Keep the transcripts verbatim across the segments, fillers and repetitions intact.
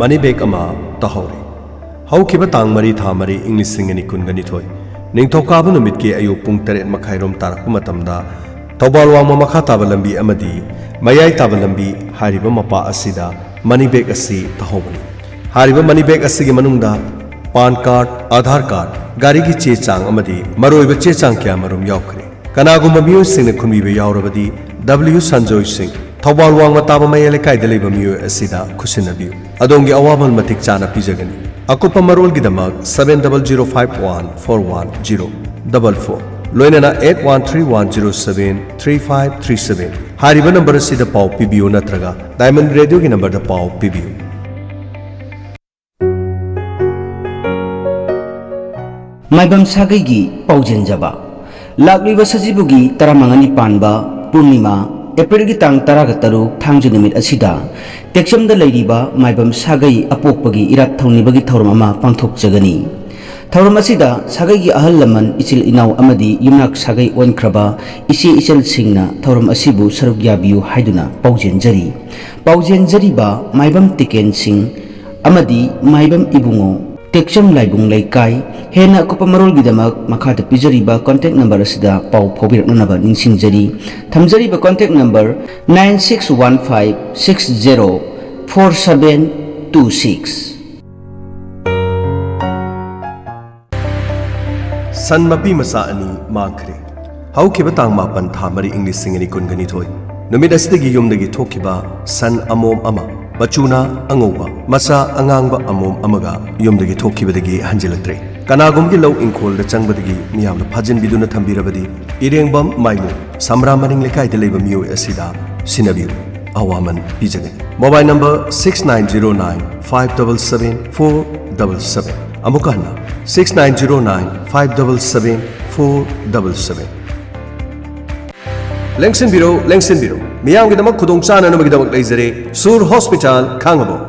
Money bag ꯑꯃ ꯇꯥꯍꯧꯔꯦ꯫ ꯍꯧꯈꯤꯕ ꯇꯥꯡ ꯃꯔꯤ ꯊꯥ ꯃꯔꯤ ꯏꯪ ꯂꯤꯁꯤꯡ ꯑꯅꯤ ꯀꯨꯟꯒ ꯅꯤꯊꯣꯏ, ꯅꯤꯡꯊꯧꯀꯥꯕ ꯅꯨꯃꯤꯠꯀꯤ ꯑꯌꯨꯛ ꯄꯨꯡ ꯇꯔꯦꯠ ꯃꯈꯥꯏꯔꯣꯝ ꯇꯥꯔꯛꯄ ꯃꯇꯝꯗ ꯊꯧꯕꯥꯜ ꯋꯥꯡꯃ ꯃꯈꯥ ꯇꯥꯕ ꯂꯝꯕꯤ ꯑꯃꯗꯤ ꯃꯌꯥꯏ ꯇꯥꯕ ꯂꯝꯕꯤ ꯍꯥꯏꯔꯤꯕ ꯃꯄꯥ ꯑꯁꯤꯗ ꯃꯅꯤ ꯕꯦꯒ ꯑꯁꯤ ꯇꯥꯍꯧꯕꯅꯤ꯫ ꯍꯥꯏꯔꯤꯕ ꯃꯅꯤ ꯕꯦꯒ ꯑꯁꯤꯒꯤ ꯃꯅꯨꯡꯗ ꯄꯥꯟ ꯀꯥꯔꯗ, ꯑꯥꯙꯥꯔ ꯀꯥꯔꯗ, ꯒꯥꯔꯤꯒꯤ ꯆꯦ ꯆꯥꯡ ꯑꯃꯗꯤ ꯃꯔꯨꯑꯣꯏꯕ ꯆꯦ ꯆꯥꯡ ꯀꯌꯥ ꯃꯔꯨꯝ ꯌꯥꯎꯈ꯭ꯔꯦ꯫ ꯀꯅꯥꯒꯨꯝꯕ ꯃꯤꯑꯣꯏꯁꯤꯡꯅ ꯈꯨꯝꯕꯤꯕ ꯌꯥꯎꯔꯕꯗꯤ, ꯗꯕ꯭ꯂꯤꯌꯨ ꯁꯟꯖꯣꯏ ꯁꯤꯡ, ꯊꯧꯕꯥꯜ ꯋꯥꯡꯃ ꯇꯥꯕ ꯃꯌꯥꯏ ꯂꯩꯀꯥꯏꯗ ꯂꯩꯕ ꯃꯤꯑꯣꯏ ꯑꯁꯤꯗ ꯈꯨꯠꯁꯤꯟꯅꯕꯤꯌꯨ꯫ ꯑꯗꯣꯝꯒꯤ ꯑꯋꯥꯃꯜ ꯃꯇꯤꯛ ꯆꯥꯅ ꯄꯤꯖꯒꯅꯤ꯫ ꯑꯀꯨꯞꯄ ꯃꯔꯣꯜꯒꯤꯗꯃꯛ seven double zero five one four one zero double four, ꯂꯣꯏꯅꯅ eight one three one zero seven three five three seven ꯍꯥꯏꯔꯤꯕ ꯅꯝꯕꯔ ꯑꯁꯤꯗ ꯄꯥꯎ ꯄꯤꯕꯤꯌꯨ ꯅꯠꯇ꯭ꯔꯒ ꯗꯥꯏꯃꯟ ꯔꯦꯗꯤꯑꯣꯒꯤ ꯅꯝꯕꯔꯗ ꯄꯥꯎ ꯄꯤꯕꯤꯌꯨ꯫ ꯃꯥꯏꯕꯝ ꯁꯥꯒꯩꯒꯤ ꯄꯥꯎꯖꯦꯟꯖꯕ꯫ ꯂꯥꯛꯂꯤꯕ ꯁꯖꯤꯕꯨꯒꯤ ꯇꯔꯥꯃꯉꯥꯅꯤ ꯄꯥꯟꯕ ꯄꯨꯔꯅꯤꯃꯥ, ꯑꯦꯄ꯭ꯔꯤꯜꯒꯤ ꯇꯥꯡ ꯇꯔꯥꯒ ꯇꯔꯨꯛ, ꯊꯥꯡꯖ ꯅꯨꯃꯤꯠ ꯑꯁꯤꯗ ꯇꯦꯛꯆꯝꯗ ꯂꯩꯔꯤꯕ ꯃꯥꯏꯕꯝ ꯁꯥꯒꯩ ꯑꯄꯣꯛꯄꯒꯤ ꯏꯔꯥꯠ ꯊꯧꯅꯤꯕꯒꯤ ꯊꯧꯔꯝ ꯑꯃ ꯄꯥꯡꯊꯣꯛꯆꯒꯅꯤ꯫ ꯊꯧꯔꯝ ꯑꯁꯤꯗ ꯁꯥꯒꯩꯒꯤ ꯑꯍꯜ ꯂꯃꯟ, ꯏꯆꯤꯜ ꯏꯅꯥꯎ ꯑꯃꯗꯤ ꯌꯨꯝꯅꯥꯛ ꯁꯥꯒꯩ ꯑꯣꯟꯈ꯭ꯔꯕ ꯏꯆꯦ ꯏꯆꯜꯁꯤꯡꯅ ꯊꯧꯔꯝ ꯑꯁꯤꯕꯨ ꯁꯔꯨꯛ ꯌꯥꯕꯤꯌꯨ ꯍꯥꯏꯗꯨꯅ ꯄꯥꯎꯖꯦꯟꯖꯔꯤ꯫ ꯄꯥꯎꯖꯦꯟꯖꯔꯤꯕ ꯃꯥꯏꯕꯝ ꯇꯤꯀꯦꯟ ꯁꯤꯡ ꯑꯃꯗꯤ ꯃꯥꯏꯕꯝ ꯏꯕꯨꯡꯉꯣ, ꯇꯦꯛꯆꯝ ꯂꯥꯏꯕꯨꯡ ꯂꯩꯀꯥꯏ꯫ ꯍꯦꯟꯅ ꯑꯀꯨꯞꯄ ꯃꯔꯣꯜꯒꯤꯗꯃꯛ ꯃꯈꯥꯗ ꯄꯤꯖꯔꯤꯕ contact number ꯑꯁꯤꯗ ꯄꯥꯎ ꯐꯥꯎꯕꯤꯔꯛꯅꯅꯕ ꯅꯤꯡꯁꯤꯡꯖꯔꯤ꯫ ꯊꯝꯖꯔꯤꯕ contact number nine six one five six zero four seven two six꯫ ꯁꯟ ꯃꯄꯤ ꯃꯆꯥ ꯑꯅꯤ ꯃꯥꯡꯈ꯭ꯔꯦ꯫ ꯍꯧꯈꯤꯕ ꯇꯥꯡ ꯃꯥꯄꯟ ꯊꯥ ꯃꯔꯤ ꯏꯪ ꯂꯤꯁꯤꯡ ꯑꯅꯤ ꯀꯨꯟꯒ ꯅꯤꯊꯣꯏ ꯅꯨꯃꯤꯠ ꯑꯁꯤꯗꯒꯤ ꯌꯨꯝꯗꯒꯤ ꯊꯣꯛꯈꯤꯕ ꯁꯟ ꯑꯃꯣꯝ ꯑꯃ, ꯃꯆꯨꯅ ꯑꯉꯧꯕ, ꯃꯆꯥ ꯑꯉꯥꯡꯕ ꯑꯃꯣꯝ ꯑꯃꯒ ꯌꯨꯝꯗꯒꯤ ꯊꯣꯛꯈꯤꯕꯗꯒꯤ ꯍꯟꯖꯤꯜꯂꯛꯇ꯭ꯔꯦ꯫ ꯀꯅꯥꯒꯨꯝꯕꯒꯤ ꯂꯧ ꯏꯪꯈꯣꯜꯗ ꯆꯪꯕꯗꯒꯤ ꯃꯤꯌꯥꯝꯅ ꯐꯥꯖꯤꯟꯕꯤꯗꯨꯅ ꯊꯝꯕꯤꯔꯕꯗꯤ ꯏꯔꯦꯡꯕꯝ ꯃꯥꯏꯃꯨ, ꯁꯝꯔꯥ ꯃꯅꯤꯡ ꯂꯩꯀꯥꯏꯗ ꯂꯩꯕ ꯃꯤꯑꯣꯏ ꯑꯁꯤꯗ ꯁꯤꯟꯅꯕꯤꯌꯨ꯫ ꯑꯋꯥꯃꯟ ꯄꯤꯖꯒꯅꯤ꯫ Mobile number six nine zero nine five double seven four double seven꯫ ꯑꯃꯨꯛꯀ ꯍꯟꯅ, six nine zero nine five double seven four double seven꯫ ꯂꯦꯡꯁꯤꯟꯕꯤꯔꯣ, ꯂꯦꯡꯁꯤꯟꯕꯤꯔꯣ꯫ ꯃꯤꯌꯥꯝꯒꯤꯗꯃꯛ ꯈꯨꯗꯣꯡꯆꯥꯅꯅꯕꯒꯤꯗꯃꯛ ꯂꯩꯖꯔꯦ ꯁꯨꯔ ꯍꯣꯁꯄꯤꯇꯥꯜ, ꯈꯥꯡꯉꯕꯣꯛ꯫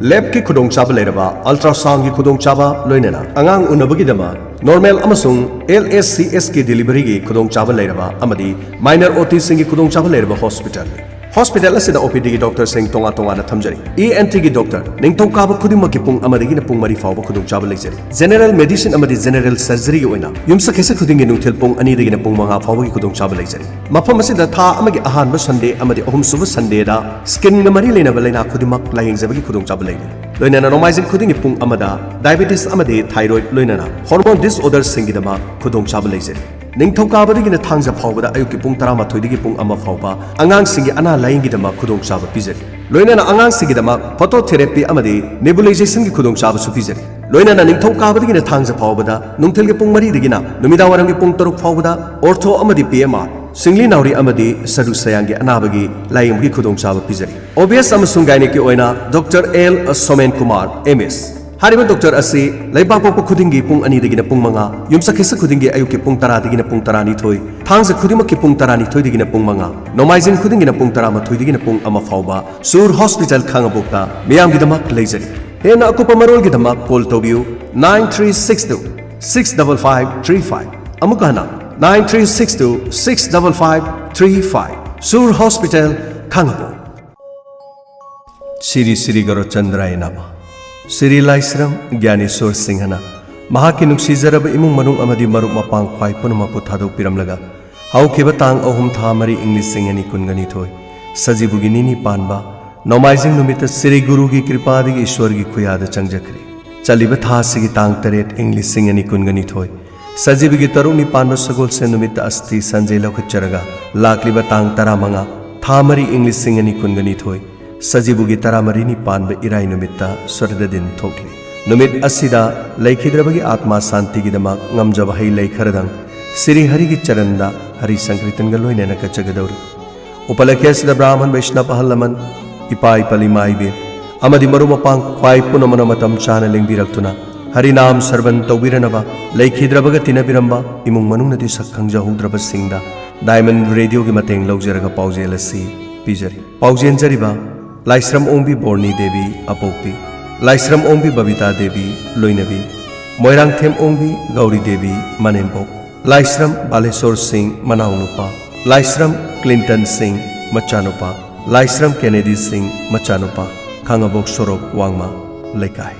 ꯂꯦꯕꯀꯤ ꯈꯨꯗꯣꯡꯆꯥꯕ ꯂꯩꯔꯕ, ꯑꯜꯇ꯭ꯔꯥꯁꯥꯎꯟꯒꯤ ꯈꯨꯗꯣꯡꯆꯥꯕ, ꯂꯣꯏꯅꯅ ꯑꯉꯥꯡ ꯎꯅꯕꯒꯤꯗꯃꯛ ꯅꯣꯔꯃꯦꯜ ꯑꯃꯁꯨꯡ ꯑꯦꯜ ꯑꯦꯁ ꯁꯤ ꯑꯦꯁ ꯀꯤ ꯗꯦꯂꯤꯚꯔꯤꯒꯤ ꯈꯨꯗꯣꯡꯆꯥꯕ ꯂꯩꯔꯕ ꯑꯃꯗꯤ ꯃꯥꯏꯅꯔ ꯑꯣ ꯇꯤꯁꯤꯡꯒꯤ ꯈꯨꯗꯣꯡꯆꯥꯕ ꯂꯩꯔꯕ ꯍꯣꯁꯄꯤꯇꯥꯜꯅꯤ꯫ ꯍꯣꯁꯄꯤꯇꯥꯜ ꯑꯁꯤꯗ ꯑꯣ ꯄꯤ ꯗꯤꯒꯤ ꯗꯣꯛꯇꯔꯁꯤꯡ ꯇꯣꯉꯥꯟ ꯇꯣꯉꯥꯟꯅ ꯊꯝꯖꯔꯤ꯫ ꯏ ꯑꯦꯟ ꯇꯤꯒꯤ ꯗꯣꯛꯇꯔ ꯅꯤꯡꯊꯧꯀꯥꯕ ꯈꯨꯗꯤꯡꯃꯛꯀꯤ ꯄꯨꯡ ꯑꯃꯗꯒꯤꯅ ꯄꯨꯡ ꯃꯔꯤ ꯐꯥꯎꯕ ꯈꯨꯗꯣꯡꯆꯥꯕ ꯂꯩꯖꯔꯤ꯫ ꯖꯦꯅꯔꯦꯜ ꯃꯦꯗꯤꯁꯤꯟ ꯑꯃꯗꯤ ꯖꯦꯅꯔꯦꯜ ꯁꯔꯖꯔꯤꯒꯤ ꯑꯣꯏꯅ ꯌꯨꯝꯁꯀꯩꯁ ꯈꯨꯗꯤꯡꯒꯤ ꯅꯨꯡꯊꯤꯜ ꯄꯨꯡ ꯑꯅꯤꯗꯒꯤꯅ ꯄꯨꯡ ꯃꯉꯥ ꯐꯥꯎꯕꯒꯤ ꯈꯨꯗꯣꯡꯆꯥꯕ ꯂꯩꯖꯔꯤ꯫ ꯃꯐꯝ ꯑꯁꯤꯗ ꯊꯥ ꯑꯃꯒꯤ ꯑꯍꯥꯟꯕ ꯁꯟꯗꯦ ꯑꯃꯗꯤ ꯑꯍꯨꯝꯁꯨꯕ ꯁꯟꯗꯦꯗ ꯁ꯭ꯀꯤꯟꯒ ꯃꯔꯤ ꯂꯩꯅꯕ ꯂꯥꯏꯅꯥ ꯈꯨꯗꯤꯡꯃꯛ ꯂꯥꯌꯦꯡꯖꯕꯒꯤ ꯈꯨꯗꯣꯡꯆꯥꯕ ꯂꯩꯔꯤ꯫ ꯂꯣꯏꯅꯅ ꯅꯣꯡꯃꯥꯏꯖꯤꯡ ꯈꯨꯗꯤꯡꯒꯤ ꯄꯨꯡ ꯑꯃꯗ ꯗꯥꯏꯕꯦꯇꯤꯁ ꯑꯃꯗꯤ ꯊꯥꯏꯔꯣꯏꯗ ꯂꯣꯏꯅꯅ ꯍꯣꯔꯃꯣꯟ ꯗꯤꯁꯑꯣꯔꯗꯔꯁꯤꯡꯒꯤꯗꯃꯛ ꯈꯨꯗꯣꯡꯆꯥꯕ ꯂꯩꯖꯔꯤ꯫ ꯅꯤꯡꯊꯧꯀꯥꯕꯗꯒꯤꯅ ꯊꯥꯡꯖ ꯐꯥꯎꯕꯗ ꯑꯌꯨꯛꯀꯤ ꯄꯨꯡ ꯇꯔꯥꯃꯥꯊꯣꯏꯗꯒꯤ ꯄꯨꯡ ꯑꯃ ꯐꯥꯎꯕ ꯑꯉꯥꯡꯁꯤꯡꯒꯤ ꯑꯅꯥ ꯂꯥꯌꯦꯡꯒꯤꯗꯃꯛ ꯈꯨꯗꯣꯡꯆꯥꯕ ꯄꯤꯖꯔꯤ꯫ ꯂꯣꯏꯅꯅ ꯑꯉꯥꯡꯁꯤꯡꯒꯤꯗꯃꯛ ꯐꯣꯇꯣꯊꯦꯔꯥꯄꯤ ꯑꯃꯗꯤ ꯅꯦꯕꯨꯂꯥꯏꯖꯦꯁꯟꯒꯤ ꯈꯨꯗꯣꯡꯆꯥꯕꯁꯨ ꯄꯤꯖꯔꯤ꯫ ꯂꯣꯏꯅꯅ ꯅꯤꯡꯊꯧꯀꯥꯕꯗꯒꯤꯅ ꯊꯥꯡꯖ ꯐꯥꯎꯕꯗ ꯅꯨꯡꯊꯤꯜꯒꯤ ꯄꯨꯡ ꯃꯔꯤꯗꯒꯤꯅ ꯅꯨꯃꯤꯗꯥꯡꯋꯥꯏꯔꯝꯒꯤ ꯄꯨꯡ ꯇꯔꯨꯛ ꯐꯥꯎꯕꯗ ꯑꯣꯔꯊꯣ ꯑꯃꯗꯤ ꯄꯤ ꯑꯦꯝ ꯑꯥꯔ, ꯁꯤꯡꯂꯤ ꯅꯥꯎꯔꯤ ꯑꯃꯗꯤ ꯁꯔꯨ ꯁꯌꯥꯡꯒꯤ ꯑꯅꯥꯕꯒꯤ ꯂꯥꯌꯦꯡꯕꯒꯤ ꯈꯨꯗꯣꯡꯆꯥꯕ ꯄꯤꯖꯔꯤ꯫ ꯑꯣ ꯕꯤ ꯑꯦꯁ ꯑꯃꯁꯨꯡ ꯒꯥꯏꯅꯤꯛꯀꯤ ꯑꯣꯏꯅ Doctor L Somen Kumar, M S. ꯍꯥꯏꯔꯤꯕ ꯗꯣꯛꯇꯔ ꯑꯁꯤ ꯂꯩꯕꯥꯛꯄꯣꯛꯄ ꯈꯨꯗꯤꯡꯒꯤ ꯄꯨꯡ ꯑꯅꯤꯗꯒꯤꯅ ꯄꯨꯡ ꯃꯉꯥ, ꯌꯨꯝꯁꯀꯩꯁ ꯈꯨꯗꯤꯡꯒꯤ ꯑꯌꯨꯛꯀꯤ ꯄꯨꯡ ꯇꯔꯥꯗꯒꯤꯅ ꯄꯨꯡ ꯇꯔꯥꯅꯤꯊꯣꯏ, ꯊꯥꯡꯖ ꯈꯨꯗꯤꯡꯃꯛꯀꯤ ꯄꯨꯡ ꯇꯔꯥꯅꯤꯊꯣꯏꯗꯒꯤꯅ ꯄꯨꯡ ꯃꯉꯥ, ꯅꯣꯡꯃꯥꯏꯖꯤꯡ ꯈꯨꯗꯤꯡꯒꯤꯅ ꯄꯨꯡ ꯇꯔꯥꯃꯥꯊꯣꯏꯗꯒꯤꯅ ꯄꯨꯡ ꯑꯃ ꯐꯥꯎꯕ ꯁꯨꯔ ꯍꯣꯁꯄꯤꯇꯥꯜ ꯈꯥꯉꯕꯣꯛꯇ ꯃꯤꯌꯥꯝꯒꯤꯗꯃꯛ ꯂꯩꯖꯔꯤ꯫ ꯍꯦꯟꯅ ꯑꯀꯨꯞꯄ ꯃꯔꯣꯜꯒꯤꯗꯃꯛ ꯀꯣꯜ ꯇꯧꯕꯤꯌꯨ, nine three six two six double five three five꯫ ꯑꯃꯨꯛꯀ ꯍꯟꯅ, nine three six two six double five three five꯫ ꯁꯨꯔ ꯍꯣꯁꯄꯤꯇꯥꯜ ꯈꯥꯉꯕꯣꯛ꯫ ꯁꯤꯔꯤ ꯁꯤꯔꯤ ꯒꯧꯔꯆꯟꯗ꯭ꯔꯥꯌ ꯅꯃ꯫ ꯁꯤꯔꯤ ꯂꯥꯏꯁ꯭ꯔꯝ ꯒ꯭ꯌꯥꯅꯦꯁꯣꯔ ꯁꯤꯡꯍꯅ ꯃꯍꯥꯛꯀꯤ ꯅꯨꯡꯁꯤꯖꯔꯕ ꯏꯃꯨꯡ ꯃꯅꯨꯡ ꯑꯃꯗꯤ ꯃꯔꯨꯞ ꯃꯄꯥꯡ ꯈ꯭ꯋꯥꯏ ꯄꯨꯝꯅꯃꯛꯄꯨ ꯊꯥꯗꯣꯛꯄꯤꯔꯝꯂꯒ, ꯍꯧꯈꯤꯕ ꯇꯥꯡ ꯑꯍꯨꯝ ꯊꯥ ꯃꯔꯤ ꯏꯪ ꯂꯤꯁꯤꯡ ꯑꯅꯤ ꯀꯨꯟꯒ ꯅꯤꯊꯣꯏ ꯁꯖꯤꯕꯨꯒꯤ ꯅꯤꯅꯤ ꯄꯥꯟꯕ ꯅꯣꯡꯃꯥꯏꯖꯤꯡ ꯅꯨꯃꯤꯠꯇ ꯁꯤꯔꯤ ꯒꯨꯔꯨꯒꯤ ꯀ꯭ꯔꯤꯄꯥꯗꯒꯤ ꯏꯁ꯭ꯋꯔꯒꯤ ꯈꯨꯌꯥꯗ ꯆꯪꯖꯈ꯭ꯔꯦ꯫ ꯆꯠꯂꯤꯕ ꯊꯥ ꯑꯁꯤꯒꯤ ꯇꯥꯡ ꯇꯔꯦꯠ ꯏꯪ ꯂꯤꯁꯤꯡ ꯑꯅꯤ ꯀꯨꯟꯒ ꯅꯤꯊꯣꯏ ꯁꯖꯤꯕꯨꯒꯤ ꯇꯔꯨꯛꯅꯤ ꯄꯥꯟꯕ ꯁꯒꯣꯜꯁꯦꯟ ꯅꯨꯃꯤꯠꯇ ꯑꯁꯊꯤ ꯁꯟꯖꯦ ꯂꯧꯈꯠꯆꯔꯒ, ꯂꯥꯛꯂꯤꯕ ꯇꯥꯡ ꯇꯔꯥꯃꯉꯥ ꯊꯥ ꯃꯔꯤ ꯏꯪ ꯂꯤꯁꯤꯡ ꯑꯅꯤ ꯀꯨꯟꯒ ꯅꯤꯊꯣꯏ ꯁꯖꯤꯕꯨꯒꯤ ꯇꯔꯥꯃꯔꯤꯅꯤ ꯄꯥꯟꯕ ꯏꯔꯥꯏ ꯅꯨꯃꯤꯠꯇ ꯁ꯭ꯋꯔꯒ ꯗꯤꯟ ꯊꯣꯛꯂꯤ꯫ ꯅꯨꯃꯤꯠ ꯑꯁꯤꯗ ꯂꯩꯈꯤꯗ꯭ꯔꯕꯒꯤ ꯑꯥꯠꯃꯥ ꯁꯥꯟꯇꯤꯒꯤꯗꯃꯛ ꯉꯝꯖꯕ ꯍꯩ ꯂꯩ ꯈꯔꯗꯪ ꯁꯤꯔꯤ ꯍꯔꯤꯒꯤ ꯆꯔꯟꯗ ꯍꯔꯤ ꯁꯪꯀ꯭ꯔꯤꯇꯟꯒ ꯂꯣꯏꯅꯅ ꯀꯠꯆꯒꯗꯧꯔꯤ꯫ ꯎꯄꯂꯛꯈ꯭ꯌ ꯑꯁꯤꯗ ꯕ꯭ꯔꯥꯍꯃꯟ ꯕꯩꯁꯅꯕ ꯑꯍꯜ ꯂꯃꯟ, ꯏꯄꯥ ꯏꯄꯜ ꯏꯃꯥ ꯏꯕꯦꯟ ꯑꯃꯗꯤ ꯃꯔꯨꯞ ꯃꯄꯥꯡ ꯈ꯭ꯋꯥꯏ ꯄꯨꯝꯅꯃꯛꯅ ꯃꯇꯝ ꯆꯥꯅ ꯂꯦꯡꯕꯤꯔꯛꯇꯨꯅ ꯍꯔꯤꯅꯥꯝ ꯁꯔꯕꯟ ꯇꯧꯕꯤꯔꯅꯕ, ꯂꯩꯈꯤꯗ꯭ꯔꯕꯒ ꯇꯤꯟꯅꯕꯤꯔꯝꯕ ꯏꯃꯨꯡ ꯃꯅꯨꯡꯅꯗꯤ ꯁꯛ ꯈꯪꯖꯍꯧꯗ꯭ꯔꯕꯁꯤꯡꯗ ꯗꯥꯏꯃꯟ ꯔꯦꯗꯤꯑꯣꯒꯤ ꯃꯇꯦꯡ ꯂꯧꯖꯔꯒ ꯄꯥꯎꯖꯦꯜ ꯑꯁꯤ ꯄꯤꯖꯔꯤ꯫ ꯄꯥꯎꯖꯦꯟꯖꯔꯤꯕ ꯂꯥꯏꯁ꯭ꯔꯝ ꯑꯣꯡꯕꯤ ꯕꯣꯔꯅꯤ ꯗꯦꯕꯤ ꯑꯄꯣꯛꯄꯤ, ꯂꯥꯏꯁ꯭ꯔꯝ ꯑꯣꯡꯕꯤ ꯕꯕꯤꯇꯥ ꯗꯦꯕꯤ ꯂꯣꯏꯅꯕꯤ, ꯃꯣꯏꯔꯥꯡꯊꯦꯝ ꯑꯣꯡꯕꯤ ꯒꯧꯔꯤ ꯗꯦꯕꯤ ꯃꯅꯦꯝꯕꯣꯛ, ꯂꯥꯏꯁ꯭ꯔꯝ ꯕꯥꯂꯦꯁꯣꯔ ꯁꯤꯡ ꯃꯅꯥꯎꯅꯨꯄꯥ, ꯂꯥꯏꯁ꯭ꯔꯝ ꯀ꯭ꯂꯤꯟꯇꯟ ꯁꯤꯡ ꯃꯆꯥꯅꯨꯄꯥ, ꯂꯥꯏꯁ꯭ꯔꯝ ꯀꯦꯅꯦꯗꯤ ꯁꯤꯡ ꯃꯆꯥꯅꯨꯄꯥ, ꯈꯥꯉꯕꯣꯛ ꯁꯣꯔꯣꯛ, ꯋꯥꯡꯃ ꯂꯩꯀꯥꯏ꯫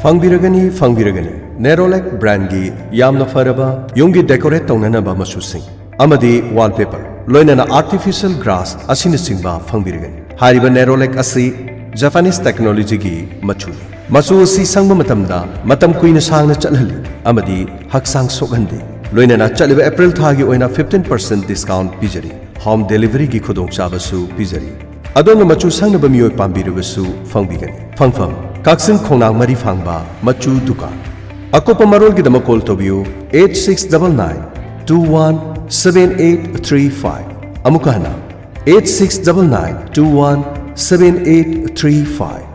ꯐꯪꯕꯤꯔꯒꯅꯤ, ꯐꯪꯕꯤꯔꯒꯅꯤ Nerolac brand ꯒꯤ ꯌꯥꯝꯅ ꯐꯔꯕ ꯌꯨꯝꯒꯤ decorate ꯇꯧꯅꯅꯕ ꯃꯆꯨꯁꯤꯡ ꯑꯃꯗꯤ wallpaper, ꯂꯣꯏꯅꯅ artificial grass ꯑꯁꯤꯅꯆꯤꯡꯕ ꯐꯪꯕꯤꯔꯒꯅꯤ꯫ ꯍꯥꯏꯔꯤꯕ Nerolac ꯑꯁꯤ Japanese technology ꯒꯤ ꯃꯆꯨꯅꯤ꯫ ꯃꯆꯨ ꯑꯁꯤ ꯁꯪꯕ ꯃꯇꯝꯗ ꯃꯇꯝ ꯀꯨꯏꯅ ꯁꯥꯡꯅ ꯆꯠꯍꯜꯂꯤ ꯑꯃꯗꯤ ꯍꯛꯆꯥꯡ ꯁꯣꯛꯍꯟꯗꯦ꯫ ꯂꯣꯏꯅꯅ ꯆꯠꯂꯤꯕ April ꯊꯥꯒꯤ ꯑꯣꯏꯅ fifteen percent discount ꯄꯤꯖꯔꯤ꯫ Home delivery ꯒꯤ ꯈꯨꯗꯣꯡꯆꯥꯕꯁꯨ ꯄꯤꯖꯔꯤ꯫ ꯑꯗꯣꯝꯅ ꯃꯆꯨ ꯁꯪꯅꯕ ꯃꯤꯑꯣꯏ ꯄꯥꯝꯕꯤꯔꯕꯁꯨ ꯐꯪꯕꯤꯒꯅꯤ꯫ ꯐꯪꯐꯝ: ꯀꯛꯆꯤꯡ ꯈꯣꯡꯅꯥꯡ ꯃꯔꯤ ꯐꯥꯡꯕ ꯃꯆꯨ ꯗꯨꯀꯥꯟ꯫ ꯑꯀꯨꯞꯄ ꯃꯔꯣꯜꯒꯤꯗꯃꯛ call ꯇꯧꯕꯤꯌꯨ eight six double nine two one seven eight three five꯫ ꯑꯃꯨꯛꯀ ꯍꯟꯅ, eight six double nine two one seven eight three five꯫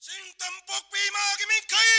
ꯆꯤꯡ ꯇꯝ ꯄꯣꯛꯄꯤ ꯏꯃꯥꯒꯤ ꯃꯤꯡꯈꯩ!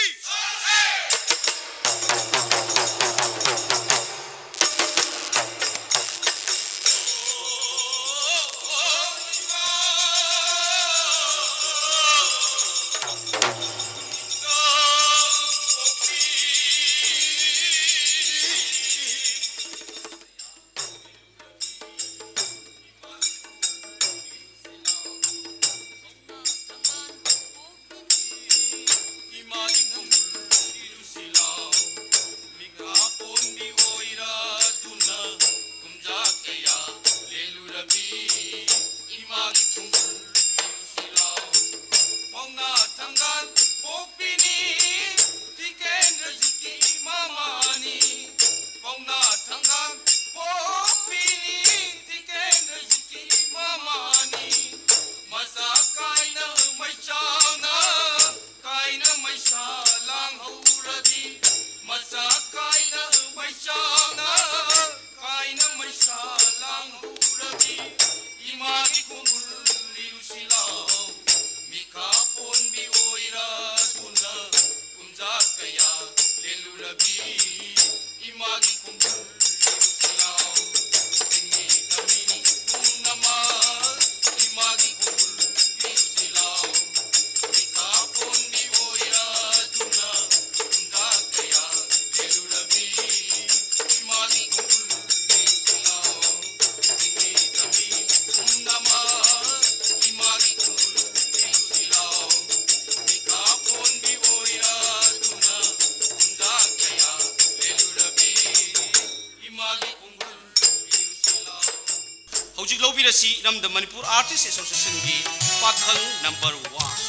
ꯍꯧꯖꯤꯛ ꯂꯧꯕꯤꯔꯁꯤ ꯏꯔꯝꯗꯝ ꯃꯅꯤꯄꯨꯔ ꯑꯥꯔꯇꯤꯁ ꯑꯦꯁꯣꯁꯤꯌꯦꯁꯟꯒꯤ ꯄꯥꯈꯪ ꯅꯝꯕꯔ ꯋꯥꯟ꯫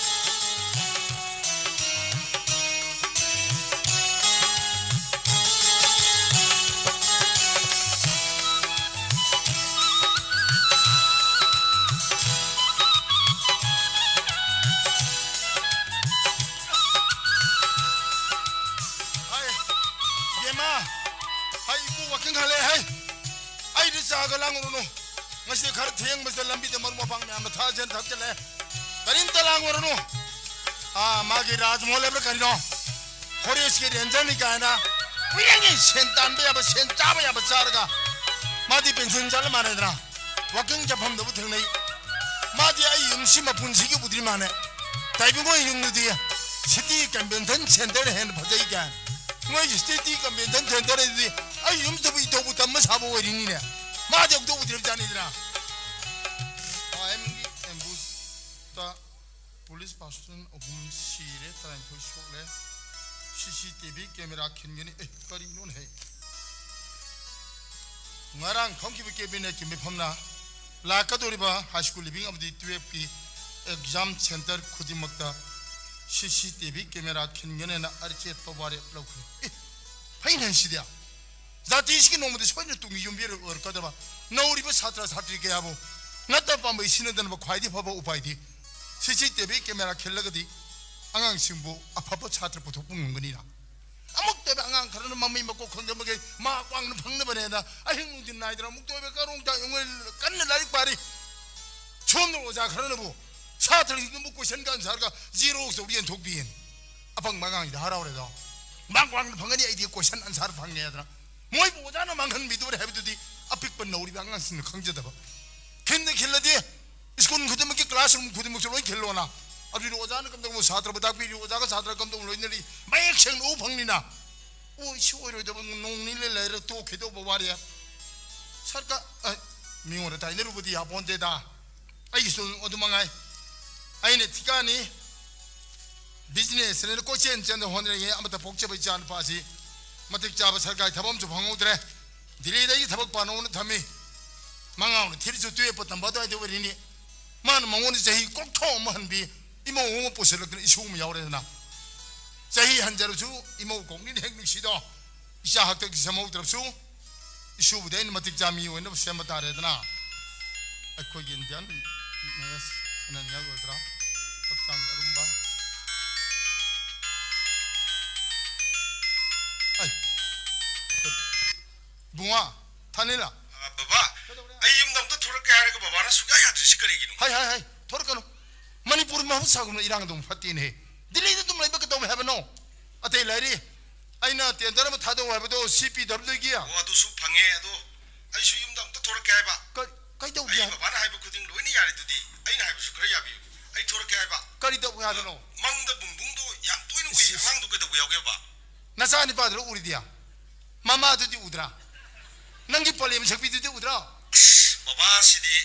ꯍꯥꯏ, ꯏꯕꯦꯝꯃ, ꯍꯥꯏ, ꯏꯄꯨ ꯋꯥꯀꯤꯡ ꯍꯜꯂꯛꯑꯦ, ꯍꯥꯏ꯫ ꯑꯩꯗꯤ ꯆꯥꯒ ꯂꯥꯡꯉꯨꯔꯨꯅꯨ꯫ ꯉꯁꯤ ꯈꯔ ꯊꯦꯡꯕꯁꯤꯗ ꯂꯝꯕꯤꯗ ꯃꯔꯨꯞ ꯃꯄꯥꯡ ꯃꯌꯥꯝꯅ ꯊꯛꯑꯁꯦꯅ ꯊꯛꯆꯜꯂꯛꯑꯦ꯫ ꯀꯔꯤꯝꯇ ꯂꯥꯡꯉꯨꯔꯨꯅꯨ꯫ ꯑꯥ, ꯃꯥꯒꯤ ꯔꯥꯖꯃꯣꯍꯜ ꯍꯥꯏꯕ꯭ꯔꯥ ꯀꯔꯤꯅꯣ? ꯐꯣꯔꯦꯁꯀꯤ ꯔꯦꯟꯖꯔꯅꯤ ꯀꯥꯏꯅ ꯀꯨꯏꯔꯦꯅꯦ ꯁꯦꯟ ꯇꯥꯟꯕ ꯌꯥꯕ, ꯁꯦꯟ ꯆꯥꯕ ꯌꯥꯕ ꯆꯥꯔꯒ ꯃꯥꯗꯤ ꯄꯦꯟꯁꯤꯟ ꯆꯠꯂ ꯃꯥꯟꯅꯗꯅ ꯋꯥꯀꯤꯡ ꯆꯠꯐꯝꯗꯕꯨ ꯊꯦꯡꯅꯩ꯫ ꯃꯥꯗꯤ ꯑꯩ ꯌꯨꯝꯁꯤ ꯃꯄꯨꯟꯁꯤꯒꯤ ꯎꯗ꯭ꯔꯤ ꯃꯥꯅꯦ꯫ ꯇꯥꯏꯕꯪ ꯍꯣꯏ ꯌꯨꯝꯗꯨꯗꯤ ꯁꯤꯇꯤ ꯀꯟꯚꯦꯟꯁꯟ ꯁꯦꯟꯇꯔ ꯍꯦꯟꯅ ꯐꯖꯩ ꯀꯥꯏꯅ꯫ ꯅꯣꯏ ꯁꯤꯇꯤ ꯀꯟꯚꯦꯟꯁꯟ ꯁꯦꯟꯇꯔ ꯍꯥꯏꯗꯨꯗꯤ ꯑꯩ ꯌꯨꯝꯗꯕꯨ ꯏꯇꯧꯕꯨ ꯇꯝꯕ ꯁꯥꯕ ꯑꯣꯏꯔꯤꯅꯤꯅꯦ꯫ ꯃꯥꯗꯤ ꯑꯃꯨꯛꯇ ꯎꯗ꯭ꯔꯤꯕ ꯖꯥꯠꯅꯤꯗꯅ꯫ ꯑꯥꯏ ꯑꯦꯝꯒꯤ ꯑꯦꯝꯕꯨꯁꯇ ꯄꯨꯂꯤꯁ ꯄꯥꯔꯁꯟ ꯑꯍꯨꯝ ꯁꯤꯔꯦ, ꯇꯔꯥꯅꯤꯊꯣꯏ ꯁꯣꯛꯂꯦ꯫ ꯁꯤ ꯁꯤ ꯇꯤ ꯚꯤ ꯀꯦꯃꯦꯔꯥ ꯈꯤꯟꯒꯅꯤ꯫ ꯑꯦ, ꯀꯔꯤꯅꯣꯅꯦ? ꯉꯔꯥꯡ ꯐꯝꯈꯤꯕ ꯀꯦꯕꯤꯅꯦꯠꯀꯤ ꯃꯤꯐꯝꯅ ꯂꯥꯛꯀꯗꯧꯔꯤꯕ ꯍꯥꯏ ꯁ꯭ꯀꯨꯜ ꯂꯤꯚꯤꯡ ꯑꯃꯗꯤ ꯇꯨꯌꯦꯜꯐꯀꯤ ꯑꯦꯛꯖꯥꯝ ꯁꯦꯟꯇꯔ ꯈꯨꯗꯤꯡꯃꯛꯇ ꯁꯤ ꯁꯤ ꯇꯤ ꯚꯤ ꯀꯦꯃꯦꯔꯥ ꯈꯤꯟꯒꯅꯦꯅ ꯑꯆꯦꯠꯄ ꯋꯥꯔꯦꯞ ꯂꯧꯈ꯭ꯔꯦ꯫ ꯑꯦ, ꯐꯩꯅꯦ ꯁꯤꯗꯤ꯫ ꯖꯥꯇꯤꯁꯤꯒꯤ ꯅꯣꯡꯃꯗꯤ ꯁꯣꯏꯗꯅ ꯇꯨꯡꯒꯤ ꯌꯨꯝꯕꯤꯔꯦꯜ ꯑꯣꯏꯔꯛꯀꯗꯕ ꯅꯧꯔꯤꯕ ꯁꯥꯇ꯭ꯔ ꯁꯥꯇ꯭ꯔꯤ ꯀꯌꯥꯕꯨ ꯅꯠꯇ ꯄꯥꯝꯕꯩ ꯁꯤꯟꯅꯗꯅꯕ ꯈ꯭ꯋꯥꯏꯗꯒꯤ ꯐꯕ ꯎꯄꯥꯏꯗꯤ ꯁꯤ ꯁꯤ ꯇꯤ ꯚꯤ ꯀꯦꯃꯦꯔꯥ ꯈꯤꯜꯂꯒꯗꯤ ꯑꯉꯥꯡꯁꯤꯡꯕꯨ ꯑꯐꯕ ꯁꯥꯇ꯭ꯔ ꯄꯨꯊꯣꯛꯄ ꯉꯝꯒꯅꯤꯅ꯫ ꯑꯃꯨꯛꯇ ꯑꯣꯏꯕ ꯑꯉꯥꯡ ꯈꯔꯅ ꯃꯃꯩ ꯃꯀꯣꯛ ꯈꯪꯗꯕꯒꯩ ꯃꯍꯥꯛ ꯋꯥꯡꯅ ꯐꯪꯅꯕꯅꯦꯅ ꯑꯍꯤꯡ ꯅꯨꯡꯊꯤꯟ ꯅꯥꯏꯗꯅ ꯑꯃꯨꯛꯇ ꯑꯣꯏꯕ ꯀꯔꯣꯡ ꯆꯥꯛ ꯌꯣꯡꯉꯩ ꯀꯟꯅ ꯂꯥꯏꯔꯤꯛ ꯄꯥꯔꯤ꯫ ꯁꯣꯝꯗ ꯑꯣꯖꯥ ꯈꯔꯅꯕꯨ ꯁꯥꯇ꯭ꯔꯁꯤꯡꯗꯨꯕꯨ ꯀꯣꯏꯁꯟꯒ ꯑꯟꯁꯥꯔꯒ ꯖꯤꯔꯣꯛꯁ ꯇꯧꯔ ꯌꯦꯟꯊꯣꯛꯄꯤꯌꯦꯅ꯫ ꯑꯄꯪꯕ ꯑꯉꯥꯡꯁꯤꯗ ꯍꯔꯥꯎꯔꯦꯗꯣ꯫ ꯃꯍꯥꯛ ꯋꯥꯡꯅ ꯐꯪꯒꯅꯤ, ꯑꯩꯗꯤ ꯀꯣꯏꯁꯟ ꯑꯟꯁꯥꯔ ꯐꯪꯉꯦ ꯍꯥꯏꯗꯅ꯫ ꯃꯣꯏꯕꯨ ꯑꯣꯖꯥꯅ ꯃꯥꯡꯍꯟꯕꯤꯗꯣꯔꯦ ꯍꯥꯏꯕꯗꯨꯗꯤ ꯑꯄꯤꯛꯄ ꯅꯧꯔꯤꯕ ꯑꯉꯥꯡꯁꯤꯡꯅ ꯈꯪꯖꯗꯕ꯫ ꯈꯤꯟꯗ ꯈꯤꯜꯂꯗꯤ ꯁ꯭ꯀꯨꯜ ꯈꯨꯗꯤꯡꯃꯛꯀꯤ ꯀ꯭ꯂꯥꯁꯔꯨꯝ ꯈꯨꯗꯤꯡꯃꯛꯁꯨ ꯂꯣꯏ ꯈꯤꯜꯂꯣꯅ꯫ ꯑꯗꯨꯗꯤ ꯑꯣꯖꯥꯅ ꯀꯝꯗꯧꯕ, ꯁꯥꯇ꯭ꯔꯕꯨ ꯇꯥꯛꯄꯤꯔꯤ, ꯑꯣꯖꯥꯒ ꯁꯥꯇ꯭ꯔ ꯀꯝꯗꯧꯕ ꯂꯣꯏꯅꯔꯤ, ꯃꯌꯦꯛ ꯁꯦꯡꯅ ꯎ ꯐꯪꯅꯤꯅ꯫ ꯑꯣ, ꯁꯤ ꯑꯣꯏꯔꯣꯏꯗꯕ, ꯅꯣꯡ ꯅꯤꯅꯤ ꯂꯩꯔ ꯇꯣꯛꯈꯤꯗꯧꯕ ꯋꯥꯔꯤ꯫ ꯁꯔꯀꯥꯔ, ꯑ, ꯃꯤꯉꯣꯟꯗ ꯇꯥꯏꯅꯔꯨꯕꯗꯤ ꯌꯥꯄꯣꯟꯇꯦꯗ꯫ ꯑꯩꯒꯤꯁꯨ ꯑꯗꯨ ꯃꯉꯥꯏ꯫ ꯑꯩꯅ ꯊꯤꯀꯥꯅꯤ business ꯅꯦꯅ ꯀꯣꯏꯆꯦꯟ ꯆꯦꯟꯗ ꯍꯣꯠꯅꯔꯤꯉꯩ ꯑꯃꯠꯇ ꯄꯣꯛꯆꯕ ꯏꯆꯥ ꯅꯨꯄꯥꯁꯤ ꯃꯇꯤꯛ ꯆꯥꯕ ꯁꯔꯀꯥꯔꯒꯤ ꯊꯕꯛ ꯑꯃꯁꯨ ꯐꯪꯍꯧꯗ꯭ꯔꯦ꯫ ꯗꯤꯜꯂꯤꯗ ꯑꯩꯒꯤ ꯊꯕꯛ ꯄꯥꯅꯧꯅ ꯊꯝꯃꯤ꯫ ꯃꯉꯥꯎꯅ ꯊꯤꯔꯤꯁꯨ ꯇꯨꯌꯦꯞꯄ ꯇꯝꯕ ꯑꯗꯨꯋꯥꯏꯗ ꯑꯣꯏꯔꯤꯅꯤ꯫ ꯃꯥꯅ ꯃꯉꯣꯟꯗ ꯆꯍꯤ ꯀꯣꯛꯊꯣꯛ ꯑꯃ ꯍꯟꯕꯤ ꯏꯃꯧ ꯑꯃ ꯄꯨꯁꯤꯜꯂꯛꯇꯅ ꯏꯁꯨ ꯑꯃ ꯌꯥꯎꯔꯦꯗꯅ꯫ ꯆꯍꯤ ꯍꯟꯖꯔꯁꯨ ꯏꯃꯧ ꯀꯧꯅꯤꯅ ꯍꯦꯛ ꯅꯨꯡꯁꯤꯗꯣ꯫ ꯏꯆꯥ ꯍꯥꯛꯇꯛꯇꯤ ꯁꯦꯝꯍꯧꯗ꯭ꯔꯕꯁꯨ ꯏꯁꯨꯕꯨꯗꯤ ꯑꯩꯅ ꯃꯇꯤꯛ ꯆꯥ ꯃꯤ ꯑꯣꯏꯅꯕ ꯁꯦꯝꯕ ꯇꯥꯔꯦꯗꯅ꯫ ꯑꯩꯈꯣꯏꯒꯤ ꯏꯟꯗꯤꯌꯥꯟ ꯃꯦꯁ ꯁꯥꯟꯅꯅꯤꯡꯉꯥꯏ ꯑꯣꯏꯗ꯭ꯔꯥ? ꯍꯛꯆꯥꯡꯒꯤ ꯑꯔꯨꯝꯕ꯫ ꯑꯩ, ꯏꯕꯨꯡꯉꯣ, ꯊꯥꯅꯤꯂꯥ꯫ ꯑ, ꯕꯕꯥ, ꯀꯩꯗꯧꯔꯦ? ꯑꯩ ꯌꯨꯝꯗ ꯑꯝꯇ ꯊꯣꯔꯛꯀꯦ ꯍꯥꯏꯔꯒ ꯕꯕꯥꯅ ꯁꯨꯛꯌꯥ ꯌꯥꯗ꯭ꯔꯤꯁꯤ ꯀꯔꯤꯒꯤꯅꯣ? ꯍꯥꯏ, ꯍꯥꯏ, ꯍꯥꯏ, ꯊꯣꯔꯛꯀꯅꯨ꯫ ꯃꯅꯤꯄꯨꯔ ꯃꯍꯧꯁꯥꯒꯨꯝꯅ ꯏꯔꯥꯡ ꯑꯗꯨꯝ ꯐꯠꯇꯦꯅꯦꯍꯦ꯫ ꯗꯤꯜꯂꯤꯗ ꯑꯗꯨꯝ ꯂꯩꯕ ꯀꯩꯗꯧꯋꯦ ꯍꯥꯏꯕꯅꯣ? ꯑꯇꯩ ꯂꯩꯔꯤ꯫ ꯑꯩꯅ ꯇꯦꯟꯗꯔ ꯑꯃ ꯊꯥꯗꯧ ꯍꯥꯏꯕꯗꯣ ꯁꯤ ꯄꯤ ꯗꯕ꯭ꯂꯤꯎꯒꯤ꯫ ꯑꯣ, ꯑꯗꯨꯁꯨ ꯐꯪꯉꯦ꯫ ꯑꯗꯣ ꯑꯩꯁꯨ ꯌꯨꯝꯗ ꯑꯝꯇ ꯊꯣꯔꯛꯀꯦ ꯍꯥꯏꯕ꯫ ꯀ-, ꯀꯩꯗꯧꯒꯦ ꯑꯩ ꯍꯥꯏꯕ? ꯕꯕꯥꯅ ꯍꯥꯏꯕ ꯈꯨꯗꯤꯡ ꯂꯣꯏꯅ ꯌꯥꯔꯤꯗꯨꯗꯤ꯫ ꯑꯩꯅ ꯍꯥꯏꯕꯁꯨ ꯈꯔ ꯌꯥꯕꯤꯌꯨ꯫ ꯑꯩ ꯊꯣꯔꯛꯀꯦ ꯍꯥꯏꯕ꯫ ꯀꯔꯤ ꯇꯧꯒꯦ ꯍꯥꯏꯕꯅꯣ? ꯃꯪꯗ ꯕꯨꯡꯕꯨꯡꯗꯣ ꯌꯥꯝ ꯇꯣꯏꯅ ꯎꯏ꯫ ꯏꯁ, ꯏꯁ꯫ ꯑꯉꯥꯡꯗꯣ ꯀꯩꯗꯧꯕ ꯌꯥꯎꯒꯦꯕ? ꯅꯆꯥ ꯅꯤꯄꯥꯗꯨ ꯎꯔꯤꯗꯤ? ꯃꯃꯥꯗꯨꯗꯤ ꯎꯗ꯭ꯔꯥ? ꯅꯪꯒꯤ ꯄꯣꯂꯦꯝ ꯁꯛꯄꯤꯗꯨꯗꯤ ꯎꯗ꯭ꯔꯥ? ꯑꯁ, ꯕꯕꯥ ꯁꯤꯗꯤ꯫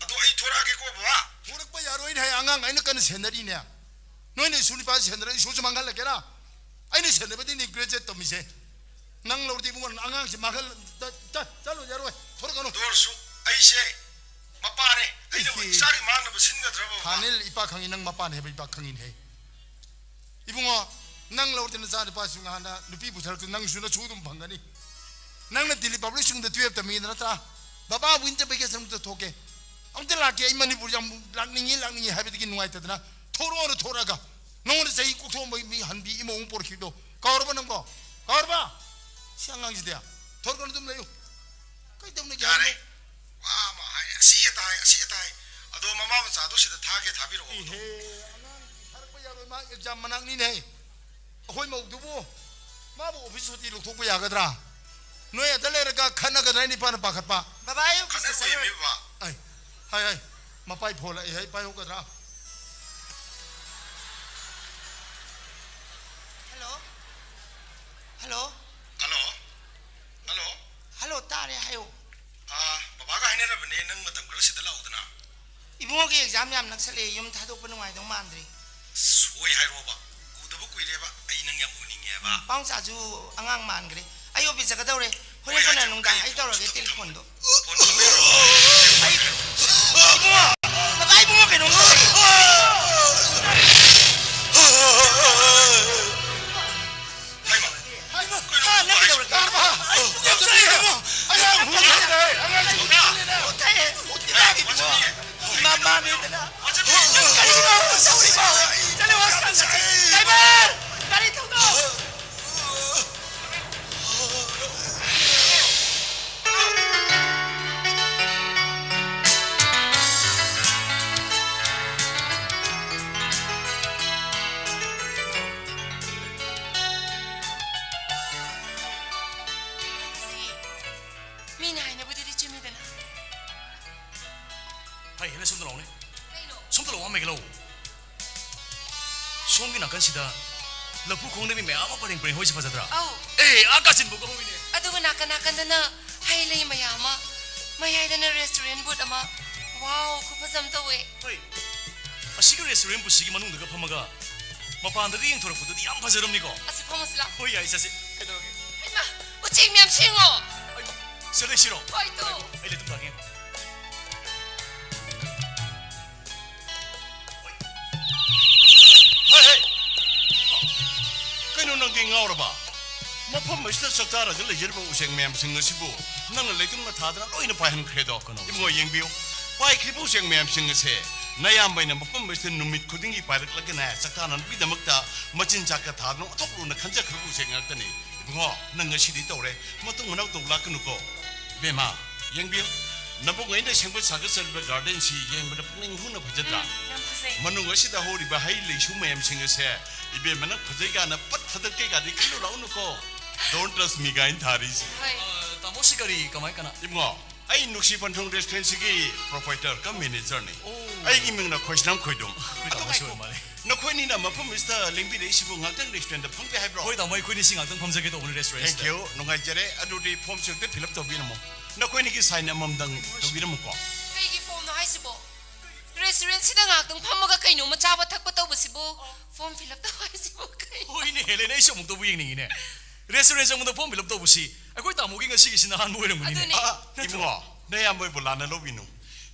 ꯑꯗꯣ ꯑꯩ ꯊꯣꯔꯛꯑꯒꯦꯀꯣ, ꯕꯕꯥ꯫ ꯊꯣꯔꯛꯄ ꯌꯥꯔꯣꯏꯅꯦ ꯍꯥꯏ, ꯑꯉꯥꯡ ꯑꯩꯅ ꯀꯟꯅ ꯁꯦꯟꯅꯔꯤꯅꯦ꯫ ꯅꯣꯏꯅ ꯏꯁꯨ ꯅꯤꯄꯥꯁꯤ ꯁꯦꯟꯅꯔ ꯏꯁꯨꯁꯨ ꯃꯥꯡꯍꯜꯂꯒꯦꯔꯥ? ꯑꯩꯅ ꯁꯦꯟꯅꯕꯗꯤ ꯅꯤ ꯒ꯭ꯔꯦꯖꯨꯑꯦꯠ ꯇꯝꯃꯤꯁꯦ꯫ ꯅꯪ ꯂꯧꯔꯗꯤ ꯏꯕꯨꯡꯉꯣ, ꯑꯉꯥꯡꯁꯤ ꯃꯥꯡꯍꯜ-, ꯆ-, ꯆ-, ꯆꯠꯂꯣ, ꯌꯥꯔꯣꯏ꯫ ꯊꯣꯔꯛꯀꯅꯨ꯫ ꯑꯗꯨ ꯑꯣꯏꯔꯁꯨ ꯑꯩꯁꯦ ꯃꯄꯥꯅꯦ꯫ ꯑꯩꯅ ꯏꯍꯦ꯫ ꯏꯆꯥꯒꯤ ꯃꯥꯡꯅꯕ ꯁꯤꯟꯒꯗ꯭ꯔꯕ, ꯕꯕꯥ? ꯊꯥꯅꯤꯜ, ꯏꯄꯥ ꯈꯪꯉꯤ, ꯅꯪ ꯃꯄꯥꯅꯦ ꯍꯥꯏꯕ ꯏꯄꯥ ꯈꯪꯉꯤꯅꯦꯍꯦ꯫ ꯏꯕꯨꯡꯉꯣ, ꯅꯪ ꯂꯧꯔꯗꯤ ꯅꯆꯥ ꯅꯨꯄꯥꯁꯨ ꯉꯍꯥꯟꯅ ꯅꯨꯄꯤ ꯄꯨꯊꯔꯛꯇ ꯅꯪꯁꯨ ꯅꯁꯨ ꯑꯗꯨꯝ ꯐꯪꯒꯅꯤ꯫ ꯅꯪꯅ ꯗꯤꯜꯂꯤ ꯄꯕ꯭ꯂꯤꯛ ꯁ꯭ꯀꯨꯜꯗ ꯇꯨꯌꯦꯜꯞ ꯇꯝꯃꯤꯉꯩꯗ ꯅꯠꯇ꯭ꯔꯥ? ꯕꯕꯥ, winter vacation ꯑꯝꯇ ꯊꯣꯛꯀꯦ, ꯑꯝꯇ ꯂꯥꯛꯀꯦ, ꯑꯩ ꯃꯅꯤꯄꯨꯔ ꯌꯥꯝ ꯂꯥꯛꯅꯤꯡꯉꯤ, ꯂꯥꯛꯅꯤꯡꯉꯤ ꯍꯥꯏꯕꯗꯒꯤ ꯅꯨꯡꯉꯥꯏꯇꯗꯅ ꯊꯣꯔꯛꯑꯣꯅ ꯊꯣꯔꯛꯑꯒ ꯅꯉꯣꯟꯗ ꯆꯍꯤ ꯀꯣꯛꯊꯣꯛꯑꯝꯕ ꯃꯤ ꯍꯟꯕꯤ ꯏꯃꯧ ꯑꯃ ꯄꯣꯔꯛꯈꯤꯕꯗꯣ ꯀꯥꯎꯔꯕ ꯅꯪꯕꯣ? ꯀꯥꯎꯔꯕ? ꯁꯤ ꯑꯉꯥꯡꯁꯤꯗꯤ ꯊꯣꯔꯛꯀꯅꯨ, ꯑꯗꯨꯝ ꯂꯩꯌꯨ꯫ ꯀꯩꯗꯧꯅꯒꯦ ꯌꯥꯔꯦ꯫ ꯍꯥꯏꯕꯅꯣ? ꯋꯥ ꯑꯃ ꯍꯥꯏꯔꯦ, ꯑꯁꯤ ꯍꯦꯛꯇ ꯍꯥꯏ, ꯑꯁꯤ ꯍꯦꯛꯇ ꯍꯥꯏ꯫ ꯑꯗꯣ ꯃꯃꯥ ꯃꯆꯥꯗꯣ ꯁꯤꯗ ꯊꯥꯒꯦ ꯊꯥꯕꯤꯔꯛꯑꯣ꯫ ꯏꯍꯦ, ꯑꯉꯥꯡ ꯊꯥꯔꯛꯄ ꯌꯥꯔꯣꯏ, ꯃꯥ ꯑꯦꯛꯖꯥꯝ ꯃꯅꯥꯛꯅꯤꯅꯦ꯫ ꯑꯩꯈꯣꯏ ꯃꯧꯗꯨꯕꯨ, ꯃꯥꯕꯨ ꯑꯣꯐꯤꯁ ꯁꯨꯇꯤ ꯂꯧꯊꯣꯛꯄ ꯌꯥꯒꯗ꯭ꯔꯥ? ꯅꯣꯏ ꯑꯗ ꯂꯩꯔꯒ ꯈꯠꯅꯒꯗ꯭ꯔꯥ ꯍꯥꯏꯅ ꯏꯄꯥꯅ ꯄꯥꯈꯠꯄ꯫ ꯕꯕꯥ, ꯑꯩ ꯑꯣꯐꯤꯁꯇ ꯈꯠꯅꯔꯣꯏꯃꯤ ꯆꯠꯂꯨꯔꯦ꯫ ꯕꯕꯥ꯫ ꯑꯩ, ꯍꯥꯏ, ꯍꯥꯏ, ꯃꯄꯥꯏ ꯐꯣꯜꯂꯛꯏ, ꯍꯥꯏ, ꯄꯥꯏꯍꯧꯒꯗ꯭ꯔꯥ? Hello? Hello? Hello? Hello? Hello, ꯇꯥꯔꯦ, ꯍꯥꯏꯌꯣ꯫ ꯑꯥ, ꯕꯕꯥꯒ ꯍꯥꯏꯅꯔꯕꯅꯦ, ꯅꯪ ꯃꯇꯝ ꯈꯔ ꯁꯤꯗ ꯂꯥꯛꯎꯗꯅ꯫ ꯏꯕꯨꯡꯉꯣꯒꯤ ꯑꯦꯛꯖꯥꯝ ꯌꯥꯝ ꯅꯛꯁꯜꯂꯛꯑꯦ, ꯌꯨꯝ ꯊꯥꯗꯣꯛꯄ ꯅꯨꯡꯉꯥꯏꯗꯧ ꯃꯥꯟꯗ꯭ꯔꯦ꯫ ꯑꯁ, ꯍꯣꯏ ꯍꯥꯏꯔꯣꯕ, ꯎꯗꯕ ꯀꯨꯏꯔꯦꯕ, ꯑꯩ ꯅꯪ ꯌꯥꯝ ꯎꯅꯤꯡꯉꯦꯕ꯫ ꯎꯝ, ꯄꯥꯎꯆꯥꯁꯨ ꯑꯉꯥꯡ ꯃꯥꯟꯈ꯭ꯔꯦ꯫ ꯑꯩ ꯑꯣꯐꯤꯁ ꯆꯠꯀꯗꯧꯔꯦ, ꯍꯣꯔꯦꯟ ꯍꯣꯏ, ꯀꯣꯟꯅ ꯍꯣꯏ, ꯅꯨꯡꯗꯥꯡ ꯑꯩ ꯑꯩ ꯇꯧꯔꯒꯦ ꯐꯣꯟ ꯇꯦꯂꯤꯐꯣꯟꯗꯣ꯫ ꯐꯣꯟ ꯇꯧꯕꯤꯔꯛꯑꯣ꯫ ꯑꯩ, ꯏꯕꯨꯡꯉꯣ, ꯕꯕꯥ, ꯏꯕꯨꯡꯉꯣ ꯀꯩꯅꯣꯝ ꯇꯧꯔꯦ꯫ ꯍꯥꯏꯃ, ꯍꯥ, ꯅꯪ ꯀꯩꯗꯧꯔꯒꯦ? ꯇꯥꯔꯕ? ꯑꯩ ꯄꯨꯛ ꯌꯥꯝ ꯆꯥꯛꯑꯦ꯫ ꯑꯉꯥꯡ ꯍꯨ ꯊꯛꯑꯦ, ꯑꯉꯥꯡꯁꯤꯡ ꯍꯨ ꯊꯛꯑꯦ꯫ ꯍꯨ ꯊꯛꯑꯦ, ꯍꯨ ꯊꯛꯑꯦ, ꯏꯕꯨꯡꯉꯣ꯫ ꯃꯃꯥꯅꯤꯗꯅ꯫ ꯅꯪ ꯀꯔꯤꯅꯣ ꯇꯧꯔꯤꯕꯣ? ꯆꯠꯂꯣ, ꯍꯣꯁꯄꯤꯇꯥꯜꯗ ꯆꯠꯁꯤ꯫ ꯗ꯭ꯔꯥꯏꯚꯔ! ꯒꯥꯔꯤ ꯊꯧꯗꯣꯛ! ꯃꯤꯅ ꯍꯥꯏꯅꯕꯗꯨꯗꯤ ꯆꯨꯝꯃꯤꯗꯅ꯫ ꯍꯩ, ꯍꯦꯟꯅ ꯁꯣꯝꯗ ꯂꯥꯛꯑꯣꯅꯦ꯫ ꯀꯩꯅꯣ? ꯁꯣꯝꯗ ꯂꯥꯛꯑꯣ, ꯑꯃ ꯍꯦꯛ ꯂꯥꯛꯑꯣ꯫ ꯁꯣꯝꯒꯤ ꯅꯥꯀꯟꯁꯤꯗ ꯂꯐꯨ ꯈꯣꯡꯗ ꯃꯤ ꯃꯌꯥꯝ ꯑꯃ ꯄꯔꯦꯡ ꯄꯔꯦꯡ ꯍꯧꯔꯤꯁꯦ ꯐꯖꯗ꯭ꯔꯥ? ꯑꯧ꯫ ꯑꯦ, ꯑꯥ ꯀꯥꯆꯤꯟ ꯐꯥꯎꯕ ꯍꯧꯔꯤꯅꯦ꯫ ꯑꯗꯨꯒ ꯅꯥꯀꯟ ꯅꯥꯀꯟꯗꯅ ꯍꯩ ꯂꯩ ꯃꯌꯥꯝ ꯑꯃ, ꯃꯌꯥꯏꯗꯅ restaurant board ꯑꯃ꯫ ꯋꯥꯎ, ꯈꯨꯐꯖ ꯑꯃ ꯇꯧꯋꯦ꯫ ꯍꯣꯏ꯫ ꯑꯁꯤꯒꯤ restaurant board ꯁꯤꯒꯤ ꯃꯅꯨꯡꯗꯒ ꯐꯝꯃꯒ ꯃꯄꯥꯟꯗꯒ ꯌꯦꯡꯊꯣꯔꯛꯄꯗꯨꯗꯤ ꯌꯥꯝ ꯐꯖꯔꯝꯅꯤꯀꯣ? ꯑꯁꯤ ꯐꯝꯃꯁꯤ ꯂꯥꯎ꯫ ꯍꯣꯏ, ꯌꯥꯏ, ꯆꯠꯁꯤ꯫ ꯀꯩꯗꯧꯔꯒꯦ? ꯍꯩꯃꯥ, ꯎꯆꯦꯛ ꯃꯌꯥꯝ ꯁꯦꯡꯉꯣ꯫ ꯑꯩ, ꯁꯤꯗ ꯂꯩꯁꯤꯔꯣ? ꯍꯣꯏ, ꯇꯨ꯫ ꯑꯩ ꯂꯩꯇꯨꯝ ꯇꯥꯒꯦ꯫ ꯍꯩ, ꯍꯩ! ꯀꯩꯅꯣ ꯅꯪꯗꯤ ꯉꯥꯎꯔꯕ? ꯃꯐꯝ ꯑꯁꯤꯗ ꯆꯥꯛ ꯆꯥꯔꯒ ꯂꯩꯖꯔꯤꯕ ꯎꯆꯦꯛ ꯃꯌꯥꯝꯁꯤꯡ ꯑꯁꯤꯕꯨ ꯅꯪꯅ ꯂꯩꯇꯨꯝꯅ ꯊꯥꯗꯅ ꯂꯣꯏꯅ ꯄꯥꯏꯍꯟꯈ꯭ꯔꯦꯗꯣ꯫ ꯀꯩꯅꯣ? ꯏꯕꯨꯡꯉꯣ, ꯌꯦꯡꯕꯤꯌꯨ꯫ ꯄꯥꯏꯈ꯭ꯔꯤꯕ ꯎꯆꯦꯛ ꯃꯌꯥꯝꯁꯤꯡ ꯑꯁꯦ ꯅꯌꯥꯝꯕ ꯑꯩꯅ ꯃꯐꯝ ꯑꯁꯤꯗ ꯅꯨꯃꯤꯠ ꯈꯨꯗꯤꯡꯒꯤ ꯄꯥꯏꯔꯛꯂꯒꯅꯦ, ꯆꯥꯛ ꯆꯥꯅꯅꯕꯒꯤꯗꯃꯛꯇ ꯃꯆꯤꯟꯖꯥꯛꯀ ꯊꯥꯗꯅ ꯑꯣꯟꯊꯣꯛꯂꯨꯅ ꯈꯟꯖꯈ꯭ꯔꯕ ꯎꯆꯦꯛ ꯉꯥꯛꯇꯅꯤ꯫ ꯏꯕꯨꯡꯉꯣ, ꯅꯪ ꯉꯁꯤꯗꯤ ꯇꯧꯔꯦ꯫ ꯃꯇꯨꯡ ꯃꯅꯥꯎ ꯇꯧ ꯂꯥꯛꯀꯅꯨꯀꯣ꯫ ꯏꯕꯦꯝꯃ, ꯌꯦꯡꯕꯤꯌꯨ꯫ ꯅꯕꯨꯡ ꯑꯩꯅ ꯁꯦꯝꯒꯠ ꯁꯥꯒꯠꯆꯔꯤꯕ garden ꯁꯤ ꯌꯦꯡꯕꯗ ꯄꯨꯛꯅꯤꯡ ꯍꯨꯅ ꯐꯖꯗ꯭ꯔꯥ? ꯎꯝ, ꯌꯥꯝ ꯐꯖꯩ꯫ ꯃꯅꯨꯡ ꯑꯁꯤꯗ ꯍꯧꯔꯤꯕ ꯍꯩ ꯂꯩꯁꯨ ꯃꯌꯥꯝꯁꯤꯡ ꯑꯁꯦ ꯏꯕꯦꯝꯃꯅ ꯐꯖꯩ ꯀꯥꯏꯅ ꯄꯠ ꯊꯥꯗꯠꯀꯦ ꯀꯥꯏꯗꯤ ꯈꯜꯂꯨ ꯂꯥꯛꯎꯅꯨꯀꯣ꯫ Don't trust me ꯀꯥꯏꯅ ꯊꯥꯔꯤꯁꯦ꯫ ꯍꯣꯏ꯫ ꯇꯥꯃꯣꯁꯤ ꯀꯔꯤ, ꯀꯃꯥꯏ, ꯀꯅꯥ? ꯏꯕꯨꯡꯉꯣ, ꯑꯩ ꯅꯨꯡꯁꯤ ꯄꯟꯊꯨꯡ ꯔꯦꯁꯇꯨꯔꯦꯟꯁꯤꯒꯤ ꯄ꯭ꯔꯣꯄ꯭ꯔꯥꯏꯇꯔ ꯀꯝ ꯃꯦꯅꯦꯖꯔꯅꯤ꯫ ꯑꯣ꯫ ꯑꯩꯒꯤ ꯃꯤꯡꯅ ꯈꯣꯏꯁꯅꯥꯝ ꯈꯣꯏꯗꯨꯝ꯫ ꯑꯩꯈꯣꯏ ꯇꯥꯃꯣꯁꯤ ꯑꯣꯏ ꯃꯥꯜꯂꯦ꯫ ꯅꯈꯣꯏꯅꯤꯅ ꯃꯐꯝ ꯑꯁꯤꯗ ꯂꯦꯡꯕꯤꯔꯛꯏꯁꯤꯕꯨ ꯉꯥꯛꯇꯪ ꯔꯦꯁꯇꯨꯔꯦꯟꯗ ꯐꯝꯒꯦ ꯍꯥꯏꯕ꯭ꯔꯣ? ꯍꯣꯏ ꯇꯥꯃꯣ, ꯑꯩꯈꯣꯏꯅꯤꯁꯤ ꯉꯥꯛꯇꯪ ꯐꯝꯖꯒꯦ ꯇꯧꯕꯅꯤ Thank ꯔꯦꯁꯇꯨꯔꯦꯟꯁꯤꯗ꯫ you. ꯅꯨꯡꯉꯥꯏꯖꯔꯦ꯫ ꯑꯗꯨꯗꯤ ꯐꯣꯝꯁꯤ ꯑꯝꯇ ꯐꯤꯜ ꯑꯞ ꯇꯧꯕꯤꯔꯝꯃꯣ꯫ ꯅꯈꯣꯏꯅꯤꯒꯤ ꯁꯥꯏꯟ ꯑꯃꯃꯝꯗꯪ ꯇꯧꯕꯤꯔꯝꯃꯨꯀꯣ꯫ ꯀꯩꯒꯤ ꯐꯣꯝꯅꯣ ꯍꯥꯏꯁꯤꯕꯣ? ꯔꯦꯁꯇꯨꯔꯦꯟꯁꯤꯗ ꯉꯥꯛꯇꯪ ꯐꯝꯃꯒ ꯀꯩꯅꯣꯝꯃ ꯆꯥꯕ ꯊꯛꯄ ꯇꯧꯕꯁꯤꯕꯨ ꯐꯣꯝ ꯐꯤꯜ ꯑꯞ ꯇꯧ ꯍꯥꯏꯁꯤꯕꯨ ꯀꯩ? ꯍꯣꯏꯅꯦ ꯍꯦꯂꯦꯅ, ꯑꯩꯁꯨ ꯑꯃꯨꯛꯇꯕꯨ ꯌꯦꯡꯅꯤꯡꯉꯤꯅꯦ꯫ ꯔꯦꯁꯇꯨꯔꯦꯟ ꯆꯪꯕꯗ ꯐꯣꯝ ꯐꯤꯜ ꯑꯞ ꯇꯧꯕꯁꯤ ꯑꯩꯈꯣꯏ ꯇꯥꯃꯣꯒꯤ ꯉꯁꯤꯒꯤꯁꯤꯅ ꯑꯍꯥꯟꯕ ꯑꯣꯏꯔꯝꯒꯅꯤꯅꯦ꯫ ꯑꯗꯨꯅꯦ꯫ ꯑꯥ, ꯏꯕꯨꯡꯉꯣ, ꯅꯌꯥꯝꯕ ꯑꯣꯏꯕꯨ ꯂꯥꯟꯅ ꯂꯧꯕꯤꯅꯨ꯫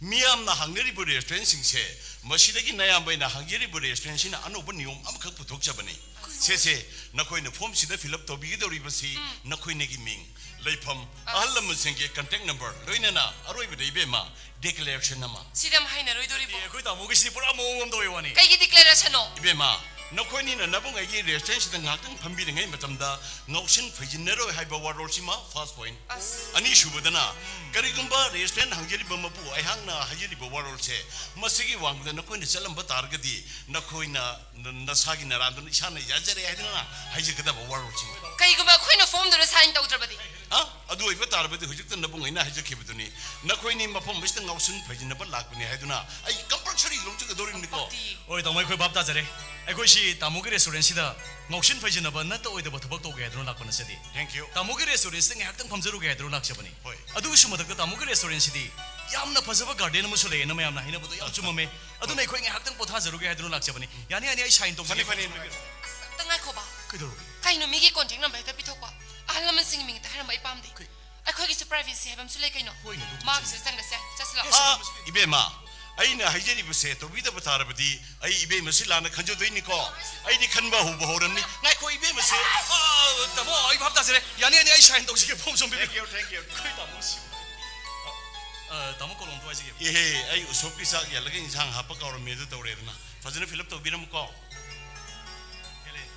ꯃꯤꯌꯥꯝꯅ ꯍꯪꯅꯔꯤꯕ ꯔꯦꯁꯇꯨꯔꯦꯟꯁꯤꯡꯁꯦ, ꯃꯁꯤꯗꯒꯤ ꯅꯌꯥꯝꯕ ꯑꯩꯅ ꯍꯪꯖꯔꯤꯕ ꯔꯦꯁꯇꯨꯔꯦꯟꯁꯤꯅ ꯑꯅꯧꯕ ꯅꯤꯌꯣꯝ ꯑꯃꯈꯛ ꯄꯨꯊꯣꯛꯆꯕꯅꯤ꯫ ꯁꯦꯁꯦ, ꯅꯈꯣꯏꯅ ꯐꯣꯝꯁꯤꯗ ꯐꯤꯜ ꯑꯞ ꯇꯧꯕꯤꯒꯗꯧꯔꯤꯕꯁꯤ ꯅꯈꯣꯏꯅꯒꯤ ꯃꯤꯡ, ꯂꯩꯐꯝ, ꯑꯍꯜ ꯂꯃꯟꯁꯤꯡꯒꯤ ꯀꯟꯇꯦꯛ ꯅꯝꯕꯔ, ꯂꯣꯏꯅꯅ ꯑꯔꯣꯏꯕꯗ ꯏꯕꯦꯝꯃ ꯗꯤꯀ꯭ꯂꯦꯔꯦꯁꯟ ꯑꯃ꯫ ꯁꯤꯗꯤ ꯌꯥꯝ ꯍꯩꯅꯔꯣꯏꯗꯣꯔꯤꯕꯣ? ꯑꯩꯈꯣꯏ ꯇꯥꯃꯣꯒꯤꯁꯤꯗꯤ ꯄꯨꯔꯥ ꯃꯑꯣꯡ ꯑꯃ ꯇꯧꯋꯦ ꯋꯥꯅꯤ꯫ ꯀꯩꯒꯤ ꯗꯤꯀ꯭ꯂꯦꯔꯦꯁꯟꯅꯣ? ꯏꯕꯦꯝꯃ, ꯅꯈꯣꯏꯅꯤꯅ ꯅꯕꯨꯡ ꯑꯩꯒꯤ ꯔꯦꯁꯇꯨꯔꯦꯟꯁꯤꯗ ꯉꯥꯏꯍꯥꯛꯇꯪ ꯐꯝꯕꯤꯔꯤꯉꯩ ꯃꯇꯝꯗ ꯉꯥꯎꯁꯤꯟ ꯐꯩꯖꯤꯟꯅꯔꯣꯏ ꯍꯥꯏꯕ ꯋꯥꯔꯣꯜꯁꯤꯃ ꯐꯥꯔꯁ ꯄꯣꯏꯟ꯫ ꯑꯁ꯫ ꯑꯅꯤꯁꯨꯕꯗꯅ, ꯀꯔꯤꯒꯨꯝꯕ ꯔꯦꯁꯇꯨꯔꯦꯟ ꯍꯥꯡꯖꯔꯤꯕ ꯃꯄꯨ ꯑꯩꯍꯥꯛꯅ ꯍꯥꯏꯖꯔꯤꯕ ꯋꯥꯔꯣꯜꯁꯦ ꯃꯁꯤꯒꯤ ꯋꯥꯡꯃꯗ ꯅꯈꯣꯏꯅ ꯆꯠꯂꯝꯕ ꯇꯥꯔꯒꯗꯤ ꯅꯈꯣꯏꯅ ꯅ-, ꯅꯁꯥꯒꯤ ꯅꯔꯥꯟꯗꯨꯅ ꯏꯁꯥꯅ ꯌꯥꯖꯔꯦ ꯍꯥꯏꯗꯨꯅ ꯍꯥꯏꯖꯒꯗꯕ ꯋꯥꯔꯣꯜꯁꯤꯃ꯫ ꯀꯩꯒꯨꯝꯕ ꯑꯩꯈꯣꯏꯅ ꯐꯣꯝꯗꯨꯗ ꯁꯥꯏꯟ ꯇꯧꯗ꯭ꯔꯕꯗꯤ? ꯑ? ꯑꯗꯨ ꯑꯣꯏꯕ ꯇꯥꯔꯕꯗꯤ ꯍꯧꯖꯤꯛꯇ ꯅꯕꯨꯡ ꯑꯩꯅ ꯍꯥꯏꯖꯈꯤꯕꯗꯨꯅꯤ, ꯅꯈꯣꯏꯅꯤ ꯃꯐꯝ ꯑꯁꯤꯗ ꯉꯥꯎꯁꯤꯟ ꯐꯩꯖꯤꯟꯅꯕ ꯂꯥꯛꯄꯅꯤ ꯍꯥꯏꯗꯨꯅ ꯑꯩ ꯀꯝꯄꯜꯁꯔꯤ ꯂꯧꯖꯒꯗꯧꯔꯤꯕꯅꯤꯀꯣ꯫ ꯄꯛꯇꯤ꯫ ꯍꯣꯏ ꯇꯥꯃꯣ, ꯑꯩꯈꯣꯏ ꯚꯥꯞ ꯇꯥꯖꯔꯦ꯫ ꯑꯩꯈꯣꯏꯁꯤ ꯇꯥꯃꯣꯒꯤ ꯔꯦꯁꯇꯨꯔꯦꯟꯁꯤꯗ ꯉꯥꯎꯁꯤꯟ ꯐꯩꯖꯤꯟꯅꯕ ꯅꯠꯇ ꯑꯣꯏꯗꯕ ꯊꯕꯛ ꯇꯧꯒꯦ ꯍꯥꯏꯗꯨꯅ ꯂꯥꯛꯄ ꯅꯠꯆꯗꯦ꯫ Thank you. ꯇꯥꯃꯣꯒꯤ ꯔꯦꯁꯇꯨꯔꯦꯟꯁꯤꯗ ꯉꯥꯏꯍꯥꯛꯇꯪ ꯐꯝꯖꯔꯨꯒꯦ ꯍꯥꯏꯗꯨꯅ ꯂꯥꯛꯆꯕꯅꯤ꯫ ꯍꯣꯏ꯫ ꯑꯗꯨꯒꯤꯁꯨ ꯃꯊꯛꯇ ꯇꯥꯃꯣꯒꯤ ꯔꯦꯁꯇꯨꯔꯦꯟꯁꯤꯗꯤ ꯌꯥꯝꯅ ꯐꯖꯕ ꯒꯥꯔꯗꯦꯟ ꯑꯃꯁꯨ ꯂꯩꯌꯦꯅ ꯃꯌꯥꯝꯅ ꯍꯥꯏꯅꯕꯗꯣ ꯌꯥꯝ ꯆꯨꯝꯃꯝꯃꯦ꯫ ꯑꯗꯨꯅ ꯑꯩꯈꯣꯏ ꯉꯥꯏꯍꯥꯛꯇꯪ ꯄꯣꯊꯥꯖꯔꯨꯒꯦ ꯍꯥꯏꯗꯨꯅ ꯂꯥꯛꯆꯕꯅꯤ꯫ ꯌꯥꯅꯤ, ꯌꯥꯅꯤ, ꯑꯩ ꯁꯥꯏꯟ ꯐꯅꯤ, ꯇꯧꯖꯒꯦ꯫ ꯐꯅꯤ꯫ ꯑꯁ, ꯑꯝꯇ ꯉꯥꯏꯈꯣꯕ꯫ ꯀꯩꯗꯧꯔꯒꯦ? ꯀꯩꯅꯣ ꯃꯤꯒꯤ ꯀꯣꯟꯇꯦꯛ ꯅꯝꯕꯔ ꯍꯦꯛꯇ ꯄꯤꯊꯣꯛꯄ? ꯑꯍꯜ ꯂꯃꯟꯁꯤꯡꯒꯤ ꯃꯤꯡ ꯍꯦꯛꯇ ꯍꯥꯏꯔꯝꯕ ꯑꯩ ꯄꯥꯝꯗꯦ꯫ ꯀꯩ? ꯑꯩꯈꯣꯏꯒꯤꯁꯨ ꯄ꯭ꯔꯥꯏꯚꯦꯁꯤ ꯍꯥꯏꯕ ꯑꯃꯁꯨ ꯂꯩ ꯀꯩꯅꯣ꯫ ꯍꯣꯏꯅꯦ, ꯑꯗꯨꯕꯨꯗꯤ ꯃꯥꯒꯤꯁꯨ ꯆꯨꯝꯃꯦ꯫ ꯆꯪꯗꯁꯦ꯫ ꯆꯠꯁꯤ ꯂꯥꯎ꯫ ꯑꯁ, ꯑ, ꯏꯕꯦꯝꯃ, ꯑꯩꯅ ꯍꯥꯏꯖꯔꯤꯕꯁꯦ ꯇꯧꯕꯤꯗꯕ ꯇꯥꯔꯕꯗꯤ ꯑꯩ ꯏꯕꯦꯝꯃꯁꯤ ꯂꯥꯟꯅ ꯈꯟꯖꯗꯣꯏꯅꯤꯀꯣ꯫ ꯑꯩꯗꯤ ꯈꯟꯕ ꯍꯧꯕ ꯍꯧꯔꯝꯅꯤ꯫ ꯉꯥꯏꯈꯣ ꯏꯕꯦꯝꯃꯁꯦ꯫ ꯑ, ꯇꯥꯃꯣ, ꯑꯩ ꯚꯥꯞ ꯇꯥꯖꯔꯦ꯫ ꯌꯥꯅꯤ, ꯌꯥꯅꯤ, ꯑꯩ ꯁꯥꯏꯟ ꯇꯧꯖꯒꯦ, ꯐꯣꯝ ꯁꯣꯝ ꯄꯤꯕꯤꯌꯨ꯫ Thank you, thank you. ꯑꯩꯈꯣꯏ ꯇꯥꯃꯣꯁꯤ꯫ ꯑ, ꯇꯥꯃꯣ ꯀꯣꯂꯣꯝꯗꯣ ꯍꯥꯏꯖꯒꯦ꯫ ꯏꯍꯦ, ꯑꯩ ꯎꯁꯣꯞꯀꯤ ꯆꯥꯛ ꯌꯥꯜꯂꯒ ꯏꯟꯁꯥꯡ ꯍꯥꯞꯄ ꯀꯥꯎꯔꯝꯃꯦ, ꯑꯗꯨ ꯇꯧꯔꯦꯗꯅ꯫ ꯐꯖꯅ ꯐꯤꯜ ꯑꯞ ꯇꯧꯕꯤꯔꯝꯃꯨꯀꯣ꯫ ꯍꯦꯂꯦꯟ,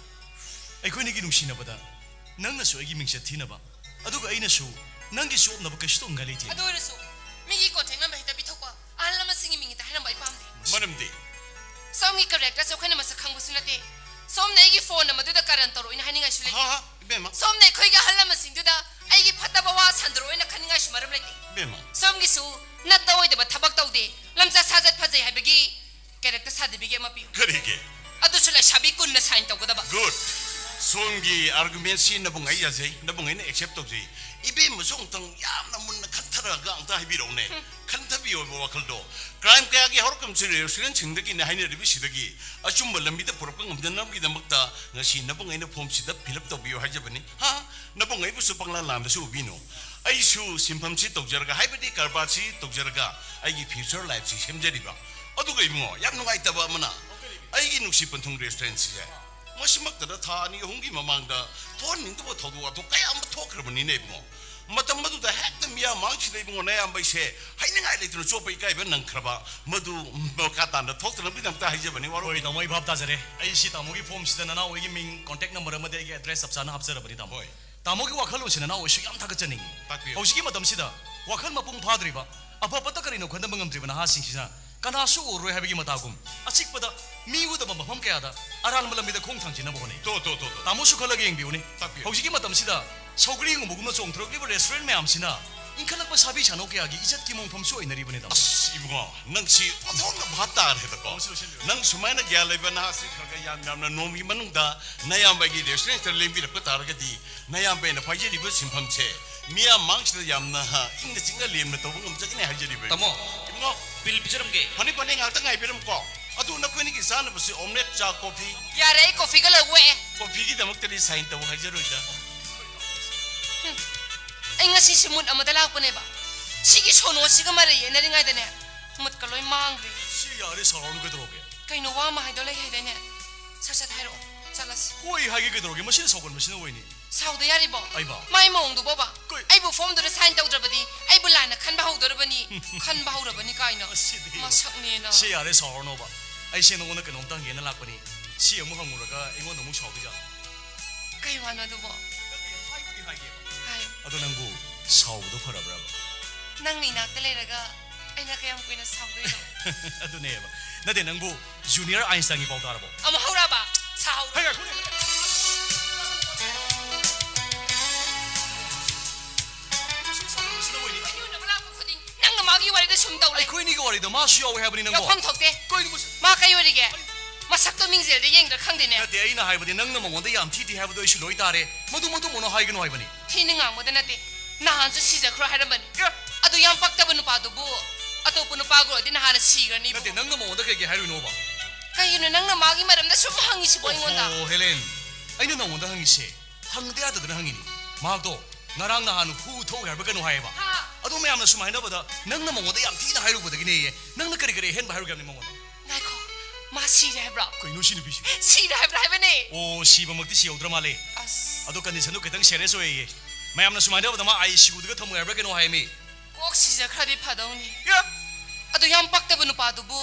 ꯑꯩꯈꯣꯏꯅꯤꯒꯤ ꯅꯨꯡꯁꯤꯅꯕꯗ ꯅꯪꯅꯁꯨ ꯑꯩꯒꯤ ꯃꯤꯡꯆꯠ ꯊꯤꯅꯕ, ꯑꯗꯨꯒ ꯑꯩꯅꯁꯨ ꯅꯪꯒꯤ ꯆꯣꯞꯅꯕ ꯀꯩꯁꯨ ꯇꯧꯅꯤꯡꯉꯥꯏ ꯂꯩꯇꯦ꯫ ꯑꯗꯨ ꯑꯣꯏꯔꯁꯨ ꯃꯤꯒꯤ ꯀꯣꯟꯇꯦꯛ ꯅꯝꯕꯔ ꯍꯦꯛꯇ ꯄꯤꯊꯣꯛꯄ, ꯑꯍꯜ ꯂꯃꯟꯁꯤꯡꯒꯤ ꯃꯤꯡ ꯍꯦꯛꯇ ꯍꯥꯏꯔꯝꯕ ꯑꯩ ꯄꯥꯝꯗꯦ꯫ ꯃꯔꯝꯗꯤ? ꯁꯣꯝꯒꯤ ꯀꯦꯔꯦꯛꯇꯔꯁꯦ ꯑꯩꯈꯣꯏꯅ ꯃꯁꯛ ꯈꯪꯕꯁꯨ ꯅꯠꯇꯦ꯫ ꯁꯣꯝꯅ ꯑꯩꯒꯤ ꯐꯣꯟ ꯅꯝꯕꯔꯗꯨꯗ ꯀꯔꯟ ꯇꯧꯔꯛꯑꯣꯏꯅ ꯍꯥꯏꯅꯤꯡꯉꯥꯏꯁꯨ ꯂꯩꯇꯦ꯫ ꯍꯥ, ꯍꯥ, ꯏꯕꯦꯝꯃ, ꯁꯣꯝꯅ ꯑꯩꯈꯣꯏꯒꯤ ꯑꯍꯜ ꯂꯃꯟꯁꯤꯡꯗꯨꯗ ꯑꯩꯒꯤ ꯐꯠꯇꯕ ꯋꯥ ꯁꯟꯗꯣꯔꯛꯑꯣꯏꯅ ꯈꯟꯅꯤꯡꯉꯥꯏꯁꯨ ꯃꯔꯝ ꯂꯩꯇꯦ꯫ ꯏꯕꯦꯝꯃ, ꯁꯣꯝꯒꯤꯁꯨ ꯅꯠꯇ ꯑꯣꯏꯗꯕ ꯊꯕꯛ ꯇꯧꯗꯦ, ꯂꯝꯆꯠ ꯁꯥꯖꯠ ꯐꯖꯩ ꯍꯥꯏꯕꯒꯤ ꯀꯦꯔꯦꯛꯇ ꯁꯥꯔꯇꯤꯐꯤꯀꯦꯠ ꯑꯃ ꯄꯤꯌꯨ꯫ ꯀꯔꯤꯒꯤ? ꯑꯗꯨꯁꯨ ꯂꯩꯁꯥꯕꯤ ꯀꯨꯟꯅ ꯁꯥꯏꯟ ꯇꯧꯒꯗꯕ꯫ ꯒꯨꯗ꯫ ꯁꯣꯝꯒꯤ ꯑꯥꯔꯒꯨꯃꯦꯟꯁꯤ ꯅꯕꯨꯡ ꯑꯩ ꯌꯥꯖꯩ, ꯅꯕꯨꯡ ꯑꯩꯅ ꯑꯦꯛꯁꯦꯞ ꯇꯧꯖꯩ꯫ ꯏꯕꯦꯝꯃꯁꯨ ꯑꯃꯨꯛꯇꯪ ꯌꯥꯝꯅ ꯃꯨꯟꯅ ꯈꯟꯊꯔꯒ ꯑꯝꯇ ꯍꯥꯏꯕꯤꯔꯛꯎꯅꯦ꯫ ꯈꯟꯊꯕꯤꯌꯣꯕ ꯋꯥꯈꯜꯗꯣ꯫ ꯀ꯭ꯔꯥꯏꯝ ꯀꯌꯥꯒꯤ ꯍꯧꯔꯛꯐꯝꯁꯤ ꯔꯦꯁꯇꯨꯔꯦꯟꯁꯤꯡꯗꯒꯤꯅꯦ ꯍꯥꯏꯅꯔꯤꯕꯁꯤꯗꯒꯤ ꯑꯆꯨꯝꯕ ꯂꯝꯕꯤꯗ ꯄꯨꯔꯛꯄ ꯉꯝꯗꯅꯕꯒꯤꯗꯃꯛꯇ ꯉꯁꯤ ꯅꯕꯨꯡ ꯑꯩꯅ ꯐꯣꯝꯁꯤꯗ ꯐꯤꯜ ꯑꯞ ꯇꯧꯕꯤꯌꯨ ꯍꯥꯏꯖꯕꯅꯤ꯫ ꯍꯥ? ꯅꯕꯨꯡ ꯑꯩꯕꯨꯁꯨ ꯄꯪꯂꯥ ꯂꯥꯟꯕꯁꯨ ꯎꯕꯤꯅꯨ꯫ ꯑꯩꯁꯨ ꯁꯤꯟꯐꯝꯁꯤ ꯇꯧꯖꯔꯒ, ꯍꯥꯏꯕꯗꯤ ꯀꯔꯕꯥꯔꯁꯤ ꯇꯧꯖꯔꯒ ꯑꯩꯒꯤ ꯐ꯭ꯌꯨꯆꯔ ꯂꯥꯏꯐꯁꯤ ꯁꯦꯝꯖꯔꯤꯕ꯫ ꯑꯗꯨꯒ ꯏꯕꯨꯡꯉꯣ, ꯌꯥꯝ ꯅꯨꯡꯉꯥꯏꯇꯕ ꯑꯃꯅ, ꯑꯩꯒꯤ ꯅꯨꯡꯁꯤ ꯄꯟꯊꯨꯡ ꯔꯦꯁꯇꯨꯔꯦꯟꯁꯤꯁꯦ ꯃꯁꯤꯃꯛꯇꯗ ꯊꯥ ꯑꯅꯤ ꯑꯍꯨꯝꯒꯤ ꯃꯃꯥꯡꯗ ꯊꯣꯛꯍꯟꯅꯤꯡꯗꯕ ꯊꯧꯗꯣꯛ ꯋꯥꯊꯣꯛ ꯀꯌꯥ ꯑꯃ ꯊꯣꯛꯈ꯭ꯔꯕꯅꯤꯅꯦ ꯏꯕꯨꯡꯉꯣ꯫ ꯃꯇꯝ ꯑꯗꯨꯗ ꯍꯦꯛꯇ ꯃꯤꯌꯥꯝ ꯃꯥꯡꯁꯤꯗ ꯏꯕꯨꯡꯉꯣ, ꯅꯌꯥꯝꯕ ꯑꯩꯁꯦ ꯍꯥꯏꯅꯤꯡꯉꯥꯏ ꯂꯩꯇꯅ ꯆꯣꯞꯄ ꯏꯀꯥꯏꯕ ꯅꯪꯈ꯭ꯔꯕ꯫ ꯃꯗꯨ ꯃꯈꯥ ꯇꯥꯅ ꯊꯣꯛꯇꯅꯕꯒꯤꯗꯃꯛꯇ ꯍꯥꯏꯖꯕꯅꯤ꯫ ꯋꯥꯔꯣꯏ꯫ ꯍꯣꯏ ꯇꯥꯃꯣ, ꯑꯩ ꯚꯥꯞ ꯇꯥꯖꯔꯦ꯫ ꯑꯩ ꯁꯤ ꯇꯥꯃꯣꯒꯤ ꯐꯣꯝꯁꯤꯗ ꯅꯅꯥꯎ ꯑꯩꯒꯤ ꯃꯤꯡ, ꯀꯣꯟꯇꯦꯛ ꯅꯝꯕꯔ ꯑꯃꯗꯤ ꯑꯩꯒꯤ ꯑꯦꯗ꯭ꯔꯦꯁ ꯆꯞ ꯆꯥꯅ ꯍꯥꯞꯆꯔꯕꯅꯤ ꯇꯥꯃꯣ꯫ ꯍꯣꯏ꯫ ꯇꯥꯃꯣꯒꯤ ꯋꯥꯈꯜꯂꯣꯟꯁꯤ ꯅꯅꯥꯎ ꯑꯩꯁꯨ ꯌꯥꯝ ꯊꯥꯒꯠꯆꯅꯤꯡꯉꯤ꯫ ꯇꯥꯛꯄꯤꯌꯨ꯫ ꯍꯧꯖꯤꯛꯀꯤ ꯃꯇꯝꯁꯤꯗ ꯋꯥꯈꯜ ꯃꯄꯨꯡ ꯐꯥꯗ꯭ꯔꯤꯕ, ꯑꯐ ꯐꯠꯇ ꯀꯔꯤꯅꯣ ꯈꯟꯊꯕ ꯉꯝꯗ꯭ꯔꯤꯕ ꯅꯍꯥꯁꯤꯡꯁꯤꯅ ꯀꯅꯥꯁꯨ ꯎꯔꯔꯣꯏ ꯍꯥꯏꯕꯒꯤ ꯃꯇꯥꯒꯨꯝ, ꯑꯆꯤꯛꯄꯗ ꯃꯤ ꯎꯗꯕ ꯃꯐꯝ ꯀꯌꯥꯗ ꯑꯔꯥꯟꯕ ꯂꯝꯕꯤꯗ ꯈꯣꯡ ꯊꯥꯡꯖꯤꯟꯅꯕ ꯍꯣꯠꯅꯩ꯫ ꯇꯣ, ꯇꯣ, ꯇꯣ, ꯇꯣ꯫ ꯇꯥꯃꯣꯁꯨ ꯈꯜꯂꯒ ꯌꯦꯡꯕꯤꯌꯨꯅꯦ꯫ ꯇꯥꯛꯄꯤꯌꯨ꯫ ꯍꯧꯖꯤꯛꯀꯤ ꯃꯇꯝꯁꯤꯗ ꯁꯧꯒ꯭ꯔꯤ ꯍꯨꯟꯕꯒꯨꯝꯅ ꯆꯣꯡꯊꯣꯔꯛꯂꯤꯕ ꯔꯦꯁꯇꯨꯔꯦꯟ ꯃꯌꯥꯝꯁꯤꯅ ꯏꯟꯈꯠꯂꯛꯄ ꯁꯥꯕꯤ ꯁꯥꯅꯧ ꯀꯌꯥꯒꯤ ꯏꯖꯠꯀꯤ ꯃꯣꯡꯐꯝꯁꯨ ꯑꯣꯏꯅꯔꯤꯕꯅꯤ ꯇꯥꯃꯣ꯫ ꯑꯁ, ꯏꯕꯨꯡꯉꯣ, ꯅꯪꯁꯤ ꯑꯣꯟꯊꯣꯛꯅ ꯚꯥꯞ ꯇꯥꯔꯦꯗꯀꯣ꯫ ꯂꯣꯏꯁꯤꯜꯂꯨ, ꯂꯣꯏꯁꯤꯜꯂꯨ꯫ ꯅꯪ ꯁꯨꯃꯥꯏꯅ ꯒ꯭ꯌꯥꯟ ꯂꯩꯕ ꯅꯍꯥꯁꯤ ꯈꯔ ꯈꯔ ꯌꯥꯝ ꯌꯥꯝꯅ ꯅꯣꯡꯃꯒꯤ ꯃꯅꯨꯡꯗ ꯅꯌꯥꯝꯕꯒꯤ ꯔꯦꯁꯇꯨꯔꯦꯟꯇ ꯂꯦꯡꯕꯤꯔꯛꯄ ꯇꯥꯔꯒꯗꯤ, ꯅꯌꯥꯝꯕ ꯑꯩꯅ ꯄꯥꯏꯖꯔꯤꯕ ꯁꯤꯟꯐꯝꯁꯦ ꯃꯤꯌꯥꯝ ꯃꯥꯡꯁꯤꯗ ꯌꯥꯝꯅ, ꯍ, ꯏꯪꯅ ꯆꯤꯛꯅ ꯂꯦꯝꯅ ꯇꯧꯕ ꯉꯝꯖꯒꯅꯤ ꯍꯥꯏꯖꯔꯤꯕ꯫ ꯇꯥꯃꯣ, ꯏꯕꯨꯡꯉꯣ꯫ ꯕꯤꯜ ꯄꯤꯖꯔꯝꯒꯦ꯫ ꯐꯅꯤ, ꯐꯅꯤ, ꯉꯥꯏꯍꯥꯛꯇꯪ ꯉꯥꯏꯕꯤꯔꯝꯀꯣ꯫ ꯑꯗꯨ ꯅꯈꯣꯏꯅꯤꯒꯤ ꯆꯥꯅꯕꯁꯤ ꯑꯣꯝꯂꯦꯠ, ꯆꯥ, ꯀꯣꯐꯤ? ꯌꯥꯔꯦ, ꯑꯩ ꯀꯣꯐꯤꯒ ꯂꯧꯋꯦ꯫ ꯀꯣꯐꯤꯒꯤꯗꯃꯛꯇꯗꯤ ꯁꯥꯏꯟ ꯇꯧ ꯍꯥꯏꯖꯔꯣꯏꯗ꯫ ꯍꯨꯝ, ꯑꯩ ꯉꯁꯤꯁꯦ ꯃꯨꯠ ꯑꯃꯗ ꯂꯥꯛꯄꯅꯦꯕ꯫ ꯁꯤꯒꯤ ꯁꯣꯅꯣꯁꯤꯒ ꯃꯔꯩ ꯌꯦꯠꯅꯔꯤꯉꯩꯗꯅꯦ, ꯃꯨꯠꯀ ꯂꯣꯏ ꯃꯥꯡꯈ꯭ꯔꯦ꯫ ꯁꯤ ꯌꯥꯔꯦ, ꯁꯥꯎꯔꯅꯨ ꯀꯩꯗꯧꯔꯒꯦ? ꯀꯩꯅꯣ, ꯋꯥ ꯑꯃ ꯍꯥꯏꯗꯧ ꯂꯩ ꯍꯥꯏꯗꯥꯏꯅꯦ? ꯁꯠ ꯁꯠ ꯍꯥꯏꯔꯛꯑꯣ, ꯆꯠꯂꯁꯤ꯫ ꯍꯣꯏ ꯍꯥꯏꯒꯦ ꯀꯩꯗꯧꯔꯒꯦ? ꯃꯁꯤꯅ ꯁꯥꯎꯒꯟꯕꯁꯤꯅ ꯑꯣꯏꯅꯤ꯫ ꯁꯥꯎꯗ ꯌꯥꯔꯤꯕꯣ? ꯑꯩꯕꯣ? ꯃꯥꯏ ꯃꯑꯣꯡꯗꯨꯕꯣꯕ? ꯀꯩ? ꯑꯩꯕꯨ ꯐꯣꯝꯗꯨꯗ ꯁꯥꯏꯟ ꯇꯧꯗ꯭ꯔꯕꯗꯤ ꯑꯩꯕꯨ ꯂꯥꯟꯅ ꯈꯟꯕ ꯍꯧꯗꯣꯔꯕꯅꯤ꯫ ꯈꯟꯕ ꯍꯧꯔꯕꯅꯤ ꯀꯥꯏꯅ꯫ ꯑꯁꯤꯗꯤ꯫ ꯃꯁꯛꯅꯦꯅ꯫ ꯁꯤ ꯌꯥꯔꯦ, ꯁꯥꯎꯔꯅꯣꯕ꯫ ꯑꯩꯁꯦ ꯅꯉꯣꯟꯗ ꯀꯩꯅꯣꯝꯇ ꯍꯪꯒꯦꯅ ꯂꯥꯛꯄꯅꯤ꯫ ꯁꯤ ꯑꯃꯨꯛ ꯍꯪꯉꯨꯔꯒ ꯑꯩꯉꯣꯟꯗ ꯑꯃꯨꯛ ꯁꯥꯎꯗꯣꯏꯖꯥꯠꯂꯣ? ꯀꯩ ꯋꯥꯅꯣ ꯑꯗꯨꯕꯣ? ꯅꯠꯇꯦ, ꯍꯥꯏꯕꯨꯗꯤ ꯍꯥꯏꯒꯦꯕ꯫ ꯍꯥꯏꯌꯨ꯫ ꯑꯗꯣ ꯅꯪꯕꯨ ꯁꯥꯎꯕꯗꯣ ꯐꯔꯕ꯭ꯔꯕ? ꯅꯪꯅ ꯏꯅꯥꯛꯇ ꯂꯩꯔꯒ ꯑꯩꯅ ꯀꯌꯥꯝ ꯀꯨꯏꯅ ꯁꯥꯎꯗꯣꯏꯅꯣ? ꯑꯗꯨꯅꯦꯕ꯫ ꯅꯠꯇꯦ, ꯅꯪꯕꯨ ꯖꯨꯅꯤꯌꯔ ꯑꯥꯏꯟꯁꯇꯥꯏꯟꯒꯤ ꯄꯥꯎ ꯇꯥꯔꯕꯣ? ꯑꯃꯨꯛ ꯍꯧꯔꯛꯑꯕ? ꯁꯥꯎꯔꯣ꯫ ꯍꯩ, ꯉꯥꯏꯈꯣꯅꯦ꯫ ꯃꯥꯁꯨ ꯌꯥꯎꯋꯦ ꯍꯥꯏꯕꯅꯤ ꯅꯪꯕꯣ꯫ ꯌꯥꯎꯐꯝ ꯊꯣꯛꯇꯦ꯫ ꯀꯩꯅꯣ ꯃꯁꯤ? ꯃꯥ ꯀꯩ ꯑꯣꯏꯔꯤꯒꯦ? ꯃꯁꯛꯇꯣ ꯃꯤꯡꯁꯦꯜꯗ ꯌꯦꯡꯗ꯭ꯔꯥ ꯈꯪꯗꯦꯅꯦ꯫ ꯅꯠꯇꯦ, ꯑꯩꯅ ꯍꯥꯏꯕꯗꯤ ꯅꯪꯅ ꯃꯉꯣꯟꯗ ꯌꯥꯝ ꯊꯤ ꯊꯤ ꯍꯥꯏꯕꯗꯣ ꯑꯩꯁꯨ ꯂꯣꯏ ꯇꯥꯔꯦ꯫ ꯃꯗꯨ ꯃꯗꯨ ꯃꯣꯅꯣ ꯍꯥꯏꯒꯅꯨ ꯍꯥꯏꯕꯅꯤ꯫ ꯊꯤꯅ ꯉꯥꯡꯕꯗ ꯅꯠꯇꯦ, ꯅꯍꯥꯟꯁꯨ ꯁꯤꯖꯈ꯭ꯔꯣ ꯍꯥꯏꯔꯝꯕꯅꯤ꯫ ꯑꯦ! ꯑꯗꯨ ꯌꯥꯝ ꯄꯛꯇꯕ ꯅꯨꯄꯥꯗꯨꯕꯨ ꯑꯇꯣꯞꯄ ꯅꯨꯄꯥꯒ ꯑꯣꯏꯔꯗꯤ ꯅꯍꯥꯟꯅ ꯁꯤꯈ꯭ꯔꯅꯤꯕꯨ꯫ ꯅꯠꯇꯦ, ꯅꯪꯅ ꯃꯉꯣꯟꯗ ꯀꯩꯒꯤ ꯍꯥꯏꯔꯨꯏꯅꯣꯕ? ꯀꯩꯒꯤꯅꯣ ꯅꯪꯅ ꯃꯥꯒꯤ ꯃꯔꯝꯗ ꯁꯨꯝ ꯍꯪꯉꯤꯁꯤꯕꯣ ꯑꯩꯉꯣꯟꯗ? ꯑꯣ, ꯍꯦꯂꯦꯟ, ꯑꯩꯅ ꯅꯉꯣꯟꯗ ꯍꯪꯉꯤꯁꯦ ꯍꯪꯗ ꯌꯥꯗꯗꯅ ꯍꯪꯉꯤꯅꯤ꯫ ꯃꯍꯥꯛꯇꯣ ꯉꯔꯥꯡ ꯅꯍꯥꯟ ꯍꯨ ꯊꯣꯛꯎꯏ ꯍꯥꯏꯕ꯭ꯔꯥ ꯀꯩꯅꯣ ꯍꯥꯏꯌꯦꯕ꯫ ꯍꯥ? ꯑꯗꯣ ꯃꯌꯥꯝꯅ ꯁꯨꯝ ꯍꯥꯏꯅꯕꯗ ꯅꯪꯅ ꯃꯉꯣꯟꯗ ꯌꯥꯝ ꯊꯤꯅ ꯍꯥꯏꯔꯨꯕꯗꯒꯤꯅꯦꯌꯦ꯫ ꯅꯪꯅ ꯀꯔꯤ ꯀꯔꯤ ꯑꯍꯦꯟꯕ ꯍꯥꯏꯔꯨꯒꯦ ꯍꯥꯏꯕꯅꯤ ꯃꯉꯣꯟꯗ? ꯉꯥꯏꯈꯣ, ꯃꯥ ꯁꯤꯔꯦ ꯍꯥꯏꯕ꯭ꯔꯣ? ꯀꯩꯅꯣ ꯁꯤ ꯅꯨꯄꯤꯁꯤ? ꯁꯤꯔꯦ ꯍꯥꯏꯕ꯭ꯔꯥ ꯍꯥꯏꯕꯅꯦ꯫ ꯑꯣ, ꯁꯤꯕꯃꯛꯇꯤ ꯁꯤꯍꯧꯗ꯭ꯔ ꯃꯥꯜꯂꯦ꯫ ꯑꯁ꯫ ꯑꯗꯣ ꯀꯟꯗꯤꯁꯟꯗꯣ ꯈꯤꯇꯪ ꯁꯦꯔꯤꯌꯁ ꯑꯣꯏꯌꯦ꯫ ꯃꯌꯥꯝꯅ ꯁꯨꯝ ꯍꯥꯏꯅꯕꯗ ꯃꯥ ꯑꯥꯏ ꯁꯤ ꯌꯨꯗꯒ ꯊꯝꯃꯨꯏ ꯍꯥꯏꯕ꯭ꯔꯥ ꯀꯩꯅꯣ ꯍꯥꯏꯃꯤ꯫ ꯀꯣꯛ ꯁꯤꯖꯈ꯭ꯔꯗꯤ ꯐꯗꯧꯅꯤ꯫ ꯌꯥ! ꯑꯗꯨ ꯌꯥꯝ ꯄꯛꯇꯕ ꯅꯨꯄꯥꯗꯨꯕꯨ꯫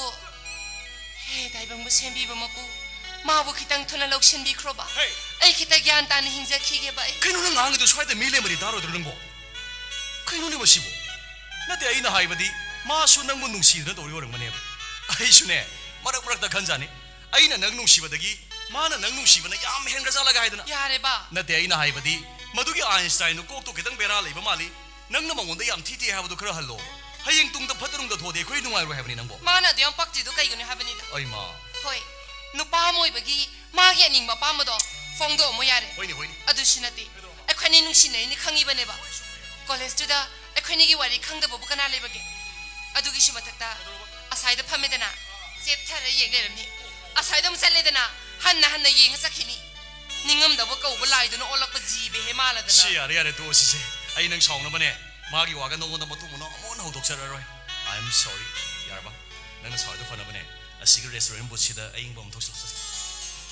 ꯍꯦ, ꯇꯥꯏꯕꯪꯕꯨ ꯁꯦꯝꯕꯤꯕ ꯃꯄꯨ, ꯃꯥꯕꯨ ꯈꯤꯇꯪ ꯊꯨꯅ ꯂꯧꯁꯤꯟꯕꯤꯈ꯭ꯔꯣꯕ꯫ ꯍꯦ! ꯑꯩ ꯈꯤꯇ ꯒ꯭ꯌꯥꯟ ꯇꯥꯅ ꯍꯤꯡꯖꯈꯤꯒꯦꯕ ꯑꯩ꯫ ꯀꯩꯅꯣ ꯅꯪ ꯉꯥꯡꯉꯤꯗꯣ? ꯁ꯭ꯋꯥꯏꯗ ꯃꯤ ꯂꯩꯔꯝꯃꯗꯤ ꯇꯥꯔꯣꯏꯗ꯭ꯔꯣ ꯅꯪꯕꯣ? ꯀꯩꯅꯣꯅꯦ ꯃꯁꯤꯕꯣ? ꯅꯠꯇꯦ, ꯑꯩꯅ ꯍꯥꯏꯕꯗꯤ ꯃꯥꯁꯨ ꯅꯪꯕꯨ ꯅꯨꯡꯁꯤꯗꯅ ꯇꯧꯔꯤ ꯑꯣꯏꯔꯝꯒꯅꯦꯕ꯫ ꯑꯩꯁꯨꯅꯦ, ꯃꯔꯛ ꯃꯔꯛꯇ ꯈꯟꯖꯥꯅꯤ, ꯑꯩꯅ ꯅꯪ ꯅꯨꯡꯁꯤꯕꯗꯒꯤ ꯃꯥꯅ ꯅꯪ ꯅꯨꯡꯁꯤꯕꯅ ꯌꯥꯝ ꯍꯦꯟꯒ꯭ꯔꯖꯥꯠꯂꯒ ꯍꯥꯏꯗꯅ꯫ ꯌꯥꯔꯦꯕ꯫ ꯅꯠꯇꯦ, ꯑꯩꯅ ꯍꯥꯏꯕꯗꯤ ꯃꯗꯨꯒꯤ ꯑꯥꯏꯟꯁꯇꯥꯏꯟꯗꯣ ꯀꯣꯛꯇꯣ ꯈꯤꯇꯪ ꯕꯦꯔꯥ ꯂꯩꯕ ꯃꯥꯜꯂꯤ꯫ ꯅꯪꯅ ꯃꯉꯣꯟꯗ ꯌꯥꯝ ꯊꯤ ꯊꯤ ꯍꯥꯏꯕꯗꯣ ꯈꯔ ꯍꯜꯂꯣ꯫ ꯍꯌꯦꯡ ꯇꯨꯡꯗ ꯐꯠꯇ ꯅꯨꯡꯗ ꯊꯣꯛꯑꯗꯤ ꯑꯩꯈꯣꯏ ꯅꯨꯡꯉꯥꯏꯔꯣꯏ ꯍꯥꯏꯕꯅꯤ ꯅꯪꯕꯣ꯫ ꯃꯥꯅ ꯑꯗꯨ ꯌꯥꯝ ꯄꯛꯇ꯭ꯔꯤꯗꯣ ꯀꯩꯒꯤꯅꯣ ꯍꯥꯏꯕꯅꯤꯗ꯫ ꯑꯩꯃꯥ꯫ ꯍꯣꯏ, ꯅꯨꯄꯥ ꯑꯃ ꯑꯣꯏꯕꯒꯤ ꯃꯥꯒꯤ ꯑꯅꯤꯡꯕ ꯑꯄꯥꯝꯕꯗꯣ ꯐꯣꯡꯗꯣꯛꯑꯝꯃꯣ ꯌꯥꯔꯦ꯫ ꯍꯣꯏꯅꯦ, ꯍꯣꯏꯅꯦ꯫ ꯑꯗꯨꯁꯨ ꯅꯠꯇꯦ, ꯑꯩꯈꯣꯏꯅꯤ ꯅꯨꯡꯁꯤꯅꯩꯅꯤ ꯈꯪꯉꯤꯕꯅꯦꯕ꯫ ꯀꯣꯂꯦꯖꯇꯨꯗ ꯑꯩꯈꯣꯏꯅꯤꯒꯤ ꯋꯥꯔꯤ ꯈꯪꯗꯕꯕꯨ ꯀꯅꯥ ꯂꯩꯕꯒꯦ? ꯑꯗꯨꯒꯤꯁꯨ ꯃꯊꯛꯇ ꯑꯁꯥꯏꯗ ꯐꯝꯃꯦꯗꯅ, ꯆꯦꯞꯊꯔ ꯌꯦꯡ ꯂꯩꯔꯝꯅꯤ꯫ ꯑꯁꯥꯏꯗ ꯑꯃꯨꯛ ꯆꯠꯂꯦꯗꯅ, ꯍꯟꯅ ꯍꯟꯅ ꯌꯦꯡꯉ ꯆꯠꯈꯤꯅꯤ꯫ ꯅꯤꯡꯉꯝꯗꯕ ꯀꯧꯕ ꯂꯥꯏꯗꯨꯅ ꯑꯣꯜꯂꯛꯄ ꯖꯤꯕ ꯍꯦ ꯃꯥꯜꯂꯗꯅ꯫ ꯁꯤ ꯌꯥꯔꯦ, ꯌꯥꯔꯦ, ꯇꯣꯛꯑꯁꯤꯁꯦ꯫ ꯑꯩ ꯅꯪ ꯁꯥꯎꯅꯕꯅꯦ, ꯃꯥꯒꯤ ꯋꯥꯒ ꯅꯉꯣꯟꯗ ꯃꯇꯨꯡ ꯃꯅꯥꯎ ꯑꯃꯨꯛ ꯍꯟꯅ ꯍꯧꯗꯣꯛꯆꯔꯔꯣꯏ꯫ I am sorry꯫ ꯌꯥꯔꯕ? ꯅꯪꯅ ꯁꯥꯎꯔꯤꯗꯣ ꯐꯅꯕꯅꯦ, ꯑꯁꯤꯒꯤ ꯔꯦꯁꯇꯨꯔꯦꯟ ꯕꯨꯠꯁꯤꯗ ꯑꯏꯪꯕ ꯑꯃ ꯊꯛꯁꯤ ꯂꯥꯛꯑꯣ꯫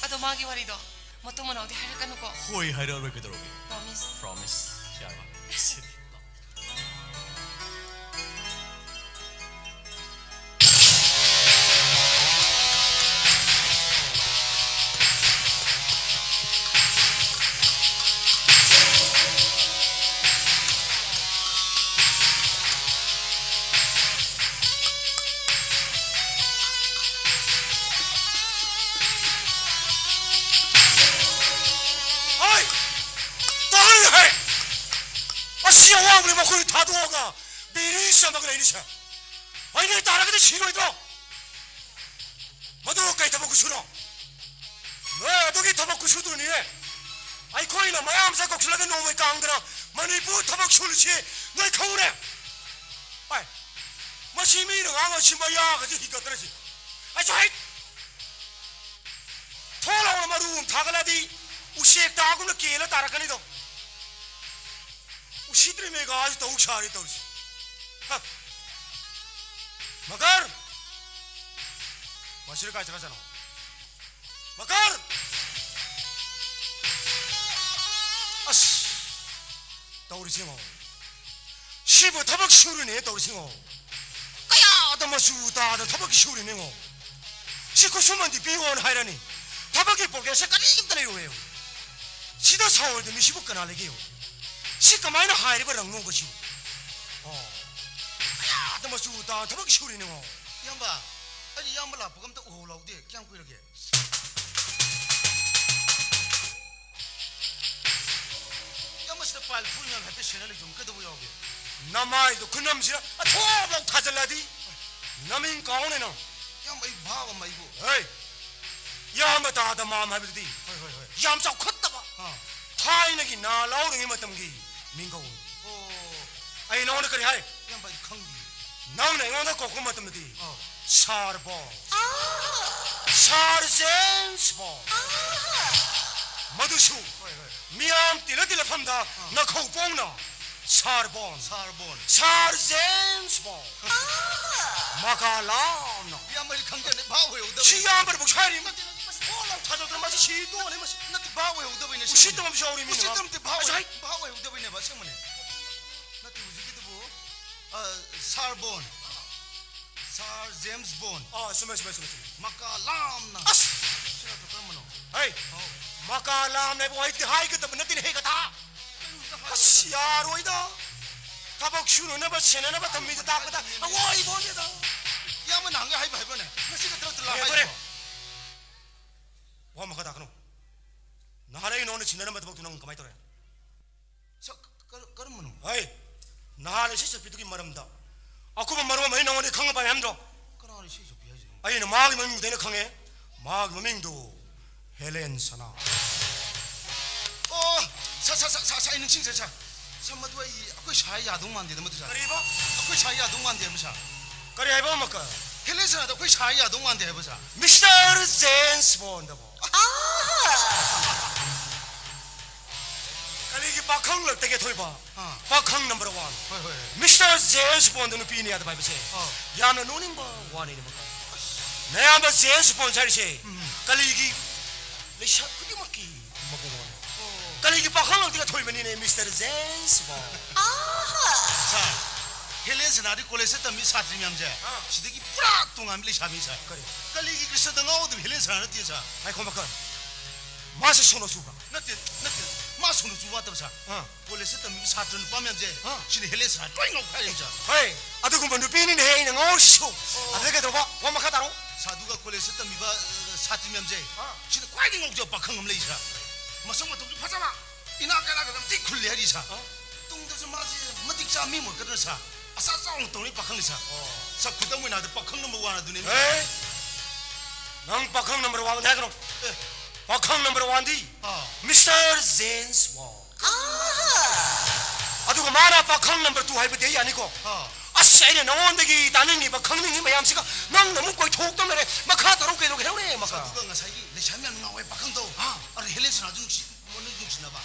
ꯑꯗꯣ ꯃꯥꯒꯤ ꯋꯥꯔꯤꯗꯣ ꯃꯇꯨꯡ ꯃꯅꯥꯎꯗꯤ ꯍꯥꯏꯔꯛꯀꯅꯨꯀꯣ꯫ ꯍꯣꯏ, ꯍꯥꯏꯔꯛꯑꯔꯣꯏ, ꯀꯩꯗꯧꯔꯒꯦ? Promise꯫ Promise꯫ ꯌꯥꯔꯕ? ꯍꯣꯏ! ꯇꯥꯔꯤꯍꯦ! ꯑꯁꯤ ꯑꯋꯥꯡꯕꯅꯤ ꯃꯈꯣꯏ ꯊꯥꯗꯣꯛꯑꯒ ꯕꯤꯔꯤ ꯆꯝꯃꯒ ꯂꯩꯔꯤꯁꯦ꯫ ꯑꯩꯅ ꯇꯥꯔꯒꯗꯤ ꯁꯤꯔꯣꯏꯗ꯭ꯔꯣ? ꯃꯗꯨ ꯀꯩ ꯊꯕꯛ ꯈꯨꯁꯨꯅꯣ? ꯅꯣꯏ ꯑꯗꯨꯒꯤ ꯊꯕꯛ ꯈꯨꯁꯨꯗꯨꯅꯤꯅꯦ ꯑꯩꯈꯣꯏꯅ ꯃꯌꯥꯝꯁꯦ ꯀꯧꯁꯤꯜꯂꯒ ꯅꯣꯡꯃꯩ ꯀꯥꯡꯗꯅ ꯃꯅꯤꯄꯨꯔ ꯊꯕꯛ ꯁꯨꯔꯤꯁꯤ ꯅꯣꯏ ꯈꯪꯉꯨꯅꯦ꯫ ꯑꯥꯏ, ꯃꯁꯤ ꯃꯤꯅ ꯉꯥꯡꯉꯁꯤ ꯃꯌꯥꯒꯁꯤ ꯍꯤꯒꯠꯇꯅ ꯁꯤ꯫ ꯑꯩꯁꯨ ꯍꯩ꯫ ꯊꯣꯛꯂꯥꯎꯅ ꯃꯔꯨ ꯑꯃ ꯊꯥꯒꯠꯂꯗꯤ ꯎꯆꯦꯛ ꯇꯥꯒꯨꯝꯅ ꯀꯦꯜꯂ ꯇꯥꯔꯛꯀꯅꯤꯗꯣ꯫ ꯎꯁꯤꯠꯇ꯭ꯔꯤ ꯃꯦꯒꯥꯁꯤ ꯇꯧ ꯁꯥꯔꯤ ꯇꯧꯔꯤꯁꯤ꯫ ꯍ꯫ ꯃꯀꯔ! ꯃꯁꯤꯗ ꯀꯥꯏ ꯆꯠꯈ꯭ꯔꯖꯥꯠꯅꯣ? ꯃꯀꯔ! ꯑꯁ! ꯇꯧꯔꯤꯁꯤ ꯌꯦꯡꯉꯣ꯫ ꯁꯤꯕꯨ ꯊꯕꯛ ꯁꯨꯔꯤꯅꯦ ꯇꯧꯔꯤꯁꯤ ꯌꯦꯡꯉꯣ꯫ ꯀꯌꯥꯗ ꯃꯆꯨ ꯇꯥꯗ ꯊꯕꯛ ꯁꯨꯔꯤꯅꯦ ꯌꯦꯡꯉꯣ꯫ ꯁꯤ ꯈꯨꯠꯁꯨꯃꯟꯗꯤ ꯄꯤꯌꯣꯅ ꯍꯥꯏꯔꯅꯤ꯫ ꯊꯕꯛꯀꯤ ꯄ꯭ꯔꯣꯒ꯭ꯔꯦꯁꯁꯦ ꯀꯔꯤꯝꯇ ꯂꯩꯔꯣꯏꯌꯦ꯫ ꯁꯤꯗ ꯁꯥꯎꯔꯣꯏꯗꯕ ꯃꯤꯁꯤꯕꯨ ꯀꯅꯥ ꯂꯩꯒꯦ ꯌꯦꯡꯉꯣ꯫ ꯁꯤ ꯀꯃꯥꯏꯅ ꯍꯥꯏꯔꯤꯕ ꯔꯪꯅꯣꯕ ꯁꯤꯕꯨ? ꯑꯣ꯫ ꯀꯌꯥꯗ ꯃꯆꯨ ꯇꯥ ꯊꯕꯛ ꯁꯨꯔꯤꯅꯦ ꯌꯦꯡꯉꯣ꯫ ꯏꯌꯥꯝꯕ, ꯑꯩ ꯏꯌꯥꯝꯕ ꯂꯥꯛꯄꯒ ꯑꯝꯇ ꯎꯍꯧ ꯂꯥꯎꯗꯦ꯫ ꯀꯌꯥꯝ ꯀꯨꯏꯔꯒꯦ? ꯌꯥꯝ ꯃꯁꯤꯗ ꯄꯥꯏꯜ ꯐꯨꯜ ꯃꯌꯥꯝ ꯍꯦꯛꯇ ꯁꯦꯟꯅ ꯂꯩꯗꯣ ꯀꯩꯗꯧꯕ ꯌꯥꯎꯒꯦ? ꯅꯃꯥꯏꯗꯣ ꯈꯨꯅꯝꯁꯤꯗ ꯑꯊꯣꯞ ꯂꯥꯎ ꯊꯥꯖꯤꯜꯂꯗꯤ ꯅꯃꯤꯡ ꯀꯥꯎꯅꯦ ꯅꯪ꯫ ꯌꯥꯝ ꯑꯩ ꯚꯥꯕ ꯑꯃ ꯑꯩꯕꯨ꯫ ꯍꯩ! ꯏꯌꯥꯝꯕ ꯇꯥꯗ ꯃꯥꯝ ꯍꯥꯏꯕꯗꯨꯗꯤ ꯍꯣꯏ, ꯍꯣꯏ, ꯍꯣꯏ꯫ ꯌꯥꯝ ꯆꯥꯎꯈꯠꯇꯕ ꯑꯥ꯫ ꯊꯥꯏꯅꯒꯤ ꯅꯥ ꯂꯥꯎꯔꯤꯉꯩ ꯃꯇꯝꯒꯤ ꯃꯤꯡꯒꯧ꯫ ꯑꯣ꯫ ꯑꯩ ꯅꯉꯣꯟꯗ ꯀꯔꯤ ꯍꯥꯏ? ꯏꯌꯥꯝꯕ, ꯑꯩ ꯈꯪꯗꯤꯌꯦ꯫ ꯅꯪꯅ ꯑꯩꯉꯣꯟꯗ ꯀꯧꯔꯛꯄ ꯃꯇꯝꯗꯗꯤ ꯑꯧ꯫ ꯁꯥꯔ ꯕꯣꯟ꯫ ꯁꯥꯔ ꯖꯦꯝꯁ ꯕꯣꯟ꯫ ꯃꯗꯨꯁꯨ ꯍꯣꯏ, ꯍꯣꯏ꯫ ꯃꯤꯌꯥꯝ ꯇꯤꯜꯂ ꯇꯤꯜꯂꯐꯝꯗ ꯅꯈꯧ ꯄꯣꯡꯅ ꯁꯥꯔ ꯕꯣꯟ꯫ ꯁꯥꯔ ꯕꯣꯟ꯫ ꯁꯥꯔ ꯖꯦꯝꯁ ꯕꯣꯟ꯫ ꯃꯀꯥ ꯂꯥꯝꯅ꯫ ꯏꯌꯥꯝꯕ, ꯑꯩ ꯈꯪꯗꯦ, ꯚꯥꯕ ꯑꯣꯏꯍꯧꯗꯕ꯫ ꯁꯤ ꯏꯌꯥꯝꯕꯅ ꯑꯃꯨꯛ ꯁꯥꯏꯔꯤ꯫ ꯅꯠꯇꯦ, ꯅꯠꯇꯦ, ꯃꯁꯤ ꯀꯣꯛ ꯂꯥꯎ ꯊꯥꯖꯤꯜꯂꯛꯇꯅ ꯃꯁꯤ ꯁꯤ ꯇꯣꯛꯑꯅꯤ ꯃꯁꯤ꯫ ꯅꯠꯇꯦ, ꯚꯥꯕ ꯑꯣꯏꯍꯧꯗꯕꯩꯅꯦ, ꯑꯁꯦꯡꯕꯅꯦ꯫ ꯎꯁꯤꯠꯇꯕ ꯑꯃꯁꯨ ꯌꯥꯎꯔꯤ ꯃꯤꯅ꯫ ꯎꯁꯤꯠꯇꯕ ꯅꯠꯇꯦ, ꯚꯥꯕ ꯑꯁ, ꯑꯣꯏ-, ꯍꯥꯏ꯫ ꯚꯥꯕ ꯑꯣꯏꯍꯧꯗꯕꯩꯅꯦꯕ, ꯑꯁꯦꯡꯕꯅꯦ꯫ ꯅꯠꯇꯦ, ꯍꯧꯖꯤꯛꯀꯤꯗꯨꯕꯨ, ꯑ, ꯁꯥꯔ ꯕꯣꯟ꯫ ꯁꯥꯔ ꯖꯦꯝꯁ ꯕꯣꯟ꯫ ꯑꯥ, ꯆꯨꯝꯃꯦ, ꯆꯨꯝꯃꯦ, ꯆꯨꯝꯃꯦ, ꯆꯨꯝꯃꯦ꯫ ꯃꯀꯥ ꯂꯥꯝꯅ꯫ ꯑꯁ! ꯁꯤ ꯅꯠꯇ꯭ꯔꯣ, ꯀꯔꯝꯕꯅꯣ? ꯍꯩ! ꯑꯧ꯫ ꯃꯀꯥ ꯂꯥꯝꯅ ꯍꯥꯏꯕ ꯋꯥꯍꯩꯗꯨꯗꯤ ꯍꯥꯏꯒꯗꯕ ꯅꯠꯇꯦꯅꯦ, ꯍꯦ ꯒꯙꯥ! ꯀꯩꯅꯣꯗ ꯍꯥꯏ-, ꯑꯁ, ꯌꯥꯔꯣꯏꯗ꯫ ꯊꯕꯛ ꯁꯨꯅꯅꯕ, ꯁꯦꯟꯅꯅꯕ ꯊꯝꯃꯤꯗꯣ ꯇꯥꯛꯄꯗ ꯑꯋꯥꯏꯕꯣꯟꯗꯦꯗ꯫ ꯏꯌꯥꯝꯕ ꯅꯍꯥꯟꯒꯩ ꯍꯥꯏꯕ ꯍꯥꯏꯕ꯭ꯔꯣꯅꯦ? ꯉꯁꯤ ꯈꯛꯇ ꯅꯠꯇ꯭ꯔꯣ ꯍꯦ, ꯂꯥꯛ ꯇꯣꯔꯦ꯫ ꯍꯥꯏꯗꯣ? ꯋꯥ ꯃꯈꯥ ꯇꯥꯛꯀꯅꯨ꯫ ꯅꯍꯥꯟ ꯑꯩ ꯅꯉꯣꯟꯗ ꯁꯤꯟꯅꯔꯝꯕ ꯊꯕꯛꯇꯨ ꯅꯪ ꯀꯃꯥꯏ ꯇꯧꯔꯦ? ꯁꯛ-, ꯀꯔ-, ꯀꯔꯝꯕꯅꯣ? ꯍꯩ! ꯅꯍꯥꯟ ꯑꯁꯤ ꯆꯠꯄꯤꯗꯨꯒꯤ ꯃꯔꯝꯗ ꯑꯀꯨꯞꯄ ꯃꯔꯣꯜ ꯑꯩ ꯅꯉꯣꯟꯗ ꯈꯪꯕ ꯄꯥꯝꯃꯤ ꯍꯥꯏꯕꯗꯣ? ꯀꯅꯥꯅꯣ ꯏꯁꯩ ꯁꯛꯄꯤ ꯍꯥꯏꯁꯤꯕꯣ? ꯑꯩꯅ ꯃꯥꯒꯤ ꯃꯃꯤꯡꯗ ꯑꯩꯅ ꯈꯪꯉꯦ꯫ ꯃꯥꯒꯤ ꯃꯃꯤꯡꯗꯣ ꯍꯦꯂꯦꯟ ꯁꯅꯥ꯫ ꯑꯣ, ꯁꯥ, ꯁꯥ, ꯁꯥ, ꯁꯥ, ꯁꯥ, ꯑꯩ ꯅꯤꯡꯁꯤꯡꯖꯔꯦ, ꯁꯥ꯫ ꯁꯥ, ꯃꯗꯨ ꯑꯩ, ꯑꯩꯈꯣꯏ ꯁꯥꯏ ꯌꯥꯗꯧ ꯃꯥꯟꯗꯦꯗ, ꯃꯗꯨ, ꯁꯥ꯫ ꯀꯔꯤꯕ? ꯑꯩꯈꯣꯏ ꯁꯥꯏ ꯌꯥꯗꯧ ꯃꯥꯟꯗꯦ ꯍꯥꯏꯕ, ꯁꯥ꯫ ꯀꯔꯤ ꯍꯥꯏꯕ ꯑꯃꯨꯛꯀ? ꯍꯦꯂꯦꯟ ꯁꯅꯥꯗꯣ ꯑꯩꯈꯣꯏ ꯁꯥꯏ ꯌꯥꯗꯧ ꯃꯥꯟꯗꯦ ꯍꯥꯏꯕ, ꯁꯥ꯫ Mister James ꯕꯣꯟꯗꯕꯣ? ꯀꯂꯤꯒꯤ ꯄꯥꯈꯪ ꯂꯛꯇꯒꯤ ꯊꯣꯏꯕ꯫ ꯑꯥ꯫ ꯄꯥꯈꯪ ꯅꯝꯕꯔ ꯋꯥꯟ꯫ ꯍꯣꯏ, ꯍꯣꯏ, ꯍꯣꯏ꯫ ꯃꯤꯁꯇꯔ ꯖꯦꯝꯁ ꯕꯣꯟꯗ ꯅꯨꯄꯤꯅꯤ ꯌꯥꯗꯕ ꯍꯥꯏꯕꯁꯦ ꯑꯥ꯫ ꯌꯥꯝꯅ ꯅꯣꯛꯅꯤꯡꯕ ꯋꯥꯅꯤꯅꯦ, ꯃꯈꯜ꯫ ꯅꯌꯥꯝꯕ ꯖꯦꯝꯁ ꯕꯣꯟ ꯍꯥꯏꯔꯤꯁꯦ ꯎꯝ꯫ ꯀꯂꯤꯒꯤ ꯂꯩꯁꯥ ꯈꯨꯗꯤꯡꯃꯛꯀꯤ ꯃꯄꯨꯡ ꯑꯣꯏ꯫ ꯑꯣ꯫ ꯀꯂꯤꯒꯤ ꯄꯥꯈꯪ ꯂꯛꯇꯒꯤ ꯊꯣꯏꯕꯅꯤꯅꯦ, ꯃꯤꯁꯇꯔ ꯖꯦꯝꯁ ꯕꯣꯟ꯫ ꯁꯥꯔ, ꯍꯦꯂꯦꯟ ꯁꯅꯥꯗꯤ ꯀꯣꯂꯦꯖꯇ ꯇꯝꯃꯤ ꯁꯥꯇ꯭ꯔꯤ ꯃꯌꯥꯝꯁꯦ ꯑꯥ꯫ ꯁꯤꯗꯒꯤ ꯄꯨꯔꯥ ꯇꯣꯉꯥꯟꯕ ꯂꯩꯁꯥꯕꯤ, ꯁꯥꯔ꯫ ꯀꯔꯤ? ꯀꯂꯤꯒꯤ ꯀ꯭ꯔꯤꯁꯅꯗ ꯉꯥꯎꯗꯕ ꯍꯦꯂꯦꯟ ꯁꯅꯥ ꯅꯠꯇꯦ, ꯁꯥꯔ꯫ ꯉꯥꯏꯈꯣ, ꯃꯈꯜ꯫ ꯃꯥꯁꯦ ꯁꯣꯅꯣ ꯆꯨꯕ꯭ꯔꯥ? ꯅꯠꯇꯦ, ꯅꯠꯇꯦ꯫ ꯃꯥ ꯁꯣꯅꯣ ꯆꯨꯕ ꯅꯠꯇꯕ, ꯁꯥꯔ꯫ ꯑꯥ꯫ ꯀꯣꯂꯦꯖꯇ ꯇꯝꯃꯤꯕ ꯁꯥꯇ꯭ꯔ ꯅꯨꯄꯥ ꯃꯌꯥꯝꯁꯦ ꯑꯥ꯫ ꯁꯤꯅ ꯍꯦꯂꯦꯟ ꯁꯅꯥ ꯂꯣꯏ ꯉꯥꯎꯈꯥꯏꯔꯦ, ꯁꯥꯔ꯫ ꯍꯣꯏ, ꯑꯗꯨꯒꯨꯝꯕ ꯅꯨꯄꯤꯅꯤꯅꯦꯍꯦ ꯑꯩꯅ ꯉꯥꯎꯔꯤꯁꯤꯁꯨ꯫ ꯑꯣ꯫ ꯑꯗꯨꯗ ꯀꯩꯗꯧꯕ? ꯋꯥ ꯃꯈꯥ ꯇꯥꯔꯣ꯫ ꯁꯥꯔ, ꯑꯗꯨꯒ ꯀꯣꯂꯦꯖꯇ ꯇꯝꯃꯤꯕ, ꯑ, ꯁꯥꯇ꯭ꯔꯤ ꯃꯌꯥꯝꯁꯦ ꯑꯥ꯫ ꯁꯤꯅ ꯈ꯭ꯋꯥꯏꯗꯒꯤ ꯉꯥꯎꯖꯕ ꯄꯥꯈꯪ ꯑꯃ ꯂꯩ, ꯁꯥꯔ꯫ ꯃꯁꯛ ꯃꯇꯧꯁꯨ ꯐꯖꯕ, ꯏꯅꯥꯛ ꯀꯩꯔꯥꯛ ꯑꯗꯨꯝ ꯊꯤ ꯈꯨꯜꯂꯦ ꯍꯥꯏꯔꯤ, ꯁꯥꯔ꯫ ꯑꯥ꯫ ꯇꯨꯡꯗꯁꯨ ꯃꯥꯁꯦ ꯃꯇꯤꯛ ꯆꯥꯕ ꯃꯤ ꯑꯃ ꯑꯣꯏꯔꯛꯀꯗ꯭ꯔꯥ, ꯁꯥꯔ? ꯑꯁꯥ ꯆꯥꯎꯅ ꯇꯧꯔꯤ ꯄꯥꯈꯪꯅꯤ, ꯁꯥꯔ꯫ ꯑꯣ꯫ ꯁꯥꯔ, ꯈꯨꯗꯝ ꯑꯣꯏꯅ ꯍꯥꯏꯔꯕꯗ ꯄꯥꯈꯪ ꯅꯝꯕꯔ ꯋꯥꯟ ꯑꯗꯨꯅꯤ꯫ ꯍꯦ! ꯅꯪ ꯄꯥꯈꯪ ꯅꯝꯕꯔ ꯋꯥꯟ ꯍꯥꯏꯒꯅꯣ꯫ ꯑꯦ꯫ ꯄꯥꯈꯪ ꯅꯝꯕꯔ ꯋꯥꯟꯗꯤ ꯑꯥ꯫ ꯃꯤꯁꯇꯔ ꯖꯦꯝꯁ ꯕꯣꯟ꯫ ꯑꯗꯨꯒ ꯃꯥꯅ ꯄꯥꯈꯪ ꯅꯝꯕꯔ ꯇꯨ ꯍꯥꯏꯕꯗꯤ ꯑꯩ ꯌꯥꯅꯤꯀꯣ? ꯑꯥ꯫ ꯑꯁ, ꯑꯩꯅ ꯅꯉꯣꯟꯗꯒꯤ ꯇꯥꯅꯤꯡꯉꯤꯕ, ꯈꯪꯅꯤꯡꯉꯤ ꯃꯌꯥꯝꯁꯤꯒ ꯅꯪꯅ ꯑꯃꯨꯛ ꯀꯣꯏꯊꯣꯛꯇꯅ ꯂꯩꯔꯦ꯫ ꯃꯈꯥ ꯇꯥꯔꯣ, ꯀꯩꯗꯧꯒꯦ? ꯍꯥꯏꯔꯛꯑꯣꯅꯦ, ꯃꯈꯥ꯫ ꯑꯗꯨꯒ ꯉꯁꯥꯏꯒꯤ ꯂꯩꯁꯥꯕꯤ ꯌꯥꯝ ꯉꯥꯎꯋꯦ ꯄꯥꯈꯪꯗꯣ꯫ ꯑꯥ꯫ ꯑꯗꯨ ꯍꯦꯂꯦꯟ ꯁꯅꯥꯁꯨ ꯅꯨꯡꯁꯤ, ꯃꯣꯏꯅꯤ ꯅꯨꯡꯁꯤꯅꯕ꯫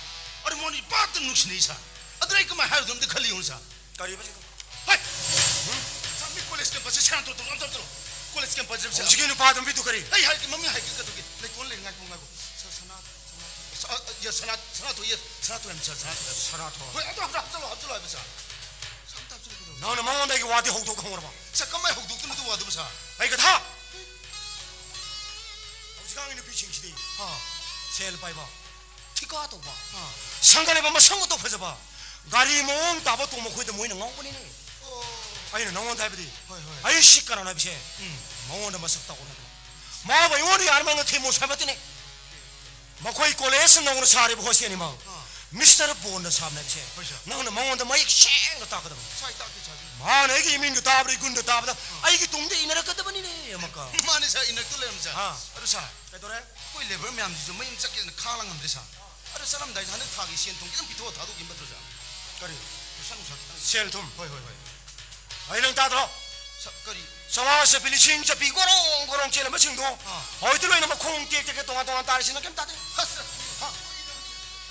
ꯑꯗꯨ ꯃꯣꯏꯅꯤ ꯄꯥꯠꯇ ꯅꯨꯡꯁꯤꯅꯩ, ꯁꯥꯔ꯫ ꯑꯗꯨꯅ ꯑꯩ ꯀꯃꯥꯏꯅ ꯍꯥꯏꯔꯨꯗꯣꯏꯅꯣ ꯑꯝꯇ ꯈꯜꯂꯤ ꯌꯦꯡꯉꯨ, ꯁꯥꯔ꯫ ꯀꯔꯤꯕ ꯁꯤꯗ? ꯍꯩ! ꯁꯥꯔ, ꯃꯤ ꯀꯣꯂꯦꯖ ꯀꯦꯝꯄꯁꯁꯦ ꯁꯦꯔꯥꯟ ꯇꯨꯔꯥꯟ ꯇꯧꯔꯣ, ꯇꯧꯔꯣ, ꯇꯧꯔꯣ꯫ ꯀꯣꯂꯦꯖ ꯀꯦꯝꯄꯁꯁꯦ ꯁꯦꯔꯥꯟ ꯍꯧꯖꯤꯛꯀꯤ ꯅꯨꯄꯥꯗꯣ ꯃꯤꯗꯨ ꯀꯔꯤ? ꯑꯩ ꯍꯥꯏꯒꯦ, ꯃꯃꯤꯡ ꯍꯥꯏꯒꯦ, ꯀꯩꯗꯧꯒꯦ? ꯂꯩꯇꯣꯟ ꯂꯩ, ꯉꯥꯏꯈꯣ, ꯉꯥꯏꯈꯣ꯫ ꯁꯥꯔ, ꯁꯅꯥ, ꯁꯅꯥ, ꯁ-, ꯑ, ꯑ, ꯌꯦꯁ, ꯁꯅꯥ, ꯁꯅꯥꯊꯣꯏ, ꯌꯦꯁ, ꯁꯅꯥꯊꯣꯏ ꯍꯥꯏꯕ, ꯁꯥꯔ, ꯁꯅꯥꯊꯣꯏ꯫ ꯁꯅꯥꯊꯣꯏ꯫ ꯍꯣꯏ, ꯑꯗꯨ ꯍꯥꯞꯆꯜꯂꯣ, ꯍꯥꯞꯆꯜꯂꯣ, ꯍꯥꯞꯆꯜꯂꯣ ꯍꯥꯏꯕ, ꯁꯥꯔ꯫ ꯁꯝꯇ ꯍꯥꯞꯆꯜꯂꯣ, ꯀꯩꯗꯧꯔꯒꯦ? ꯅꯪꯅ ꯃꯉꯣꯟꯗ ꯑꯩꯒꯤ ꯋꯥꯗꯤ ꯍꯧꯗꯣꯛ ꯈꯪꯉꯨꯔꯕ? ꯁꯥꯔ, ꯀꯃꯥꯏꯅ ꯍꯧꯗꯣꯛꯇꯣꯏꯅꯣ ꯑꯗꯨ ꯋꯥꯗꯨꯕꯨ, ꯁꯥꯔ? ꯑꯩ ꯀꯊꯥ! ꯍꯧꯖꯤꯛꯀꯥꯟꯒꯤ ꯅꯨꯄꯤꯁꯤꯡꯁꯤꯗꯤ ꯑꯥ꯫ ꯁꯦꯜ ꯄꯥꯏꯕ, ꯊꯤꯀꯥ ꯇꯧꯕ, ꯑꯥ꯫ ꯁꯪꯒ ꯂꯩꯕ, ꯃꯁꯛ ꯃꯇꯧ ꯐꯖꯕ, ꯒꯥꯔꯤ ꯃꯑꯣꯡ ꯇꯥꯕ ꯇꯣꯡꯕ ꯈꯣꯏꯗ ꯃꯣꯏꯅ ꯉꯥꯎꯕꯅꯤꯅꯦ꯫ ꯑꯣ꯫ ꯑꯩꯅ ꯅꯉꯣꯟꯗ ꯍꯥꯏꯕꯗꯤ, ꯍꯣꯏ, ꯍꯣꯏ꯫ ꯑꯩ ꯁꯤ ꯀꯅꯥꯅꯣ ꯍꯥꯏꯕꯁꯦ ꯎꯝ꯫ ꯃꯉꯣꯟꯗ ꯃꯁꯛ ꯇꯥꯛꯑꯣ ꯍꯥꯏꯕ꯫ ꯃꯥꯕꯨ ꯑꯩꯉꯣꯟꯗ ꯌꯥꯔꯝꯃꯒ ꯊꯦꯝꯃꯣ ꯍꯥꯏꯕ ꯅꯠꯇꯦꯅꯦ꯫ ꯃꯈꯣꯏ ꯀꯣꯂꯦꯖ ꯅꯧꯅ ꯁꯥꯔꯤꯕ ꯍꯣꯁꯇꯦꯜꯅꯤ ꯃꯥ꯫ ꯑꯥ꯫ ꯃꯤꯁꯇꯔ ꯕꯣꯟꯅ ꯁꯥꯕꯅꯦ ꯍꯥꯏꯕꯁꯦ꯫ ꯍꯣꯏ, ꯁꯥꯔ꯫ ꯅꯪꯅ ꯃꯉꯣꯟꯗ ꯃꯌꯦꯛ ꯁꯦꯡꯅ ꯇꯥꯛꯀꯗꯕꯅꯤ꯫ ꯁꯥꯔ, ꯑꯩ ꯇꯥꯛꯀꯦ, ꯁꯥꯔ꯫ ꯃꯥꯅ ꯑꯩꯒꯤ ꯏꯃꯤꯟꯗ ꯇꯥꯕꯗ, ꯏꯒꯨꯟꯗ ꯇꯥꯕꯗ ꯑꯩꯒꯤ ꯇꯨꯡꯗ ꯏꯟꯅꯔꯛꯀꯗꯕꯅꯤꯅꯦ ꯑꯃꯨꯛꯀ꯫ ꯃꯥꯅꯦ, ꯁꯥꯔ, ꯏꯟꯅꯔꯛꯇ ꯂꯩꯔꯝꯃꯦ, ꯁꯥꯔ꯫ ꯑꯥ꯫ ꯑꯗꯨ, ꯁꯥꯔ, ꯀꯩꯗꯧꯔꯦ? ꯑꯩꯈꯣꯏ ꯂꯦꯕꯔ ꯃꯌꯥꯝꯁꯤꯁꯨ ꯃꯌꯨꯝ ꯆꯠꯀꯦꯅ ꯈꯥꯡꯂ ꯉꯝꯗ꯭ꯔꯦ, ꯁꯥꯔ꯫ ꯑꯗꯨ ꯆꯠꯂꯝꯗꯥꯏꯗ ꯍꯟꯗꯛ ꯊꯥꯒꯤ ꯁꯦꯟ ꯊꯨꯝ ꯈꯤꯇꯪ ꯄꯤꯊꯣꯛꯑ ꯊꯥꯗꯣꯛꯈꯤꯕ ꯐꯠꯇ꯭ꯔꯣ, ꯁꯥꯔ? ꯀꯔꯤ? ꯄꯩꯁꯥ ꯅꯨꯡꯁꯥ ꯈꯤꯇꯪ꯫ ꯁꯦꯜ ꯊꯨꯝ? ꯍꯣꯏ, ꯍꯣꯏ, ꯍꯣꯏ꯫ ꯑꯩ ꯅꯪ ꯇꯥꯗ꯭ꯔꯣ? ꯁ-, ꯀꯔꯤ? ꯆꯥꯝꯃꯉꯥ ꯆꯠꯄꯤ, ꯂꯤꯁꯤꯡ ꯆꯠꯄꯤ, ꯒꯣꯔꯣꯡ ꯒꯣꯔꯣꯡ ꯆꯦꯜꯂꯝꯕꯁꯤꯡꯗꯣ ꯑꯥ꯫ ꯍꯧꯖꯤꯛꯇꯤ ꯂꯣꯏꯅ ꯃꯈꯣꯡ ꯇꯦꯛ ꯇꯦꯛ ꯇꯣꯉꯥꯟ ꯇꯣꯉꯥꯟ ꯇꯥꯔꯤꯁꯤ ꯅꯪ ꯀꯩꯝ ꯇꯥꯗꯦ꯫ ꯑꯁ, ꯍꯥ?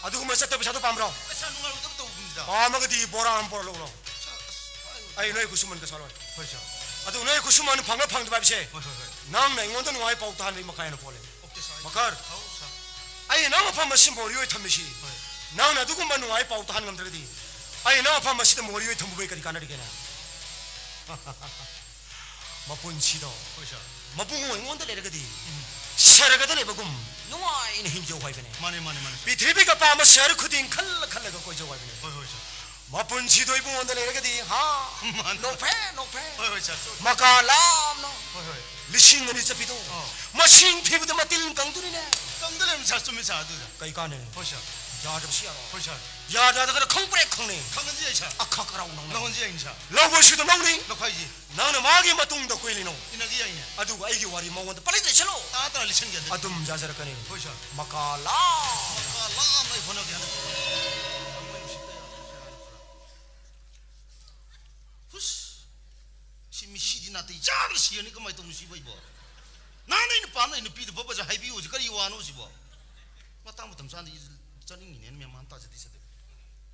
ꯑꯗꯨꯒꯨꯝꯕ ꯆꯠꯇꯕ ꯄꯩꯁꯥꯗꯣ ꯄꯥꯝꯕ꯭ꯔꯣ? ꯄꯩꯁꯥ ꯅꯨꯡꯉꯥꯏꯔꯣꯏꯗꯕ ꯇꯧꯕꯒꯨꯝꯁꯤꯗ꯫ ꯄꯥꯝꯃꯒꯗꯤ ꯕꯣꯔꯥ ꯑꯃ ꯄꯨꯔꯛꯂꯛꯎꯔꯣ? ꯁ-, ꯑꯁ, ꯍꯥꯏꯌꯨ꯫ ꯑꯩ ꯅꯣꯏ ꯈꯨꯠꯁꯨꯃꯟ ꯀꯩꯁꯥꯜꯂꯣꯏ꯫ ꯍꯣꯏ, ꯁꯥꯔ꯫ ꯑꯗꯨ ꯅꯣꯏ ꯈꯨꯠꯁꯨꯃꯟ ꯐꯪꯕ ꯐꯪꯗꯕ ꯍꯥꯏꯕꯁꯦ ꯍꯣꯏ, ꯍꯣꯏ, ꯍꯣꯏ꯫ ꯅꯪꯅ ꯑꯩꯉꯣꯟꯗ ꯅꯨꯡꯉꯥꯏ ꯄꯥꯎ ꯇꯥꯍꯟꯕꯒꯤ ꯃꯈꯥ ꯍꯦꯟꯅ ꯄꯣꯜꯂꯦ꯫ ꯑꯣꯀꯦ, ꯁꯥꯔ꯫ ꯃꯈꯔ꯫ ꯍꯥꯎ, ꯁꯥꯔ꯫ ꯑꯩꯅ ꯅꯪ ꯃꯐꯝ ꯑꯁꯤ ꯃꯣꯔꯤꯑꯣꯏ ꯊꯝꯃꯤꯁꯤ꯫ ꯍꯣꯏ꯫ ꯅꯪꯅ ꯑꯗꯨꯒꯨꯝꯕ ꯅꯨꯡꯉꯥꯏ ꯄꯥꯎ ꯇꯥꯍꯟ ꯉꯝꯗ꯭ꯔꯒꯗꯤ ꯑꯩꯅ ꯅꯪ ꯃꯐꯝ ꯑꯁꯤꯗ ꯃꯣꯔꯤꯑꯣꯏ ꯊꯝꯕꯨꯕꯩ ꯀꯔꯤ ꯀꯥꯟꯅꯔꯤꯒꯦꯅꯦ? ꯃꯄꯨꯟꯁꯤꯗꯣ ꯍꯣꯏ, ꯁꯥꯔ꯫ ꯃꯕꯨꯡ ꯑꯩꯉꯣꯟꯗ ꯂꯩꯔꯒꯗꯤ ꯎꯝ꯫ ꯁꯔꯒꯗ ꯂꯩꯕꯒꯨꯝ ꯅꯨꯡꯉꯥꯏꯅ ꯍꯤꯡꯖꯧ ꯍꯥꯏꯕꯅꯦ꯫ ꯃꯥꯅꯦ, ꯃꯥꯅꯦ, ꯃꯥꯅꯦ, ꯁꯥꯔ꯫ ꯄ꯭ꯔꯤꯊꯤꯕꯤꯒ ꯄꯥꯝꯕ ꯁꯍꯔ ꯈꯨꯗꯤꯡ ꯈꯜꯂ ꯈꯜꯂꯒ ꯀꯣꯏꯖꯧ ꯍꯥꯏꯕꯅꯦ꯫ ꯍꯣꯏ, ꯍꯣꯏ, ꯁꯥꯔ꯫ ꯃꯄꯨꯟꯁꯤꯗꯣ ꯏꯕꯨꯡꯉꯣꯟꯗ ꯂꯩꯔꯒꯗꯤ, ꯍꯥ? ꯃꯥꯅꯦ꯫ ꯅꯣꯛꯐꯦ, ꯅꯣꯛꯐꯦ꯫ ꯍꯣꯏ, ꯍꯣꯏ, ꯁꯥꯔ, ꯆꯨꯝꯃꯤ꯫ ꯃꯀꯥ ꯂꯥꯝꯅ ꯍꯣꯏ, ꯍꯣꯏ꯫ ꯂꯤꯁꯤꯡ ꯑꯅꯤ ꯆꯠꯄꯤꯗꯣ ꯑꯥ꯫ ꯃꯁꯤꯡ ꯊꯤꯕꯗ ꯃꯇꯤꯜ ꯀꯪꯗꯣꯔꯤꯅꯦ꯫ ꯀꯪꯗ ꯂꯩꯔꯝꯃꯤ, ꯁꯥꯔ, ꯆꯨꯝꯃꯤ, ꯁꯥꯔ, ꯑꯗꯨꯗ꯫ ꯀꯩ ꯀꯥꯟꯅꯩ? ꯍꯣꯏ, ꯁꯥꯔ꯫ ꯌꯥꯗꯕꯁꯤ ꯌꯥꯔꯣꯏ꯫ ꯍꯣꯏ, ꯁꯥꯔ꯫ ꯌꯥꯗ꯭ꯔꯒꯅ ꯈꯪ ꯄ꯭ꯔꯦꯛ ꯈꯪꯅꯩ꯫ ꯈꯪꯍꯟꯁꯤ ꯌꯥꯏ, ꯁꯥꯔ꯫ ꯑꯈꯛ ꯑꯔꯥꯎ ꯅꯧꯅ꯫ ꯂꯧꯍꯟꯁꯤ ꯌꯥꯏꯅꯤ, ꯁꯥꯔ꯫ ꯂꯧꯕꯁꯤꯗ ꯂꯧꯅꯤ꯫ ꯂꯧꯈꯥꯏꯁꯤ꯫ ꯅꯪꯅ ꯃꯥꯒꯤ ꯃꯇꯨꯡꯗ ꯀꯨꯏꯂꯤꯅꯣ? ꯏꯟꯅꯒꯦ ꯌꯥꯏꯅꯦ꯫ ꯑꯗꯨꯒ ꯑꯩꯒꯤ ꯋꯥꯔꯤ ꯃꯉꯣꯟꯗ ꯄꯪꯂꯩ ꯂꯩꯁꯜꯂꯣ꯫ ꯇꯔꯥ ꯇꯔꯥ ꯂꯤꯁꯤꯟꯒꯦ ꯍꯟꯗꯛ꯫ ꯑꯗꯨꯝ ꯌꯥꯖꯔꯛꯀꯅꯤ꯫ ꯍꯣꯏ, ꯁꯥꯔ꯫ ꯃꯀꯥ ꯂꯥꯝ꯫ ꯃꯀꯥ ꯂꯥꯝꯅ ꯑꯩ ꯍꯣꯠꯅꯒꯦ ꯍꯟꯗꯛ꯫ ꯍꯨꯁ! ꯁꯤ ꯃꯤꯁꯤꯗꯤ ꯅꯥꯇꯩ ꯆꯥꯗꯅ ꯁꯤꯔꯅꯤ, ꯀꯃꯥꯏꯅ ꯇꯧꯅꯤ ꯁꯤꯕꯨ ꯑꯩꯕꯣ? ꯅꯍꯥꯟ ꯑꯩꯅ ꯄꯥꯝꯅ ꯑꯩ ꯅꯨꯄꯤꯗꯨ ꯐꯕꯁꯦ ꯍꯥꯏꯕꯤꯌꯨꯁꯦ ꯀꯔꯤ ꯋꯥꯅꯣ ꯁꯤꯕꯣ? ꯃꯇꯥꯡ ꯃꯇꯝ ꯆꯥꯅ ꯆꯠꯅꯤꯡꯉꯤꯅꯦꯅ ꯃꯦꯟ ꯃꯥꯟ ꯇꯥꯖꯗꯦ ꯁꯤꯗꯤ꯫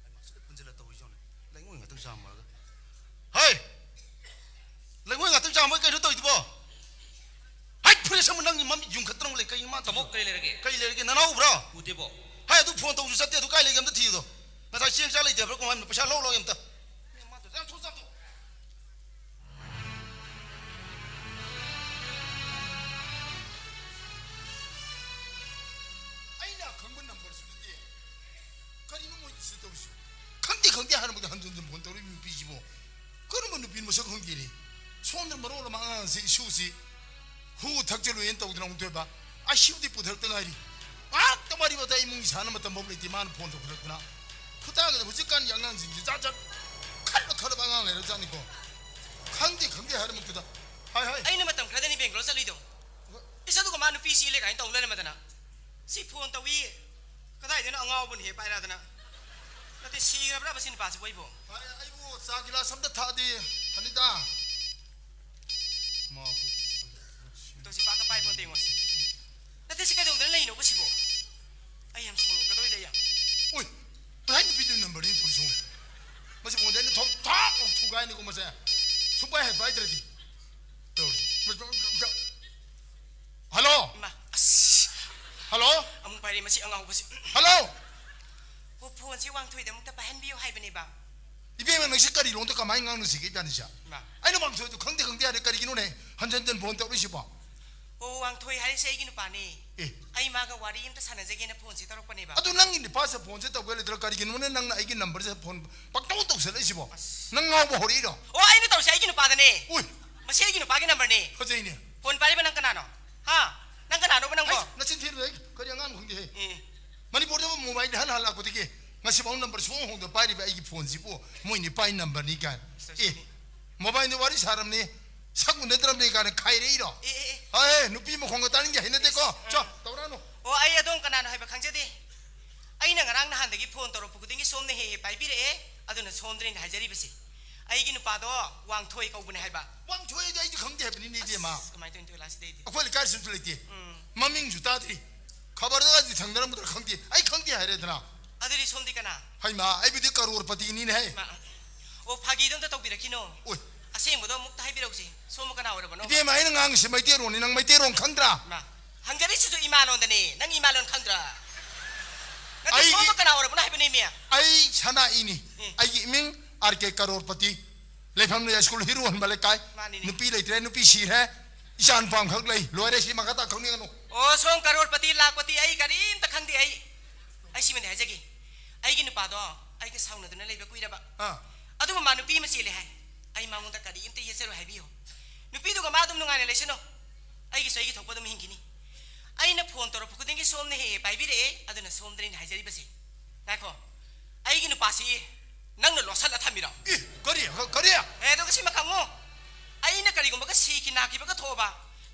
ꯑꯩ ꯃꯥ ꯁꯤꯗ ꯄꯨꯟꯁꯤꯜꯂ ꯇꯧꯔꯤꯁꯤ ꯌꯦꯡꯉꯨꯅꯦ꯫ ꯂꯩꯉꯣꯏ ꯉꯥꯛꯇꯪ ꯆꯥꯝꯃꯒ꯫ ꯍꯩ! ꯂꯩꯉꯣꯏ ꯉꯥꯛꯇꯪ ꯆꯥꯝꯃꯒ ꯀꯩꯅꯣ ꯇꯧꯔꯤꯗꯨꯕꯣ? ꯍꯩ! ꯐꯨꯔꯤꯠ ꯑꯁꯪꯕ ꯅꯪꯒꯤ ꯃꯃꯤꯠ ꯌꯨꯡꯈꯠꯇꯅ ꯂꯩ꯫ ꯀꯩꯅꯣ ꯃꯥ ꯇꯥꯃꯣ, ꯇꯧꯔꯤꯗꯨꯕꯣ? ꯀꯔꯤ ꯂꯩꯔꯒꯦ? ꯀꯩ ꯂꯩꯔꯒꯦ? ꯅꯅꯥꯎ ꯎꯕ꯭ꯔꯣ? ꯎꯗꯦꯕꯣ꯫ ꯍꯩ! ꯑꯗꯨ ꯐꯣꯟ ꯇꯧꯕꯁꯨ ꯆꯠꯇꯦ꯫ ꯑꯗꯨ ꯀꯥꯏ ꯂꯩꯒꯦ? ꯑꯝꯇ ꯊꯤꯌꯨꯗꯣ꯫ ꯉꯁꯥꯏ ꯆꯦꯡ ꯆꯥ ꯂꯩꯇꯦ ꯍꯥꯏꯕ꯭ꯔꯥ ꯀꯃꯥꯏꯅ? ꯄꯩꯁꯥ ꯂꯧ ꯂꯥꯎ ꯑꯝꯇ꯫ ꯃꯦꯟ ꯃꯥꯟ ꯇꯥꯗꯦ꯫ ꯌꯥꯝ ꯊꯨꯅ ꯆꯥꯝꯊꯣꯛ꯫ ꯑꯩꯅ ꯈꯪꯕ ꯅꯝꯕꯔꯁꯨ ꯅꯠꯇꯦ꯫ ꯀꯔꯤꯅꯣ ꯃꯣꯏ ꯁꯤ ꯇꯧꯔꯤꯁꯤ? ꯈꯪꯗꯦ, ꯈꯪꯗꯦ ꯍꯥꯏꯔꯝꯕꯗ ꯍꯟꯖꯤꯟ ꯍꯟꯖꯤꯟ ꯐꯣꯟ ꯇꯧꯔꯛꯏ ꯅꯨꯄꯤꯁꯤꯕꯣ꯫ ꯀꯔꯝꯕ ꯅꯨꯄꯤꯅꯣ ꯃꯁꯛ ꯈꯪꯗꯦꯅꯦ꯫ ꯁꯣꯝꯗ ꯃꯔꯣꯜ ꯑꯃ ꯑꯉꯥꯡꯁꯤ, ꯏꯁꯨꯁꯤ ꯍꯨ ꯊꯛꯆꯜꯂꯨꯏꯅ ꯇꯧꯗꯅ ꯑꯃꯨꯛ ꯇꯣꯏꯕ꯫ ꯑꯥꯏ ꯁꯤ ꯌꯨꯗꯤ ꯄꯨꯊꯔꯛꯇ ꯉꯥꯏꯔꯤ꯫ ꯉꯥꯏꯍꯥꯛꯇ ꯋꯥꯔꯤ ꯋꯥꯇꯥꯏ ꯏꯃꯨꯡ ꯏꯁꯥꯅ ꯃꯇꯝ ꯐꯥꯎ ꯂꯩꯇꯦ, ꯃꯥꯅ ꯐꯣꯟ ꯇꯧꯈꯠꯂꯛꯇꯅ꯫ ꯈꯨꯇꯥꯡꯒꯗ ꯍꯧꯖꯤꯛꯀꯥꯟꯒꯤ ꯑꯉꯥꯡꯁꯤꯡꯁꯦ ꯖꯥꯠ ꯖꯥꯠ, ꯈꯠꯂ ꯈꯠꯂꯕ ꯑꯉꯥꯡ ꯂꯩꯔꯖꯥꯠꯅꯤꯀꯣ꯫ ꯈꯪꯗꯦ ꯈꯪꯗꯦ ꯍꯥꯏꯔ ꯃꯛꯇꯗ꯫ ꯍꯥꯏ ꯍꯥꯏ꯫ ꯑꯩꯅ ꯃꯇꯝ ꯈꯔꯗꯅꯤ ꯕꯦꯡꯒ꯭ꯂꯣꯔ ꯆꯠꯂꯨꯏꯗꯣ꯫ ꯏꯁ, ꯑꯗꯨꯒ ꯃꯥ ꯅꯨꯄꯤ ꯆꯦꯜꯂꯦ ꯀꯥꯏꯅ ꯇꯧ ꯂꯩꯔꯝꯃꯗꯅ꯫ ꯁꯤ ꯐꯣꯟ ꯇꯧꯏ꯫ ꯀꯗꯥꯏꯗꯩꯅꯣ ꯑꯉꯥꯎꯕꯅ ꯍꯦꯛ ꯄꯥꯏꯔꯛꯑꯗꯅ꯫ ꯅꯠꯇꯦ, ꯁꯤꯈ꯭ꯔꯕ꯭ꯔꯕ ꯁꯤ ꯅꯨꯄꯥꯁꯤꯕꯨ ꯑꯩꯕꯨ? ꯐꯔꯦ, ꯑꯩꯕꯨ ꯆꯥ ꯒꯤꯂꯥꯁ ꯑꯝꯇ ꯊꯛꯑꯗꯤ ꯐꯅꯤꯗ꯫ ꯃꯥ ꯇꯣ ꯁꯤ ꯄꯥꯛꯀ ꯄꯥꯏ ꯄꯣꯟꯇꯦ ꯌꯦꯡꯉꯣ ꯁꯤ꯫ ꯅꯠꯇꯦ, ꯁꯤ ꯀꯩꯗꯧꯗꯅ ꯂꯩꯅꯣꯕ ꯁꯤꯕꯣ? ꯑꯩ ꯌꯥꯝ ꯁꯥꯎꯅꯤꯡꯉꯛꯀꯗꯧꯔꯤꯗ ꯑꯩ ꯌꯥꯝ꯫ ꯎꯏ, ꯉꯁꯥꯏ ꯅꯨꯄꯤꯗꯨꯒꯤ ꯅꯝꯕꯔꯅꯤ ꯐꯣꯟ ꯁꯨꯡ꯫ ꯃꯁꯤ ꯐꯣꯟꯁꯦ ꯑꯩꯅ ꯊꯣꯛ ꯊꯥꯛ ꯂꯥꯎ ꯊꯨꯒꯥꯏꯅꯤꯀꯣ ꯃꯁꯦ꯫ ꯁꯨꯡꯄꯥꯏ ꯍꯦꯛ ꯄꯥꯏꯗ꯭ꯔꯗꯤ꯫ ꯇꯧꯔꯤ꯫ ꯍꯜꯂꯣ? ꯏꯃꯥ, ꯑꯁ꯫ ꯍꯜꯂꯣ? ꯑꯃꯨꯛ ꯄꯥꯏꯔꯦ ꯃꯁꯤ ꯑꯉꯥꯎꯕꯁꯤ꯫ ꯍꯜꯂꯣ? ꯑꯣ, ꯐꯣꯟꯁꯤ ꯋꯥꯡꯊꯣꯏꯗ ꯑꯃꯨꯛꯇ ꯄꯥꯏꯍꯟꯕꯤꯌꯨ ꯍꯥꯏꯕꯅꯦꯕ꯫ ꯏꯕꯦꯝꯃ, ꯅꯪꯁꯤ ꯀꯔꯤ ꯂꯣꯟꯗ ꯀꯃꯥꯏꯅ ꯉꯥꯡꯅꯁꯤꯒꯦ ꯏꯕꯥꯅꯤꯁꯦ? ꯏꯃꯥ꯫ ꯑꯩꯅ ꯋꯥꯡꯊꯣꯏꯗꯣ ꯈꯪꯗꯦ ꯈꯪꯗꯦ ꯍꯥꯏꯔꯦ, ꯀꯔꯤꯒꯤꯅꯣꯅꯦ ꯍꯟꯖꯟ ꯍꯟꯖꯟ ꯐꯣꯟ ꯇꯧꯔꯛꯏꯁꯤꯕꯣ? ꯑꯣ, ꯋꯥꯡꯊꯣꯏ ꯍꯥꯏꯔꯤꯁꯦ ꯑꯩꯒꯤ ꯅꯨꯄꯥꯅꯦ꯫ ꯑꯦ꯫ ꯑꯩ ꯃꯥꯒ ꯋꯥꯔꯤ ꯑꯝꯇ ꯁꯥꯟꯅꯖꯒꯦꯅ ꯐꯣꯟꯁꯦ ꯇꯧꯔꯛꯄꯅꯦꯕ꯫ ꯑꯗꯨ ꯅꯪꯒꯤ ꯅꯨꯄꯥꯁꯦ ꯐꯣꯟꯁꯦ ꯇꯧꯒꯦ ꯂꯩꯇ꯭ꯔꯥ? ꯀꯔꯤꯒꯤꯅꯣꯅꯦ ꯅꯪꯅ ꯑꯩꯒꯤ ꯅꯝꯕꯔꯁꯦ ꯐꯣꯟ ꯄꯪꯇꯧ ꯇꯧꯁꯜꯂꯛꯏꯁꯤꯕꯣ? ꯑꯁ꯫ ꯅꯪ ꯉꯥꯎꯕ ꯍꯧꯔꯛꯏꯔꯣ? ꯑꯣ, ꯑꯩꯅ ꯇꯧꯔꯤꯁꯦ ꯑꯩꯒꯤ ꯅꯨꯄꯥꯗꯅꯦ꯫ ꯎꯏ꯫ ꯃꯁꯤ ꯑꯩꯒꯤ ꯅꯨꯄꯥꯒꯤ ꯅꯝꯕꯔꯅꯦ꯫ ꯐꯖꯩꯅꯦ꯫ ꯐꯣꯟ ꯄꯥꯏꯔꯤꯕ ꯅꯪ ꯀꯅꯥꯅꯣ? ꯍꯥ? ꯅꯪ ꯀꯅꯥꯅꯣꯕ ꯅꯪꯕꯣ? ꯑꯩ ꯅꯆꯤꯟ ꯊꯤꯔꯨꯅꯨ, ꯑꯩ ꯀꯔꯤ ꯑꯉꯥꯡꯅꯣ ꯈꯪꯗꯦꯍꯦ꯫ ꯑꯦ꯫ ꯃꯅꯤꯄꯨꯔꯗ ꯃꯣꯕꯥꯏꯜ ꯏꯍꯥꯟ ꯍꯥꯟ ꯂꯥꯛꯄꯗꯒꯤ ꯉꯁꯤꯐꯥꯎ ꯅꯝꯕꯔ ꯁꯨꯡꯍꯣꯡ ꯍꯣꯡꯗ ꯄꯥꯏꯔꯤꯕ ꯑꯩꯒꯤ ꯐꯣꯟꯁꯤꯕꯨ ꯃꯣꯏ ꯅꯤꯄꯥꯏ ꯅꯝꯕꯔꯅꯤ ꯀꯥꯏꯅ꯫ ꯑꯦ, ꯃꯣꯕꯥꯏꯜꯗ ꯋꯥꯔꯤ ꯁꯥꯔꯝꯅꯤ, ꯁꯛ ꯎꯅꯗ꯭ꯔꯕꯅꯤ ꯀꯥꯏꯅ ꯈꯥꯏꯔꯛꯏꯔꯣ? ꯑꯦ, ꯑꯦ, ꯑꯦ꯫ ꯑꯦ, ꯅꯨꯄꯤ ꯃꯈꯣꯡꯒ ꯇꯥꯅꯤꯡꯗꯦ, ꯍꯩꯅꯗꯦꯀꯣ꯫ ꯆꯣ, ꯇꯧꯔꯛꯑꯅꯨ꯫ ꯑꯣ, ꯑꯩ ꯑꯗꯣꯝ ꯀꯅꯥꯅꯣ ꯍꯥꯏꯕ ꯈꯪꯖꯗꯦ꯫ ꯑꯩꯅ ꯉꯔꯥꯡ ꯅꯍꯥꯟꯗꯒꯤ ꯐꯣꯟ ꯇꯧꯔꯛꯄ ꯈꯨꯗꯤꯡꯒꯤ ꯁꯣꯝꯅ ꯍꯦꯛ ꯍꯦꯛ ꯄꯥꯏꯕꯤꯔꯛꯑꯦ, ꯑꯗꯨꯅ ꯁꯣꯝꯗꯅꯦ ꯑꯩꯅ ꯍꯥꯏꯖꯔꯤꯕꯁꯦ꯫ ꯑꯩꯒꯤ ꯅꯨꯄꯥꯗꯣ ꯋꯥꯡꯊꯣꯏ ꯀꯧꯕꯅꯦ ꯍꯥꯏꯕ꯫ ꯋꯥꯡꯊꯣꯏ ꯍꯥꯏꯗꯤ ꯑꯩꯗꯤ ꯈꯪꯗꯦ ꯍꯥꯏꯕꯅꯤꯅꯦ, ꯏꯕꯦꯝꯃ꯫ ꯑꯁ, ꯀꯃꯥꯏꯅ ꯇꯧꯔꯤꯅꯣ ꯇꯣꯏꯂꯥ ꯁꯤꯗꯩꯗꯤ? ꯑꯩꯈꯣꯏ ꯂꯩꯀꯥꯏꯁꯤꯁꯨ ꯂꯩꯇꯦ꯫ ꯎꯝ꯫ ꯃꯃꯤꯡꯁꯨ ꯇꯥꯗ꯭ꯔꯤ꯫ ꯈꯕꯔꯗꯒꯗꯤ ꯊꯥꯡꯗꯔꯝꯒꯗ꯭ꯔꯥ ꯈꯪꯗꯦ꯫ ꯑꯩ ꯈꯪꯗꯦ ꯍꯥꯏꯔꯦꯗꯅ꯫ ꯑꯗꯨꯗꯤ ꯁꯣꯝꯗꯤ ꯀꯅꯥ? ꯍꯩꯃꯥ, ꯑꯩꯕꯨꯗꯤ ꯀꯔꯣꯔꯄꯇꯤꯅꯤꯅꯦꯍꯦ꯫ ꯃꯥ-, ꯑꯣ, ꯐꯥꯒꯤꯗꯣ ꯑꯝꯇ ꯇꯧꯕꯤꯔꯛꯈꯤꯅꯣ꯫ ꯑꯣꯏ꯫ ꯑꯁꯦꯡꯕꯗꯣ ꯑꯃꯨꯛꯇ ꯍꯥꯏꯕꯤꯔꯛꯎꯁꯦ꯫ ꯁꯣꯝꯕꯨ ꯀꯅꯥ ꯑꯣꯏꯔꯕꯅꯣ? ꯏꯕꯦꯝꯃ, ꯑꯩꯅ ꯉꯥꯡꯉꯤꯁꯦ ꯃꯩꯇꯩꯔꯣꯟꯅꯤ, ꯅꯪ ꯃꯩꯇꯩꯔꯣꯟ ꯈꯪꯗ꯭ꯔꯥ? ꯃꯥ, ꯍꯪꯖꯔꯤꯁꯤꯁꯨ ꯏꯃꯥꯂꯣꯟꯗꯅꯦ, ꯅꯪ ꯏꯃꯥꯂꯣꯟ ꯈꯪꯗ꯭ꯔꯥ? ꯅꯠꯇꯦ, ꯑꯩꯒꯤ ꯁꯣꯝꯕꯨ ꯀꯅꯥ ꯑꯣꯏꯔꯕꯅꯣ ꯍꯥꯏꯕꯅꯦ, ꯃꯤ꯫ ꯑꯩ ꯁꯅꯥꯏꯅꯤ꯫ ꯑꯦ꯫ ꯑꯩꯒꯤ ꯏꯃꯤꯡ ꯑꯥꯔ ꯀꯦ ꯀꯔꯣꯔꯄꯇꯤ꯫ ꯂꯩꯐꯝ ꯂꯩ ꯁ꯭ꯀꯨꯜ ꯍꯤꯔꯨ ꯍꯟꯕ ꯂꯩꯀꯥꯏ꯫ ꯃꯥꯅꯤꯅꯦ꯫ ꯅꯨꯄꯤ ꯂꯩꯇ꯭ꯔꯦ, ꯅꯨꯄꯤ ꯁꯤꯔꯦ꯫ ꯏꯆꯥ ꯅꯨꯄꯥ ꯑꯃꯈꯛ ꯂꯩ꯫ ꯂꯣꯏꯔꯦ, ꯁꯤ ꯃꯈꯥ ꯇꯥ ꯈꯪꯅꯤꯡꯉꯅꯨ꯫ ꯑꯣ, ꯁꯣꯝ ꯀꯔꯣꯔꯄꯇꯤ, ꯂꯥꯛꯄꯇꯤ ꯑꯩ ꯀꯔꯤꯝꯇ ꯈꯪꯗꯦ꯫ ꯑꯩ, ꯑꯩ ꯁꯤꯃꯗꯤ ꯍꯥꯏꯖꯒꯦ꯫ ꯑꯩꯒꯤ ꯅꯨꯄꯥꯗꯣ ꯑꯩꯒ ꯁꯥꯎꯅꯗꯨꯅ ꯂꯩꯕ ꯀꯨꯏꯔꯕ꯫ ꯑꯥ꯫ ꯑꯗꯨꯕꯨ ꯃꯥ ꯅꯨꯄꯤ ꯑꯃ ꯆꯦꯜꯂꯦ ꯍꯥꯏ꯫ ꯑꯩ ꯃꯉꯣꯟꯗ ꯀꯔꯤꯝꯇ ꯌꯦꯠꯆꯔꯣꯏ ꯍꯥꯏꯕꯤꯌꯨ꯫ ꯅꯨꯄꯤꯗꯨꯒ ꯃꯥ ꯑꯗꯨꯝ ꯅꯨꯡꯉꯥꯏꯅ ꯂꯩꯁꯅꯨ꯫ ꯑꯩꯒꯤꯁꯨ ꯑꯩꯒꯤ ꯊꯣꯛꯄ ꯑꯗꯨꯝ ꯍꯤꯡꯈꯤꯅꯤ꯫ ꯑꯩꯅ ꯐꯣꯟ ꯇꯧꯔꯛꯄ ꯈꯨꯗꯤꯡꯒꯤ ꯁꯣꯝꯅ ꯍꯦꯛ ꯍꯦꯛ ꯄꯥꯏꯕꯤꯔꯛꯑꯦ, ꯑꯗꯨꯅ ꯁꯣꯝꯗꯅꯤꯅꯦ ꯍꯥꯏꯖꯔꯤꯕꯁꯦ꯫ ꯉꯥꯏꯈꯣ, ꯑꯩꯒꯤ ꯅꯨꯄꯥꯁꯤ ꯅꯪꯅ ꯂꯣꯠꯁꯜꯂ ꯊꯝꯃꯤꯔꯣ? ꯏ, ꯀꯔꯤ? ꯀꯔꯤ? ꯑꯦ, ꯑꯗꯨꯒ ꯁꯤꯃ ꯈꯪꯉꯣ, ꯑꯩꯅ ꯀꯔꯤꯒꯨꯝꯕꯒ ꯁꯤꯈꯤ ꯅꯥꯈꯤꯕꯒ ꯊꯣꯛꯑꯕ,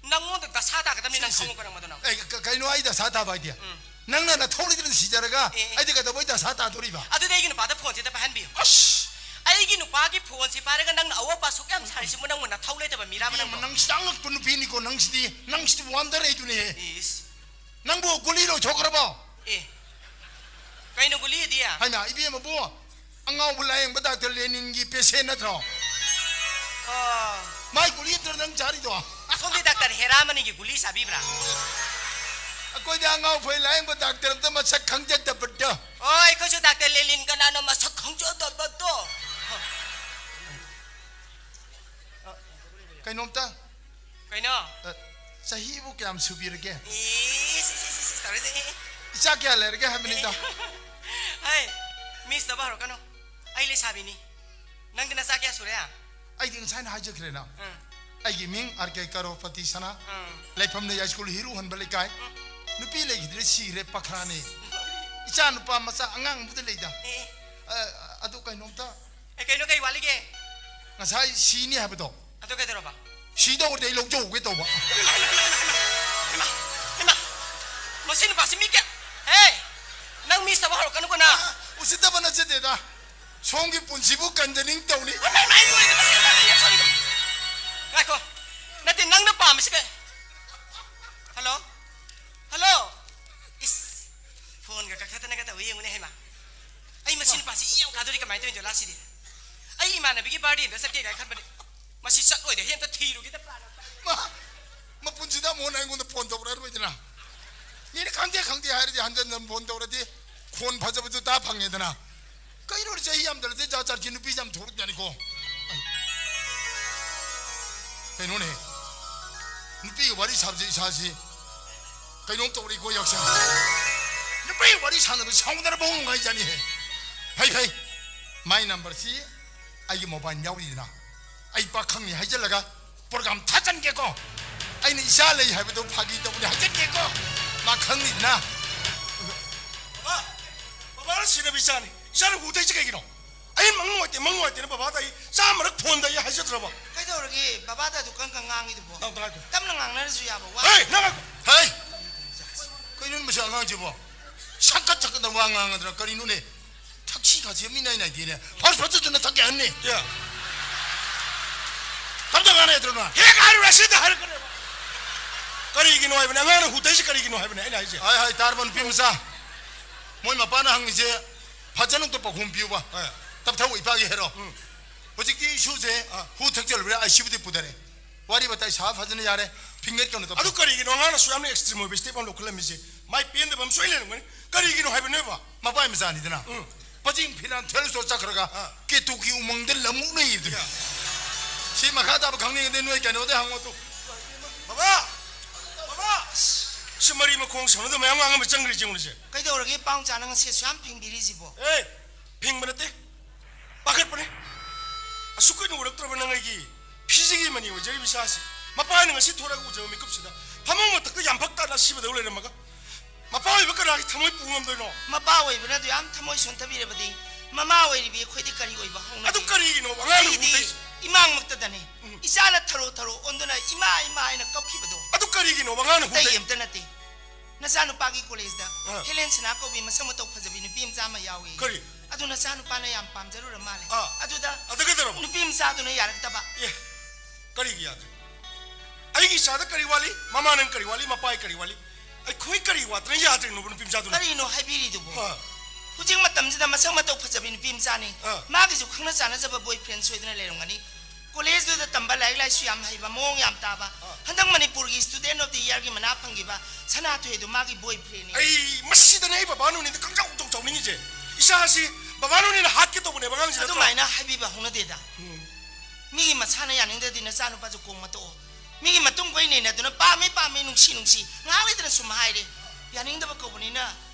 ꯅꯪꯉꯣꯟꯗ ꯗꯁꯥ ꯇꯥꯒꯗꯕꯅꯤ꯫ ꯅꯪ ꯁꯤ, ꯁꯤ꯫ ꯈꯪꯉꯨ ꯀꯔꯝꯕꯗꯣ ꯅꯪ? ꯑꯦ, ꯀ- ꯀꯩꯅꯣ ꯑꯩ ꯗꯁꯥ ꯇꯥꯕ ꯍꯥꯏꯗꯤ? ꯎꯝ꯫ ꯅꯪꯅ ꯅꯊꯧ ꯂꯩꯇꯅ ꯁꯤꯖꯔꯒ ꯑꯦ, ꯑꯦ꯫ ꯑꯩꯗꯤ ꯀꯩꯗꯧꯕꯩ ꯗꯁꯥ ꯇꯥꯗꯣꯔꯤꯕ? ꯑꯗꯨꯗꯤ ꯑꯩꯒꯤ ꯅꯨꯄꯥꯗ ꯐꯣꯟꯁꯤꯗ ꯄꯥꯏꯍꯟꯕꯤꯌꯨ꯫ ꯑꯁ! ꯑꯩꯒꯤ ꯅꯨꯄꯥꯒꯤ ꯐꯣꯟꯁꯤ ꯄꯥꯏꯔꯒ ꯅꯪꯅ ꯑꯋꯣꯠ ꯑꯄꯥ ꯁꯨꯛ ꯌꯥꯝ ꯁꯥꯔꯤꯁꯤꯕꯨ ꯅꯪꯕꯨ ꯅꯊꯧ ꯂꯩꯇꯕ ꯃꯤꯔꯥꯕ ꯏꯕꯦꯝꯃ, ꯅꯪꯕꯨ? ꯅꯪ ꯆꯥꯡꯉꯛꯄ ꯅꯨꯄꯤꯅꯤꯀꯣ ꯅꯪꯁꯤꯗꯤ, ꯅꯪꯁꯤꯗꯤ ꯋꯥꯟꯗꯔ ꯑꯩꯗꯨꯅꯦ꯫ ꯏꯁ꯫ ꯅꯪꯕꯨ ꯒꯨꯂꯤ ꯂꯣꯏꯊꯣꯛꯈ꯭ꯔꯕꯣ? ꯑꯦ, ꯀꯩꯅꯣ ꯒꯨꯂꯤꯗꯤ? ꯍꯥꯏꯃ, ꯏꯕꯦꯝꯃꯕꯨ ꯑꯉꯥꯎꯕ ꯂꯥꯌꯦꯡꯕ ꯗꯥꯛꯇꯔ ꯂꯦꯅꯤꯟꯒꯤ ꯄꯦꯁꯦꯟ ꯅꯠꯇ꯭ꯔꯣ? ꯑꯣ꯫ ꯃꯥꯏ ꯒꯨꯂꯤ ꯅꯠꯇ꯭ꯔꯣ ꯅꯪ ꯆꯥꯔꯤꯗꯣ? ꯁꯣꯝꯗꯤ ꯗꯥꯛꯇꯔ ꯍꯦꯔꯥꯃꯅꯤꯒꯤ ꯒꯨꯂꯤ ꯆꯥꯕꯤꯕ꯭ꯔꯥ? ꯑꯩꯈꯣꯏꯗꯤ ꯑꯉꯥꯎ ꯐꯩ ꯂꯥꯌꯦꯡꯕ ꯗꯥꯛꯇꯔ ꯑꯝꯇ ꯃꯁꯛ ꯈꯪꯖꯗꯕꯗꯣ꯫ ꯑꯣ, ꯑꯩꯈꯣꯏꯁꯨ ꯗꯥꯛꯇꯔ ꯂꯦꯅꯤꯟ ꯀꯅꯥꯅꯣ ꯃꯁꯛ ꯈꯪꯖꯗꯕꯗꯣ? ꯀꯩꯅꯣꯝꯇ, ꯀꯩꯅꯣ? ꯑ, ꯆꯍꯤꯕꯨ ꯀꯌꯥꯝ ꯁꯨꯕꯤꯔꯒꯦ? ꯏꯁ, ꯏꯁ, ꯏꯁ, ꯏꯁ, ꯇꯧꯔꯤꯁꯦ꯫ ꯏꯆꯥ ꯀꯌꯥ ꯂꯩꯔꯒꯦ ꯍꯥꯏꯕꯅꯤꯗ꯫ ꯍꯥꯏ, ꯃꯤꯁ ꯇꯧꯕ ꯍꯧꯔꯛꯀꯅꯨ꯫ ꯑꯩ ꯂꯩꯁꯥꯕꯤꯅꯤ꯫ ꯅꯪꯗꯤ ꯅꯆꯥ ꯀꯌꯥ ꯁꯨꯔꯦ? ꯑꯩꯗꯤ ꯉꯁꯥꯏꯅ ꯍꯥꯏꯖꯈ꯭ꯔꯦꯅ꯫ ꯎꯝ꯫ ꯑꯩꯒꯤ ꯃꯤꯡ ꯑꯥꯔ ꯀꯦ ꯀꯔꯣꯔꯄꯇꯤ ꯁꯅꯥ꯫ ꯎꯝ꯫ ꯂꯩꯐꯝꯅ ꯌꯥꯏꯁ꯭ꯀꯨꯜ ꯍꯤꯔꯨ ꯍꯟꯕ ꯂꯩꯀꯥꯏ꯫ ꯎꯝ꯫ ꯅꯨꯄꯤ ꯂꯩꯈꯤꯗ꯭ꯔꯦ, ꯁꯤꯈ꯭ꯔꯦ, ꯄꯈ꯭ꯔꯥꯅꯦ꯫ ꯏꯆꯥ ꯅꯨꯄꯥ ꯃꯆꯥ ꯑꯉꯥꯡ ꯑꯃꯗ ꯂꯩꯗ꯫ ꯑꯦ꯫ ꯑ, ꯑꯗꯨ ꯀꯩꯅꯣꯝꯇ꯫ ꯑꯦ, ꯀꯩꯅꯣ, ꯀꯩ ꯋꯥꯠꯂꯤꯒꯦ? ꯉꯁꯥꯏ ꯁꯤꯅꯤ ꯍꯥꯏꯕꯗꯣ꯫ ꯑꯗꯨ ꯀꯩꯗꯧꯔꯕ? ꯁꯤꯗꯧꯔꯗꯤ ꯑꯩ ꯂꯧꯖꯍꯧꯒꯦ ꯇꯧꯕ꯫ ꯍꯩꯃꯥ, ꯍꯩꯃꯥ, ꯃꯁꯤ ꯅꯨꯄꯥꯁꯤ ꯃꯤ ꯀꯌꯥ? ꯍꯦ! ꯅꯪ ꯃꯤꯁ ꯇꯧꯕ ꯍꯧꯔꯛꯀꯅꯨꯀꯣ ꯅꯪ꯫ ꯑ, ꯎꯁꯤꯠꯇꯕ ꯅꯠꯆꯗꯦꯗ꯫ ꯁꯣꯝꯒꯤ ꯄꯨꯟꯁꯤꯕꯨ ꯀꯟꯗꯅꯤꯡ ꯇꯧꯅꯤ꯫ ꯍꯩꯃꯥ, ꯍꯩꯃꯥ, ꯑꯩ ꯂꯣꯏꯔꯦ, ꯃꯁꯤ ꯌꯥꯝ ꯌꯥꯝ ꯁꯣꯔꯤ꯫ ꯉꯥꯏꯈꯣ꯫ ꯅꯠꯇꯦ, ꯅꯪꯅ ꯄꯥꯝꯃꯤꯁꯤ ꯀꯩ? ꯍꯜꯂꯣ? ꯍꯜꯂꯣ? ꯏꯁ, ꯐꯣꯟꯒ ꯀꯛꯊꯠꯇꯅꯒ ꯇꯧꯏ ꯌꯦꯡꯉꯨꯅꯦ, ꯍꯩꯃꯥ꯫ ꯑꯩ ꯃꯁꯤ ꯅꯨꯄꯥꯁꯤ ꯏ ꯌꯥꯝ ꯀꯥꯗꯣꯔꯤ, ꯀꯃꯥꯏꯅ ꯇꯧꯔꯤꯅꯣ ꯂꯥꯁꯤꯗꯤ? ꯑꯩ ꯏꯃꯥꯟꯅꯕꯤꯒꯤ ꯕꯥꯔꯗꯦ ꯑꯝꯇ ꯆꯠꯀꯦ ꯀꯥꯏꯅ ꯈꯟꯕꯅꯦ꯫ ꯃꯁꯤ ꯆꯠꯂꯣꯏꯗ, ꯍꯦ, ꯑꯝꯇ ꯊꯤꯔꯨꯒꯦꯗ ꯄ꯭ꯂꯥꯟ ꯑꯝꯇ꯫ ꯃꯥ, ꯃꯄꯨꯟꯁꯤꯗ ꯑꯃꯨꯛ ꯍꯟꯅ ꯑꯩꯉꯣꯟꯗ ꯐꯣꯟ ꯇꯧꯔꯛꯑꯔꯣꯏꯗꯅ꯫ ꯃꯤꯅ ꯈꯪꯗꯦ ꯈꯪꯗꯦ ꯍꯥꯏꯔꯗꯤ ꯍꯟꯖꯟ ꯍꯟꯖꯟ ꯐꯣꯟ ꯇꯧꯔꯗꯤ ꯈꯣꯟ ꯐꯖꯕꯗꯨ ꯇꯥ ꯐꯪꯉꯦꯗꯅ꯫ ꯀꯩꯅꯣ ꯆꯍꯤ ꯌꯥꯝꯗ꯭ꯔꯗꯤ ꯖꯥꯠ ꯖꯥꯠꯀꯤ ꯅꯨꯄꯤ ꯌꯥꯝ ꯊꯣꯛꯂꯛꯇꯅꯤꯀꯣ꯫ ꯀꯩꯅꯣꯅꯦ, ꯅꯨꯄꯤꯒ ꯋꯥꯔꯤ ꯁꯥꯕꯁꯦ ꯏꯁꯥꯁꯤ ꯀꯩꯅꯣꯝ ꯇꯧꯔꯤꯀꯣ, ꯌꯥꯎꯁꯪ꯫ ꯅꯨꯄꯤ ꯋꯥꯔꯤ ꯁꯥꯟꯅꯕ ꯁꯥꯎꯅꯔꯕ ꯅꯨꯡꯉꯥꯏꯖꯥꯅꯤꯍꯦ꯫ ꯐꯩ, ꯐꯩ꯫ ꯃꯥꯏ ꯅꯝꯕꯔꯁꯤ ꯑꯩꯒꯤ ꯃꯣꯕꯥꯏꯜ ꯌꯥꯎꯔꯤꯗꯅ꯫ ꯑꯩ ꯄꯥꯈꯪꯅꯤ ꯍꯥꯏꯖꯤꯜꯂꯒ ꯄ꯭ꯔꯣꯒ꯭ꯔꯥꯝ ꯊꯥꯖꯟꯒꯦꯀꯣ꯫ ꯑꯩꯅ ꯏꯆꯥ ꯂꯩ ꯍꯥꯏꯕꯗꯣ ꯐꯥꯒꯤ ꯇꯧꯕꯅꯦ, ꯍꯥꯏꯖꯟꯒꯦꯀꯣ꯫ ꯃꯥ ꯈꯪꯅꯤꯗꯅ꯫ ꯕꯕꯥ, ꯕꯕꯥꯅ ꯁꯤꯟꯅꯕ ꯏꯆꯥꯅꯤ꯫ ꯏꯆꯥꯅ ꯍꯨ ꯊꯛꯏꯁꯦ ꯀꯩꯒꯤꯅꯣ? ꯑꯩ ꯃꯪ ꯅꯨꯡꯉꯥꯏꯇꯦ, ꯃꯪ ꯅꯨꯡꯉꯥꯏꯇꯦꯅ ꯕꯕꯥꯗ ꯑꯩ ꯆꯥꯝꯃꯔꯛ ꯐꯣꯟꯗ ꯑꯩ ꯍꯥꯏꯖꯗ꯭ꯔꯕ? ꯀꯩꯗꯧꯔꯒꯦ? ꯕꯕꯥꯗ ꯑꯗꯨ ꯀꯪ ꯀꯪ ꯉꯥꯡꯉꯤꯗꯨꯕꯣ? ꯅꯪ ꯇꯥꯏꯀꯣ꯫ ꯇꯞꯅ ꯉꯥꯡꯅꯔꯁꯨ ꯌꯥꯕ ꯋꯥ꯫ ꯍꯦ, ꯅꯪ ꯉꯥꯏꯈꯣ꯫ ꯍꯩ! ꯀꯩꯅꯣ ꯃꯁꯤ ꯑꯉꯥꯡꯁꯤꯕꯣ? ꯁꯛꯀꯠ ꯁꯛꯀꯠꯅ ꯋꯥ ꯉꯥꯡꯉꯗ꯭ꯔꯥ ꯀꯔꯤꯅꯣꯅꯦ? ꯊꯛꯁꯤ ꯈꯥꯁꯤ ꯑꯃ ꯏꯅꯥꯏ ꯅꯥꯏꯗꯦꯅꯦ꯫ ꯐꯥꯔꯁ ꯐꯥꯔꯁꯇꯅ ꯊꯛꯀꯦ ꯍꯥꯏꯕꯅꯦ꯫ ꯌꯥ꯫ ꯇꯞꯅ ꯉꯥꯡꯅ ꯌꯥꯗ꯭ꯔꯣ ꯅꯪ? ꯍꯦꯛ ꯍꯥꯏꯔꯨꯔꯦ ꯁꯤꯗ ꯍꯥꯏꯔꯛꯀꯅꯦꯕ꯫ ꯀꯔꯤꯒꯤꯅꯣ ꯍꯥꯏꯕꯅꯦ? ꯑꯉꯥꯡꯅ ꯍꯨ ꯊꯛꯏꯁꯦ ꯀꯔꯤꯒꯤꯅꯣ ꯍꯥꯏꯕꯅꯦ ꯑꯩꯅ ꯍꯥꯏꯁꯦ? ꯍꯥꯏ, ꯍꯥꯏ, ꯇꯥꯔꯕ ꯅꯨꯄꯤ ꯃꯆꯥ? ꯃꯣꯏ ꯃꯄꯥꯅ ꯍꯪꯉꯤꯁꯦ ꯐꯖꯅ ꯑꯝꯇ ꯄꯥꯎꯈꯨꯝ ꯄꯤꯌꯨꯕ꯫ ꯍꯣꯏ꯫ ꯇꯞꯊꯧ ꯏꯄꯥꯒꯤ ꯍꯦꯔꯣ꯫ ꯎꯝ꯫ ꯍꯧꯖꯤꯛꯇꯤ ꯏꯁꯨꯁꯦ ꯑꯥ꯫ ꯍꯨ ꯊꯛꯆꯜꯂꯨꯕ꯭ꯔꯥ ꯑꯥꯏ ꯁꯤ ꯌꯨꯗꯤ ꯄꯨꯊꯔꯦ꯫ ꯋꯥꯔꯤ ꯋꯥꯇꯥꯏ ꯁꯥ ꯐꯖꯅ ꯌꯥꯔꯦ꯫ ꯐꯤꯡꯒꯠꯀꯅꯨ ꯇꯞꯊꯧ꯫ ꯑꯗꯨ ꯀꯔꯤꯒꯤꯅꯣ ꯑꯉꯥꯡꯅꯁꯨ ꯌꯥꯝꯅ ꯑꯦꯛꯁꯇ꯭ꯔꯤꯝ ꯑꯣꯏꯕ ꯁ꯭ꯇꯦꯞ ꯑꯃ ꯂꯧꯈꯠꯂꯝꯃꯤꯁꯦ? ꯃꯥꯏ ꯄꯦꯟꯗꯕ ꯑꯃ ꯁꯣꯏ ꯂꯩꯔꯝꯒꯅꯤ꯫ ꯀꯔꯤꯒꯤꯅꯣ ꯍꯥꯏꯕꯅꯦꯕ? ꯃꯄꯥꯏ ꯃꯆꯥꯅꯤꯗꯅ꯫ ꯎꯝ꯫ ꯄꯖꯤꯡ ꯐꯤꯔꯥꯟ ꯊꯦꯜꯁꯣ ꯆꯠꯈ꯭ꯔꯒ ꯑꯥ꯫ ꯀꯦꯇꯨꯒꯤ ꯎꯃꯪꯗ ꯂꯝꯃꯨꯛ ꯂꯩꯕꯗꯨꯅꯤ꯫ ꯌꯥ꯫ ꯁꯤ ꯃꯈꯥ ꯇꯥꯕ ꯈꯪꯅꯤꯡꯉꯗꯤ ꯅꯣꯏ ꯀꯩꯅꯣꯗꯩ ꯍꯪꯉꯣ ꯇꯨ꯫ ꯕꯕꯥ! ꯕꯕꯥ! ꯁꯤ ꯃꯔꯤ ꯃꯈꯣꯡ ꯁꯝꯅꯗ ꯃꯌꯥꯝ ꯉꯥꯡ ꯑꯃ ꯆꯪꯈ꯭ꯔꯤꯁꯦ ꯌꯦꯡꯉꯨꯅꯦ ꯁꯦ꯫ ꯀꯩꯗꯧꯔꯒꯦ ꯄꯥꯎ ꯆꯥꯅ ꯉꯁꯤ ꯑꯁꯨꯛ ꯌꯥꯝ ꯐꯤꯡꯕꯤꯔꯤꯁꯤꯕꯣ? ꯑꯦ! ꯐꯤꯡꯕ ꯅꯠꯇꯦ꯫ ꯄꯥꯈꯠꯄꯅꯦ꯫ ꯑꯁꯨꯛ ꯀꯨꯏꯅ ꯎꯔꯛꯇ꯭ꯔꯕ ꯅꯪ ꯑꯩꯒꯤ ꯐꯤꯖꯤꯒꯤ ꯃꯅꯤ ꯑꯣꯏꯖꯔꯤꯕ ꯏꯆꯥꯁꯤ꯫ ꯃꯄꯥꯅ ꯉꯁꯤ ꯊꯣꯔꯛꯑꯒ ꯎꯖꯕ ꯃꯤꯀꯨꯞꯁꯤꯗ ꯐꯃꯨꯡ ꯃꯊꯛꯇ ꯌꯥꯝ ꯐꯛ ꯇꯥꯅ ꯑꯁꯤꯕꯗꯧ ꯂꯩꯔꯝꯃꯒ ꯃꯄꯥ ꯑꯣꯏꯕ ꯀꯅꯥꯒꯤ ꯊꯃꯣꯏ ꯄꯨ ꯉꯝꯗꯣꯏꯅꯣ? ꯃꯄꯥ ꯑꯣꯏꯕꯅ ꯑꯗꯨ ꯌꯥꯝ ꯊꯃꯣꯏ ꯁꯣꯟꯊꯕꯤꯔꯕꯗꯤ ꯃꯃꯥ ꯑꯣꯏꯔꯤꯕꯤ ꯑꯩꯈꯣꯏꯗꯤ ꯀꯔꯤ ꯑꯣꯏꯕ ꯍꯧꯅꯒꯦ? ꯑꯗꯨ ꯀꯔꯤꯒꯤꯅꯣ ꯑꯉꯥꯡꯅ ꯑꯩꯗꯤ ꯎꯗꯣꯏꯁꯤ? ꯏꯃꯥꯡꯃꯛꯇꯗꯅꯤ꯫ ꯎꯝ꯫ ꯏꯆꯥꯅ ꯊꯔꯣ ꯊꯔꯣ ꯑꯣꯟꯗꯨꯅ "ꯏꯃꯥ, ꯏꯃꯥ" ꯍꯥꯏꯅ ꯀꯞꯈꯤꯕꯗꯣ꯫ ꯑꯗꯨ ꯀꯔꯤꯒꯤꯅꯣ ꯑꯉꯥꯡꯅ ꯑꯇꯩ ꯎꯗꯣꯏ? ꯑꯝꯇ ꯅꯠꯇꯦ꯫ ꯅꯆꯥꯅꯨꯄꯥꯒꯤ ꯀꯣꯂꯦꯖꯇ ꯑꯥ꯫ ꯍꯦꯂꯦꯟ ꯁꯅꯥ ꯀꯧꯕꯤ ꯃꯁꯛ ꯃꯇꯧ ꯐꯖꯕꯤ ꯅꯨꯄꯤ ꯃꯆꯥ ꯑꯃ ꯌꯥꯎꯏ꯫ ꯀꯔꯤ? ꯑꯗꯨ ꯅꯆꯥꯅꯨꯄꯥꯅ ꯌꯥꯝ ꯄꯥꯝꯖꯔꯨꯔ ꯃꯥꯜꯂꯦ꯫ ꯑꯥ꯫ ꯑꯗꯨꯗ ꯑꯗꯨ ꯀꯩꯗꯧꯔꯕ? ꯅꯨꯄꯤ ꯃꯆꯥꯗꯨꯅ ꯌꯥꯔꯛꯇꯕ꯫ ꯑꯦ, ꯀꯔꯤꯒꯤ ꯌꯥꯗ꯭ꯔꯤ? ꯑꯩꯒꯤ ꯏꯆꯥꯗ ꯀꯔꯤ ꯋꯥꯠꯂꯤ? ꯃꯃꯥ ꯅꯪ ꯀꯔꯤ ꯋꯥꯠꯂꯤ? ꯃꯄꯥꯏ ꯀꯔꯤ ꯋꯥꯠꯂꯤ? ꯑꯩꯈꯣꯏ ꯀꯔꯤ ꯋꯥꯠꯇꯅ ꯌꯥꯗ꯭ꯔꯤꯅꯣꯕ ꯅꯨꯄꯤ ꯃꯆꯥꯗꯨꯅ? ꯀꯔꯤꯅꯣ ꯍꯥꯏꯕꯤꯔꯤꯗꯨꯕꯣ? ꯑꯥ꯫ ꯍꯧꯖꯤꯛ ꯃꯇꯝꯁꯤꯗ ꯃꯁꯛ ꯃꯇꯧ ꯐꯖꯕꯤ ꯅꯨꯄꯤ ꯃꯆꯥꯅꯤ꯫ ꯑꯥ꯫ ꯃꯥꯒꯤꯁꯨ ꯈꯪꯅ ꯆꯥꯟꯅꯖꯕ boyfriend ꯁꯣꯏꯗꯅ ꯂꯩꯔꯝꯒꯅꯤ꯫ ꯀꯣꯂꯦꯖꯇꯨꯗ ꯇꯝꯕ ꯂꯥꯏꯔꯤꯛ ꯂꯥꯏꯁꯨ ꯌꯥꯝ ꯍꯩꯕ, ꯃꯑꯣꯡ ꯌꯥꯝ ꯇꯥꯕ꯫ ꯑꯥ꯫ ꯍꯟꯗꯛ ꯃꯅꯤꯄꯨꯔꯒꯤ Student of the Yearꯒꯤ ꯃꯅꯥ ꯐꯪꯈꯤꯕ ꯁꯅꯥꯊꯣꯏꯗꯨ ꯃꯥꯒꯤ boyfriendꯅꯤ꯫ ꯑꯩ ꯃꯁꯤꯗꯅꯦ ꯑꯩ ꯕꯕꯥ ꯅꯣꯅꯤꯗ ꯈꯪꯖꯥꯎ ꯆꯥꯎ ꯆꯥꯎꯅꯤꯡꯉꯤꯁꯦ꯫ ꯏꯆꯥꯁꯤ ꯕꯕꯥ ꯅꯣꯅꯤꯅ ꯍꯥꯠꯀꯦ ꯇꯧꯕꯅꯦꯕ ꯑꯉꯥꯡꯁꯤ ꯅꯠꯇ꯭ꯔꯣ? ꯑꯗꯨꯃꯥꯏꯅ ꯍꯥꯏꯕꯤꯕ ꯍꯧꯅꯗꯦꯗ꯫ ꯎꯝ꯫ ꯃꯤꯒꯤ ꯃꯁꯥꯅ ꯌꯥꯅꯤꯡꯗ꯭ꯔꯗꯤ ꯅꯆꯥꯅꯨꯄꯥꯁꯨ ꯀꯣꯡꯃ ꯇꯣꯛꯑꯣ꯫ ꯃꯤꯒꯤ ꯃꯇꯨꯡ ꯀꯣꯏ ꯅꯩꯅꯗꯨꯅ "ꯄꯥꯝꯃꯤ, ꯄꯥꯝꯃꯤ, ꯅꯨꯡꯁꯤ, ꯅꯨꯡꯁꯤ", ꯉꯥꯏꯍꯥꯛ ꯂꯩꯇꯅ ꯁꯨꯝ ꯍꯥꯏꯔꯦ꯫ ꯌꯥꯅꯤꯡꯗꯕ ꯀꯧꯕꯅꯤꯅ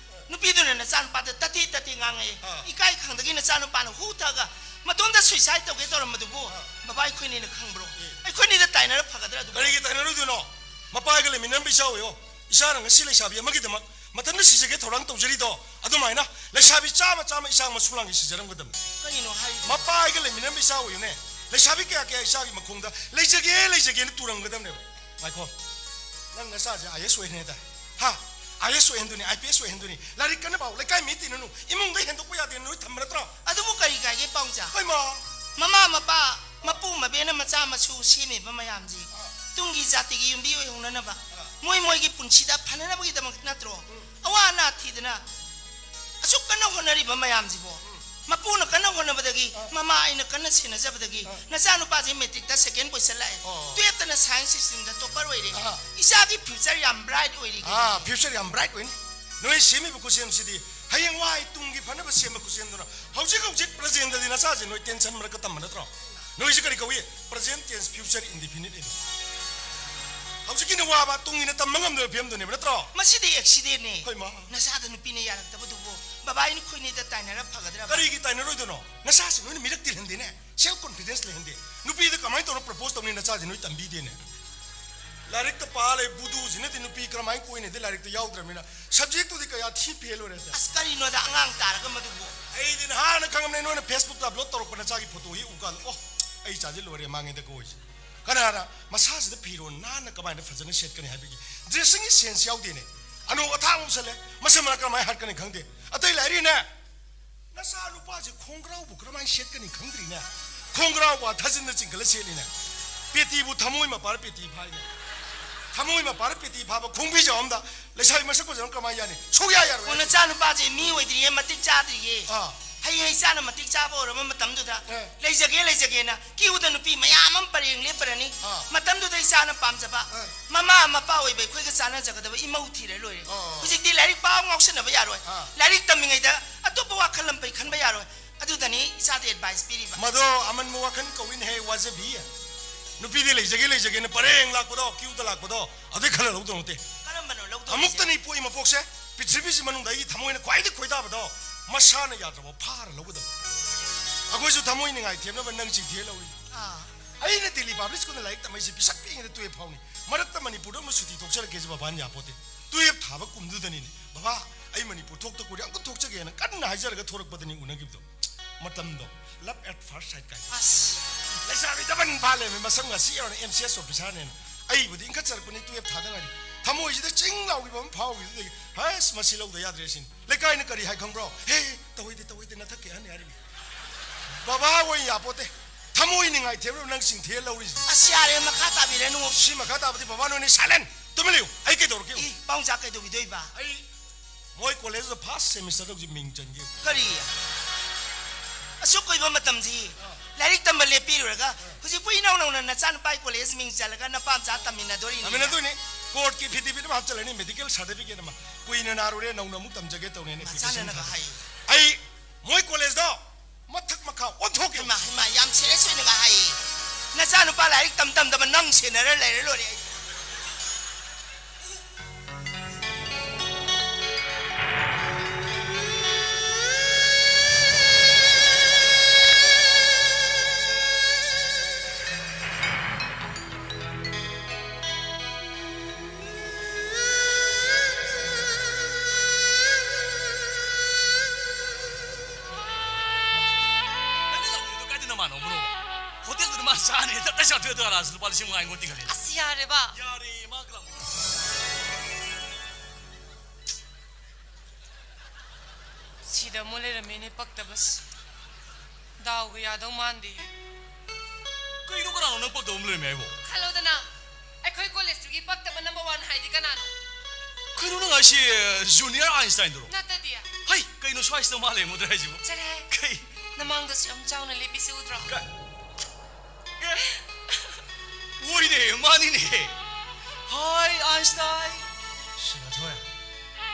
ꯅꯨꯄꯤꯗꯨꯅ ꯅꯆꯥꯅꯨꯄꯥꯗ ꯇꯠꯇꯤ ꯇꯠꯇꯤ ꯉꯥꯡꯉꯛꯑꯦ꯫ ꯑꯥ꯫ ꯏꯀꯥꯏ ꯈꯪꯗꯒꯤ ꯅꯆꯥꯅꯨꯄꯥꯅ ꯍꯨ ꯊꯛꯑꯒ ꯃꯇꯣꯝꯇ suicide ꯇꯧꯒꯦ ꯇꯧꯔꯝꯕꯗꯨꯕꯨ ꯑꯥ꯫ ꯕꯕꯥ ꯑꯩꯈꯣꯏꯅꯤꯅ ꯈꯪꯕ꯭ꯔꯣ? ꯑꯦ꯫ ꯑꯩꯈꯣꯏꯅꯤꯗ ꯇꯥꯏꯅꯔ ꯐꯒꯗ꯭ꯔꯥ ꯑꯗꯨꯕꯨ? ꯀꯔꯤꯒꯤ ꯇꯥꯏꯅꯔꯣꯏꯗꯣꯏꯅꯣ? ꯃꯄꯥꯒ ꯂꯩꯃꯤꯟꯅꯔꯝꯕ ꯏꯆꯥ ꯑꯣꯏꯌꯣ꯫ ꯏꯆꯥꯅ ꯉꯁꯤ ꯂꯩꯁꯥꯕꯤ ꯑꯃꯒꯤꯗꯃꯛ ꯃꯊꯟꯇ ꯁꯤꯖꯒꯦ ꯊꯧꯔꯥꯡ ꯇꯧꯖꯔꯤꯗꯣ, ꯑꯗꯨꯃꯥꯏꯅ ꯂꯩꯁꯥꯕꯤ ꯆꯥꯝꯃ ꯆꯥꯝꯃ ꯏꯆꯥ ꯃꯁꯨ ꯂꯥꯡꯒꯤ ꯁꯤꯖꯔꯝꯒꯗꯕꯅꯤ꯫ ꯀꯔꯤꯅꯣ ꯍꯥꯏꯔꯤꯕ? ꯃꯄꯥꯒ ꯂꯩꯃꯤꯟꯅꯔꯝꯕ ꯏꯆꯥ ꯑꯣꯏꯌꯨꯅꯦ꯫ ꯂꯩꯁꯥꯕꯤ ꯀꯌꯥ ꯀꯌꯥ ꯏꯆꯥꯒꯤ ꯃꯈꯣꯡꯗ "ꯂꯩꯖꯒꯦ, ꯂꯩꯖꯒꯦꯅ" ꯇꯨꯔꯝꯒꯗꯕꯅꯦꯕ꯫ ꯉꯥꯏꯈꯣ, ꯅꯪ ꯅꯆꯥꯁꯦ ꯑꯥꯏ ꯑꯦꯁ ꯑꯣꯏꯍꯟꯅꯤ ꯍꯥꯏꯗꯥꯏ? ꯍꯥ? ꯑꯥꯏ ꯑꯦꯁ ꯑꯣꯏꯍꯟꯗꯣꯏꯅꯤ, ꯑꯥꯏ ꯄꯤ ꯑꯦꯁ ꯑꯣꯏꯍꯟꯗꯣꯏꯅꯤ꯫ ꯂꯥꯏꯔꯤꯛ ꯀꯟꯅ ꯄꯥꯎ, ꯂꯩꯀꯥꯏ ꯃꯤ ꯇꯤꯟꯅꯅꯨ, ꯏꯃꯨꯡꯗ ꯍꯦꯟꯗꯣꯛꯄ ꯌꯥꯗꯦ, ꯅꯣꯏ ꯊꯝꯕ ꯅꯠꯇ꯭ꯔꯣ? ꯑꯗꯨꯕꯨ ꯀꯔꯤ ꯀꯥꯏꯒꯦ ꯄꯥꯎꯖꯥ? ꯍꯣꯏ, ꯃꯥ꯫ ꯃꯃꯥ ꯃꯄꯥ, ꯃꯄꯨ ꯃꯕꯦꯅ ꯃꯆꯥ ꯃꯁꯨ ꯁꯦꯝꯃꯤꯕ ꯃꯌꯥꯝꯁꯤ, ꯑꯥ꯫ ꯇꯨꯡꯒꯤ ꯖꯥꯇꯤꯒꯤ ꯌꯨꯝꯕꯤ ꯑꯣꯏꯍꯧꯅꯅꯕ, ꯑꯥ꯫ ꯃꯣꯏ ꯃꯣꯏꯒꯤ ꯄꯨꯟꯁꯤꯗ ꯐꯅꯅꯕꯒꯤꯗꯃꯛ ꯅꯠꯇ꯭ꯔꯣ? ꯎꯝ꯫ ꯑꯋꯥ ꯑꯅꯥ ꯊꯤꯗꯅ ꯑꯁꯨꯛ ꯀꯟꯅ ꯍꯣꯠꯅꯔꯤꯕ ꯃꯌꯥꯝꯁꯤꯕꯣ? ꯎꯝ꯫ ꯃꯄꯨꯅ ꯀꯟꯅ ꯍꯣꯠꯅꯕꯗꯒꯤ, ꯑꯥ꯫ ꯃꯃꯥ ꯑꯩꯅ ꯀꯟꯅ ꯁꯦꯟꯅꯖꯕꯗꯒꯤ, ꯑꯥ꯫ ꯅꯆꯥꯅꯨꯄꯥꯁꯦ ꯃꯦꯇ꯭ꯔꯤꯛꯇ ꯁꯦꯀꯦꯟ ꯄꯣꯖꯤꯁꯟ ꯂꯥꯛꯑꯦ꯫ ꯑꯣ꯫ ꯇꯨꯌꯦꯜꯞꯇꯅ ꯁꯥꯏꯟꯁ ꯁ꯭ꯇ꯭ꯔꯤꯝꯗ ꯇꯣꯞꯄꯔ ꯑꯣꯏꯔꯦ꯫ ꯑꯥ꯫ ꯏꯆꯥꯒꯤ ꯐ꯭ꯌꯨꯆꯔ ꯌꯥꯝ ꯕ꯭ꯔꯥꯏꯠ ꯑꯣꯏꯔꯤꯒꯦ꯫ ꯑꯥ, ꯐ꯭ꯌꯨꯆꯔ ꯌꯥꯝ ꯕ꯭ꯔꯥꯏꯠ ꯑꯣꯏꯅꯤ꯫ ꯅꯣꯏ ꯁꯦꯝꯃꯤꯕ ꯈꯨꯠꯁꯦꯝꯁꯤꯗꯤ ꯍꯌꯦꯡꯋꯥꯏ ꯇꯨꯡꯒꯤ ꯐꯅꯕ ꯁꯦꯝꯕ ꯈꯨꯠꯁꯦꯝꯗꯨꯅ, ꯍꯧꯖꯤꯛ ꯍꯧꯖꯤꯛ ꯄ꯭ꯔꯖꯦꯟꯗꯗꯤ ꯅꯆꯥꯁꯦ ꯅꯣꯏ ꯇꯦꯟꯁꯟ ꯃꯔꯛꯇ ꯇꯝꯕ ꯅꯠꯇ꯭ꯔꯣ? ꯅꯣꯏꯁꯦ ꯀꯔꯤ ꯀꯧꯏ? ꯄ꯭ꯔꯖꯦꯟ ꯇꯦꯟꯁ, ꯐ꯭ꯌꯨꯆꯔ ꯏꯟꯗꯤꯐꯤꯅꯤꯠ ꯍꯥꯏꯗꯣ꯫ ꯍꯧꯖꯤꯛꯀꯤꯅ ꯋꯥꯕ, ꯇꯨꯡꯒꯤꯅ ꯇꯝꯕ ꯉꯝꯗꯕ ꯐꯤꯕꯝꯗꯨꯅꯦꯕ ꯅꯠꯇ꯭ꯔꯣ? ꯃꯁꯤꯗꯤ ꯑꯦꯛꯁꯤꯗꯦꯟꯅꯦ꯫ ꯍꯣꯏ, ꯃꯥ꯫ ꯅꯆꯥꯗ ꯅꯨꯄꯤꯅ ꯌꯥꯔꯛꯇꯕꯗꯨꯕꯨ ꯕꯕꯥ, ꯑꯩ ꯅꯈꯣꯏꯅꯤꯗ ꯇꯥꯏꯅꯔ ꯐꯒꯗ꯭ꯔꯕ? ꯀꯔꯤꯒꯤ ꯇꯥꯏꯅꯔꯣꯏꯗꯣꯏꯅꯣ? ꯅꯆꯥꯁꯤ ꯅꯣꯏꯅ ꯃꯤꯔꯛ ꯇꯤꯜꯍꯟꯗꯦꯅꯦ, ꯁꯦꯜꯐ ꯀꯣꯟꯐꯤꯗꯦꯟꯁ ꯂꯩꯍꯟꯗꯦ꯫ ꯅꯨꯄꯤꯗ ꯀꯃꯥꯏꯅ ꯇꯧꯔ ꯄ꯭ꯔꯄꯣꯁ ꯇꯧꯅꯤ? ꯅꯆꯥꯁꯤ ꯅꯣꯏ ꯇꯝꯕꯤꯗꯦꯅꯦ꯫ ꯂꯥꯏꯔꯤꯛꯇ ꯄꯥ ꯂꯩ, ꯕꯨꯗꯨꯁꯤꯅꯗꯤ ꯅꯨꯄꯤ ꯀꯔꯝꯍꯥꯏꯅ ꯀꯣꯏꯅꯗꯦ? ꯂꯥꯏꯔꯤꯛꯇ ꯌꯥꯎꯗ꯭ꯔꯕꯅꯤꯅ ꯁꯕꯖꯦꯛꯇꯨꯗꯤ ꯀꯌꯥ ꯊꯤ ꯐꯦꯜ ꯑꯣꯏꯔꯦ꯫ ꯑꯁ, ꯀꯔꯤꯅꯣꯗ ꯑꯉꯥꯡ ꯇꯥꯔꯒ ꯃꯗꯨꯕꯨ? ꯑꯩꯗꯤ ꯅꯍꯥꯟꯅ ꯈꯪꯉꯝꯅꯦ, ꯅꯣꯏꯅ ꯐꯦꯁꯕꯨꯛꯇ ꯑꯞꯂꯣꯗ ꯇꯧꯔꯛꯄ ꯅꯆꯥꯒꯤ ꯐꯣꯇꯣ ꯍꯦꯛ ꯎꯀꯥꯟꯗ, "ꯑꯣ, ꯑꯩ ꯏꯆꯥꯁꯦ ꯂꯣꯏꯔꯦ, ꯃꯥꯡꯉꯦꯗ ꯀꯣꯏꯁꯦ"꯫ ꯀꯅꯥꯅ ꯃꯁꯥꯁꯤꯗ ꯐꯤꯔꯣꯜ ꯅꯥꯟꯅ ꯀꯃꯥꯏꯅ ꯐꯖꯅ ꯁꯦꯠꯀꯅꯤ ꯍꯥꯏꯕꯒꯤ ꯗ꯭ꯔꯦꯁꯤꯡꯒꯤ ꯁꯦꯟꯁ ꯌꯥꯎꯗꯦꯅꯦ? ꯑꯅꯧ ꯑꯊꯥꯡ ꯑꯃ ꯁꯦꯠꯂꯦ, ꯃꯁꯝ ꯃꯔꯛ ꯀꯔꯝꯍꯥꯏꯅ ꯍꯥꯠꯀꯅꯤ ꯈꯪꯗꯦ꯫ ꯑꯇꯩ ꯂꯥꯏꯔꯤꯅꯦ, ꯅꯆꯥ ꯅꯨꯄꯥꯁꯦ ꯈꯣꯡꯒ꯭ꯔꯥꯎꯕꯨ ꯀꯔꯝꯍꯥꯏꯅ ꯁꯦꯠꯀꯅꯤ ꯈꯪꯗ꯭ꯔꯤꯅꯦ꯫ ꯈꯣꯡꯒ꯭ꯔꯥꯎꯕꯨ ꯊꯥꯖꯤꯟꯗ ꯆꯤꯡꯈꯠꯂ ꯁꯦꯠꯂꯤꯅꯦ꯫ ꯄꯦꯇꯤꯕꯨ ꯊꯃꯣꯏ ꯃꯄꯥꯔ ꯄꯦꯇꯤ ꯐꯥꯏꯅꯦ꯫ ꯊꯃꯣꯏ ꯃꯄꯥꯔ ꯄꯦꯇꯤ ꯐꯥꯕ ꯈꯣꯡꯕꯤꯖꯥꯎ ꯑꯝꯗ ꯂꯩꯁꯥꯕꯤ ꯃꯁꯛ ꯐꯖꯕ ꯀꯃꯥꯏꯅ ꯌꯥꯅꯤ? ꯁꯨꯛꯌꯥ ꯌꯥꯔꯣꯏ꯫ ꯑꯣ, ꯅꯆꯥꯅꯨꯄꯥꯁꯦ ꯃꯤ ꯑꯣꯏꯗ꯭ꯔꯤꯌꯦ, ꯃꯇꯤꯛ ꯆꯥꯗ꯭ꯔꯤꯌꯦ꯫ ꯑꯥ꯫ ꯍꯌꯦꯡ ꯏꯆꯥꯅ ꯃꯇꯤꯛ ꯆꯥꯕ ꯑꯣꯏꯔꯕ ꯃꯇꯝꯗꯨꯗ, ꯑꯦ꯫ ꯂꯩꯖꯒꯦ, ꯂꯩꯖꯒꯦꯅ ꯀ꯭ꯌꯨꯗ ꯅꯨꯄꯤ ꯃꯌꯥꯝ ꯑꯃ ꯄꯔꯦꯡ ꯂꯦꯞꯄꯔꯅꯤ꯫ ꯑꯥ꯫ ꯃꯇꯝꯗꯨꯗ ꯏꯆꯥꯅ ꯄꯥꯝꯖꯕ, ꯑꯦ꯫ ꯃꯃꯥ ꯃꯄꯥ ꯑꯣꯏꯕ ꯑꯩꯈꯣꯏꯒ ꯆꯥꯟꯅꯖꯒꯗꯕ ꯏꯃꯧ ꯊꯤꯔ ꯂꯣꯏꯔꯦ꯫ ꯑꯣ꯫ ꯍꯧꯖꯤꯛꯇꯤ ꯂꯥꯏꯔꯤꯛ ꯄꯥꯎ ꯉꯥꯎꯁꯟꯅꯕ ꯌꯥꯔꯣꯏ꯫ ꯑꯥ꯫ ꯂꯥꯏꯔꯤꯛ ꯇꯝꯃꯤꯉꯩꯗ ꯑꯇꯣꯞꯄ ꯋꯥꯈꯜ ꯑꯃ ꯄꯩ ꯈꯟꯕ ꯌꯥꯔꯣꯏ꯫ ꯑꯗꯨꯗꯅꯤ ꯏꯆꯥꯗ ꯑꯦꯗꯚꯥꯏꯁ ꯄꯤꯔꯤꯕ꯫ ꯃꯗꯣ ꯑꯃꯟꯕ ꯋꯥꯈꯜ ꯀꯧꯏꯅꯦꯍꯦ, ꯋꯥꯖꯕꯤ꯫ ꯅꯨꯄꯤꯗꯤ ꯂꯩꯖꯒꯦ, ꯂꯩꯖꯒꯦꯅ ꯄꯔꯦꯡ ꯂꯥꯛꯄꯗꯣ, ꯀ꯭ꯌꯨꯗ ꯂꯥꯛꯄꯗꯣ, ꯑꯗꯨꯏ ꯈꯜꯂ ꯂꯧꯗꯧ ꯅꯠꯇꯦ꯫ ꯀꯔꯝꯕꯅꯣ ꯂꯧꯗꯣꯏꯁꯦ? ꯑꯃꯨꯛꯇꯅꯤ ꯄꯣꯛꯏ ꯃꯄꯣꯛꯁꯦ, ꯄ꯭ꯔꯤꯊꯤꯕꯤꯁꯤ ꯃꯅꯨꯡꯗ ꯑꯩꯒꯤ ꯊꯃꯣꯏꯅ ꯈ꯭ꯋꯥꯏꯗꯒꯤ ꯈꯣꯏꯗꯥꯕꯗꯣ, ꯃꯁꯥꯅ ꯌꯥꯗ꯭ꯔꯕ ꯐꯥꯔ ꯂꯧꯒꯗꯕ꯫ ꯑꯩꯈꯣꯏꯁꯨ ꯊꯃꯣꯏ ꯅꯤꯡꯉꯥꯏ ꯊꯦꯝꯅꯕ ꯅꯪ ꯆꯤꯡꯊꯤꯔ ꯂꯧꯔꯤ꯫ ꯑꯥ꯫ ꯑꯩꯅ ꯗꯦꯜꯂꯤ ꯄꯥꯕ꯭ꯂꯤꯛ ꯁ꯭ꯀꯨꯜꯗ ꯂꯥꯏꯔꯤꯛ ꯇꯝꯃꯛꯏꯁꯦ ꯄꯤꯁꯛ ꯄꯤꯛꯏꯉꯩꯗ ꯇꯨꯌꯦꯜꯐ ꯐꯥꯎꯅꯤ꯫ ꯃꯔꯛꯇ ꯃꯅꯤꯄꯨꯔꯗ ꯑꯃꯨꯛ ꯁꯨꯇꯤ ꯊꯣꯛꯆꯔꯛꯀꯦꯁꯦ ꯕꯕꯥꯅ ꯌꯥꯄꯣꯠꯇꯦ꯫ ꯇꯨꯌꯦꯜꯐ ꯊꯥꯕ ꯀꯨꯝꯗꯨꯗꯅꯤꯅꯦ, "ꯕꯕꯥ, ꯑꯩ ꯃꯅꯤꯄꯨꯔ ꯊꯣꯛꯇ ꯀꯨꯏꯔꯦ, ꯑꯃꯨꯛꯇ ꯊꯣꯛꯆꯒꯦꯅ" ꯀꯟꯅ ꯍꯥꯏꯖꯔꯒ ꯊꯣꯔꯛꯄꯗꯅꯤ ꯎꯅꯈꯤꯕꯗꯣ꯫ ꯃꯇꯝꯗꯣ love at first sight ꯀꯥꯏꯗꯣ꯫ ꯑꯁ꯫ ꯂꯩꯁꯥꯕꯤ ꯗꯕꯟ ꯐꯥ ꯂꯩꯔꯝꯃꯦ, ꯃꯁꯝ ꯉꯁꯤ ꯌꯧꯔꯅ ꯑꯦꯝ ꯁꯤ ꯑꯦꯁ ꯑꯣꯐꯤꯁꯥꯔꯅꯦꯅ꯫ ꯑꯩꯕꯨꯗꯤ ꯏꯟꯈꯠꯆꯔꯛꯄꯅꯤ, ꯇꯨꯌꯦꯜꯐ ꯊꯥꯗ ꯉꯥꯏꯔꯤ꯫ ꯊꯃꯣꯏꯁꯤꯗ ꯆꯤꯡ ꯂꯥꯎꯈꯤꯕ ꯑꯃ ꯐꯥꯎꯈꯤꯕꯗꯒꯤ, "ꯍꯁ, ꯃꯁꯤ ꯂꯧꯗ ꯌꯥꯗ꯭ꯔꯦ" ꯁꯤꯅꯤ꯫ ꯂꯩꯀꯥꯏꯅ ꯀꯔꯤ ꯍꯥꯏ ꯈꯪꯕ꯭ꯔꯣ? "ꯍꯦ, ꯇꯧꯍꯩꯗꯦ, ꯇꯧꯍꯩꯗꯦ, ꯅꯊꯛꯀꯤ ꯑꯍꯟꯅꯤ" ꯍꯥꯏꯔꯤꯕꯅꯤ꯫ ꯕꯕꯥ ꯑꯣꯏ ꯌꯥꯄꯣꯠꯇꯦ꯫ ꯊꯃꯣꯏ ꯅꯤꯡꯉꯥꯏ ꯊꯦꯝꯕ꯭ꯔꯕ ꯅꯪ ꯁꯤꯡꯊꯦ ꯂꯧꯔꯤꯁꯤ? ꯑꯁ, ꯌꯥꯔꯦ, ꯃꯈꯥ ꯇꯥꯕꯤꯔꯅꯨ꯫ ꯁꯤ ꯃꯈꯥ ꯇꯥꯕꯗꯤ ꯕꯕꯥ ꯅꯣꯏꯅꯤ ꯁꯥꯏꯂꯦꯟ, ꯇꯨꯃꯤꯟ ꯂꯩꯌꯨ꯫ ꯑꯩ ꯀꯩꯗꯧꯔꯛꯀꯦ? ꯏ, ꯄꯥꯎꯆꯥ ꯀꯩꯗꯧꯕꯤꯗꯣꯏꯕ? ꯑꯩ ꯃꯣꯏ ꯀꯣꯂꯦꯖꯇ ꯐꯥꯔꯁ ꯁꯦꯃꯤꯁꯇꯔꯗ ꯍꯧꯖꯤꯛ ꯃꯤꯡ ꯆꯟꯒꯦ꯫ ꯀꯔꯤ? ꯑꯁꯨꯛ ꯀꯨꯏꯕ ꯃꯇꯝꯁꯤ ꯂꯥꯏꯔꯤꯛ ꯇꯝꯕ ꯂꯦꯞꯄꯤꯔꯨꯔꯒ ꯍꯧꯖꯤꯛꯄꯨ ꯏꯅꯧ ꯅꯧꯅ ꯅꯆꯥꯅꯨꯄꯥꯒꯤ ꯀꯣꯂꯦꯖ ꯃꯤꯡ ꯆꯜꯂꯒ ꯅꯄꯥ ꯃꯆꯥ ꯇꯝꯃꯤꯟꯅꯗꯣꯔꯤꯅꯤ꯫ ꯇꯝꯃꯤꯟꯅꯗꯣꯏꯅꯤ꯫ ꯀꯣꯔꯠꯀꯤ affidavit ꯑꯃ ꯍꯥꯞꯆꯤꯜꯂꯅꯤ, ꯃꯦꯗꯤꯀꯦꯜ ꯁꯥꯔꯇꯤꯐꯤꯀꯦꯠ ꯑꯃ꯫ ꯀꯨꯏꯅ ꯅꯥꯔꯨꯔꯦ, ꯅꯧꯅ ꯑꯃꯨꯛ ꯇꯝꯖꯒꯦ ꯇꯧꯅꯦꯅ application ꯅꯆꯥꯅꯅꯒ ꯊꯥꯖꯤꯜꯂꯤ꯫ ꯍꯥꯏ꯫ ꯑꯩ ꯃꯣꯏ ꯀꯣꯂꯦꯖꯇꯣ ꯃꯊꯛ ꯃꯈꯥ ꯑꯣꯟꯊꯣꯛꯀꯦ꯫ ꯍꯩꯃꯥ, ꯍꯩꯃꯥ, ꯌꯥꯝ ꯁꯦꯔꯤꯌꯁ ꯑꯣꯏꯅꯒ ꯍꯥꯏꯌꯦ꯫ ꯅꯆꯥꯅꯨꯄꯥ ꯂꯥꯏꯔꯤꯛ ꯇꯝ ꯇꯝꯗꯕ ꯅꯪ ꯁꯦꯟꯅꯔ ꯂꯩꯔ ꯂꯣꯏꯔꯦ ꯑꯩ꯫ ꯅꯪꯅ ꯂꯥꯛꯄꯗꯣ ꯀꯥꯏꯗ ꯅꯃꯥꯟꯅꯕꯅꯣ? ꯍꯣꯇꯦꯜꯗꯨꯗ ꯃꯥ ꯆꯥꯅꯤ, ꯇꯞ ꯇꯥꯏ ꯆꯥꯊꯣꯛꯑꯦ, ꯑꯗꯨꯒ ꯂꯥꯁꯇ ꯂꯨꯄꯥ ꯂꯤꯁꯤꯡ ꯃꯉꯥ ꯑꯩꯉꯣꯟꯗ ꯇꯤꯡꯍꯜꯂꯦ꯫ ꯑꯁ, ꯌꯥꯔꯦꯕ꯫ ꯌꯥꯔꯦ, ꯃꯥ ꯂꯥꯛꯄꯗꯣ꯫ ꯁꯤꯗ ꯑꯃꯨꯛ ꯂꯩꯔꯝꯃꯦꯅꯦ, ꯄꯛꯇꯕꯁꯤ꯫ ꯗꯥꯎꯒ ꯌꯥꯗꯧ ꯃꯥꯟꯗꯦ꯫ ꯀꯩꯅꯣ, ꯀꯅꯥꯅꯣ ꯅꯪ ꯄꯛꯇꯕ ꯑꯃ ꯂꯩꯔꯝꯃꯦ ꯍꯥꯏꯕꯣ? ꯈꯜꯂꯣꯗꯅ, ꯑꯩꯈꯣꯏ ꯀꯣꯂꯦꯖꯇꯨꯒꯤ ꯄꯛꯇꯕ ꯅꯝꯕꯔ ꯋꯥꯟ ꯍꯥꯏꯗꯤ ꯀꯅꯥꯅꯣ? ꯀꯩꯅꯣ ꯅꯪ ꯍꯥꯏꯁꯤ, ꯖꯨꯅꯤꯌꯔ ꯑꯥꯏꯟꯁꯇꯥꯏꯟꯗꯨꯔꯣ? ꯅꯠꯇꯗꯤ꯫ ꯍꯩ, ꯀꯩꯅꯣ ꯁ꯭ꯋꯥꯏꯁꯤꯗ ꯃꯥ ꯂꯩꯔꯝꯒꯗ꯭ꯔꯥ ꯍꯥꯏꯁꯤꯕꯣ? ꯆꯠꯂꯍꯦ꯫ ꯀꯩ? ꯅꯃꯥꯡꯗꯁꯨ ꯌꯥꯝ ꯆꯥꯎꯅ ꯂꯦꯞꯄꯤꯁꯦ ꯎꯗ꯭ꯔꯣ? ꯀ-, ꯑꯦ? ꯑꯣꯏꯅꯦ, ꯃꯥꯅꯤꯅꯦ꯫ ꯍꯥꯏ, ꯑꯥꯏꯟꯁꯇꯥꯏꯟ꯫ ꯁꯤꯅꯊꯣꯏ,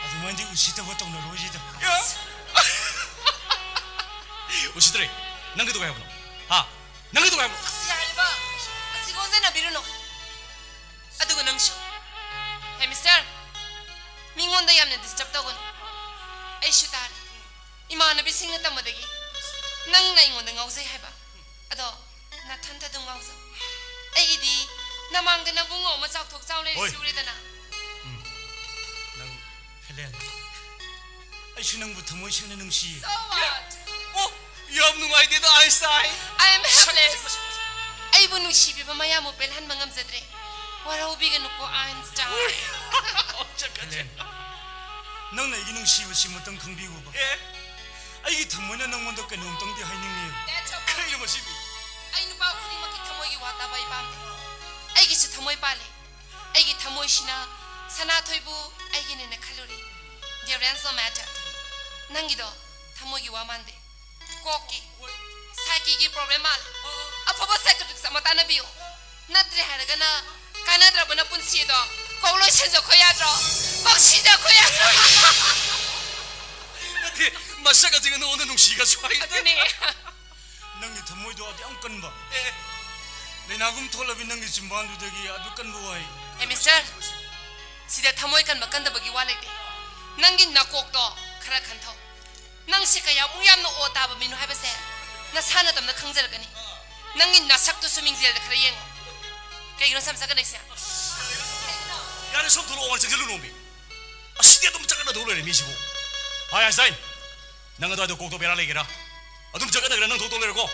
ꯑꯗꯨꯃꯥꯏꯅꯗꯤ ꯎꯁꯤꯠꯇꯕ ꯇꯧꯅꯔꯣꯏꯁꯤꯗ꯫ ꯑꯦ? ꯎꯁꯤꯠꯇ꯭ꯔꯦ꯫ ꯅꯪ ꯀꯩꯗꯧꯒꯦ ꯍꯥꯏꯕꯅꯣ? ꯍꯥ? ꯅꯪ ꯀꯩꯗꯧꯒꯦ ꯍꯥꯏꯕꯅꯣ? ꯑꯁ, ꯌꯥꯔꯦꯕ꯫ ꯑꯁꯤ ꯑꯣꯟꯖꯟꯅꯕꯤꯔꯨꯅꯨ꯫ ꯑꯗꯨꯒ ꯅꯪꯁꯨ꯫ ꯍꯦ, ꯃꯤꯁꯇꯔ, ꯃꯤꯉꯣꯟꯗ ꯌꯥꯝꯅ ꯗꯤꯁꯇꯔꯕ ꯇꯧꯒꯅꯨ꯫ ꯑꯩꯁꯨ ꯇꯥꯔꯦ꯫ ꯏꯃꯥꯟꯅꯕꯤꯁꯤꯡꯅ ꯇꯝꯕꯗꯒꯤ ꯅꯪꯅ ꯑꯩꯉꯣꯟꯗ ꯉꯥꯎꯖꯩ ꯍꯥꯏꯕ꯫ ꯑꯗꯣ ꯅꯊꯟꯇ ꯑꯗꯨꯝ ꯉꯥꯎꯖꯧ꯫ ꯑꯩꯒꯤꯗꯤ ꯅꯃꯥꯡꯗ ꯅꯕꯨꯡꯉꯣ ꯑꯃ ꯆꯥꯎꯊꯣꯛ ꯆꯥꯎ ꯂꯩꯔꯤꯁꯤ ꯍꯣꯏ꯫ ꯎꯔꯦꯗꯅ꯫ ꯎꯝ꯫ ꯅꯪ, ꯍꯦꯂꯦꯟ, ꯑꯩꯁꯨ ꯅꯪꯕꯨ ꯊꯃꯣꯏ ꯁꯦꯡꯅ ꯅꯨꯡꯁꯤꯌꯦ꯫ So what? ꯑꯣ, ꯌꯥꯝ ꯅꯨꯡꯉꯥꯏꯇꯦꯗ, ꯑꯥꯏꯟꯁꯇꯥꯏꯟ꯫ I am helpless. ꯑꯩꯕꯨ ꯅꯨꯡꯁꯤꯕꯤꯕ ꯃꯌꯥꯝꯕꯨ ꯄꯦꯜꯍꯟꯕ ꯉꯝꯖꯗ꯭ꯔꯦ꯫ ꯋꯥꯔꯧꯕꯤꯒꯅꯨꯀꯣ, ꯑꯥꯏꯟꯁꯇꯥꯏꯟ꯫ ꯆꯠꯀꯠ ꯍꯦꯂꯦꯟ, ꯅꯪꯅ ꯑꯩꯒꯤ ꯅꯨꯡꯁꯤꯕꯁꯤ ꯑꯃꯇꯪ ꯈꯪꯕꯤꯌꯨꯕ꯫ ꯑꯦ, ꯑꯩꯒꯤ ꯊꯃꯣꯏꯅ ꯅꯪꯉꯣꯟꯗ ꯀꯩꯅꯣꯝꯇꯪꯗꯤ ꯍꯥꯏꯅꯤꯡꯉꯤ꯫ That's okay. ꯀꯩꯅꯣ ꯃꯁꯤꯕꯨ? ꯑꯩ ꯅꯨꯄꯥ ꯈꯨꯗꯤꯡꯃꯛꯀꯤ ꯊꯃꯣꯏꯒꯤ ꯋꯥ ꯇꯥꯕ ꯑꯩ ꯄꯥꯝꯗꯦ꯫ ꯑꯩꯒꯤꯁꯨ ꯊꯃꯣꯏ ꯄꯥꯜꯂꯦ꯫ ꯑꯩꯒꯤ ꯊꯃꯣꯏꯁꯤꯅ ꯁꯅꯥꯊꯣꯏꯕꯨ ꯑꯩꯒꯤꯅꯦꯅ ꯈꯜꯂꯨꯔꯦ꯫ Dear Ransom Matter, ꯅꯪꯒꯤꯗꯣ ꯊꯃꯣꯏꯒꯤ ꯋꯥ ꯃꯥꯟꯗꯦ꯫ ꯀꯣꯛꯀꯤ, psycheꯒꯤ problem ꯃꯥꯜꯂꯦ꯫ ꯑꯐꯕ psychiatrist ꯑꯃ ꯇꯥꯟꯅꯕꯤꯌꯨ꯫ ꯅꯠꯇ꯭ꯔꯦ ꯍꯥꯏꯔꯒꯅ ꯀꯥꯟꯅꯗ꯭ꯔꯕꯅ ꯄꯨꯟꯁꯤꯗꯣ ꯀꯣꯛ ꯂꯣꯏꯁꯟꯖꯈꯣ ꯌꯥꯗ꯭ꯔꯣ? ꯀꯣꯛ ꯁꯤꯖꯈꯣ ꯌꯥꯗ꯭ꯔꯣ? ꯅꯠꯇꯦ, ꯃꯁꯛ ꯑꯁꯤꯒ ꯅꯉꯣꯟꯗ ꯅꯨꯡꯁꯤꯒꯁꯨ ꯍꯥꯏ꯫ ꯑꯗꯨꯅꯦ꯫ ꯅꯪꯒꯤ ꯊꯃꯣꯏꯗꯣ ꯑꯗꯨ ꯌꯥꯝ ꯀꯟꯕ꯫ ꯑꯦ, ꯂꯥꯏꯅꯥꯒꯨꯝ ꯊꯣꯛꯂꯕꯤ ꯅꯪꯒꯤ ꯆꯤꯝꯕꯥꯟꯗꯨꯗꯒꯤ ꯑꯗꯨ ꯀꯟꯕ ꯋꯥꯍꯩ꯫ Hey, mister, ꯁꯤꯗ ꯊꯃꯣꯏ ꯀꯟꯕ ꯀꯟꯗꯕꯒꯤ ꯋꯥ ꯂꯩꯇꯦ꯫ ꯅꯪꯒꯤ ꯅꯀꯣꯛꯇꯣ ꯈꯔ ꯈꯟꯊꯧ꯫ ꯅꯪꯁꯦ ꯀꯌꯥꯃꯨꯛ ꯌꯥꯝꯅ ꯑꯣ ꯇꯥꯕ ꯃꯤꯅꯣ ꯍꯥꯏꯕꯁꯦ ꯅꯁꯥ ꯅꯇꯣꯝꯇ ꯈꯪꯖꯔꯛꯀꯅꯤ꯫ ꯅꯪꯒꯤ ꯅꯁꯛꯇꯨꯁꯨ ꯃꯤꯡꯖꯦꯜꯗ ꯈꯔ ꯌꯦꯡꯉꯣ꯫ ꯀꯩꯒꯤꯅꯣ ꯁꯝ ꯆꯠꯀꯗꯣꯏꯁꯦ? ꯌꯥꯔꯦ, ꯁꯣꯝ ꯊꯣꯛꯂꯛꯑꯣ, ꯋꯥ ꯆꯪꯁꯤꯜꯂꯨꯅꯣ ꯃꯤ꯫ ꯑꯁꯤꯗꯤ ꯑꯗꯨꯝ ꯆꯠꯀꯗꯧ ꯂꯩꯔꯦ ꯃꯤꯁꯤꯕꯨ꯫ ꯍꯥꯏ ꯑꯥꯏꯟꯁꯇꯥꯏꯟ, ꯅꯪ ꯑꯗꯨꯋꯥꯏꯗ ꯀꯣꯛꯇꯣ ꯕꯦꯔꯥ ꯂꯩꯒꯦꯔꯥ? ꯑꯗꯨꯝ ꯆꯠꯀꯗꯧꯔꯦ, ꯅꯪ ꯊꯣꯛꯇꯧ ꯂꯩꯔꯦꯀꯣ꯫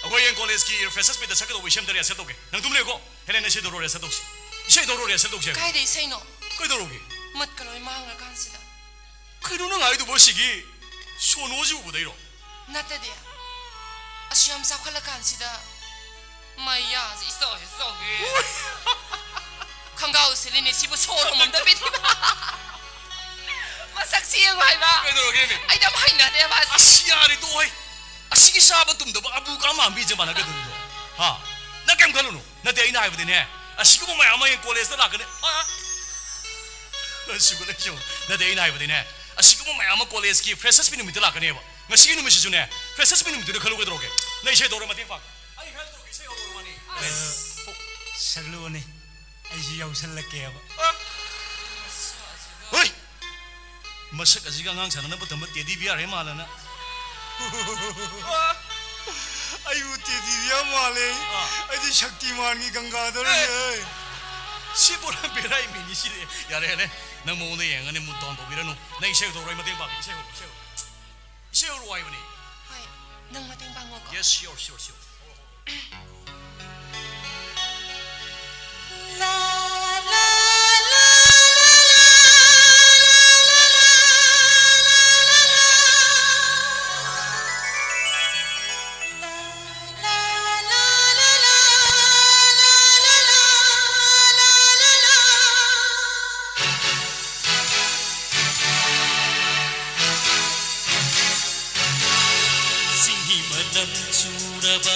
ꯑꯩꯈꯣꯏ ꯍꯌꯦꯡ ꯀꯣꯂꯦꯖꯀꯤ freshers meetꯇ ꯁꯛꯀꯗꯧꯕ ꯏꯁꯩ ꯑꯝꯇ rehearsal ꯇꯧꯒꯦ꯫ ꯅꯪ ꯑꯗꯨꯝ ꯂꯩꯌꯨꯀꯣ꯫ ꯍꯦꯂꯦꯟ, ꯏꯁꯩꯗꯣ rehearsal ꯇꯧꯁꯤ꯫ ꯏꯁꯩꯗꯣ rehearsal ꯇꯧꯁꯤ ꯍꯥꯏꯕꯅꯤ꯫ ꯀꯥꯏꯗ ꯏꯁꯩꯅꯣ? ꯀꯩꯗꯧꯔꯒꯦ? ꯃꯠꯀ ꯂꯣꯏ ꯃꯥꯡꯈ꯭ꯔꯀꯥꯟꯁꯤꯗ꯫ ꯀꯩꯅꯣ ꯅꯪ ꯍꯥꯏꯗꯨꯕꯣ? ꯁꯤꯒꯤ ꯁꯣꯅꯣꯁꯤ ꯎꯕꯗꯩꯔꯣ? ꯅꯠꯇꯗꯤ꯫ ꯑꯁꯨ ꯌꯥꯝ ꯆꯥꯎꯈꯠꯂꯀꯥꯟꯁꯤꯗ ꯃꯌꯥꯁꯤ ꯏꯆꯥꯎꯁꯤ ꯆꯥꯎꯈꯤ꯫ ꯈꯪꯒꯥꯎ ꯁꯦꯠꯂꯤꯅꯦ ꯁꯤꯕꯨ ꯁꯣꯔ ꯍꯣꯟꯕꯝꯗ ꯄꯤꯊꯤꯕ꯫ ꯃꯁꯛꯁꯤ ꯌꯦꯡꯉꯨ ꯍꯥꯏꯕ꯫ ꯀꯩꯗꯧꯔꯒꯦ ꯃꯤ? ꯑꯩꯗꯤ ꯌꯥꯝ ꯍꯩꯅꯗꯦ ꯃꯥꯁꯦ꯫ ꯑꯁ, ꯌꯥꯔꯦ ꯇꯣꯛꯑꯣ ꯍꯩ꯫ ꯑꯁꯤꯒꯤ ꯆꯥꯕ ꯇꯨꯝꯗꯕ ꯑꯕꯨ ꯀꯥ ꯃꯥꯟꯕꯤꯁꯦ ꯃꯥꯅ ꯀꯩꯗꯧꯔꯤꯅꯣ? ꯍꯥ? ꯅꯪ ꯀꯩꯝ ꯈꯜꯂꯨꯅꯨ꯫ ꯅꯠꯇꯦ, ꯑꯩꯅ ꯍꯥꯏꯕꯗꯤꯅꯦ, ꯑꯁꯤꯒꯨꯝꯕ ꯃꯌꯥꯝ ꯑꯃ ꯍꯌꯦꯡ ꯀꯣꯂꯦꯖꯇ ꯂꯥꯛꯀꯅꯤ꯫ ꯑ, ꯑ꯫ ꯑꯁꯤꯒꯨꯝꯕ ꯂꯩꯁꯨ꯫ ꯅꯠꯇꯦ, ꯑꯩꯅ ꯍꯥꯏꯕꯗꯤꯅꯦ, ꯑꯁꯤꯒꯨꯝꯕ ꯃꯌꯥꯝ ꯑꯃ ꯀꯣꯂꯦꯖꯀꯤ freshers meet ꯅꯨꯃꯤꯠꯇ ꯂꯥꯛꯀꯅꯦꯕ꯫ ꯉꯁꯤꯒꯤ ꯅꯨꯃꯤꯠꯁꯤꯁꯨꯅꯦ, freshers meet ꯅꯨꯃꯤꯠꯇꯨꯗ ꯈꯜꯂꯨ ꯀꯩꯗꯧꯔꯒꯦ? ꯅꯪ ꯏꯁꯩ ꯇꯧꯔ ꯃꯇꯦꯡ ꯄꯥꯡ꯫ ꯑꯩ help ꯇꯧꯔꯒꯦ, ꯏꯁꯩ ꯍꯧꯔꯛꯑꯣ ꯋꯥꯅꯤ꯫ ꯁꯛꯂꯛꯑꯣꯅꯦ, ꯑꯩꯁꯨ ꯌꯥꯎꯁꯜꯂꯛꯀꯦꯕ꯫ ꯍꯣꯏ! ꯃꯁꯛ ꯑꯁꯤꯒ ꯑꯉꯥꯡ ꯁꯥꯟꯅꯅꯕ ꯊꯝꯕ teddy bear ꯍꯦꯛ ꯃꯥꯜꯂꯅ꯫ ꯑꯩꯕꯨ ꯇꯦꯗꯤ ꯕꯤꯌꯥꯔ ꯃꯥꯜꯂꯦ꯫ ꯑꯥ꯫ ꯑꯩꯗꯤ ꯁꯛꯇꯤꯃꯥꯟꯒꯤ ꯒꯪꯒꯥꯙꯔꯅꯦ꯫ ꯑꯦ꯫ ꯁꯤ ꯄꯨꯔꯥ ꯕꯦꯔꯥꯏ ꯃꯤꯅꯤ ꯁꯤꯗꯤ꯫ ꯌꯥꯔꯦ, ꯌꯥꯔꯦ꯫ ꯅꯪ ꯃꯑꯣꯡꯗ ꯌꯦꯡꯉꯒꯅꯦ ꯃꯨꯠ ꯗꯥꯎꯟ ꯇꯧꯕꯤꯔꯅꯨ꯫ ꯅꯪ ꯏꯁꯩ ꯍꯧꯗꯧꯔꯣ? ꯑꯩ ꯃꯇꯦꯡ ꯄꯥꯡꯒꯦ꯫ ꯏꯁꯩ ꯍꯧꯔꯣ, ꯏꯁꯩ ꯍꯧꯔꯣ꯫ ꯏꯁꯩ ꯍꯧꯔꯣ ꯍꯥꯏꯕꯅꯤ꯫ ꯍꯣꯏ, ꯅꯪ ꯃꯇꯦꯡ ꯄꯥꯡꯉꯣꯀꯣ꯫ Yes, sure, sure, sure. ꯁꯤꯡꯍꯤ ꯃꯅꯝ ꯆꯨꯔꯕ,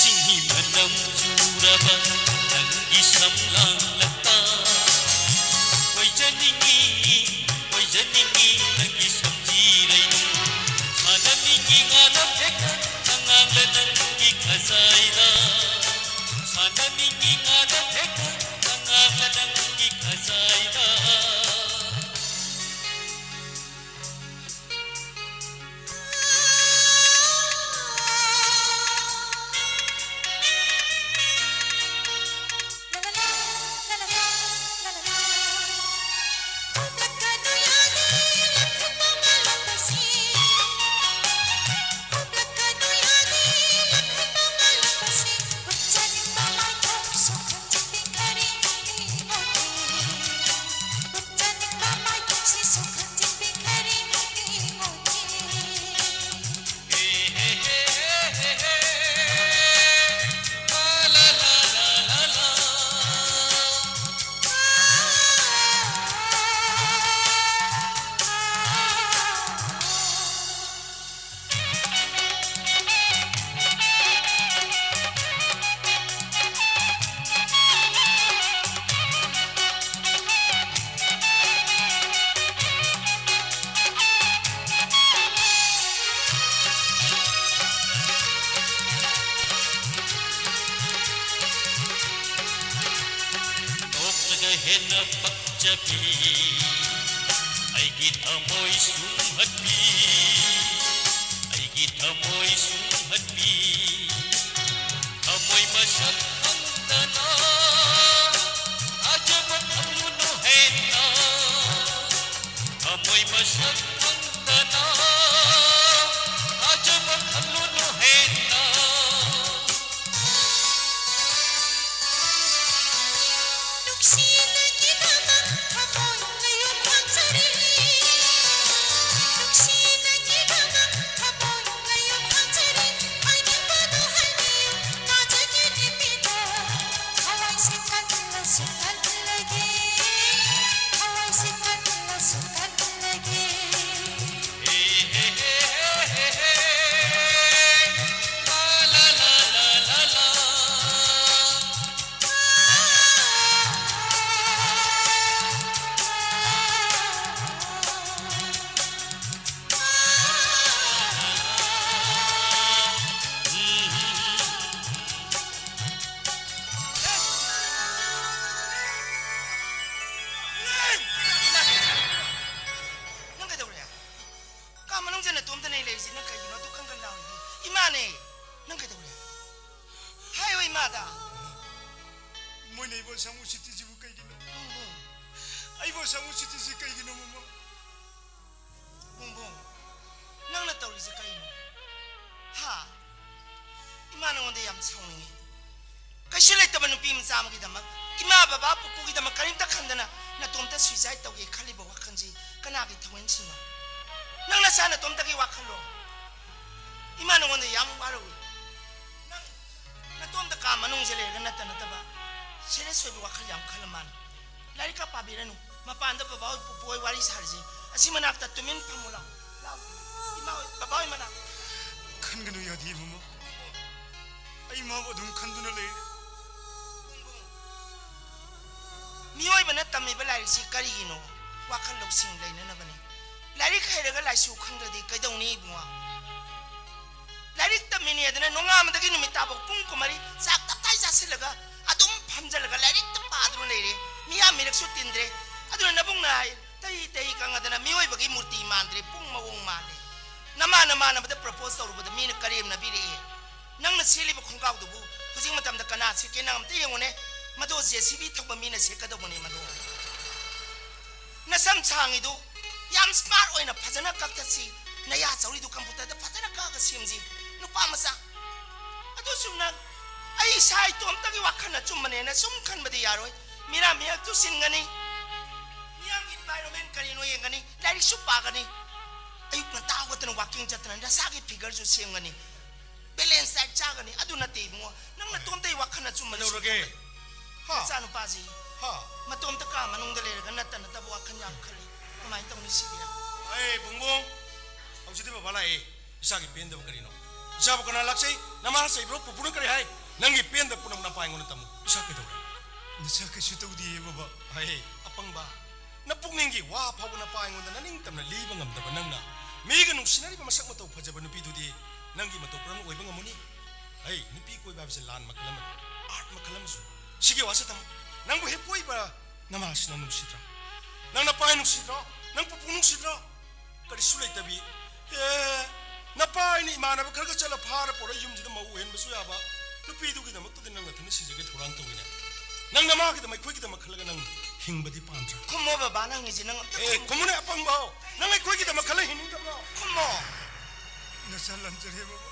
ꯁꯤꯡꯍꯤ ꯃꯅꯝ ꯆꯨꯔꯕ ꯅꯪꯒꯤ ꯁꯝꯂꯥꯡꯂꯛꯇ ꯑꯣꯏꯖꯅꯤꯡꯉꯤ, ꯑꯣꯏꯖꯅꯤꯡꯉꯤ ꯅꯪꯒꯤ ꯁꯝꯖꯤꯔꯩꯗꯨ꯫ ꯁꯥꯟꯅꯅꯤꯡꯉꯤ ꯉꯥꯅ ꯊꯦꯛꯇ ꯉꯥꯡꯂ ꯅꯪꯒꯤ ꯈꯖꯥꯏꯗ꯫ ꯁꯥꯟꯅꯅꯤꯡꯉꯤ ꯉꯥꯅ ꯊꯦꯛꯇ ꯉꯥꯡꯂ ꯅꯪꯒꯤ ꯈꯖꯥꯏꯗ꯫ ꯅꯣꯛꯂꯒ ꯍꯦꯟꯅ ꯄꯛꯆꯕꯤ ꯑꯩꯒꯤ ꯊꯃꯣꯏ ꯁꯨꯝꯍꯠꯄꯤ꯫ ꯊꯃꯣꯏ ꯁꯨꯝꯍꯠꯄꯤ, ꯊꯃꯣꯏ ꯃꯁꯛ ꯈꯪꯗꯅ ꯊꯥꯖꯕ ꯊꯝꯂꯨꯅꯨ ꯍꯦꯟꯅ꯫ ꯊꯃꯣꯏ ꯃꯁꯛ ꯈꯪꯗꯅ ꯊꯥꯖꯕ ꯊꯝꯂꯨꯅꯨ ꯍꯦꯟꯅ꯫ ꯅꯪ ꯀꯩꯗꯧꯔꯦ? ꯀꯥ ꯃꯅꯨꯡꯗ ꯅꯇꯣꯝꯇꯅꯦ ꯂꯩꯔꯤꯁꯤ, ꯅꯪ ꯀꯩꯒꯤꯅꯣ ꯑꯗꯨ ꯈꯪ ꯈꯪ ꯂꯥꯎꯔꯤꯗꯤ? ꯏꯃꯥꯅꯦ! ꯅꯪ ꯀꯩꯗꯧꯔꯦ? ꯍꯥꯏꯌꯣ ꯏꯃꯥꯗ꯫ ꯃꯣꯏꯅ ꯑꯩꯕꯨ ꯑꯁꯥꯡꯕ ꯁꯤꯇꯤꯁꯤꯕꯨ ꯀꯩꯒꯤꯅꯣ? ꯕꯨꯡ ꯕꯨꯡ꯫ ꯑꯩꯕꯨ ꯑꯁꯥꯡꯕ ꯁꯤꯇꯤꯁꯤ ꯀꯩꯒꯤꯅꯣ, ꯃꯃꯥ? ꯕꯨꯡ ꯕꯨꯡ, ꯅꯪꯅ ꯇꯧꯔꯤꯁꯦ ꯀꯔꯤꯅꯣ? ꯍꯥ? ꯏꯃꯥ ꯅꯉꯣꯟꯗ ꯌꯥꯝ ꯁꯥꯎꯅꯤꯡꯉꯤ꯫ ꯀꯩꯁꯨ ꯂꯩꯇꯕ ꯅꯨꯄꯤ ꯃꯆꯥ ꯑꯃꯒꯤꯗꯃꯛ, ꯏꯃꯥ ꯕꯕꯥ ꯄꯨꯄꯨꯒꯤꯗꯃꯛ ꯀꯔꯤꯝꯇ ꯈꯟꯗꯅ ꯅꯇꯣꯝꯇ suicide ꯇꯧꯒꯦ ꯈꯜꯂꯤꯕ ꯋꯥꯈꯜꯁꯤ ꯀꯅꯥꯒꯤ ꯊꯧꯑꯣꯏꯟꯁꯤꯅꯣ? ꯅꯪ ꯅꯁꯥ ꯅꯇꯣꯝꯇꯒꯤ ꯋꯥꯈꯜꯂꯣ? ꯏꯃꯥ ꯅꯉꯣꯟꯗ ꯌꯥꯝ ꯋꯥꯔꯧꯏ꯫ ꯅꯪ ꯅꯇꯣꯝꯇ ꯀꯥ ꯃꯅꯨꯡꯁꯦ ꯂꯩꯔꯒ ꯅꯠꯇ ꯅꯠꯇꯕ serious ꯑꯣꯏꯕ ꯋꯥꯈꯜ ꯌꯥꯝ ꯈꯜꯂ ꯃꯥꯜꯂꯦ꯫ ꯂꯥꯏꯔꯤꯛꯀ ꯄꯥꯕꯤꯔꯅꯨ꯫ ꯃꯄꯥꯟꯗ ꯕꯕꯥ ꯍꯣꯏ ꯄꯨꯄꯨ ꯍꯣꯏ ꯋꯥꯔꯤ ꯁꯥꯔꯤꯁꯦ꯫ ꯑꯁꯤ ꯃꯅꯥꯛꯇ ꯇꯨꯃꯤꯟ ꯐꯝꯃꯨ ꯂꯥꯎ꯫ ꯂꯥꯎ꯫ ꯏꯃꯥ ꯍꯣꯏ, ꯕꯕꯥ ꯍꯣꯏ ꯃꯅꯥꯛ꯫ ꯈꯟꯒꯅꯨ ꯌꯥꯗꯦ, ꯃꯃꯥ꯫ ꯑꯩ ꯃꯥꯕꯨ ꯑꯗꯨꯝ ꯈꯟꯗꯨꯅ ꯂꯩꯔꯦ꯫ ꯃꯤꯑꯣꯏꯕꯅ ꯇꯝꯃꯤꯕ ꯂꯥꯏꯔꯤꯛꯁꯤ ꯀꯔꯤꯒꯤꯅꯣ ꯋꯥꯈꯜ ꯂꯧꯁꯤꯡ ꯂꯩꯅꯅꯕꯅꯤ꯫ ꯂꯥꯏꯔꯤꯛ ꯍꯩꯔꯒ ꯂꯥꯏꯁꯨ ꯈꯪꯗ꯭ꯔꯗꯤ ꯀꯩꯗꯧꯅꯤ ꯏꯕꯨꯡꯉꯣ? ꯂꯥꯏꯔꯤꯛ ꯇꯝꯃꯤꯅꯦꯗꯅ ꯅꯣꯡꯉꯥꯟꯕꯗꯒꯤ ꯅꯨꯃꯤꯠ ꯇꯥꯕ ꯄꯨꯡ ꯀꯨꯟꯃꯔꯤ ꯆꯥꯛ ꯇꯞꯇꯥꯏ ꯆꯥꯁꯤꯜꯂꯒ ꯑꯗꯨꯝ ꯐꯝꯖꯜꯂꯒ ꯂꯥꯏꯔꯤꯛꯇ ꯄꯥꯗꯨꯅ ꯂꯩꯔꯦ꯫ ꯃꯤꯌꯥꯝ ꯃꯤꯔꯛꯁꯨ ꯇꯤꯟꯗ꯭ꯔꯦ꯫ ꯑꯗꯨꯅ ꯅꯕꯨꯡꯅ ꯍꯥꯏ, "ꯇꯍꯤ ꯇꯍꯤ ꯀꯪꯉꯗꯅ ꯃꯤꯑꯣꯏꯕꯒꯤ ꯃꯨꯔꯇꯤ ꯃꯥꯟꯗ꯭ꯔꯦ, ꯄꯨꯡ ꯃꯑꯣꯡ ꯃꯥꯜꯂꯦ"꯫ ꯅꯃꯥ ꯅꯃꯥꯟꯅꯕꯗ ꯄ꯭ꯔꯄꯣꯁ ꯇꯧꯔꯨꯕꯗ ꯃꯤꯅ ꯀꯔꯦꯝꯅꯕꯤꯔꯛꯑꯦ꯫ ꯅꯪꯅ ꯁꯦꯠꯂꯤꯕ ꯈꯣꯡꯒ꯭ꯔꯥꯎꯗꯨꯕꯨ ꯍꯧꯖꯤꯛ ꯃꯇꯝꯗ ꯀꯅꯥ ꯁꯦꯠꯀꯦ? ꯅꯪ ꯑꯝꯇ ꯌꯦꯡꯉꯨꯅꯦ꯫ ꯃꯗꯣ ꯖꯦ ꯁꯤ ꯕꯤ ꯊꯧꯕ ꯃꯤꯅ ꯁꯦꯠꯀꯗꯧꯕꯅꯦ ꯃꯗꯣ꯫ ꯅꯁꯝ ꯁꯥꯡꯉꯤꯗꯨ ꯌꯥꯝ ꯁ꯭ꯃꯥꯔꯠ ꯑꯣꯏꯅ ꯐꯖꯅ ꯀꯛꯊꯠꯁꯤ꯫ ꯅꯌꯥ ꯆꯧꯔꯤꯗꯨ ꯀꯝꯄ꯭ꯌꯨꯇꯔꯗ ꯐꯖꯅ ꯀꯛꯑꯒ ꯁꯦꯝꯁꯤ꯫ ꯅꯨꯄꯥ ꯃꯆꯥ꯫ ꯑꯗꯨꯁꯨ ꯅꯪ, ꯑꯩ ꯏꯁꯥ ꯏꯇꯣꯝꯇꯒꯤ ꯋꯥꯈꯜ ꯑꯆꯨꯝꯕꯅꯦꯅ ꯁꯨꯝ ꯈꯟꯕꯗꯤ ꯌꯥꯔꯣꯏ꯫ ꯃꯤꯔꯥ ꯃꯤꯌꯥꯝ ꯆꯨꯁꯤꯟꯒꯅꯤ꯫ ꯃꯤꯌꯥꯝꯒꯤ ꯏꯟꯚꯥꯏꯔꯣꯟꯃꯦꯟ ꯀꯔꯤꯅꯣ ꯌꯦꯡꯒꯅꯤ꯫ ꯂꯥꯏꯔꯤꯛꯁꯨ ꯄꯥꯒꯅꯤ꯫ ꯑꯌꯨꯛ ꯉꯟꯇꯥ ꯍꯧꯒꯠꯇꯅ ꯋꯥꯀꯤꯡ ꯆꯠꯇꯅ ꯅꯁꯥꯒꯤ ꯐꯤꯒꯔꯁꯨ ꯁꯦꯝꯒꯅꯤ꯫ ꯕꯦꯂꯦꯟꯁ ꯗꯥꯏꯠ ꯆꯥꯒꯅꯤ꯫ ꯑꯗꯨ ꯅꯠꯇꯦ ꯏꯕꯨꯡꯉꯣ, ꯅꯪ ꯅꯇꯣꯝꯇ ꯋꯥꯈꯜ ꯑꯆꯨꯝꯕ ꯀꯩꯗꯧꯔꯒꯦ? ꯂꯩꯁꯤꯟꯕ꯫ ꯍꯥ? ꯅꯆꯥꯅꯨꯄꯥꯁꯤ ꯍꯥ? ꯃꯇꯣꯝꯇ ꯀꯥ ꯃꯅꯨꯡꯗ ꯂꯩꯔꯒ ꯅꯠꯇ ꯅꯠꯇꯕ ꯋꯥꯈꯜ ꯌꯥꯝ ꯈꯜꯂꯤ꯫ ꯀꯃꯥꯏꯅ ꯇꯧꯅꯤ ꯁꯤꯗꯤ? ꯑꯩ ꯕꯨꯡꯕꯨꯡ, ꯍꯧꯖꯤꯛꯇꯤ ꯕꯕꯥ ꯂꯥꯛꯑꯦ꯫ ꯏꯆꯥꯒꯤ ꯄꯦꯟꯗꯕ ꯀꯔꯤꯅꯣ? ꯏꯆꯥꯕꯨ ꯀꯅꯥ ꯂꯥꯛꯆꯩ? ꯅꯃꯥꯅ ꯆꯩꯕ꯭ꯔꯣ? ꯄꯨꯄꯨꯅ ꯀꯔꯤ ꯍꯥꯏ? ꯅꯪꯒꯤ ꯄꯦꯟꯗꯕ ꯄꯨꯝꯅꯃꯛ ꯅꯄꯥ ꯑꯩꯉꯣꯟꯗ ꯇꯝꯃꯨ꯫ ꯏꯆꯥ ꯀꯩꯗꯧꯔꯦ? ꯅꯆꯥ ꯀꯩꯁꯨ ꯇꯧꯗꯤꯌꯦ ꯕꯕꯥ꯫ ꯍꯩ, ꯑꯄꯪꯕ꯫ ꯅꯄꯨꯛꯅꯤꯡꯒꯤ ꯋꯥ ꯐꯥꯎꯕ ꯅꯄꯥ ꯑꯩꯉꯣꯟꯗ ꯅꯅꯤꯡꯇꯝꯅ ꯂꯤꯕ ꯉꯝꯗꯕ ꯅꯪꯅ ꯃꯤꯒ ꯅꯨꯡꯁꯤꯅꯔꯤꯕ ꯃꯁꯛ ꯃꯇꯧ ꯐꯖꯕ ꯅꯨꯄꯤꯗꯨꯗꯤ ꯅꯪꯒꯤ ꯃꯇꯧ ꯀꯔꯝꯅ ꯑꯣꯏꯕ ꯉꯝꯃꯨꯅꯤ? ꯍꯩ, ꯅꯨꯄꯤ ꯀꯣꯏꯕ ꯍꯥꯏꯕꯁꯦ ꯂꯥꯟ ꯃꯈꯜ ꯑꯃꯅꯤ, ꯑꯥꯔꯠ ꯃꯈꯜ ꯑꯃꯁꯨ꯫ ꯁꯤꯒꯤ ꯋꯥꯁꯦ ꯊꯝꯃꯨ꯫ ꯅꯪꯕꯨ ꯍꯦꯛ ꯀꯣꯏꯕ ꯅꯃꯥꯁꯤꯅ ꯅꯨꯡꯁꯤꯗ꯭ꯔꯣ? ꯅꯪ ꯅꯄꯥ ꯅꯨꯡꯁꯤꯗ꯭ꯔꯣ? ꯅꯪ ꯄꯨꯄꯨ ꯅꯨꯡꯁꯤꯗ꯭ꯔꯣ? ꯀꯔꯤꯁꯨ ꯂꯩꯇꯕꯤ꯫ ꯑꯦ, ꯅꯄꯥ ꯑꯩꯅ ꯏꯃꯥꯟꯅꯕ ꯈꯔꯒ ꯆꯠꯂ ꯐꯥꯔ ꯄꯨꯔꯛ ꯌꯨꯝꯁꯤꯗ ꯃꯧ ꯑꯣꯏꯍꯟꯕꯁꯨ ꯌꯥꯕ ꯅꯨꯄꯤꯗꯨꯒꯤꯗꯃꯛꯇꯗꯤ ꯅꯪ ꯅꯊꯟꯗ ꯁꯤꯖꯒꯦ ꯊꯧꯔꯥꯡ ꯇꯧꯋꯤꯅꯦ꯫ ꯅꯪ ꯅꯃꯥꯒꯤꯗꯃꯛ ꯑꯩꯈꯣꯏꯒꯤꯗꯃꯛ ꯈꯜꯂꯒ ꯅꯪ ꯍꯤꯡꯕꯗꯤ ꯄꯥꯝꯗ꯭ꯔꯥ? ꯈꯨꯝꯃꯣ ꯕꯕꯥ, ꯅꯪ ꯍꯪꯉꯤꯁꯦ ꯅꯪ ꯑꯝꯇ ꯑꯦ, ꯈꯨꯝꯃꯣ꯫ ꯈꯨꯝꯃꯨꯅꯦ ꯑꯄꯪꯕ ꯍꯧ꯫ ꯅꯪ ꯑꯩꯈꯣꯏꯒꯤꯗꯃꯛ ꯈꯜꯂ ꯍꯤꯡꯅꯤꯡꯗꯕ꯭ꯔꯣ? ꯈꯨꯝꯃꯣ꯫ ꯅꯆꯥ ꯂꯥꯟꯖꯔꯦ ꯕꯕꯥ꯫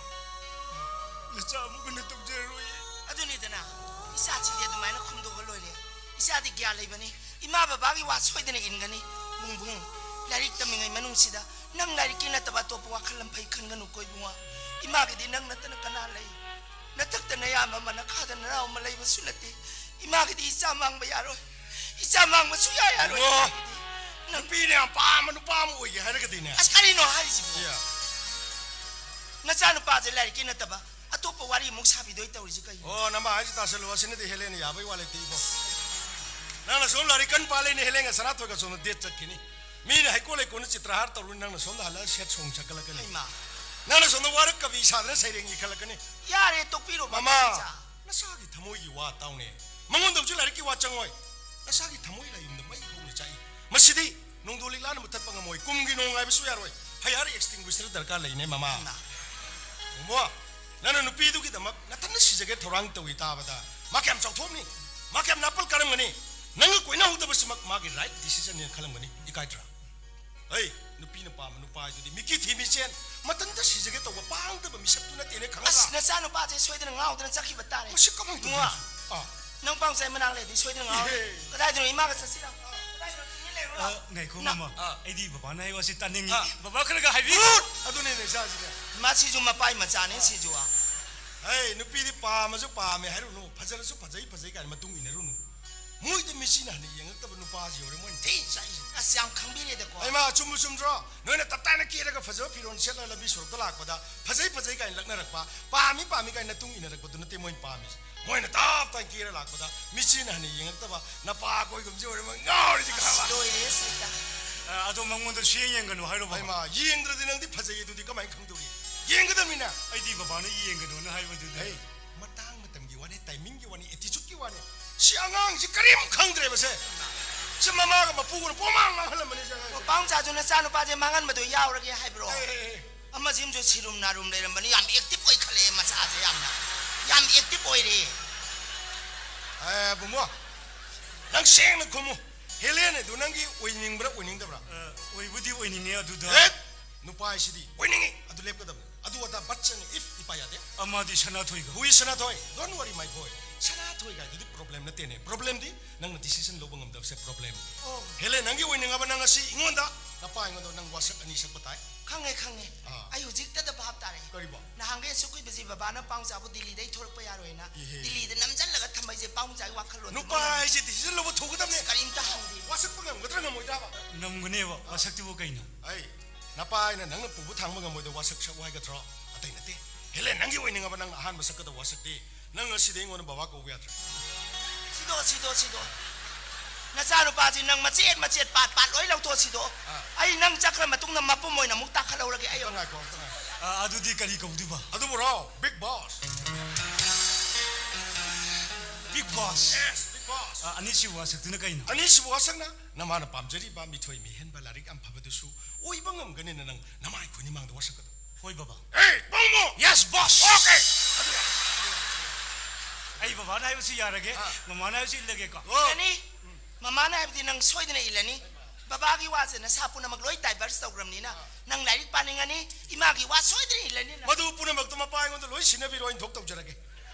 ꯅꯆꯥ ꯑꯃꯨꯛ ꯍꯟꯅ ꯇꯧꯖꯔꯔꯣꯏꯌꯦ꯫ ꯑꯗꯨꯅꯤꯗꯅ, ꯏꯆꯥꯁꯤꯗꯤ ꯑꯗꯨꯃꯥꯏꯅ ꯈꯨꯝꯗꯣꯛꯑ ꯂꯣꯏꯔꯦ꯫ ꯏꯆꯥꯗꯤ ꯒ꯭ꯌꯥꯟ ꯂꯩꯕꯅꯤ꯫ ꯏꯃꯥ ꯕꯕꯥꯒꯤ ꯋꯥ ꯁꯣꯏꯗꯅ ꯏꯟꯒꯅꯤ꯫ ꯕꯨꯡꯕꯨꯡ, ꯂꯥꯏꯔꯤꯛ ꯇꯝꯃꯤꯉꯩ ꯃꯅꯨꯡꯁꯤꯗ ꯅꯪ ꯂꯥꯏꯔꯤꯛꯀꯤ ꯅꯠꯇꯕ ꯑꯇꯣꯞꯄ ꯋꯥꯈꯜ ꯑꯃ ꯐꯩ ꯈꯟꯒꯅꯨꯀꯣ ꯏꯕꯨꯡꯉꯣ꯫ ꯏꯃꯥꯒꯤꯗꯤ ꯅꯪ ꯅꯠꯇꯅ ꯀꯅꯥ ꯂꯩ? ꯅꯊꯛꯇ ꯅꯌꯥꯝꯕ ꯑꯃ, ꯅꯈꯥꯗ ꯅꯅꯥꯎ ꯑꯃ ꯂꯩꯕꯁꯨ ꯅꯠꯇꯦ꯫ ꯏꯃꯥꯒꯤꯗꯤ ꯏꯆꯥ ꯃꯥꯡꯕ ꯌꯥꯔꯣꯏ꯫ ꯏꯆꯥ ꯃꯥꯡꯕꯁꯨ ꯌꯥꯏ ꯌꯥꯔꯣꯏ ꯏꯕꯨꯡꯉꯣ, ꯏꯃꯥꯒꯤꯗꯤ꯫ ꯅꯪ ꯅꯨꯄꯤꯅ ꯌꯥꯝ ꯄꯥꯝꯕ ꯅꯨꯄꯥ ꯑꯃ ꯑꯣꯏꯒꯦ ꯍꯥꯏꯔꯒꯗꯤꯅꯦ꯫ ꯑꯁ, ꯀꯔꯤꯅꯣ ꯍꯥꯏꯔꯤꯁꯤꯕꯣ? ꯌꯥ꯫ ꯅꯆꯥꯅꯨꯄꯥꯁꯦ ꯂꯥꯏꯔꯤꯛꯀꯤ ꯅꯠꯇꯕ ꯑꯇꯣꯞꯄ ꯋꯥꯔꯤ ꯑꯃꯨꯛ ꯁꯥꯕꯤꯗꯣꯏ ꯇꯧꯔꯤꯁꯤ ꯀꯩꯅꯣ? ꯑꯣ, ꯅꯃꯥ ꯍꯥꯏꯁꯤ ꯇꯥꯁꯜꯂꯨ, ꯑꯁꯤꯅꯗꯤ ꯍꯦꯂꯦꯟꯅ ꯌꯥꯕꯩ ꯋꯥ ꯂꯩꯇꯦ ꯏꯕꯣ꯫ ꯅꯪꯅ ꯁꯣꯝ ꯂꯥꯏꯔꯤꯛ ꯀꯟ ꯄꯥ ꯂꯩꯅꯤ, ꯍꯦꯂꯦꯟꯒ ꯁꯅꯥꯊꯣꯏꯒ ꯁꯣꯝꯗ ꯗꯦꯠ ꯆꯠꯈꯤꯅꯤ꯫ ꯃꯤꯅ ꯍꯩꯀꯣꯜ ꯂꯩꯀꯣꯜꯅ ꯆꯤꯇ꯭ꯔꯍꯥꯔ ꯇꯧꯔꯨꯅꯤ, ꯅꯪꯅ ꯁꯣꯝꯗ ꯍꯜꯂꯒ ꯁꯦꯠ ꯁꯣꯡ ꯁꯛꯀꯠꯂꯛꯀꯅꯤ꯫ ꯍꯩꯃꯥ꯫ ꯅꯪꯅ ꯁꯣꯝꯗ ꯋꯥꯔꯛ ꯀꯕꯤ ꯁꯥꯗꯅ ꯁꯩꯔꯦꯡ ꯏꯈꯠꯂꯛꯀꯅꯤ꯫ ꯌꯥꯔꯦ, ꯇꯣꯛꯄꯤꯔꯣ, ꯃꯃꯥ, ꯕꯕꯥ, ꯏꯆꯥ꯫ ꯅꯁꯥꯒꯤ ꯊꯃꯣꯏꯒꯤ ꯋꯥ ꯇꯥꯎꯅꯦ꯫ ꯃꯉꯣꯟꯗ ꯍꯧꯖꯤꯛ ꯂꯥꯏꯔꯤꯛꯀꯤ ꯋꯥ ꯆꯪꯉꯣꯏ꯫ ꯅꯁꯥꯒꯤ ꯊꯃꯣꯏ ꯂꯥꯏꯌꯨꯝꯗ ꯃꯩ ꯍꯧꯅ ꯆꯥꯛꯏ꯫ ꯃꯁꯤꯗꯤ ꯅꯣꯡꯗꯣ ꯂꯤꯛꯂꯥꯅ ꯃꯨꯊꯠꯄ ꯉꯝꯃꯣꯏ꯫ ꯀꯨꯝꯒꯤ ꯅꯣꯡ ꯉꯥꯏꯕꯁꯨ ꯌꯥꯔꯣꯏ꯫ Fire extinguisher ꯗꯔꯀꯥꯔ ꯂꯩꯅꯦ, ꯃꯃꯥ꯫ ꯏꯃꯥ꯫ ꯕꯨꯡꯉꯣ, ꯅꯪꯅ ꯅꯨꯄꯤꯗꯨꯒꯤꯗꯃꯛ ꯅꯊꯟꯅ ꯁꯤꯖꯒꯦ ꯊꯧꯔꯥꯡ ꯇꯧꯏ ꯇꯥꯕꯗ, ꯃꯥ ꯀꯌꯥꯝ ꯆꯥꯎꯊꯣꯛꯑꯝꯅꯤ? ꯃꯥ ꯀꯌꯥꯝ ꯅꯥꯄꯜ ꯀꯥꯔꯝꯒꯅꯤ? ꯅꯪꯒ ꯀꯣꯏꯅꯍꯧꯗꯕꯁꯤꯃꯛ ꯃꯥꯒꯤ right decision ꯅꯦꯅ ꯈꯜꯂꯝꯒꯅꯤ꯫ ꯏꯀꯥꯏꯗ꯭ꯔꯥ? ꯍꯩ, ꯅꯨꯄꯤꯅ ꯄꯥꯝꯕ ꯅꯨꯄꯥ ꯍꯥꯏꯗꯨꯗꯤ ꯃꯤꯀꯤ ꯊꯤ ꯃꯤꯆꯦꯟ, ꯃꯊꯟꯇ ꯁꯤꯖꯒꯦ ꯇꯧꯕ ꯄꯥꯡꯗꯕ ꯃꯤꯁꯛꯇꯨ ꯅꯠꯇꯦꯅꯦ, ꯈꯪꯕ꯭ꯔꯥ? ꯑꯁ, ꯅꯆꯥꯅꯨꯄꯥꯁꯦ ꯁꯣꯏꯗꯅ ꯉꯥꯎꯗꯅ ꯆꯠꯈꯤꯕ ꯇꯥꯔꯦ꯫ ꯃꯁꯤ ꯀꯃꯥꯏꯅ ꯏꯕꯨꯡꯉꯣ, ꯇꯧꯗꯣꯏꯅꯣ? ꯑꯥ꯫ ꯅꯪ ꯄꯥꯎ ꯆꯥꯏ ꯃꯅꯥꯛ ꯂꯩꯔꯗꯤ ꯁꯣꯏꯗꯅ ꯉꯥꯎꯔꯅꯤ꯫ ꯏꯍꯦ꯫ ꯀꯗꯥꯏꯗꯅꯣ ꯏꯃꯥꯒ ꯆꯠꯁꯤꯔ? ꯀꯗꯥꯏꯗꯅꯣ ꯇꯨꯃꯤꯟ ꯂꯩꯔꯨꯔ? ꯑ, ꯉꯥꯏꯈꯣ, ꯅ- ꯃꯃꯥ꯫ ꯑꯥ꯫ ꯑꯩꯗꯤ ꯕꯕꯥꯅ ꯍꯥꯏ ꯋꯥꯁꯤ ꯇꯥꯅꯤꯡꯉꯤ꯫ ꯑꯥ꯫ ꯕꯕꯥ ꯈꯔꯒ ꯍꯥꯏꯕꯤꯌꯨ꯫ ꯎꯠ! ꯑꯗꯨꯅꯤꯅꯦ ꯏꯆꯥꯁꯤꯅꯦ꯫ ꯃꯁꯤꯁꯨ ꯃꯄꯥꯏ ꯃꯆꯥꯅꯦ, ꯑꯥ꯫ ꯁꯤꯁꯨ꯫ ꯍꯩ, ꯅꯨꯄꯤꯗꯤ ꯄꯥꯝꯃꯁꯨ ꯄꯥꯝꯃꯦ ꯍꯥꯏꯔꯨꯅꯨ, ꯐꯖꯔꯁꯨ ꯐꯖꯩ ꯐꯖꯩ ꯀꯥꯏꯅ ꯃꯇꯨꯡ ꯏꯟꯅꯔꯨꯅꯨ꯫ ꯃꯣꯏꯗ ꯃꯤꯠꯁꯤꯅ ꯍꯟꯅ ꯌꯦꯡꯉꯛꯇꯕ ꯅꯨꯄꯥꯁꯤ ꯌꯧꯔꯦ ꯃꯣꯏꯅ ꯊꯤ ꯆꯥꯛꯏꯁꯦ꯫ ꯑꯁ, ꯌꯥꯝ ꯈꯪꯕꯤꯔꯦꯗꯀꯣ꯫ ꯍꯩꯃꯥ, ꯆꯨꯝꯕꯨ ꯆꯨꯝꯗ꯭ꯔꯣ? ꯅꯣꯏꯅ ꯇꯞꯇꯥꯏꯅ ꯀꯦꯔꯒ ꯐꯖꯕ ꯐꯤꯔꯣꯜ ꯁꯦꯠꯂꯒ ꯂꯝꯕꯤ ꯁꯣꯔꯣꯛꯇ ꯂꯥꯛꯄꯗ ꯐꯖꯩ ꯐꯖꯩ ꯀꯥꯏꯅ ꯂꯛꯅꯔꯛꯄ, ꯄꯥꯝꯃꯤ ꯄꯥꯝꯃꯤ ꯀꯥꯏꯅ ꯅꯇꯨꯡ ꯏꯟꯅꯔꯛꯄꯗꯨ ꯅꯠꯇꯦ ꯃꯣꯏꯅ ꯄꯥꯝꯃꯤꯁꯦ꯫ ꯃꯣꯏꯅ ꯇꯞ ꯇꯥꯏ ꯀꯦꯔ ꯂꯥꯛꯄꯗ ꯃꯤꯠꯁꯤꯅ ꯍꯟꯅ ꯌꯦꯡꯉꯛꯇꯕ ꯅꯄꯥ ꯀꯣꯏꯒꯨꯝꯁꯤ ꯑꯣꯏꯔꯦ ꯃꯣꯏ ꯉꯥꯎꯔꯤꯁꯤ ꯑꯁ, ꯈꯪꯉꯕ? ꯂꯣꯏꯔꯦ ꯁꯩꯇ꯫ ꯑ, ꯑꯗꯣ ꯃꯉꯣꯟꯗ ꯁꯨꯌꯦꯡ ꯌꯦꯡꯒꯅꯨ ꯍꯥꯏꯔꯣ ꯕꯕꯥ꯫ ꯍꯩꯃꯥ, ꯌꯦꯡꯗ꯭ꯔꯗꯤ ꯅꯪꯗꯤ ꯐꯖꯩ ꯑꯗꯨꯗꯤ ꯀꯃꯥꯏꯅ ꯈꯪꯗꯧꯔꯤ? ꯌꯦꯡꯒꯗꯕꯅꯤꯅ꯫ ꯑꯩꯗꯤ ꯕꯕꯥꯅ ꯌꯦꯡꯒꯅꯣꯅ ꯍꯥꯏꯕꯗꯨꯗ꯫ ꯍꯩ, ꯃꯇꯥꯡ ꯃꯇꯝꯒꯤ ꯋꯥꯅꯤ, timingꯒꯤ ꯋꯥꯅꯤ, attitudeꯀꯤ ꯋꯥꯅꯤ꯫ ꯁꯤ ꯑꯉꯥꯡꯁꯤ ꯀꯔꯤꯝ ꯈꯪꯗ꯭ꯔꯦꯕꯁꯦ꯫ ꯁꯤ ꯃꯃꯥꯒ ꯃꯄꯨꯒꯅ ꯄꯣꯃꯥꯡ ꯃꯥꯡꯍꯜꯂꯝꯕꯅꯤ ꯁꯤ ꯑꯉꯥꯡꯁꯦ꯫ ꯑꯣ, ꯄꯥꯎ ꯆꯥꯁꯨ ꯅꯆꯥꯅꯨꯄꯥꯁꯦ ꯃꯥꯡꯍꯟꯕꯗꯣ ꯌꯥꯎꯔꯒꯦ ꯍꯥꯏꯕ꯭ꯔꯣ? ꯍꯦ, ꯍꯦ, ꯍꯦ꯫ ꯑꯃꯁꯤꯃꯁꯨ ꯁꯤꯔꯨꯝ ꯅꯥꯔꯨꯝ ꯂꯩꯔꯝꯕꯅꯤ, ꯌꯥꯝ active ꯑꯣꯏꯈꯠꯂꯛꯑꯦ ꯃꯆꯥꯁꯦ, ꯌꯥꯝꯅ, ꯌꯥꯝ active ꯑꯣꯏꯔꯦ꯫ ꯑꯦ, ꯕꯨꯡꯉꯣ, ꯅꯪ ꯁꯦꯡꯅ ꯈꯨꯝꯃꯨ꯫ ꯍꯦꯂꯦꯟ ꯑꯗꯨ ꯅꯪꯒꯤ ꯑꯣꯏꯅꯤꯡꯕ꯭ꯔꯥ ꯑꯣꯏꯅꯤꯡꯗꯕ꯭ꯔꯥ? ꯑ, ꯑꯣꯏꯕꯨꯗꯤ ꯑꯣꯏꯅꯤꯡꯉꯦ ꯑꯗꯨꯗ꯫ ꯍꯦꯠ! ꯅꯨꯄꯥ ꯍꯥꯏꯁꯤꯗꯤ ꯑꯣꯏꯅꯤꯡꯉꯤ, ꯑꯗꯨ ꯂꯦꯞꯀꯗꯕꯅꯤ꯫ ꯑꯗꯨ ꯑꯗꯥ but and if ꯏꯄꯥ ꯌꯥꯗꯦ꯫ ꯑꯃꯗꯤ ꯁꯅꯥꯊꯣꯏꯒ꯫ Who is Sanathoi? Don't worry, my boy. ꯁꯅꯥꯊꯣꯏ ꯀꯥꯏꯗꯨꯗꯤ problemꯅ ꯅꯠꯇꯦꯅꯦ꯫ Problemꯗꯤ ꯅꯪꯅ decision ꯂꯧꯕ ꯉꯝꯗꯕꯁꯦ problem꯫ ꯑꯣ꯫ ꯍꯦꯂꯦ, ꯅꯪꯒꯤ ꯑꯣꯏꯅꯤꯡꯉꯕ ꯅꯪ ꯉꯁꯤ ꯑꯩꯉꯣꯟꯗ ꯅꯄꯥ ꯑꯩꯉꯣꯟꯗ ꯅꯪ ꯋꯥꯁꯛ ꯑꯅꯤ ꯁꯛꯄ ꯇꯥꯏ꯫ ꯈꯪꯉꯦ, ꯈꯪꯉꯦ꯫ ꯑꯥ꯫ ꯑꯩ ꯍꯧꯖꯤꯛꯇꯗ ꯚꯥꯞ ꯇꯥꯔꯦ꯫ ꯀꯔꯤꯕꯣ? ꯅꯍꯥꯟꯈꯩ ꯑꯁꯨꯛ ꯀꯨꯏꯕꯁꯤ ꯕꯕꯥꯅ ꯄꯥꯎ ꯆꯥꯕꯨ ꯗꯤꯜꯂꯤꯗꯩ ꯊꯣꯔꯛꯄ ꯌꯥꯔꯣꯏꯅ ꯏꯍꯦ꯫ ꯗꯤꯜꯂꯤꯗ ꯅꯝꯁꯤꯜꯂꯒ ꯊꯝꯕꯩꯁꯦ ꯄꯥꯎ ꯆꯥꯒꯤ ꯋꯥꯈꯜꯂꯣꯟ ꯅꯨꯄꯥ ꯍꯥꯏꯁꯦ decision ꯂꯧꯕ ꯊꯨꯒꯗꯕꯅꯦ꯫ ꯑꯁ, ꯀꯔꯤꯝꯇ ꯍꯪꯗꯦ꯫ ꯋꯥꯁꯛꯄ ꯉꯝꯒꯗ꯭ꯔꯥ ꯉꯝꯃꯣꯏꯗ꯭ꯔꯥꯕ? ꯉꯝꯒꯅꯦꯕ꯫ ꯋꯥꯁꯛꯇꯨꯕꯨ ꯀꯩꯅꯣ? ꯑꯩ, ꯅꯄꯥ ꯑꯩꯅ ꯅꯪꯅ ꯄꯨꯕ ꯊꯥꯡꯕ ꯉꯝꯃꯣꯏꯗꯕ ꯋꯥꯁꯛ ꯁꯛꯎ ꯍꯥꯏꯒꯗ꯭ꯔꯣ? ꯑꯇꯩ ꯅꯠꯇꯦ꯫ ꯍꯦꯂꯦ, ꯅꯪꯒꯤ ꯑꯣꯏꯅꯤꯡꯉꯕ ꯅꯪꯅ ꯑꯍꯥꯟꯕ ꯁꯛꯀꯗꯕ ꯋꯥꯁꯛꯇꯤ ꯅꯪ ꯉꯁꯤꯗꯩ ꯑꯩꯉꯣꯟꯗ ꯕꯕꯥ ꯀꯧꯕ ꯌꯥꯗ꯭ꯔꯦ꯫ ꯁꯤꯗꯣ, ꯁꯤꯗꯣ, ꯁꯤꯗꯣ꯫ ꯅꯆꯥꯅꯨꯄꯥꯁꯤ ꯅꯪ ꯃꯆꯦꯠ ꯃꯆꯦꯠ ꯄꯥꯠ ꯄꯥꯠ ꯂꯣꯏ ꯂꯧꯊꯣꯛꯑꯣ ꯁꯤꯗꯣ꯫ ꯑꯥ꯫ ꯑꯩ ꯅꯪ ꯆꯠꯈ꯭ꯔ ꯃꯇꯨꯡꯗ ꯃꯄꯨꯝ ꯑꯣꯏꯅ ꯑꯃꯨꯛ ꯇꯥꯈꯠꯍꯧꯔꯒꯦ ꯑꯩ꯫ ꯑꯝꯇ ꯉꯥꯏꯈꯣ, ꯑꯝꯇ ꯉꯥꯏꯈꯣ꯫ ꯑ, ꯑꯗꯨꯗꯤ ꯀꯔꯤ ꯀꯧꯗꯣꯏꯕ? ꯑꯗꯨꯕꯨꯔꯣ, Bigg Boss꯫ Bigg Boss꯫ Yes, Bigg Boss꯫ ꯑ, ꯑꯅꯤꯁꯨꯕ ꯋꯥꯁꯛꯇꯨꯅ ꯀꯩꯅꯣ? ꯑꯅꯤꯁꯨꯕ ꯋꯥꯁꯛꯅ ꯅꯃꯥꯅ ꯄꯥꯝꯖꯔꯤꯕ ꯃꯤꯊꯣꯏ ꯃꯤꯍꯦꯟꯕ ꯂꯥꯏꯔꯤꯛ ꯌꯥꯝ ꯐꯕꯗꯨꯁꯨ ꯑꯣꯏꯕ ꯉꯝꯒꯅꯤꯅ ꯅꯪ ꯅꯃꯥ ꯑꯩꯈꯣꯏ ꯃꯤꯃꯥꯡꯗ ꯋꯥꯁꯛꯀꯗꯧ꯫ ꯍꯣꯏ ꯕꯕꯥ꯫ ꯑꯦ ꯄꯥꯎꯃꯣ! Yes boss. Okay. ꯑꯩ ꯕꯕꯥꯅ ꯍꯥꯏꯕꯁꯤ ꯌꯥꯔꯒꯦ, ꯑꯥ꯫ ꯃꯃꯥꯅ ꯍꯥꯏꯕꯁꯤ ꯏꯜꯂꯒꯦꯀꯣ꯫ ꯑꯣ. ꯏꯜꯂꯅꯤ꯫ ꯃꯃꯥꯅ ꯍꯥꯏꯕꯗꯤ ꯅꯪ ꯁꯣꯏꯗꯅ ꯏꯜꯂꯅꯤ꯫ ꯕꯕꯥꯒꯤ ꯋꯥꯁꯦ ꯅꯁꯥ ꯄꯨꯝꯅꯃꯛ ꯂꯣꯏ divert ꯇꯧꯈ꯭ꯔꯕꯅꯤꯅ ꯅꯪ ꯂꯥꯏꯔꯤꯛ ꯄꯥꯅꯤꯡꯉꯅꯤ꯫ ꯏꯃꯥꯒꯤ ꯋꯥ ꯁꯣꯏꯗꯅ ꯏꯜꯂꯅꯤ ꯅꯪ꯫ ꯃꯗꯨ ꯄꯨꯝꯅꯃꯛꯇꯣ ꯃꯄꯥ ꯑꯩꯉꯣꯟꯗ ꯂꯣꯏ ꯁꯤꯟꯅꯕꯤꯔꯣ, ꯑꯩꯅ ꯊꯣꯛ ꯇꯧꯖꯔꯒꯦ꯫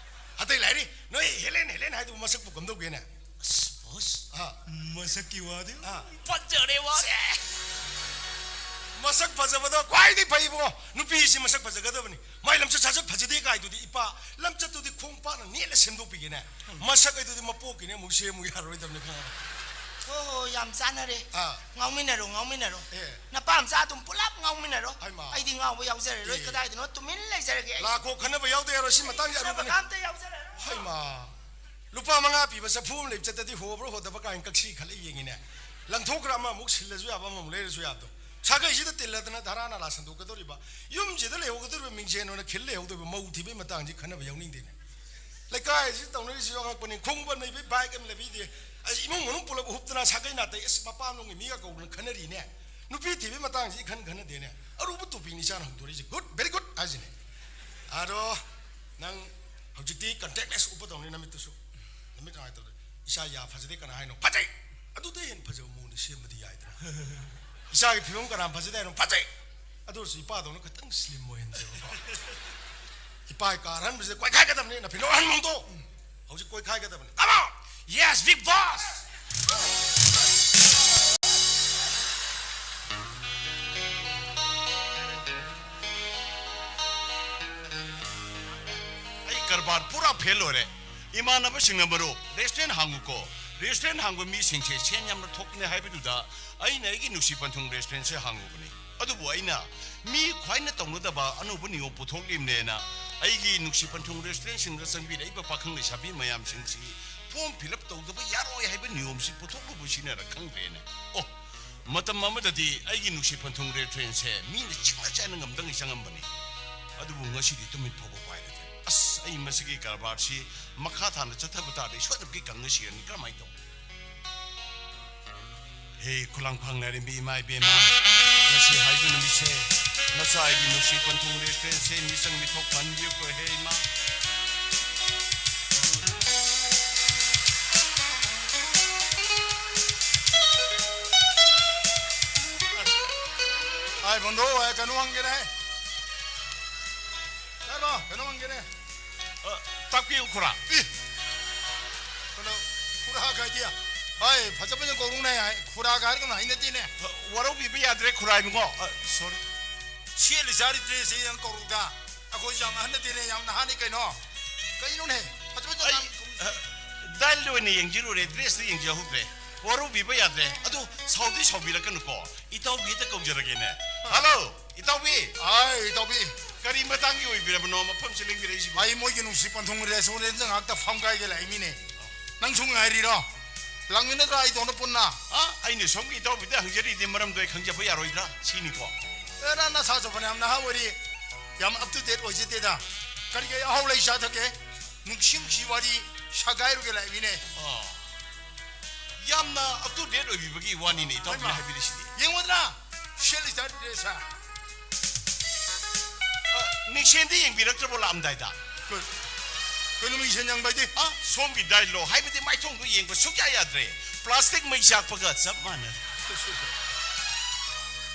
ꯑꯇꯩ ꯂꯥꯏꯔꯤ, ꯅꯣꯏ ꯍꯦꯂꯦꯟ ꯍꯦꯂꯦꯟ ꯍꯥꯏꯗꯨꯕꯨ ꯃꯁꯛꯄꯨ ꯀꯝꯗꯧꯒꯦꯅꯦ? ꯑꯁ, boss, ꯑꯥ. ꯃꯁꯛꯀꯤ ꯋꯥꯗꯤ ꯑꯥ. ꯐꯖꯔꯦ ꯋꯥ꯫ ꯃꯁꯛ ꯐꯖꯕꯗꯣ ꯈ꯭ꯋꯥꯏꯗꯒꯤ ꯐꯩꯕꯣ꯫ ꯅꯨꯄꯤꯁꯤ ꯃꯁꯛ ꯐꯖꯒꯗꯕꯅꯤ꯫ ꯃꯥꯏ ꯂꯝꯆꯠ ꯁꯥꯖꯠ ꯐꯖꯗꯦ ꯀꯥꯏꯗꯨꯗꯤ ꯏꯄꯥ, ꯂꯝꯆꯠꯇꯨꯗꯤ ꯈꯣꯡ ꯄꯥꯛꯅ ꯅꯦꯠꯂ ꯁꯦꯝꯗꯣꯛꯄꯤꯒꯦꯅꯦ꯫ ꯃꯁꯛ ꯑꯩꯗꯨꯗꯤ ꯃꯄꯣꯛꯀꯤꯅꯦ ꯑꯃꯨꯛ ꯁꯦꯝꯃꯨ ꯌꯥꯔꯣꯏꯗꯕꯅꯤ, ꯈꯪꯉꯕ? ꯍꯣ ꯍꯣ, ꯌꯥꯝ ꯆꯥꯟꯅꯔꯦ꯫ ꯑꯥ. ꯉꯥꯎꯃꯤꯟꯅꯔꯣ, ꯉꯥꯎꯃꯤꯟꯅꯔꯣ꯫ ꯑꯦ. ꯅꯄꯥ ꯃꯆꯥ ꯑꯗꯨꯝ ꯄꯨꯂꯞ ꯉꯥꯎꯃꯤꯟꯅꯔꯣ꯫ ꯍꯩꯃꯥ. ꯑꯩꯗꯤ ꯉꯥꯎꯕ ꯌꯥꯎꯖꯔꯔꯣꯏ꯫ ꯑꯦ. ꯀꯗꯥꯏꯗꯅꯣ ꯇꯨꯃꯤꯟ ꯂꯩꯖꯔꯒꯦ ꯑꯩ꯫ ꯂꯥꯛꯈꯣ, ꯈꯟꯅꯕ ꯌꯥꯎꯗ ꯌꯥꯔꯣꯏ, ꯁꯤ ꯃꯇꯥꯡꯁꯦ ꯈꯟꯅꯕ ꯑꯔꯨꯕꯅꯤ꯫ ꯑꯝꯇ ꯌꯥꯎꯖꯔꯔꯣꯏ꯫ ꯍꯩꯃꯥ. ꯂꯨꯄꯥ ꯃꯉꯥ ꯄꯤꯕ ꯆꯐꯨ ꯑꯃ ꯂꯩꯕ ꯆꯠꯇꯗꯤ ꯍꯣꯕ꯭ꯔꯥ ꯍꯣꯗꯕ ꯀꯥꯏꯅ ꯀꯛꯁꯤ ꯈꯜꯂ ꯌꯦꯡꯉꯤꯅꯦ꯫ ꯂꯪꯊꯣꯛꯈ꯭ꯔ ꯑꯃ ꯑꯃꯨꯛ ꯁꯤꯜꯂꯁꯨ ꯌꯥꯕ, ꯑꯃꯃꯨꯛ ꯂꯩꯔꯁꯨ ꯌꯥꯕꯗꯣ꯫ ꯁꯥꯒꯩꯁꯤꯗ ꯇꯤꯜꯂꯗꯅ ꯙꯔꯥ ꯅꯥꯂꯥ ꯁꯟꯗꯣꯛꯀꯗꯧꯔꯤꯕ, ꯌꯨꯝꯁꯤꯗ ꯂꯩꯍꯧꯒꯗꯧꯔꯤꯕ ꯃꯤꯡꯁꯦꯟ ꯑꯣꯏꯅ ꯈꯤꯜ ꯂꯩꯍꯧꯗꯧꯔꯤꯕ ꯃꯧ ꯊꯤꯕꯒꯤ ꯃꯇꯥꯡꯁꯤ ꯈꯟꯅꯕ ꯌꯥꯎꯅꯤꯡꯗꯦꯅꯦ꯫ ꯂꯩꯀꯥꯏꯁꯤ ꯇꯧꯅꯔꯤꯁꯤꯁꯨ ꯑꯉꯛꯄꯅꯤ꯫ ꯈꯣꯡꯎꯞ ꯑꯃ ꯂꯩꯕꯤ, ꯕꯥꯏꯛ ꯑꯃ ꯂꯩꯕꯤꯗꯦ꯫ ꯑꯁ, ꯏꯃꯨꯡ ꯃꯅꯨꯡ ꯄꯨꯂꯞ ꯍꯨꯞꯇꯅ ꯁꯥꯒꯩ ꯅꯥꯇꯩ, ꯑꯁ, ꯃꯄꯥꯝꯂꯣꯝꯒꯤ ꯃꯤꯒ ꯀꯧꯗꯅ ꯈꯟꯅꯔꯤꯅꯦ꯫ ꯅꯨꯄꯤ ꯊꯤꯕꯒꯤ ꯃꯇꯥꯡꯁꯤ ꯏꯈꯟ ꯈꯟꯅꯗꯦꯅꯦ꯫ ꯑꯔꯨꯕ topic ꯅꯤ ꯏꯆꯥꯅ ꯍꯧꯗꯣꯔꯛꯏꯁꯦ꯫ Good, very good ꯍꯥꯏꯁꯤꯅꯦ꯫ ꯑꯗꯣ ꯅꯪ ꯍꯧꯖꯤꯛꯇꯤ contactless ꯎꯞꯄꯗꯧꯅꯤ ꯅꯃꯤꯠꯇꯨꯁꯨ꯫ ꯅꯨꯃꯤꯠ ꯅꯨꯡꯉꯥꯏꯇꯕꯗ ꯏꯆꯥ ꯌꯥ ꯐꯖꯗꯦ ꯀꯅꯥ ꯍꯥꯏꯅꯣ? ꯐꯖꯩ! ꯑꯗꯨꯗꯩ ꯍꯦꯟꯅ ꯐꯖꯕ ꯃꯑꯣꯡꯗ ꯁꯦꯝꯕꯗꯤ ꯌꯥꯏꯗꯅ꯫ ꯏꯆꯥꯒꯤ ꯐꯤꯕꯝ ꯀꯅꯥ ꯐꯖꯗꯦ ꯍꯥꯏꯅꯣ? ꯐꯖꯩ! ꯑꯗꯨ ꯑꯣꯏꯔꯁꯨ ꯏꯄꯥꯗꯧꯅ ꯈꯤꯇꯪ slim ꯑꯣꯏꯍꯟꯁꯦꯕꯀꯣ꯫ ꯏꯄꯥꯒꯤ ꯀꯥ ꯑꯍꯟꯕꯁꯤꯗ ꯀꯣꯏꯈꯥꯏꯒꯗꯕꯅꯤ, ꯅꯐꯤ ꯅꯔꯣꯟ ꯑꯍꯟꯕ ꯍꯣꯡꯗꯣꯛꯑꯣ꯫ ꯍꯧꯖꯤꯛ ꯀꯣꯏꯈꯥꯏꯒꯗꯕꯅꯤ꯫ Come on! Yes, big boss. ꯑꯩ ꯀꯔꯕꯥꯔ ꯄꯨꯔꯥ fail ꯑꯣꯏꯔꯦ꯫ ꯏꯃꯥꯟꯅꯕꯁꯤꯡꯅ ꯃꯔꯨꯞ, restaurant ꯍꯥꯡꯉꯨꯀꯣ, restaurant ꯍꯥꯡꯕ ꯃꯤꯁꯤꯡꯁꯦ ꯁꯦꯟ ꯌꯥꯝꯅ ꯊꯣꯛꯄꯅꯦ ꯍꯥꯏꯕꯗꯨꯗ ꯑꯩꯅ ꯑꯩꯒꯤ ꯅꯨꯡꯁꯤ ꯄꯟꯊꯨꯡ restaurant ꯁꯦ ꯍꯥꯡꯉꯨꯕꯅꯤ꯫ ꯑꯗꯨꯕꯨ ꯑꯩꯅ ꯃꯤ ꯈ꯭ꯋꯥꯏꯅ ꯇꯧꯅꯗꯕ ꯑꯅꯧꯕ ꯅꯤꯌꯣꯝ ꯄꯨꯊꯣꯛꯂꯤꯕꯅꯦꯅ ꯑꯩꯒꯤ ꯅꯨꯡꯁꯤ ꯄꯟꯊꯨꯡ restaurant ꯁꯤꯡꯗ ꯆꯪꯕꯤꯔꯛꯏꯕ ꯄꯥꯈꯪ ꯂꯩꯁꯥꯕꯤ ꯃꯌꯥꯝꯁꯤꯡꯁꯤ form fill up ꯇꯧꯗꯕ ꯌꯥꯔꯣꯏ ꯍꯥꯏꯕ ꯅꯤꯌꯣꯝꯁꯤ ꯄꯨꯊꯣꯛꯂꯨꯕꯁꯤꯅꯔ ꯈꯪꯗ꯭ꯔꯦꯅꯦ꯫ ꯑꯣ, ꯃꯇꯝ ꯑꯃꯗꯗꯤ ꯑꯩꯒꯤ ꯅꯨꯡꯁꯤ ꯄꯟꯊꯨꯡ restaurant ꯁꯦ ꯃꯤꯅ ꯆꯤꯛꯅ ꯆꯥꯏꯅ ꯉꯝꯗꯉꯩ ꯆꯪꯉꯝꯕꯅꯤ꯫ ꯑꯗꯨꯕꯨ ꯉꯁꯤꯗꯤ ꯇꯨꯃꯤꯠ ꯐꯥꯎꯕ ꯄꯥꯏꯔꯗꯦ꯫ ꯑꯁ, ꯑꯩ ꯃꯁꯤꯒꯤ ꯀꯔꯕꯥꯔꯁꯤ ꯃꯈꯥ ꯇꯥꯅ ꯆꯠꯊꯕ ꯇꯥꯔꯗꯤ ꯑꯩ ꯁꯣꯏꯗꯅꯃꯛꯀꯤ ꯀꯪꯉ ꯁꯤꯔꯅꯤ꯫ ꯀꯔꯝꯍꯥꯏꯅ ꯇꯧ? ꯍꯦ, ꯈꯨꯂꯥꯡ ꯐꯪꯅꯔꯤꯕꯤ ꯏꯃꯥ ꯏꯕꯦꯝꯃ, ꯉꯁꯤ ꯍꯥꯏꯕ ꯅꯨꯃꯤꯠꯁꯦ ꯅꯆꯥ ꯑꯩꯒꯤ ꯅꯨꯡꯁꯤ ꯄꯟꯊꯨꯡ ꯔꯦꯁꯇꯨꯔꯦꯟꯁꯦ ꯃꯤꯆꯪ ꯃꯤꯊꯣꯛ ꯐꯍꯟꯕꯤꯌꯨꯀꯣ, ꯍꯦ ꯏꯃꯥ꯫ ꯑꯥꯏ ꯕꯟꯗꯣ, ꯑꯥꯏ ꯀꯩꯅꯣ ꯍꯪꯒꯦꯅꯦ꯫ ꯆꯠꯂꯣ, ꯀꯩꯅꯣ ꯍꯪꯒꯦꯅꯦ꯫ ꯑ, ꯇꯥꯛꯄꯤꯌꯨ, ꯈꯨꯔꯥ꯫ ꯏ! ꯀꯩꯅꯣ, ꯈꯨꯔꯥ ꯀꯥꯏꯗꯤ? ꯍꯥꯏ, ꯐꯖ ꯐꯖ ꯀꯧꯔꯨꯅꯦ ꯍꯥꯏ꯫ ꯈꯨꯔꯥꯒ ꯍꯥꯏꯔꯒꯅ ꯍꯩꯅꯗꯦꯅꯦ꯫ ꯑ, ꯋꯥꯔꯧꯕꯤꯕ ꯌꯥꯗ꯭ꯔꯦ, ꯈꯨꯔꯥ ꯏꯕꯨꯡꯉꯣ꯫ ꯑ, sorry꯫ ꯁꯦꯠꯂꯤ ꯆꯥꯔꯤ ꯗ꯭ꯔꯦꯁꯁꯦ ꯌꯥꯝ ꯀꯧꯔꯨꯗ꯫ ꯑꯩꯈꯣꯏ ꯌꯥꯝ ꯑꯍꯟ ꯅꯠꯇꯦꯅꯦ, ꯌꯥꯝ ꯅꯍꯥꯅꯤ ꯀꯩꯅꯣ꯫ ꯀꯩꯅꯣꯅꯦ? ꯐꯖ ꯐꯖ ꯑꯩ, ꯌꯥꯝ ꯑ, ꯗꯥꯏꯜꯗ ꯑꯣꯏꯅ ꯌꯦꯡꯖꯔꯨꯔꯦ, ꯗ꯭ꯔꯦꯁꯇ ꯌꯦꯡꯖꯍꯧꯗ꯭ꯔꯦ꯫ ꯋꯥꯔꯧꯕꯤꯕ ꯌꯥꯗ꯭ꯔꯦ꯫ ꯑꯗꯨ ꯁꯥꯎꯗꯤ ꯁꯥꯎꯕꯤꯔꯛꯀꯅꯨꯀꯣ꯫ ꯏꯇꯥꯎꯕꯤ ꯍꯦꯛꯇ ꯀꯧꯖꯔꯒꯦꯅꯦ꯫ ꯍꯜꯂꯣ, ꯏꯇꯥꯎꯕꯤ꯫ ꯑꯥꯏ, ꯏꯇꯥꯎꯕꯤ꯫ ꯀꯔꯤ ꯃꯇꯥꯡꯒꯤ ꯑꯣꯏꯕꯤꯔꯕꯅꯣ ꯃꯐꯝꯁꯤ ꯂꯦꯡꯕꯤꯔꯛꯏꯁꯤꯕꯣ? ꯑꯩ ꯃꯣꯏꯒꯤ ꯅꯨꯡꯁꯤ ꯄꯟꯊꯨꯡ ꯔꯦꯁꯇꯨꯔꯦꯟꯗ ꯉꯥꯏꯍꯥꯛꯇ ꯐꯝ ꯀꯥꯏꯒꯦ ꯂꯥꯛꯏꯃꯤꯅꯦ꯫ ꯅꯪꯁꯨ ꯉꯥꯏꯔꯤꯔꯣ? ꯂꯥꯛꯃꯤꯟꯅꯗ꯭ꯔꯥ ꯑꯩ ꯇꯧꯅ ꯄꯨꯟꯅ? ꯑ, ꯑꯩꯅ ꯁꯣꯝꯒꯤ ꯏꯇꯥꯎꯕꯤꯗ ꯍꯪꯖꯔꯤꯗꯤ ꯃꯔꯝꯗꯣ ꯑꯩ ꯈꯪꯖꯕ ꯌꯥꯔꯣꯏꯗ꯭ꯔꯥ ꯁꯤꯅꯤꯀꯣ꯫ ꯑꯦ, ꯅꯪ ꯅꯁꯥꯁꯨ ꯐꯅꯌꯥꯝ ꯅꯍꯥ ꯑꯣꯏꯔꯤ꯫ ꯌꯥꯝ up to date ꯑꯣꯏꯖꯗꯦꯗ꯫ ꯀꯔꯤ ꯀꯔꯤ ꯑꯍꯥꯎ ꯂꯩ ꯆꯥꯊꯛꯀꯦ? ꯅꯨꯡꯁꯤ ꯅꯨꯡꯁꯤ ꯋꯥꯔꯤ ꯁꯥꯒꯥꯏꯔꯨꯒꯦ ꯂꯥꯛꯏꯃꯤꯅꯦ꯫ ꯑ, ꯌꯥꯝꯅ up to date ꯑꯣꯏꯕꯤꯕꯒꯤ ꯋꯥꯅꯤꯅꯦ ꯏꯇꯥꯎꯕꯤꯅ ꯍꯩꯃꯥ꯫ ꯍꯥꯏꯕꯤꯔꯤꯁꯤꯗꯤ꯫ ꯌꯦꯡꯉꯨꯗꯅ, ꯁꯦꯠꯂꯤ ꯆꯥꯔꯤ ꯗ꯭ꯔꯦꯁꯁꯦ꯫ ꯑ, ꯃꯤꯡꯁꯦꯟꯗꯤ ꯌꯦꯡꯕꯤꯔꯛꯇ꯭ꯔꯕꯣ ꯂꯥꯛꯑꯝꯗꯥꯏꯗ? ꯀꯩ-, ꯀꯩꯅꯣ ꯃꯤꯡꯁꯦꯟ ꯌꯦꯡꯕ ꯍꯥꯏꯗꯤ? ꯑ, ꯁꯣꯝꯒꯤ ꯗꯥꯏꯠꯂꯣ? ꯍꯥꯏꯕꯗꯤ ꯃꯥꯏꯊꯣꯡꯗꯣ ꯌꯦꯡꯕ ꯁꯨꯡꯌꯥ ꯌꯥꯗ꯭ꯔꯦ꯫ ꯄ꯭ꯂꯥꯁꯇꯤꯛ ꯃꯩ ꯆꯥꯛꯄꯒ ꯆꯞ ꯃꯥꯟꯅꯔꯦ꯫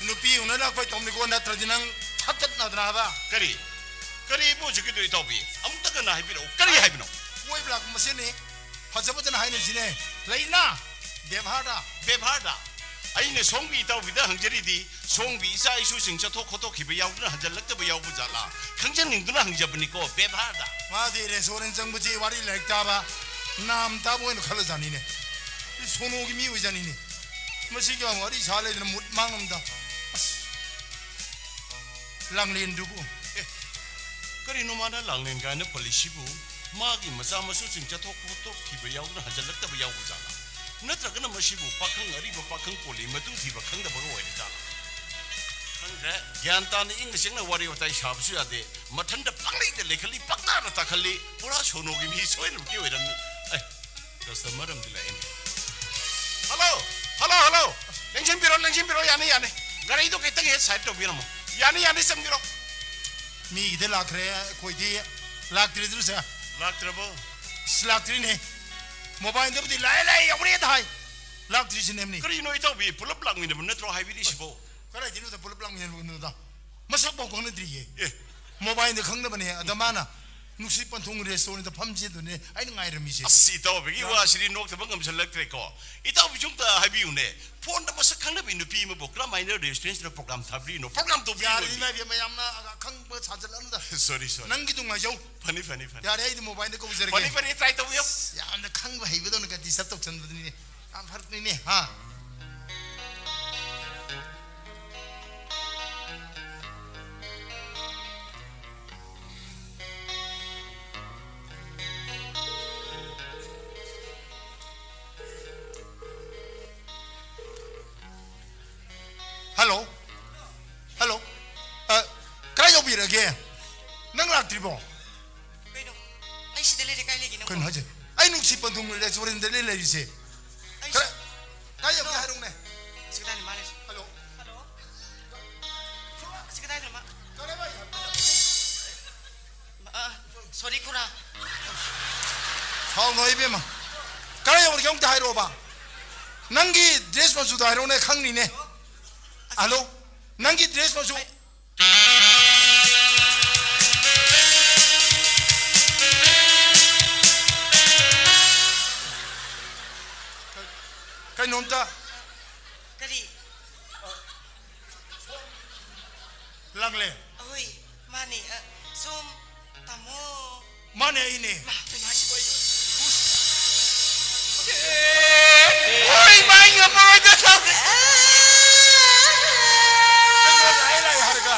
ꯅꯨꯄꯤ ꯎꯅ ꯂꯥꯛꯄꯩ ꯇꯧꯅꯤꯀꯣ, ꯅꯠꯇ꯭ꯔꯗꯤ ꯅꯪ ꯊꯠꯇꯠꯅꯗꯅ ꯍꯥꯏꯕ꯫ ꯀꯔꯤ? ꯀꯔꯤꯕꯨ ꯍꯧꯖꯤꯛꯀꯤꯗꯣ ꯏꯇꯥꯎꯕꯤ? ꯑꯃꯨꯛꯇ ꯍꯟꯅ ꯍꯥꯏꯕꯤꯔꯛꯎ꯫ ꯀꯔꯤ ꯍꯥꯏꯕꯅꯣ? ꯀꯣꯏꯕ ꯂꯥꯛꯄ ꯃꯁꯦꯟꯅꯤ꯫ ꯐꯖ ꯐꯖꯅ ꯍꯥꯏꯅꯁꯤꯅꯦ꯫ ꯂꯩꯅ ꯕꯦꯕꯥꯔꯗ꯫ ꯕꯦꯕꯥꯔꯗ? ꯑꯩꯅ ꯁꯣꯝꯒꯤ ꯏꯇꯥꯎꯕꯤꯗ ꯍꯪꯖꯔꯤꯗꯤ, ꯁꯣꯝꯒꯤ ꯏꯆꯥ ꯏꯁꯨꯁꯤꯡ ꯆꯠꯊꯣꯛ ꯈꯣꯠꯇꯣꯛꯈꯤꯕ ꯌꯥꯎꯗꯨꯅ ꯍꯟꯖꯜꯂꯛꯇꯕ ꯌꯥꯎꯕ ꯖꯥꯠꯂꯥ? ꯈꯪꯖꯅꯤꯡꯗꯨꯅ ꯍꯪꯖꯕꯅꯤꯀꯣ, ꯕꯦꯕꯥꯔꯗ꯫ ꯃꯥꯗꯤ ꯔꯦꯁꯇꯨꯔꯦꯟ ꯆꯪꯕꯁꯤ ꯋꯥꯔꯤ ꯂꯥꯏꯔꯤꯛ ꯇꯥꯕ, ꯅꯥꯝ ꯇꯥꯕ ꯑꯣꯏꯅ ꯈꯜꯂꯖꯥꯠꯅꯤꯅꯦ꯫ ꯁꯣꯅꯣꯒꯤ ꯃꯤ ꯑꯣꯏꯖꯥꯠꯅꯤꯅꯦ꯫ ꯃꯁꯤꯒ ꯋꯥꯔꯤ ꯁꯥ ꯂꯩꯗꯅ ꯃꯨꯠ ꯃꯥꯡꯉꯝꯗ꯫ ꯑꯁ꯫ ꯂꯥꯡꯂꯦꯟꯗꯨꯕꯨ꯫ ꯑꯦ, ꯀꯔꯤꯅꯣ ꯃꯥꯅ ꯂꯥꯡꯂꯦꯟ ꯀꯥꯏꯅ ꯄꯜꯂꯤꯁꯤꯕꯨ? ꯃꯥꯒꯤ ꯃꯆꯥ ꯃꯁꯨꯁꯤꯡ ꯆꯠꯊꯣꯛ ꯈꯣꯠꯇꯣꯛꯈꯤꯕ ꯌꯥꯎꯗꯅ ꯍꯟꯖꯜꯂꯛꯇꯕ ꯌꯥꯎꯕ ꯖꯥꯠꯂꯥ? ꯅꯠꯇ꯭ꯔꯒꯅ ꯃꯁꯤꯕꯨ ꯄꯥꯈꯪ, ꯑꯔꯤꯕ ꯄꯥꯈꯪ ꯄꯣꯜꯂꯤ ꯃꯇꯨ ꯊꯤꯕ ꯈꯪꯗꯕꯒ ꯑꯣꯏꯔꯤ ꯖꯥꯠꯂꯥ? ꯈꯪꯗ꯭ꯔꯦ꯫ ꯒ꯭ꯌꯥꯟ ꯇꯥꯅ ꯏꯪꯅ ꯆꯤꯛꯅ ꯋꯥꯔꯤ ꯋꯥꯇꯥꯏ ꯁꯥꯕꯁꯨ ꯌꯥꯗꯦ꯫ ꯃꯊꯟꯇ ꯄꯪꯂꯩꯗ ꯂꯩꯈꯠꯂꯤ, ꯄꯪꯇꯥꯅ ꯇꯥꯈꯠꯂꯤ꯫ ꯄꯨꯔꯥ ꯁꯣꯅꯣꯒꯤ ꯃꯤ ꯁꯣꯏꯗꯅꯃꯛꯀꯤ ꯑꯣꯏꯔꯝꯅꯤ꯫ ꯑꯦ, ꯀꯁꯇꯃꯔ ꯑꯃꯗꯤ ꯂꯥꯛꯑꯦꯅꯦ꯫ Hello, hello, hello. ꯂꯦꯡꯁꯤꯟꯕꯤꯔꯣ, ꯂꯦꯡꯁꯤꯟꯕꯤꯔꯣ, ꯌꯥꯅꯤ, ꯌꯥꯅꯤ꯫ ꯒꯥꯔꯤꯗꯣ ꯈꯤꯇꯪ ꯍꯦꯛ ꯁꯥꯏꯠ ꯇꯧꯕꯤꯔꯝꯃꯣ꯫ ꯌꯥꯅꯤ, ꯌꯥꯅꯤ, ꯆꯪꯕꯤꯔꯣ꯫ ꯃꯤꯒꯤꯗ ꯂꯥꯛꯈ꯭ꯔꯦ, ꯑꯩꯈꯣꯏꯗꯤ ꯂꯥꯛꯇ꯭ꯔꯤꯗꯨꯔꯁꯦ꯫ ꯂꯥꯛꯇ꯭ꯔꯕꯣ? ꯑꯁ, ꯂꯥꯛꯇ꯭ꯔꯤꯅꯦ꯫ ꯃꯣꯕꯥꯏꯜꯗꯕꯨꯗꯤ ꯂꯥꯛꯑꯦ, ꯂꯥꯛꯑꯦ, ꯌꯧꯔꯦꯗ ꯍꯥꯏ꯫ ꯂꯥꯛꯇ꯭ꯔꯤꯁꯤꯅꯦꯝꯅꯤ꯫ ꯀꯔꯤꯅꯣ ꯏꯇꯥꯎꯕꯤ, ꯄꯨꯂꯞ ꯂꯥꯛꯃꯤꯟꯅꯕ ꯅꯠꯇ꯭ꯔꯣ ꯍꯥꯏꯕꯤꯔꯤꯁꯤꯕꯣ? ꯀꯗꯥꯏꯗꯩꯅꯣꯗ ꯄꯨꯂꯞ ꯂꯥꯛꯃꯤꯟꯅꯔꯨꯕꯅꯣꯗ? ꯃꯁꯛ ꯐꯥꯎ ꯈꯪꯅꯗ꯭ꯔꯤꯌꯦ꯫ ꯑꯦ꯫ ꯃꯣꯕꯥꯏꯜꯗ ꯈꯪꯅꯕꯅꯦ꯫ ꯑꯗ ꯃꯥꯅ ꯅꯨꯡꯁꯤꯠ ꯄꯟꯊꯨꯡ ꯔꯦꯁꯇꯨꯔꯦꯟꯗ ꯐꯝꯁꯦꯗꯨꯅꯦ ꯑꯩꯅ ꯉꯥꯏꯔꯝꯃꯤꯁꯦ꯫ ꯑꯁ, ꯏꯇꯥꯎꯕꯤꯒꯤ ꯅꯪ ꯋꯥꯁꯤꯗꯤ ꯅꯣꯛꯇꯕ ꯉꯝꯁꯤꯜꯂꯛꯇ꯭ꯔꯦꯀꯣ꯫ ꯏꯇꯥꯎꯕꯤꯁꯨ ꯑꯝꯇ ꯍꯥꯏꯕꯤꯌꯨꯅꯦ꯫ ꯐꯣꯟꯗ ꯃꯁꯛ ꯈꯪꯅꯕꯤ ꯅꯨꯄꯤ ꯑꯃꯕꯨ ꯀꯔꯝꯍꯥꯏꯅ ꯔꯦꯁꯇꯨꯔꯦꯟꯁꯤꯗ ꯄ꯭ꯔꯣꯒ꯭ꯔꯥꯝ ꯊꯥꯕꯤꯔꯤꯅꯣ? ꯄ꯭ꯔꯣꯒ꯭ꯔꯥꯝ ꯇꯧꯕꯤꯔꯤꯅꯣ ꯌꯥꯔꯦ, ꯃꯤ? ꯏꯃꯥ ꯏꯕꯦꯝꯃ, ꯌꯥꯝꯅ ꯑꯈꯪꯕ ꯁꯥꯖꯜꯂꯛꯑꯅꯨꯗ꯫ ꯁꯣꯔꯤ, ꯁꯣꯔꯤ꯫ ꯅꯪꯒꯤꯗꯨ ꯉꯥꯏꯖꯧ꯫ ꯐꯅꯤ, ꯐꯅꯤ, ꯐꯅꯤ꯫ ꯌꯥꯔꯦ, ꯑꯩꯗꯤ ꯃꯣꯕꯥꯏꯜꯗ ꯀꯧꯖꯔꯒꯦ꯫ ꯐꯅꯤ, ꯐꯅꯤ, ꯇ꯭ꯔꯥꯏ ꯇꯧꯕꯤꯌꯨ꯫ ꯑꯁ, ꯌꯥꯝꯅ ꯈꯪꯕ ꯍꯩꯕꯗꯧꯅ ꯗꯤꯁꯇꯔꯕ ꯇꯧꯁꯟꯕꯗꯨꯅꯤꯅꯦ꯫ ꯌꯥꯝ ꯐꯔꯛꯅꯤꯅꯦ, ꯍꯥ? ꯍꯜꯂꯣ꯫ ꯍꯜꯂꯣ꯫ ꯑ, ꯀꯥꯏ ꯌꯧꯕꯤꯔꯒꯦ? ꯅꯪ ꯂꯥꯛꯇ꯭ꯔꯤꯕꯣ? ꯀꯩꯅꯣ? ꯑꯩ ꯁꯤꯗ ꯂꯩꯔꯦ, ꯀꯥꯏ ꯂꯩꯒꯦ ꯅꯪꯕꯣ? ꯀꯩꯅꯣ ꯍꯥꯏꯁꯦ? ꯑꯩ ꯅꯨꯡꯁꯤ ꯄꯟꯊꯨꯡ ꯔꯦꯁꯇꯨꯔꯦꯟꯗ ꯂꯩ-, ꯂꯩꯔꯤꯁꯦ꯫ ꯑꯩ ꯀꯥꯏ, ꯁꯤ-, ꯀꯥꯏ ꯌꯧꯒꯦ ꯍꯜꯂꯣ꯫ ꯍꯥꯏꯔꯛꯎꯅꯦ? ꯑꯁꯤ ꯀꯗꯥꯏꯅꯣ ꯃꯥ ꯂꯩꯁꯦ? ꯍꯜꯂꯣ꯫ ꯍꯜꯂꯣ꯫ ꯑꯁꯤ ꯀꯗꯥꯏꯗꯅꯣ ꯃꯥ? ꯀꯔꯥꯏꯋꯥꯏ ꯍꯥꯏꯕꯅꯣ? ꯑ, ꯁꯣꯔꯤ, ꯈꯨꯔꯥ꯫ ꯁꯥꯎꯅꯣ, ꯏꯕꯦꯝꯃ꯫ ꯀꯔꯥꯏ ꯌꯧꯔꯒꯦ ꯑꯃꯨꯛꯇ ꯍꯥꯏꯔꯛꯑꯣꯕ꯫ ꯅꯪꯒꯤ ꯗ꯭ꯔꯦꯁ ꯃꯆꯨꯗꯣ ꯍꯥꯏꯔꯛꯑꯣꯅꯦ, ꯈꯪꯅꯤꯅꯦ꯫ ꯍꯜꯂꯣ? ꯅꯪꯒꯤ ꯗ꯭ꯔꯦꯁ ꯃꯆꯨ꯫ ꯀꯩꯅꯣꯝꯇ꯫ ꯀꯔꯤ? ꯂꯥꯛꯂꯦ꯫ ꯑꯍꯣꯏ, ꯃꯥꯅꯦ꯫ ꯑ, ꯁꯣꯝ ꯇꯥꯃꯣ꯫ ꯃꯥꯅꯦ, ꯑꯩꯅꯦ꯫ ꯃꯥ, ꯀꯩꯅꯣ ꯍꯥꯏꯁꯤꯕꯣ? ꯑꯩ ꯑꯣꯏ, ꯃꯥꯏ ꯉꯝꯃꯔꯣꯏꯗ, ꯁꯥꯎꯔꯦ꯫ ꯀꯩꯅꯣ, ꯂꯥꯛꯑꯦ, ꯂꯥꯛꯑꯦ ꯍꯥꯏꯔꯒ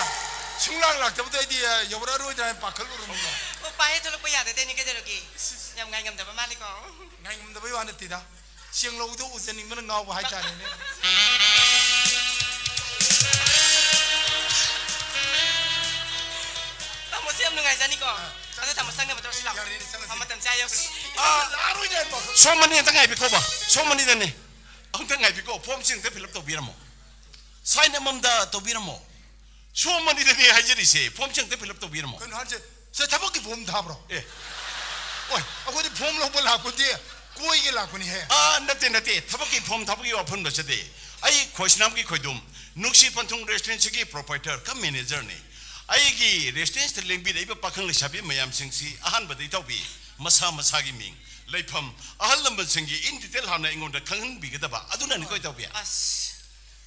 ꯁꯨꯡꯂꯥꯛ ꯂꯥꯛꯇꯕꯗꯣ ꯑꯩꯗꯤ, ꯑ, ꯌꯧꯔꯛꯑꯔꯣꯏꯗ꯭ꯔꯥ ꯍꯥꯏꯅ ꯄꯥꯈꯠꯂꯨꯔꯕꯅꯤꯅꯦ꯫ ꯑꯣ, ꯄꯥꯏꯍꯦ, ꯊꯣꯛꯂꯛꯄ ꯌꯥꯗꯗꯦꯅꯦ, ꯀꯩꯗꯧꯔꯒꯦ? ꯌꯥꯝ ꯉꯥꯏꯉꯝꯗꯕ ꯃꯥꯜꯂꯤꯀꯣ꯫ ꯉꯥꯏꯉꯝꯗꯕꯩ ꯋꯥ ꯅꯠꯇꯦꯗ꯫ ꯆꯦꯡꯂꯧꯗꯣ ꯎꯖꯅꯤꯡꯕꯅ ꯉꯥꯎꯕ ꯍꯥꯏꯇꯥꯔꯦꯅꯦ꯫ ꯌꯥꯔꯣꯏꯅꯦ꯫ ꯁꯣꯝ ꯑꯅꯤ ꯑꯝꯇ ꯉꯥꯏꯕꯤꯈꯣꯕ꯫ ꯁꯣꯝ ꯑꯅꯤꯗꯅꯦ꯫ ꯑꯝꯇ ꯉꯥꯏꯕꯤꯈꯣ꯫ ꯐꯣꯝꯁꯤ ꯑꯝꯇ ꯐꯤꯜ ꯑꯞ ꯇꯧꯕꯤꯔꯝꯃꯣ꯫ ꯁꯥꯏꯟ ꯑꯃꯃꯝꯗ ꯇꯧꯕꯤꯔꯝꯃꯣ꯫ ꯁꯣꯝ ꯑꯅꯤꯗꯅꯦ ꯍꯥꯏꯖꯔꯤꯁꯦ꯫ ꯐꯣꯝꯁꯤ ꯑꯝꯇ ꯐꯤꯜ ꯑꯞ ꯇꯧꯕꯤꯔꯝꯃꯣ꯫ ꯀꯩꯅꯣ ꯍꯥꯏꯁꯦ? ꯁꯦ, ꯊꯕꯛꯀꯤ ꯐꯣꯝ ꯊꯥꯕ꯭ꯔꯣ? ꯑꯦ꯫ ꯑꯣꯏ, ꯑꯩꯈꯣꯏꯗꯤ ꯐꯣꯝ ꯂꯧꯕ ꯂꯥꯛꯄꯗꯤ ꯀꯣꯏꯒꯦ ꯂꯥꯛꯄꯅꯤꯍꯦ꯫ ꯑꯥ, ꯅꯠꯇꯦ, ꯅꯠꯇꯦ꯫ ꯊꯕꯛꯀꯤ ꯐꯣꯝ ꯊꯥꯕꯒꯤ ꯋꯥꯐꯝ ꯅꯠꯆꯗꯦ꯫ ꯑꯩ ꯈꯣꯏꯁꯅꯥꯝꯒꯤ ꯈꯣꯏꯗꯨꯝ, ꯅꯨꯡꯁꯤ ꯄꯟꯊꯨꯡ ꯔꯦꯁꯇꯨꯔꯦꯟꯁꯤꯒꯤ ꯄ꯭ꯔꯣꯄꯥꯏꯇꯔ ꯀꯝ ꯃꯦꯅꯦꯖꯔꯅꯤ꯫ ꯑꯩꯒꯤ ꯔꯦꯁꯇꯨꯔꯦꯟꯁꯤꯗ ꯂꯦꯡꯕꯤꯔꯛꯏꯕ ꯄꯥꯈꯪ ꯂꯩꯁꯥꯕꯤ ꯃꯌꯥꯝꯁꯤꯡꯁꯤ ꯑꯍꯥꯟꯕꯗ ꯏꯇꯥꯎꯕꯤ ꯃꯁꯥ ꯃꯁꯥꯒꯤ ꯃꯤꯡ, ꯂꯩꯐꯝ, ꯑꯍꯜ ꯂꯃꯟꯁꯤꯡꯒꯤ in detail ꯍꯥꯟꯅ ꯑꯩꯉꯣꯟꯗ ꯈꯪꯍꯟꯕꯤꯒꯗꯕ ꯑꯗꯨꯅꯅꯤꯀꯣ ꯏꯇꯥꯎꯕꯤ꯫ ꯑꯁ,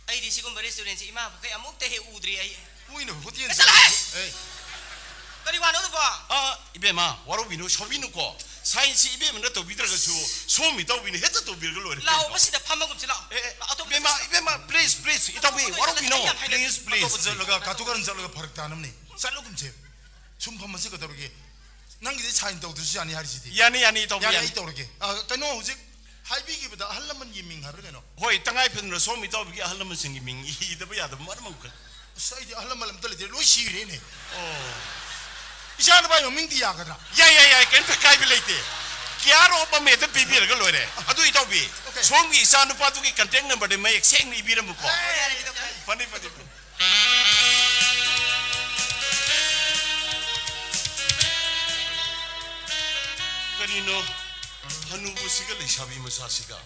ꯑꯩꯗꯤ ꯁꯤꯒꯨꯝꯕ ꯔꯦꯁꯇꯨꯔꯦꯟꯁꯤ ꯏꯃꯥ ꯄꯣꯛꯀꯩ ꯑꯃꯨꯛꯇ ꯍꯦꯛ ꯎꯗ꯭ꯔꯤ ꯑꯩ꯫ ꯃꯣꯏꯅ ꯍꯣꯇꯦꯜ ꯆꯠꯂꯣꯍꯦ! ꯑꯦ꯫ ꯀꯔꯤ ꯋꯥꯅꯣ ꯑꯗꯨꯕꯣ? ꯑꯥ, ꯏꯕꯦꯝꯃ, ꯋꯥꯔꯧꯕꯤꯅꯨ, ꯁꯥꯎꯕꯤꯅꯨꯀꯣ꯫ ꯁꯥꯏꯟꯁꯤ ꯏꯕꯦꯝꯃꯅ ꯇꯧꯕꯤꯗ꯭ꯔꯒꯁꯨ ꯁꯣꯝ ꯏꯇꯥꯎꯕꯤꯅ ꯍꯦꯛꯇ ꯇꯧꯕꯤꯔꯒ ꯂꯣꯏꯔꯦ꯫ ꯂꯥꯛꯑꯣ, ꯀꯩꯅꯣ? ꯃꯁꯤꯗ ꯐꯝꯃꯒꯨꯝꯁꯤ ꯂꯥꯛꯑꯣ꯫ ꯑꯦ, ꯑꯦ, ꯑꯇꯣꯞꯄ ꯏꯕꯦꯝꯃ, ꯆꯠꯁꯤ꯫ ꯏꯕꯦꯝꯃ, please, please, ꯏꯇꯥꯎꯕꯤ, ꯑꯇꯣꯞꯄ ꯋꯥꯔꯧꯕꯤꯅꯨ, ꯆꯠꯁꯤ, ꯌꯥꯝ ꯍꯩꯅꯗꯦ꯫ Please, please, ꯑꯇꯣꯞꯄ ꯆꯠꯂꯒ ꯀꯥꯇꯨ ꯀꯥꯔꯟ ꯆꯠꯂꯒ ꯐꯔꯛ ꯇꯥꯅꯕꯅꯤ꯫ ꯆꯠꯂꯒꯨꯝꯁꯦ꯫ ꯁꯨꯝ ꯐꯝꯃꯁꯤ ꯀꯩꯗꯧꯔꯒꯦ? ꯅꯪꯒꯤꯗꯤ ꯁꯥꯏꯟ ꯇꯧꯗ꯭ꯔꯁꯨ ꯌꯥꯅꯤ ꯍꯥꯏꯔꯤꯁꯤꯗꯤ꯫ ꯌꯥꯅꯤ, ꯌꯥꯅꯤ, ꯏꯇꯥꯎꯕꯤ, ꯌꯥꯅꯤ, ꯌꯥꯅꯤ꯫ ꯑꯩ ꯇꯧꯔꯒꯦ꯫ ꯑ, ꯀꯩꯅꯣ, ꯍꯧꯖꯤꯛ ꯍꯥꯏꯕꯤꯈꯤꯕꯗ ꯑꯍꯜ ꯂꯃꯟꯒꯤ ꯃꯤꯡ ꯍꯥꯏꯕ꯭ꯔꯥ ꯀꯩꯅꯣ? ꯍꯣꯏ, ꯇꯉꯥꯏ ꯐꯗꯅ ꯁꯣꯝ ꯏꯇꯥꯎꯕꯤꯒꯤ ꯑꯍꯜ ꯂꯃꯟꯁꯤꯡꯒꯤ ꯃꯤꯡ ꯏꯗꯕ ꯌꯥꯗꯕ ꯃꯔꯝ ꯑꯃꯈꯛ꯫ ꯑꯁ, ꯑꯩꯗꯤ ꯑꯍꯜ ꯂꯃꯟ ꯑꯝꯇ ꯂꯩꯇꯦ, ꯂꯣꯏ ꯁꯤꯔꯦꯅꯦ꯫ ꯑꯣ꯫ ꯏꯆꯥ ꯅꯨꯄꯥꯒꯤ ꯃꯃꯤꯡꯗꯤ ꯌꯥꯒꯗ꯭ꯔꯥ? ꯌꯥꯏ, ꯌꯥꯏ, ꯌꯥꯏ, ꯀꯩꯝꯇ ꯀꯥꯏꯕ ꯂꯩꯇꯦ꯫ ꯀꯤꯌꯥꯔ ꯑꯣꯐ ꯑꯃ ꯍꯦꯛꯇ ꯄꯤꯕꯤꯔꯒ ꯂꯣꯏꯔꯦ꯫ ꯑꯗꯨ ꯏꯇꯥꯎꯕꯤ, Okay. ꯁꯣꯝꯒꯤ ꯏꯆꯥ ꯅꯨꯄꯥꯗꯨꯒꯤ ꯀꯟꯇꯦꯛ ꯅꯝꯕꯔꯗꯤ ꯃꯌꯦꯛ ꯁꯦꯡꯅ ꯏꯕꯤꯔꯝꯃꯨꯀꯣ꯫ ꯐꯅꯤ, ꯐꯅꯤ, ꯐꯅꯤ꯫ ꯀꯔꯤꯅꯣ? ꯍꯅꯨꯕꯁꯤꯒ ꯂꯩꯁꯥꯕꯤ ꯃꯆꯥꯁꯤꯒ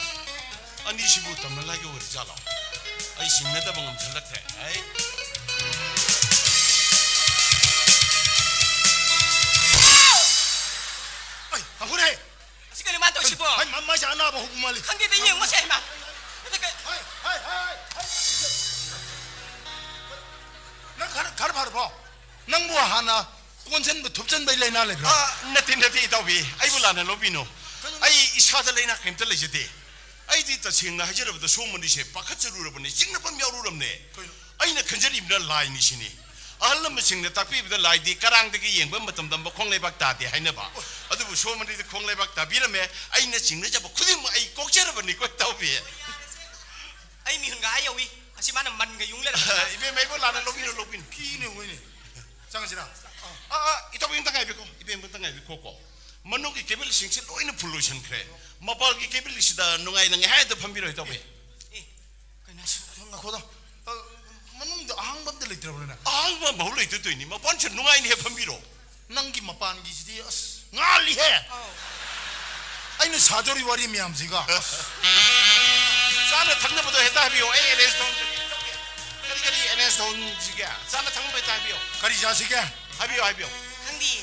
ꯑꯅꯤꯁꯤꯕꯨ ꯇꯝꯅꯉꯥꯏꯒ ꯑꯣꯏꯔꯤꯖꯥꯠꯂꯣ? ꯑꯩ ꯁꯤꯡꯅꯗꯕ ꯉꯝꯁꯤꯜꯂꯛꯇ꯭ꯔꯦ꯫ ꯑꯩ ꯑꯩ, ꯍꯧꯔꯦ! ꯑꯁꯤ ꯀꯩꯅꯣ ꯃꯥꯅ ꯇꯧꯔꯤꯁꯤꯕꯣ? ꯑꯩ ꯃ-, ꯃꯥꯏꯁꯦ ꯑꯅꯥꯕ ꯍꯧꯕ ꯃꯥꯜꯂꯤ꯫ ꯈꯪꯗꯦꯗ, ꯌꯦꯡꯉꯨꯁꯦ, ꯍꯩꯃꯥ꯫ ꯅꯠꯇꯦ, ꯀꯩ- ꯍꯥꯏ, ꯍꯥꯏ, ꯍꯥꯏ, ꯍꯥꯏ꯫ ꯅꯪ ꯈꯔ, ꯈꯔ ꯐꯔꯕꯣ? ꯅꯪꯕꯨ ꯍꯥꯟꯅ ꯀꯣꯟꯁꯤꯟꯕ ꯊꯨꯞꯆꯟꯕꯩ ꯂꯥꯏꯅꯥ ꯂꯩꯕ꯭ꯔꯥ? ꯑꯥ, ꯅꯠꯇꯦ, ꯅꯠꯇꯦ, ꯏꯇꯥꯎꯕꯤ꯫ ꯑꯩꯕꯨ ꯂꯥꯟꯅ ꯂꯧꯕꯤꯅꯨ꯫ ꯀꯩꯅꯣ? ꯑꯩ ꯏꯁꯥꯗ ꯂꯥꯏꯅꯥ ꯀꯔꯤꯝꯇ ꯂꯩꯖꯗꯦ꯫ ꯑꯩꯗꯤ ꯇꯁꯦꯡꯅ ꯍꯥꯏꯖꯔꯕꯗ ꯁꯣꯝ ꯑꯅꯤꯁꯦ ꯄꯥꯈꯠꯆꯔꯨꯔꯕꯅꯤ, ꯆꯤꯡꯅꯐꯝ ꯌꯥꯎꯔꯨꯔꯕꯅꯦ꯫ ꯀꯩꯅꯣ? ꯑꯩꯅ ꯈꯟꯖꯔꯤꯕꯅ ꯂꯥꯏꯅꯤ ꯁꯤꯅꯤ꯫ ꯑꯍꯜ ꯂꯃꯟꯁꯤꯡꯅ ꯇꯥꯛꯄꯤꯕꯗ ꯂꯥꯏꯗꯤ ꯀꯔꯥꯡꯗꯒꯤ ꯌꯦꯡꯕ ꯃꯇꯝꯗ ꯃꯈꯣꯡ ꯂꯩꯕꯥꯛ ꯇꯥꯗꯦ ꯍꯥꯏꯅꯕ꯫ ꯑꯣ꯫ ꯑꯗꯨꯕꯨ ꯁꯣꯝ ꯑꯅꯤꯗꯤ ꯈꯣꯡ ꯂꯩꯕꯥꯛ ꯇꯥꯕꯤꯔꯝꯃꯦ꯫ ꯑꯩꯅ ꯆꯤꯡꯅꯖꯕ ꯈꯨꯗꯤꯡꯃꯛ ꯑꯩ ꯀꯣꯛꯆꯔꯕꯅꯤꯀꯣ, ꯏꯇꯥꯎꯕꯤ꯫ ꯑꯩ ꯃꯤꯍꯨꯟꯒ ꯑꯥ ꯌꯧꯏ꯫ ꯑꯁꯤ ꯃꯥꯅ ꯃꯟꯒ ꯌꯨꯡ ꯂꯩꯔꯝꯃꯦ꯫ ꯏꯕꯦꯝꯃ, ꯑꯩꯕꯨ ꯂꯥꯟꯅ ꯂꯧꯕꯤꯅꯨ, ꯂꯧꯕꯤꯅꯨ꯫ ꯀꯤꯅꯦ ꯃꯣꯏꯅꯦ꯫ ꯆꯪꯉꯁꯤꯔꯥ? ꯑꯥ, ꯑꯥ, ꯏꯇꯥꯎꯕꯤ ꯑꯝꯇ ꯉꯥꯏꯕꯤꯈꯣ, ꯏꯕꯦꯝꯃ ꯑꯝꯇ ꯉꯥꯏꯕꯤꯈꯣꯀꯣ꯫ ꯃꯅꯨꯡꯒꯤ cabinꯁꯤꯡꯁꯤ ꯂꯣꯏꯅ full ꯑꯣꯏꯁꯟꯈ꯭ꯔꯦ꯫ ꯃꯄꯥꯟꯒꯤ cabinꯁꯤꯗ ꯅꯨꯡꯉꯥꯏꯅ ꯉꯥꯏꯍꯥꯛꯇ ꯐꯝꯕꯤꯔꯣ, ꯏꯇꯥꯎꯕꯤ꯫ ꯑꯦ, ꯀꯩꯅꯣ ꯍꯥꯏꯁꯤꯕꯣ? ꯉꯥꯏꯈꯣꯗ꯫ ꯑ, ꯃꯅꯨꯡꯗ ꯑꯍꯥꯡꯕ ꯑꯝꯇ ꯂꯩꯇ꯭ꯔꯕ꯭ꯔꯅꯦ? ꯑꯍꯥꯡꯕ ꯑꯃꯐꯥꯎ ꯂꯩꯇꯗꯣꯏꯅꯤ꯫ ꯃꯄꯥꯟꯁꯤ ꯅꯨꯡꯉꯥꯏꯅ ꯍꯦꯛ ꯐꯝꯕꯤꯔꯣ꯫ ꯅꯪꯒꯤ ꯃꯄꯥꯟꯒꯤꯁꯤꯗꯤ ꯑꯁ ꯉꯥꯜꯂꯤꯍꯦ꯫ ꯑꯧ꯫ ꯑꯩꯅ ꯁꯥꯗꯧꯔꯤ ꯋꯥꯔꯤ ꯃꯌꯥꯝꯁꯤꯒ꯫ ꯆꯥꯅ ꯊꯛꯅꯕꯗꯣ ꯍꯦꯛꯇ ꯍꯥꯏꯕꯤꯌꯣ, ꯑꯩ arrange ꯇꯧꯍꯟꯖꯒꯦ꯫ ꯀꯔꯤ ꯀꯔꯤ arrange ꯇꯧꯍꯟꯁꯤꯒꯦ? ꯆꯥꯅ ꯊꯛꯅꯕ ꯍꯦꯛꯇ ꯍꯥꯏꯕꯤꯌꯣ꯫ ꯀꯔꯤ ꯆꯥꯁꯤꯒꯦ? ꯍꯥꯏꯕꯤꯌꯣ, ꯍꯥꯏꯕꯤꯌꯣ꯫ ꯈꯪꯗꯤꯌꯦ꯫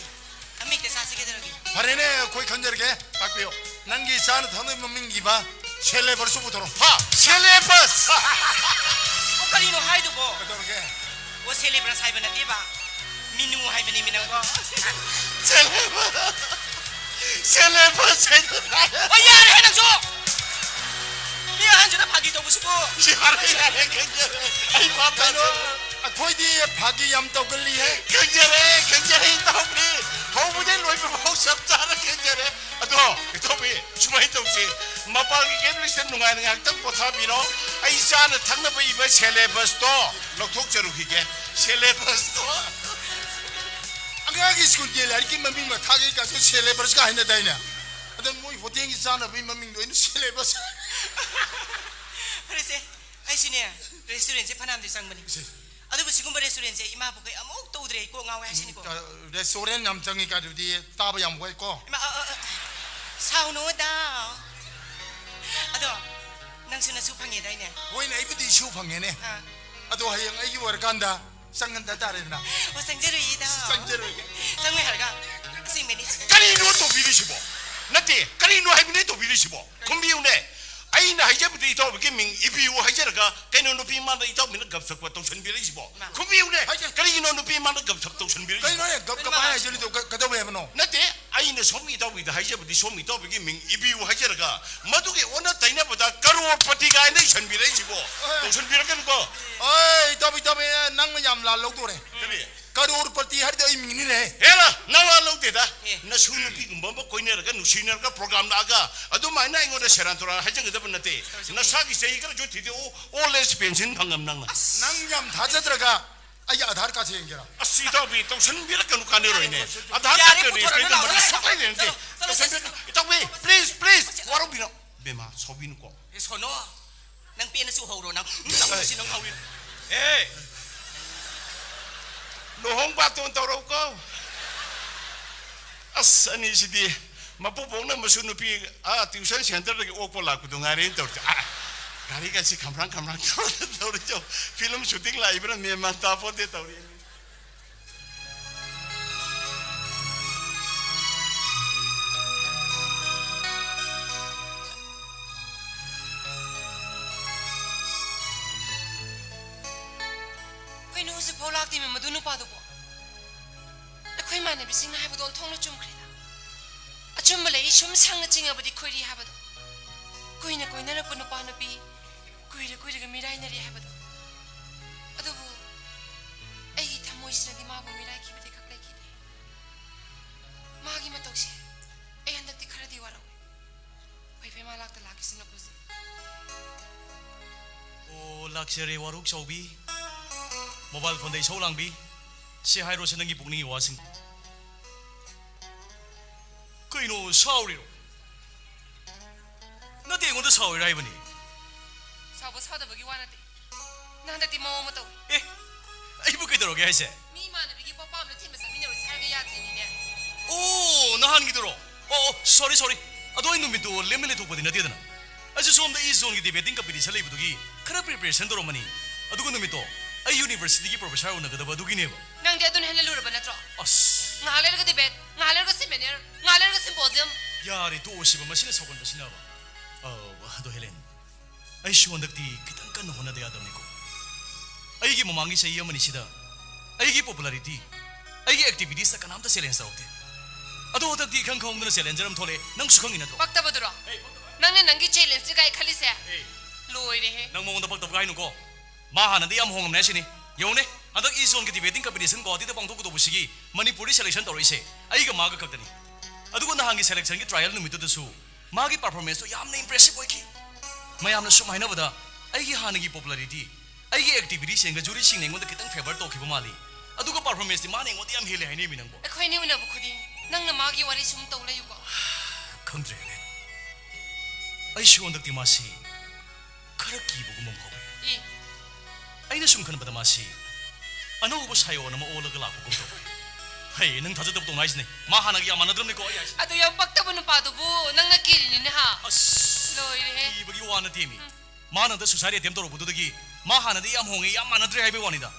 ꯑꯃ ꯍꯦꯛꯇ ꯆꯥꯁꯤ ꯀꯩꯗꯧꯔꯒꯦ? ꯐꯔꯦꯅꯦ, ꯑꯩꯈꯣꯏ ꯈꯟꯖꯔꯒꯦ꯫ ꯇꯥꯛꯄꯤꯌꯨ꯫ ꯅꯪꯒꯤ ꯆꯥꯅ ꯊꯛꯅꯕ ꯃꯃꯤꯡ ꯏꯕ syllabusꯇꯨ ꯄꯨꯊꯣꯔꯛꯑꯣ꯫ ꯍꯥ? Syllabus! ꯑꯣ, ꯀꯔꯤꯅꯣ ꯍꯥꯏꯗꯨꯕꯣ? ꯀꯩꯗꯧꯔꯒꯦ? ꯑꯣ, syllabus ꯍꯥꯏꯕ ꯅꯠꯇꯦꯕ꯫ Menu ꯍꯥꯏꯕꯅꯦꯃꯤ ꯅꯪꯕꯣ꯫ Syllabus! Syllabus ꯍꯥꯏꯗꯨꯅ꯫ ꯑꯣ, ꯌꯥꯔꯦꯍꯦ ꯅꯪꯁꯨ! ꯃꯤ ꯑꯍꯟꯁꯤꯅ ꯐꯥꯒꯤ ꯇꯧꯕꯁꯤꯕꯨ꯫ ꯌꯥꯔꯦ, ꯌꯥꯔꯦ, ꯈꯪꯖꯔꯦ꯫ ꯑꯩ ꯚꯥꯞ ꯀꯩꯅꯣ, ꯇꯥꯗ꯭ꯔꯦ꯫ ꯑꯩꯈꯣꯏꯗꯤ ꯐꯥꯒꯤ ꯌꯥꯝ ꯇꯧꯒꯜꯂꯤꯍꯦ꯫ ꯈꯪꯖꯔꯦ, ꯈꯪꯖꯔꯦ, ꯏꯇꯥꯎꯕꯤ꯫ ꯍꯧꯕꯗꯩ ꯂꯣꯏꯕ ꯐꯥꯎ ꯆꯞ ꯆꯥꯅ ꯈꯪꯖꯔꯦ꯫ ꯑꯗꯣ, ꯏꯇꯥꯎꯕꯤ, ꯁꯨꯃꯥꯏꯅ ꯇꯧꯁꯤ꯫ ꯃꯄꯥꯟꯒꯤ cabinꯁꯤꯗ ꯅꯨꯡꯉꯥꯏꯅ ꯉꯥꯏꯍꯥꯛꯇꯪ ꯄꯣꯊꯥꯕꯤꯔꯣ꯫ ꯑꯩ ꯆꯥꯅ ꯊꯛꯅꯕ ꯏꯕ syllabusꯇꯣ ꯂꯧꯊꯣꯛꯆꯔꯨꯈꯤꯒꯦ꯫ Syllabusꯇꯣ꯫ ꯑꯉꯥꯡꯒꯤ schoolꯒꯤ ꯂꯥꯏꯔꯤꯛꯀꯤ ꯃꯃꯤꯡ ꯃꯊꯥꯒꯤ ꯀꯥꯁꯨ syllabusꯀ ꯍꯥꯏꯅꯗꯥꯏꯅꯦ? ꯑꯗꯣ ꯃꯣꯏ hotelꯒꯤ ꯆꯥꯅꯕꯒꯤ ꯃꯃꯤꯡꯗꯣ ꯑꯩꯅ syllabus꯫ ꯐꯔꯦꯁꯦ, ꯑꯩꯁꯨꯅꯦ, restaurantꯁꯦ ꯐꯅꯌꯥꯝꯗꯤ ꯆꯪꯕꯅꯤ꯫ ꯏꯁꯦ꯫ ꯑꯗꯨꯕꯨ ꯁꯤꯒꯨꯝꯕ restaurantꯁꯦ ꯏꯃꯥ ꯄꯣꯛꯀꯩ ꯑꯃꯨꯛ ꯇꯧꯗ꯭ꯔꯦ, ꯑꯩ ꯀꯣꯛ ꯉꯥꯎꯋꯦ ꯍꯥꯏꯁꯤꯅꯤꯀꯣ꯫ ꯑ, restaurant ꯌꯥꯝ ꯆꯪꯉꯤ ꯀꯥꯏꯗꯨꯗꯤ ꯇꯥꯕ ꯌꯥꯝ ꯋꯥꯏꯀꯣ꯫ ꯏꯃꯥ, ꯑ, ꯑ, ꯑ, ꯁꯥꯎꯅꯨꯗ꯫ ꯑꯗꯣ, ꯅꯪꯁꯨ ꯅꯁꯨ ꯐꯪꯉꯦꯗꯥꯏꯅꯦ? ꯍꯣꯏꯅꯦ, ꯑꯩꯕꯨꯗꯤ ꯏꯁꯨ ꯐꯪꯉꯦꯅꯦ꯫ ꯑꯥ꯫ ꯑꯗꯣ ꯍꯌꯦꯡ ꯑꯩꯒꯤ ꯑꯣꯏꯔꯀꯥꯟꯗ ꯆꯪꯍꯟꯗ ꯇꯥꯔꯦꯗꯅ꯫ ꯑꯣ, ꯆꯪꯖꯔꯨꯏꯗ꯫ ꯆꯪꯖꯔꯨꯏꯒꯦ꯫ ꯆꯪꯉꯣꯏ ꯍꯥꯏꯔꯒ? ꯑꯁꯦꯡꯕꯩꯅꯦ꯫ ꯀꯔꯤꯅꯣ ꯇꯧꯕꯤꯔꯤꯁꯤꯕꯣ? ꯅꯠꯇꯦ, ꯀꯔꯤꯅꯣ ꯍꯥꯏꯕꯅꯦ ꯇꯧꯕꯤꯔꯤꯁꯤꯕꯣ? ꯈꯨꯝꯕꯤꯌꯨꯅꯦ꯫ ꯑꯩꯅ ꯍꯥꯏꯖꯕꯗꯤ ꯏꯇꯥꯎꯕꯤꯒꯤ ꯃꯤꯡ ꯏꯕꯤꯌꯨ ꯍꯥꯏꯖꯔꯒ ꯀꯩꯅꯣ ꯅꯨꯄꯤ ꯃꯥꯡꯗ ꯏꯇꯥꯎꯕꯤꯅ ꯒꯞ ꯁꯞꯀ ꯇꯧꯁꯟꯕꯤꯔꯛꯏꯁꯤꯕꯣ? ꯃꯥ꯫ ꯈꯨꯝꯕꯤꯌꯨꯅꯦ꯫ ꯍꯥꯏꯖ- ꯀꯔꯤꯒꯤꯅꯣ ꯅꯨꯄꯤ ꯃꯥꯡꯗ ꯒꯞ ꯁꯞ ꯇꯧꯁꯟꯕꯤꯔꯛꯏꯁꯤꯕꯣ? ꯀꯩꯅꯣꯅꯦ, ꯒꯞ ꯀꯩꯅꯣ ꯀꯃꯥꯏ ꯍꯥꯏꯁꯤꯕꯣ? ꯍꯥꯏꯖꯜꯂꯤꯗꯣ ꯀ-, ꯀꯩꯗꯧꯋꯦ ꯍꯥꯏꯕꯅꯣ? ꯅꯠꯇꯦ, ꯑꯩꯅ ꯁꯣꯝ ꯏꯇꯥꯎꯕꯤꯗ ꯍꯥꯏꯖꯕꯗꯤ ꯁꯣꯝ ꯏꯇꯥꯎꯕꯤꯒꯤ ꯃꯤꯡ ꯏꯕꯤꯌꯨ ꯍꯥꯏꯖꯔꯒ ꯃꯗꯨꯒꯤ ꯑꯣꯟꯅ ꯇꯩꯅꯕꯗ ꯀꯔꯣꯔꯄꯇꯤ ꯀꯥꯏꯅ ꯏꯁꯟꯕꯤꯔꯛꯏꯁꯤꯕꯣ? ꯑꯣꯏ꯫ ꯇꯧꯁꯟꯕꯤꯔꯛꯀꯅꯨꯀꯣ꯫ ꯑꯣꯏ, ꯏꯇꯥꯎꯕꯤ, ꯏꯇꯥꯎꯕꯤ, ꯅꯪꯅ ꯌꯥꯝ ꯂꯥꯜ ꯂꯧꯗꯣꯔꯦ꯫ ꯀꯔꯤ? ꯀꯔꯣꯔꯄꯇꯤ ꯍꯥꯏꯔꯤꯗꯣ ꯑꯩ ꯃꯤꯡꯅꯤꯅꯦ꯫ ꯍꯦꯔꯥ, ꯅꯋꯥ ꯂꯧꯗꯦꯗ꯫ ꯑꯦ꯫ ꯅꯁꯨ ꯅꯨꯄꯤꯒꯨꯝꯕ ꯑꯃ ꯀꯣꯏꯅꯔꯒ ꯅꯨꯡꯁꯤꯅꯔꯒ program ꯂꯥꯛꯑꯒ ꯑꯗꯨꯃꯥꯏꯅ ꯑꯩꯉꯣꯟꯗ ꯁꯦꯔꯥꯟ ꯇꯨꯔꯥꯟ ꯍꯥꯏꯖꯒꯗꯕ ꯅꯠꯇꯦ꯫ ꯇꯧꯁꯤ꯫ ꯅꯁꯥꯒꯤ ꯆꯍꯤ ꯈꯔꯁꯨ ꯊꯤꯗꯣꯛꯎ, old age pension ꯐꯪꯉꯝ ꯅꯪꯅ꯫ ꯑꯁ꯫ ꯅꯪ ꯌꯥꯝ ꯊꯥꯖꯗ꯭ꯔꯒ ꯑꯩꯒꯤ ꯑꯙꯥꯔ ꯀꯥꯔꯗꯁꯦ ꯌꯦꯡꯒꯦꯔꯥ? ꯑꯁ, ꯏꯇꯥꯎꯕꯤ, ꯇꯧꯁꯟꯕꯤꯔꯛꯀꯅꯨ, ꯀꯥꯟꯅꯔꯣꯏꯅꯦ꯫ ꯌꯥꯔꯦ, ꯑꯙꯥꯔ ꯌꯥꯔꯦ, ꯀꯥꯔꯗꯀ ꯄꯨꯊꯣꯔꯛꯑꯅꯨ, ꯔꯦꯖꯤꯁꯇꯔ ꯅꯝꯕꯔꯗꯤ ꯂꯥꯛꯑꯣ, ꯁꯨꯛꯂꯩ ꯂꯩꯅꯗꯦ꯫ ꯆꯠꯂꯣ, ꯆꯠꯂꯣ, ꯆꯠꯂꯣ, ꯇꯧꯁꯟꯕꯤꯔꯛ-, ꯆꯠꯂꯣ꯫ ꯏꯇꯥꯎꯕꯤ, please, please, ꯋꯥꯔꯧꯕꯤꯅꯣ꯫ ꯕꯦꯝꯃ, ꯁꯥꯎꯕꯤꯅꯨꯀꯣ꯫ ꯑꯦ, ꯁꯣꯅꯣ, ꯅꯪ ꯄꯦꯟꯅ ꯆꯨꯍꯧꯔꯣ, ꯅꯪ꯫ ꯅꯪ ꯑꯦ꯫ ꯁꯤ ꯅꯪ ꯍꯧꯔꯤ꯫ ꯑꯦ, ꯂꯨꯍꯣꯡ ꯕꯥꯇꯣꯟ ꯇꯧꯔꯛꯎꯀꯣ꯫ ꯑꯁ, ꯑꯅꯤꯁꯤꯗꯤ ꯃꯄꯨꯕꯣꯛꯅ ꯃꯁꯨ ꯅꯨꯄꯤ, ꯑꯥ, tuition centerꯗꯒꯤ ꯑꯣꯛꯄ ꯂꯥꯛꯄꯗꯣ ꯉꯥꯏꯔꯦꯅ ꯇꯧꯔꯤꯁꯦ꯫ ꯑꯥ, ꯒꯥꯔꯤꯒꯁꯤ ꯈꯝꯔꯥꯡ ꯈꯝꯔꯥꯡ ꯇꯧꯔ ꯇꯧꯔꯤꯁꯦ꯫ Film shooting ꯂꯥꯛꯏꯕ꯭ꯔꯥ ꯃꯦꯟ ꯃꯥꯟ ꯇꯥꯄꯣꯠꯇꯦ ꯇꯧꯔꯤ꯫ ꯀꯩꯅꯣ, ꯍꯧꯖꯤꯛꯐꯥꯎ ꯂꯥꯛꯇꯦꯃꯦ ꯃꯗꯨ ꯅꯨꯄꯥꯗꯨꯕꯣ? ꯑꯩꯈꯣꯏ ꯏꯃꯥꯟꯅꯕꯤꯁꯤꯡꯅ ꯍꯥꯏꯕꯗꯣ ꯑꯣꯟꯊꯣꯛꯅ ꯆꯨꯝꯈ꯭ꯔꯦꯗ꯫ ꯑꯆꯨꯝꯕ ꯂꯩ, ꯁꯨꯝ ꯁꯪꯅ ꯆꯤꯡꯉꯕꯗꯤ ꯈꯣꯏꯔꯤ ꯍꯥꯏꯕꯗꯣ꯫ ꯀꯨꯏꯅ ꯀꯣꯏꯅꯔꯛꯄ ꯅꯨꯄꯥ ꯅꯨꯄꯤ ꯀꯨꯏꯔ ꯀꯨꯏꯔꯒ ꯃꯤꯔꯥꯏꯅꯔꯤ ꯍꯥꯏꯕꯗꯣ꯫ ꯑꯗꯨꯕꯨ ꯑꯩꯒꯤ ꯊꯃꯣꯏꯁꯤꯅꯗꯤ ꯃꯥꯕꯨ ꯃꯤꯔꯥꯏꯈꯤꯕꯗꯤ ꯈꯛ ꯂꯩꯈꯤꯗꯦ꯫ ꯃꯥꯒꯤ ꯃꯇꯧꯁꯦ ꯑꯩ ꯍꯟꯗꯛꯇꯤ ꯈꯔꯗꯤ ꯋꯥꯔꯧꯏ꯫ ꯐꯩ ꯐꯩ, ꯃꯥ ꯂꯥꯛꯇ ꯂꯥꯛꯈꯤꯁꯅꯨ ꯀꯨꯖꯤ꯫ ꯑꯣ, ꯂꯥꯛꯆꯔꯦ ꯋꯥꯔꯣꯛ ꯆꯥꯎꯕꯤ꯫ Mobile phoneꯗ ꯏꯁꯧ ꯂꯥꯡꯕꯤ꯫ ꯁꯤ ꯍꯥꯏꯔꯣꯁꯦ ꯅꯪꯒꯤ ꯄꯨꯛꯅꯤꯡꯒꯤ ꯋꯥꯁꯤꯡ꯫ ꯀꯩꯅꯣ, ꯁꯥꯎꯔꯤꯔꯣ? ꯅꯠꯇꯦ, ꯑꯩꯉꯣꯟꯗ ꯁꯥꯎꯔꯤꯔꯥ ꯍꯥꯏꯕꯅꯤ꯫ ꯁꯥꯎꯕ ꯁꯥꯎꯗꯕꯒꯤ ꯋꯥ ꯅꯠꯇꯦ꯫ ꯅꯪ ꯍꯟꯗꯛꯇꯤ ꯃꯑꯣꯡ ꯑꯃ ꯇꯧꯏ꯫ ꯑꯦ, ꯑꯩꯕꯨ ꯀꯩꯗꯧꯔꯒꯦ ꯍꯥꯏꯁꯦ? ꯃꯤ ꯏꯃꯥꯟꯅꯕꯤꯒꯤ ꯄꯣꯄꯥꯝꯗ ꯊꯤꯟꯕ ꯆꯠꯃꯤꯟꯅꯔꯨꯁꯦ ꯍꯥꯏꯔꯒ ꯌꯥꯗ꯭ꯔꯤꯅꯤꯅꯦ꯫ ꯑꯣ, ꯅꯍꯥꯟꯒꯤꯗꯨꯔꯣ? ꯑꯣ, ꯑꯣ, sorry, sorry꯫ ꯑꯗꯣ ꯑꯩ ꯅꯨꯃꯤꯠꯇꯨ ꯂꯦꯝꯅ ꯂꯩꯊꯣꯛꯄꯗꯤ ꯅꯠꯇꯦꯗꯅ꯫ ꯑꯩꯁꯨ ꯁꯣꯝꯗ East Zoneꯒꯤ debating competition ꯂꯩꯕꯗꯨꯒꯤ ꯈꯔ preparation ꯇꯧꯔꯝꯕꯅꯤ꯫ ꯑꯗꯨꯒ ꯅꯨꯃꯤꯠꯇꯣ ꯑꯩ universityꯒꯤ professor ꯎꯅꯒꯗꯕ ꯑꯗꯨꯒꯤꯅꯦꯕ꯫ ꯅꯪꯗꯤ ꯑꯗꯨꯅ ꯍꯦꯟꯅ ꯂꯨꯔꯕ ꯅꯠꯇ꯭ꯔꯣ? ꯑꯁ꯫ ꯉꯥꯏꯍꯥꯛ ꯂꯩꯔꯒ debate, ꯉꯥꯏꯍꯥꯛ ꯂꯩꯔꯒ seminar, ꯉꯥꯏꯍꯥꯛ ꯂꯩꯔꯒ symposium꯫ ꯌꯥꯔꯦ, ꯇꯣꯛꯑꯣꯁꯤꯕ, ꯃꯁꯤꯅ ꯁꯥꯎꯒꯟꯕꯁꯤꯅꯕ꯫ ꯑ, ꯑꯗꯣ ꯍꯦꯂꯦꯟ, ꯑꯩꯁꯨ ꯍꯟꯗꯛꯇꯤ ꯈꯤꯇꯪ ꯀꯟꯅ ꯍꯣꯠꯅꯗ ꯌꯥꯗꯕꯅꯤꯀꯣ꯫ ꯑꯩꯒꯤ ꯃꯃꯥꯡꯒꯤ ꯆꯍꯤ ꯑꯃꯅꯤꯁꯤꯗ ꯑꯩꯒꯤ popularity, ꯑꯩꯒꯤ activitiesꯇ ꯀꯅꯥꯝꯇ challenge ꯇꯧꯔꯛꯇꯦ꯫ ꯑꯗꯣ ꯍꯟꯗꯛꯇꯤ ꯏꯈꯪ ꯈꯪꯍꯧꯗꯅ challenger ꯑꯃ ꯊꯣꯛꯂꯛꯑꯦ, ꯅꯪꯁꯨ ꯈꯪꯉꯤ ꯅꯠꯇ꯭ꯔꯣ? ꯄꯛꯇꯕꯗꯨꯔꯣ? ꯍꯦ, ꯄꯛꯇꯕ꯫ ꯅꯪꯅ ꯅꯪꯒꯤ challengeꯅꯤ ꯀꯥꯏ ꯈꯜꯂꯤꯁꯦ? ꯍꯦ꯫ ꯂꯣꯏꯔꯦꯍꯦ꯫ ꯅꯪ ꯃꯉꯣꯟꯗ ꯄꯛꯇꯕꯒ ꯍꯥꯏꯅꯨꯀꯣ꯫ ꯃꯥ ꯍꯥꯟꯅꯗꯤ ꯌꯥꯝ ꯍꯣꯡꯉꯝꯅꯦ ꯍꯥꯏꯁꯤꯅꯤ꯫ ꯌꯦꯡꯉꯨꯅꯦ, ꯍꯟꯗꯛ East Zoneꯒꯤ debating competition ꯒꯨꯋꯥꯍꯥꯇꯤꯗ ꯄꯥꯡꯊꯣꯛꯀꯗꯧꯕꯁꯤꯒꯤ ꯃꯅꯤꯄꯨꯔꯗꯤ selection ꯇꯧꯔꯛꯏꯁꯦ ꯑꯩꯒ ꯃꯥꯒ ꯈꯛꯇꯅꯤ꯫ ꯑꯗꯨꯒ ꯅꯍꯥꯟꯒꯤ selectionꯒꯤ trial ꯅꯨꯃꯤꯠꯇꯨꯗꯁꯨ ꯃꯥꯒꯤ performanceꯇꯣ ꯌꯥꯝꯅ impressive ꯑꯣꯏꯈꯤ꯫ ꯃꯌꯥꯝꯅ ꯁꯨꯝ ꯍꯥꯏꯅꯕꯗ ꯑꯩꯒꯤ ꯍꯥꯟꯅꯒꯤ popularity ꯑꯩꯒꯤ ꯑꯦꯛꯇꯤꯚꯤꯇꯤꯁ ꯌꯦꯡꯉꯒ ꯖꯨꯔꯤꯁꯤꯡꯅ ꯑꯩꯉꯣꯟꯗ ꯈꯤꯇꯪ ꯐꯦꯚꯔ ꯇꯧꯈꯤꯕ ꯃꯥꯜꯂꯤ꯫ ꯑꯗꯨꯒ ꯄꯔꯐꯣꯔꯃꯦꯟꯁꯇꯤ ꯃꯥꯅ ꯑꯩꯉꯣꯟꯗ ꯌꯥꯝ ꯍꯦꯜꯂꯦ ꯍꯥꯏꯅꯦꯃꯤ ꯅꯪꯕꯣ꯫ ꯑꯩꯈꯣꯏꯅꯤ ꯎꯅꯕ ꯈꯨꯗꯤꯡ ꯅꯪꯅ ꯃꯥꯒꯤ ꯋꯥꯔꯤ ꯁꯨꯝ ꯇꯧ ꯂꯩꯌꯨꯀꯣ꯫ ꯈꯪꯗ꯭ꯔꯦ, ꯍꯦꯂꯦꯟ꯫ ꯑꯩꯁꯨ ꯍꯟꯗꯛꯇꯤ ꯃꯥꯁꯤ ꯈꯔ ꯀꯤꯕꯒꯨꯝ ꯑꯃ ꯐꯥꯎꯏ꯫ ꯏ꯫ ꯑꯩꯅ ꯁꯨꯝ ꯈꯟꯕꯗ ꯃꯥꯁꯤ ꯑꯅꯧꯕ ꯁꯥꯏꯑꯣꯟ ꯑꯃ ꯑꯣꯜꯂꯒ ꯂꯥꯛꯄꯒꯨꯝ ꯇꯧꯏ꯫ ꯍꯩ, ꯅꯪ ꯊꯥꯖꯗꯕ ꯇꯧꯅꯨ ꯍꯥꯏꯁꯤꯅꯦ꯫ ꯃꯥ ꯍꯥꯟꯅꯒ ꯌꯥꯝ ꯃꯥꯟꯅꯗ꯭ꯔꯕꯅꯤꯀꯣ ꯑꯩ ꯍꯥꯏꯁꯤꯅꯦ꯫ ꯑꯗꯨ ꯌꯥꯝ ꯄꯛꯇꯕ ꯅꯨꯄꯥꯗꯨꯕꯨ ꯅꯪꯅ ꯀꯤꯔꯤꯅꯤꯅꯦ ꯍꯥ? ꯑꯁ, ꯂꯣꯏꯔꯦꯍꯦ꯫ ꯀꯤꯕꯒꯤ ꯋꯥ ꯅꯠꯇꯦꯃꯤ꯫ ꯃꯥꯅ ꯍꯟꯗꯛ ꯁꯨꯁꯥꯏꯠ ꯑꯦꯇꯦꯝ ꯇꯧꯔꯛꯄꯗꯨꯗꯒꯤ ꯃꯥ ꯍꯥꯟꯅꯗꯤ ꯌꯥꯝ ꯍꯣꯡꯉꯦ, ꯌꯥꯝ ꯃꯥꯟꯅꯗ꯭ꯔꯦ ꯍꯥꯏꯕꯒꯤ ꯋꯥꯅꯤꯗ꯫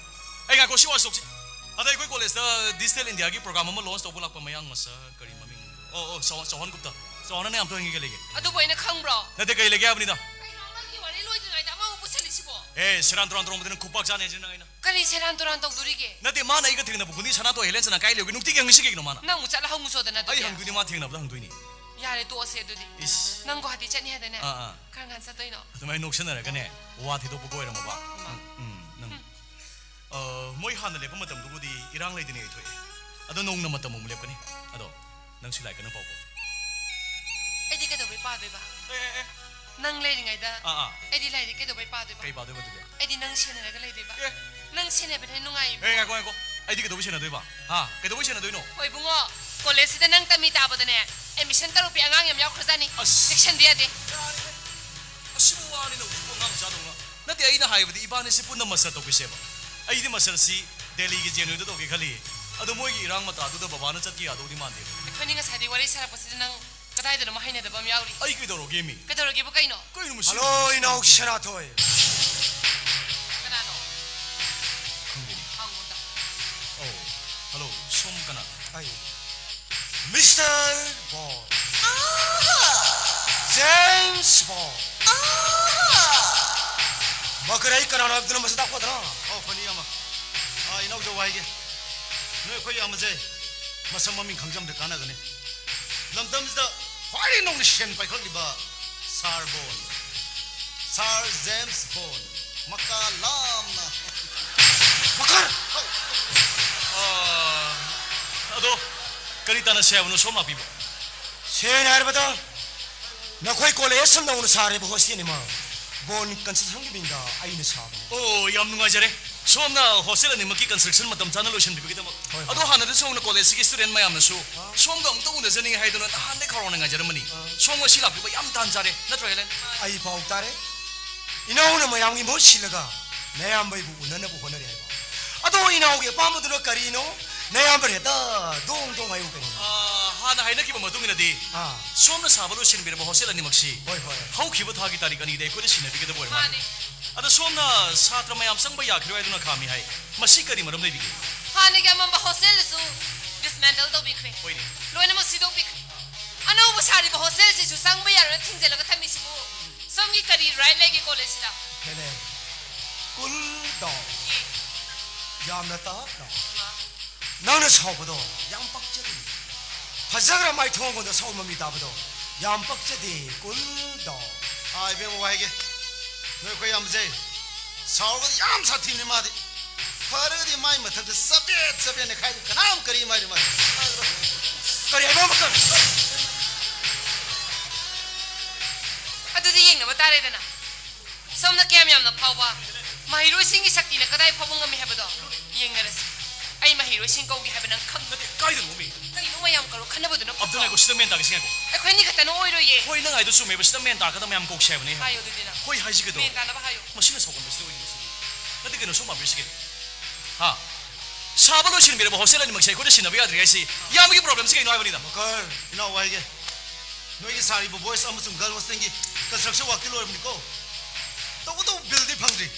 ꯑꯩ ꯉꯥꯏꯈꯣ, ꯁꯤ ꯋꯥꯁꯤ ꯇꯣꯛꯁꯤ꯫ ꯍꯟꯗꯛ ꯑꯩꯈꯣꯏ ꯀꯣꯂꯦꯖꯇ ꯗꯤꯖꯤꯇꯦꯜ ꯏꯟꯗꯤꯌꯥꯒꯤ ꯄ꯭ꯔꯣꯒ꯭ꯔꯥꯝ ꯑꯃ ꯂꯣꯟꯁ ꯇꯧꯕ ꯂꯥꯛꯄ ꯃꯌꯥꯡ ꯃꯆꯥ, ꯀꯔꯤ ꯃꯃꯤꯡ? ꯑꯣ, ꯑꯣ, ꯆꯧꯍꯥꯟ, ꯆꯧꯍꯥꯟ ꯒꯨꯞꯇ꯫ ꯆꯧꯍꯥꯟꯅ ꯌꯥꯝ ꯇꯣꯏꯅ ꯀꯩ ꯂꯩꯒꯦ? ꯑꯗꯨꯕꯨ ꯑꯩꯅ ꯈꯪꯕ꯭ꯔꯣ? ꯅꯠꯇꯦ, ꯀꯔꯤ ꯂꯩꯒꯦ ꯍꯥꯏꯕꯅꯤꯗ꯫ ꯀꯩꯅꯣ, ꯅꯪꯒꯤ ꯋꯥꯔꯤ ꯂꯣꯏꯗ꯭ꯔꯤꯉꯩꯗ ꯑꯃꯃꯨꯛ ꯄꯨꯁꯜꯂꯤꯁꯤꯕꯣ? ꯑꯦ, ꯁꯦꯔꯥꯟ ꯇꯨꯔꯥꯟ ꯇꯧꯔꯝꯕꯗꯨꯅ ꯈꯨꯄꯥꯛ ꯆꯥꯅꯤ ꯍꯥꯏꯁꯤꯅ ꯑꯩꯅ꯫ ꯀꯔꯤ ꯁꯦꯔꯥꯟ ꯇꯨꯔꯥꯟ ꯇꯧꯗꯣꯔꯤꯒꯦ? ꯅꯠꯇꯦ, ꯃꯥꯅ ꯑꯩꯒ ꯊꯦꯡꯅꯕ ꯈꯨꯗꯤꯡ ꯁꯅꯥꯇꯣ ꯍꯦꯂꯦꯟ ꯆꯅꯥ ꯀꯥꯏ ꯂꯩꯒꯦ? ꯅꯨꯡꯇꯤꯒꯤ ꯍꯪꯉꯤꯁꯤ ꯀꯩꯒꯤꯅꯣ ꯃꯥꯅ? ꯅꯪ ꯑꯃꯨꯛ ꯆꯠꯂ ꯍꯪꯉꯨ ꯆꯣꯗꯅ ꯑꯩ ꯑꯗꯨꯗꯤ꯫ ꯍꯪꯗꯣꯏꯅꯤ, ꯃꯥ ꯊꯦꯡꯅꯕꯗ ꯍꯪꯗꯣꯏꯅꯤ꯫ ꯌꯥꯔꯦ, ꯇꯣꯛꯑꯁꯦ ꯑꯗꯨꯗꯤ꯫ ꯏꯁ꯫ ꯅꯪ ꯒꯨꯋꯥꯍꯥꯇꯤ ꯆꯠꯅꯤ ꯍꯥꯏꯗꯅꯦ? ꯑꯥ, ꯑꯥ꯫ ꯀꯔꯝ ꯀꯥꯟ ꯆꯠꯇꯣꯏꯅꯣ? ꯑꯗꯨꯃꯥꯏꯅ ꯅꯣꯛꯁꯟꯅꯔꯒꯅꯦ, ꯋꯥ ꯊꯩꯗꯣꯛꯄꯒ ꯑꯣꯏꯔꯝꯃꯕ꯫ ꯃꯥ꯫ ꯎꯝ, ꯎꯝ, ꯅꯪ꯫ ꯎꯝ꯫ ꯑ, ꯃꯣꯏ ꯍꯥꯟꯅ ꯂꯦꯞꯄ ꯃꯇꯝꯗꯨꯕꯨꯗꯤ ꯏꯔꯥꯡ ꯂꯩꯗꯅ ꯌꯩꯊꯣꯛꯑꯦ꯫ ꯑꯗꯣ ꯅꯣꯡꯃ ꯃꯇꯝ ꯑꯃꯨꯛ ꯂꯦꯞꯀꯅꯤ꯫ ꯑꯗꯣ ꯅꯪꯁꯨ ꯂꯥꯏꯔꯤꯛ ꯀꯟꯅ ꯄꯥꯎꯀꯣ꯫ ꯑꯩꯗꯤ ꯀꯩꯗꯧꯕꯩ ꯄꯥꯗꯣꯏꯕ? ꯑꯦ, ꯑꯦ, ꯑꯦ꯫ ꯅꯪ ꯂꯩꯔꯤꯉꯩꯗ ꯑꯥ, ꯑꯥ꯫ ꯑꯩꯗꯤ ꯂꯥꯏꯔꯤꯛ ꯀꯩꯗꯧꯕꯩ ꯄꯥꯗꯣꯏꯕ? ꯀꯩ ꯄꯥꯗꯣꯏꯕ ꯑꯗꯨꯗꯤ? ꯑꯩꯗꯤ ꯅꯪ ꯁꯦꯟꯅꯔꯒ ꯂꯩꯗꯣꯏꯕ꯫ ꯑꯦ꯫ ꯅꯪ ꯁꯦꯟꯅꯕꯅ ꯍꯦꯟꯅ ꯅꯨꯡꯉꯥꯏꯕ꯫ ꯑꯦ, ꯉꯥꯏꯈꯣ, ꯉꯥꯏꯈꯣ꯫ ꯑꯩꯗꯤ ꯀꯩꯗꯧꯕꯩ ꯁꯦꯟꯅꯗꯣꯏꯕ? ꯍꯥ? ꯀꯩꯗꯧꯕꯩ ꯁꯦꯟꯅꯗꯣꯏꯅꯣ? ꯍꯣꯏ ꯏꯕꯨꯡꯉꯣ, ꯀꯣꯂꯦꯖꯁꯤꯗ ꯅꯪ ꯇꯝꯃꯤ ꯇꯥꯕꯗꯅꯦ, ꯑꯦꯗꯃꯤꯁꯟ ꯇꯧꯔꯨꯄꯤ ꯑꯉꯥꯡ ꯌꯥꯝ ꯌꯥꯎꯈ꯭ꯔꯖꯥꯠꯅꯤ꯫ ꯑꯁ꯫ ꯆꯦꯛꯁꯟꯗ ꯌꯥꯗꯦ꯫ ꯌꯥꯔꯦ꯫ ꯑꯁꯤꯕꯨ ꯋꯥꯅꯤꯅ ꯍꯧꯖꯤꯛꯄꯨ ꯑꯉꯥꯡ ꯃꯆꯥꯗꯧꯅ꯫ ꯅꯠꯇꯦ, ꯑꯩꯅ ꯍꯥꯏꯕꯗꯤ ꯏꯕꯥꯅꯤꯁꯤ ꯄꯨꯟꯅ ꯃꯁꯇꯔ ꯇꯧꯈꯤꯁꯦꯕ꯫ ꯑꯩꯗꯤ ꯃꯁꯇꯔꯁꯤ ꯗꯦꯜꯂꯤꯒꯤ ꯖꯦ ꯑꯦꯟ ꯌꯨꯗ ꯇꯧꯒꯦ ꯈꯜꯂꯤ꯫ ꯑꯗꯣ ꯃꯣꯏꯒꯤ ꯏꯔꯥꯡ ꯃꯇꯥꯗꯨꯗ ꯕꯕꯥꯅ ꯆꯠꯀꯦ ꯌꯥꯗꯧꯗꯤ ꯃꯥꯟꯗꯦ꯫ ꯑꯩꯈꯣꯏꯅꯤ ꯉꯁꯥꯏꯗꯤ ꯋꯥꯔꯤ ꯁꯥꯔꯛꯄꯁꯤꯗ ꯅꯪ ꯀꯗꯥꯏꯗꯅꯣꯃ ꯍꯩꯅꯗꯕ ꯑꯃ ꯌꯥꯎꯔꯤ꯫ ꯑꯩ ꯀꯩꯗꯧꯔꯒꯦꯃꯤ? ꯀꯩꯗꯧꯔꯒꯦꯕꯨ ꯀꯩꯅꯣ? ꯀꯩꯅꯣ ꯃꯁꯤ? ꯍꯜꯂꯣ, ꯏꯅꯥꯎ ꯁꯅꯥꯊꯣꯏ꯫ ꯀꯅꯥꯅꯣ? ꯈꯪꯗꯦꯅꯦ꯫ ꯍꯪꯉꯨꯗ꯫ ꯑꯧ, ꯍꯜꯂꯣ, ꯁꯣꯝ ꯀꯅꯥ? ꯑꯩ ꯃꯤꯁꯇꯔ ꯕꯣꯟ꯫ ꯖꯦꯝꯁ ꯕꯣꯟ꯫ ꯃꯀꯔ ꯑꯩ ꯀꯅꯥꯅꯣ ꯍꯥꯏꯕꯗꯨꯅ ꯃꯁꯛ ꯇꯥꯛꯄꯗ꯭ꯔꯥ? ꯑꯣ, ꯐꯅꯤ ꯌꯥꯝꯕ꯫ ꯑꯥ, ꯏꯅꯥꯎꯖꯧ ꯍꯥꯏꯒꯦ꯫ ꯅꯣꯏ ꯑꯩꯈꯣꯏ ꯌꯥꯝꯕꯁꯦ ꯃꯁꯛ ꯃꯃꯤꯡ ꯈꯪꯖꯕꯗ ꯀꯥꯟꯅꯒꯅꯤ꯫ ꯂꯝꯗꯝꯁꯤꯗ ꯈ꯭ꯋꯥꯏꯗꯒꯤ ꯅꯧꯅ ꯁꯦꯟ ꯄꯥꯏꯈꯠꯂꯤꯕ ꯁꯥꯔ ꯕꯣꯟ, ꯁꯥꯔ ꯖꯦꯝꯁ ꯕꯣꯟ, ꯃꯀꯥ ꯂꯥꯝꯅ꯫ ꯃꯀꯔ! ꯑꯥ, ꯑꯗꯣ ꯀꯔꯤ ꯇꯥꯟꯅꯁꯦ ꯍꯥꯏꯕꯅꯣ ꯁꯣꯝ ꯂꯥꯛꯄꯤꯕ? ꯁꯦꯡꯅ ꯍꯥꯏꯔꯕꯗ, ꯅꯈꯣꯏ ꯀꯣꯂꯦꯖ ꯑꯁꯨꯝ ꯅꯧꯅ ꯁꯥꯔꯤꯕ ꯍꯣꯁꯇꯦꯜ ꯑꯃ ꯕꯣꯟ ꯀꯟꯁꯇ꯭ꯔꯛꯁꯟꯒꯤ ꯃꯤꯡꯗ ꯑꯩꯅ ꯁꯥꯕꯅꯤ꯫ ꯑꯣ, ꯌꯥꯝ ꯅꯨꯡꯉꯥꯏꯖꯔꯦ꯫ ꯁꯣꯝꯅ ꯍꯣꯁꯇꯦꯜ ꯑꯅꯤꯃꯛꯀꯤ ꯀꯟꯁꯇ꯭ꯔꯛꯁꯟ ꯃꯇꯝ ꯆꯥꯅ ꯂꯣꯏꯁꯤꯟꯕꯤꯕꯒꯤꯗꯃꯛ꯫ ꯍꯣꯏ, ꯑꯗꯣ ꯍꯣꯏ꯫ ꯍꯥꯟꯅꯗꯁꯨ ꯍꯧꯅ ꯀꯣꯂꯦꯖꯁꯤꯒꯤ ꯁ꯭ꯇꯨꯗꯦꯟ ꯃꯌꯥꯝꯅꯁꯨ ꯑꯥ꯫ ꯁꯣꯝꯒ ꯑꯃꯨꯛꯇ ꯎꯅꯖꯅꯤꯡꯉꯦ ꯍꯥꯏꯗꯨꯅ ꯅꯍꯥꯟꯗꯩ ꯈꯧꯔꯥꯡꯅ ꯉꯥꯏꯖꯔꯝꯕꯅꯤ꯫ ꯑꯥ꯫ ꯁꯣꯝ ꯉꯁꯤ ꯂꯥꯛꯄꯤꯕ ꯌꯥꯝ ꯇꯥꯟ ꯆꯥꯔꯦ, ꯅꯠꯇ꯭ꯔꯣ, ꯍꯦꯂꯦꯟ? ꯑꯩ ꯄꯥꯎ ꯇꯥꯔꯦ꯫ ꯏꯅꯥꯎꯅ ꯃꯌꯥꯝꯒꯤ ꯃꯍꯨꯠ ꯁꯤꯜꯂꯒ ꯅꯌꯥꯝꯕ ꯑꯩꯕꯨ ꯎꯅꯅꯕ ꯍꯣꯠꯅꯔꯤ ꯍꯥꯏꯕ꯫ ꯑꯗꯣ ꯏꯅꯥꯎꯒꯤ ꯑꯄꯥꯝꯕꯗꯨꯅ ꯀꯔꯤꯅꯣ? ꯅꯌꯥꯝꯕꯅ ꯍꯦꯛꯇ ꯗꯣꯡ ꯗꯣꯡ ꯍꯥꯏꯌꯨ ꯀꯩꯅꯣ꯫ ꯑꯥ, ꯍꯥꯟꯅ ꯍꯥꯏꯅꯈꯤꯕ ꯃꯇꯨꯡ ꯏꯟꯅꯗꯤ ꯑꯥ꯫ ꯁꯣꯝꯅ ꯁꯥꯕ ꯂꯣꯏꯁꯤꯟꯕꯤꯔꯕ ꯍꯣꯁꯇꯦꯜ ꯑꯅꯤꯃꯛꯁꯤ ꯍꯣꯏ, ꯍꯣꯏ꯫ ꯍꯧꯈꯤꯕ ꯊꯥꯒꯤ ꯇꯥꯔꯤꯛ ꯑꯅꯤꯗ ꯑꯩꯈꯣꯏꯗ ꯁꯤꯟꯅꯕꯤꯒꯗꯕ ꯑꯣꯏꯔ ꯃꯥꯜꯂꯦ꯫ ꯃꯥꯅꯦ꯫ ꯑꯗꯣ ꯁꯣꯝꯅ ꯁꯥꯇ꯭ꯔ ꯃꯌꯥꯝ ꯆꯪꯕ ꯌꯥꯈꯤꯔꯣꯏ ꯍꯥꯏꯗꯨꯅ ꯈꯥꯝꯃꯤ ꯍꯥꯏ꯫ ꯃꯁꯤ ꯀꯔꯤ ꯃꯔꯝ ꯂꯩꯕꯤꯒꯦ? ꯍꯥꯟꯅꯒꯤ ꯑꯃꯝꯕ ꯍꯣꯁꯇꯦꯜꯗꯨꯁꯨ ꯗꯤꯁꯃꯦꯟꯇꯜ ꯇꯧꯕꯤꯈ꯭ꯔꯦ꯫ ꯍꯣꯏꯅꯦ꯫ ꯂꯣꯏꯅꯃꯛ ꯁꯤꯗꯣꯛꯄꯤꯈ꯭ꯔꯦ꯫ ꯑꯅꯧꯕ ꯁꯥꯔꯤꯕ ꯍꯣꯁꯇꯦꯜꯁꯤꯁꯨ ꯆꯪꯕ ꯌꯥꯔꯣꯏꯅ ꯊꯤꯡꯖꯤꯜꯂꯒ ꯊꯝꯃꯤꯁꯤꯕꯨ ꯁꯣꯝꯒꯤ ꯀꯔꯤ ꯔꯥꯏꯠ ꯂꯩꯒꯦ ꯀꯣꯂꯦꯖꯁꯤꯗ? Helen, cool down. ꯑꯦ꯫ ꯌꯥꯝꯅ ꯇꯞꯅ꯫ ꯃꯥ꯫ ꯅꯪꯅ ꯁꯥꯎꯕꯗꯣ ꯌꯥꯝ ꯄꯛꯆꯗꯦ꯫ ꯐꯖꯈ꯭ꯔ ꯃꯥꯏꯊꯣꯡꯒꯣꯟꯗ ꯁꯥꯎ ꯃꯃꯤ ꯇꯥꯕꯗꯣ ꯌꯥꯝ ꯄꯛꯆꯗꯦ꯫ Cool down. ꯑꯥ, ꯏꯕꯦꯝꯃ, ꯋꯥ ꯍꯥꯏꯒꯦ꯫ ꯅꯣꯏ ꯑꯩꯈꯣꯏ ꯌꯥꯝꯕꯁꯦ ꯁꯥꯎꯔꯒꯗꯤ ꯌꯥꯝ ꯁꯥꯊꯤꯕꯅꯤ ꯃꯥꯗꯤ꯫ ꯐꯔꯒꯗꯤ ꯃꯥꯏ ꯃꯊꯛꯇ ꯆꯕꯦꯠ ꯆꯕꯦꯠ ꯅꯦꯈꯥꯏꯗꯨ ꯀꯅꯥꯝ ꯀꯔꯤꯝ ꯍꯥꯏꯔꯣꯏ ꯃꯥꯗꯤ꯫ ꯀꯔꯤ ꯍꯥꯏꯕ ꯑꯃꯈꯛ? ꯑꯗꯨꯗꯤ ꯌꯦꯡꯅꯕ ꯇꯥꯔꯦꯗꯅ꯫ ꯁꯣꯝꯅ ꯀꯌꯥꯝ ꯌꯥꯝꯅ ꯐꯥꯎꯕ, ꯃꯍꯩꯔꯣꯏꯁꯤꯡꯒꯤ ꯁꯛꯇꯤꯅ ꯀꯗꯥꯏ ꯐꯥꯎꯕ ꯉꯝꯃꯤ ꯍꯥꯏꯕꯗꯣ ꯌꯦꯡꯅꯔꯁꯤ꯫ ꯑꯩ ꯃꯍꯩꯔꯣꯏꯁꯤꯡ ꯀꯧꯒꯦ ꯍꯥꯏꯕ ꯅꯪ ꯈꯪ- ꯅꯠꯇꯦ, ꯀꯥꯏꯗꯅꯣ ꯃꯤ? ꯀꯩꯅꯣ ꯃꯌꯥꯝ ꯀꯧꯔꯣ, ꯈꯟꯅꯕꯗꯨꯅ ꯑꯝꯇ ꯐꯠꯇ꯭ꯔꯣ? ꯉꯥꯏꯈꯣ, ꯁꯤꯗ ꯃꯦꯟ ꯇꯥꯒꯦ, ꯁꯤ ꯉꯥꯏꯈꯣ꯫ ꯑꯩꯈꯣꯏ ꯑꯅꯤ ꯈꯛꯇꯅ ꯑꯣꯏꯔꯣꯏꯌꯦ꯫ ꯍꯣꯏ, ꯅꯪ ꯍꯥꯏꯗꯣ ꯆꯨꯝꯃꯦꯕ, ꯁꯤꯗ ꯃꯦꯟ ꯇꯥꯒꯗꯕ ꯃꯌꯥꯝ ꯀꯧꯁꯦ ꯍꯥꯏꯕꯅꯦ꯫ ꯍꯥꯏꯌꯣ ꯑꯗꯨꯗꯤ ꯅꯪ꯫ ꯍꯣꯏ, ꯍꯥꯏꯁꯤ ꯀꯩꯗꯧꯔꯒꯦ? ꯃꯦꯟ ꯇꯥꯅꯕ ꯍꯥꯏꯌꯣ꯫ ꯃꯁꯤꯅ ꯁꯥꯎꯒꯟꯕꯁꯤꯗ ꯑꯣꯏꯅꯤ ꯃꯁꯤꯗꯤ꯫ ꯅꯠꯇꯦ, ꯀꯩꯅꯣ, ꯁꯣꯝ ꯄꯥꯕꯤꯔꯤꯁꯤ ꯀꯩꯅꯣ? ꯍꯥ? ꯁꯥꯕ ꯂꯣꯏꯁꯤꯟꯕꯤꯔꯕ ꯍꯣꯁꯇꯦꯜ ꯑꯅꯤꯃꯛꯁꯦ ꯑꯩꯈꯣꯏꯗ ꯁꯤꯟꯅꯕ ꯌꯥꯗ꯭ꯔꯤ ꯍꯥꯏꯁꯤ ꯏꯌꯥꯝꯕꯒꯤ ꯄ꯭ꯔꯣꯕ꯭ꯂꯦꯝꯁꯤ ꯀꯩꯅꯣ ꯍꯥꯏꯕꯅꯤꯗ꯫ ꯃꯀꯔ, ꯏꯅꯥꯎ ꯋꯥ ꯍꯥꯏꯒꯦ꯫ ꯅꯣꯏꯒꯤ ꯁꯥꯔꯤꯕ ꯕꯣꯏꯁ ꯑꯃꯁꯨꯡ ꯒꯔꯜ ꯍꯣꯁꯇꯦꯜꯒꯤ ꯀꯟꯁꯇ꯭ꯔꯛꯁꯟ ꯋꯥꯛꯇꯤ ꯂꯣꯏꯔꯕꯅꯤꯀꯣ? ꯇꯧꯕꯇꯕꯨ ꯕꯤꯜꯗꯤ ꯐꯪꯗ꯭ꯔꯤ꯫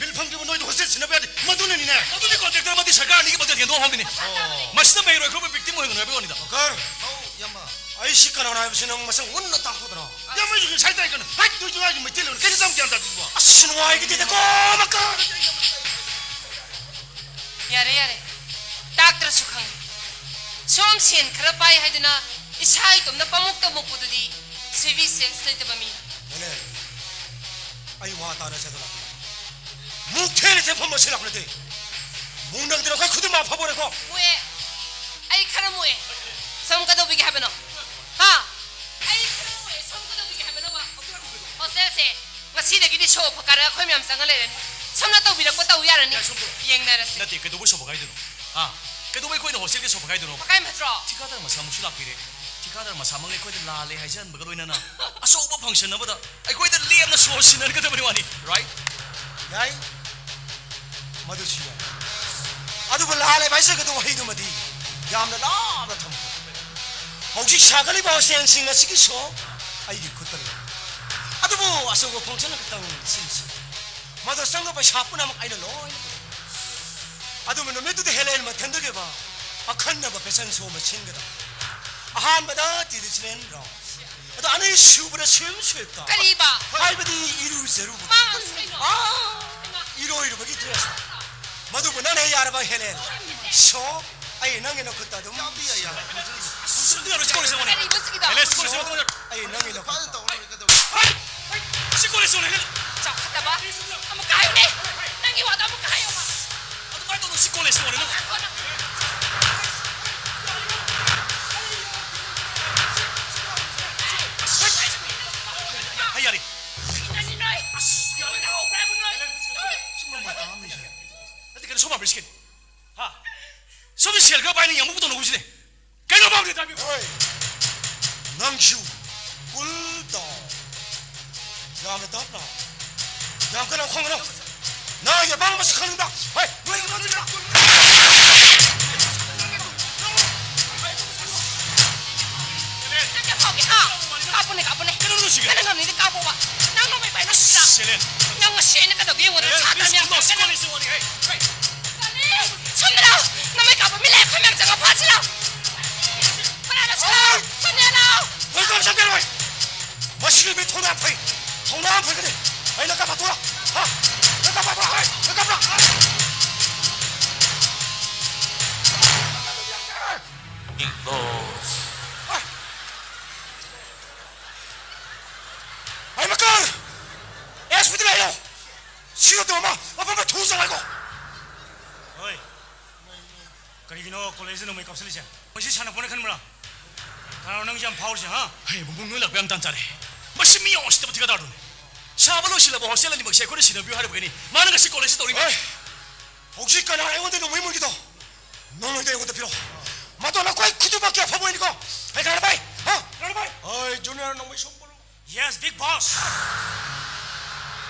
ꯕꯤꯜ ꯐꯪꯗ꯭ꯔꯤꯕ ꯅꯣꯏꯗ ꯍꯣꯁꯇꯦꯜ ꯁꯤꯟꯅꯕ ꯌꯥꯗꯦ꯫ ꯃꯗꯨꯅꯅꯤꯅꯦ꯫ ꯑꯗꯨꯗꯤ ꯀꯣꯟꯇ꯭ꯔꯦꯛꯇꯔ ꯑꯃꯗꯤ ꯁꯔꯀꯥꯔ ꯑꯅꯤꯒꯤ ꯃꯇꯦꯡ ꯌꯦꯟꯊꯣꯛ ꯍꯥꯏꯕꯅꯤ꯫ ꯑꯣ꯫ ꯃꯁꯤꯗ ꯃꯍꯩꯔꯣꯏ ꯑꯩꯈꯣꯏꯕꯨ ꯕꯤꯛꯇꯤꯝ ꯑꯣꯏꯍꯟꯒꯅꯨ ꯍꯥꯏꯕꯒꯤ ꯋꯥꯅꯤꯗ꯫ ꯃꯀꯔ, ꯍꯥꯎ, ꯏꯌꯥꯝꯕ꯫ ꯑꯩꯁꯤ ꯀꯅꯥꯅꯣ ꯍꯥꯏꯕꯁꯤ ꯅꯪ ꯃꯁꯛ ꯃꯨꯟꯅ ꯇꯥꯛꯊꯣꯛꯇꯅ꯫ ꯏꯌꯥꯝꯕ, ꯑꯩꯁꯨ ꯉꯁꯥꯏ ꯇꯥꯏ ꯀꯩꯅꯣ꯫ ꯍꯥꯏꯠ, ꯅꯣꯏꯁꯨ ꯍꯥꯏꯁꯨ ꯃꯩꯇꯩꯂꯣꯟ꯫ ꯀꯩꯅꯣ ꯌꯥꯝ ꯒ꯭ꯌꯥꯟ ꯇꯥꯗꯦ꯫ ꯑꯁ, ꯅꯨꯡꯉꯥꯏꯈꯤꯗꯦꯗꯀꯣ, ꯃꯀꯔ꯫ ꯌꯥꯔꯦ, ꯌꯥꯔꯦ꯫ ꯇꯥꯛꯇ꯭ꯔꯁꯨ ꯈꯪꯉꯤ꯫ ꯁꯣꯝ ꯁꯦꯟ ꯈꯔ ꯄꯥꯏ ꯍꯥꯏꯗꯨꯅ ꯏꯁꯥ ꯏꯇꯣꯝꯅ ꯄꯥꯃꯨꯛꯇ ꯃꯨꯛꯄꯗꯨꯗꯤ ꯁꯤꯚꯤꯛ ꯁꯦꯟꯁ ꯂꯩꯇꯕ ꯃꯤ꯫ ꯍꯦꯂꯦꯟ, ꯑꯩ ꯋꯥ ꯇꯥꯅ ꯆꯠꯂꯛꯄꯅꯦ꯫ ꯃꯨꯛ ꯊꯦꯅ ꯆꯠꯐꯝ ꯑꯁꯤ ꯂꯥꯛꯄ ꯅꯠꯇꯦ꯫ ꯃꯨꯛ ꯅꯪꯗꯅ ꯑꯩꯈꯣꯏ ꯈꯨꯗꯤꯡꯃꯛ ꯐꯕꯣꯔꯦꯀꯣ꯫ ꯃꯨꯛꯑꯦ꯫ ꯑꯩ ꯈꯔ ꯃꯨꯛꯑꯦ꯫ ꯁꯣꯝ ꯀꯩꯗꯧꯕꯤꯒꯦ ꯍꯥꯏꯕꯅꯣ? ꯍꯥ? ꯑꯩ ꯈꯔ ꯃꯨꯛꯑꯦ꯫ ꯁꯣꯝ ꯀꯩꯗꯧꯕꯤꯒꯦ ꯍꯥꯏꯕꯅꯣꯕ? ꯍꯣꯁꯇꯦꯜꯁꯦ ꯉꯁꯤꯗꯒꯤꯗꯤ ꯁꯣ ꯐꯀꯥꯔ ꯑꯩꯈꯣꯏ ꯃꯌꯥꯝ ꯆꯪꯉ ꯂꯩꯔꯅꯤ꯫ ꯁꯣꯝꯅ ꯇꯧꯕꯤꯔꯛꯄ ꯇꯧ ꯌꯥꯔꯅꯤ꯫ ꯌꯥ, ꯁꯣꯝ ꯇꯧ-, ꯌꯦꯡꯅꯔꯁꯤ꯫ ꯅꯠꯇꯦ, ꯀꯩꯗꯧꯕꯩ ꯁꯣ ꯐꯀꯥꯏꯗꯨꯅꯣ? ꯍꯥ? ꯀꯩꯗꯧꯕꯩ ꯑꯩꯈꯣꯏꯅ ꯍꯣꯁꯇꯦꯜꯒꯤ ꯁꯣ ꯐꯀꯥꯏꯗꯨꯅꯣ? ꯐꯀꯥꯏ ꯅꯠꯇ꯭ꯔꯣ? ꯊꯤꯀꯥꯗꯔ ꯃꯁꯥꯃꯛꯁꯨ ꯂꯥꯛꯄꯤꯔꯦ꯫ ꯊꯤꯀꯥꯗꯔ ꯃꯁꯥꯃꯛꯅ ꯑꯩꯈꯣꯏꯗ ꯂꯥꯜꯂꯦ ꯍꯥꯏꯖꯍꯟꯕꯒ ꯂꯣꯏꯅꯅ ꯑꯆꯧꯕ ꯐꯪꯁꯟ ꯑꯃꯗ ꯑꯩꯈꯣꯏꯗ ꯂꯦꯝꯅ ꯁꯣ ꯁꯤꯟꯅꯒꯗꯕꯅꯤ ꯋꯥꯅꯤ, right? ꯌꯥꯏ, ꯃꯗꯨꯁꯨ ꯌꯥꯏ꯫ ꯑꯗꯨꯕꯨ ꯂꯥꯜꯂꯦ ꯍꯥꯏꯖꯒꯗꯧꯕ ꯋꯥꯍꯩꯗꯨꯃꯗꯤ ꯌꯥꯝꯅ ꯂꯥꯞꯅ ꯊꯝꯈ꯭ꯔꯦ꯫ ꯍꯧꯖꯤꯛ ꯁꯥꯒꯠꯂꯤꯕ ꯍꯣꯁꯇꯦꯜꯁꯤꯡ ꯑꯁꯤꯒꯤ ꯁꯣ ꯑꯩꯒꯤ ꯈꯨꯠꯇ ꯂꯩ꯫ ꯑꯗꯨꯕꯨ ꯑꯆꯧꯕ ꯐꯪꯁꯟ ꯈꯛꯇꯪ ꯁꯤꯟꯁꯤ꯫ ꯃꯗꯨ ꯆꯪꯕ ꯄꯩꯁꯥ ꯄꯨꯝꯅꯃꯛ ꯑꯩꯅ ꯂꯣꯏꯅ ꯄꯨꯊꯣꯛꯀꯅꯤ꯫ ꯑꯗꯨꯕꯨ ꯅꯨꯃꯤꯠꯇꯨꯗ ꯍꯦꯂꯦꯟ ꯃꯊꯟꯗꯒꯤ ꯑꯣꯏꯕ ꯑꯈꯟꯅꯕ ꯐꯦꯁꯟ ꯁꯣ ꯑꯃ ꯁꯤꯟꯒꯗꯕ꯫ ꯑꯍꯥꯟꯕꯗ traditional round, ꯑꯗꯣ ꯑꯅꯤꯁꯨꯕꯗ swim suit ꯇ꯫ ꯀꯔꯤꯕ? ꯍꯥꯏꯕꯗꯤ ꯏꯔꯨꯖꯔꯨꯕ꯫ ꯃꯥ ꯀꯩꯅꯣ? ꯑꯥ, ꯏꯔꯣꯏꯔꯨꯕꯒꯤ dress ꯇ꯫ ꯃꯗꯨꯕꯨ ꯅꯪꯅ ꯍꯦꯛ ꯌꯥꯔꯕ ꯍꯦꯂꯦꯟ꯫ ꯁꯣ ꯑꯩ ꯅꯪꯒꯤ ꯅꯈꯨꯠꯇ ꯑꯗꯨꯝ꯫ ꯌꯥꯕꯤ ꯌꯥꯏ, ꯌꯥꯕꯤ꯫ ꯁꯤ ꯀꯣꯂꯦꯖ ꯆꯪꯉꯣꯅꯦ꯫ ꯀꯔꯤꯕ ꯁꯤꯒꯤꯗꯣ? ꯍꯦꯂꯦꯟ, ꯁꯤ ꯀꯣꯂꯦꯖ ꯆꯪꯉꯣꯅꯦ꯫ ꯑꯩ ꯅꯪꯒꯤ ꯅꯈꯨꯠꯇ꯫ ꯐꯖꯅ ꯇꯧꯔ ꯂꯣꯏꯔꯦ, ꯀꯩꯗꯧꯕ? ꯍꯩ! ꯍꯩ! ꯁꯤ ꯀꯣꯂꯦꯖ ꯆꯪꯉꯣꯅꯦ꯫ ꯆꯥꯎꯈꯠꯇꯕ꯫ ꯑꯃꯨꯛꯀ ꯍꯥꯏꯌꯨꯅꯦ꯫ ꯅꯪꯒꯤ ꯋꯥꯗꯣ ꯑꯃꯨꯛꯀ ꯍꯥꯏꯌꯣꯕ꯫ ꯑꯗꯨꯃꯥꯏꯅ ꯇꯧꯅꯨ, ꯁꯤ ꯀꯣꯂꯦꯖ ꯆꯪꯉꯣꯅꯦ ꯅꯪ꯫ ꯍꯩ, ꯌꯥꯔꯦ꯫ ꯀꯔꯤꯅꯣꯅꯦ ꯅꯣꯏ? ꯑꯁ, ꯌꯥꯔꯦ꯫ ꯅꯪ ꯍꯧꯕ꯭ꯔꯥ ꯍꯥꯏꯕ ꯅꯣꯏ? ꯅꯣꯏ! ꯁꯨꯝꯕ ꯃꯇꯥ ꯑꯃ ꯂꯩꯁꯤꯜꯂꯦ꯫ ꯅꯠꯇꯦ, ꯀꯩꯅꯣ, ꯁꯣꯝ ꯍꯥꯏꯕ꯭ꯔꯥ ꯁꯤꯀꯦ? ꯍꯥ? ꯁꯣꯝꯗ ꯁꯦꯜ ꯈꯔ ꯄꯥꯏꯅ ꯌꯥꯝꯕꯨ ꯇꯧꯅꯒꯨꯝꯁꯤꯅꯦ꯫ ꯀꯩꯅꯣ ꯄꯥꯎꯗꯤ ꯇꯥꯕꯤꯌꯨ꯫ ꯍꯣꯏ꯫ ꯅꯪꯁꯨ cool down꯫ ꯌꯥꯝꯅ ꯇꯞꯅ꯫ ꯌꯥꯝ ꯀꯟꯅ ꯈꯣꯡꯒꯅꯨ꯫ ꯅꯪꯒꯤ ꯑꯄꯥꯝꯕꯁꯨ ꯈꯪꯅꯤꯡꯕ꯫ ꯍꯣꯏ, ꯅꯣꯏꯒꯤ ꯃꯔꯛꯇ꯫ ꯅꯪ ꯀꯌꯥ ꯐꯥꯎꯒꯦ, ꯍꯥ? ꯀꯥꯞꯄꯨꯅꯦ, ꯀꯥꯞꯄꯨꯅꯦ꯫ ꯀꯩꯅꯣ ꯁꯤꯒꯦ? ꯅꯪꯅ ꯉꯝꯅꯤꯡꯗꯤ ꯀꯥꯞꯄꯣꯕ꯫ ꯅꯪ ꯅꯣꯡꯃꯩ ꯄꯥꯏꯕ ꯁꯤꯗ꯫ ꯁꯦꯂꯦꯟ꯫ ꯅꯪ ꯉꯁꯤ ꯑꯩꯅ ꯀꯩꯗꯧꯒꯦ ꯌꯦꯡꯉꯨꯅꯦ, ꯁꯦꯂꯦꯟ, ꯁꯥꯇ꯭ꯔ ꯃꯌꯥꯝ please, ꯆꯪꯉꯛꯀꯅꯤ꯫ Please, ꯍꯣꯏ, ꯍꯣꯏ꯫ ꯁꯣꯝꯗ ꯂꯥꯎ! ꯅꯃꯩ ꯀꯥꯞꯄ ꯃꯤ ꯂꯩ, ꯑꯩꯈꯣꯏ ꯃꯌꯥꯝ ꯆꯪꯉ ꯐꯥꯁꯤ ꯂꯥꯎ! ꯀꯅꯥꯅꯣ ꯁꯤꯗ? ꯁꯣꯝꯗ ꯂꯥꯎ! ꯍꯣꯏ, ꯀꯅꯥꯝ ꯆꯪꯕꯤꯔꯣꯏ! ꯃꯁꯤꯒꯤ ꯃꯤ ꯊꯧꯅꯥ ꯐꯩ! ꯊꯧꯅꯥ ꯐꯒꯅꯤ! ꯑꯩꯅ ꯀꯥꯞꯄ ꯊꯣꯛꯂꯛ! ꯍꯥ? ꯅꯪ ꯀꯥꯞꯄ ꯊꯣꯛꯂꯛ! ꯅꯪ ꯀꯥꯞꯄ! Big boss. ꯑꯩ ꯃꯀꯥꯔ! ꯑꯦꯁ ꯄꯤꯗ ꯂꯩꯌꯣ! ꯁꯤꯒ ꯇꯧꯔꯝꯃ ꯃꯐꯝꯗ ꯊꯨ ꯆꯪꯉꯥꯏꯀꯣ! ꯍꯣꯏ꯫ ꯀꯔꯤꯒꯤꯅꯣ ꯀꯣꯂꯦꯖꯇ ꯅꯣꯡꯃꯩ ꯀꯥꯞꯁꯤꯜꯂꯤꯁꯦ? ꯃꯁꯤ ꯁꯥꯟꯅꯄꯣꯠꯅ ꯈꯟꯕ꯭ꯔꯥ? ꯀꯅꯥꯅꯣ ꯅꯪꯁꯦ ꯌꯥꯝ ꯐꯥꯎꯔꯤꯁꯦ, ꯍꯥ? ꯍꯩ, ꯃꯕꯨꯡ ꯅꯣꯏ ꯂꯥꯛꯄ ꯌꯥꯝ ꯇꯥꯟ ꯆꯥꯔꯦ꯫ ꯃꯁꯤ ꯃꯤ ꯌꯥꯝ ꯎꯁꯤꯠꯇꯕ ꯊꯤꯀꯥꯗꯥꯔꯗꯨꯅꯤ꯫ ꯁꯥꯕ ꯂꯣꯏꯁꯤꯜꯂꯕ ꯍꯣꯁꯇꯦꯜ ꯑꯅꯤꯃꯛꯁꯦ ꯑꯩꯈꯣꯏꯅ ꯁꯤꯟꯅꯕꯤꯌꯨ ꯍꯥꯏꯔꯕꯒꯤꯅꯤ꯫ ꯃꯥꯅ ꯉꯁꯤ ꯀꯣꯂꯦꯖꯇ ꯇꯧꯔꯤ꯫ ꯑꯦ, ꯍꯧꯖꯤꯛ ꯀꯅꯥ ꯑꯩꯉꯣꯟꯗ ꯅꯣꯡꯃꯩ ꯃꯨꯟꯒꯤꯗꯣ? ꯅꯣꯡꯃꯩꯗꯣ ꯑꯩꯉꯣꯟꯗ ꯄꯤꯔꯛꯑꯣ꯫ ꯃꯗꯣ ꯅꯈꯣꯏ ꯈꯨꯗꯤꯡꯃꯛꯀꯤ ꯑꯐꯕ ꯑꯣꯏꯅꯤꯀꯣ꯫ ꯑꯩ ꯀꯅꯥꯅ ꯄꯥꯏ? ꯍꯥ? ꯀꯅꯥꯅ ꯄꯥꯏ? ꯑꯣꯏ, ꯖꯨꯅꯤꯌꯔ, ꯅꯣꯡꯃꯩ ꯁꯣꯝ ꯄꯨꯔꯛꯑꯣ꯫ Yes, big boss.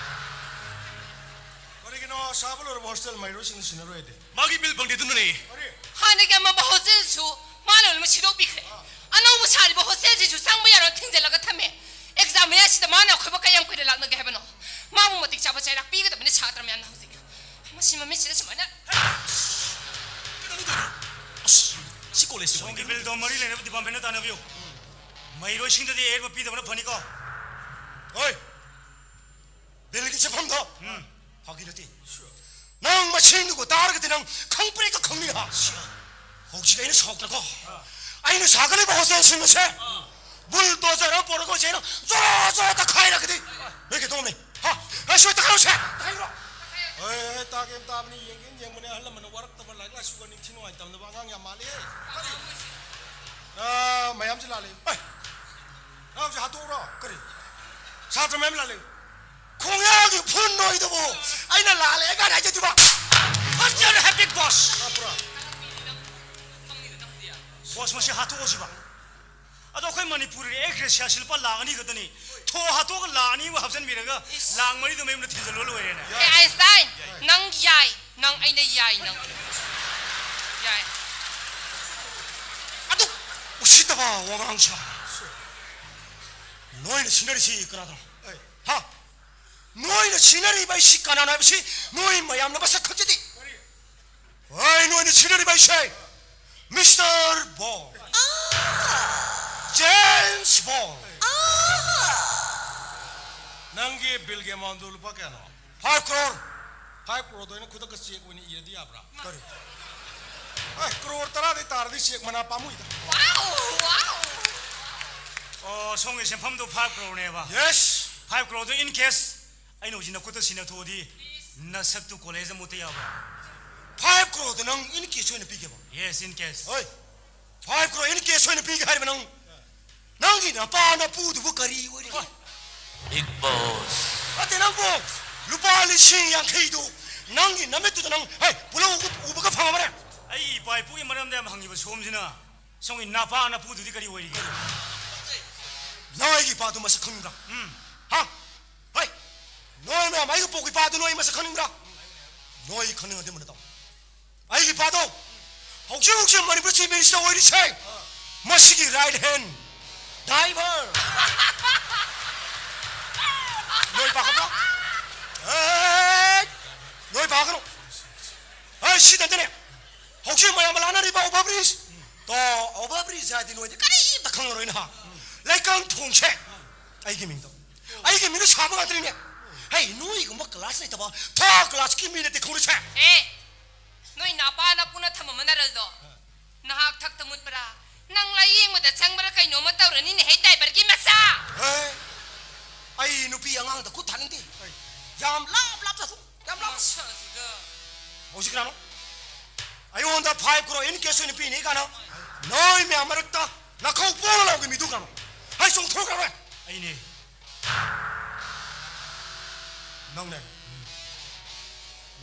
ꯀꯔꯤꯒꯤꯅꯣ ꯁꯥꯕ ꯂꯣꯏꯔꯕ ꯍꯣꯁꯇꯦꯜ ꯃꯍꯩꯔꯣꯏꯁꯤꯡꯅ ꯁꯤꯟꯅꯔꯣꯏ ꯍꯥꯏꯗꯤ? ꯃꯥꯒꯤ ꯕꯤꯜ ꯐꯪꯗꯦ, ꯑꯗꯨꯅꯅꯦ꯫ ꯀꯔꯤ? ꯍꯥꯟꯅꯒꯤ ꯑꯃꯝꯕ ꯍꯣꯁꯇꯦꯜꯁꯨ ꯃꯥꯅ ꯂꯣꯏꯅꯃꯛ ꯁꯤꯗꯣꯛꯄꯤꯈ꯭ꯔꯦ꯫ ꯑꯅꯧꯕ ꯁꯥꯔꯤꯕ ꯍꯣꯁꯇꯦꯜꯁꯤꯁꯨ ꯆꯪꯕ ꯌꯥꯔꯣꯏ ꯊꯤꯡꯖꯤꯜꯂꯒ ꯊꯝꯃꯦ꯫ ꯑꯦꯛꯖꯥꯝ ꯃꯌꯥꯁꯤꯗ ꯃꯥꯅ ꯑꯩꯈꯣꯏꯕꯨ ꯀꯌꯥꯝ ꯀꯨꯏꯅ ꯂꯥꯛꯅꯒꯦ ꯍꯥꯏꯕꯅꯣ? ꯃꯥꯕꯨ ꯃꯇꯤꯛ ꯆꯥꯕ ꯆꯩꯔꯥꯛ ꯄꯤꯒꯗꯕꯅꯤ ꯁꯥꯇ꯭ꯔ ꯃꯌꯥꯝꯅ ꯍꯧꯖꯤꯛ꯫ ꯃꯁꯤ ꯃꯃꯤꯠꯁꯤꯗ ꯁꯨꯃꯥꯏꯅ꯫ ꯀꯩꯅꯣꯅꯦ ꯇꯧꯔꯤꯗꯣ? ꯑꯁ, ꯁꯤ ꯀꯣꯂꯦꯖꯁꯤ ꯁꯣꯝꯒꯤ ꯀꯃꯥꯏꯅ ꯕꯤꯜꯗꯣ ꯃꯔꯤ ꯂꯩꯅꯕ ꯗꯤꯄꯥꯔꯠꯃꯦꯟꯗ ꯇꯥꯟꯅꯕꯤꯌꯨ꯫ ꯃꯍꯩꯔꯣꯏꯁꯤꯡꯗꯗꯤ ꯑꯍꯦꯟꯕ ꯄꯤꯗꯕꯅ ꯐꯅꯤꯀꯣ꯫ ꯍꯣꯏ, ꯕꯤꯜꯒꯤ ꯆꯠꯐꯝꯗꯣ꯫ ꯎꯝ꯫ ꯐꯥꯒꯤ ꯅꯠꯇꯦ꯫ ꯅꯪ ꯃꯁꯤꯡꯗꯨꯒ ꯇꯥꯔꯒꯗꯤ ꯅꯪ ꯈꯪꯄ꯭ꯔꯦꯛꯀ ꯈꯪꯅꯤ ꯍꯥ? ꯍꯧꯖꯤꯛ ꯑꯩꯅ ꯁꯥꯎꯗ꯭ꯔꯀꯣ꯫ ꯑꯩꯅ ꯁꯥꯒꯠꯂꯤꯕ ꯍꯣꯁꯇꯦꯜꯁꯤꯡ ꯑꯁꯦ ꯕꯨꯜꯗꯣꯖꯔ ꯑꯃ ꯄꯨꯔꯒ ꯍꯧꯖꯤꯛ ꯑꯩꯅ ꯖꯣꯔꯣ ꯖꯣꯔꯣ ꯇꯛꯈꯥꯏꯔꯒꯗꯤ ꯅꯣꯏ ꯀꯩꯗꯧꯅꯤ? ꯍꯥ? ꯑꯩ ꯁꯣꯏ ꯇꯛꯈꯥꯏꯔꯣꯁꯦ? ꯇꯛꯈꯥꯏꯔꯣ? ꯍꯣꯏ, ꯍꯣꯏ, ꯇꯥꯒꯦ ꯇꯥꯕꯅꯤ, ꯌꯦꯡꯒꯦ ꯌꯦꯡꯕꯅꯦ꯫ ꯑꯍꯜ ꯂꯃꯟꯅ ꯋꯥꯔꯛꯇꯕ, ꯂꯥꯏꯔꯤꯛ ꯂꯥꯏꯁꯨꯒ ꯅꯤꯡꯊꯤ ꯅꯨꯡꯉꯥꯏ ꯇꯝꯗꯕ ꯑꯉꯥꯡ ꯌꯥꯝ ꯃꯥꯜꯂꯦ꯫ ꯑꯥ, ꯃꯌꯥꯝꯁꯦ ꯂꯥꯜꯂꯦ꯫ ꯑꯦ! ꯅꯪ ꯍꯧꯖꯤꯛ ꯍꯥꯠꯇꯣꯛꯎꯔꯣ? ꯀꯔꯤ? ꯁꯥꯇ꯭ꯔ ꯃꯌꯥꯝ ꯂꯥꯜꯂꯦ꯫ ꯈꯣꯡꯌꯥꯒꯤ ꯐꯨꯟ ꯅꯣꯏꯗꯨꯕꯨ ꯑꯩꯅ ꯂꯥꯜꯂꯦ ꯀꯥꯏꯅ ꯍꯥꯏꯖꯗꯨꯕ? ꯐꯠꯖꯔꯦ, big boss꯫ ꯍꯥꯞꯄ꯭ꯔꯣ? Boss, ꯃꯁꯤ ꯍꯥꯠꯇꯣꯛꯑꯁꯤꯕ꯫ ꯑꯗꯣ ꯑꯩꯈꯣꯏ ꯃꯅꯤꯄꯨꯔꯤ ꯑꯦꯒ꯭ꯔꯦꯁꯤꯌꯥꯁꯤ ꯂꯨꯄꯥ ꯂꯥꯛ ꯑꯅꯤ ꯈꯛꯇꯅꯤ꯫ ꯊꯣ ꯍꯥꯠꯇꯣꯛꯑꯒ ꯂꯥꯛ ꯑꯅꯤꯕꯨ ꯍꯥꯞꯆꯤꯟꯕꯤꯔꯒ ꯏꯁ꯫ ꯂꯥꯛ ꯃꯔꯤꯗꯣ ꯃꯌꯨꯝꯗ ꯊꯤꯟꯖꯜꯂꯨ ꯂꯣꯏꯔꯦꯅꯦ꯫ ꯍꯦ ꯑꯥꯏꯟꯁꯇꯥꯏꯟ, ꯅꯪ ꯌꯥꯏ, ꯅꯪ ꯑꯩꯅ ꯌꯥꯏ, ꯅꯪ ꯌꯥꯏ꯫ ꯑꯗꯨ ꯎꯁꯤꯠꯇꯕ ꯋꯥꯉꯥꯡꯁꯤꯃ꯫ ꯅꯣꯏꯅ ꯁꯤꯟꯅꯔꯤꯁꯤ ꯀꯅꯥꯗꯅꯣ? ꯑꯩ꯫ ꯍꯥ? ꯅꯣꯏꯅ ꯁꯤꯟꯅꯔꯤꯕ ꯑꯩꯁꯤ ꯀꯅꯥꯅꯣ ꯍꯥꯏꯕꯁꯤ ꯅꯣꯏ ꯃꯌꯥꯝꯅ ꯃꯁꯛ ꯈꯪꯖꯗꯦ꯫ ꯍꯣꯏ, ꯅꯣꯏꯅ ꯁꯤꯟꯅꯔꯤꯕ ꯑꯩꯁꯦ ꯃꯤꯁꯇꯔ ꯕꯣꯟ꯫ ꯖꯦꯝꯁ ꯕꯣꯟ꯫ ꯅꯪꯒꯤ ꯕꯤꯜꯒꯤ ꯑꯦꯃꯥꯎꯟꯗꯨ ꯂꯨꯄꯥ ꯀꯌꯥꯅꯣ? Five crore꯫ Five crore ꯗꯣ ꯑꯩꯅ ꯈꯨꯗꯛꯇ ꯆꯦꯛ ꯑꯣꯏꯅ ꯏꯔꯗꯤ ꯌꯥꯕ꯭ꯔꯥ? ꯀꯔꯤ? ꯑꯦ, ꯀ꯭ꯔꯣꯔ ꯇꯔꯥꯗꯩ ꯇꯥꯔꯗꯤ ꯆꯦꯛ ꯃꯅꯥ ꯄꯥꯝꯃꯨꯏꯗ꯫ Wow, wow. ꯑꯣ, ꯁꯣꯝꯒꯤ ꯁꯦꯟꯐꯝꯗꯨ five crore ꯅꯦꯕ? Yes꯫ Five crore do in cash ꯑꯩꯅ ꯍꯧꯖꯤꯛ ꯅꯈꯨꯠꯇ ꯁꯤꯟꯅꯊꯣꯛꯑꯗꯤ ꯅꯁꯛꯇꯨ ꯀꯣꯂꯦꯖꯇ ꯃꯨꯠꯇ ꯌꯥꯕ꯭ꯔꯥ? Five crore ꯗꯨ ꯅꯪ in cash ꯑꯣꯏꯅ ꯄꯤꯒꯦꯕ? Yes, in cash꯫ ꯍꯣꯏ, five crore in cash ꯑꯣꯏꯅ ꯄꯤꯒꯦ ꯍꯥꯏꯔꯤꯕ ꯅꯪ? ꯅꯪꯒꯤ ꯅꯄꯥ ꯅꯄꯨꯗꯨꯕꯨ ꯀꯔꯤ ꯑꯣꯏꯔꯤꯒꯦ? Big boss꯫ ꯅꯠꯇꯦ, ꯅꯪꯕꯨ ꯂꯨꯄꯥ ꯂꯤꯁꯤꯡ ꯌꯥꯡꯈꯩꯗꯨ ꯅꯪꯒꯤ ꯅꯃꯤꯠꯇꯨꯗ ꯅꯪ, ꯍꯦ, ꯄꯨꯂꯧ ꯎꯕꯒ ꯐꯪꯉꯕꯅꯦ? ꯑꯩꯒꯤ ꯏꯄꯥ ꯏꯄꯨꯒꯤ ꯃꯔꯝꯗ ꯌꯥꯝ ꯍꯪꯉꯤꯕ ꯁꯣꯝꯁꯤꯅ ꯁꯣꯝꯒꯤ ꯅꯄꯥ ꯅꯄꯨꯗꯨꯗꯤ ꯀꯔꯤ ꯑꯣꯏꯔꯤꯒꯦ? ꯅꯪ ꯑꯩꯒꯤ ꯏꯄꯥꯗꯨ ꯃꯁꯛ ꯈꯪꯕ꯭ꯔꯥ? ꯎꯝ꯫ ꯍꯥ? ꯍꯣꯏ꯫ ꯅꯣꯏ ꯃꯌꯥꯝ ꯑꯩꯒ ꯄꯣꯛꯄ ꯏꯄꯥꯗꯨ ꯅꯣꯏ ꯃꯁꯛ ꯈꯪꯅꯤꯡꯕ꯭ꯔꯥ? ꯅꯣꯏ ꯈꯪꯅꯤꯡꯉꯗꯤ ꯃꯨꯟꯅ ꯇꯥꯎ꯫ ꯑꯩꯒꯤ ꯏꯄꯥꯗꯣ ꯍꯧꯖꯤꯛ ꯍꯧꯖꯤꯛ ꯃꯅꯤꯄꯨꯔ ꯆꯤꯐ ꯃꯤꯅꯤꯁꯇꯔ ꯑꯣꯏꯔꯤꯁꯦ, ꯃꯁꯤꯒꯤ ꯔꯥꯏꯠ ꯍꯦꯟ ꯗ꯭ꯔꯥꯏꯚꯔ꯫ ꯅꯣꯏ ꯄꯥꯈꯠꯄ꯭ꯔꯣ? ꯑꯦ, ꯅꯣꯏ ꯄꯥꯈꯠꯀꯅꯨ꯫ ꯑꯦ, ꯁꯤꯗꯅꯦ ꯍꯧꯖꯤꯛ ꯃꯌꯥꯝ ꯂꯥꯟꯅꯔꯤꯕ ꯑꯣꯚꯔ ꯕ꯭ꯔꯤꯖ꯫ ꯇꯣ, ꯑꯣꯚꯔ ꯕ꯭ꯔꯤꯖ ꯍꯥꯏꯗꯤ ꯅꯣꯏꯗꯤ ꯀꯔꯤꯝꯇ ꯈꯪꯉꯔꯣꯏ ꯅꯍꯥ꯫ ꯂꯩꯀꯪ ꯊꯣꯡꯁꯦ ꯑꯩꯒꯤ ꯃꯤꯡꯗꯣ, ꯑꯩꯒꯤ ꯃꯤꯡꯗ ꯁꯥꯕ ꯉꯥꯛꯇꯅꯤꯅꯦ꯫ ꯍꯦ, ꯅꯣꯏꯒꯨꯝꯕ ꯀ꯭ꯂꯥꯁ ꯂꯩꯇꯕ ꯊꯥꯔꯠ ꯀ꯭ꯂꯥꯁꯀꯤ ꯃꯤ ꯅꯠꯇꯦ ꯈꯪꯉꯨꯁꯦ꯫ ꯑꯦ, ꯅꯣꯏ ꯅꯄꯥ ꯅꯄꯨꯅ ꯊꯝꯃꯝꯕ ꯅꯔꯜꯗꯣ ꯅꯍꯥꯛ ꯊꯛꯇ ꯃꯨꯠꯄ꯭ꯔꯥ? ꯅꯪ ꯂꯥꯏꯌꯦꯡꯕꯗ ꯆꯪꯕ꯭ꯔꯥ ꯀꯩꯅꯣꯝꯃ ꯇꯧꯔꯅꯤꯅꯦ, ꯍꯦ, ꯗ꯭ꯔꯥꯏꯚꯔꯒꯤ ꯃꯆꯥ! ꯍꯦ, ꯑꯩ ꯅꯨꯄꯤ ꯑꯉꯥꯡꯗ ꯈꯨꯠ ꯊꯥꯅꯤꯡꯗꯦ꯫ ꯌꯥꯝ ꯂꯥꯞ ꯂꯥꯞ ꯆꯠꯊꯣꯛ, ꯌꯥꯝ ꯂꯥꯞ꯫ ꯃꯁꯛꯁꯤꯒ꯫ ꯍꯧꯖꯤꯛ ꯀꯅꯥꯅꯣ? ꯑꯩꯉꯣꯟꯗ ꯐꯥꯏꯚ ꯀ꯭ꯔꯣꯔ ꯏꯟ ꯀꯦꯁ ꯑꯣꯏꯅ ꯄꯤꯅꯤ ꯀꯥꯏꯅ ꯅꯣꯏ ꯃꯌꯥꯝ ꯃꯔꯛꯇ ꯅꯈꯧ ꯄꯣꯡꯅ ꯂꯥꯎꯒꯤ ꯃꯤꯗꯨ ꯀꯅꯥꯅꯣ? ꯍꯥꯏ, ꯆꯣꯡꯊꯣꯛꯈ꯭ꯔꯕ꯭ꯔꯥ? ꯑꯩꯅꯦ꯫ ꯅꯪꯅꯦ?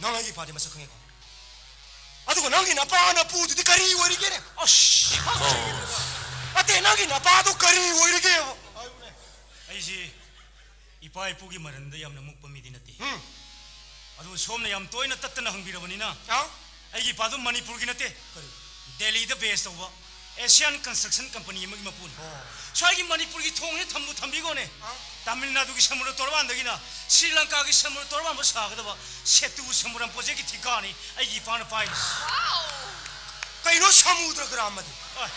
ꯅꯪ ꯑꯩꯒꯤ ꯏꯄꯥꯗꯤ ꯃꯁꯛ ꯈꯪꯉꯦꯀꯣ? ꯑꯗꯨꯒ ꯅꯪꯒꯤ ꯅꯄꯥ ꯅꯄꯨꯗꯨꯗꯤ ꯀꯔꯤ ꯑꯣꯏꯔꯤꯒꯦꯅꯦ? ꯑꯁ! ꯑꯇꯦ, ꯅꯪꯒꯤ ꯅꯄꯥꯗꯣ ꯀꯔꯤ ꯑꯣꯏꯔꯤꯒꯦꯕ? ꯑꯩꯁꯤ ꯏꯄꯥ ꯏꯄꯨꯒꯤ ꯃꯔꯟꯗ ꯌꯥꯝꯅ ꯃꯨꯛꯄ ꯃꯤꯗꯤ ꯅꯠꯇꯦ꯫ ꯎꯝ꯫ ꯑꯗꯨꯕꯨ ꯁꯣꯝꯅ ꯌꯥꯝ ꯇꯣꯏꯅ ꯇꯠꯇꯅ ꯍꯪꯕꯤꯔꯕꯅꯤꯅ, ꯑ? ꯑꯩꯒꯤ ꯏꯄꯥꯗꯨ ꯃꯅꯤꯄꯨꯔꯒꯤ ꯅꯠꯇꯦ꯫ ꯀꯔꯤ? ꯗꯦꯜꯂꯤꯗ ꯕꯦꯁ ꯇꯧꯕ ꯑꯦꯁꯤꯌꯥꯟ ꯀꯟꯁꯇ꯭ꯔꯛꯁꯟ ꯀꯝꯄꯅꯤ ꯑꯃꯒꯤ ꯃꯄꯨꯅꯤ꯫ ꯑꯣ꯫ ꯁ꯭ꯋꯥꯏꯒꯤ ꯃꯅꯤꯄꯨꯔꯒꯤ ꯊꯣꯡꯁꯦ ꯊꯝꯕꯨ ꯊꯝꯕꯤꯈꯣꯅꯦ꯫ ꯑ? ꯇꯥꯃꯤꯜ ꯅꯥꯗꯨꯒꯤ ꯁꯃꯨꯗ꯭ꯔ ꯇꯣꯔꯕꯥꯟꯗꯒꯤꯅ ꯁ꯭ꯔꯤ ꯂꯪꯀꯥꯒꯤ ꯁꯃꯨꯗ꯭ꯔ ꯇꯣꯔꯕꯥꯟꯕꯨ ꯁꯥꯒꯗꯕ ꯁꯦꯇꯨ ꯁꯃꯨꯗ꯭ꯔꯝ ꯄ꯭ꯔꯣꯖꯦꯛꯀꯤ ꯊꯤꯀꯥꯅꯤ ꯑꯩꯒꯤ ꯏꯄꯥꯅ ꯄꯥꯏꯔꯤꯁꯤ꯫ ꯋꯥꯎ! ꯀꯩꯅꯣ ꯁꯃꯨꯗ꯭ꯔ ꯒ꯭ꯔꯥꯝ ꯑꯗꯨ? ꯑ꯫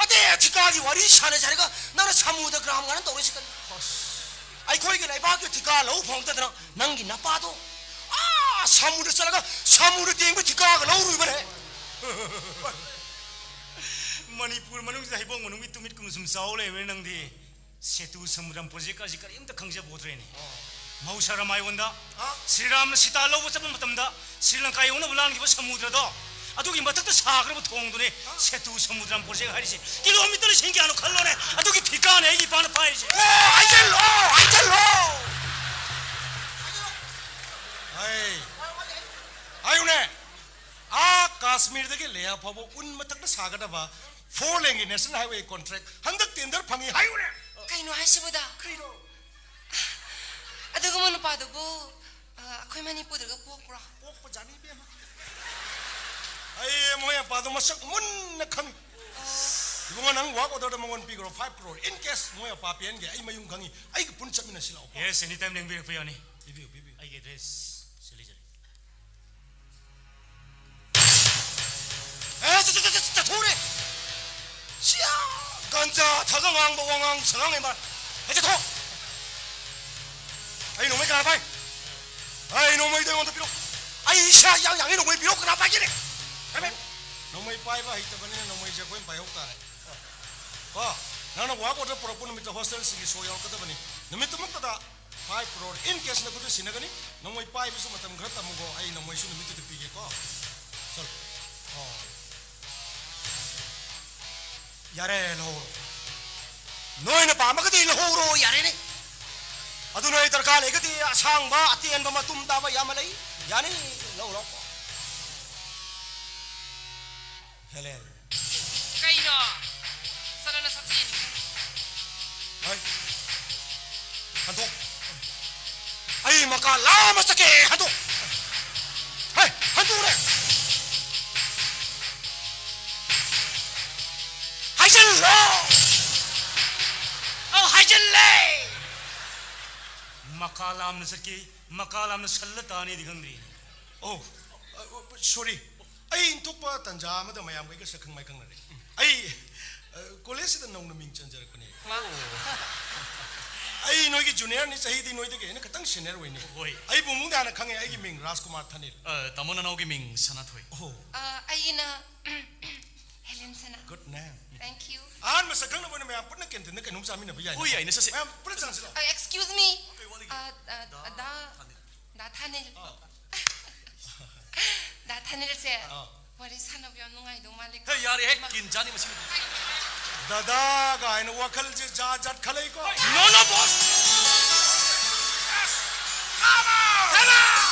ꯑꯇꯩ ꯊꯤꯀꯥꯒꯤ ꯋꯥꯔꯤ ꯁꯥꯟꯅꯁꯦ ꯍꯥꯏꯔꯒ ꯅꯪꯅ ꯁꯃꯨꯗ꯭ꯔ ꯒ꯭ꯔꯥꯝ ꯀꯥꯏꯅ ꯇꯧꯔꯤꯁꯤ ꯀꯔꯤ? ꯑꯁ꯫ ꯑꯩꯈꯣꯏꯒꯤ ꯂꯩꯕꯥꯛꯀꯤ ꯊꯤꯀꯥ ꯂꯧ ꯐꯪꯗꯗꯅ ꯅꯪꯒꯤ ꯅꯄꯥꯗꯣ ꯑꯥ ꯁꯃꯨꯗ꯭ꯔ ꯆꯠꯂꯒ ꯁꯃꯨꯗ꯭ꯔ ꯇꯦꯡꯕ ꯊꯤꯀꯥꯒ ꯂꯧꯔꯨꯕꯅꯦ꯫ ꯃꯅꯤꯄꯨꯔ ꯃꯅꯨꯡꯁꯤꯗ ꯍꯩꯕꯣꯡ ꯃꯅꯨꯡꯒꯤ ꯇꯨꯃꯤꯠ ꯀꯨꯝ ꯁꯨꯝ ꯆꯥꯎ ꯂꯩꯕꯅꯦ ꯅꯪꯗꯤ꯫ ꯁꯦꯇꯨ ꯁꯃꯨꯗ꯭ꯔꯝ ꯄ꯭ꯔꯣꯖꯦꯛ ꯑꯁꯤ ꯀꯔꯤꯝꯇ ꯈꯪꯖꯄꯣꯠꯇ꯭ꯔꯦꯅꯦ꯫ ꯑꯣ꯫ ꯃꯍꯧꯁꯥ ꯔꯥꯃꯥꯌꯣꯟꯗ ꯍꯥ? ꯁ꯭ꯔꯤꯔꯥꯝꯅ ꯁꯤꯇꯥ ꯂꯧꯕ ꯆꯠꯄ ꯃꯇꯝꯗ ꯁ꯭ꯔꯤ ꯂꯪꯀꯥ ꯌꯧꯅꯕ ꯂꯥꯟꯈꯤꯕ ꯁꯃꯨꯗ꯭ꯔꯗꯣ, ꯑꯗꯨꯒꯤ ꯃꯊꯛꯇ ꯁꯥꯈ꯭ꯔꯕ ꯊꯣꯡꯗꯨꯅꯦ ꯍꯥ? ꯁꯦꯇꯨ ꯁꯃꯨꯗ꯭ꯔꯝ ꯄ꯭ꯔꯣꯖꯦꯛ ꯍꯥꯏꯔꯤꯁꯦ꯫ ꯀꯤꯂꯣꯃꯤꯇꯔ ꯂꯤꯁꯤꯡ ꯀꯌꯥꯅꯣ ꯈꯜꯂꯣꯅꯦ, ꯑꯗꯨꯒꯤ ꯊꯤꯀꯥꯅꯦ ꯑꯩꯒꯤ ꯏꯄꯥꯅ ꯄꯥꯏꯔꯤꯁꯦ꯫ ꯑꯣ, ꯍꯥꯏꯖꯜꯂꯣ, ꯍꯥꯏꯖꯜꯂꯣ꯫ ꯀꯥꯁꯃꯤꯔꯗꯒꯤ ꯂꯦꯍ ꯐꯥꯎꯕ ꯎꯟ ꯃꯊꯛꯇ ꯁꯥꯒꯗꯕ four lane ꯒꯤ National Highway contract ꯍꯟꯗꯛ tender ꯐꯪꯉꯤ ꯍꯥꯏꯌꯨꯅꯦ꯫ ꯀꯩꯅꯣ ꯍꯥꯏꯁꯤꯕꯨꯗ? ꯀꯩꯅꯣ? ꯑꯗꯨꯒꯨꯝꯕ ꯅꯨꯄꯥꯗꯨꯕꯨ, ꯑ, ꯑꯩꯈꯣꯏ ꯃꯅꯤꯄꯨꯔꯗꯒ ꯄꯣꯛꯄ꯭ꯔꯣ? ꯄꯣꯛꯄꯖꯥꯠꯅꯤ ꯏꯕꯦꯝꯃ꯫ ꯑꯩ ꯃꯣꯏ ꯑꯄꯥꯗꯣ ꯃꯁꯛ ꯃꯨꯟꯅ ꯈꯪꯉꯤ꯫ ꯏꯕꯨꯡꯉꯣ, ꯅꯪ work order ꯗꯣ ꯃꯉꯣꯟ ꯄꯤꯈ꯭ꯔꯣ, five crore꯫ In case ꯃꯣꯏ ꯑꯄꯥ ꯄꯦꯟꯒꯦ, ꯑꯩ ꯃꯌꯨꯝ ꯈꯪꯉꯤ, ꯑꯩꯒꯤ ꯄꯨꯟ ꯆꯠꯃꯤꯟꯅꯁꯤ ꯂꯥꯛꯑꯣ꯫ Yes, anytime ꯂꯦꯡꯕꯤꯔꯛꯄ ꯌꯥꯅꯤ꯫ ꯄꯤꯕꯤꯌꯨ, ꯄꯤꯕꯤꯌꯨ꯫ ꯑꯩꯒꯤ address ꯁꯤ ꯂꯩꯖꯔꯦ꯫ ꯑꯦ, ꯆꯠ-, ꯆꯠ-, ꯆꯠ-, ꯆꯠꯊꯣꯛꯎꯔꯦ꯫ ꯁꯤꯌꯥ, ꯒꯟꯖꯥ ꯊꯛꯑꯒ ꯉꯥꯡꯕ ꯋꯥꯉꯥꯡ ꯁꯉꯥꯡ ꯂꯩ ꯃꯥ꯫ ꯑꯦ, ꯆꯠꯊꯣꯛ꯫ ꯑꯩ ꯅꯣꯡꯃꯩ ꯀꯅꯥ ꯄꯥꯏ? ꯑꯩ ꯅꯣꯡꯃꯩꯗꯣ ꯑꯩꯉꯣꯟꯗ ꯄꯤꯔꯛꯑꯣ꯫ ꯑꯩ ꯏꯁꯥ ꯌꯥꯡ ꯌꯥꯡꯉꯤ, ꯅꯣꯡꯃꯩ ꯄꯤꯔꯛꯑꯣ, ꯀꯅꯥ ꯄꯥꯏꯒꯦꯅꯦ? ꯍꯥꯏꯕ? ꯅꯣꯡꯃꯩ ꯄꯥꯏꯕ ꯍꯩꯇꯕꯅꯤꯅ ꯅꯣꯡꯃꯩꯁꯦ ꯑꯩꯈꯣꯏꯅ ꯄꯥꯏꯍꯧ ꯇꯥꯔꯦ꯫ ꯀꯣ, ꯅꯪꯅ work order ꯄꯨꯔꯛꯄ ꯅꯨꯃꯤꯠꯇ hostel ꯁꯤꯒꯤ show ꯌꯥꯎꯔꯛꯀꯗꯕꯅꯤ꯫ ꯅꯨꯃꯤꯠꯇꯨꯃꯛꯇꯗ five crore in cash ꯅꯈꯨꯠꯇ ꯁꯤꯟꯅꯒꯅꯤ꯫ ꯅꯣꯡꯃꯩ ꯄꯥꯏꯕꯁꯨ ꯃꯇꯝ ꯈꯔ ꯇꯝꯃꯨꯀꯣ, ꯑꯩ ꯅꯣꯡꯃꯩꯁꯨ ꯅꯨꯃꯤꯠꯇꯨꯗ ꯄꯤꯒꯦꯀꯣ꯫ ꯆꯠꯂꯣ꯫ ꯑꯣ꯫ ꯌꯥꯔꯦ, ꯂꯧꯍꯧꯔꯣ꯫ ꯅꯣꯏꯅ ꯄꯥꯝꯃꯒꯗꯤ ꯂꯧꯍꯧꯔꯣ, ꯌꯥꯔꯦꯅꯦ꯫ ꯑꯗꯨ ꯅꯣꯏ ꯗꯔꯀꯥꯔ ꯂꯩꯔꯒꯗꯤ ꯑꯁꯥꯡꯕ, ꯑꯇꯦꯟꯕ, ꯃꯇꯨꯝ ꯇꯥꯕ ꯌꯥꯝꯅ ꯂꯩ꯫ ꯌꯥꯅꯤ, ꯂꯧꯔꯣ꯫ ꯍꯦꯂꯦꯟ꯫ ꯀꯩꯅꯣ? ꯆꯠꯂꯣ ꯅꯁꯛꯇꯨ ꯌꯦꯡꯅꯤꯡꯗꯦ꯫ ꯍꯩ꯫ ꯍꯟꯗꯣꯛ꯫ ꯑꯩ ꯃꯀꯥ ꯂꯥꯝꯃ ꯆꯠꯀꯦ꯫ ꯍꯟꯗꯣꯛ꯫ ꯍꯩ, ꯍꯟꯗꯣꯛꯎꯔꯦ꯫ ꯍꯥꯏꯖꯤꯜꯂꯣ꯫ ꯑꯧ, ꯍꯥꯏꯖꯤꯜꯂꯦ꯫ ꯃꯀꯥ ꯂꯥꯝꯅ ꯆꯠꯀꯦ, ꯃꯀꯥ ꯂꯥꯝꯅ ꯁꯜꯂ ꯇꯥꯅꯤꯗꯤ ꯈꯪꯗ꯭ꯔꯤ꯫ ꯑꯣ, ꯑ, ꯑ, sorry꯫ ꯑꯩ ꯏꯟꯊꯣꯛꯄ ꯇꯟꯖꯥ ꯑꯃꯗ ꯃꯌꯥꯝꯒ ꯑꯩꯒ ꯁꯛꯈꯪ ꯃꯥꯏꯈꯪꯅꯔꯦ꯫ ꯑꯩ, ꯑ, college ꯁꯤꯗ ꯅꯧꯅ ꯃꯤꯡ ꯆꯟꯖꯔꯛꯄꯅꯦ꯫ ꯋꯥ꯫ ꯑꯩ ꯅꯣꯏꯒꯤ junior ꯅꯤ, ꯆꯍꯤꯗꯤ ꯅꯣꯏꯗꯒꯤ ꯑꯩꯅ ꯈꯤꯇꯪ senior ꯑꯣꯏꯅꯦ꯫ ꯍꯣꯏ꯫ ꯑꯩꯕꯨ ꯑꯃꯨꯛ ꯍꯥꯟꯅ ꯈꯪꯉꯦ, ꯑꯩꯒꯤ ꯃꯤꯡ ꯔꯥꯖꯀꯨꯃꯥꯔ ꯊꯥꯅꯤꯜ꯫ ꯑ, ꯇꯥꯃꯣ ꯅꯅꯥꯎꯒꯤ ꯃꯤꯡ ꯁꯅꯥꯊꯣꯏ꯫ ꯑꯣ꯫ ꯑ, ꯑꯩꯅ ꯍꯦꯂꯦꯟ ꯁꯅꯥ꯫ Good name꯫ Thank you꯫ ꯑꯍꯥꯟꯕ ꯁꯛꯈꯪꯅꯕ ꯑꯣꯏꯅ ꯃꯌꯥꯝ ꯄꯨꯟꯅ canteen ꯗ ꯀꯩꯅꯣꯝ ꯆꯥꯃꯤꯟꯅꯕ ꯌꯥꯏꯅꯦ꯫ ꯍꯣꯏ, ꯌꯥꯏꯅꯦ, ꯆꯠꯁꯦ꯫ ꯃꯌꯥꯝ ꯄꯨꯟꯅ ꯆꯪꯁꯤ ꯂꯥꯛꯑꯣ꯫ ꯑ, excuse me꯫ ꯀꯩ ꯋꯥꯠꯂꯤꯒꯦ? ꯑ, ꯑ, ꯗꯥ ꯗꯥ ꯊꯥꯅꯤꯜ꯫ ꯊꯥꯅꯤꯜ꯫ ꯑꯥ꯫ ꯗꯥ ꯊꯥꯅꯤꯜꯁꯦ ꯑꯥ꯫ ꯋꯥꯔꯤ ꯁꯥꯟꯅꯕ ꯌꯥꯝ ꯅꯨꯡꯉꯥꯏꯗꯧ ꯃꯥꯜꯂꯦꯀꯣ꯫ ꯍꯦ, ꯌꯥꯔꯦꯍꯦ, ꯀꯤꯟ ꯆꯥꯅꯤ ꯃꯁꯤ꯫ ꯗꯗꯥ ꯀꯥꯏꯅ ꯋꯥꯈꯜꯁꯦ ꯖꯥꯠ ꯖꯥꯠ ꯈꯜꯂꯛꯏꯀꯣ꯫ No, no, boss! Come on! Come on!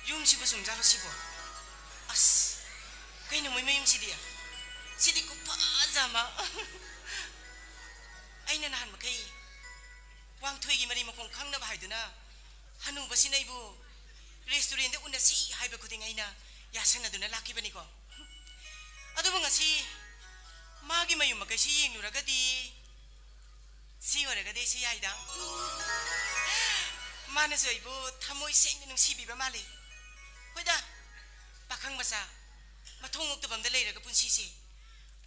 ꯌꯨꯝꯁꯤꯕꯨ ꯁꯨꯝ ꯖꯥꯠꯂꯣ ꯁꯤꯕꯣ? ꯑꯁ, ꯀꯩꯅꯣ ꯃꯣꯏ ꯃꯌꯨꯝꯁꯤꯗꯤ? ꯁꯤꯗꯤ ꯈꯨꯐꯖ ꯑꯃ꯫ ꯑꯩꯅ ꯅꯍꯥꯟ ꯃꯈꯩ ꯋꯥꯡꯊꯣꯏꯒꯤ ꯃꯔꯤ ꯃꯈꯣꯡ ꯈꯪꯅꯕ ꯍꯥꯏꯗꯨꯅ ꯍꯅꯨꯕꯁꯤꯅ ꯑꯩꯕꯨ ꯔꯦꯁꯇꯨꯔꯦꯟꯗ ꯎꯅꯁꯤ ꯍꯥꯏꯕ ꯈꯨꯗꯤꯡ ꯑꯩꯅ ꯌꯥꯁꯟꯅꯗꯨꯅ ꯂꯥꯛꯈꯤꯕꯅꯤꯀꯣ꯫ ꯑꯗꯨꯕꯨ ꯉꯁꯤ ꯃꯥꯒꯤ ꯃꯌꯨꯝ ꯃꯀꯩꯁꯤ ꯌꯦꯡꯂꯨꯔꯒꯗꯤ ꯁꯤ ꯑꯣꯏꯔꯒꯗꯤ ꯑꯩꯁꯨ ꯌꯥꯏꯗ꯫ ꯃꯥꯅꯁꯨ ꯑꯩꯕꯨ ꯊꯃꯣꯏ ꯁꯦꯡꯅ ꯅꯨꯡꯁꯤꯕꯤꯕ ꯃꯥꯜꯂꯤ꯫ ꯍꯣꯏꯗ, ꯄꯥꯈꯪ ꯃꯆꯥ, ꯃꯊꯣꯡ ꯃꯣꯛꯇꯕ ꯑꯝꯗ ꯂꯩꯔꯒ ꯄꯨꯟꯁꯤꯁꯦ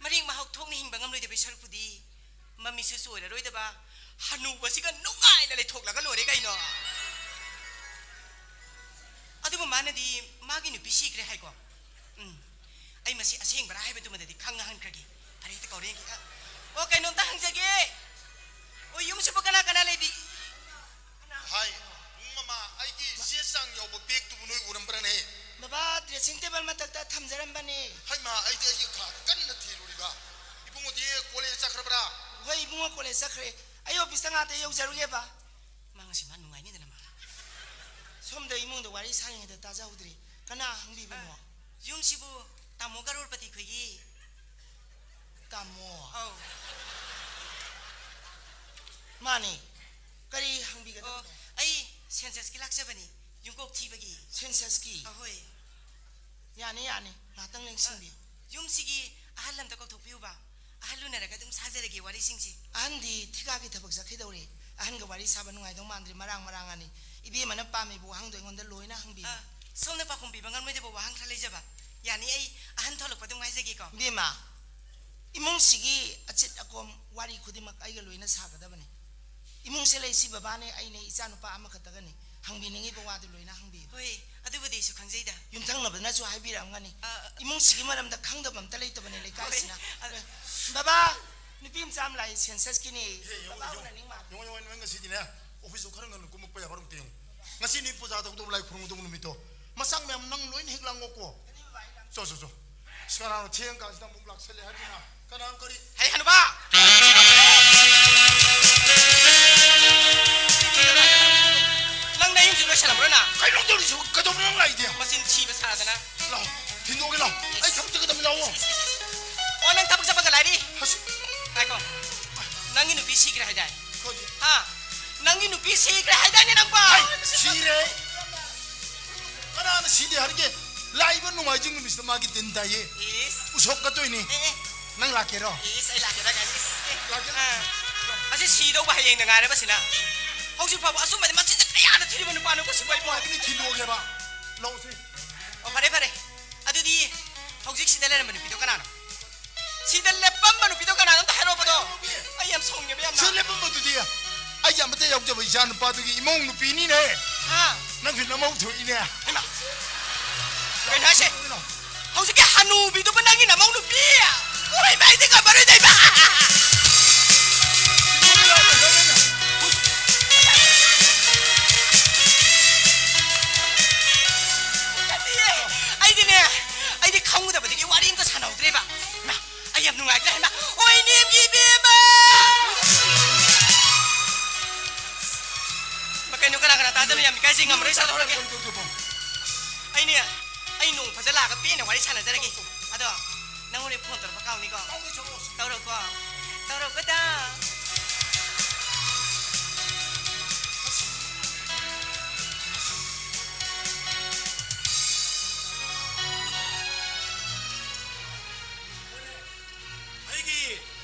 ꯃꯔꯦꯛ ꯃꯍꯥꯎ ꯊꯣꯛꯅ ꯍꯤꯡꯕ ꯉꯝꯂꯣꯏꯗꯕꯩ ꯁꯔꯨꯛꯄꯨꯗꯤ, ꯃꯃꯤꯠꯁꯨ ꯆꯣꯏꯔꯔꯣꯏꯗꯕ ꯍꯅꯨꯕꯁꯤꯒ ꯅꯨꯡꯉꯥꯏꯅ ꯂꯩꯊꯣꯛꯂꯒ ꯂꯣꯏꯔꯦ ꯀꯩꯅꯣ꯫ ꯑꯗꯨꯕꯨ ꯃꯥꯅꯗꯤ ꯃꯥꯒꯤ ꯅꯨꯄꯤ ꯁꯤꯈ꯭ꯔꯦ ꯍꯥꯏꯀꯣ꯫ ꯎꯝ, ꯑꯩ ꯃꯁꯤ ꯑꯁꯦꯡꯕꯔꯥ ꯍꯥꯏꯕꯗꯨꯃꯗꯗꯤ ꯈꯪꯉꯍꯟꯈ꯭ꯔꯒꯦ꯫ ꯐꯔꯦ, ꯍꯦꯛꯇ ꯀꯧꯔꯦ ꯌꯦꯡꯒꯦ꯫ ꯑ, ꯑꯣ, ꯀꯩꯅꯣꯝꯇ ꯍꯪꯖꯒꯦ꯫ ꯑꯣ, ꯌꯨꯝꯁꯤꯕꯨ ꯀꯅꯥ ꯀꯅꯥ ꯂꯩꯕꯤ? ꯍꯥꯏ, ꯏꯕꯨꯡ ꯃꯃꯥ, ꯑꯩꯒꯤ ꯆꯦ ꯆꯥꯡ ꯌꯥꯎꯕ ꯕꯦꯒꯇꯨꯕꯨ ꯅꯣꯏ ꯎꯔꯝꯕ꯭ꯔꯅꯦ? ꯕꯕꯥ, dressing table ꯃꯊꯛꯇ ꯊꯝꯖꯔꯝꯕꯅꯦ꯫ ꯍꯩꯃꯥ, ꯑꯩꯗꯤ ꯑꯩꯒꯤ ꯀꯥꯗ ꯀꯟꯅ ꯊꯤꯔꯨꯔꯤꯕ꯫ ꯏꯕꯨꯡꯉꯣꯗꯤ ꯀꯣꯂꯦꯖ ꯆꯠꯈ꯭ꯔꯕ꯭ꯔꯥ? ꯍꯣꯏ, ꯏꯕꯨꯡꯉꯣ ꯀꯣꯂꯦꯖ ꯆꯠꯈ꯭ꯔꯦ꯫ ꯑꯩ ꯑꯣꯐꯤꯁꯇ ꯉꯥꯛꯇ ꯌꯧꯖꯔꯨꯒꯦꯕ꯫ ꯃꯥ ꯉꯁꯤ ꯃꯥ ꯅꯨꯡꯉꯥꯏꯅꯤꯗꯅ ꯃꯥ꯫ ꯁꯣꯝꯗ ꯏꯃꯨꯡꯗ ꯋꯥꯔꯤ ꯁꯥꯔꯤꯉꯩꯗ ꯇꯥꯖꯍꯧꯗ꯭ꯔꯦ꯫ ꯀꯅꯥ ꯍꯪꯕꯤꯕꯅꯣ? ꯑ, ꯌꯨꯝꯁꯤꯕꯨ ꯇꯥꯃꯣ ꯀꯔꯣꯔꯄꯇꯤ ꯈꯣꯏꯒꯤ꯫ ꯇꯥꯃꯣ꯫ ꯑꯧ꯫ ꯃꯥꯅꯤ꯫ ꯀꯔꯤ ꯍꯪꯕꯤꯒꯗꯕꯅꯣ? ꯑꯣ, ꯑꯩ ꯁꯦꯟꯁꯁꯀꯤ ꯂꯥꯛꯆꯕꯅꯤ, ꯌꯨꯝꯀꯣꯛ ꯊꯤꯕꯒꯤ꯫ ꯁꯦꯟꯁꯁꯀꯤ? ꯑꯍꯣꯏ꯫ ꯌꯥꯅꯤ, ꯌꯥꯅꯤ꯫ ꯉꯥꯏꯍꯥꯛꯇꯪ ꯂꯦꯡꯁꯤꯟꯕꯤꯌꯨ꯫ ꯌꯨꯝꯁꯤꯒꯤ ꯑꯍꯜ ꯑꯝꯇ ꯀꯧꯊꯣꯛꯄꯤꯌꯨꯕ꯫ ꯑꯍꯜ ꯎꯅꯔꯒ ꯑꯗꯨꯝ ꯁꯥꯖꯔꯒꯦ ꯋꯥꯔꯤꯁꯤꯡꯁꯦ꯫ ꯑꯍꯟꯗꯤ ꯊꯤꯀꯥꯒꯤ ꯊꯕꯛ ꯆꯠꯈꯤꯗꯧꯔꯦ꯫ ꯑꯍꯟꯒ ꯋꯥꯔꯤ ꯁꯥꯕ ꯅꯨꯡꯉꯥꯏꯗꯧ ꯃꯥꯟꯗ꯭ꯔꯦ, ꯃꯔꯥꯡ ꯃꯔꯥꯡ ꯑꯅꯤ꯫ ꯏꯕꯦꯝꯃꯅ ꯄꯥꯝꯃꯤꯕ ꯋꯥꯍꯪꯗꯣ ꯑꯩꯉꯣꯟꯗ ꯂꯣꯏꯅ ꯍꯪꯕꯤꯌꯨ꯫ ꯑ, ꯁꯣꯝꯅ ꯄꯥꯎꯈꯨꯝ ꯄꯤꯕ ꯉꯝꯂꯣꯏꯗꯕ ꯋꯥꯍꯪ ꯈꯔ ꯂꯩꯖꯕ꯫ ꯌꯥꯅꯤ, ꯑꯩ ꯑꯍꯟ ꯊꯣꯛꯂꯛꯄ ꯑꯗꯨꯝ ꯉꯥꯏꯖꯒꯦꯀꯣ꯫ ꯏꯕꯦꯝꯃ, ꯏꯃꯨꯡꯁꯤꯒꯤ ꯑꯆꯤꯠ ꯑꯀꯣꯝ ꯋꯥꯔꯤ ꯈꯨꯗꯤꯡꯃꯛ ꯑꯩꯒ ꯂꯣꯏꯅ ꯁꯥꯒꯗꯕꯅꯤ꯫ ꯏꯃꯨꯡꯁꯦ ꯂꯩꯁꯤ ꯕꯕꯥꯅꯦ, ꯑꯩꯅꯦ, ꯏꯆꯥꯅꯨꯄꯥ ꯑꯃꯈꯛꯇꯒꯅꯤ꯫ ꯍꯪꯕꯤꯅꯤꯡꯉꯤꯕ ꯋꯥꯗꯨ ꯂꯣꯏꯅ ꯍꯪꯕꯤꯌꯨ꯫ ꯍꯣꯏ, ꯑꯗꯨꯕꯨꯗꯤ ꯑꯩꯁꯨ ꯈꯪꯖꯩꯗ꯫ ꯌꯨꯝꯊꯪꯅꯕꯅꯁꯨ ꯍꯥꯏꯕꯤꯔꯛꯑꯝꯒꯅꯤ꯫ ꯑ, ꯑ꯫ ꯏꯃꯨꯡꯁꯤꯒꯤ ꯃꯔꯝꯗ ꯈꯪꯗꯕ ꯑꯝꯇ ꯂꯩꯇꯕꯅꯦ ꯂꯩꯀꯥꯏꯁꯤꯅ꯫ ꯍꯣꯏ, ꯑ꯫ ꯕꯕꯥ, ꯅꯨꯄꯤ ꯃꯆꯥ ꯑꯃ ꯂꯥꯛꯏ, ꯁꯦꯟꯁꯁꯀꯤꯅꯦ꯫ ꯍꯦ, ꯌꯦꯡꯉꯣ, ꯕꯕꯥ ꯌꯦꯡꯉꯣ꯫ ꯎꯅꯅꯤꯡ ꯃꯥꯜꯂꯦ꯫ ꯌꯦꯡꯉꯣ, ꯌꯦꯡꯉꯣ, ꯅꯣꯏ ꯉꯁꯤꯗꯤꯅꯦ, ꯑꯣꯐꯤꯁ ꯈꯔ ꯉꯟꯅ ꯀꯨꯝꯃꯛꯄ ꯌꯥꯕ꯭ꯔꯥ ꯑꯝꯇ ꯌꯦꯡꯉꯣ꯫ ꯉꯁꯤ ꯅꯣꯏ ꯄꯨꯖꯥ ꯇꯧꯗꯧꯕ, ꯂꯥꯏ ꯈꯨꯔꯨꯝꯒꯗꯧꯕ ꯅꯨꯃꯤꯠꯇꯣ꯫ ꯃꯆꯥ ꯃꯌꯥꯝ ꯅꯪ ꯂꯣꯏꯅ ꯍꯦꯛ ꯂꯥꯡꯉꯣꯀꯣ꯫ ꯆꯣ, ꯆꯣ, ꯆꯣ꯫ ꯑꯁ, ꯀꯅꯥꯅꯣ ꯊꯦꯡ ꯀꯥꯟꯁꯤꯗ ꯑꯃꯨꯛ ꯂꯥꯛꯁꯜꯂꯦ ꯍꯥꯏꯗꯨꯅ? ꯀꯅꯥꯅꯣ ꯀꯔꯤ? ꯍꯩ ꯍꯅꯨꯕꯥ! ꯅꯪ ꯅꯌꯨꯝꯁꯤ ꯂꯣꯏ ꯁꯥꯟꯅꯕ꯭ꯔꯣ ꯅꯪ? ꯀꯩꯅꯣ ꯇꯧꯔꯤꯁꯤꯕꯨ? ꯀꯩꯗꯧꯕꯅꯣ ꯅꯪ ꯂꯥꯛꯏꯗꯤ? ꯃꯆꯤꯟ ꯊꯤꯕ ꯁꯥꯗꯅ꯫ ꯂꯥꯛꯑꯣ, ꯊꯤꯟꯗꯣꯛꯑꯒꯦ ꯂꯥꯛꯑꯣ꯫ ꯑꯩ ꯊꯕꯛ ꯆꯠꯀꯗꯕꯅꯤ, ꯂꯥꯛꯑꯣ꯫ ꯑꯣ, ꯅꯪ ꯊꯕꯛ ꯆꯠꯄꯒ ꯂꯥꯏꯔꯤ? ꯑꯁ꯫ ꯉꯥꯏꯈꯣ꯫ ꯅꯪꯒꯤ ꯅꯨꯄꯤ ꯁꯤꯈ꯭ꯔꯦ ꯍꯥꯏꯗꯥꯏ? ꯀꯔꯤ? ꯍꯥ? ꯅꯪꯒꯤ ꯅꯨꯄꯤ ꯁꯤꯈ꯭ꯔꯦ ꯍꯥꯏꯗꯥꯏꯅꯦ ꯅꯪꯕꯣ? ꯍꯩ, ꯁꯤꯔꯦ꯫ ꯀꯅꯥꯅ ꯁꯤꯗꯦ ꯍꯥꯏꯔꯒꯦ? ꯂꯥꯛꯏꯕ ꯅꯣꯡꯃꯥꯏꯖꯤꯡ ꯅꯨꯃꯤꯠꯁꯤꯗ ꯃꯥꯒꯤ ꯗꯤꯟ ꯇꯥꯏꯌꯦ꯫ ꯏꯁ꯫ ꯎꯁꯣꯞ ꯀꯠꯇꯣꯏꯅꯤ꯫ ꯑꯦ, ꯑꯦ꯫ ꯅꯪ ꯂꯥꯛꯀꯦꯔꯣ? ꯏꯁ, ꯑꯩ ꯂꯥꯛꯀꯦꯔꯥ ꯀꯥꯏꯅ, ꯏꯁ, ꯑꯦ꯫ ꯂꯥꯛꯀꯦꯔꯣ? ꯑꯥ꯫ ꯑꯁꯤ ꯁꯤꯗꯧꯕ ꯍꯌꯦꯡꯗ ꯉꯥꯏꯔꯕꯁꯤꯅ꯫ ꯍꯧꯖꯤꯛ ꯐꯥꯎꯕ ꯑꯁꯨꯝꯕꯗꯤ ꯃꯆꯤꯟꯁꯦ ꯀꯌꯥꯗ ꯊꯤꯔꯤꯕ ꯅꯨꯄꯥꯅꯣ ꯁꯤꯕꯨ ꯑꯩꯕꯨ? ꯂꯥꯛꯀꯅꯤ, ꯊꯤꯟꯗꯣꯛꯑꯒꯦꯕ꯫ ꯂꯧꯁꯤ꯫ ꯑꯣ, ꯐꯔꯦ, ꯐꯔꯦ꯫ ꯑꯗꯨꯗꯤ ꯍꯧꯖꯤꯛ ꯁꯤꯗ ꯂꯩꯔꯝꯕ ꯅꯨꯄꯤꯗꯣ ꯀꯅꯥꯅꯣ? ꯁꯤꯗ ꯂꯦꯞꯄꯝꯕ ꯅꯨꯄꯤꯗꯣ ꯀꯅꯥꯅꯣ? ꯑꯝꯇ ꯍꯥꯏꯔꯛꯑꯣꯕꯗꯣ꯫ ꯑꯩ ꯌꯥꯝ ꯁꯥꯎꯅꯤꯡꯉꯦꯕ ꯌꯥꯝꯅ꯫ ꯁꯤꯗ ꯂꯦꯞꯄꯝꯕꯗꯨꯗꯤ ꯑꯩꯒꯤ ꯑꯃꯠꯇ ꯌꯥꯎꯖꯕ ꯏꯆꯥ ꯅꯨꯄꯥꯗꯨꯒꯤ ꯏꯃꯧ ꯅꯨꯄꯤꯅꯤꯅꯦ꯫ ꯍꯥ? ꯅꯪꯁꯨ ꯅꯃꯧ ꯊꯣꯛꯏꯅꯦ꯫ ꯍꯩꯃꯥ! ꯀꯩꯅꯣ ꯍꯥꯏꯁꯦ? ꯀꯩꯅꯣ? ꯍꯧꯖꯤꯛꯀꯤ ꯍꯅꯨꯕꯤꯗꯨꯕꯨ ꯅꯪꯒꯤ ꯅꯃꯧ ꯅꯨꯄꯤ? ꯍꯣꯏ, ꯃꯥꯏꯗꯤ ꯉꯝꯃꯔꯣꯏꯗ, ꯏꯃꯥ! ꯅꯠꯇꯤꯌꯦ꯫ ꯑꯩꯗꯤꯅꯦ, ꯑꯩꯗꯤ ꯈꯪꯉꯨꯗꯕꯗꯒꯤ ꯋꯥꯔꯤ ꯑꯝꯇ ꯁꯥꯟꯅꯍꯧꯗ꯭ꯔꯦꯕ꯫ ꯏꯃꯥ, ꯑꯩ ꯌꯥꯝ ꯅꯨꯡꯉꯥꯏꯇ꯭ꯔꯦ, ꯏꯃꯥ꯫ ꯑꯣꯏꯅꯦꯝꯒꯤ ꯏꯕꯦꯝꯃ! ꯏꯃꯥ, ꯀꯩꯅꯣ, ꯀꯅꯥ ꯀꯅꯥ ꯇꯥꯗꯅ ꯌꯥꯝ ꯏꯀꯥꯏꯖꯩ, ꯉꯝꯃꯔꯣꯏ, ꯆꯠꯍꯧꯔꯒꯦ꯫ ꯑꯩꯅꯦ, ꯑꯩ ꯅꯣꯡ ꯐꯖ ꯂꯥꯛꯑꯒ ꯄꯦꯟꯅ ꯋꯥꯔꯤ ꯁꯥꯟꯅꯖꯔꯒꯦ꯫ ꯑꯗꯣ, ꯅꯪ ꯍꯣꯔꯦꯟ ꯐꯣꯟ ꯇꯧꯔꯛꯄ ꯀꯥꯎꯅꯤꯀꯣ? ꯇꯧꯔꯛꯑꯣ꯫ ꯇꯧꯔꯛꯑꯣ꯫ ꯑꯩꯒꯤ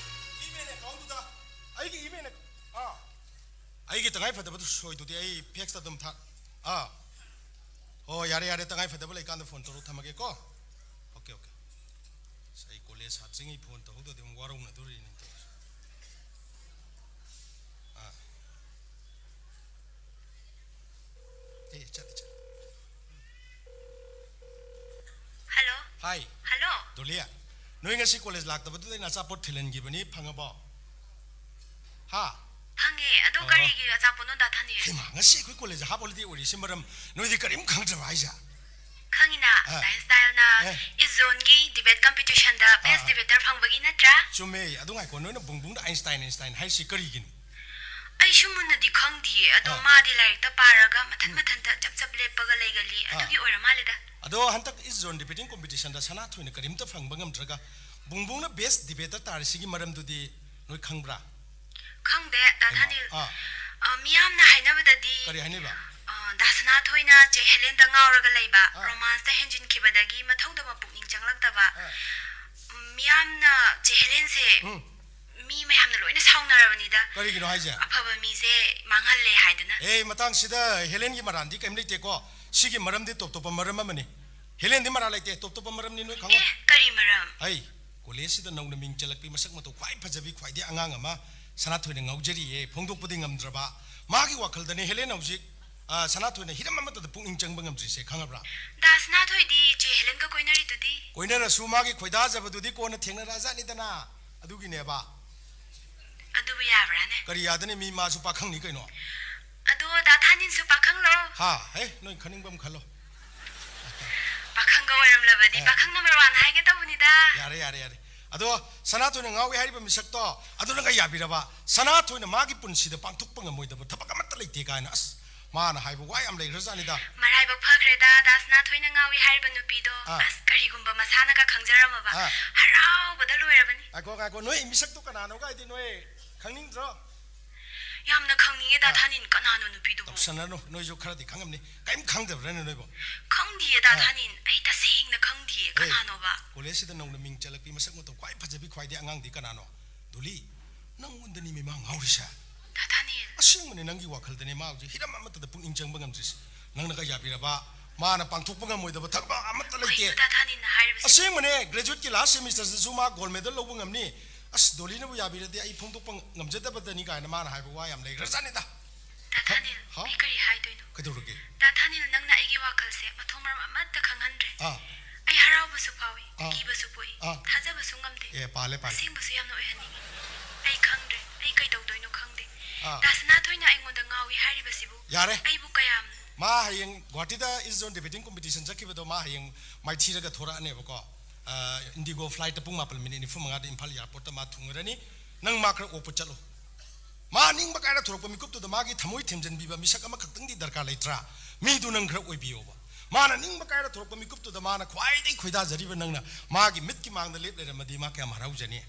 ꯏꯃꯦꯜ ꯑꯦꯀꯥꯎꯟꯗꯨꯗ, ꯑꯩꯒꯤ ꯏꯃꯦꯜ ꯑꯦꯀꯥꯎꯟ, ꯑꯥ, ꯑꯩꯒꯤ ꯇꯉꯥꯏ ꯐꯗꯕꯗꯨ ꯁꯣꯏꯗꯨꯗꯤ ꯑꯩ ꯐꯦꯛꯁꯇ ꯑꯗꯨꯝ ꯊꯥ-, ꯑꯥ꯫ ꯍꯣ, ꯌꯥꯔꯦ, ꯌꯥꯔꯦ, ꯇꯉꯥꯏ ꯐꯗꯕ ꯂꯩꯀꯥꯟꯗ ꯐꯣꯟ ꯇꯧꯔꯛꯑꯣ, ꯊꯝꯃꯒꯦꯀꯣ꯫ Okay, okay. ꯑꯁ, ꯑꯩ ꯀꯣꯂꯦꯖ ꯁꯥꯇ꯭ꯔꯤꯉꯩ ꯐꯣꯟ ꯇꯧꯍꯧꯗ꯭ꯔꯗꯤ ꯑꯃꯨꯛ ꯋꯥꯔꯧꯅꯗꯣꯔꯤꯅꯦ ꯇꯧꯔꯤꯁꯦ꯫ ꯑꯥ꯫ ꯑꯦ, ꯆꯠꯂꯦ, ꯆꯠꯂꯦ꯫ ꯍꯜꯂꯣ꯫ ꯍꯥꯏ꯫ ꯍꯜꯂꯣ꯫ ꯗꯣꯂꯤꯌꯥ, ꯅꯣꯏ ꯉꯁꯤ ꯀꯣꯂꯦꯖ ꯂꯥꯛꯇꯕꯗꯨꯗ ꯑꯩꯅ ꯑꯆꯥꯄꯣꯠ ꯊꯤꯜꯍꯟꯈꯤꯕꯅꯤ, ꯐꯪꯉꯕꯣ? ꯍꯥ? ꯐꯪꯉꯦ꯫ ꯑꯗꯣ ꯑꯣ꯫ ꯀꯔꯤꯒꯤ ꯑꯆꯥꯄꯣꯠꯅꯣ ꯗꯥ ꯊꯥꯅꯤꯜ? ꯍꯩꯃꯥ, ꯉꯁꯤ ꯑꯩꯈꯣꯏ ꯀꯣꯂꯦꯖ ꯍꯥꯞ ꯍꯣꯂꯤꯗꯦ ꯑꯣꯏꯔꯤꯁꯤ ꯃꯔꯝ ꯅꯣꯏꯗꯤ ꯀꯔꯤꯝ ꯈꯪꯗ꯭ꯔꯕ ꯍꯥꯏꯁꯦ? ꯈꯪꯉꯤꯅ, ꯑ꯫ ꯗꯥ ꯏꯁꯇꯥꯏꯜꯅ ꯑꯦ꯫ ꯏꯁ ꯖꯣꯟꯒꯤ ꯗꯤꯕꯦꯠ ꯀꯝꯄꯤꯇꯤꯁꯟꯗ ꯕꯦꯁ ꯑꯥ꯫ ꯗꯤꯕꯦꯇꯔ ꯐꯪꯕꯒꯤ ꯅꯠꯇ꯭ꯔꯥ? ꯆꯨꯝꯃꯦ꯫ ꯑꯗꯨ ꯉꯥꯏꯈꯣ, ꯅꯣꯏꯅ ꯕꯨꯡꯕꯨꯡꯗ ꯑꯥꯏꯟꯁꯇꯥꯏꯟ, ꯑꯥꯏꯟꯁꯇꯥꯏꯟ ꯍꯥꯏꯔꯤꯁꯤ ꯀꯔꯤꯒꯤꯅꯣ? ꯑꯩꯁꯨ ꯃꯨꯟꯅꯗꯤ ꯈꯪꯗꯤꯌꯦ, ꯑꯗꯣ ꯑꯥ꯫ ꯃꯥꯗꯤ ꯂꯥꯏꯔꯤꯛꯇ ꯄꯥꯔꯒ ꯃꯊꯟ ꯎꯝ꯫ ꯃꯊꯟꯇ ꯆꯞ ꯆꯞ ꯂꯦꯞꯄꯒ ꯂꯩꯒꯜꯂꯤ꯫ ꯑꯥ꯫ ꯑꯗꯨꯒꯤ ꯑꯣꯏꯔ ꯃꯥꯜꯂꯦꯗ꯫ ꯑꯗꯣ ꯍꯟꯗꯛ East Zone Debating Competitionꯗ ꯁꯅꯥꯊꯣꯏꯅ ꯀꯔꯤꯝꯇ ꯐꯪꯕ ꯉꯝꯗ꯭ꯔꯒ ꯕꯨꯡꯕꯨꯡꯅ best debater ꯇꯥꯔꯤꯁꯤꯒꯤ ꯃꯔꯝꯗꯨꯗꯤ ꯅꯣꯏ ꯈꯪꯕ꯭ꯔꯥ? ꯈꯪꯗꯦ, ꯗꯥ ꯍꯩꯃꯥ, ꯊꯥꯅꯤꯜ꯫ ꯑꯥ꯫ ꯑ, ꯃꯤꯌꯥꯝꯅ ꯍꯥꯏꯅꯕꯗꯗꯤ, ꯀꯔꯤ ꯍꯥꯏꯅꯩꯕ? ꯑ, ꯗꯥ ꯁꯅꯥꯊꯣꯏꯅ ꯆꯦ ꯍꯦꯂꯦꯟꯗ ꯉꯥꯎꯔꯒ ꯂꯩꯕ, ꯑꯥ꯫ Romanceꯇ ꯍꯦꯟꯖꯤꯟꯈꯤꯕꯗꯒꯤ ꯃꯊꯧꯗꯕ ꯄꯨꯛꯅꯤꯡ ꯆꯪꯂꯛꯇꯕ꯫ ꯑꯥ꯫ ꯎꯝ, ꯃꯤꯌꯥꯝꯅ ꯆꯦ ꯍꯦꯂꯦꯟꯁꯦ ꯎꯝ꯫ ꯃꯤ ꯃꯌꯥꯝꯅ ꯂꯣꯏꯅ ꯁꯥꯎꯅꯔꯕꯅꯤꯗ꯫ ꯀꯔꯤꯒꯤꯅꯣ ꯍꯥꯏꯁꯦ? ꯑꯐꯕ ꯃꯤꯁꯦ ꯃꯥꯡꯍꯜꯂꯦ ꯍꯥꯏꯗꯅ꯫ ꯑꯦ, ꯃꯇꯥꯡꯁꯤꯗ ꯍꯦꯂꯦꯟꯒꯤ ꯃꯔꯥꯟꯗꯤ ꯀꯔꯤꯝ ꯂꯩꯇꯦꯀꯣ꯫ ꯁꯤꯒꯤ ꯃꯔꯝꯗꯤ ꯇꯣꯞ ꯇꯣꯞꯄ ꯃꯔꯝ ꯑꯃꯅꯤ꯫ ꯍꯦꯂꯦꯟꯗꯤ ꯃꯔꯥꯜ ꯂꯩꯇꯦ, ꯇꯣꯞ ꯇꯣꯞꯄ ꯃꯔꯝꯅꯤ, ꯅꯣꯏ ꯈꯪꯉꯣ꯫ ꯑꯦ, ꯀꯔꯤ ꯃꯔꯝ? ꯑꯩ ꯀꯣꯂꯦꯖꯁꯤꯗ ꯅꯧꯅ ꯃꯤꯡ ꯆꯜꯂꯛꯄꯤ, ꯃꯁꯛ ꯃꯇꯧ ꯈ꯭ꯋꯥꯏ ꯐꯖꯕꯤ, ꯈ꯭ꯋꯥꯏꯗꯒꯤ ꯑꯉꯥꯡ ꯑꯃ ꯁꯅꯥꯊꯣꯏꯅ ꯉꯥꯎꯖꯔꯤꯌꯦ, ꯐꯣꯡꯗꯣꯛꯄꯗꯤ ꯉꯝꯗ꯭ꯔꯕ꯫ ꯃꯥꯒꯤ ꯋꯥꯈꯜꯗꯅꯦ ꯍꯦꯂꯦꯟ ꯍꯧꯖꯤꯛ, ꯑ, ꯁꯅꯥꯊꯣꯏꯅ ꯍꯤꯔꯝ ꯑꯃꯠꯇꯗ ꯄꯨꯛꯅꯤꯡ ꯆꯪꯕ ꯉꯝꯗ꯭ꯔꯤꯁꯦ, ꯈꯪꯉꯕ꯭ꯔꯥ? ꯗꯥ ꯁꯅꯥꯊꯣꯏꯗꯤ ꯆꯦ ꯍꯦꯂꯦꯟꯒ ꯀꯣꯏꯅꯔꯤꯗꯨꯗꯤ? ꯀꯣꯏꯅꯔꯁꯨ ꯃꯥꯒꯤ ꯈꯣꯏꯗꯥꯖꯕꯗꯨꯗꯤ ꯀꯣꯟꯅ ꯊꯦꯡꯅꯔꯛꯑꯖꯥꯠꯅꯤꯗꯅ꯫ ꯑꯗꯨꯒꯤꯅꯦꯕ꯫ ꯑꯗꯨꯕꯨ ꯌꯥꯕ꯭ꯔꯥꯅꯦ? ꯀꯔꯤ ꯌꯥꯗꯅꯤ? ꯃꯤ ꯃꯥꯁꯨ ꯄꯥꯈꯪꯅꯤ ꯀꯩꯅꯣ꯫ ꯑꯗꯣ ꯗꯥ ꯊꯥꯅꯤꯟꯁꯨ ꯄꯥꯈꯪꯂꯣ? ꯍꯥ? ꯍꯦ, ꯅꯣꯏ ꯈꯟꯅꯤꯡꯕ ꯑꯃ ꯈꯜꯂꯣ꯫ ꯄꯥꯈꯪꯒ ꯑꯣꯏꯔꯝꯂꯕꯗꯤ ꯑꯦ꯫ ꯄꯥꯈꯪ number one ꯍꯥꯏꯒꯦ ꯇꯧꯕꯅꯤꯗ꯫ ꯌꯥꯔꯦ, ꯌꯥꯔꯦ, ꯌꯥꯔꯦ꯫ ꯑꯗꯣ ꯁꯅꯥꯊꯣꯏꯅ ꯉꯥꯎꯏ ꯍꯥꯏꯔꯤꯕ ꯃꯤꯁꯛꯇꯣ ꯑꯗꯨꯅꯒ ꯌꯥꯕꯤꯔꯕ? ꯁꯅꯥꯊꯣꯏꯅ ꯃꯥꯒꯤ ꯄꯨꯟꯁꯤꯗ ꯄꯥꯡꯊꯣꯛꯄ ꯉꯝꯃꯣꯏꯗꯕ ꯊꯕꯛ ꯑꯃꯠꯇ ꯂꯩꯇꯦ ꯀꯥꯏꯅ, ꯑꯁ, ꯃꯥꯅ ꯍꯥꯏꯕ ꯋꯥ ꯌꯥꯝ ꯂꯩꯈ꯭ꯔꯖꯥꯠꯅꯤꯗ꯫ ꯃꯔꯥꯏꯕꯛ ꯐꯈ꯭ꯔꯦꯗ, ꯗꯥ ꯁꯅꯥꯊꯣꯏꯅ ꯉꯥꯎꯏ ꯍꯥꯏꯔꯤꯕ ꯅꯨꯄꯤꯗꯣ꯫ ꯑꯥ꯫ ꯑꯁ, ꯀꯔꯤꯒꯨꯝꯕ ꯃꯁꯥꯅꯒ ꯈꯪꯖꯔꯝꯃꯕ꯫ ꯑꯥ꯫ ꯍꯔꯥꯎꯕꯗ ꯂꯣꯏꯔꯕꯅꯤ꯫ ꯉꯥꯏꯈꯣ, ꯉꯥꯏꯈꯣ, ꯅꯣꯏ ꯃꯤꯁꯛꯇꯣ ꯀꯅꯥꯅꯣꯒ ꯍꯥꯏꯗꯤ ꯅꯣꯏ ꯈꯪꯅꯤꯡꯗ꯭ꯔꯣ? ꯌꯥꯝꯅ ꯈꯪꯅꯤꯡꯉꯦ, ꯗꯥ ꯑꯥ꯫ ꯊꯥꯅꯤꯟ, ꯀꯅꯥꯅꯣ ꯅꯨꯄꯤꯗꯨꯕꯨ? ꯇꯧꯁꯟꯅꯔꯅꯨ, ꯅꯣꯏꯁꯨ ꯈꯔꯗꯤ ꯈꯪꯉꯝꯅꯤ꯫ ꯀꯔꯤꯝ ꯈꯪꯗꯕ꯭ꯔꯥꯅꯦ ꯅꯣꯏꯕꯣ? ꯈꯪꯗꯤꯌꯦ, ꯗꯥ ꯑꯥ꯫ ꯊꯥꯅꯤꯟ, ꯑꯩ ꯇꯁꯦꯡꯅ ꯈꯪꯗꯤꯌꯦ, ꯑꯦ, ꯀꯅꯥꯅꯣꯕ? ꯀꯣꯂꯦꯖꯁꯤꯗ ꯅꯧꯅ ꯃꯤꯡ ꯆꯜꯂꯛꯄꯤ, ꯃꯁꯛ ꯃꯇꯧ ꯈ꯭ꯋꯥꯏ ꯐꯖꯕꯤ, ꯈ꯭ꯋꯥꯏꯗꯒꯤ ꯑꯉꯥꯡꯗꯤ ꯀꯅꯥꯅꯣ? ꯗꯣꯂꯤ, ꯅꯪꯉꯣꯟꯗꯅꯤ ꯃꯤꯃꯥ ꯉꯥꯎꯔꯤꯁꯦ꯫ ꯗꯥ ꯊꯥꯅꯤꯜ꯫ ꯑꯁꯦꯡꯕꯅꯦ, ꯅꯪꯒꯤ ꯋꯥꯈꯜꯗꯅꯦ ꯃꯥ ꯍꯧꯖꯤꯛ ꯍꯤꯔꯝ ꯑꯃꯠꯇꯗ ꯄꯨꯛꯅꯤꯡ ꯆꯪꯕ ꯉꯝꯗ꯭ꯔꯤꯁꯦ꯫ ꯅꯪꯅꯒ ꯌꯥꯕꯤꯔꯕ, ꯃꯥꯅ ꯄꯥꯡꯊꯣꯛꯄ ꯉꯝꯃꯣꯏꯗꯕ ꯊꯕꯛ ꯑꯃꯠꯇ ꯂꯩꯇꯦ꯫ ꯀꯩꯅꯣ ꯗꯥ ꯊꯥꯅꯤꯜꯅ ꯍꯥꯏꯔꯤꯕꯁꯤ? ꯑꯁꯦꯡꯕꯅꯦ, graduateꯀꯤ last semesterꯗꯁꯨ ꯃꯥ gold medal ꯂꯧꯕ ꯉꯝꯅꯤ꯫ ꯑꯁ, ꯗꯣꯂꯤꯅꯕꯨ ꯌꯥꯕꯤꯔꯗꯤ ꯑꯩ ꯐꯣꯡꯗꯣꯛꯄ ꯉꯝꯖꯗꯕꯗꯅꯤ ꯀꯥꯏꯅ ꯃꯥꯅ ꯍꯥꯏꯕ ꯋꯥ ꯌꯥꯝ ꯂꯩꯈ꯭ꯔꯖꯥꯠꯅꯤꯗ꯫ ꯗꯥ ꯊꯥꯅꯤꯜ, ꯍꯥꯎ? ꯑꯩ ꯀꯔꯤ ꯍꯥꯏꯗꯣꯏꯅꯣ? ꯀꯩꯗꯧꯔꯒꯦ? ꯗꯥ ꯊꯥꯅꯤꯜ, ꯅꯪꯅ ꯑꯩꯒꯤ ꯋꯥꯈꯜꯁꯦ ꯃꯊꯣꯡ ꯃꯔꯝ ꯑꯃꯠꯇ ꯈꯪꯍꯟꯗ꯭ꯔꯦ꯫ ꯑꯥ꯫ ꯑꯩ ꯍꯔꯥꯎꯕꯁꯨ ꯐꯥꯎꯏ, ꯑꯥ꯫ ꯀꯤꯕꯁꯨ ꯄꯣꯛꯏ, ꯑꯥ꯫ ꯊꯥꯖꯕꯁꯨ ꯉꯝꯗꯦ꯫ ꯑꯦ, ꯄꯥꯜꯂꯦ, ꯄꯥꯜꯂꯦ꯫ ꯑꯁꯦꯡꯕꯁꯨ ꯌꯥꯝꯅ ꯑꯣꯏꯍꯟꯅꯤꯡꯉꯤ꯫ ꯑꯩ ꯈꯪꯗ꯭ꯔꯦ, ꯑꯩ ꯀꯩꯗꯧꯗꯣꯏꯅꯣ ꯈꯪꯗꯦ꯫ ꯑꯥ꯫ ꯗꯥ ꯁꯅꯥꯊꯣꯏꯅ ꯑꯩꯉꯣꯟꯗ ꯉꯥꯎꯏ ꯍꯥꯏꯔꯤꯕꯁꯤꯕꯨ ꯌꯥꯔꯦ꯫ ꯑꯩꯕꯨ ꯀꯌꯥꯝ ꯃꯥ ꯍꯌꯦꯡ ꯒꯨꯋꯥꯍꯥꯇꯤꯗ East Zone Debating Competition ꯆꯠꯈꯤꯕꯗꯣ, ꯃꯥ ꯍꯌꯦꯡ ꯃꯥꯏꯊꯤꯔꯒ ꯊꯣꯔꯛꯑꯅꯦꯕꯀꯣ꯫ ꯑꯥ, Indigo flightꯇ ꯄꯨꯡ ꯃꯥꯄꯜ ꯃꯤꯅꯤꯠ ꯅꯤꯐꯨ ꯃꯉꯥꯗ ꯏꯝꯐꯥꯜ airportꯇ ꯃꯥ ꯊꯨꯡꯉꯔꯅꯤ꯫ ꯅꯪ ꯃꯥ ꯈꯔ ꯑꯣꯛꯄ ꯆꯠꯂꯣ꯫ ꯃꯥ ꯅꯤꯡꯕ ꯀꯥꯏꯔ ꯊꯣꯔꯛꯄ ꯃꯤꯀꯨꯞꯇꯨꯗ ꯃꯥꯒꯤ ꯊꯃꯣꯏ ꯊꯦꯝꯖꯤꯟꯕꯤꯕ ꯃꯤꯁꯛ ꯑꯃꯈꯛꯇꯪꯗꯤ ꯗꯔꯀꯥꯔ ꯂꯩꯇ꯭ꯔꯥ? ꯃꯤꯗꯨ ꯅꯪ ꯈꯔ ꯑꯣꯏꯕꯤꯌꯣꯕ꯫ ꯃꯥꯅ ꯅꯤꯡꯕ ꯀꯥꯏꯔ ꯊꯣꯔꯛꯄ ꯃꯤꯀꯨꯞꯇꯨꯗ ꯃꯥꯅ ꯈ꯭ꯋꯥꯏꯗꯒꯤ ꯈꯣꯏꯗꯥꯖꯔꯤꯕ ꯅꯪꯅ ꯃꯥꯒꯤ ꯃꯤꯠꯀꯤ ꯃꯥꯡꯗ ꯂꯦꯞ ꯂꯩꯔꯝꯃꯗꯤ ꯃꯥ ꯀꯌꯥꯝ ꯍꯔꯥꯎꯖꯅꯤ?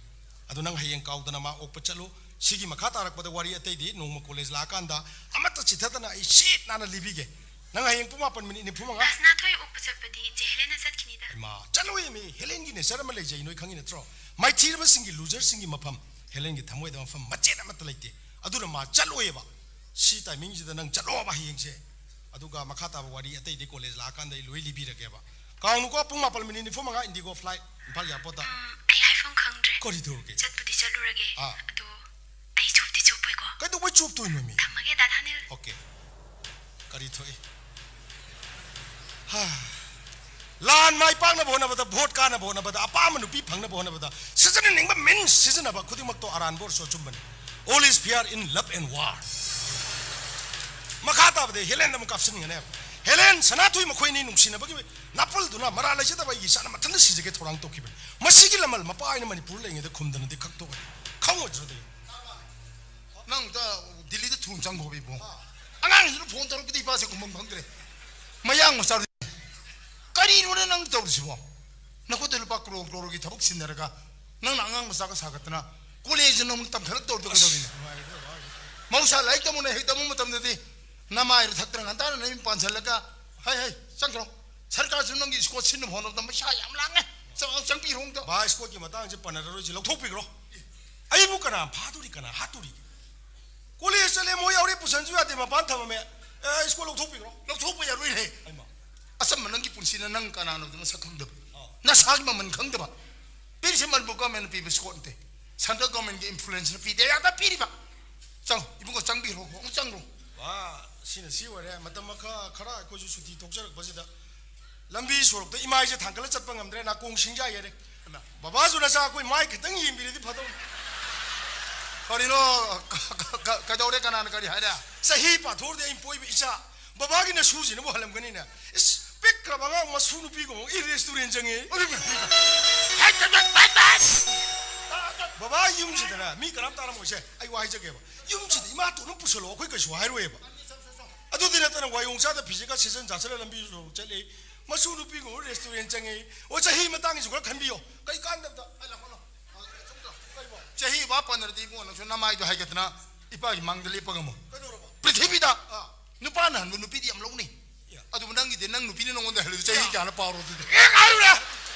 ꯑꯗꯨ ꯅꯪ ꯍꯌꯦꯡ ꯀꯥꯎꯗꯅ ꯃꯥ ꯑꯣꯛꯄ ꯆꯠꯂꯨ꯫ ꯁꯤꯒꯤ ꯃꯈꯥ ꯇꯥꯔꯛꯄꯗ ꯋꯥꯔꯤ ꯑꯇꯩꯗꯤ ꯅꯣꯡꯃ ꯀꯣꯂꯦꯖ ꯂꯥꯛꯑꯀꯥꯟꯗ ꯑꯃꯠꯇ ꯆꯤꯊꯗꯅ ꯑꯩ ꯁꯤꯠ ꯅꯥꯟꯅ ꯂꯤꯕꯤꯒꯦ꯫ ꯅꯪ ꯍꯌꯦꯡ ꯄꯨꯡ ꯃꯥꯄꯟ ꯃꯤꯅꯤꯠ ꯅꯤꯐꯨ ꯃꯉꯥ꯫ ꯗꯥꯁꯅꯥꯊ ꯍꯣꯏ ꯑꯣꯛꯄ ꯆꯠꯄꯗꯤ ꯆꯦ ꯍꯦꯂꯦꯟꯅ ꯆꯠꯈꯤꯅꯤꯗ꯫ ꯏꯃꯥ, ꯆꯠꯂꯣꯏꯃꯤ, ꯍꯦꯂꯦꯟꯒꯤ ꯅꯦꯆꯔ ꯑꯃ ꯂꯩꯖꯩ, ꯅꯣꯏ ꯈꯪꯉꯤ ꯅꯠꯇ꯭ꯔꯣ? ꯃꯥꯏꯊꯤꯔꯕꯁꯤꯡꯒꯤ, ꯂꯨꯖꯔꯁꯤꯡꯒꯤ ꯃꯐꯝ꯫ ꯍꯦꯂꯦꯟꯒꯤ ꯊꯃꯣꯏꯗ ꯃꯐꯝ ꯃꯆꯦꯠ ꯑꯃꯠꯇ ꯂꯩꯇꯦ꯫ ꯑꯗꯨꯅ ꯃꯥ ꯆꯠꯂꯣꯏꯌꯦꯕ꯫ ꯁꯤ ꯇꯥꯏꯃꯤꯡꯁꯤꯗ ꯅꯪ ꯆꯠꯂꯣꯕ ꯍꯌꯦꯡꯁꯦ꯫ ꯑꯗꯨꯒ ꯃꯈꯥ ꯇꯥꯕ ꯋꯥꯔꯤ ꯑꯇꯩꯗꯤ ꯀꯣꯂꯦꯖ ꯂꯥꯛꯑꯀꯥꯟꯗ ꯑꯩ ꯂꯣꯏ ꯂꯤꯕꯤꯔꯒꯦꯕ꯫ ꯀꯥꯎꯅꯨꯀꯣ, ꯄꯨꯡ ꯃꯥꯄꯟ ꯃꯤꯅꯤꯠ ꯅꯤꯐꯨ ꯃꯉꯥ Indigo flight, ꯏꯝꯐꯥꯜ ꯑꯦꯌꯥꯔꯄꯣꯔꯠꯇ꯫ ꯎꯝ, ꯑꯩ ꯍꯥꯏꯐꯝ ꯈꯪꯗ꯭ꯔꯦ꯫ ꯀꯔꯤ ꯇꯧꯔꯒꯦ? ꯆꯠꯄꯨꯗꯤ ꯆꯠꯂꯨꯔꯒꯦ꯫ ꯑꯥ꯫ ꯑꯗꯣ ꯑꯩ ꯆꯣꯞꯇꯤ ꯆꯣꯞꯄꯣꯏꯀꯣ꯫ ꯀꯩꯗꯧꯕꯩ ꯆꯣꯞꯇꯣꯏꯅꯣ ꯃꯤ? ꯊꯝꯃꯒꯦ, ꯗꯥ ꯊꯥꯅꯤꯜ꯫ ꯑꯣꯀꯦ꯫ ꯀꯔꯤ ꯊꯣꯛꯏ? ꯍꯥ꯫ ꯂꯥꯟ ꯃꯥꯏ ꯄꯥꯛꯅꯕ ꯍꯣꯠꯅꯕꯗ, ꯚꯣꯠ ꯀꯥꯅꯕ ꯍꯣꯠꯅꯕꯗ, ꯑꯄꯥꯝꯕ ꯅꯨꯄꯤ ꯐꯪꯅꯕ ꯍꯣꯠꯅꯕꯗ ꯁꯤꯖꯤꯟꯅꯅꯤꯡꯕ ꯃꯤꯟꯁ ꯁꯤꯖꯤꯟꯅꯕ ꯈꯨꯗꯤꯡꯃꯛꯇꯣ ꯑꯔꯥꯟꯕ ꯑꯣꯏꯔꯁꯨ ꯑꯆꯨꯝꯕꯅꯤ꯫ All is fair in love and war. ꯃꯈꯥ ꯇꯥꯕꯗꯤ ꯍꯦꯂꯦꯟꯗ ꯑꯃꯨꯛ ꯀꯥꯞꯁꯤꯟꯒꯅꯦꯕ꯫ ꯍꯦꯂꯦꯟ ꯁꯅꯥꯊꯣꯏ ꯃꯈꯣꯏꯅꯤ ꯅꯨꯡꯁꯤꯅꯕꯒꯤ ꯅꯥꯄꯜꯗꯨꯅ ꯃꯔꯥꯜ ꯂꯩꯖꯗꯕ ꯑꯩꯒꯤ ꯏꯆꯥꯅ ꯃꯊꯟꯇ ꯁꯤꯖꯒꯦ ꯊꯧꯔꯥꯡ ꯇꯧꯈꯤꯕꯅꯤ꯫ ꯃꯁꯤꯒꯤ ꯂꯃꯜ ꯃꯄꯥ ꯑꯩꯅ ꯃꯅꯤꯄꯨꯔ ꯂꯩꯔꯤꯉꯩꯗ ꯈꯨꯝꯗꯅꯗꯤ ꯈꯛꯇꯣꯛꯑꯦ꯫ ꯈꯪꯉꯣꯏꯗ꯭ꯔꯗꯤ? ꯅꯪ ꯑꯝꯇ ꯗꯤꯜꯂꯤꯗ ꯊꯨꯅ ꯆꯪꯈꯣꯕ ꯏꯕꯨꯡ꯫ ꯑꯉꯥꯡꯁꯤꯅ ꯐꯣꯟ ꯇꯧꯔꯛꯄꯗꯤ ꯏꯄꯥꯁꯦ ꯈꯨꯝꯐꯝ ꯈꯪꯗ꯭ꯔꯦ꯫ ꯃꯌꯥꯡ ꯃꯆꯥ ꯀꯔꯤꯅꯣꯅꯦ ꯅꯪ ꯇꯧꯔꯤꯁꯤꯕꯣ? ꯅꯈꯨꯠꯇ ꯂꯨꯄꯥ ꯀ꯭ꯔꯣꯔ ꯀ꯭ꯔꯣꯔꯒꯤ ꯊꯕꯛ ꯁꯤꯟꯅꯔꯒ ꯅꯪꯅ ꯑꯉꯥꯡ ꯃꯆꯥꯒ ꯁꯥꯒꯠꯇꯅ ꯀꯣꯂꯦꯖꯇ ꯅꯧꯅ ꯇꯝꯊꯔꯛꯇꯧꯔꯤꯗꯣ ꯀꯩꯗꯧꯔꯤꯅꯣ? ꯃꯍꯧꯁꯥ ꯂꯥꯏꯔꯤꯛ ꯇꯝꯃꯨꯅꯦ ꯍꯦꯛ ꯇꯝꯕ ꯃꯇꯝꯗꯗꯤ ꯅꯃꯥꯏꯔꯨ ꯊꯛꯇꯅ ꯉꯟꯇꯥꯅ ꯅꯌꯨꯝ ꯄꯥꯟꯁꯤꯜꯂꯒ ꯍꯩ ꯍꯩ ꯆꯪꯈ꯭ꯔꯣ꯫ ꯁꯔꯀꯥꯔꯁꯨ ꯅꯪꯒꯤ ꯁ꯭ꯀꯣꯠ ꯁꯤꯟꯅꯕ ꯍꯣꯠꯅꯕꯗ ꯄꯩꯁꯥ ꯌꯥꯝ ꯂꯥꯡꯉꯦ꯫ ꯆꯪ-, ꯆꯪꯕꯤꯔꯣ ꯑꯝꯇ꯫ ꯚꯥꯏ, ꯁ꯭ꯀꯣꯠꯀꯤ ꯃꯇꯥꯡꯁꯦ ꯄꯟꯅꯔꯔꯣꯏꯁꯤ, ꯂꯧꯊꯣꯛꯄꯤꯈ꯭ꯔꯣ꯫ ꯑꯩꯕꯨ ꯀꯅꯥ ꯐꯥꯗꯣꯔꯤ, ꯀꯅꯥ ꯍꯥꯠꯇꯣꯔꯤꯒꯦ? ꯀꯣꯂꯦꯖ ꯆꯠꯂꯦ, ꯃꯣꯏ ꯌꯥꯎꯔꯦ, ꯄꯨꯁꯟꯁꯨ ꯌꯥꯗꯦ, ꯃꯄꯥꯟ ꯊꯝꯃꯝꯃꯦ꯫ ꯑꯦ, ꯁ꯭ꯀꯣꯠ ꯂꯧꯊꯣꯛꯄꯤꯈ꯭ꯔꯣ꯫ ꯂꯧꯊꯣꯛꯄ ꯌꯥꯔꯣꯏꯍꯦ꯫ ꯍꯩꯃꯥ꯫ ꯑꯆꯝꯕ ꯅꯪꯒꯤ ꯄꯨꯟꯁꯤꯅ ꯅꯪ ꯀꯅꯥꯅꯣꯗꯣ ꯃꯁꯛ ꯈꯪꯗꯕ꯫ ꯑꯥ꯫ ꯅꯁꯥꯒꯤ ꯃꯃꯜ ꯈꯪꯗꯕ꯫ ꯄꯤꯔꯤꯁꯦ ꯃꯅꯤꯄꯨꯔ ꯒꯣꯔꯃꯦꯟꯅ ꯄꯤꯕ ꯁ꯭ꯀꯣꯠ ꯅꯠꯇꯦ꯫ ꯁꯦꯟꯇ꯭ꯔꯦꯜ ꯒꯣꯔꯃꯦꯟꯒꯤ ꯏꯟꯐ꯭ꯂꯨꯌꯦꯟꯁꯅ ꯄꯤꯗꯦ, ꯌꯥꯗ ꯄꯤꯔꯤꯕ꯫ ꯆꯪꯉꯣ, ꯏꯕꯨꯡꯉꯣ, ꯆꯪꯕꯤꯔꯣ, ꯑꯃꯨꯛ ꯆꯪꯈ꯭ꯔꯣ꯫ ꯋꯥ, ꯁꯤꯅ ꯁꯤ ꯑꯣꯏꯔꯦ꯫ ꯃꯇꯝ ꯈꯔ, ꯈꯔ ꯑꯩꯈꯣꯏꯁꯨ ꯁꯨꯇꯤ ꯊꯣꯛꯆꯔꯛꯄꯁꯤꯗ ꯂꯝꯕꯤ ꯁꯣꯔꯣꯛꯇ ꯏꯃꯥꯏꯁꯦ ꯊꯥꯡꯒꯠꯂ ꯆꯠꯄ ꯉꯝꯗ꯭ꯔꯦ, ꯅꯥꯀꯣꯡ ꯁꯤꯡꯖꯥ ꯌꯩꯔꯦ꯫ ꯍꯩꯃꯥ꯫ ꯕꯕꯥꯁꯨ ꯅꯆꯥ ꯑꯩꯈꯣꯏ ꯃꯥꯏ ꯈꯤꯇꯪ ꯌꯦꯡꯕꯤꯔꯗꯤ ꯐꯗꯧꯅꯤ꯫ ꯀꯔꯤꯅꯣ? ꯀ-, ꯀ-, ꯀ-, ꯀꯩꯗꯧꯔꯦ? ꯀꯅꯥꯅ ꯀꯔꯤ ꯍꯥꯏꯔꯦ? ꯆꯍꯤ ꯄꯥꯊꯣꯛꯑꯗꯤ ꯑꯩꯅ ꯄꯣꯛꯏꯕ ꯏꯆꯥ, ꯕꯕꯥꯒꯤ ꯅꯁꯨꯁꯤꯅꯕꯨ ꯍꯜꯂꯝꯒꯅꯤꯅꯦ꯫ ꯏꯁ, ꯄꯤꯛꯈ꯭ꯔꯕ ꯑꯉꯥꯡ ꯃꯁꯨ ꯅꯨꯄꯤꯒꯨꯝꯕ ꯑꯩ ꯔꯦꯁꯇꯨꯔꯦꯟ ꯆꯪꯉꯦ꯫ ꯍꯦꯛ ꯆꯠ-, ꯆꯠ-, ꯆꯠ-, ꯆꯠ-, ꯕꯕꯥ, ꯌꯨꯝꯁꯤꯗꯅꯦ ꯃꯤ ꯀꯅꯥꯝ ꯇꯥꯔꯝꯃꯣꯏꯁꯦ, ꯑꯩ ꯋꯥ ꯍꯥꯏꯖꯒꯦꯕ꯫ ꯌꯨꯝꯁꯤꯗ ꯏꯃꯥꯇꯣꯟ ꯑꯃ ꯄꯨꯁꯜꯂꯣ, ꯑꯩꯈꯣꯏ ꯀꯩꯁꯨ ꯍꯥꯏꯔꯣꯏꯕ꯫ ꯑꯗꯨꯗꯤ ꯅꯠꯇꯅ ꯋꯥꯌꯣꯡ ꯆꯥꯗ ꯐꯤꯖꯦꯠꯀ ꯁꯦꯠꯆꯟ ꯆꯥꯁꯜꯂ ꯂꯝꯕꯤ ꯁꯣꯔꯣꯛ ꯆꯠꯂꯤ꯫ ꯃꯁꯨ ꯅꯨꯄꯤꯒꯨꯝꯕ ꯔꯦꯁꯇꯨꯔꯦꯟ ꯆꯪꯉꯤ꯫ ꯑꯣ, ꯆꯍꯤ ꯃꯇꯥꯡꯒꯤꯁꯨ ꯈꯔ ꯈꯟꯕꯤꯌꯣ꯫ ꯀꯩ ꯀꯥꯟꯗꯕꯗ? ꯆꯍꯤ ꯕꯥ ꯄꯟꯗ꯭ꯔꯗꯤ ꯏꯕꯨꯡꯉꯣ, ꯅꯪꯁꯨ ꯅꯃꯥꯏꯗꯣ ꯍꯥꯏꯒꯠꯇꯅ ꯏꯄꯥꯒꯤ ꯃꯥꯡꯗ ꯂꯦꯞꯄꯒ ꯑꯃꯨꯛ꯫ ꯀꯩꯗꯧꯔꯕ? ꯄ꯭ꯔꯤꯊꯤꯕꯤꯗ ꯑꯥ꯫ ꯅꯨꯄꯥꯅ ꯍꯟꯕ ꯅꯨꯄꯤꯗꯤ ꯌꯥꯝ ꯂꯧꯅꯩ꯫ ꯌꯥ꯫ ꯑꯗꯨꯕꯨ ꯅꯪꯒꯤꯗꯤ, ꯅꯪ ꯅꯨꯄꯤꯅ ꯅꯉꯣꯟꯗ ꯍꯜꯂꯁꯨ ꯆꯍꯤ ꯌꯥ꯫ ꯀꯌꯥꯅ ꯄꯥꯎꯔꯣ ꯑꯗꯨꯗꯤ? ꯑꯦ ꯉꯥꯏꯔꯨꯔꯦ!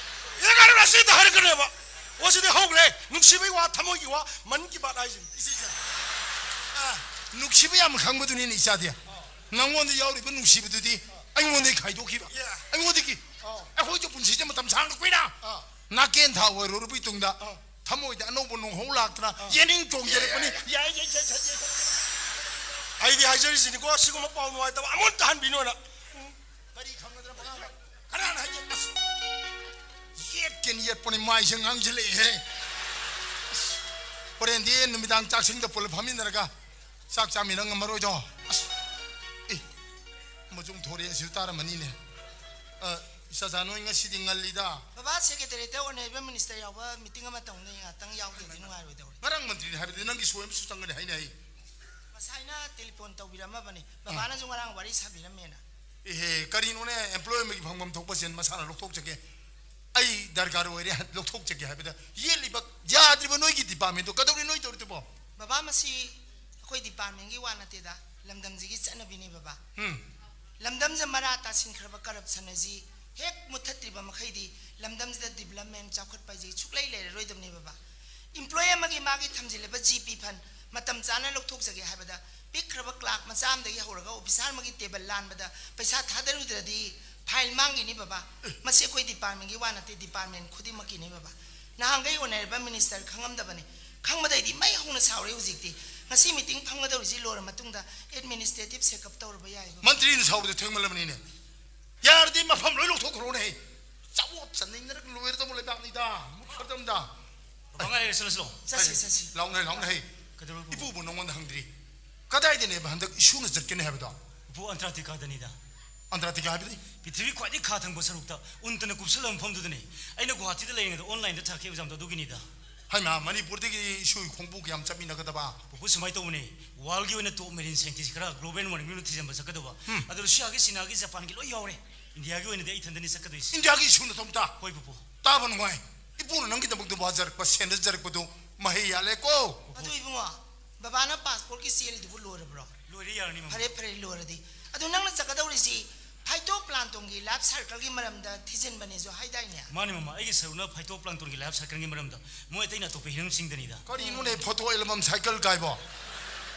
ꯑꯦ ꯉꯥꯏꯔꯨꯔꯦ! ꯁꯤꯗ ꯍꯥꯏꯔꯛꯀꯅꯦꯕ꯫ ꯑꯣ, ꯁꯤꯗꯤ ꯍꯧꯈ꯭ꯔꯦ꯫ ꯅꯨꯡꯁꯤꯕꯩ ꯋꯥ, ꯊꯃꯣꯏꯒꯤ ꯋꯥ, ꯃꯟ ꯀꯤ ꯕꯥꯠ ꯍꯥꯏꯁꯤꯅꯤ꯫ ꯏꯆꯦ, ꯏꯆꯦ꯫ ꯑꯥ, ꯅꯨꯡꯁꯤꯕ ꯌꯥꯝ ꯈꯪꯕꯗꯨꯅꯤꯅꯦ ꯏꯆꯥꯗꯤ꯫ ꯑꯥ꯫ ꯅꯉꯣꯟꯗ ꯌꯥꯎꯔꯤꯕ ꯅꯨꯡꯁꯤꯕꯗꯨꯗꯤ ꯑꯩꯉꯣꯟꯗꯒꯤ ꯈꯥꯏꯗꯣꯛꯈꯤꯕ꯫ ꯌꯥ꯫ ꯑꯩꯉꯣꯟꯗꯒꯤ꯫ ꯑꯥ꯫ ꯑꯩꯈꯣꯏꯁꯨ ꯄꯨꯟꯁꯤꯁꯦ ꯃꯇꯝ ꯁꯥꯡꯅ ꯀꯨꯏꯅ ꯑꯥ꯫ ꯅꯥꯀꯦꯟ ꯊꯥ ꯑꯣꯏꯔꯨꯔꯕ ꯇꯨꯡꯗ ꯑꯥ꯫ ꯊꯃꯣꯏꯗ ꯑꯅꯧꯕ ꯅꯣꯡꯍꯧ ꯂꯥꯛꯇꯅ ꯑꯥ꯫ ꯌꯦꯅꯤꯡ ꯆꯣꯡꯖꯔꯛꯄꯅꯤ꯫ ꯌꯥꯏ, ꯌꯥꯏ, ꯌꯥꯏ, ꯌꯥꯏ, ꯌꯥꯏ꯫ ꯑꯩꯗꯤ ꯍꯥꯏꯖꯔꯤꯁꯤꯅꯤꯀꯣ, ꯁꯤꯒꯨꯝꯕ ꯄꯥꯎ ꯅꯨꯡꯉꯥꯏꯇꯕ ꯑꯃꯠꯇ ꯍꯟꯕꯤꯅꯣꯅ꯫ ꯀꯔꯤ ꯈꯪꯒꯗ꯭ꯔꯥ ꯄꯉꯥꯡꯗ? ꯀꯅꯥꯅ ꯍꯥꯏꯒꯦ? ꯑꯁ! ꯌꯦꯠꯀꯦꯅ ꯌꯦꯠꯄꯅꯤ, ꯃꯥꯏꯁꯦ ꯉꯥꯡꯁꯤꯜꯂꯛꯑꯦꯍꯦ꯫ ꯑꯁ! ꯍꯣꯔꯦꯟꯗꯤ ꯅꯨꯃꯤꯗꯥꯡ ꯆꯥꯛꯁꯪꯗ ꯄꯨꯂꯞ ꯐꯝꯃꯤꯟꯅꯔꯒ ꯆꯥꯛ ꯆꯥꯃꯤꯟꯅ ꯉꯝꯃꯔꯣꯏꯗꯣ꯫ ꯑꯁ! ꯑꯦ! ꯃꯆꯨꯝ ꯊꯣꯔꯛꯑꯦ, ꯁꯤꯁꯨ ꯇꯥꯔꯝꯃꯅꯤꯅꯦ꯫ ꯑ, ꯏꯆꯥꯆꯥ, ꯅꯣꯏ ꯉꯁꯤꯗꯤ ꯉꯜꯂꯤꯗ꯫ ꯕꯕꯥ, ꯁꯦꯀ꯭ꯔꯦꯇꯔꯤꯌꯦꯠꯇ ꯑꯣꯅꯔꯦꯕꯜ ꯃꯤꯅꯤꯁꯇꯔ ꯌꯥꯎꯕ ꯃꯤꯇꯤꯡ ꯑꯃ ꯇꯧꯅꯤ, ꯉꯥꯛꯇꯪ ꯌꯥꯎꯗ꯭ꯔꯗꯤ ꯅꯨꯡꯉꯥꯏꯔꯣꯏꯗꯧꯔꯦ꯫ ꯉꯔꯥꯡ ꯃꯟꯇ꯭ꯔꯤꯅ ꯍꯥꯏꯕꯗꯤ ꯅꯪꯒꯤ ꯁꯣꯏ ꯑꯃꯁꯨ ꯆꯪꯒꯅꯤ ꯍꯥꯏꯅ ꯍꯥꯏ꯫ ꯉꯁꯥꯏꯅ ꯇꯦꯂꯤꯐꯣꯟ ꯇꯧꯕꯤꯔꯝꯃꯕꯅꯤ, ꯑꯥ꯫ ꯕꯕꯥꯅꯁꯨ ꯉꯔꯥꯡ ꯋꯥꯔꯤ ꯁꯥꯕꯤꯔꯝꯃꯦꯅ꯫ ꯏꯍꯦ, ꯀꯔꯤꯅꯣꯅꯦ, ꯑꯦꯝꯄ꯭ꯂꯣꯏ ꯑꯃꯒꯤ ꯐꯪꯐꯝ ꯊꯣꯛꯄ ꯁꯦꯟ ꯃꯁꯥꯅ ꯂꯧꯊꯣꯛꯆꯒꯦ, ꯑꯩ ꯗꯔꯀꯥꯔ ꯑꯣꯏꯔꯦ ꯂꯧꯊꯣꯛꯆꯒꯦ ꯍꯥꯏꯕꯗ ꯌꯦꯠꯂꯤꯕ, ꯌꯥꯗ꯭ꯔꯤꯕ ꯅꯣꯏꯒꯤ ꯗꯤꯄꯥꯔꯠꯃꯦꯟꯗꯣ ꯀꯩꯗꯧꯔꯤ ꯅꯣꯏ ꯇꯧꯔꯤꯗꯨꯕꯣ? ꯕꯕꯥ, ꯃꯁꯤ ꯑꯩꯈꯣꯏ ꯗꯤꯄꯥꯔꯠꯃꯦꯟꯒꯤ ꯋꯥ ꯅꯠꯇꯦꯗ, ꯂꯝꯗꯝꯁꯤꯒꯤ ꯆꯠꯅꯕꯤꯅꯤ ꯕꯕꯥ꯫ ꯎꯝ꯫ ꯂꯝꯗꯝꯁꯤꯗ ꯃꯔꯥ ꯇꯥꯁꯤꯟꯈ꯭ꯔꯕ ꯀꯔꯞꯁꯟ ꯑꯁꯤ ꯍꯦꯛ ꯃꯨꯠꯊꯠꯇ꯭ꯔꯤꯕ ꯃꯈꯩꯗꯤ ꯂꯝꯗꯝꯁꯤꯗ ꯗꯤꯕꯂꯞꯃꯦꯟ, ꯆꯥꯎꯈꯠꯄ ꯍꯥꯏꯁꯤ ꯁꯨꯛꯂꯩ ꯂꯩꯔꯔꯣꯏꯗꯕꯅꯤ ꯕꯕꯥ꯫ ꯏꯝꯄ꯭ꯂꯣꯌꯤ ꯑꯃꯒꯤ ꯃꯥꯒꯤ ꯊꯝꯖꯤꯜꯂꯤꯕ ꯖꯤ ꯄꯤ ꯐꯟ ꯃꯇꯝ ꯆꯥꯅ ꯂꯧꯊꯣꯛꯆꯒꯦ ꯍꯥꯏꯕꯗ ꯄꯤꯛꯈ꯭ꯔꯕ ꯀ꯭ꯂꯥꯔꯛ ꯃꯆꯥ ꯑꯃꯗꯒꯤ ꯍꯧꯔꯒ ꯑꯣꯐꯤꯁꯥꯔ ꯑꯃꯒꯤ ꯇꯦꯕꯜ ꯂꯥꯟꯕꯗ ꯄꯩꯁꯥ ꯊꯥꯗꯔꯨꯗ꯭ꯔꯗꯤ ꯐꯥꯏꯜ ꯃꯥꯡꯈꯤꯅꯤ ꯕꯕꯥ꯫ ꯃꯁꯤ ꯑꯩꯈꯣꯏ ꯗꯤꯄꯥꯔꯠꯃꯦꯟꯒꯤ ꯋꯥ ꯅꯠꯇꯦ, ꯗꯤꯄꯥꯔꯠꯃꯦꯟ ꯈꯨꯗꯤꯡꯃꯛꯀꯤꯅꯤ ꯕꯕꯥ꯫ ꯅꯍꯥꯟꯈꯩ ꯑꯣꯅꯔꯦꯕꯜ ꯃꯤꯅꯤꯁꯇꯔ ꯈꯪꯉꯝꯗꯕꯅꯤ, ꯈꯪꯕꯗꯩꯗꯤ ꯃꯩ ꯍꯧꯅ ꯁꯥꯎꯔꯦ꯫ ꯍꯧꯖꯤꯛꯇꯤ ꯉꯁꯤ ꯃꯤꯇꯤꯡ ꯐꯝꯒꯗꯧꯔꯤꯁꯤ ꯂꯣꯏꯔ ꯃꯇꯨꯡꯗ ꯑꯦꯗꯃꯤꯅꯤꯁꯇ꯭ꯔꯦꯇꯤꯚ ꯆꯦꯛꯑꯞ ꯇꯧꯔꯕ ꯌꯥꯏ ꯕꯕꯥ꯫ ꯃꯟꯇ꯭ꯔꯤꯅ ꯁꯥꯎꯕꯗ ꯊꯦꯡꯃꯜꯂꯕꯅꯤꯅꯦ꯫ ꯌꯥꯔꯗꯤ ꯃꯐꯝ ꯂꯣꯏ ꯂꯧꯊꯣꯛꯈ꯭ꯔꯣꯅꯦꯍꯦ꯫ ꯆꯥꯎꯑꯣ, ꯆꯟꯅꯩꯅꯔꯒ ꯂꯣꯏꯔꯗꯕ ꯂꯩꯕꯥꯛꯅꯤꯗ, ꯃꯨꯠꯈ꯭ꯔꯗꯕꯅꯤꯗ꯫ ꯕꯕꯥ, ꯉꯥꯏꯔꯦ, ꯆꯠꯂꯁꯤ ꯂꯥꯛꯑꯣ꯫ ꯆꯠꯁꯤ, ꯆꯠꯁꯤ꯫ ꯂꯥꯎꯅꯦ, ꯂꯥꯎꯅꯦ, ꯍꯩ꯫ ꯀꯩꯗꯧꯔꯒꯦ? ꯏꯄꯨꯕꯨ ꯅꯉꯣꯟꯗ ꯍꯪꯗ꯭ꯔꯤ꯫ ꯀꯗꯥꯏꯗꯅꯦꯕ ꯍꯟꯗꯛ ꯏꯁꯨꯅ ꯆꯠꯀꯅꯤ ꯍꯥꯏꯕꯗꯣ? ꯏꯄꯨ, ꯑꯟꯇꯥꯔꯀꯇꯤꯀꯥꯗꯅꯤꯗ꯫ ꯑꯟꯇꯥꯔꯀꯇꯤꯀꯥ ꯍꯥꯏꯕꯗꯤ? ꯄ꯭ꯔꯤꯊꯤꯕꯤ ꯈ꯭ꯋꯥꯏꯗꯒꯤ ꯈꯥ ꯊꯪꯕ ꯁꯔꯨꯛꯇ ꯎꯟꯇꯅ ꯀꯨꯞꯁꯜꯂꯕ ꯃꯐꯝꯗꯨꯗꯅꯦ꯫ ꯑꯩꯅ ꯒꯨꯋꯥꯍꯥꯇꯤꯗ ꯂꯩꯔꯤꯉꯩꯗ ꯑꯣꯟꯂꯥꯏꯟꯗ ꯊꯥꯔꯛꯈꯤ ꯑꯦꯛꯖꯥꯝꯗꯣ, ꯑꯗꯨꯒꯤꯅꯤꯗ꯫ ꯍꯩꯃꯥ, ꯃꯅꯤꯄꯨꯔꯗꯒꯤ ꯏꯁꯨ ꯈꯣꯡꯕꯨ ꯀꯌꯥꯝ ꯆꯠꯃꯤꯟꯅꯒꯗꯕ? ꯄꯨꯄꯨ, ꯁꯨꯃꯥꯏꯅ ꯇꯧꯕꯅꯦ, ꯋꯥꯔꯜꯒꯤ ꯑꯣꯏꯅ ꯇꯣꯞ ꯃꯦꯔꯤꯟ ꯁꯥꯏꯟꯇꯤꯁ ꯈꯔ ꯒ꯭ꯂꯣꯕꯦꯜ ꯋꯥꯔꯃꯤꯡꯗ ꯊꯤꯖꯤꯟꯕ ꯆꯠꯀꯗꯧꯕ꯫ ꯎꯝ꯫ ꯑꯗꯣ ꯔꯨꯁꯤꯌꯥꯒꯤ, ꯆꯤꯅꯥꯒꯤ, ꯖꯄꯥꯟꯒꯤ ꯂꯣꯏ ꯌꯥꯎꯔꯦ꯫ ꯏꯟꯗꯤꯌꯥꯒꯤ ꯑꯣꯏꯅꯗꯤ ꯑꯩ ꯏꯊꯟꯗꯅꯤ ꯆꯠꯀꯗꯣꯏꯁꯦ꯫ ꯏꯟꯗꯤꯌꯥꯒꯤ ꯏꯁꯨ ꯅꯇꯣꯝꯇ? ꯍꯣꯏ ꯄꯨꯄꯨ꯫ ꯇꯥꯕ ꯅꯨꯡꯉꯥꯏ꯫ ꯏꯄꯨꯅ ꯅꯪꯒꯤꯗꯃꯛꯇ ꯋꯥꯖꯔꯛꯄ, ꯁꯦꯟꯅꯖꯔꯛꯄꯗꯨ ꯃꯍꯩ ꯌꯥꯜꯂꯦꯀꯣ꯫ ꯑꯗꯨ ꯏꯕꯨꯡꯉꯣ, ꯕꯕꯥꯅ ꯄꯥꯁꯄꯣꯔꯠꯀꯤ ꯆꯦꯜꯂꯤꯗꯨꯕꯨ ꯂꯣꯏꯔꯕ꯭ꯔꯣ? ꯂꯣꯏꯔꯦ, ꯌꯥꯔꯅꯤ ꯃꯃꯥ꯫ ꯐꯔꯦ ꯐꯔꯦ, ꯂꯣꯏꯔꯗꯤ꯫ ꯑꯗꯨ ꯅꯪꯅ ꯆꯠꯀꯗꯧꯔꯤꯁꯤ ꯐꯥꯏꯇꯣ ꯄ꯭ꯂꯥꯟꯇꯣꯟꯒꯤ ꯂꯥꯏꯐ ꯁꯥꯏꯀꯜꯒꯤ ꯃꯔꯝꯗ ꯊꯤꯖꯤꯟꯕꯅꯦꯁꯨ ꯍꯥꯏꯗꯥꯏꯅꯦ? ꯃꯥꯅꯤ ꯃꯃꯥ, ꯑꯩꯒꯤ ꯁꯔꯨꯛꯅ ꯐꯥꯏꯇꯣ ꯄ꯭ꯂꯥꯟꯇꯣꯟꯒꯤ ꯂꯥꯏꯐ ꯁꯥꯏꯀꯜꯒꯤ ꯃꯔꯝꯗ꯫ ꯃꯣꯏ ꯑꯇꯩꯅ ꯑꯇꯣꯞꯄ ꯍꯤꯔꯝꯁꯤꯡꯗꯅꯤꯗ꯫ ꯀꯔꯤꯅꯣꯅꯦ, ꯐꯣꯇꯣ ꯑꯦꯜꯕꯝ ꯁꯥꯏꯀꯜ ꯀꯥꯏꯕꯣ?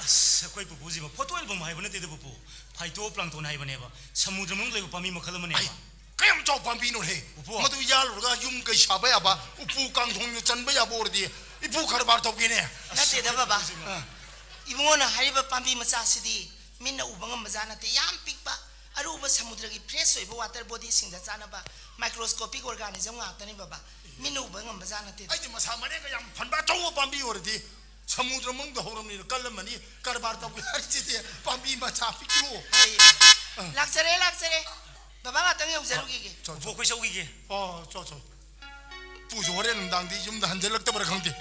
ꯑꯁ, ꯑꯩꯈꯣꯏ ꯄꯨꯄꯨꯁꯤꯕ ꯐꯣꯇꯣ ꯑꯦꯜꯕꯝ ꯍꯥꯏꯕ ꯅꯠꯇꯦꯗ ꯄꯨꯄꯨ, ꯐꯥꯏꯇꯣ ꯄ꯭ꯂꯥꯟꯇꯣꯟ ꯍꯥꯏꯕꯅꯦꯕ, ꯁꯃꯨꯗ꯭ꯔ ꯃꯅꯨꯡꯗ ꯂꯩꯕ ꯄꯥꯝꯕꯤ ꯃꯈꯜ ꯑꯃꯅꯦꯕ꯫ ꯑꯩ ꯀꯌꯥꯝ ꯆꯥꯎ ꯄꯥꯝꯕꯤꯅꯣ ꯍꯦ? ꯎꯄꯨ꯫ ꯃꯗꯨ ꯌꯥꯜꯂꯨꯔꯒ ꯌꯨꯝ ꯀꯩ ꯁꯥꯕ ꯌꯥꯕ, ꯎꯄꯨ ꯀꯥꯡꯊꯣꯟ ꯆꯟꯕ ꯌꯥꯕ ꯑꯣꯏꯔꯗꯤ ꯏꯄꯨ ꯀꯔꯕꯥꯔ ꯇꯧꯒꯦꯅꯦ꯫ ꯅꯠꯇꯦꯗ ꯕꯕꯥ꯫ ꯑꯥ꯫ ꯏꯕꯨꯡꯉꯣꯅ ꯍꯥꯏꯔꯤꯕ ꯄꯥꯝꯕꯤ ꯃꯆꯥꯁꯤꯗꯤ ꯃꯤꯠꯅ ꯎꯕ ꯉꯝꯕꯖꯥꯠ ꯅꯠꯇꯦ꯫ ꯌꯥꯝ ꯄꯤꯛꯄ, ꯑꯔꯨꯕ ꯁꯃꯨꯗ꯭ꯔꯒꯤ ꯐ꯭ꯔꯦꯁ ꯑꯣꯏꯕ ꯋꯥꯇꯔ ꯕꯣꯗꯤꯁꯤꯡꯗ ꯆꯥꯅꯕ ꯃꯥꯏꯀ꯭ꯔꯣꯁꯀꯣꯄꯤꯛ ꯑꯣꯔꯒꯥꯅꯤꯖꯝ ꯉꯥꯛꯇꯅꯤ ꯕꯕꯥ꯫ ꯃꯤꯠꯅ ꯎꯕ ꯉꯝꯕꯖꯥꯠ ꯅꯠꯇꯦ꯫ ꯑꯩꯗꯤ ꯃꯁꯥ ꯃꯔꯦꯡꯒ ꯌꯥꯝ ꯐꯟꯕ ꯑꯆꯧꯕ ꯄꯥꯝꯕꯤ ꯑꯣꯏꯔꯗꯤ ꯁꯃꯨꯗ꯭ꯔ ꯃꯅꯨꯡꯗ ꯍꯧꯔꯝꯅꯤꯅ ꯀꯜꯂꯝꯃꯅꯤ꯫ ꯀꯔꯕꯥꯔ ꯇꯧꯒꯦ ꯍꯥꯏꯔꯤꯁꯤꯗꯤ ꯄꯥꯝꯕꯤ ꯃꯆꯥ ꯄꯤꯛꯇ꯭ꯔꯨ꯫ ꯍꯣꯏ꯫ ꯑꯥ꯫ ꯂꯥꯛꯆꯔꯦ, ꯂꯥꯛꯆꯔꯦ꯫ ꯕꯕꯥ ꯉꯥꯛꯇꯪ ꯌꯧꯖꯔꯨꯈꯤꯒꯦ꯫ ꯆꯣ, ꯎꯄꯨ, ꯆꯣ꯫ ꯑꯩꯈꯣꯏ ꯆꯧꯈꯤꯒꯦ꯫ ꯑꯣ, ꯆꯣ, ꯆꯣ꯫ ꯄꯨꯁꯨ ꯍꯣꯔꯦꯟ ꯅꯨꯡꯗꯥꯡꯗꯤ ꯌꯨꯝꯗ ꯍꯟꯖꯤꯜꯂꯛꯇꯕ꯭ꯔꯥ ꯈꯪꯗꯦ꯫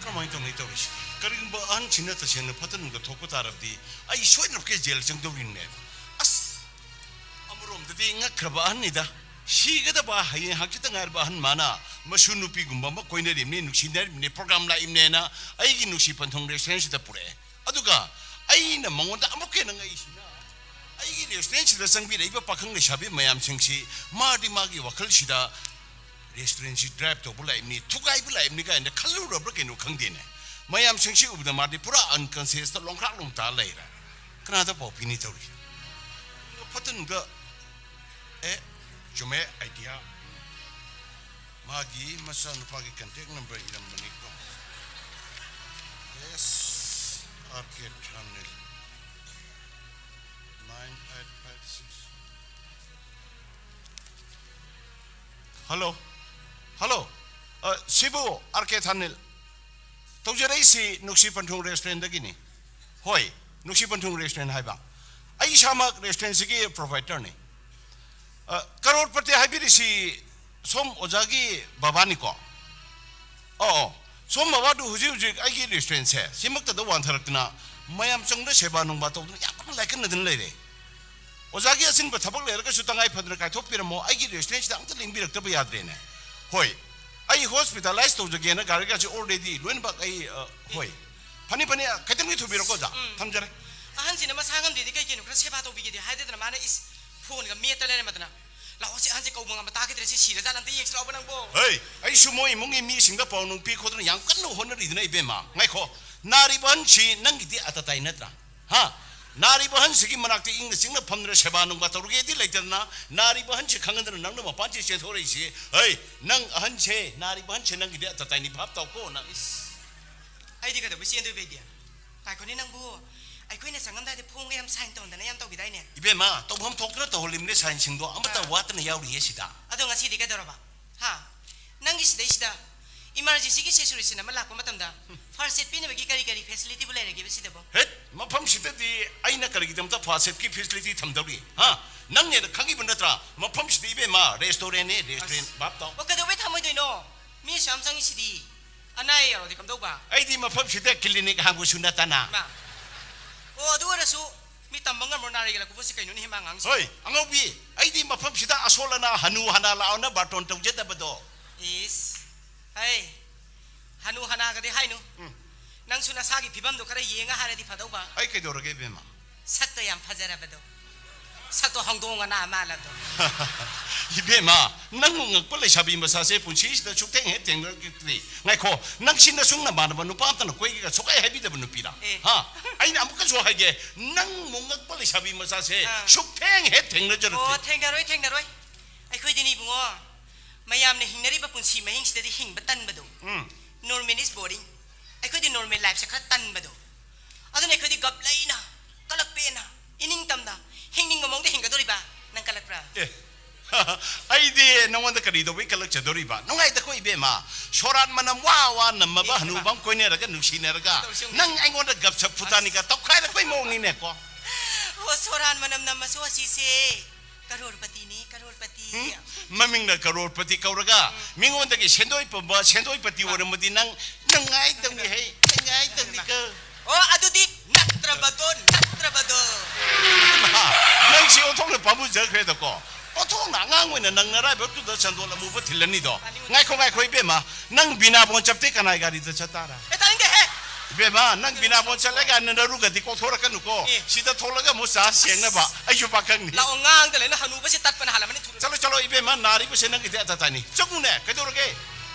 ꯀꯃꯥꯏꯅ ꯇꯧꯅꯤ ꯇꯧꯔꯤꯁꯤ? ꯀꯔꯤꯒꯨꯝꯕ ꯑꯍꯟꯁꯤꯅ ꯇꯁꯦꯡꯅ ꯐꯠꯇ ꯅꯨꯡꯗ ꯊꯣꯛꯄ ꯇꯥꯔꯕꯗꯤ ꯑꯩ ꯁꯣꯏꯗꯅꯃꯛꯀꯤ ꯖꯦꯜ ꯆꯪꯗꯧꯔꯤꯅꯦ꯫ ꯑꯁ! ꯑꯃꯔꯣꯝꯗꯗꯤ ꯉꯛꯈ꯭ꯔꯕ ꯑꯍꯟꯅꯤꯗ꯫ ꯁꯤꯒꯗꯕ ꯍꯌꯦꯡ ꯍꯪꯆꯤꯠꯇ ꯉꯥꯏꯔꯕ ꯑꯍꯟ ꯃꯥꯅ ꯃꯁꯨ ꯅꯨꯄꯤꯒꯨꯝꯕ ꯑꯃ ꯀꯣꯏꯅꯔꯤꯕꯅꯤ, ꯅꯨꯡꯁꯤꯅꯔꯤꯕꯅꯤ, ꯄ꯭ꯔꯣꯒ꯭ꯔꯥꯝ ꯂꯥꯛꯏꯕꯅꯦꯅ ꯑꯩꯒꯤ ꯅꯨꯡꯁꯤ ꯄꯟꯊꯨꯡ ꯔꯦꯁꯇꯨꯔꯦꯟꯁꯤꯗ ꯄꯨꯔꯛꯑꯦ꯫ ꯑꯗꯨꯒ ꯑꯩꯅ ꯃꯉꯣꯟꯗ ꯑꯃꯨꯛꯀ ꯍꯦꯟꯅ ꯉꯛꯏꯁꯤꯅ, ꯑꯩꯒꯤ ꯔꯦꯁꯇꯨꯔꯦꯟꯁꯤꯗ ꯆꯪꯕꯤꯔꯛꯏꯕ ꯄꯥꯈꯪ ꯂꯩꯁꯥꯕꯤ ꯃꯌꯥꯝꯁꯤꯡꯁꯤ ꯃꯥꯗꯤ ꯃꯥꯒꯤ ꯋꯥꯈꯜꯁꯤꯗ ꯔꯦꯁꯇꯨꯔꯦꯟꯁꯤ ꯗ꯭ꯔꯥꯏꯚ ꯇꯧꯕ ꯂꯥꯛꯏꯕꯅꯤ, ꯊꯨꯒꯥꯏꯕ ꯂꯥꯛꯏꯕꯅꯤ ꯀꯥꯏꯅ ꯈꯜꯂꯨꯔꯕ꯭ꯔꯥ ꯀꯩꯅꯣ ꯈꯪꯗꯦꯅꯦ꯫ ꯃꯌꯥꯝꯁꯤꯡꯁꯤ ꯎꯕꯗ ꯃꯥꯗꯤ ꯄꯨꯔꯥ ꯑꯟꯀꯟꯁꯤꯌꯁꯇ ꯂꯣꯡꯈ꯭ꯔꯥꯛ ꯂꯣꯡꯇꯥ ꯂꯩꯔꯦ꯫ ꯀꯅꯥꯗ ꯄꯥꯎ ꯄꯤꯅꯤ ꯇꯧꯔꯤ? ꯐꯠꯇꯅꯨꯡꯗ, ꯑꯦ, ꯆꯨꯝꯃꯦ, ꯑꯥꯏꯗꯤꯌꯥ꯫ ꯃꯥꯒꯤ ꯃꯆꯥꯅꯨꯄꯥꯒꯤ ꯀꯟꯇꯦꯛ ꯅꯝꯕꯔ ꯏꯔꯝꯕꯅꯤꯀꯣ꯫ S R K Thanil, nine eight five six. Hello, hello, ꯑ, ꯁꯤꯕꯨ ꯑꯥꯔ ꯀꯦ ꯊꯥꯅꯤꯜ? ꯇꯧꯖꯔꯛꯏꯁꯤ ꯅꯨꯡꯁꯤ ꯄꯟꯊꯨꯡ ꯔꯦꯁꯇꯨꯔꯦꯟꯗꯒꯤꯅꯤ꯫ ꯍꯣꯏ, ꯅꯨꯡꯁꯤ ꯄꯟꯊꯨꯡ ꯔꯦꯁꯇꯨꯔꯦꯟ ꯍꯥꯏꯕ꯫ ꯑꯩ ꯏꯁꯥꯃꯛ ꯔꯦꯁꯇꯨꯔꯦꯟꯁꯤꯒꯤ ꯄ꯭ꯔꯣꯄ꯭ꯔꯥꯏꯇꯔꯅꯤ꯫ ꯑ, ꯀꯔꯣꯔꯄꯇꯤ ꯍꯥꯏꯕꯤꯔꯤꯁꯤ ꯁꯣꯝ ꯑꯣꯖꯥꯒꯤ ꯕꯕꯥꯅꯤꯀꯣ? ꯑꯣ, ꯑꯣ꯫ ꯁꯣꯝ ꯕꯕꯥꯗꯨ ꯍꯧꯖꯤꯛ ꯍꯧꯖꯤꯛ ꯑꯩꯒꯤ ꯔꯦꯁꯇꯨꯔꯦꯟꯁꯦ ꯁꯤꯃꯛꯇꯗ ꯋꯥꯟꯊꯔꯛꯇꯅ ꯃꯌꯥꯝ ꯆꯪꯗ ꯁꯦꯕꯥ ꯅꯨꯡꯕꯥ ꯇꯧꯗꯅ ꯌꯥꯝ ꯀꯟꯅ ꯂꯥꯏꯀꯠꯅꯗꯅ ꯂꯩꯔꯦ꯫ ꯑꯣꯖꯥꯒꯤ ꯑꯆꯤꯟꯕ ꯊꯕꯛ ꯂꯩꯔꯒꯁꯨ ꯇꯉꯥꯏ ꯐꯗꯅ ꯀꯥꯏꯊꯣꯛꯄꯤꯔꯝꯃꯣ, ꯑꯩꯒꯤ ꯔꯦꯁꯇꯨꯔꯦꯟꯁꯤꯗ ꯑꯝꯇ ꯂꯦꯡꯕꯤꯔꯛꯇꯕ ꯌꯥꯗ꯭ꯔꯦꯅꯦ꯫ ꯍꯣꯏ, ꯑꯩ ꯍꯣꯁꯄꯤꯇꯥꯂꯥꯏꯁ ꯇꯧꯖꯒꯦꯅ ꯒꯥꯔꯤꯒꯁꯦ ꯑꯣꯜꯔꯦꯗꯤ ꯂꯣꯏꯅꯃꯛ ꯑꯩ, ꯑ, ꯍꯣꯏ꯫ ꯐꯅꯤ, ꯐꯅꯤ, ꯈꯤꯇꯪꯗꯤ ꯊꯨꯕꯤꯔꯣꯀꯣ, ꯑꯣꯖꯥ꯫ ꯎꯝ꯫ ꯊꯝꯖꯔꯦ꯫ ꯑꯍꯟꯁꯤꯅ ꯃꯁꯥ ꯉꯝꯗ꯭ꯔꯤꯗꯤ ꯀꯩꯒꯤꯅꯣ? ꯈꯔ ꯁꯦꯕꯥ ꯇꯧꯕꯤꯒꯦꯗꯤ ꯍꯥꯏꯗꯦꯗꯅ, ꯃꯥꯅ ꯏꯁ ꯐꯣꯟꯒ ꯃꯦꯠꯇ ꯂꯩꯔꯝꯃꯗꯅ꯫ ꯂꯥꯛꯑꯣ, ꯁꯤ ꯑꯍꯟꯁꯦ ꯀꯧꯕ ꯉꯝꯕ ꯇꯥꯈꯤꯗ꯭ꯔꯦ, ꯁꯤ ꯁꯤꯔꯖꯥꯠꯂ, ꯑꯝꯇ ꯌꯦꯡꯁꯤ ꯂꯥꯛꯑꯣꯕ ꯅꯪꯕꯣ꯫ ꯍꯩ, ꯑꯩꯁꯨ ꯃꯣꯏ ꯏꯃꯨꯡꯒꯤ ꯃꯤꯁꯤꯡꯗ ꯄꯥꯎ ꯅꯨꯡ ꯄꯤ ꯈꯣꯠꯇꯅ ꯌꯥꯝ ꯀꯟꯅ ꯍꯣꯠꯅꯔꯤꯗꯅ, ꯏꯕꯦꯝꯃ꯫ ꯉꯥꯏꯈꯣ, ꯅꯥꯔꯤꯕ ꯑꯍꯟꯁꯤ ꯅꯪꯒꯤꯗꯤ ꯑꯇꯇꯥꯏ ꯅꯠꯇ꯭ꯔꯥ? ꯍꯥ? ꯅꯥꯔꯤꯕ ꯑꯍꯟꯁꯤꯒꯤ ꯃꯅꯥꯛꯇ ꯏꯪꯅ ꯆꯤꯛꯅ ꯐꯝꯗꯅ ꯁꯦꯕꯥ ꯅꯨꯡꯕꯥ ꯇꯧꯔꯒꯦꯗꯤ ꯂꯩꯇꯗꯅ, ꯅꯥꯔꯤꯕ ꯑꯍꯟꯁꯤ ꯈꯪꯍꯟꯗꯅ ꯅꯪꯅ ꯃꯄꯥꯟꯁꯤ ꯆꯦꯟꯊꯣꯔꯛꯏꯁꯤ꯫ ꯍꯩ, ꯅꯪ ꯑꯍꯟꯁꯦ, ꯅꯥꯔꯤꯕ ꯑꯍꯟꯁꯦ ꯅꯪꯒꯤꯗꯤ ꯑꯇꯇꯥꯏꯅꯤ, ꯚꯥꯞ ꯇꯥꯎꯀꯣ ꯅꯪ꯫ ꯏꯁ, ꯑꯩꯗꯤ ꯀꯩꯗꯧꯕꯩ ꯆꯦꯟꯗꯣꯏꯕ ꯑꯩꯗꯤ? ꯉꯥꯏꯈꯣꯅꯦ ꯅꯪꯕꯨ, ꯑꯩꯈꯣꯏꯅ ꯆꯪꯉꯝꯗꯥꯏꯗ ꯐꯣꯝꯒ ꯌꯥꯝ ꯁꯥꯏꯟ ꯇꯧꯗꯅ ꯌꯥꯝ ꯇꯧꯈꯤꯗꯥꯏꯅꯦ? ꯏꯕꯦꯝꯃ, ꯇꯧꯐꯝ ꯊꯣꯛꯇꯅ ꯇꯧꯍꯜꯂꯤꯕꯅꯦ ꯁꯥꯏꯟꯁꯤꯡꯗꯣ, ꯑꯃꯠꯇ ꯑꯥ꯫ ꯋꯥꯠꯇꯅ ꯌꯥꯎꯔꯤꯌꯦ ꯁꯤꯗ꯫ ꯑꯗꯣ ꯉꯁꯤꯗꯤ ꯀꯩꯗꯧꯔꯕ? ꯍꯥ? ꯅꯪꯒꯤ ꯁꯤꯗꯩꯁꯤꯗ ꯏꯃꯥꯔꯖꯦꯟꯁꯤꯒꯤ ꯁꯤꯆꯨꯋꯦꯁꯟ ꯑꯃ ꯂꯥꯛꯄ ꯃꯇꯝꯗ ꯐꯥꯔꯁ ꯑꯦꯗ ꯄꯤꯅꯕꯒꯤ ꯀꯔꯤ ꯀꯔꯤ ꯐꯦꯁꯤꯂꯤꯇꯤꯕꯨ ꯂꯩꯔꯒꯦꯕ ꯁꯤꯗꯕꯣ? ꯍꯦꯠ, ꯃꯐꯝꯁꯤꯗꯗꯤ ꯑꯩꯅ ꯀꯔꯤꯒꯤꯗꯃꯛꯇ ꯐꯥꯔꯁ ꯑꯦꯗꯀꯤ ꯐꯦꯁꯤꯂꯤꯇꯤ ꯊꯝꯗꯧꯔꯤ? ꯍꯥ? ꯅꯪꯅ ꯍꯦꯟꯅ ꯈꯪꯉꯤꯕ ꯅꯠꯇ꯭ꯔꯥ? ꯃꯐꯝꯁꯤꯗꯤ ꯏꯕꯦꯝꯃ, ꯔꯦꯁꯇꯨꯔꯦꯟꯅꯤ, ꯔꯦꯁꯇꯨꯔꯦꯟ, ꯑꯁ꯫ ꯚꯥꯞ ꯇꯥꯎ꯫ ꯑꯣ, ꯀꯩꯗꯧꯕꯩ ꯊꯝꯃꯣꯏꯗꯣꯏꯅꯣ? ꯃꯤ ꯑꯁꯨꯛ ꯌꯥꯝ ꯆꯪꯉꯤꯁꯤꯗꯤ꯫ ꯑꯅꯥ ꯑꯌꯦꯛ ꯌꯥꯎꯔꯗꯤ ꯀꯝꯗꯧꯕ? ꯑꯩꯗꯤ ꯃꯐꯝꯁꯤꯗ ꯀ꯭ꯂꯤꯅꯤꯛ ꯍꯥꯡꯕꯁꯨ ꯅꯠꯇꯅ꯫ ꯃꯥ꯫ ꯑꯣ, ꯑꯗꯨ ꯑꯣꯏꯔꯁꯨ ꯃꯤ ꯇꯝꯕ ꯉꯝꯃꯣ, ꯅꯥꯔꯩ ꯌꯦꯛꯂꯛꯄꯕꯨ ꯁꯤ ꯀꯩꯅꯣꯅꯦ, ꯍꯦ, ꯃꯥ ꯉꯥꯡꯉꯤꯁꯤ? ꯍꯣꯏ, ꯑꯉꯧꯕꯤ, ꯑꯩꯗꯤ ꯃꯐꯝꯁꯤꯗ ꯑꯁꯣꯜ ꯑꯅꯥ, ꯍꯅꯨ ꯍꯅꯥ ꯂꯥꯛꯑꯣꯅ ꯕꯥꯔꯇꯣꯟ ꯇꯧꯖꯗꯕꯗꯣ꯫ ꯏꯁ, ꯍꯩ, ꯍꯅꯨ ꯍꯅꯥꯒꯗꯤ ꯍꯥꯏꯅꯨ꯫ ꯎꯝ꯫ ꯅꯪꯁꯨ ꯅꯁꯥꯒꯤ ꯐꯤꯕꯝꯗꯣ ꯈꯔ ꯌꯦꯡꯉ ꯍꯥꯏꯔꯗꯤ ꯐꯗꯧꯕ꯫ ꯑꯩ ꯀꯩꯗꯧꯔꯒꯦ, ꯏꯕꯦꯝꯃ? ꯁꯛꯇꯣ ꯌꯥꯝ ꯐꯖꯔꯕꯗꯣ꯫ ꯁꯛꯇꯣ ꯍꯧꯗꯣꯡ ꯑꯅꯥ ꯃꯥꯜꯂꯕꯗꯣ꯫ ꯏꯕꯦꯝꯃ, ꯅꯪꯕꯨ ꯉꯛꯄ ꯂꯩꯁꯥꯕꯤ ꯃꯆꯥꯁꯦ ꯄꯨꯟꯁꯤꯁꯤꯗ ꯁꯨꯛꯊꯦꯡ ꯍꯦꯛ ꯊꯦꯡꯅꯔꯛꯇ꯭ꯔꯤ꯫ ꯉꯥꯏꯈꯣ, ꯅꯪꯁꯤ ꯅꯁꯨꯡ ꯅꯃꯥꯟꯅꯕ ꯅꯨꯄꯥ ꯑꯝꯇꯅ ꯀꯣꯏꯒꯦꯒ ꯁꯨꯛꯍꯥꯏ ꯍꯥꯏꯕꯤꯗꯕ ꯅꯨꯄꯤꯔꯥ? ꯑꯦ꯫ ꯍꯥ? ꯑꯩꯅ ꯑꯃꯨꯛꯀꯁꯨ ꯍꯥꯏꯒꯦ, ꯅꯪꯕꯨ ꯉꯛꯄ ꯂꯩꯁꯥꯕꯤ ꯃꯆꯥꯁꯦ ꯑꯥ꯫ ꯁꯨꯛꯊꯦꯡ ꯍꯦꯛ ꯊꯦꯡꯅꯖꯔꯛꯇ꯭ꯔꯤ꯫ ꯑꯣ, ꯊꯦꯡꯅꯔꯣꯏ, ꯊꯦꯡꯅꯔꯣꯏ꯫ ꯑꯩꯈꯣꯏꯗꯤꯅꯦ ꯏꯕꯨꯡꯉꯣ, ꯃꯌꯥꯝꯅ ꯍꯤꯡꯅꯔꯤꯕ ꯄꯨꯟꯁꯤ ꯃꯍꯤꯡꯁꯤꯗꯗꯤ ꯍꯤꯡꯕ ꯇꯟꯕꯗꯣ꯫ ꯎꯝ꯫ Normal is boring꯫ ꯑꯩꯈꯣꯏꯗꯤ normal lifeꯁꯦ ꯈꯔ ꯇꯟꯕꯗꯣ꯫ ꯑꯗꯨꯅ ꯑꯩꯈꯣꯏꯗꯤ ꯒꯞ ꯂꯩꯅ, ꯀꯂꯛ ꯄꯦꯟꯅ, ꯏꯅꯤꯡ ꯇꯝꯅ, ꯍꯤꯡꯅꯤꯡꯕ ꯃꯑꯣꯡꯗ ꯍꯤꯡꯒꯗꯧꯔꯤꯕ꯫ ꯅꯪ ꯀꯂꯛꯄ꯭ꯔꯥ? ꯑꯦ, ꯑꯩꯗꯤ ꯅꯉꯣꯟꯗ ꯀꯔꯤ ꯇꯧꯕꯩ ꯀꯂꯛꯆꯗꯧꯔꯤꯕ? ꯅꯨꯡꯉꯥꯏꯗꯀꯣ ꯏꯕꯦꯝꯃ꯫ ꯁꯣꯔꯥꯠ ꯃꯅꯝ ꯋꯥ ꯋꯥ ꯅꯝꯃꯕ ꯏꯕꯦꯝꯃ꯫ ꯍꯅꯨꯕ ꯑꯃ ꯀꯣꯏꯅꯔꯒ ꯅꯨꯡꯁꯤꯅꯔꯒ ꯇꯧꯔꯤꯁꯤ ꯌꯦꯡꯉꯨꯅꯦ꯫ ꯅꯪ ꯑꯩꯉꯣꯟꯗ ꯒꯞ ꯁꯞ ꯐꯨꯇꯥꯅꯤꯒ ꯑꯁ꯫ ꯇꯧꯈꯥꯏꯔꯛꯄꯩ ꯃꯑꯣꯡꯅꯤꯅꯦꯀꯣ꯫ ꯑꯣ, ꯁꯣꯔꯥꯟ ꯃꯅꯝ ꯅꯝꯃꯁꯨ ꯑꯁꯤꯁꯦ ꯀꯔꯣꯔꯄꯇꯤꯅꯤ, ꯀꯔꯣꯔꯄꯇꯤ꯫ ꯎꯝ? ꯃꯃꯤꯡꯅ ꯀꯔꯣꯔꯄꯇꯤ ꯀꯧꯔꯒ ꯃꯤꯉꯣꯟꯗꯒꯤ ꯁꯦꯟꯗꯣꯏ ꯄꯨꯝꯕ ꯁꯦꯟꯗꯣꯏꯄꯇꯤ ꯑꯣꯏꯔꯝꯃꯗꯤ ꯅꯪ ꯅꯨꯡꯉꯥꯏꯗꯧꯅꯤ ꯍꯩ, ꯅꯨꯡꯉꯥꯏꯗꯧꯅꯤꯀꯣ꯫ ꯑꯣ, ꯑꯗꯨꯗꯤ ꯅꯠꯇ꯭ꯔꯕꯗꯣ, ꯅꯠꯇ꯭ꯔꯕꯗꯣ꯫ ꯅꯪꯁꯤ ꯑꯣꯟꯊꯣꯛꯅ ꯄꯥꯝꯃꯨꯖꯈ꯭ꯔꯦꯗꯀꯣ꯫ ꯑꯣꯟꯊꯣꯛꯅ ꯑꯉꯥꯡ ꯑꯣꯏꯅ ꯅꯪ ꯅꯔꯥꯏꯕꯛꯇꯨꯗ ꯆꯟꯗꯣꯜ ꯑꯃꯨꯕ ꯊꯤꯜꯂꯅꯤꯗꯣ꯫ ꯉꯥꯏꯈꯣ, ꯉꯥꯏꯈꯣ, ꯏꯕꯦꯝꯃ, ꯅꯪ ꯕꯤꯅꯥ ꯕꯣꯟ ꯆꯞꯇꯦ ꯀꯅꯥꯏ ꯒꯥꯔꯤꯗ ꯆꯠ ꯇꯥꯔꯦ? ꯑꯦ, ꯇꯥꯅꯤꯡꯗꯦꯍꯦ! ꯏꯕꯦꯝꯃ, ꯅꯪ ꯕꯤꯅꯥ ꯕꯣꯟ ꯆꯠꯂꯒ ꯅꯔꯨꯒꯗꯤ ꯀꯣꯛꯊꯣꯔꯛꯀꯅꯨꯀꯣ꯫ ꯑꯦ꯫ ꯁꯤꯗ ꯊꯣꯛꯂꯒ ꯑꯃꯨꯛ ꯆꯥ ꯁꯦꯡꯅꯕ꯫ ꯑꯩꯁꯨ ꯄꯥꯈꯪꯅꯤ꯫ ꯂꯥꯛꯑꯣ, ꯉꯥꯡꯗ ꯂꯩꯅ ꯍꯅꯨꯕꯁꯦ ꯇꯠꯄꯅ ꯍꯥꯜꯂꯝꯃꯅꯤ꯫ ꯊꯨꯅ꯫ ꯆꯠꯂꯣ, ꯆꯠꯂꯣ, ꯏꯕꯦꯝꯃ, ꯅꯥꯔꯤꯕꯁꯦ ꯅꯪꯒꯤꯗꯤ ꯑꯇ ꯇꯥꯏꯅꯤ꯫ ꯆꯪꯉꯨꯅꯦ, ꯀꯩꯗꯧꯔꯒꯦ?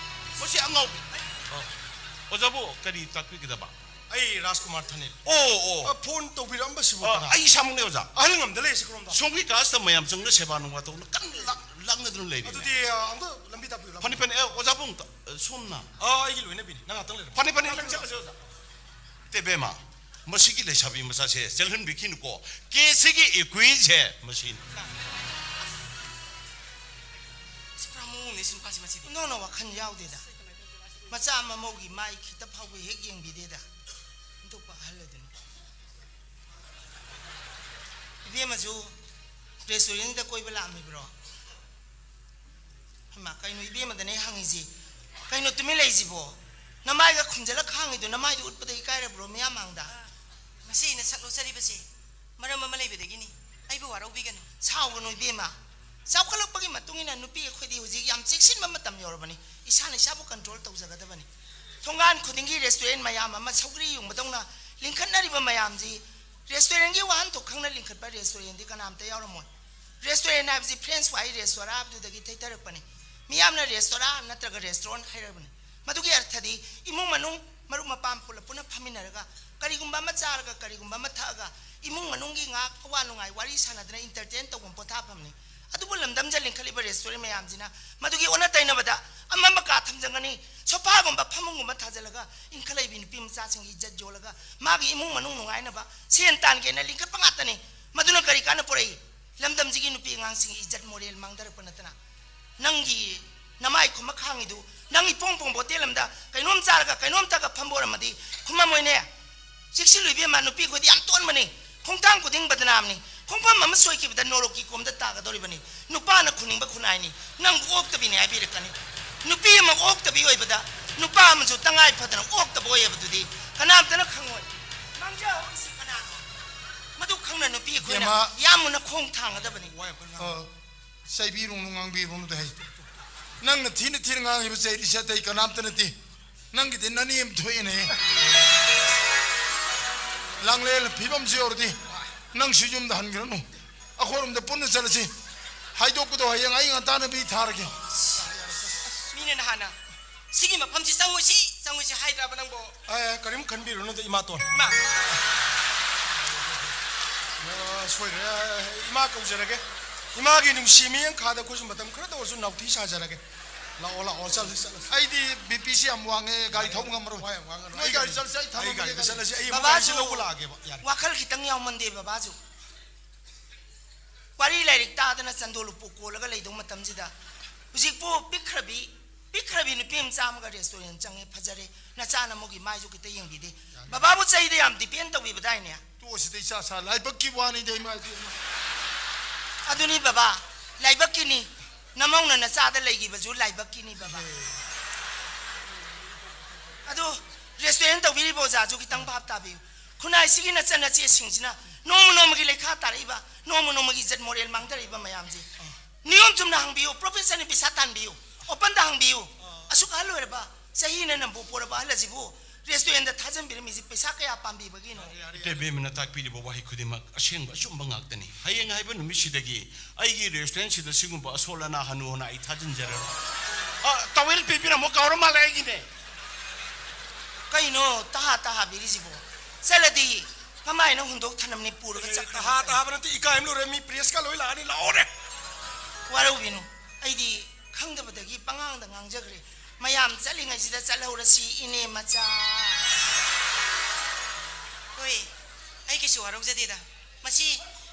ꯃꯁꯤ ꯑꯉꯥꯎꯕꯤ꯫ ꯑꯣꯖꯥꯕꯨ ꯀꯔꯤ ꯇꯥꯛꯄꯤꯒꯗꯕ? ꯑꯩ ꯔꯥꯖꯀꯨꯃꯥꯔ ꯊꯥꯅꯤꯜ꯫ ꯑꯣ, ꯑꯣ꯫ ꯑ, ꯐꯣꯟ ꯇꯧꯕꯤꯔꯛꯑꯝꯕꯁꯤꯕꯨ ꯑ, ꯀꯅꯥ? ꯑꯩ ꯏꯁꯥꯃꯛꯅꯦ, ꯑꯣꯖꯥ꯫ ꯑꯍꯜ ꯉꯝꯗ ꯂꯩꯔꯤꯁꯦ ꯀꯔꯣꯝꯗ? ꯁꯣꯝꯒꯤ ꯀ꯭ꯂꯥꯁꯇ ꯃꯌꯥꯝ ꯆꯪꯅ ꯁꯦꯕꯥ ꯅꯨꯡꯕꯥ ꯇꯧꯅ ꯀꯟꯅ ꯂꯥꯛ-, ꯂꯥꯛꯅꯗꯨꯅ ꯂꯩꯔꯤꯅꯦ꯫ ꯑꯗꯨꯗꯤ, ꯑ, ꯑꯝꯇ ꯂꯝꯕꯤ ꯇꯥꯛꯄꯤꯌꯨ, ꯂꯝꯕꯤ꯫ ꯐꯅꯤ, ꯐꯅꯤ꯫ ꯑꯦ, ꯑꯣꯖꯥꯕꯨ ꯑꯝꯇ, ꯑ, ꯁꯣꯝꯅ? ꯑ, ꯑꯩꯒꯤ ꯂꯣꯏꯅꯕꯤꯅꯤ꯫ ꯅꯪ ꯉꯥꯛꯇꯪ ꯂꯩꯔꯝꯃꯣ꯫ ꯐꯅꯤ, ꯐꯅꯤ, ꯅꯪ ꯆꯠꯂꯁꯦ, ꯑꯣꯖꯥ꯫ ꯏꯇꯦ ꯕꯦꯝꯃ, ꯃꯁꯤꯒꯤ ꯂꯩꯁꯥꯕꯤ ꯃꯆꯥꯁꯦ ꯆꯦꯜꯍꯟꯕꯤꯈꯤꯅꯨꯀꯣ꯫ ꯀꯦꯁꯁꯤꯒꯤ ꯏꯀ꯭ꯋꯤꯟꯁꯦ ꯃꯁꯤꯅꯤ꯫ ꯑꯁ, ꯄꯨꯔꯥ ꯃꯑꯣꯡꯅꯦ ꯁꯤ ꯅꯨꯄꯥꯁꯤ ꯃꯁꯤꯗꯤ꯫ ꯅꯣꯡꯅ ꯋꯥꯈꯜ ꯌꯥꯎꯗꯦꯗ꯫ ꯃꯆꯥ ꯃꯃꯧꯒꯤ ꯃꯥꯏ ꯈꯤꯇ ꯐꯥꯎꯕ ꯍꯦꯛ ꯌꯦꯡꯕꯤꯗꯦꯗ꯫ ꯑꯇꯣꯞꯄ ꯑꯍꯜ ꯑꯗꯨꯅꯤ꯫ ꯏꯕꯦꯝꯃꯁꯨ ꯔꯦꯁꯇꯨꯔꯦꯟꯗ ꯀꯣꯏꯕ ꯂꯥꯛꯑꯝꯃꯤꯕ꯭ꯔꯣ? ꯍꯩꯃꯥ, ꯀꯩꯅꯣ ꯏꯕꯦꯝꯃꯗꯅꯦ ꯍꯪꯉꯤꯁꯤ? ꯀꯩꯅꯣ ꯇꯨꯃꯤꯟ ꯂꯩꯁꯤꯕꯣ? ꯅꯃꯥꯏꯒ ꯈꯨꯝꯖꯤꯜꯂ ꯈꯥꯡꯉꯤꯗꯣ, ꯅꯃꯥꯏꯗꯣ ꯎꯠꯄꯗ ꯏꯀꯥꯏꯔꯕ꯭ꯔꯣ ꯃꯤꯌꯥꯝ ꯃꯥꯡꯗ? ꯃꯁꯤ ꯑꯩꯅ ꯁꯛ ꯂꯣꯠꯆꯔꯤꯕꯁꯦ ꯃꯔꯝ ꯑꯃ ꯂꯩꯕꯗꯒꯤꯅꯤ꯫ ꯑꯩꯕꯨ ꯋꯥꯔꯧꯕꯤꯒꯅꯨ꯫ ꯁꯥꯎꯒꯅꯨ ꯏꯕꯦꯝꯃ꯫ ꯆꯥꯎꯈꯠꯂꯛꯄꯒꯤ ꯃꯇꯨꯡ ꯏꯟꯅ ꯅꯨꯄꯤ ꯑꯩꯈꯣꯏꯗꯤ ꯍꯧꯖꯤꯛ ꯌꯥꯝ ꯆꯦꯛꯁꯤꯟꯕ ꯃꯇꯝ ꯌꯧꯔꯕꯅꯤ꯫ ꯏꯁꯥꯅ ꯏꯁꯥꯕꯨ ꯀꯟꯇ꯭ꯔꯣꯜ ꯇꯧꯖꯒꯗꯕꯅꯤ꯫ ꯊꯣꯡꯒꯥꯟ ꯈꯨꯗꯤꯡꯒꯤ ꯔꯦꯁꯇꯨꯔꯦꯟ ꯃꯌꯥꯝ ꯑꯃ ꯁꯧꯒ꯭ꯔꯤ ꯌꯨꯡꯕꯗꯧꯅ ꯂꯤꯡꯈꯠꯅꯔꯤꯕ ꯃꯌꯥꯝꯁꯤ, ꯔꯦꯁꯇꯨꯔꯦꯟꯒꯤ ꯋꯥꯍꯟꯊꯣꯛ ꯈꯪꯅ ꯂꯤꯡꯈꯠꯄ ꯔꯦꯁꯇꯨꯔꯦꯟꯗꯤ ꯀꯅꯥꯝꯇ ꯌꯥꯎꯔꯝꯃꯣꯏ꯫ ꯔꯦꯁꯇꯨꯔꯦꯟ ꯍꯥꯏꯕꯁꯤ ꯐ꯭ꯔꯦꯟꯁ ꯐ꯭ꯔꯥꯏ ꯔꯦꯁꯇꯣꯔꯥ ꯑꯗꯨꯗꯒꯤ ꯊꯩꯊꯔꯛꯄꯅꯤ꯫ ꯃꯤꯌꯥꯝꯅ ꯔꯦꯁꯇꯣꯔꯥ ꯅꯠꯇ꯭ꯔꯒ ꯔꯦꯁꯇꯨꯔꯦꯟ ꯍꯥꯏꯔꯕꯅꯤ꯫ ꯃꯗꯨꯒꯤ ꯑꯔꯊꯗꯤ ꯏꯃꯨꯡ ꯃꯅꯨꯡ, ꯃꯔꯨꯞ ꯃꯄꯥꯡ ꯄꯨꯂꯞ ꯄꯨꯟꯅ ꯐꯝꯃꯤꯟꯅꯔꯒ ꯀꯔꯤꯒꯨꯝꯕ ꯑꯃ ꯆꯥꯔꯒ, ꯀꯔꯤꯒꯨꯝꯕ ꯑꯃ ꯊꯛꯑꯒ, ꯏꯃꯨꯡ ꯃꯅꯨꯡꯒꯤ ꯉꯥꯏꯍꯥꯛ ꯑꯋꯥ ꯅꯨꯡꯉꯥꯏ ꯋꯥꯔꯤ ꯁꯥꯟꯅꯗꯅ ꯏꯟꯇꯔꯇꯦꯟ ꯇꯧꯐꯝ ꯄꯣꯊꯥꯐꯝꯅꯤ꯫ ꯑꯗꯨꯕꯨ ꯂꯝꯗꯝꯗ ꯂꯤꯡꯈꯠꯂꯤꯕ ꯔꯦꯁꯇꯨꯔꯦꯟ ꯃꯌꯥꯝꯁꯤꯅ ꯃꯗꯨꯒꯤ ꯑꯣꯟꯅ ꯇꯩꯅꯕꯗ ꯑꯃꯝꯕ ꯀꯥ ꯊꯝꯖꯟꯒꯅꯤ, ꯁꯣꯐꯥꯒꯨꯝꯕ ꯐꯃꯨꯡꯒꯨꯝꯕ ꯊꯥꯖꯤꯜꯂꯒ ꯏꯟꯈꯠꯂꯛꯏꯕ ꯅꯨꯄꯤ ꯃꯆꯥꯁꯤꯡꯒꯤ ꯏꯖꯠ ꯌꯣꯜꯂꯒ ꯃꯥꯒꯤ ꯏꯃꯨꯡ ꯃꯅꯨꯡ ꯅꯨꯡꯉꯥꯏꯅꯕ ꯁꯦꯟ ꯇꯥꯟꯒꯦꯅ ꯂꯤꯡꯈꯠꯄ ꯉꯥꯛꯇꯅꯤ꯫ ꯃꯗꯨꯅ ꯀꯔꯤ ꯀꯥꯟꯅ ꯄꯨꯔꯛꯏ? ꯂꯝꯗꯝꯁꯤꯒꯤ ꯅꯨꯄꯤ ꯑꯉꯥꯡꯁꯤꯡꯒꯤ ꯏꯖꯠ ꯃꯣꯔꯦꯜ ꯃꯥꯡꯊꯔꯛꯄ ꯅꯠꯇꯅ ꯅꯪꯒꯤ ꯅꯃꯥꯏ ꯈꯨꯝꯃ ꯈꯥꯡꯉꯤꯗꯨ, ꯅꯪ ꯏꯄꯣꯡ ꯄꯣꯡꯕ ꯍꯣꯇꯦꯜ ꯑꯃꯗ ꯀꯩꯅꯣꯝ ꯆꯥꯔꯒ ꯀꯩꯅꯣꯝ ꯊꯛꯑꯒ ꯐꯝꯕ ꯑꯣꯏꯔꯝꯃꯗꯤ ꯈꯨꯝꯃꯝꯃꯣꯏꯅꯦ꯫ ꯆꯦꯛꯁꯤꯜꯂꯨ ꯏꯕꯦꯝꯃ, ꯅꯨꯄꯤ ꯑꯩꯈꯣꯏꯗꯤ ꯌꯥꯝ ꯇꯣꯟꯕꯅꯤ꯫ ꯈꯣꯡꯊꯥꯡ ꯈꯨꯗꯤꯡ ꯕꯗꯅꯥꯝꯅꯤ꯫ ꯈꯣꯡꯐꯝ ꯑꯃ ꯁꯣꯏꯈꯤꯕꯗ ꯅꯣꯔꯣꯛꯀꯤ ꯀꯣꯝꯗ ꯇꯥꯒꯗꯧꯔꯤꯕꯅꯤ꯫ ꯅꯨꯄꯥꯅ ꯈꯨꯅꯤꯡꯕ ꯈꯨꯟꯅꯥꯏꯅꯤ꯫ ꯅꯪꯕꯨ ꯑꯣꯛꯇꯕꯤꯅꯤ ꯍꯥꯏꯕꯤꯔꯛꯀꯅꯤ꯫ ꯅꯨꯄꯤ ꯑꯃ ꯑꯣꯛꯇꯕꯤ ꯑꯣꯏꯕꯗ ꯅꯨꯄꯥ ꯑꯃꯁꯨ ꯇꯉꯥꯏ ꯐꯗꯅ ꯑꯣꯛꯇꯕ ꯑꯣꯏ ꯍꯥꯏꯕꯗꯨꯗꯤ ꯀꯅꯥꯝꯇꯅ ꯈꯪꯉꯣꯏ꯫ ꯃꯥꯡꯖꯍꯧꯔꯤꯁꯤ ꯀꯅꯥꯅꯣ? ꯃꯗꯨ ꯈꯪꯅ ꯅꯨꯄꯤ ꯑꯩꯈꯣꯏꯅ ꯏꯕꯦꯝꯃ꯫ ꯌꯥꯝꯅ ꯈꯣꯡ ꯊꯥꯡꯒꯗꯕꯅꯤ꯫ ꯋꯥ ꯌꯥꯝ ꯀꯟꯅ ꯉꯥꯡ- ꯑ, ꯆꯩꯕꯤꯔꯨꯅꯨ, ꯉꯥꯡꯕꯤꯔꯨꯅꯨꯗ ꯍꯥꯏ꯫ ꯅꯪꯅ ꯊꯤꯅ ꯊꯤꯅ ꯉꯥꯡꯉꯤꯕ ꯆꯩꯔꯤꯁꯦ ꯑꯇꯩ ꯀꯅꯥꯝꯇ ꯅꯠꯇꯦ꯫ ꯅꯪꯒꯤꯗꯤ ꯅꯅꯦ ꯑꯃ ꯊꯣꯛꯑꯦꯅꯦ꯫ ꯂꯥꯡꯂꯦꯟ ꯐꯤꯕꯝꯁꯤ ꯌꯧꯔꯗꯤ ꯅꯪꯁꯨ ꯌꯨꯝꯗ ꯍꯟꯈ꯭ꯔꯅꯨ꯫ ꯑꯩꯈꯣꯏꯔꯣꯝꯗ ꯄꯨꯟꯅ ꯆꯠꯂꯁꯤ꯫ ꯍꯥꯏꯗꯣꯛꯄꯗꯣ ꯍꯌꯦꯡ ꯑꯩ ꯉꯟꯇꯥꯅ ꯃꯤ ꯊꯥꯔꯒꯦ꯫ ꯃꯤꯅ ꯅꯍꯥꯟꯅ ꯁꯤꯒꯤ ꯃꯐꯝꯁꯤ ꯆꯪꯉꯣꯏꯁꯤ, ꯆꯪꯉꯣꯏꯁꯤ ꯍꯥꯏꯗ꯭ꯔꯕ ꯅꯪꯕꯣ? ꯑꯦ, ꯀꯔꯤꯝ ꯈꯟꯕꯤꯔꯨꯅꯨꯗ, ꯏꯃꯥꯇꯣꯟ꯫ ꯏꯃꯥ꯫ ꯑ, ꯁꯣꯏꯔꯦ꯫ ꯏꯃꯥ ꯀꯧꯖꯔꯒꯦ꯫ ꯏꯃꯥꯒꯤ ꯅꯨꯡꯁꯤ ꯃꯤꯠꯌꯦꯡ ꯈꯥꯗ ꯑꯩꯈꯣꯏꯁꯨ ꯃꯇꯝ ꯈꯔꯗ ꯑꯣꯏꯔꯁꯨ ꯅꯥꯎꯊꯤ ꯁꯥꯖꯔꯒꯦ꯫ ꯂꯥꯛꯑꯣ, ꯂꯥꯛꯑꯣ, ꯆꯠꯂꯁꯤ, ꯆꯠꯂꯁꯤ꯫ ꯑꯩꯗꯤ ꯕꯤ ꯄꯤꯁꯤ ꯌꯥꯝ ꯋꯥꯡꯉꯦ, ꯒꯥꯔꯤ ꯊꯧꯕ ꯉꯝꯃꯔꯣꯏ꯫ ꯋꯥ ꯌꯥꯝ ꯋꯥꯡꯉꯅꯨ꯫ ꯅꯣꯏ ꯑꯩ ꯒꯥꯔꯤ ꯒꯥꯔꯤ, ꯆꯠꯂꯁꯤ, ꯑꯩ ꯑꯩ ꯊꯝꯃꯝꯃꯒꯦ ꯒꯥꯔꯤꯗ ꯒꯥꯔꯤ꯫ ꯆꯠꯂꯁꯤ, ꯑꯩ ꯑꯃꯨꯛ ꯕꯕꯥꯁꯨ ꯒꯥꯔꯤꯁꯤ ꯂꯧꯕ ꯂꯥꯛꯑꯒꯦꯕ꯫ ꯌꯥꯔꯦ꯫ ꯋꯥꯈꯜ ꯈꯤꯇꯪ ꯌꯥꯎꯃꯟꯗꯦ ꯕꯕꯥꯁꯨ꯫ ꯋꯥꯔꯤ ꯂꯥꯏꯔꯤꯛ ꯇꯥꯗꯅ ꯆꯟꯗꯣꯜ ꯂꯨꯄꯣꯛ ꯀꯣꯜꯂꯒ ꯂꯩꯗꯧ ꯃꯇꯝꯁꯤꯗ, ꯍꯧꯖꯤꯛꯄꯨ ꯄꯤꯛꯈ꯭ꯔꯕꯤ, ꯄꯤꯛꯈ꯭ꯔꯕꯤ ꯅꯨꯄꯤ ꯃꯆꯥ ꯑꯃꯒ restaurant ꯆꯪꯉꯦ, ꯐꯖꯔꯦ, ꯅꯆꯥꯅ ꯃꯣꯏꯒꯤ ꯃꯥꯏꯁꯨ ꯈꯤꯇ ꯌꯦꯡꯕꯤꯗꯦ꯫ ꯌꯥꯅꯤ꯫ ꯕꯕꯥꯕꯨ ꯆꯩꯗ ꯌꯥꯝ depend ꯇꯧꯕꯤꯕꯗꯥꯏꯅꯦ? ꯇꯣꯛꯑꯁꯤꯗ, ꯏꯆꯥ ꯁꯥ ꯂꯥꯏꯕꯛꯀꯤ ꯋꯥꯅꯤꯗ, ꯏꯃꯥ ꯏꯕꯦꯝꯃ꯫ ꯑꯗꯨꯅꯤ ꯕꯕꯥ, ꯂꯥꯏꯕꯛꯀꯤꯅꯤ꯫ ꯅꯃꯧꯅ ꯅꯆꯥꯗ ꯂꯩꯈꯤꯕꯁꯨ ꯂꯥꯏꯕꯛꯀꯤꯅꯤ ꯕꯕꯥ꯫ ꯑꯗꯨ restaurant ꯇꯧꯕꯤꯔꯤꯕ ꯑꯣꯖꯥꯁꯨ ꯈꯤꯇꯪ ꯚꯥꯞ ꯇꯥꯕꯤꯌꯨ꯫ ꯈꯨꯟꯅꯥꯏꯁꯤꯒꯤ ꯅꯆꯟ ꯅꯆꯦꯁꯤꯡꯁꯤꯅ ꯅꯣꯡꯃ ꯅꯣꯡꯃꯒꯤ ꯂꯩꯈꯥ ꯇꯥꯔꯛꯏꯕ, ꯅꯣꯡꯃ ꯅꯣꯡꯃꯒꯤ ꯏꯖꯠ ꯃꯣꯔꯦꯜ ꯃꯥꯡꯊꯔꯛꯏꯕ ꯃꯌꯥꯝꯁꯦ ꯅꯤꯌꯣꯝ ꯆꯨꯝꯅ ꯍꯪꯕꯤꯌꯨ, professorꯅ ꯄꯩꯁꯥ ꯇꯥꯟꯕꯤꯌꯨ, openꯗ ꯍꯪꯕꯤꯌꯨ꯫ ꯑꯁꯨꯛ ꯑꯍꯜ ꯑꯣꯏꯔꯕ, ꯆꯍꯤꯅ ꯅꯝꯕꯨ ꯄꯣꯔꯕ ꯑꯍꯜ ꯑꯁꯤꯕꯨ restaurantꯗ ꯊꯥꯖꯟꯕꯤꯔꯝꯃꯤꯁꯤ ꯄꯩꯁꯥ ꯀꯌꯥ ꯄꯥꯝꯕꯤꯕꯒꯤꯅꯣ? ꯏꯇꯩꯕꯦꯝꯃꯅ ꯇꯥꯛꯄꯤꯔꯤꯕ ꯋꯥꯍꯩ ꯈꯨꯗꯤꯡꯃꯛ ꯑꯁꯦꯡꯕ ꯑꯆꯨꯝꯕ ꯉꯥꯛꯇꯅꯤ꯫ ꯍꯌꯦꯡ ꯍꯥꯏꯕ ꯅꯨꯃꯤꯠꯁꯤꯗꯒꯤ ꯑꯩꯒꯤ restaurantꯁꯤꯗ ꯁꯤꯒꯨꯝꯕ ꯑꯁꯣꯜ ꯑꯅꯥ ꯍꯅꯨ ꯍꯅꯥ ꯑꯩ ꯊꯥꯖꯤꯟꯖꯔꯔꯣꯏ꯫ ꯑ, towel ꯄꯤꯕꯤꯔꯝꯃꯣ, ꯀꯥꯎꯔ ꯃꯥꯜꯂꯦ ꯑꯩꯒꯤꯅꯦ꯫ ꯀꯩꯅꯣ ꯇꯍꯥ ꯇꯍꯥꯕꯤꯔꯤꯁꯤꯕꯣ? ꯆꯠꯂꯗꯤ ꯃꯃꯥꯏꯅ ꯍꯨꯟꯗꯣꯛ ꯊꯅꯝꯅꯤ ꯄꯨꯔꯒ ꯑꯦ, ꯆꯠꯈ꯭ꯔꯅꯤ꯫ ꯇꯍꯥ ꯇꯍꯥꯕ ꯅꯠꯇꯦ, ꯏꯀꯥꯏ ꯑꯃ ꯂꯣꯏꯔꯦ, ꯃꯤ pressꯀ ꯂꯣꯏ ꯂꯥꯛꯑꯅꯤ, ꯂꯥꯛꯑꯣꯅꯦ꯫ ꯋꯥꯔꯧꯕꯤꯅꯨ, ꯑꯩꯗꯤ ꯈꯪꯗꯕꯗꯒꯤ ꯄꯉꯥꯡꯗ ꯉꯥꯡꯖꯈ꯭ꯔꯦ꯫ ꯃꯌꯥꯝ ꯆꯠꯂꯤꯉꯩꯁꯤꯗ ꯆꯠꯍꯧꯔꯁꯤ, ꯏꯅꯦ ꯃꯆꯥ꯫ ꯍꯣꯏ, ꯑꯩ ꯀꯩꯁꯨ ꯋꯥꯔꯧꯖꯗꯦꯗ꯫ ꯃꯁꯤ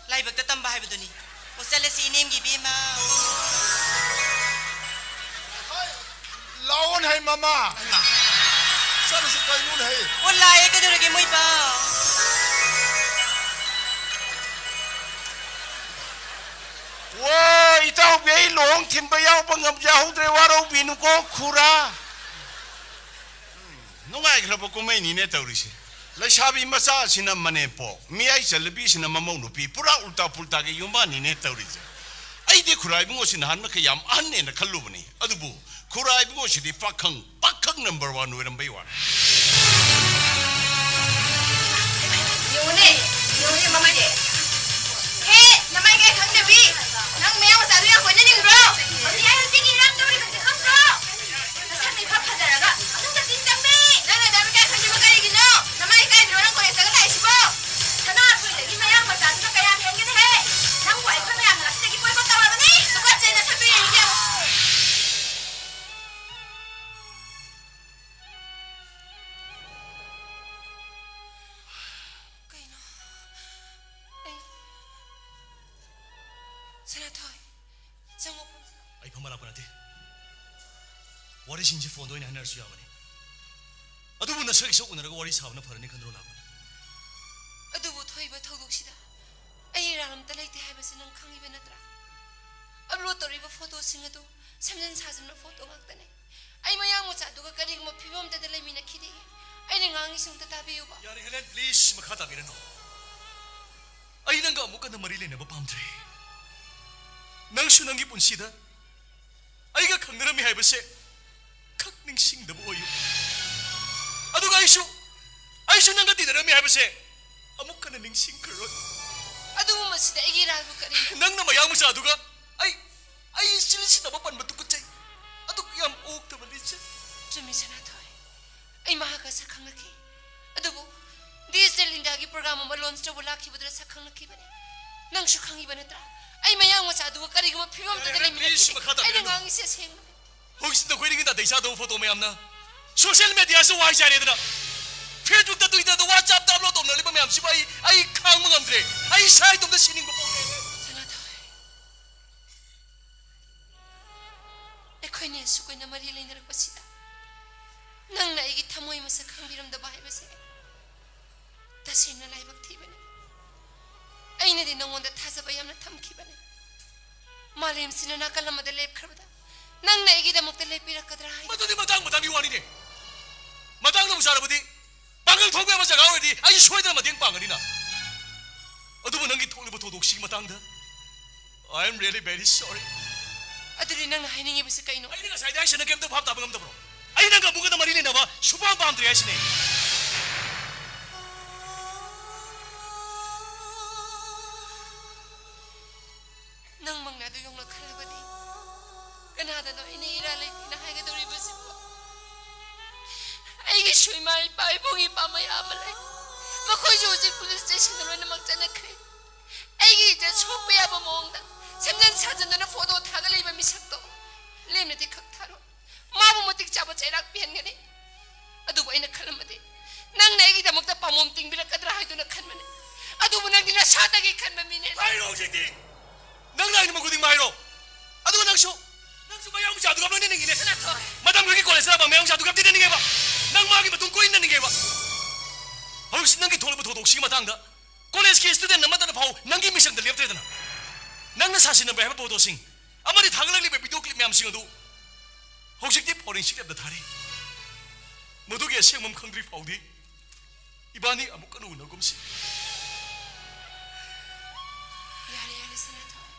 ꯂꯥꯏꯕꯛꯇ ꯇꯝꯕ ꯍꯥꯏꯕꯗꯨꯅꯤ꯫ ꯑꯣ, ꯆꯠꯂꯁꯤ, ꯏꯅꯦꯝꯒꯤ ꯏꯕꯦꯝꯃ꯫ ꯂꯥꯛꯑꯣꯅꯦ ꯍꯩ ꯃꯃꯥ꯫ ꯍꯩꯃꯥ꯫ ꯆꯠꯂꯁꯤ ꯀꯩꯅꯣꯅꯦ ꯍꯩ꯫ ꯑꯣ, ꯂꯥꯛꯑꯦ, ꯀꯩꯗꯧꯔꯒꯦ ꯃꯣꯏꯕꯥ? ꯋꯥ, ꯏꯇꯥꯎꯕꯤ, ꯑꯩ ꯂꯨꯍꯣꯡ ꯊꯤꯟꯕ ꯌꯥꯎꯕ ꯉꯝꯖꯍꯧꯗ꯭ꯔꯦ, ꯋꯥꯔꯧꯕꯤꯅꯨꯀꯣ ꯈꯨꯔꯥ꯫ ꯅꯨꯡꯉꯥꯏꯈ꯭ꯔꯕ ꯀꯨꯝꯍꯩꯅꯤꯅꯦ ꯇꯧꯔꯤꯁꯦ꯫ ꯂꯩꯁꯥꯕꯤ ꯃꯆꯥꯁꯤꯅ ꯃꯅꯦꯝꯄꯣꯛ, ꯃꯤꯌꯥꯏ ꯆꯜꯂꯕꯤꯁꯤꯅ ꯃꯃꯧ ꯅꯨꯄꯤ, ꯄꯨꯔꯥ ꯎꯜꯇꯥ ꯄꯨꯜꯇꯥꯒꯤ ꯌꯨꯝꯕꯥꯟꯅꯤꯅꯦ ꯇꯧꯔꯤꯁꯦ꯫ ꯑꯩꯗꯤ ꯈꯨꯔꯥ ꯏꯕꯨꯡꯉꯣꯁꯤ ꯅꯍꯥꯟ ꯃꯈꯩ ꯌꯥꯝ ꯑꯍꯟꯅꯦꯅ ꯈꯜꯂꯨꯕꯅꯤ, ꯑꯗꯨꯕꯨ ꯈꯨꯔꯥ ꯏꯕꯨꯡꯉꯣꯁꯤꯗꯤ ꯄꯥꯈꯪ, ꯄꯥꯈꯪ ꯅꯝꯕꯔ ꯋꯥꯟ ꯑꯣꯏꯔꯝꯕꯩ ꯋꯥꯅꯤ꯫ ꯌꯦꯡꯉꯨꯅꯦ, ꯌꯦꯡꯉꯨꯅꯦ ꯃꯃꯥꯏꯁꯦ꯫ ꯍꯦ, ꯅꯃꯥꯏ ꯀꯩ ꯈꯪꯗꯕꯤ? ꯅꯪ ꯃꯌꯥꯡ ꯃꯆꯥꯗꯨ ꯌꯥꯝ ꯀꯣꯏꯅꯅꯤꯡꯕ꯭ꯔꯣ? ꯍꯧꯖꯤꯛ ꯑꯩ ꯍꯧꯖꯤꯛ ꯏꯔꯥꯡ ꯇꯧꯔꯤꯕꯁꯦ ꯈꯪꯗ꯭ꯔꯣ? ꯅꯁꯛꯅ ꯏꯐ ꯐꯖꯔꯒ ꯑꯗꯨꯝ ꯆꯠꯇꯤꯟ ꯆꯪꯕꯤ! ꯅꯪꯅ ꯑꯗꯨ ꯌꯥꯝ ꯏꯀꯥꯏ ꯈꯪꯗꯕ ꯀꯔꯤꯒꯤꯅꯣ? ꯅꯃꯥꯏ ꯏꯀꯥꯏꯗ꯭ꯔꯣ ꯅꯪ ꯀꯣꯂꯦꯖꯇꯒ ꯂꯥꯛꯏꯁꯤꯕꯣ? ꯁꯅꯥꯊꯣꯏꯗꯒꯤ ꯃꯌꯥꯡ ꯃꯆꯥꯗꯨꯅ ꯀꯌꯥꯝ ꯍꯦꯟꯒꯦꯅꯦꯍꯦ? ꯅꯪꯕꯨ ꯑꯩꯈꯣꯏ ꯃꯌꯥꯝꯅ ꯉꯁꯤꯗꯒꯤ ꯀꯣꯏꯕ ꯇꯧꯔꯕꯅꯤ꯫ ꯇꯨꯀꯠꯆꯩ, ꯅꯁꯛꯇꯨ ꯌꯦꯡꯅꯤꯡꯗꯦ꯫ ꯀꯩꯅꯣ? ꯑꯩ, ꯁꯅꯥꯊꯣꯏ, ꯆꯪꯉꯣ ꯐꯝꯁꯤ꯫ ꯑꯩ ꯐꯝꯕ ꯂꯥꯛꯄ ꯅꯠꯇꯦ꯫ ꯋꯥꯔꯤꯁꯤꯡꯁꯤ ꯐꯣꯟꯗ ꯑꯣꯏꯅ ꯍꯥꯏꯅꯔꯁꯨ ꯌꯥꯕꯅꯤ꯫ ꯑꯗꯨꯕꯨ ꯅꯁꯛ ꯏꯁꯛ ꯎꯅꯔꯒ ꯋꯥꯔꯤ ꯁꯥꯕꯅ ꯐꯔꯅꯤ ꯈꯟꯗꯨꯅ ꯂꯥꯛꯄꯅꯤ꯫ ꯑꯗꯨꯕꯨ ꯊꯣꯛꯏꯕ ꯊꯧꯗꯣꯛꯁꯤꯗ ꯑꯩ ꯏꯔꯥꯜ ꯑꯝꯇ ꯂꯩꯇꯦ ꯍꯥꯏꯕꯁꯤ ꯅꯪ ꯈꯪꯉꯤꯕ ꯅꯠꯇ꯭ꯔꯥ? ꯑꯞꯂꯣꯗ ꯇꯧꯔꯤꯕ ꯐꯣꯇꯣꯁꯤꯡ ꯑꯗꯨ ꯁꯦꯝꯖꯤꯟ ꯁꯥꯖꯤꯟꯕ ꯐꯣꯇꯣ ꯉꯥꯛꯇꯅꯤ꯫ ꯑꯩ ꯃꯌꯥꯡ ꯃꯆꯥꯗꯨꯒ ꯀꯔꯤꯒꯨꯝꯕ ꯐꯤꯕꯝ ꯑꯝꯇꯗ ꯂꯩꯃꯤꯟꯅꯈꯤꯗꯦ꯫ ꯑꯩꯅ ꯉꯥꯡꯉꯤꯁꯤ ꯑꯝꯇ ꯇꯥꯕꯤꯌꯨꯕ꯫ ꯌꯥꯔꯦ ꯍꯦꯂꯦꯟ, please, ꯃꯈꯥ ꯇꯥꯕꯤꯔꯅꯨ꯫ ꯑꯩ ꯅꯪꯒ ꯑꯃꯨꯛ ꯍꯟꯅ ꯃꯔꯤ ꯂꯩꯅꯕ ꯄꯥꯝꯗ꯭ꯔꯦ꯫ ꯅꯪꯁꯨ ꯅꯪꯒꯤ ꯄꯨꯟꯁꯤꯗ ꯑꯩꯒ ꯈꯪꯅꯔꯝꯃꯤ ꯍꯥꯏꯕꯁꯦ ꯈꯛ ꯅꯤꯡꯁꯤꯡꯗꯕ ꯑꯣꯏꯌꯨ꯫ ꯑꯗꯨꯒ ꯑꯩꯁꯨ, ꯑꯩꯁꯨ ꯅꯪꯒ ꯇꯤꯟꯅꯔꯝꯃꯤ ꯍꯥꯏꯕꯁꯦ ꯑꯃꯨꯛ ꯍꯟꯅ ꯅꯤꯡꯁꯤꯡꯈ꯭ꯔꯔꯣꯏ꯫ ꯑꯗꯨꯕꯨ ꯃꯁꯤꯗ ꯑꯩꯒꯤ ꯏꯔꯥꯜꯕꯨ ꯀꯔꯤꯅꯣ? ꯅꯪꯅ ꯃꯌꯥꯡ ꯃꯆꯥꯗꯨꯒ ꯑꯩ, ꯑꯩ ꯆꯤꯟꯁꯤꯟꯅꯕ ꯄꯟꯕ ꯇꯨꯀꯠꯆꯩ꯫ ꯑꯗꯨꯛ ꯌꯥꯝ ꯑꯣꯛꯇꯕ ꯂꯤꯆꯠ꯫ ꯆꯨꯝꯃꯤ, ꯁꯅꯥꯊꯣꯏ꯫ ꯑꯩ ꯃꯍꯥꯛꯀ ꯁꯛ ꯈꯪꯅꯈꯤ꯫ ꯑꯗꯨꯕꯨ ꯗꯤꯖꯤꯇꯦꯜ ꯏꯟꯗꯤꯌꯥꯒꯤ ꯄ꯭ꯔꯣꯒ꯭ꯔꯥꯝ ꯑꯃ ꯂꯣꯟꯆ ꯇꯧꯕ ꯂꯥꯛꯈꯤꯕꯗꯨꯗ ꯁꯛ ꯈꯪꯅꯈꯤꯕꯅꯤ꯫ ꯅꯪꯁꯨ ꯈꯪꯉꯤꯕ ꯅꯠꯇ꯭ꯔꯥ? ꯑꯩ ꯃꯌꯥꯡ ꯃꯆꯥꯗꯨꯒ ꯀꯔꯤꯒꯨꯝꯕ ꯐꯤꯕꯝꯗꯨꯗ ꯌꯥꯔꯦ, ꯌꯥꯔꯦ, ꯂꯩꯃꯤꯟꯅꯈꯤꯗꯦ꯫ Please, ꯃꯈꯥ ꯑꯩꯅ ꯇꯥꯕꯤꯔꯅꯨ꯫ ꯉꯥꯡꯉꯤꯁꯦ ꯑꯁꯦꯡꯕꯅꯤ꯫ ꯍꯧꯖꯤꯛ ꯅꯈꯣꯏ ꯅꯤꯡꯉꯤ ꯅꯥꯇꯩ ꯆꯥꯗꯕ ꯐꯣꯇꯣ ꯃꯌꯥꯝꯅ ꯁꯣꯁꯤꯌꯦꯜ ꯃꯦꯗꯤꯌꯥꯁꯤꯗ ꯋꯥꯏ ꯆꯥꯏꯔꯦꯗꯅ, ꯐꯦꯁꯕꯨꯛꯇ, ꯇ꯭ꯋꯤꯇꯔꯗ, ꯋꯥꯆꯞꯇ ꯑꯞꯂꯣꯗ ꯇꯧꯅꯔꯤꯕ ꯃꯌꯥꯝꯁꯤꯕꯨ ꯑꯩ, ꯑꯩ ꯈꯥꯡꯕ ꯉꯝꯗ꯭ꯔꯦ꯫ ꯑꯩ ꯏꯁꯥ ꯏꯇꯣꯝꯇ ꯁꯤꯅꯤꯡꯕ ꯄꯣꯛꯂꯦ꯫ ꯁꯅꯥꯊꯣꯏ, ꯑꯩꯈꯣꯏꯅꯤ ꯑꯁꯨꯛ ꯀꯨꯏꯅ ꯃꯔꯤ ꯂꯩꯅꯔꯛꯄꯁꯤꯗ ꯅꯪꯅ ꯑꯩꯒꯤ ꯊꯃꯣꯏ ꯃꯁꯛ ꯈꯪꯕꯤꯔꯝꯗꯕ ꯍꯥꯏꯕꯁꯦ ꯇꯁꯦꯡꯅ ꯂꯥꯏꯕꯛ ꯊꯤꯕꯅꯤ꯫ ꯑꯩꯅꯗꯤ ꯅꯉꯣꯟꯗ ꯊꯥꯖꯕ ꯌꯥꯝꯅ ꯊꯝꯈꯤꯕꯅꯤ꯫ ꯃꯥꯂꯦꯝꯁꯤꯅ ꯅꯥꯀꯜ ꯑꯃꯗ ꯂꯦꯞꯈ꯭ꯔꯕꯗ ꯅꯪꯅ ꯑꯩꯒꯤꯗꯃꯛꯇ ꯂꯦꯞꯄꯤꯔꯛꯀꯗ꯭ꯔꯥ ꯍꯥꯏꯅ꯫ ꯃꯗꯨꯗꯤ ꯃꯇꯥꯡ ꯃꯇꯥꯡꯒꯤ ꯋꯥꯅꯤꯅꯦ꯫ ꯃꯇꯥꯡꯅꯕꯨ ꯆꯥꯔꯕꯗꯤ ꯄꯥꯡꯒꯜ ꯊꯣꯛꯄ ꯌꯥꯕ ꯖꯒꯥ ꯑꯣꯏꯔꯗꯤ ꯑꯩꯁꯨ ꯁꯣꯏꯗꯅ ꯃꯇꯦꯡ ꯄꯥꯡꯒꯅꯤꯅ꯫ ꯑꯗꯨꯕꯨ ꯅꯪꯒꯤ ꯊꯣꯛꯂꯤꯕ ꯊꯧꯗꯣꯛꯁꯤꯒꯤ ꯃꯇꯥꯡꯗ I am really very sorry. ꯑꯗꯨꯗꯤ ꯅꯪꯅ ꯍꯥꯏꯅꯤꯡꯉꯤꯕꯁꯤ ꯀꯩꯅꯣ? ꯑꯩꯅ ꯉꯁꯥꯏꯗ ꯍꯥꯏꯁꯦ ꯅꯪ ꯀꯩꯝꯇ ꯚꯥꯞ ꯇꯥꯕ ꯉꯝꯗꯕ꯭ꯔꯣ? ꯑꯩ ꯅꯪꯒ ꯑꯃꯨꯛ ꯍꯟꯅ ꯃꯔꯤ ꯂꯩꯅꯕ ꯁꯨꯄꯥꯝ ꯄꯥꯝꯗ꯭ꯔꯦ ꯍꯥꯏꯁꯤꯅꯦ꯫ ꯅꯪꯃꯛꯅ ꯑꯗꯨ ꯌꯧꯅ ꯈꯜꯂꯕꯗꯤ ꯀꯅꯥꯗꯅꯣ ꯑꯩꯅ ꯏꯔꯥ ꯂꯩꯇꯦꯅ ꯍꯥꯏꯒꯗꯧꯔꯤꯕꯁꯤꯕꯣ? ꯑꯩꯒꯤꯁꯨ ꯏꯃꯥ ꯏꯄꯥ ꯏꯕꯨꯡ ꯏꯄꯥ ꯃꯌꯥꯝ ꯑꯃ ꯂꯩ꯫ ꯃꯈꯣꯏꯁꯨ ꯍꯧꯖꯤꯛ ꯄꯨꯂꯤꯁ ꯁ꯭ꯇꯦꯁꯟꯗ ꯂꯣꯏꯅꯃꯛ ꯆꯠꯅꯈ꯭ꯔꯦ꯫ ꯑꯩꯒꯤ ꯏꯖꯠ ꯁꯣꯛꯄ ꯌꯥꯕ ꯃꯑꯣꯡꯗ ꯁꯦꯝꯖꯤꯟ ꯁꯥꯖꯤꯟꯗꯨꯅ ꯐꯣꯇꯣ ꯊꯥꯒꯠꯂꯛꯏꯕ ꯃꯤꯁꯛꯇꯣ ꯂꯦꯝꯅꯗꯤ ꯈꯛ ꯊꯥꯔꯣꯏ꯫ ꯃꯥꯕꯨ ꯃꯇꯤꯛ ꯆꯥꯕ ꯆꯩꯔꯥꯛ ꯄꯤꯍꯟꯒꯅꯤ꯫ ꯑꯗꯨꯕꯨ ꯑꯩꯅ ꯈꯜꯂꯝꯕꯗꯤ ꯅꯪꯅ ꯑꯩꯒꯤꯗꯃꯛꯇ ꯄꯥꯃꯣꯝ ꯇꯤꯡꯕꯤꯔꯛꯀꯗ꯭ꯔꯥ ꯍꯥꯏꯗꯨꯅ ꯈꯟꯕꯅꯦ꯫ ꯑꯗꯨꯕꯨ ꯅꯪꯗꯤ ꯅꯁꯥꯗꯒꯤ ꯈꯟꯕ ꯃꯤꯅꯦ꯫ ꯍꯥꯏꯔꯣ ꯍꯧꯖꯤꯛꯇꯤ꯫ ꯅꯪꯅ ꯑꯩꯅ ꯃꯈꯨꯗꯤꯡ ꯍꯥꯏꯔꯣ꯫ ꯑꯗꯨꯒ ꯅꯪꯁꯨ, ꯅꯪꯁꯨ ꯃꯌꯥꯡ ꯃꯆꯥꯗꯨꯒ ꯂꯣꯏꯅꯅꯤꯡꯉꯤꯅꯦ꯫ ꯁꯅꯥꯊꯣꯏ꯫ ꯃꯇꯝꯗꯨꯒꯤ ꯀꯣꯂꯦꯖꯇ ꯂꯥꯛꯄ ꯃꯌꯥꯡ ꯃꯆꯥꯗꯨꯒ ꯇꯤꯟꯅꯅꯤꯡꯉꯦꯕ꯫ ꯅꯪ ꯃꯥꯒꯤ ꯃꯇꯨꯡ ꯀꯣꯏꯅꯅꯤꯡꯉꯦꯕ꯫ ꯍꯧꯖꯤꯛ ꯅꯪꯒꯤ ꯊꯣꯛꯂꯛꯄ ꯊꯧꯗꯣꯛꯁꯤꯒꯤ ꯃꯇꯥꯡꯗ ꯀꯣꯂꯦꯖꯀꯤ ꯁ꯭ꯇꯨꯗꯦꯟ ꯑꯃꯠꯇꯅ ꯐꯥꯎ ꯅꯪꯒꯤ ꯃꯤꯆꯪꯗ ꯂꯦꯞꯇ꯭ꯔꯦꯗꯅ꯫ ꯅꯪꯅ ꯁꯥꯁꯤꯟꯅꯕ ꯍꯥꯏꯕ ꯐꯣꯇꯣꯁꯤꯡ ꯑꯃꯗꯤ ꯊꯥꯒꯠꯂꯛꯂꯤꯕ ꯚꯤꯗꯤꯑꯣ ꯀ꯭ꯂꯤꯞ ꯃꯌꯥꯝꯁꯤꯡ ꯑꯗꯨ ꯍꯧꯖꯤꯛꯇꯤ ꯐꯣꯔꯦꯟꯁꯤꯛ ꯂꯦꯞꯇ ꯊꯥꯔꯤ꯫ ꯃꯗꯨꯒꯤ ꯑꯁꯦꯡꯕ ꯈꯪꯗ꯭ꯔꯤ ꯐꯥꯎꯗꯤ ꯏꯕꯥꯅꯤ ꯑꯃꯨꯛ ꯍꯟꯅ ꯎꯅꯒꯨꯝꯁꯤ꯫ ꯌꯥꯔꯦ, ꯌꯥꯔꯦ, ꯁꯅꯥꯊꯣꯏ꯫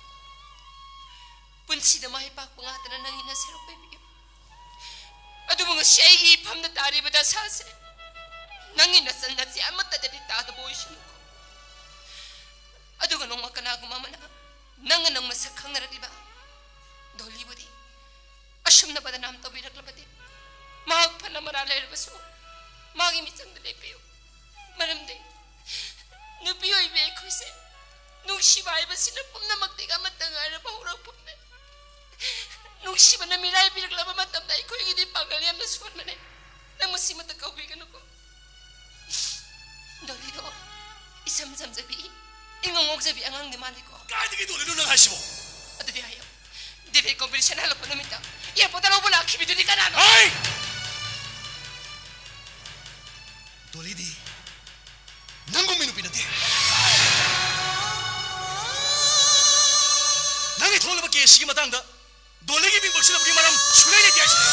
ꯄꯨꯟꯁꯤꯗ ꯃꯥꯏ ꯄꯥꯛꯄ ꯉꯥꯛꯇꯅ ꯅꯪꯒꯤ ꯅꯁꯔꯨꯛ ꯑꯣꯏꯕꯤꯌꯨ꯫ ꯑꯗꯨꯕꯨ ꯉꯁꯤ ꯑꯩꯒꯤ ꯏꯐꯝꯗ ꯇꯥꯔꯤꯕ ꯗꯁꯥꯁꯦ ꯅꯪꯒꯤ ꯅꯆꯟ ꯅꯆꯦ ꯑꯃꯠꯇꯗꯗꯤ ꯇꯥꯗꯕ ꯑꯣꯏꯁꯅꯨꯀꯣ꯫ ꯑꯗꯨꯒ ꯅꯣꯡꯃ ꯀꯅꯥꯒꯨꯝꯕ ꯑꯃꯅ ꯅꯪꯒ ꯅꯪ ꯃꯁꯛ ꯈꯪꯅꯔꯛꯂꯤꯕ ꯗꯣꯂꯤꯕꯨꯗꯤ ꯑꯁꯨꯝꯅ ꯕꯗꯅꯥꯝ ꯇꯧꯕꯤꯔꯛꯂꯕꯗꯤ ꯃꯍꯥꯛ ꯐꯅ ꯃꯔꯥ ꯂꯩꯔꯕꯁꯨ ꯃꯥꯒꯤ ꯃꯤꯆꯪꯗ ꯂꯦꯞꯄꯤꯌꯨ꯫ ꯃꯔꯝꯗꯤ ꯅꯨꯄꯤ ꯑꯣꯏꯕꯤ ꯑꯩꯈꯣꯏꯁꯦ ꯅꯨꯡꯁꯤꯕ ꯍꯥꯏꯕꯁꯤꯅ ꯄꯨꯝꯅꯃꯛꯇꯒꯤ ꯑꯃꯠꯇ ꯉꯥꯏꯔꯕ ꯍꯧꯔꯛꯐꯝꯅꯤ꯫ ꯅꯨꯡꯁꯤꯕꯅ ꯃꯤꯔꯥꯏꯕꯤꯔꯛꯂꯕ ꯃꯇꯝꯗ ꯑꯩꯈꯣꯏꯒꯤꯗꯤ ꯄꯥꯡꯒꯜ ꯌꯥꯝꯅ ꯁꯣꯟꯕꯅꯦ꯫ ꯅꯪ ꯃꯁꯤꯃꯇ ꯀꯥꯎꯕꯤꯒꯅꯨꯀꯣ꯫ ꯗꯣꯂꯤꯗꯣ ꯏꯁꯝ ꯁꯝꯖꯕꯤ, ꯏꯉꯧ ꯉꯧꯖꯕꯤ ꯑꯉꯥꯡꯗꯤ ꯃꯥꯜꯂꯤꯀꯣ꯫ ꯀꯥꯏꯗꯒꯤ ꯗꯣꯂꯤꯅꯣ ꯅꯪ ꯍꯥꯏꯁꯤꯕꯣ? ꯑꯗꯨꯗꯤ ꯍꯥꯏꯌꯣ, ꯗꯤꯕꯦꯠ ꯀꯣꯝꯄꯤꯇꯤꯁꯟ ꯍꯜꯂꯛꯄ ꯅꯨꯃꯤꯠꯇ ꯑꯦꯌꯔꯄꯣꯔꯠꯇ ꯂꯧꯕ ꯂꯥꯛꯈꯤꯕꯤꯗꯨꯗꯤ ꯀꯅꯥꯅꯣ? ꯍꯩ! ꯗꯣꯂꯤꯗꯤ ꯅꯪꯒꯨꯝꯕ ꯅꯨꯄꯤ ꯅꯠꯇꯦ꯫ ꯅꯪ ꯊꯣꯛꯂꯕ ꯀꯦꯁꯁꯤꯒꯤ ꯃꯇꯥꯡꯗ ꯗꯣꯂꯤꯒꯤ ꯃꯤꯡ ꯄꯛꯁꯤꯜꯂꯛꯄꯒꯤ ꯃꯔꯝ ꯁꯨꯡꯂꯩ ꯂꯩꯇꯦ ꯍꯥꯏꯁꯤꯅꯤ꯫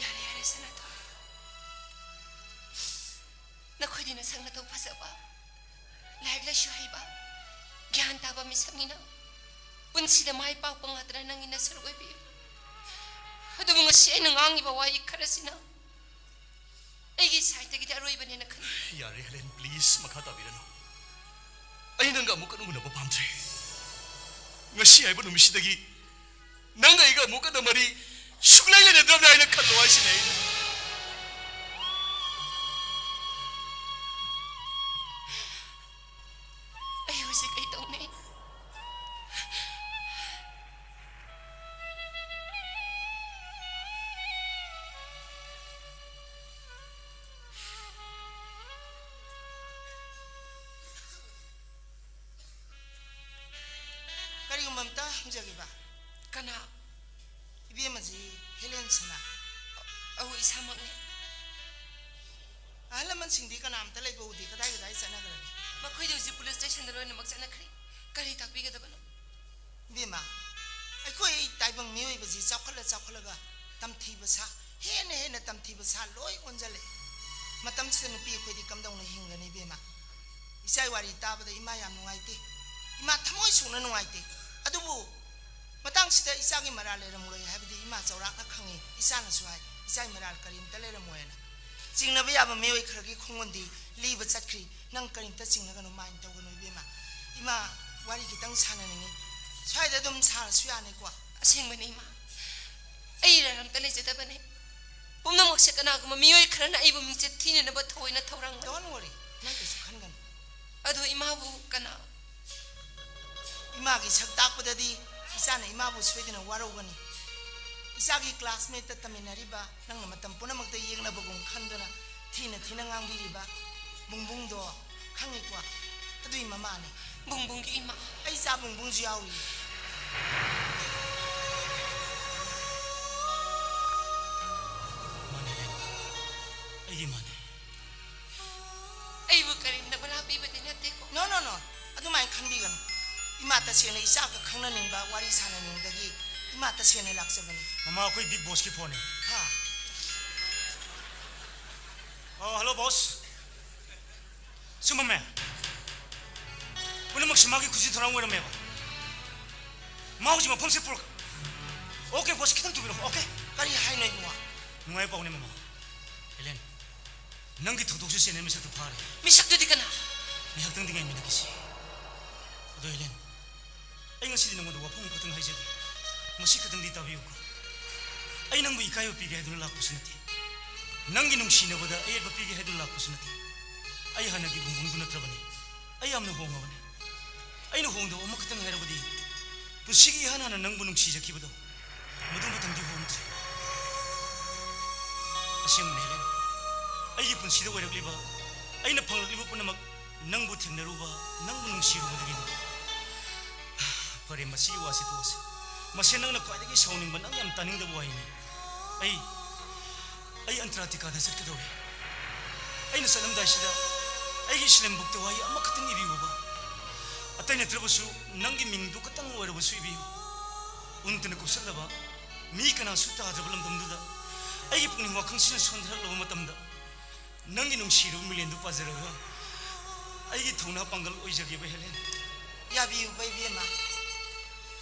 ꯌꯥꯔꯦ, ꯌꯥꯔꯦ, ꯁꯅꯥꯇꯣꯟ꯫ ꯅꯈꯣꯏꯗꯤ ꯅꯁꯛ ꯅꯇꯧ ꯐꯖꯕ, ꯂꯥꯏꯔꯤꯛ ꯂꯥꯏꯁꯨ ꯍꯩꯕ, ꯒ꯭ꯌꯥꯟ ꯇꯥꯕ ꯃꯤꯁꯛꯅꯤꯅ ꯄꯨꯟꯁꯤꯗ ꯃꯥꯏ ꯄꯥꯛꯄ ꯉꯥꯛꯇꯅ ꯅꯪꯒꯤ ꯅꯁꯔꯨꯛ ꯑꯣꯏꯕꯤꯌꯨ꯫ ꯑꯗꯨꯕꯨ ꯉꯁꯤ ꯑꯩꯅ ꯉꯥꯡꯉꯤꯕ ꯋꯥꯍꯩ ꯈꯔꯁꯤꯅ ꯑꯩꯒꯤ ꯁꯥꯏꯠꯇꯒꯤꯗꯤ ꯑꯔꯣꯏꯕꯅꯦꯅ ꯈꯟꯖꯩ꯫ ꯌꯥꯔꯦ, ꯍꯦꯂꯦꯟ, ꯄ꯭ꯂꯤꯖ, ꯃꯈꯥ ꯇꯥꯕꯤꯔꯅꯨ꯫ ꯑꯩ ꯅꯪꯒ ꯑꯃꯨꯛ ꯍꯟꯅ ꯎꯅꯕ ꯄꯥꯝꯗ꯭ꯔꯦ꯫ ꯉꯁꯤ ꯍꯥꯏꯕ ꯅꯨꯃꯤꯠꯁꯤꯗꯒꯤ ꯅꯪꯒ ꯑꯩꯒ ꯑꯃꯨꯛ ꯍꯟꯅ ꯃꯔꯤ ꯁꯨꯡꯂꯩ ꯂꯩꯅꯗ꯭ꯔꯕꯅꯦ ꯍꯥꯏꯅ ꯈꯜꯂꯣ ꯍꯥꯏꯁꯤꯅꯦ ꯑꯩꯅ꯫ ꯑꯩ ꯍꯧꯖꯤꯛ ꯀꯩ ꯇꯧꯅꯤ? ꯀꯔꯤꯒꯨꯝꯕ ꯑꯝꯇ ꯍꯪꯖꯒꯦꯕ꯫ ꯀꯅꯥ? ꯏꯕꯦꯝꯃꯁꯤ ꯍꯦꯂꯦꯟ ꯁꯅꯥ꯫ ꯑꯧ, ꯏꯁꯥꯃꯛꯅꯤ꯫ ꯑꯍꯜ ꯂꯃꯟꯁꯤꯡꯗꯤ ꯀꯅꯥꯝꯇ ꯂꯩꯕ ꯎꯗꯦ, ꯀꯗꯥꯏ ꯀꯗꯥꯏ ꯆꯠꯅꯈ꯭ꯔꯒꯦ? ꯃꯈꯣꯏꯗꯤ ꯍꯧꯖꯤꯛ ꯄꯨꯂꯤꯁ ꯁ꯭ꯇꯦꯁꯟꯗ ꯂꯣꯏꯅꯃꯛ ꯆꯠꯅꯈ꯭ꯔꯦ꯫ ꯀꯔꯤ ꯇꯥꯛꯄꯤꯒꯗꯕꯅꯣ? ꯏꯕꯦꯝꯃ, ꯑꯩꯈꯣꯏ ꯇꯥꯏꯕꯪ ꯃꯤꯑꯣꯏꯕꯁꯤ ꯆꯥꯎꯈꯠꯂ ꯆꯥꯎꯈꯠꯂꯒ ꯇꯝꯊꯤꯕ ꯁꯥ, ꯍꯦꯟꯅ ꯍꯦꯟꯅ ꯇꯝꯊꯤꯕ ꯁꯥ ꯂꯣꯏ ꯑꯣꯟꯁꯤꯜꯂꯛꯑꯦ꯫ ꯃꯇꯝꯁꯤꯗ ꯅꯨꯄꯤ ꯑꯩꯈꯣꯏꯗꯤ ꯀꯝꯗꯧꯅ ꯍꯤꯡꯒꯅꯤ ꯏꯕꯦꯝꯃ? ꯏꯆꯥꯒꯤ ꯋꯥꯔꯤ ꯇꯥꯕꯗ ꯏꯃꯥ ꯌꯥꯝ ꯅꯨꯡꯉꯥꯏꯇꯦ꯫ ꯏꯃꯥ ꯊꯃꯣꯏ ꯁꯣꯛꯅ ꯅꯨꯡꯉꯥꯏꯇꯦ꯫ ꯑꯗꯨꯕꯨ ꯃꯇꯥꯡꯁꯤꯗ ꯏꯆꯥꯒꯤ ꯃꯔꯥꯜ ꯂꯩꯔꯝꯃꯔꯣꯏ ꯍꯥꯏꯕꯗꯤ ꯏꯃꯥ ꯆꯥꯎꯔꯥꯛꯅ ꯈꯪꯉꯤ꯫ ꯏꯆꯥꯅꯁꯨ ꯍꯥꯏ, "ꯏꯆꯥꯒꯤ ꯃꯔꯥꯜ ꯀꯔꯤꯝꯇ ꯂꯩꯔꯝꯃꯣꯏꯅ"꯫ ꯆꯤꯡꯅꯕ ꯌꯥꯕ ꯃꯤꯑꯣꯏ ꯈꯔꯒꯤ ꯈꯣꯡꯒꯨꯟꯗꯤ ꯂꯤꯕ ꯆꯠꯈ꯭ꯔꯤ꯫ ꯅꯪ ꯀꯔꯤꯝꯇ ꯆꯤꯡꯅꯒꯅꯨ, ꯃꯥꯏꯟ ꯇꯧꯒꯅꯨ ꯏꯕꯦꯝꯃ꯫ ꯏꯃꯥ ꯋꯥꯔꯤ ꯈꯤꯇꯪ ꯁꯥꯟꯅꯅꯤꯡꯉꯤ꯫ ꯁ꯭ꯋꯥꯏꯗ ꯑꯗꯨꯝ ꯁꯥꯔꯁꯨ ꯌꯥꯅꯤꯀꯣ? ꯑꯁꯦꯡꯕꯅꯤ, ꯏꯃꯥ꯫ ꯑꯩ ꯏꯔꯥꯜ ꯑꯝꯇ ꯂꯩꯖꯗꯕꯅꯦ꯫ ꯄꯨꯝꯅꯃꯛꯁꯦ ꯀꯅꯥꯒꯨꯝꯕ ꯃꯤꯑꯣꯏ ꯈꯔꯅ ꯑꯩꯕꯨ ꯃꯤꯡꯆꯠ ꯊꯤꯅꯅꯕ ꯊꯑꯣꯏꯅ ꯊꯧꯔꯥꯡ ꯇꯧ꯫ Don't worry, ꯅꯪ ꯀꯩꯁꯨ ꯈꯟꯒꯅꯨ꯫ ꯑꯗꯣ ꯏꯃꯥꯕꯨ ꯀꯅꯥ? ꯏꯃꯥꯒꯤ ꯁꯛ ꯇꯥꯛꯄꯗꯗꯤ ꯏꯆꯥꯅ ꯏꯃꯥꯕꯨ ꯁꯣꯏꯗꯅ ꯋꯥꯔꯧꯒꯅꯤ꯫ ꯏꯆꯥꯒꯤ ꯀ꯭ꯂꯥꯁꯃꯦꯠꯇ ꯇꯝꯃꯤꯟꯅꯔꯤꯕ, ꯅꯪꯅ ꯃꯇꯝ ꯄꯨꯝꯅꯃꯛꯇ ꯌꯦꯛꯅꯕꯒꯨꯝ ꯈꯟꯗꯨꯅ ꯊꯤꯅ ꯊꯤꯅ ꯉꯥꯡꯕꯤꯔꯤꯕ ꯕꯨꯡꯕꯨꯡꯗꯣ ꯈꯪꯉꯤꯀꯣ? ꯑꯗꯨꯏ ꯃꯃꯥꯅꯦ꯫ ꯕꯨꯡꯕꯨꯡꯒꯤ ꯏꯃꯥ꯫ ꯑꯩ ꯏꯆꯥ ꯕꯨꯡꯕꯨꯡꯁꯨ ꯌꯥꯎꯔꯤ꯫ ꯃꯥꯅꯦ, ꯏꯕꯦꯝꯃ꯫ ꯑꯩꯒꯤ ꯏꯃꯥꯅꯦ꯫ ꯑꯩꯕꯨ ꯀꯔꯤ ꯏꯃꯥ ꯇꯁꯦꯡꯅ ꯏꯆꯥꯒ ꯈꯪꯅꯅꯤꯡꯕ, ꯋꯥꯔꯤ ꯁꯥꯟꯅꯅꯤꯡꯕꯗꯒꯤ ꯏꯃꯥ ꯇꯁꯦꯡꯅ ꯂꯥꯛꯆꯕꯅꯤ꯫ ꯃꯃꯥ, ꯑꯩꯈꯣꯏ ꯕꯤꯒ ꯕꯣꯁꯀꯤ ꯐꯣꯟꯅꯤ꯫ ꯍꯥ? ꯑꯣ, ꯍꯜꯂꯣ ꯕꯣꯁ꯫ ꯆꯨꯝꯃꯝꯃꯦ꯫ ꯄꯨꯝꯅꯃꯛꯁꯤ ꯃꯥꯒꯤ ꯈꯨꯖꯤ ꯊꯧꯔꯥꯡ ꯑꯣꯏꯔꯝꯃꯦꯕ꯫ ꯃꯥ ꯍꯧꯖꯤꯛ ꯃꯐꯝꯁꯦ ꯄꯨꯔꯛ-, ꯑꯣꯀꯦ ꯕꯣꯁ, ꯈꯤꯇꯪ ꯊꯨꯕꯤꯔꯛꯑꯣ, ꯑꯣꯀꯦ? ꯀꯔꯤ ꯍꯥꯏꯅꯣ ꯏꯕꯨꯡꯉꯣ? ꯅꯨꯡꯉꯥꯏꯕ ꯄꯥꯎꯅꯦ ꯃꯃꯥ꯫ ꯍꯦꯂꯦꯟ, ꯅꯪꯒꯤ ꯊꯧꯗꯣꯛꯁꯦ ꯆꯦꯟꯅꯩ ꯃꯤꯁꯛꯇꯨ ꯐꯥꯔꯦ꯫ ꯃꯤꯁꯛꯇꯨꯗꯤ ꯀꯅꯥ? ꯉꯥꯏꯍꯥꯛꯇꯪꯗꯤ ꯉꯥꯏꯃꯤꯟꯅꯈꯤꯁꯤ꯫ ꯑꯗꯣ ꯍꯦꯂꯦꯟ, ꯑꯩ ꯉꯁꯤꯗꯤ ꯅꯉꯣꯟꯗ ꯋꯥꯐꯝ ꯑꯃꯈꯛꯇꯪ ꯍꯥꯏꯖꯒꯦ꯫ ꯃꯁꯤ ꯈꯛꯇꯪꯗꯤ ꯇꯥꯕꯤꯌꯨꯀꯣ꯫ ꯑꯩ ꯅꯪꯕꯨ ꯏꯀꯥꯏꯕ ꯄꯤꯒꯦ ꯍꯥꯏꯗꯨꯅ ꯂꯥꯛꯄꯁꯨ ꯅꯠꯇꯦ꯫ ꯅꯪꯒꯤ ꯅꯨꯡꯁꯤꯅꯕꯗ ꯑꯌꯦꯠꯄ ꯄꯤꯒꯦ ꯍꯥꯏꯗꯨꯅ ꯂꯥꯛꯄꯁꯨ ꯅꯠꯇꯦ꯫ ꯑꯩ ꯍꯥꯟꯅꯒꯤ ꯕꯨꯡꯕꯨꯡꯗꯨ ꯅꯠꯇ꯭ꯔꯕꯅꯤ꯫ ꯑꯩ ꯌꯥꯝꯅ ꯍꯣꯡꯉꯕꯅꯤ꯫ ꯑꯩꯅ ꯍꯣꯡꯗꯕ ꯑꯃꯈꯛꯇꯪ ꯍꯥꯏꯔꯕꯗꯤ, ꯄꯨꯟꯁꯤꯒꯤ ꯏꯍꯥꯟ ꯍꯥꯟꯅ ꯅꯪꯕꯨ ꯅꯨꯡꯁꯤꯖꯈꯤꯕꯗꯣ, ꯃꯗꯨ ꯃꯊꯪꯗꯤ ꯍꯣꯡꯗ꯭ꯔꯤ꯫ ꯑꯁꯦꯡꯕꯅꯤ ꯍꯦꯂꯦꯟ, ꯑꯩꯒꯤ ꯄꯨꯟꯁꯤꯗ ꯑꯣꯏꯔꯛꯂꯤꯕ, ꯑꯩꯅ ꯐꯪꯂꯛꯂꯤꯕ ꯄꯨꯝꯅꯃꯛ ꯅꯪꯕꯨ ꯊꯦꯡꯅꯔꯨꯕ, ꯅꯪꯕꯨ ꯅꯨꯡꯁꯤꯔꯨꯕꯗꯒꯤꯅꯤ꯫ ꯐꯔꯦ, ꯃꯁꯤꯒꯤ ꯋꯥꯁꯤ ꯇꯣꯛꯑꯁꯤ꯫ ꯃꯁꯤ ꯅꯪꯅ ꯈ꯭ꯋꯥꯏꯗꯒꯤ ꯁꯥꯎꯅꯤꯡꯕ, ꯅꯪ ꯌꯥꯝ ꯇꯥꯅꯤꯡꯗꯕ ꯋꯥꯍꯩꯅꯤ꯫ ꯑꯩ, ꯑꯩ ꯑꯟꯇꯥꯔꯀꯇꯤꯀꯥꯗ ꯆꯠꯀꯗꯧꯔꯦ꯫ ꯑꯩꯅ ꯆꯠꯂꯝꯗꯥꯏꯁꯤꯗ ꯑꯩꯒꯤ ꯏꯁꯂꯦꯝꯕꯨꯛꯇ ꯋꯥꯍꯩ ꯑꯃꯈꯛꯇꯪ ꯏꯕꯤꯌꯨꯕ꯫ ꯑꯇꯩ ꯅꯠꯇ꯭ꯔꯕꯁꯨ ꯅꯪꯒꯤ ꯃꯤꯡꯗꯨ ꯈꯛꯇꯪ ꯑꯣꯏꯔꯕꯁꯨ ꯏꯕꯤꯌꯨ꯫ ꯎꯟꯇꯅ ꯀꯨꯞꯁꯜꯂꯕ, ꯃꯤ ꯀꯅꯥꯁꯨ ꯇꯥꯗ꯭ꯔꯕ ꯂꯝꯗꯝꯗꯨꯗ ꯑꯩꯒꯤ ꯄꯨꯛꯅꯤꯡ ꯋꯥꯈꯜꯁꯤꯅ ꯁꯣꯟꯊꯔꯛꯂꯕ ꯃꯇꯝꯗ, ꯅꯪꯒꯤ ꯅꯨꯡꯁꯤꯔꯕ ꯃꯤꯂꯦꯟꯗꯨ ꯄꯥꯖꯔꯒ ꯑꯩꯒꯤ ꯊꯧꯅꯥ ꯄꯥꯡꯒꯜ ꯑꯣꯏꯖꯒꯦꯕ ꯍꯦꯂꯦꯟ꯫ ꯌꯥꯕꯤꯌꯨꯕ ꯏꯕꯦꯝꯃ,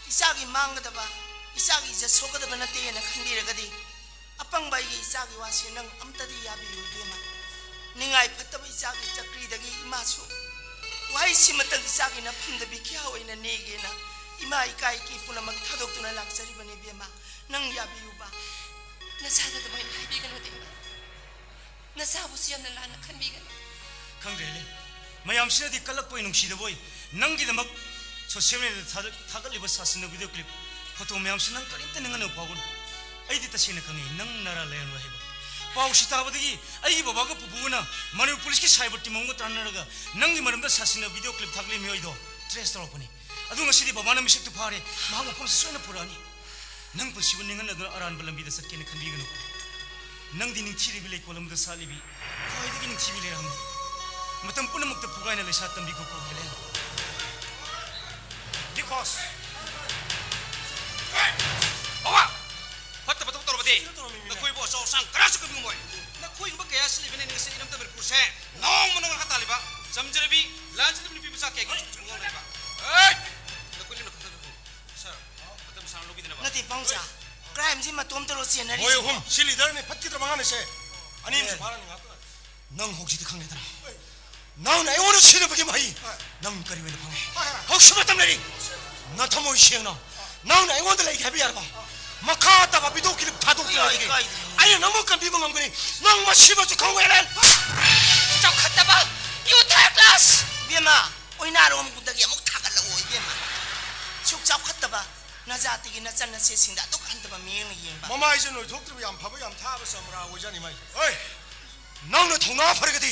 ꯏꯆꯥꯒꯤ ꯃꯥꯡꯒꯗꯕ, ꯏꯆꯥꯒꯤ ꯏꯖꯠ ꯁꯣꯛꯀꯗꯕ ꯅꯠꯇꯦꯅ ꯈꯟꯕꯤꯔꯒꯗꯤ, ꯑꯄꯪꯕ ꯑꯩꯒꯤ ꯏꯆꯥꯒꯤ ꯋꯥꯁꯦ ꯅꯪ ꯑꯝꯇꯗꯤ ꯌꯥꯕꯤꯌꯨ ꯏꯕꯦꯝꯃ꯫ ꯅꯤꯡꯉꯥꯏ ꯐꯠꯇꯕ ꯏꯆꯥꯒꯤ ꯆꯀ꯭ꯔꯤꯗꯒꯤ ꯏꯃꯥꯁꯨ ꯋꯥꯍꯩꯁꯤꯃꯇꯪ ꯏꯆꯥꯒꯤ ꯅꯐꯝꯗ ꯕꯤꯈ꯭ꯌꯥ ꯑꯣꯏꯅ ꯅꯦꯒꯦꯅ ꯏꯃꯥ ꯏꯀꯥꯏ ꯏꯀꯤ ꯄꯨꯝꯅꯃꯛ ꯊꯥꯗꯣꯛꯇꯨꯅ ꯂꯥꯛꯆꯔꯤꯕꯅꯤ ꯏꯕꯦꯝꯃ꯫ ꯅꯪ ꯌꯥꯕꯤꯌꯨꯕ꯫ ꯅꯆꯥꯗ ꯑꯗꯨꯃꯥꯏꯅ ꯍꯥꯏꯕꯤꯒꯅꯨꯗ ꯏꯃꯥ꯫ ꯅꯆꯥꯕꯨꯁꯨ ꯌꯥꯝꯅ ꯂꯥꯟꯅ ꯈꯟꯕꯤꯒꯅꯨ꯫ ꯈꯪꯗ꯭ꯔꯦꯅꯦ꯫ ꯃꯌꯥꯝꯁꯤꯅꯗꯤ ꯀꯜꯂꯛꯄꯣꯏ ꯅꯨꯡꯁꯤꯗꯕꯣꯏ ꯅꯪꯒꯤꯗꯃꯛ ꯁꯣꯁꯤꯌꯦꯜ ꯃꯤꯗꯤꯌꯥꯗ ꯊꯥꯒꯠ-, ꯊꯥꯒꯠꯂꯤꯕ ꯁꯥꯁꯤꯟꯅ ꯚꯤꯗꯤꯑꯣ ꯀ꯭ꯂꯤꯞ, ꯐꯣꯇꯣ ꯃꯌꯥꯝꯁꯤ ꯅꯪ ꯀꯔꯤꯝꯇ ꯅꯤꯡꯍꯟꯅꯕ ꯐꯥꯎꯒꯅꯨ꯫ ꯑꯩꯗꯤ ꯇꯁꯦꯡꯅ ꯈꯪꯉꯤ ꯅꯪ ꯅꯔꯥ ꯂꯩꯔꯝꯂꯣꯏ ꯍꯥꯏꯕ꯫ ꯄꯥꯎꯁꯤ ꯇꯥꯕꯗꯒꯤ ꯑꯩꯒꯤ ꯕꯕꯥꯒ ꯄꯨꯄꯨꯒꯅ ꯃꯅꯤꯄꯨꯔ ꯄꯨꯂꯤꯁꯀꯤ ꯁꯥꯏꯕꯔ ꯇꯤꯝ ꯑꯃꯒ ꯇꯥꯟꯅꯔꯒ ꯅꯪꯒꯤ ꯃꯔꯝꯗ ꯁꯥꯁꯤꯟꯅ ꯚꯤꯗꯤꯑꯣ ꯀ꯭ꯂꯤꯞ ꯊꯥꯒꯠꯂꯤ ꯃꯤꯑꯣꯏꯗꯣ ꯇ꯭ꯔꯦꯁ ꯇꯧꯔꯛꯄꯅꯤ꯫ ꯑꯗꯨ ꯉꯁꯤꯗꯤ ꯕꯕꯥꯅ ꯃꯤꯁꯛꯇꯨ ꯐꯥꯔꯦ, ꯃꯍꯥꯛ ꯃꯐꯝꯁꯤ ꯁꯣꯏꯅ ꯄꯨꯔꯛꯑꯅꯤ꯫ ꯅꯪ ꯄꯨꯟꯁꯤꯕꯨ ꯅꯤꯡꯍꯟꯅꯗꯨꯅ ꯑꯔꯥꯟꯕ ꯂꯝꯕꯤꯗ ꯆꯠꯀꯦꯅ ꯈꯟꯕꯤꯒꯅꯨ꯫ ꯅꯪꯗꯤ ꯅꯤꯡꯊꯤꯔꯕꯤ ꯂꯩꯀꯣꯜ ꯑꯃꯗ ꯁꯥꯠꯂꯤꯕꯤ ꯈ꯭ꯋꯥꯏꯗꯒꯤ ꯅꯤꯡꯊꯤꯕꯤ ꯂꯩꯔꯥꯡꯅꯤ꯫ ꯃꯇꯝ ꯄꯨꯝꯅꯃꯛꯇ ꯄꯨꯒꯥꯏꯅ ꯂꯩꯁꯥ ꯇꯝꯕꯤꯈꯣꯀꯣ ꯍꯦꯂꯦꯟ꯫ ꯕꯣꯁ꯫ ꯕꯕꯥ! ꯐꯠꯇꯕ ꯊꯕꯛ ꯇꯧꯔꯕꯗꯤ ꯁꯤꯗ ꯇꯧꯔꯝꯃꯤꯅꯤꯅꯦ꯫ ꯅꯈꯣꯏꯕꯨ ꯑꯆꯧ ꯑꯁꯥꯡ ꯀꯅꯥꯁꯨ ꯀꯟꯕ ꯉꯝꯃꯣꯏ꯫ ꯅꯈꯣꯏꯒꯨꯝꯕ ꯀꯌꯥ ꯑꯁꯤ ꯂꯩꯕꯅ ꯉꯁꯤ ꯏꯔꯝꯗꯝ ꯃꯅꯤꯄꯨꯔꯁꯦ ꯅꯣꯡꯃ ꯅꯣꯡꯃ ꯃꯈꯥ ꯇꯥꯜꯂꯤꯕ ꯆꯝꯖꯔꯕꯤ, ꯂꯥꯟꯖꯗꯕ ꯅꯨꯄꯤ ꯃꯆꯥ ꯀꯌꯥꯒꯤ ꯊꯃꯣꯏ ꯂꯩꯕ꯫ ꯍꯦ! ꯅꯈꯣꯏ ꯂꯦꯝꯅ ꯈꯟꯊꯕ ꯁꯥꯔ, ꯃꯇꯝ ꯁꯥꯡꯅ ꯂꯧꯕꯤꯗꯅꯕ꯫ ꯅꯠꯇꯦ ꯄꯥꯎꯆꯥ, ꯀ꯭ꯔꯥꯏꯝꯁꯤ ꯃꯇꯣꯝꯇꯔꯣ ꯆꯦꯟꯅꯔꯤꯁꯦ? ꯃꯣꯏ ꯑꯍꯨꯝ, ꯁꯤ ꯂꯤꯗꯔꯅꯤ, ꯐꯠꯈꯤꯗ꯭ꯔ ꯃꯉꯥꯅꯤꯁꯦ꯫ ꯑꯅꯤ ꯑꯃꯁꯨ ꯑꯦ꯫ ꯐꯥꯔꯅꯤ ꯉꯥꯛꯇ꯫ ꯅꯪ ꯍꯧꯖꯤꯛꯇꯤ ꯈꯪꯂꯦꯗꯅ? ꯅꯪꯅ ꯑꯩꯉꯣꯟꯗ ꯁꯤꯟꯅꯕꯒꯤ ꯃꯍꯩ ꯍꯣꯏ꯫ ꯅꯪ ꯀꯔꯤ ꯑꯣꯏꯅ ꯐꯪꯉꯦ? ꯍꯣꯏ, ꯍꯣꯏ꯫ ꯍꯧꯖꯤꯛ ꯃꯇꯝ ꯂꯩꯔꯤ꯫ ꯅꯊꯃꯣꯏ ꯁꯦꯡꯅ ꯅꯪꯅ ꯑꯩꯉꯣꯟꯗ ꯂꯩꯒꯦ ꯍꯥꯏꯕ ꯌꯥꯔꯕ? ꯃꯈꯥ ꯇꯥꯕ ꯚꯤꯗꯤꯑꯣ ꯀ꯭ꯂꯤꯞ ꯊꯥꯗꯣꯛꯇ꯭ꯔꯤꯉꯩꯗꯒꯤ ꯀꯥꯏ, ꯀꯥꯏꯗꯦ꯫ ꯑꯩꯅ ꯅꯪꯕꯨ ꯀꯟꯕꯤꯕ ꯉꯝꯒꯅꯤ꯫ ꯅꯪ ꯃꯁꯤꯃꯁꯨ ꯈꯪꯉꯨ, ꯑꯦꯂꯦꯟ꯫ ꯆꯥꯎꯈꯠꯇꯕ ꯌꯨ ꯊꯥꯔꯠ ꯀ꯭ꯂꯥꯁ꯫ ꯏꯕꯦꯝꯃ, ꯑꯣꯏꯅꯥꯔꯣꯝꯒꯨꯝꯗꯒꯤ ꯑꯃꯨꯛ ꯊꯥꯒꯠꯂꯛꯑꯣ ꯏꯕꯦꯝꯃ꯫ ꯁꯨꯛ ꯆꯥꯎꯈꯠꯇꯕ ꯅꯖꯥꯇꯤꯒꯤ ꯅꯆꯟ ꯅꯆꯦꯁꯤꯡꯗ ꯑꯗꯨꯛ ꯍꯟꯊꯕ ꯃꯤꯠꯌꯦꯡꯅ ꯌꯦꯡꯕ꯫ ꯃꯃꯥꯏꯁꯦ ꯅꯣꯏꯊꯣꯛꯇ꯭ꯔꯤꯕ ꯌꯥꯝ ꯐꯕ, ꯌꯥꯝ ꯊꯥꯕ ꯆꯝꯄ꯭ꯔꯥ ꯑꯣꯏꯖꯥꯠꯅꯤ ꯃꯥꯏꯁꯦ꯫ ꯍꯣꯏ! ꯅꯪꯅ ꯊꯧꯅꯥ ꯐꯔꯒꯗꯤ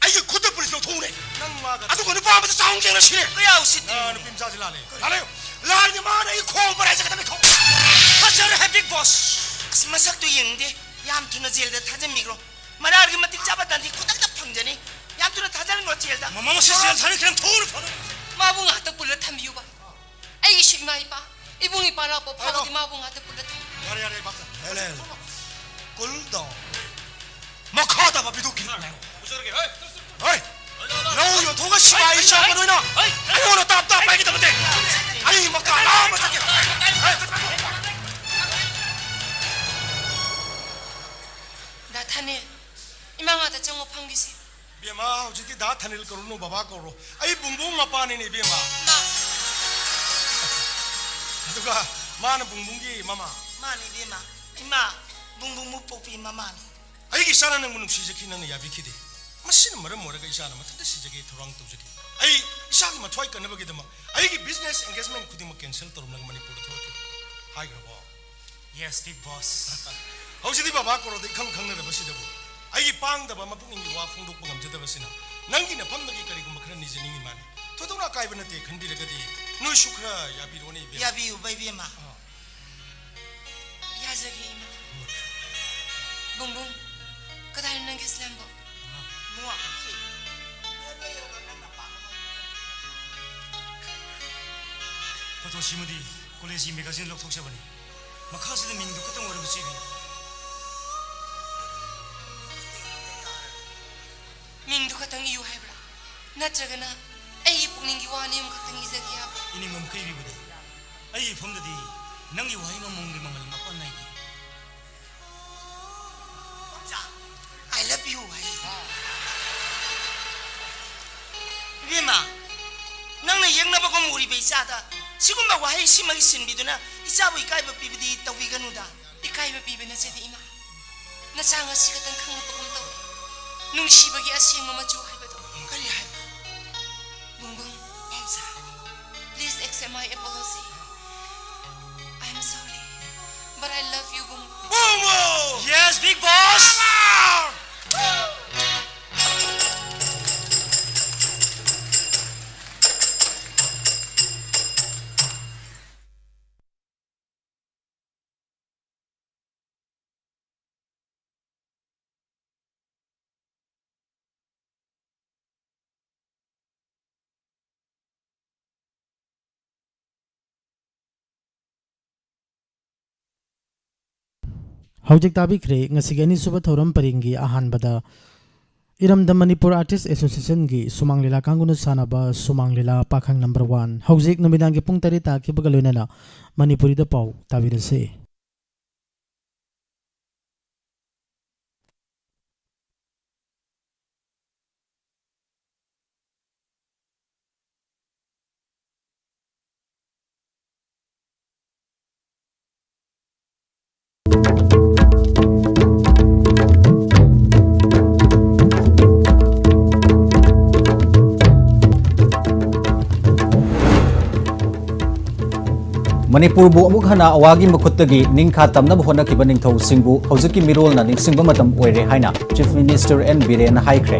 ꯑꯩꯒꯤ ꯈꯨꯠꯇ ꯄꯨꯂꯤꯁ ꯂꯧꯊꯣꯛꯎꯅꯦ꯫ ꯅꯪ ꯃꯥꯒ ꯑꯗꯨꯒ ꯅꯨꯄꯥ ꯑꯃꯗ ꯆꯥꯎꯍꯟ ꯌꯦꯡꯅꯁꯤꯅꯦ꯫ ꯀꯌꯥ ꯎꯁꯤꯠꯇ꯭ꯔꯤꯅꯣ? ꯅꯨꯄꯤ ꯃꯆꯥꯁꯤ ꯂꯥꯜꯂꯦ꯫ ꯂꯥꯜꯂꯦ꯫ ꯂꯥꯜꯂꯗꯤ ꯃꯥꯅ ꯑꯩ ꯈꯣꯡ ꯄꯔꯥꯏ ꯆꯠꯀꯗꯕꯅꯤ꯫ ꯊꯣꯛ꯫ ꯐꯖꯔꯦ ꯍꯦ, ꯕꯤꯛ ꯕꯣꯁ꯫ ꯑꯁ, ꯃꯁꯛꯇꯨ ꯌꯦꯡꯅꯤꯡꯗꯦ꯫ ꯌꯥꯝ ꯊꯨꯅ ꯖꯦꯜꯗ ꯊꯥꯖꯤꯟꯕꯤꯈ꯭ꯔꯣ꯫ ꯃꯔꯥꯜꯒꯤ ꯃꯇꯤꯛ ꯆꯥꯕ ꯗꯟꯗꯤ ꯈꯨꯗꯛꯇ ꯐꯪꯖꯅꯤ꯫ ꯌꯥꯝ ꯊꯨꯅ ꯊꯥꯖꯤꯟꯈ꯭ꯔꯣ ꯖꯦꯜꯗ꯫ ꯃꯃꯥ ꯃꯁꯤ ꯖꯦꯜ ꯊꯥꯅꯤ ꯈꯤꯇꯪ ꯊꯣꯛꯎꯅꯦ ꯐꯔꯦ꯫ ꯃꯥꯕꯨ ꯉꯥꯛꯇ ꯄꯨꯜꯂ ꯊꯝꯕꯤꯌꯨꯕ꯫ ꯑꯩꯒꯤꯁꯨ ꯏꯃꯥ ꯏꯄꯥ, ꯏꯕꯨꯡ ꯏꯄ꯭ꯋꯥ ꯂꯥꯛꯄ ꯐꯥꯎꯕꯗꯤ ꯃꯥꯕꯨ ꯉꯥꯛꯇ ꯄꯨꯜꯂ ꯊꯝꯕꯤꯌꯨ꯫ ꯌꯥꯔꯦ, ꯌꯥꯔꯦ, ꯏꯕꯥꯆꯧ꯫ Helen, cool down. ꯃꯈꯥ ꯇꯥꯕ ꯚꯤꯗꯤꯑꯣ ꯀ꯭ꯂꯤꯞ ꯉꯥꯏꯌꯨ꯫ ꯄꯨꯖꯔꯒꯦ, ꯍꯣꯏ꯫ ꯍꯣꯏ꯫ ꯂꯧ ꯌꯣꯟꯊꯣꯛꯑꯒ ꯁꯤꯐꯥꯏ ꯆꯪꯕ ꯅꯣꯏꯅ ꯑꯩꯉꯣꯟꯗ ꯇꯥꯞ ꯇꯥꯞ ꯄꯥꯏꯒꯗꯕ ꯅꯠꯇꯦ꯫ ꯑꯩ ꯃꯀꯥ ꯂꯥꯝꯕ ꯆꯠꯀꯦ꯫ ꯗꯥ ꯊꯥꯅꯤꯜ, ꯏꯃꯥ ꯉꯥꯛꯇ ꯆꯪꯉꯣ ꯐꯝꯈꯤꯁꯦ꯫ ꯏꯕꯦꯝꯃ, ꯍꯧꯖꯤꯛꯇꯤ ꯗꯥ ꯊꯥꯅꯤꯜ ꯀꯧꯔꯨꯅꯨ, ꯕꯕꯥ ꯀꯧꯔꯣ꯫ ꯑꯩ ꯕꯨꯡꯕꯨꯡ ꯃꯄꯥꯅꯤꯅꯦ, ꯏꯕꯦꯝꯃ꯫ ꯏꯃꯥ꯫ ꯑꯗꯨꯒ ꯃꯥꯅ ꯕꯨꯡꯕꯨꯡꯒꯤ ꯃꯃꯥ꯫ ꯃꯥꯅꯤ, ꯏꯕꯦꯝꯃ꯫ ꯏꯃꯥ, ꯕꯨꯡꯕꯨꯡꯕꯨ ꯄꯣꯛꯄꯤ ꯃꯃꯥꯅꯤ꯫ ꯑꯩꯒꯤ ꯏꯆꯥꯅ ꯅꯪꯕꯨ ꯅꯨꯡꯁꯤꯖꯈꯤ, ꯅꯪꯅ ꯌꯥꯕꯤꯈꯤꯗꯦ꯫ ꯃꯁꯤꯅ ꯃꯔꯝ ꯑꯣꯏꯔꯒ ꯏꯆꯥꯅ ꯃꯊꯟꯇ ꯁꯤꯖꯒꯦ ꯊꯧꯔꯥꯡ ꯇꯧꯖꯈꯤ꯫ ꯑꯩ ꯏꯆꯥꯒꯤ ꯃꯊ꯭ꯋꯥꯏ ꯀꯟꯅꯕꯒꯤꯗꯃꯛ ꯑꯩꯒꯤ business engagement ꯈꯨꯗꯤꯡꯃꯛ cancel ꯇꯧꯔꯝꯂꯒ ꯃꯅꯤꯄꯨꯔꯗ ꯊꯣꯛꯂꯛꯈꯤ꯫ ꯍꯥꯏꯈ꯭ꯔꯕꯣ? Yes, big boss. ꯍꯧꯖꯤꯛꯇꯤ ꯕꯕꯥ ꯀꯣꯔꯣꯗ ꯏꯈꯪ ꯈꯪꯅꯗꯕꯁꯤꯗꯕꯨ ꯑꯩꯒꯤ ꯄꯥꯡꯗꯕ ꯃꯄꯨꯛꯅꯤꯡꯒꯤ ꯋꯥ ꯐꯣꯡꯗꯣꯛꯄ ꯉꯝꯖꯗꯕꯁꯤꯅ ꯅꯪꯒꯤ ꯅꯐꯝꯗꯒꯤ ꯀꯔꯤꯒꯨꯝꯕ ꯈꯔ ꯅꯤꯖꯅꯤꯡꯉꯤ ꯃꯥꯜꯂꯤ꯫ ꯊꯣꯏꯗꯣꯛꯅ ꯑꯀꯥꯏꯕ ꯅꯠꯇꯦ ꯈꯟꯕꯤꯔꯒꯗꯤ ꯅꯣꯏꯁꯨ ꯈꯔ ꯌꯥꯕꯤꯔꯣꯅꯦ, ꯏꯕꯦꯝꯃ꯫ ꯌꯥꯕꯤꯌꯨ, ꯏꯕꯦꯝꯃ꯫ ꯑꯥ꯫ ꯌꯥꯖꯒꯦ, ꯏꯃꯥ꯫ ꯕꯨꯡꯕꯨꯡ, ꯀꯗꯥꯏꯅꯣ ꯅꯪꯒꯤ ꯁ꯭ꯂꯦꯝꯕꯨ? ꯃꯥ꯫ ꯃꯥ꯫ ꯁꯤ꯫ ꯅꯪꯅ ꯄꯥꯝꯕ꯫ ꯁꯤꯃꯗꯤ ꯀꯣꯂꯦꯖꯀꯤ ꯃꯦꯒꯥꯖꯤꯟ ꯂꯧꯊꯣꯛꯆꯕꯅꯤ꯫ ꯃꯈꯥꯁꯤꯗ ꯃꯤꯡꯗꯨ ꯈꯛꯇꯪ ꯑꯣꯏꯔꯕꯁꯨ ꯏꯕꯤꯌꯨ꯫ ꯃꯤꯡꯗꯨ ꯈꯛꯇꯪ ꯏꯌꯨ ꯍꯥꯏꯕ꯭ꯔꯥ? ꯅꯠꯇ꯭ꯔꯒꯅ ꯑꯩꯒꯤ ꯄꯨꯛꯅꯤꯡꯒꯤ ꯋꯥꯅꯤ ꯑꯃꯈꯛꯇꯪ ꯏꯖꯒꯦ ꯍꯥꯏꯕ꯭ꯔꯥ? ꯏꯅꯤꯡꯕ ꯃꯈꯩ ꯏꯕꯤꯕꯗ ꯑꯩꯒꯤ ꯏꯐꯝꯗꯗꯤ ꯅꯪꯒꯤ ꯋꯥꯍꯩ ꯃꯃꯣꯡꯒꯤ ꯃꯉꯥꯜ ꯃꯄꯥꯟ ꯅꯥꯏꯗꯦ꯫ I love you ꯍꯥꯏ꯫ ꯏꯕꯦꯝꯃ, ꯅꯪꯅ ꯌꯦꯛꯅꯕꯒꯨꯝ ꯎꯔꯤꯕ ꯏꯆꯥꯗ ꯁꯤꯒꯨꯝꯕ ꯋꯥꯍꯩ ꯁꯤꯃꯒꯤ ꯁꯤꯟꯕꯤꯗꯨꯅ ꯏꯆꯥꯕꯨ ꯏꯀꯥꯏꯕ ꯄꯤꯕꯗꯤ ꯇꯧꯕꯤꯒꯅꯨꯗ꯫ ꯏꯀꯥꯏꯕ ꯄꯤꯕ ꯅꯠꯆꯗꯦ ꯏꯃꯥ꯫ ꯅꯆꯥ ꯉꯁꯤ ꯈꯛꯇꯪ ꯈꯪꯂꯛꯄꯒꯨꯝ ꯇꯧꯏ꯫ ꯅꯨꯡꯁꯤꯕꯒꯤ ꯑꯁꯦꯡꯕ ꯃꯆꯨ ꯍꯥꯏꯕꯗꯣ꯫ ꯀꯔꯤ ꯍꯥꯏꯕ? ꯕꯨꯡꯕꯨꯡ꯫ ꯄꯥꯝꯖ꯫ Please accept my apology. I am sorry, but I love you, ꯕꯨꯡꯕꯨꯡ꯫ ꯕꯨꯡꯕꯨꯡ! Yes, big boss! ꯍꯧꯖꯤꯛ ꯇꯥꯕꯤꯈ꯭ꯔꯦ ꯉꯁꯤꯒꯤ ꯑꯅꯤꯁꯨꯕ ꯊꯧꯔꯝ ꯄꯔꯦꯡꯒꯤ ꯑꯍꯥꯟꯕꯗ ꯏꯔꯝꯗꯝ ꯃꯅꯤꯄꯨꯔ ꯑꯥꯔꯇꯤꯁ ꯑꯦꯁꯣꯁꯤꯌꯦꯁꯟꯒꯤ ꯁꯨꯃꯥꯡ ꯂꯤꯂꯥ ꯀꯥꯡꯕꯨꯅ ꯁꯥꯟꯅꯕ ꯁꯨꯃꯥꯡ ꯂꯤꯂꯥ ꯄꯥꯈꯪ ꯅꯝꯕꯔ ꯋꯥꯟ꯫ ꯍꯧꯖꯤꯛ ꯅꯨꯃꯤꯗꯥꯡꯒꯤ ꯄꯨꯡ ꯇꯔꯦꯠ ꯇꯥꯈꯤꯕꯒ ꯂꯣꯏꯅꯅ ꯃꯅꯤꯄꯨꯔꯤꯗ ꯄꯥꯎ ꯇꯥꯕꯤꯔꯁꯤ꯫ ꯃꯅꯤꯄꯨꯔꯕꯨ ꯑꯃꯨꯛ ꯍꯟꯅ ꯑꯋꯥꯒꯤ ꯃꯈꯨꯠꯇꯒꯤ ꯅꯤꯡꯈꯥ ꯇꯝꯅꯕ ꯍꯣꯠꯅꯈꯤꯕ ꯅꯤꯡꯊꯧꯁꯤꯡꯕꯨ ꯍꯧꯖꯤꯛꯀꯤ ꯃꯤꯔꯣꯜꯅ ꯅꯤꯡꯁꯤꯡꯕ ꯃꯇꯝ ꯑꯣꯏꯔꯦ ꯍꯥꯏꯅ Chief Minister N ꯕꯤꯔꯦꯟꯅ ꯍꯥꯏꯈ꯭ꯔꯦ꯫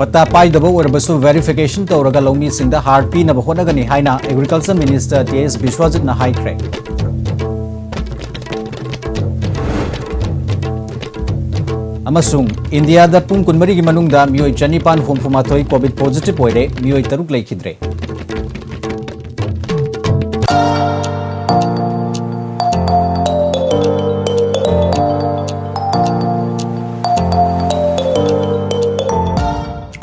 ꯄꯠꯇꯥ ꯄꯥꯏꯗꯕ ꯑꯣꯏꯔꯕꯁꯨ verification ꯇꯧꯔꯒ ꯂꯧꯃꯤꯁꯤꯡꯗ ꯍꯥꯔ ꯄꯤꯅꯕ ꯍꯣꯠꯅꯒꯅꯤ ꯍꯥꯏꯅ Agriculture Minister ꯇꯤ ꯑꯦꯁ ꯕꯤꯁ꯭ꯋꯖꯤꯠꯅ ꯍꯥꯏꯈ꯭ꯔꯦ꯫ ꯑꯃꯁꯨꯡ ꯏꯟꯗꯤꯌꯥꯗ ꯄꯨꯡ ꯀꯨꯟꯃꯔꯤꯒꯤ ꯃꯅꯨꯡꯗ ꯃꯤꯑꯣꯏ ꯆꯅꯤꯄꯥꯟ ꯍꯨꯝꯐꯨ ꯃꯥꯊꯣꯏ COVID positive ꯑꯣꯏꯔꯦ, ꯃꯤꯑꯣꯏ ꯇꯔꯨꯛ ꯂꯩꯈꯤꯗ꯭ꯔꯦ꯫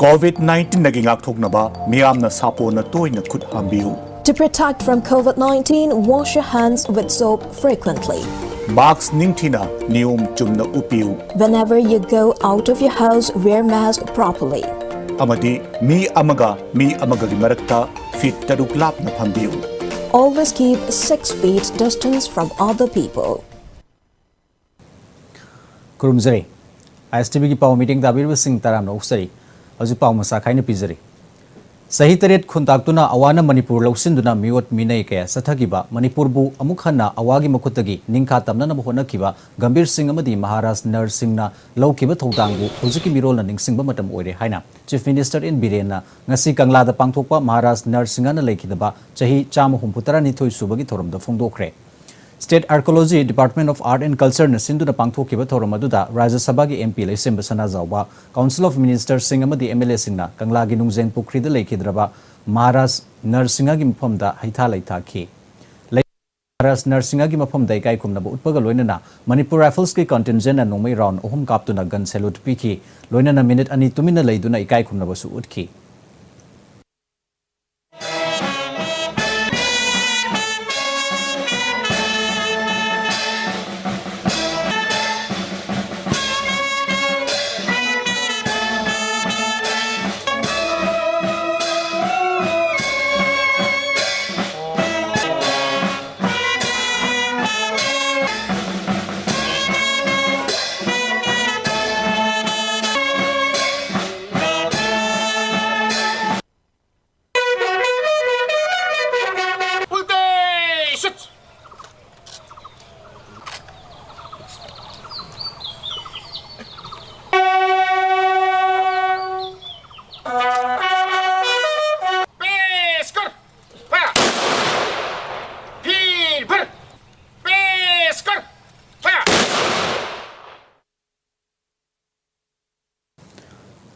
COVID nineteenꯗꯒꯤ ꯉꯥꯛꯊꯣꯛꯅꯕ ꯃꯤꯌꯥꯝꯅ ꯁꯥꯄꯣꯟꯅ ꯇꯣꯏꯅ ꯈꯨꯠ ꯍꯥꯝꯕꯤꯌꯨ꯫ To protect from COVID nineteen, wash your hands with soap frequently. Mask ꯅꯤꯡꯊꯤꯅ ꯅꯤꯌꯣꯝ ꯆꯨꯝꯅ ꯎꯞꯄꯤꯌꯨ꯫ Whenever you go out of your house, wear mask properly. ꯑꯃꯗꯤ ꯃꯤ ꯑꯃꯒ ꯃꯤ ꯑꯃꯒꯒꯤ ꯃꯔꯛꯇ feet ꯇꯔꯨꯛ ꯂꯥꯞꯅ ꯐꯝꯕꯤꯌꯨ꯫ Always keep six feet distance from other people. ꯈꯨꯔꯨꯝꯖꯔꯤ꯫ ISTVꯒꯤ ꯄꯥꯎ meeting ꯇꯥꯕꯤꯔꯤꯕꯁꯤꯡ ꯇꯔꯥꯝꯅ ꯑꯣꯛꯆꯔꯤ꯫ ꯍꯧꯖꯤꯛ ꯄꯥꯎ ꯃꯁꯥ ꯈꯥꯏꯅ ꯄꯤꯖꯔꯤ꯫ ꯆꯍꯤ ꯇꯔꯦꯠ ꯈꯨꯟꯇꯥꯛꯇꯨꯅ ꯑꯋꯥꯅ ꯃꯅꯤꯄꯨꯔ ꯂꯧꯁꯤꯟꯗꯨꯅ ꯃꯤꯑꯣꯠ ꯃꯤꯅꯩ ꯀꯌꯥ ꯆꯠꯊꯈꯤꯕ, ꯃꯅꯤꯄꯨꯔꯕꯨ ꯑꯃꯨꯛ ꯍꯟꯅ ꯑꯋꯥꯒꯤ ꯃꯈꯨꯠꯇꯒꯤ ꯅꯤꯡꯈꯥ ꯇꯝꯅꯅꯕ ꯍꯣꯠꯅꯈꯤꯕ ꯒꯝꯚꯤꯔ ꯁꯤꯡ ꯑꯃꯗꯤ ꯃꯍꯥꯔꯥꯖ ꯅꯔ ꯁꯤꯡꯅ ꯂꯧꯈꯤꯕ ꯊꯧꯗꯥꯡꯕꯨ ꯍꯧꯖꯤꯛꯀꯤ ꯃꯤꯔꯣꯜꯅ ꯅꯤꯡꯁꯤꯡꯕ ꯃꯇꯝ ꯑꯣꯏꯔꯦ ꯍꯥꯏꯅ Chief Minister N ꯕꯤꯔꯦꯟꯅ ꯉꯁꯤ ꯀꯪꯂꯥꯗ ꯄꯥꯡꯊꯣꯛꯄ ꯃꯍꯥꯔꯥꯖ ꯅꯔ ꯁꯤꯡꯍꯅ ꯂꯩꯈꯤꯗꯕ ꯆꯍꯤ ꯆꯥꯝꯃ ꯍꯨꯝꯐꯨ ꯇꯔꯥꯅꯤꯊꯣꯏ ꯁꯨꯕꯒꯤ ꯊꯧꯔꯝꯗ ꯐꯣꯡꯗꯣꯛꯈ꯭ꯔꯦ꯫ State Archaeology, Department of Art and Cultureꯅ ꯁꯤꯟꯗꯨꯅ ꯄꯥꯡꯊꯣꯛꯈꯤꯕ ꯊꯧꯔꯝ ꯑꯗꯨꯗ ꯔꯥꯖ꯭ꯌ ꯁꯚꯥꯒꯤ MP ꯂꯩꯁꯦꯝꯕ ꯁꯅꯥꯖꯥꯎꯕ, Council of Ministerꯁꯤꯡ ꯑꯃꯗꯤ MLAꯁꯤꯡꯅ ꯀꯪꯂꯥꯒꯤ ꯅꯨꯡꯖꯦꯡ ꯄꯨꯈ꯭ꯔꯤꯗ ꯂꯩꯈꯤꯗ꯭ꯔꯕ ꯃꯍꯥꯔꯥꯖ ꯅꯔ ꯁꯤꯡꯍꯒꯤ ꯃꯐꯝꯗ ꯍꯩꯊꯥ ꯂꯩꯊꯥꯈꯤ꯫ ꯂꯩ-, ꯃꯍꯥꯔꯥꯖ ꯅꯔ ꯁꯤꯡꯍꯒꯤ ꯃꯐꯝꯗ ꯏꯀꯥꯏ ꯈꯨꯝꯅꯕ ꯎꯠꯄꯒ ꯂꯣꯏꯅꯅ ꯃꯅꯤꯄꯨꯔ Riflesꯀꯤ contingentꯅ ꯅꯣꯡꯃꯩ round ꯑꯍꯨꯝ ꯀꯥꯞꯇꯨꯅ gun salute ꯄꯤꯈꯤ꯫ ꯂꯣꯏꯅꯅ minute ꯑꯅꯤ ꯇꯨꯃꯤꯟꯅ ꯂꯩꯗꯨꯅ ꯏꯀꯥꯏ ꯈꯨꯝꯅꯕꯁꯨ ꯎꯠꯈꯤ꯫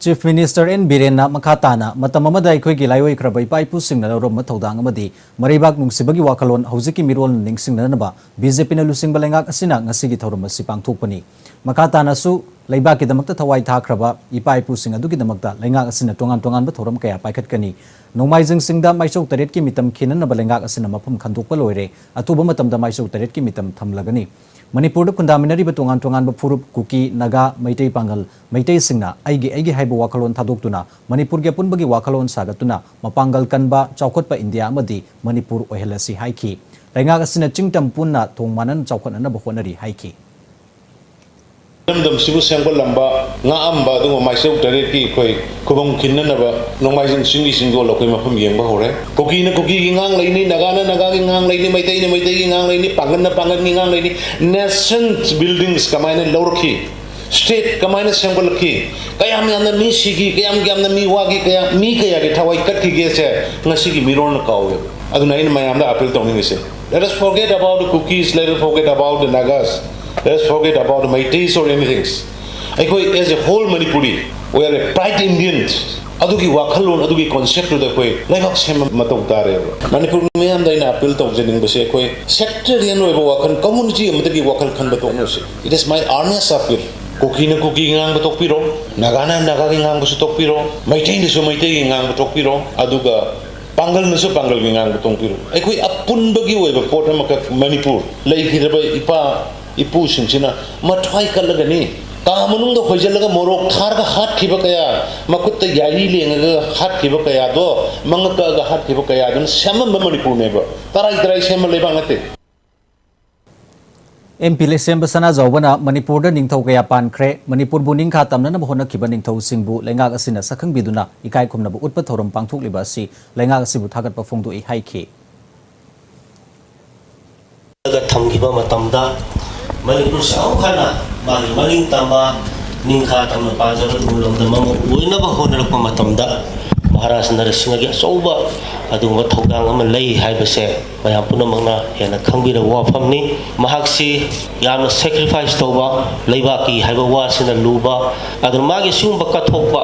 Chief Minister N Birenna ꯃꯈꯥ ꯇꯥꯅ ꯃꯇꯝ ꯑꯃꯗ ꯑꯩꯈꯣꯏꯒꯤ ꯂꯥꯏꯑꯣꯏꯈ꯭ꯔꯕ ꯏꯄꯥ ꯏꯄꯨꯁꯤꯡꯅ ꯂꯧꯔꯝꯕ ꯊꯧꯗꯥꯡ ꯑꯃꯗꯤ ꯃꯔꯩꯕꯥꯛ ꯅꯨꯡꯁꯤꯕꯒꯤ ꯋꯥꯈꯜꯂꯣꯟ ꯍꯧꯖꯤꯛꯀꯤ ꯃꯤꯔꯣꯜꯅ ꯅꯤꯡꯁꯤꯡꯅꯅꯕ BJPꯅ ꯂꯨꯆꯤꯡꯕ ꯂꯩꯉꯥꯛ ꯑꯁꯤꯅ ꯉꯁꯤꯒꯤ ꯊꯧꯔꯝ ꯑꯁꯤ ꯄꯥꯡꯊꯣꯛꯄꯅꯤ꯫ ꯃꯈꯥ ꯇꯥꯅꯁꯨ ꯂꯩꯕꯥꯛꯀꯤꯗꯃꯛꯇ ꯊꯋꯥꯏ ꯊꯥꯈ꯭ꯔꯕ ꯏꯄꯥ ꯏꯄꯨꯁꯤꯡ ꯑꯗꯨꯒꯤꯗꯃꯛꯇ ꯂꯩꯉꯥꯛ ꯑꯁꯤꯅ ꯇꯣꯉꯥꯟ ꯇꯣꯉꯥꯟꯕ ꯊꯧꯔꯝ ꯀꯌꯥ ꯄꯥꯏꯈꯠꯀꯅꯤ꯫ ꯅꯣꯡꯃꯥꯏꯖꯤꯡ ꯆꯤꯡꯗ ꯃꯥꯏꯆꯧ ꯇꯔꯦꯠꯀꯤ ꯃꯤꯇꯝ ꯈꯤꯟꯅꯅꯕ ꯂꯩꯉꯥꯛ ꯑꯁꯤꯅ ꯃꯐꯝ ꯈꯟꯗꯣꯛꯄ ꯂꯣꯏꯔꯦ꯫ ꯑꯊꯨꯕ ꯃꯇꯝꯗ ꯃꯥꯏꯆꯧ ꯇꯔꯦꯠꯀꯤ ꯃꯤꯇꯝ ꯊꯝꯂꯒꯅꯤ꯫ ꯃꯅꯤꯄꯨꯔꯗ ꯈꯨꯟꯗꯥꯃꯤꯟꯅꯔꯤꯕ ꯇꯣꯉꯥꯟ ꯇꯣꯉꯥꯟꯕ ꯐꯨꯔꯨꯞ, ꯀꯨꯀꯤ, ꯅꯥꯒꯥ, ꯃꯩꯇꯩ ꯄꯥꯉꯜ, ꯃꯩꯇꯩꯁꯤꯡꯅ ꯑꯩꯒꯤ ꯑꯩꯒꯤ ꯍꯥꯏꯕ ꯋꯥꯈꯜꯂꯣꯟ ꯊꯥꯗꯣꯛꯇꯨꯅ ꯃꯅꯤꯄꯨꯔꯒꯤ ꯑꯄꯨꯟꯕꯒꯤ ꯋꯥꯈꯜꯂꯣꯟ ꯁꯥꯒꯠꯇꯨꯅ ꯃꯄꯥꯡꯒꯜ ꯀꯟꯕ ꯆꯥꯎꯈꯠꯄ ꯏꯟꯗꯤꯌꯥ ꯑꯃꯗꯤ ꯃꯅꯤꯄꯨꯔ ꯑꯣꯏꯍꯜꯂꯁꯤ ꯍꯥꯏꯈꯤ꯫ ꯂꯩꯉꯥꯛ ꯑꯁꯤꯅ ꯆꯤꯡ ꯇꯝ ꯄꯨꯟꯅ ꯊꯣꯡ ꯃꯥꯟꯅꯅ ꯆꯥꯎꯈꯠꯅꯅꯕ ꯍꯣꯠꯅꯔꯤ ꯍꯥꯏꯈꯤ꯫ ꯏꯔꯝꯗꯝꯁꯤꯕꯨ ꯁꯦꯝꯒꯠꯂꯝꯕ, ꯉꯥꯛꯑꯝꯕ ꯑꯗꯨꯒꯨꯝꯕ ꯃꯥꯏꯆꯧ ꯇꯔꯦꯠꯀꯤ ꯑꯩꯈꯣꯏ ꯈꯨꯕꯝ ꯈꯤꯟꯅꯅꯕ ꯅꯣꯡꯃꯥꯏꯖꯤꯡ ꯆꯤꯡꯒꯤ ꯆꯤꯡꯗꯣꯜ ꯑꯩꯈꯣꯏ ꯃꯐꯝ ꯌꯦꯡꯕ ꯍꯧꯔꯦ꯫ ꯀꯨꯀꯤꯅ ꯀꯨꯀꯤꯒꯤ ꯉꯥꯡ ꯂꯩꯅꯤ, ꯅꯥꯒꯥꯅ ꯅꯥꯒꯥꯒꯤ ꯉꯥꯡ ꯂꯩꯅꯤ, ꯃꯩꯇꯩꯅ ꯃꯩꯇꯩꯒꯤ ꯉꯥꯡ ꯂꯩꯅꯤ, ꯄꯥꯡꯒꯜꯅ ꯄꯥꯡꯒꯜꯒꯤ ꯉꯥꯡ ꯂꯩꯅꯤ꯫ Nation buildings ꯀꯃꯥꯏꯅ ꯂꯧꯔꯛꯈꯤ, state ꯀꯃꯥꯏꯅ ꯁꯦꯝꯒꯠꯂꯛꯈꯤ, ꯀꯌꯥꯝ ꯌꯥꯝꯅ ꯃꯤ ꯁꯤꯈꯤ, ꯀꯌꯥꯝ ꯌꯥꯝꯅ ꯃꯤ ꯋꯥꯈꯤ, ꯀꯌꯥ, ꯃꯤ ꯀꯌꯥꯒꯤ ꯊꯋꯥꯏ ꯀꯠꯈꯤꯒꯦꯁꯦ ꯉꯁꯤꯒꯤ ꯃꯤꯔꯣꯜꯅ ꯀꯥꯎꯋꯦꯕ꯫ ꯑꯗꯨꯅ ꯑꯩꯅ ꯃꯌꯥꯝꯗ appeal ꯇꯧꯅꯤꯡꯉꯤꯁꯦ, let us forget about the Kukis, let us forget about the Nagas, let us forget about the Meiteis or anything. ꯑꯩꯈꯣꯏ as a whole Manipuri, we are a pride Indians. ꯑꯗꯨꯒꯤ ꯋꯥꯈꯜꯂꯣꯟ, ꯑꯗꯨꯒꯤ concept ꯇꯨꯗ ꯑꯩꯈꯣꯏ ꯂꯩꯕꯥꯛ ꯁꯦꯝꯕ ꯃꯊꯧ ꯇꯥꯔꯦꯕ꯫ ꯃꯅꯤꯄꯨꯔ ꯃꯤꯌꯥꯝꯗ ꯑꯩꯅ appeal ꯇꯧꯖꯅꯤꯡꯕꯁꯦ, ꯑꯩꯈꯣꯏ sectarian ꯑꯣꯏꯕ ꯋꯥꯈꯜ, community ꯑꯃꯗꯒꯤ ꯋꯥꯈꯜ ꯈꯟꯕ ꯇꯣꯛꯅꯁꯤ꯫ It is my earnest appeal. ꯀꯨꯀꯤꯅ ꯀꯨꯀꯤ ꯉꯥꯡꯕ ꯇꯣꯛꯄꯤꯔꯣ, ꯅꯥꯒꯥꯅ ꯅꯥꯒꯥꯒꯤ ꯉꯥꯡꯕꯁꯨ ꯇꯣꯛꯄꯤꯔꯣ, ꯃꯩꯇꯩꯅꯁꯨ ꯃꯩꯇꯩꯒꯤ ꯉꯥꯡꯕ ꯇꯣꯛꯄꯤꯔꯣ, ꯑꯗꯨꯒ ꯄꯥꯡꯒꯜꯅꯁꯨ ꯄꯥꯡꯒꯜꯒꯤ ꯉꯥꯡꯕ ꯇꯣꯛꯄꯤꯔꯣ꯫ ꯑꯩꯈꯣꯏ ꯑꯄꯨꯟꯕꯒꯤ ꯑꯣꯏꯕ ꯄꯣꯠ ꯑꯃꯈꯛ ꯃꯅꯤꯄꯨꯔ ꯂꯩꯈꯤꯗ꯭ꯔꯕ ꯏꯄꯥ ꯏꯄꯨꯁꯤꯡꯁꯤꯅ ꯃꯊ꯭ꯋꯥꯏ ꯀꯠꯂꯒꯅꯤ꯫ ꯀꯥ ꯃꯅꯨꯡꯗ ꯍꯣꯏꯖꯤꯜꯂꯒ ꯃꯣꯔꯣꯛ ꯊꯥꯔꯒ ꯍꯥꯠꯈꯤꯕ ꯀꯌꯥ, ꯃꯈꯨꯠꯇ ꯌꯥꯔꯤ ꯂꯦꯡꯉꯒ ꯍꯥꯠꯈꯤꯕ ꯀꯌꯥꯗꯣ, ꯃꯉꯛ ꯀꯛꯑꯒ ꯍꯥꯠꯈꯤꯕ ꯀꯌꯥꯗꯨꯅ ꯁꯦꯝꯃꯝꯕ ꯃꯅꯤꯄꯨꯔꯅꯦꯕ꯫ ꯇꯔꯥꯏ ꯇꯔꯥꯏ ꯁꯦꯝꯕ ꯂꯩꯕꯥꯛ ꯅꯠꯇꯦ꯫ MP ꯂꯩꯁꯦꯝꯕ ꯁꯅꯥꯖꯥꯎꯕꯅ ꯃꯅꯤꯄꯨꯔꯗ ꯅꯤꯡꯊꯧ ꯀꯌꯥ ꯄꯥꯟꯈ꯭ꯔꯦ, ꯃꯅꯤꯄꯨꯔꯕꯨ ꯅꯤꯡꯈꯥ ꯇꯝꯅꯅꯕ ꯍꯣꯠꯅꯈꯤꯕ ꯅꯤꯡꯊꯧꯁꯤꯡꯕꯨ ꯂꯩꯉꯥꯛ ꯑꯁꯤꯅ ꯁꯛꯈꯪꯕꯤꯗꯨꯅ ꯏꯀꯥꯏ ꯈꯨꯝꯅꯕ ꯎꯠꯄ ꯊꯧꯔꯝ ꯄꯥꯡꯊꯣꯛꯂꯤꯕ ꯑꯁꯤ ꯂꯩꯉꯥꯛ ꯑꯁꯤꯕꯨ ꯊꯥꯒꯠꯄ ꯐꯣꯡꯗꯣꯛꯏ ꯍꯥꯏꯈꯤ꯫ ꯊꯝꯈꯤꯕ ꯃꯇꯝꯗ ꯃꯅꯤꯄꯨꯔꯁꯤ ꯑꯃꯨꯛ ꯍꯟꯅ ꯃꯥꯒꯤ ꯃꯅꯤꯡ ꯇꯝꯕ ꯅꯤꯡꯈꯥ ꯇꯝꯅ ꯄꯥꯟꯖꯕ ꯂꯝꯗꯝ ꯑꯃ ꯑꯣꯏꯅꯕ ꯍꯣꯠꯅꯔꯛꯄ ꯃꯇꯝꯗ ꯃꯍꯥꯔꯥꯖ ꯅꯔꯁꯤꯡꯍꯒꯤ ꯑꯆꯧꯕ ꯑꯗꯨꯒꯨꯝꯕ ꯊꯧꯗꯥꯡ ꯑꯃ ꯂꯩ ꯍꯥꯏꯕꯁꯦ ꯃꯌꯥꯝ ꯄꯨꯝꯅꯃꯛꯅ ꯍꯦꯟꯅ ꯈꯪꯕꯤꯔꯕ ꯋꯥꯐꯝꯅꯤ꯫ ꯃꯍꯥꯛꯁꯤ ꯌꯥꯝꯅ sacrifice ꯇꯧꯕ, ꯂꯩꯕꯥꯛꯀꯤ ꯍꯥꯏꯕ ꯋꯥꯁꯤꯅ ꯂꯨꯕ, ꯑꯗꯨꯅ ꯃꯥꯒꯤ ꯁꯤꯒꯨꯝꯕ ꯀꯠꯊꯣꯛꯄ,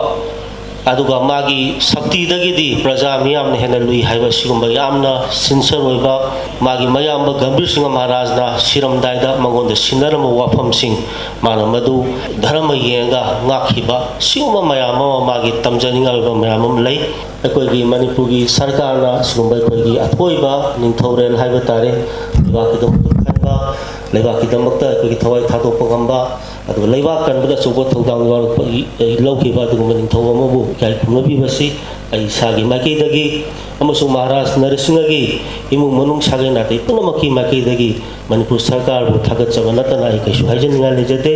ꯑꯗꯨꯒ ꯃꯥꯒꯤ ꯁꯛꯇꯤꯗꯒꯤꯗꯤ ꯄ꯭ꯔꯖꯥ ꯃꯤꯌꯥꯝꯅ ꯍꯦꯟꯅ ꯂꯨꯏ ꯍꯥꯏꯕ ꯁꯤꯒꯨꯝꯕ ꯌꯥꯝꯅ sincere ꯑꯣꯏꯕ, ꯃꯥꯒꯤ ꯃꯌꯥꯝꯕ ꯒꯝꯚꯤꯔ ꯁꯤꯡꯍ ꯃꯍꯥꯔꯥꯖꯅ ꯁꯤꯔꯝꯗꯥꯏꯗ ꯃꯉꯣꯟꯗ ꯁꯤꯟꯅꯔꯝꯕ ꯋꯥꯐꯝꯁꯤꯡ, ꯃꯥꯅ ꯃꯗꯨ ꯙꯔꯃ ꯌꯦꯡꯉꯒ ꯉꯥꯛꯈꯤꯕ, ꯁꯤꯒꯨꯝꯕ ꯃꯌꯥꯝ ꯑꯃ ꯃꯥꯒꯤ ꯇꯝꯖꯅꯤꯡꯉꯥꯏ ꯑꯣꯏꯕ ꯃꯌꯥꯝ ꯑꯃ ꯂꯩ꯫ ꯑꯩꯈꯣꯏꯒꯤ ꯃꯅꯤꯄꯨꯔꯒꯤ ꯁꯔꯀꯥꯔꯅ ꯁꯤꯒꯨꯝꯕ ꯑꯩꯈꯣꯏꯒꯤ ꯑꯊꯣꯏꯕ ꯅꯤꯡꯊꯧꯔꯦꯜ ꯍꯥꯏꯕ ꯇꯥꯔꯦ, ꯂꯩꯕꯥꯛꯀꯤꯗꯃꯛꯇ ꯈꯟꯕ, ꯂꯩꯕꯥꯛꯀꯤꯗꯃꯛꯇ ꯑꯩꯈꯣꯏꯒꯤ ꯊꯋꯥꯏ ꯊꯥꯗꯣꯛꯄ ꯉꯝꯕ, ꯑꯗꯨꯒ ꯂꯩꯕꯥꯛ ꯀꯟꯕꯗ ꯑꯆꯧꯕ ꯊꯧꯗꯥꯡ ꯌꯥꯎꯔꯛꯄ, ꯂꯧꯈꯤꯕ ꯑꯗꯨꯒꯨꯝꯕ ꯅꯤꯡꯊꯧ ꯑꯃꯕꯨ ꯏꯀꯥꯏ ꯈꯨꯝꯅꯕꯤꯕꯁꯤ ꯑꯩ ꯏꯁꯥꯒꯤ ꯃꯥꯏꯀꯩꯗꯒꯤ ꯑꯃꯁꯨꯡ ꯃꯍꯥꯔꯥꯖ ꯅꯔꯁꯤꯡꯍꯒꯤ ꯏꯃꯨꯡ ꯃꯅꯨꯡ, ꯁꯥꯒꯩ ꯅꯥꯇꯩ ꯄꯨꯝꯅꯃꯛꯀꯤ ꯃꯥꯏꯀꯩꯗꯒꯤ ꯃꯅꯤꯄꯨꯔ ꯁꯔꯀꯥꯔꯕꯨ ꯊꯥꯒꯠꯆꯕ ꯅꯠꯇꯅ ꯑꯩ ꯀꯩꯁꯨ ꯍꯥꯏꯖꯅꯤꯡꯉꯥꯏ ꯂꯩꯖꯗꯦ꯫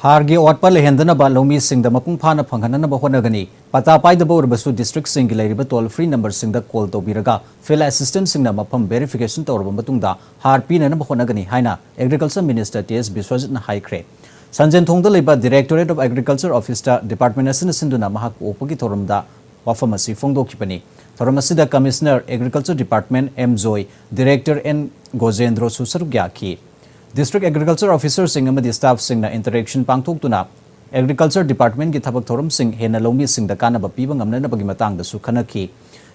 ꯍꯥꯔꯒꯤ ꯑꯋꯥꯠꯄ ꯂꯩꯍꯟꯗꯅꯕ ꯂꯧꯃꯤꯁꯤꯡꯗ ꯃꯄꯨꯡ ꯐꯥꯅ ꯐꯪꯍꯟꯅꯅꯕ ꯍꯣꯠꯅꯒꯅꯤ꯫ ꯄꯇꯥ ꯄꯥꯏꯗꯕ ꯑꯣꯏꯔꯕꯁꯨ district ꯁꯤꯡꯒꯤ ꯂꯩꯔꯤꯕ toll free number ꯁꯤꯡꯗ call ꯇꯧꯕꯤꯔꯒ field assistant ꯁꯤꯡꯅ ꯃꯐꯝ verification ꯇꯧꯔꯕ ꯃꯇꯨꯡꯗ ꯍꯥꯔ ꯄꯤꯅꯅꯕ ꯍꯣꯠꯅꯒꯅꯤ ꯍꯥꯏꯅ Agriculture Minister ꯇꯤ ꯑꯦꯁ ꯕꯤꯁ꯭ꯋꯖꯤꯠꯅ ꯍꯥꯏꯈ꯭ꯔꯦ꯫ ꯁꯟꯖꯦꯟꯊꯣꯡꯗ ꯂꯩꯕ Directorate of Agriculture Office ꯇ department ꯑꯁꯤꯅ ꯁꯤꯟꯗꯨꯅ ꯃꯍꯥꯛꯄꯨ ꯑꯣꯛꯄꯒꯤ ꯊꯧꯔꯝꯗ ꯋꯥꯐꯝ ꯑꯁꯤ ꯐꯣꯡꯗꯣꯛꯈꯤꯕꯅꯤ꯫ ꯊꯧꯔꯝ ꯑꯁꯤꯗ Commissioner Agriculture Department M Joy, Director N ꯒꯣꯖꯦꯟꯗ꯭ꯔꯣꯁꯨ ꯁꯔꯨꯛ ꯌꯥꯈꯤ꯫ District Agriculture Officer ꯁꯤꯡ ꯑꯃꯗꯤ staff ꯁꯤꯡꯅ interaction ꯄꯥꯡꯊꯣꯛꯇꯨꯅ Agriculture Department ꯀꯤ ꯊꯕꯛ ꯊꯧꯔꯝꯁꯤꯡ ꯍꯦꯟꯅ ꯂꯧꯃꯤꯁꯤꯡꯗ ꯀꯥꯟꯅꯕ ꯄꯤꯕ ꯉꯝꯅꯅꯕꯒꯤ ꯃꯇꯥꯡꯗꯁꯨ ꯈꯟꯅꯈꯤ꯫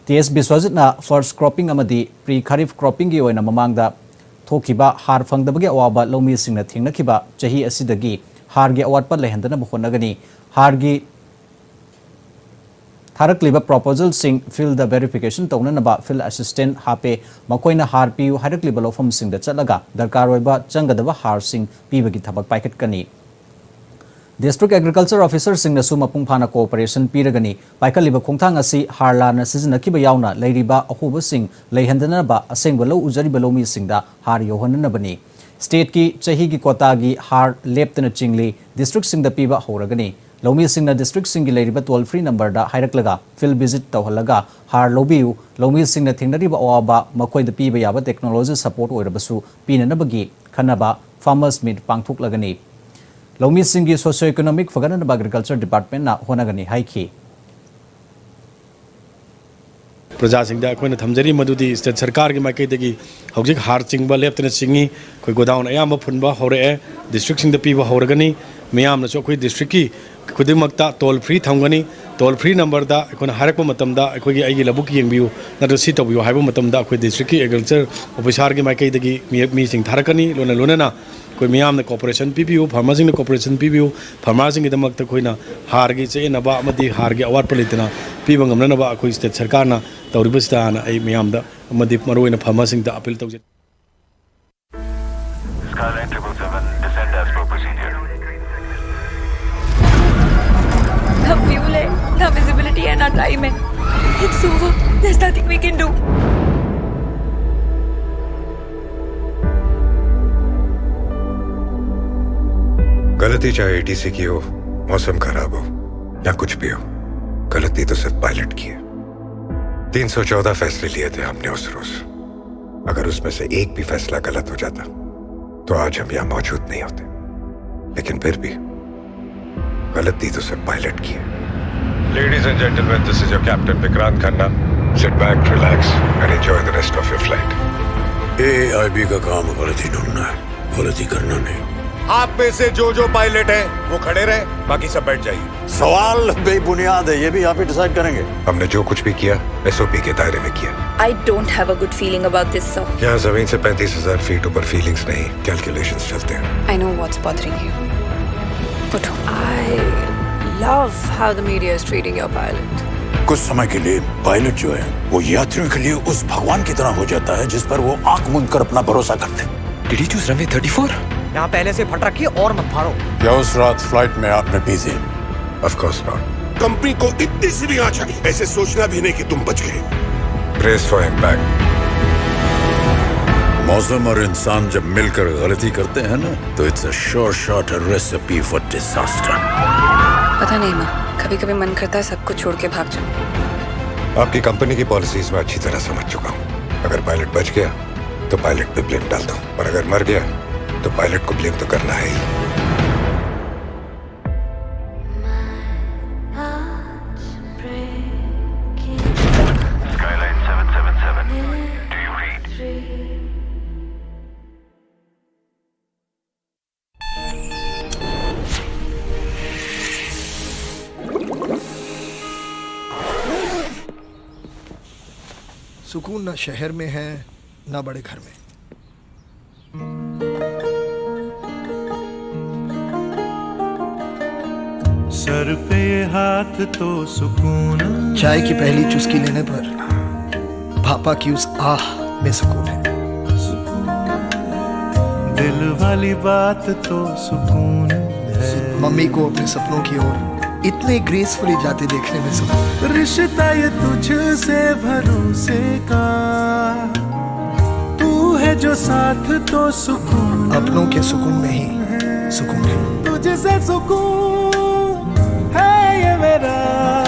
ꯇꯤ ꯑꯦꯁ ꯕꯤꯁ꯭ꯋꯖꯤꯠꯅ first cropping ꯑꯃꯗꯤ pre kharif cropping ꯒꯤ ꯑꯣꯏꯅ ꯃꯃꯥꯡꯗ ꯊꯣꯛꯈꯤꯕ ꯍꯥꯔ ꯐꯪꯗꯕꯒꯤ ꯑꯋꯥꯕ ꯂꯧꯃꯤꯁꯤꯡꯅ ꯊꯦꯡꯅꯈꯤꯕ ꯆꯍꯤ ꯑꯁꯤꯗꯒꯤ ꯍꯥꯔꯒꯤ ꯑꯋꯥꯠꯄ ꯂꯩꯍꯟꯗꯅꯕ ꯍꯣꯠꯅꯒꯅꯤ꯫ ꯍꯥꯔꯒꯤ ꯊꯥꯔꯛꯂꯤꯕ proposal ꯁꯤꯡ field ꯗ verification ꯇꯧꯅꯅꯕ field assistant ꯍꯥꯞꯄꯦ꯫ ꯃꯈꯣꯏꯅ ꯍꯥꯔ ꯄꯤꯌꯨ ꯍꯥꯏꯔꯛꯂꯤꯕ ꯂꯧꯐꯝꯁꯤꯡꯗ ꯆꯠꯂꯒ ꯗꯔꯀꯥꯔ ꯑꯣꯏꯕ ꯆꯪꯒꯗꯕ ꯍꯥꯔꯁꯤꯡ ꯄꯤꯕꯒꯤ ꯊꯕꯛ ꯄꯥꯏꯈꯠꯀꯅꯤ꯫ District Agriculture Officer ꯁꯤꯡꯅꯁꯨ ꯃꯄꯨꯡ ꯐꯥꯅ cooperation ꯄꯤꯔꯒꯅꯤ꯫ ꯄꯥꯏꯈꯠꯂꯤꯕ ꯈꯣꯡꯊꯥꯡ ꯑꯁꯤ ꯍꯥꯔ ꯂꯥꯟꯅ ꯁꯤꯖꯤꯟꯅꯈꯤꯕ ꯌꯥꯎꯅ ꯂꯩꯔꯤꯕ ꯑꯍꯣꯕꯁꯤꯡ ꯂꯩꯍꯟꯗꯅꯕ ꯑꯁꯦꯡꯕ ꯂꯧ ꯎꯖꯔꯤꯕ ꯂꯧꯃꯤꯁꯤꯡꯗ ꯍꯥꯔ ꯌꯧꯍꯟꯅꯅꯕꯅꯤ꯫ State ꯀꯤ ꯆꯍꯤꯒꯤ quota ꯒꯤ ꯍꯥꯔ ꯂꯦꯞꯇꯅ ꯆꯤꯡꯂꯤ꯫ District ꯁꯤꯡꯗ ꯄꯤꯕ ꯍꯧꯔꯒꯅꯤ꯫ ꯂꯧꯃꯤꯁꯤꯡꯅ district ꯁꯤꯡꯒꯤ ꯂꯩꯔꯤꯕ toll free number ꯗ ꯍꯥꯏꯔꯛꯂꯒ field visit ꯇꯧꯍꯜꯂꯒ ꯍꯥꯔ ꯂꯧꯕꯤꯌꯨ꯫ ꯂꯧꯃꯤꯁꯤꯡꯅ ꯊꯦꯡꯅꯔꯤꯕ ꯑꯋꯥꯕ ꯃꯈꯣꯏꯗ ꯄꯤꯕ ꯌꯥꯕ technology support ꯑꯣꯏꯔꯕꯁꯨ ꯄꯤꯅꯅꯕꯒꯤ ꯈꯟꯅꯕ farmers meet ꯄꯥꯡꯊꯣꯛꯂꯒꯅꯤ꯫ ꯂꯧꯃꯤꯁꯤꯡꯒꯤ ꯁꯣꯁꯤꯑꯣ ꯏꯀꯣꯅꯣꯃꯤꯛ ꯐꯒꯠꯅꯅꯕ ꯑꯦꯒ꯭ꯔꯤꯀꯜꯆꯔ ꯗꯤꯄꯥꯔꯠꯃꯦꯟꯅ ꯍꯣꯠꯅꯒꯅꯤ ꯍꯥꯏꯈꯤ꯫ ꯄ꯭ꯔꯖꯥꯁꯤꯡꯗ ꯑꯩꯈꯣꯏꯅ ꯊꯝꯖꯔꯤ ꯃꯗꯨꯗꯤ ꯁ꯭ꯇꯦꯠ ꯁꯔꯀꯥꯔꯒꯤ ꯃꯥꯏꯀꯩꯗꯒꯤ ꯍꯧꯖꯤꯛ ꯍꯥꯔ ꯆꯤꯡꯕ ꯂꯦꯞꯇꯅ ꯆꯤꯡꯏ꯫ ꯑꯩꯈꯣꯏ ꯒꯣꯗꯥꯎꯟ ꯑꯌꯥꯝꯕ ꯐꯨꯟꯕ ꯍꯧꯔꯛꯑꯦ꯫ ꯗꯤꯁꯇ꯭ꯔꯤꯛꯁꯤꯡꯗ ꯄꯤꯕ ꯍꯧꯔꯒꯅꯤ꯫ ꯃꯤꯌꯥꯝꯅꯁꯨ ꯑꯩꯈꯣꯏ ꯗꯤꯁꯇ꯭ꯔꯤꯛꯀꯤ ꯈꯨꯗꯤꯡꯃꯛꯇ ꯇꯣꯜ ꯐ꯭ꯔꯤ ꯊꯝꯒꯅꯤ꯫ ꯇꯣꯜ ꯐ꯭ꯔꯤ ꯅꯝꯕꯔꯗ ꯑꯩꯈꯣꯏꯅ ꯍꯥꯏꯔꯛꯄ ꯃꯇꯝꯗ, ꯑꯩꯈꯣꯏꯒꯤ "ꯑꯩꯒꯤ ꯂꯧꯕꯨꯛ ꯌꯦꯡꯕꯤꯌꯨ" ꯅꯠꯇ꯭ꯔꯒ "ꯁꯤ ꯇꯧꯕꯤꯌꯨ" ꯍꯥꯏꯕ ꯃꯇꯝꯗ, ꯑꯩꯈꯣꯏ ꯗꯤꯁꯇ꯭ꯔꯤꯛꯀꯤ ꯑꯦꯒ꯭ꯔꯤꯀꯜꯆꯔ ꯑꯣꯐꯤꯁꯥꯔꯒꯤ ꯃꯥꯏꯀꯩꯗꯒꯤ ꯃꯤ, ꯃꯤꯁꯤꯡ ꯊꯥꯔꯛꯀꯅꯤ꯫ ꯂꯣꯏꯅ ꯂꯣꯏꯅꯅ ꯑꯩꯈꯣꯏ ꯃꯤꯌꯥꯝꯅ ꯀꯣꯑꯣꯄꯔꯦꯁꯟ ꯄꯤꯕꯤꯌꯨ, ꯐꯥꯔꯃꯔꯁꯤꯡꯅ ꯀꯣꯑꯣꯄꯔꯦꯁꯟ ꯄꯤꯕꯤꯌꯨ꯫ ꯐꯥꯔꯃꯔꯁꯤꯡꯒꯤꯗꯃꯛꯇ ꯑꯩꯈꯣꯏꯅ ꯍꯥꯔꯒꯤ ꯆꯌꯦꯠꯅꯕ ꯑꯃꯗꯤ ꯍꯥꯔꯒꯤ ꯑꯋꯥꯠꯄ ꯂꯩꯇꯅ ꯄꯤꯕ ꯉꯝꯅꯅꯕ ꯑꯩꯈꯣꯏ ꯁ꯭ꯇꯦꯠ ꯁꯔꯀꯥꯔꯅ ꯇꯧꯔꯤꯕꯁꯤꯗꯅ ꯑꯩ ꯃꯤꯌꯥꯝꯗ ꯑꯃꯗꯤ ꯃꯔꯨꯑꯣꯏꯅ ꯐꯥꯔꯃꯔꯁꯤꯡꯗ ꯑꯄꯤꯜ ꯇꯧꯖꯩ꯫ Skyline triple seven, descend as per procedure. ना फ्यूल है, ना विजिबिलिटी है, ना टाइम है। It's over. There's nothing we can do. गलती चाहे एटीसी की हो, मौसम खराब हो या कुछ भी हो, गलती तो सिर्फ पायलट की है। तीन सौ चौदह फैसले लिए थे हमने उस रोज। अगर उसमें से एक भी फैसला गलत हो जाता, तो आज हम यहाँ मौजूद नहीं होते। लेकिन फिर भी, गलती तो सिर्फ पायलट की है। Ladies and gentlemen, this is your captain Vikrant Khanna. Sit back, relax, and enjoy the rest of your flight. AIB का काम गलती ढूंढना है, गलती करना नहीं। आप में से जो जो पायलट है, वो खड़े रहे, बाकी सब बैठ जाइए। सवाल बेबुनियाद है, ये भी आप ही डिसाइड करेंगे। हमने जो कुछ भी किया, एसओपी के दायरे में किया। I don't have a good feeling about this, sir. यहाँ जमीन से पैंतीस हजार फीट ऊपर फीलिंग्स नहीं, कैलकुलेशंस चलते हैं। I know what's bothering you. But I love how the media is treating your pilot. कुछ समय के लिए पायलट जो है, वो यात्रियों के लिए उस भगवान की तरह हो जाता है जिस पर वो आंख मूंद कर अपना भरोसा करते हैं। Did he choose runway thirty-four? यहाँ पहले से फट रखी है और मत फाड़ो। क्या उस रात फ्लाइट में आपने पी थी? Of course not. कंपनी को इतनी सी भी आंच आई, ऐसे सोचना भी नहीं कि तुम बच गए। Brace for impact. मौसम और इंसान जब मिलकर गलती करते हैं ना, तो it's a sure shot, a recipe for disaster. पता नहीं माँ, कभी कभी मन करता है सब कुछ छोड़ के भाग जाऊं। आपकी कंपनी की पॉलिसीज में अच्छी तरह समझ चुका हूँ। अगर पायलट बच गया, तो पायलट पे ब्लेम डाल दो, और अगर मर गया, तो पायलट को ब्लेम तो करना है ही। सुकून ना शहर में है, ना बड़े घर में। सर पे ये हाथ तो सुकून। चाय की पहली चुस्की लेने पर पापा की उस आह में सुकून है। दिल वाली बात तो सुकून है। मम्मी को अपने सपनों की ओर इतने ग्रेसफुली जाते देखने में सुकून। रिश्ता ये तुझसे भरोसे का, तू है जो साथ तो सुकून। अपनों के सुकून में ही सुकून है। तुझसे सुकून है ये मेरा।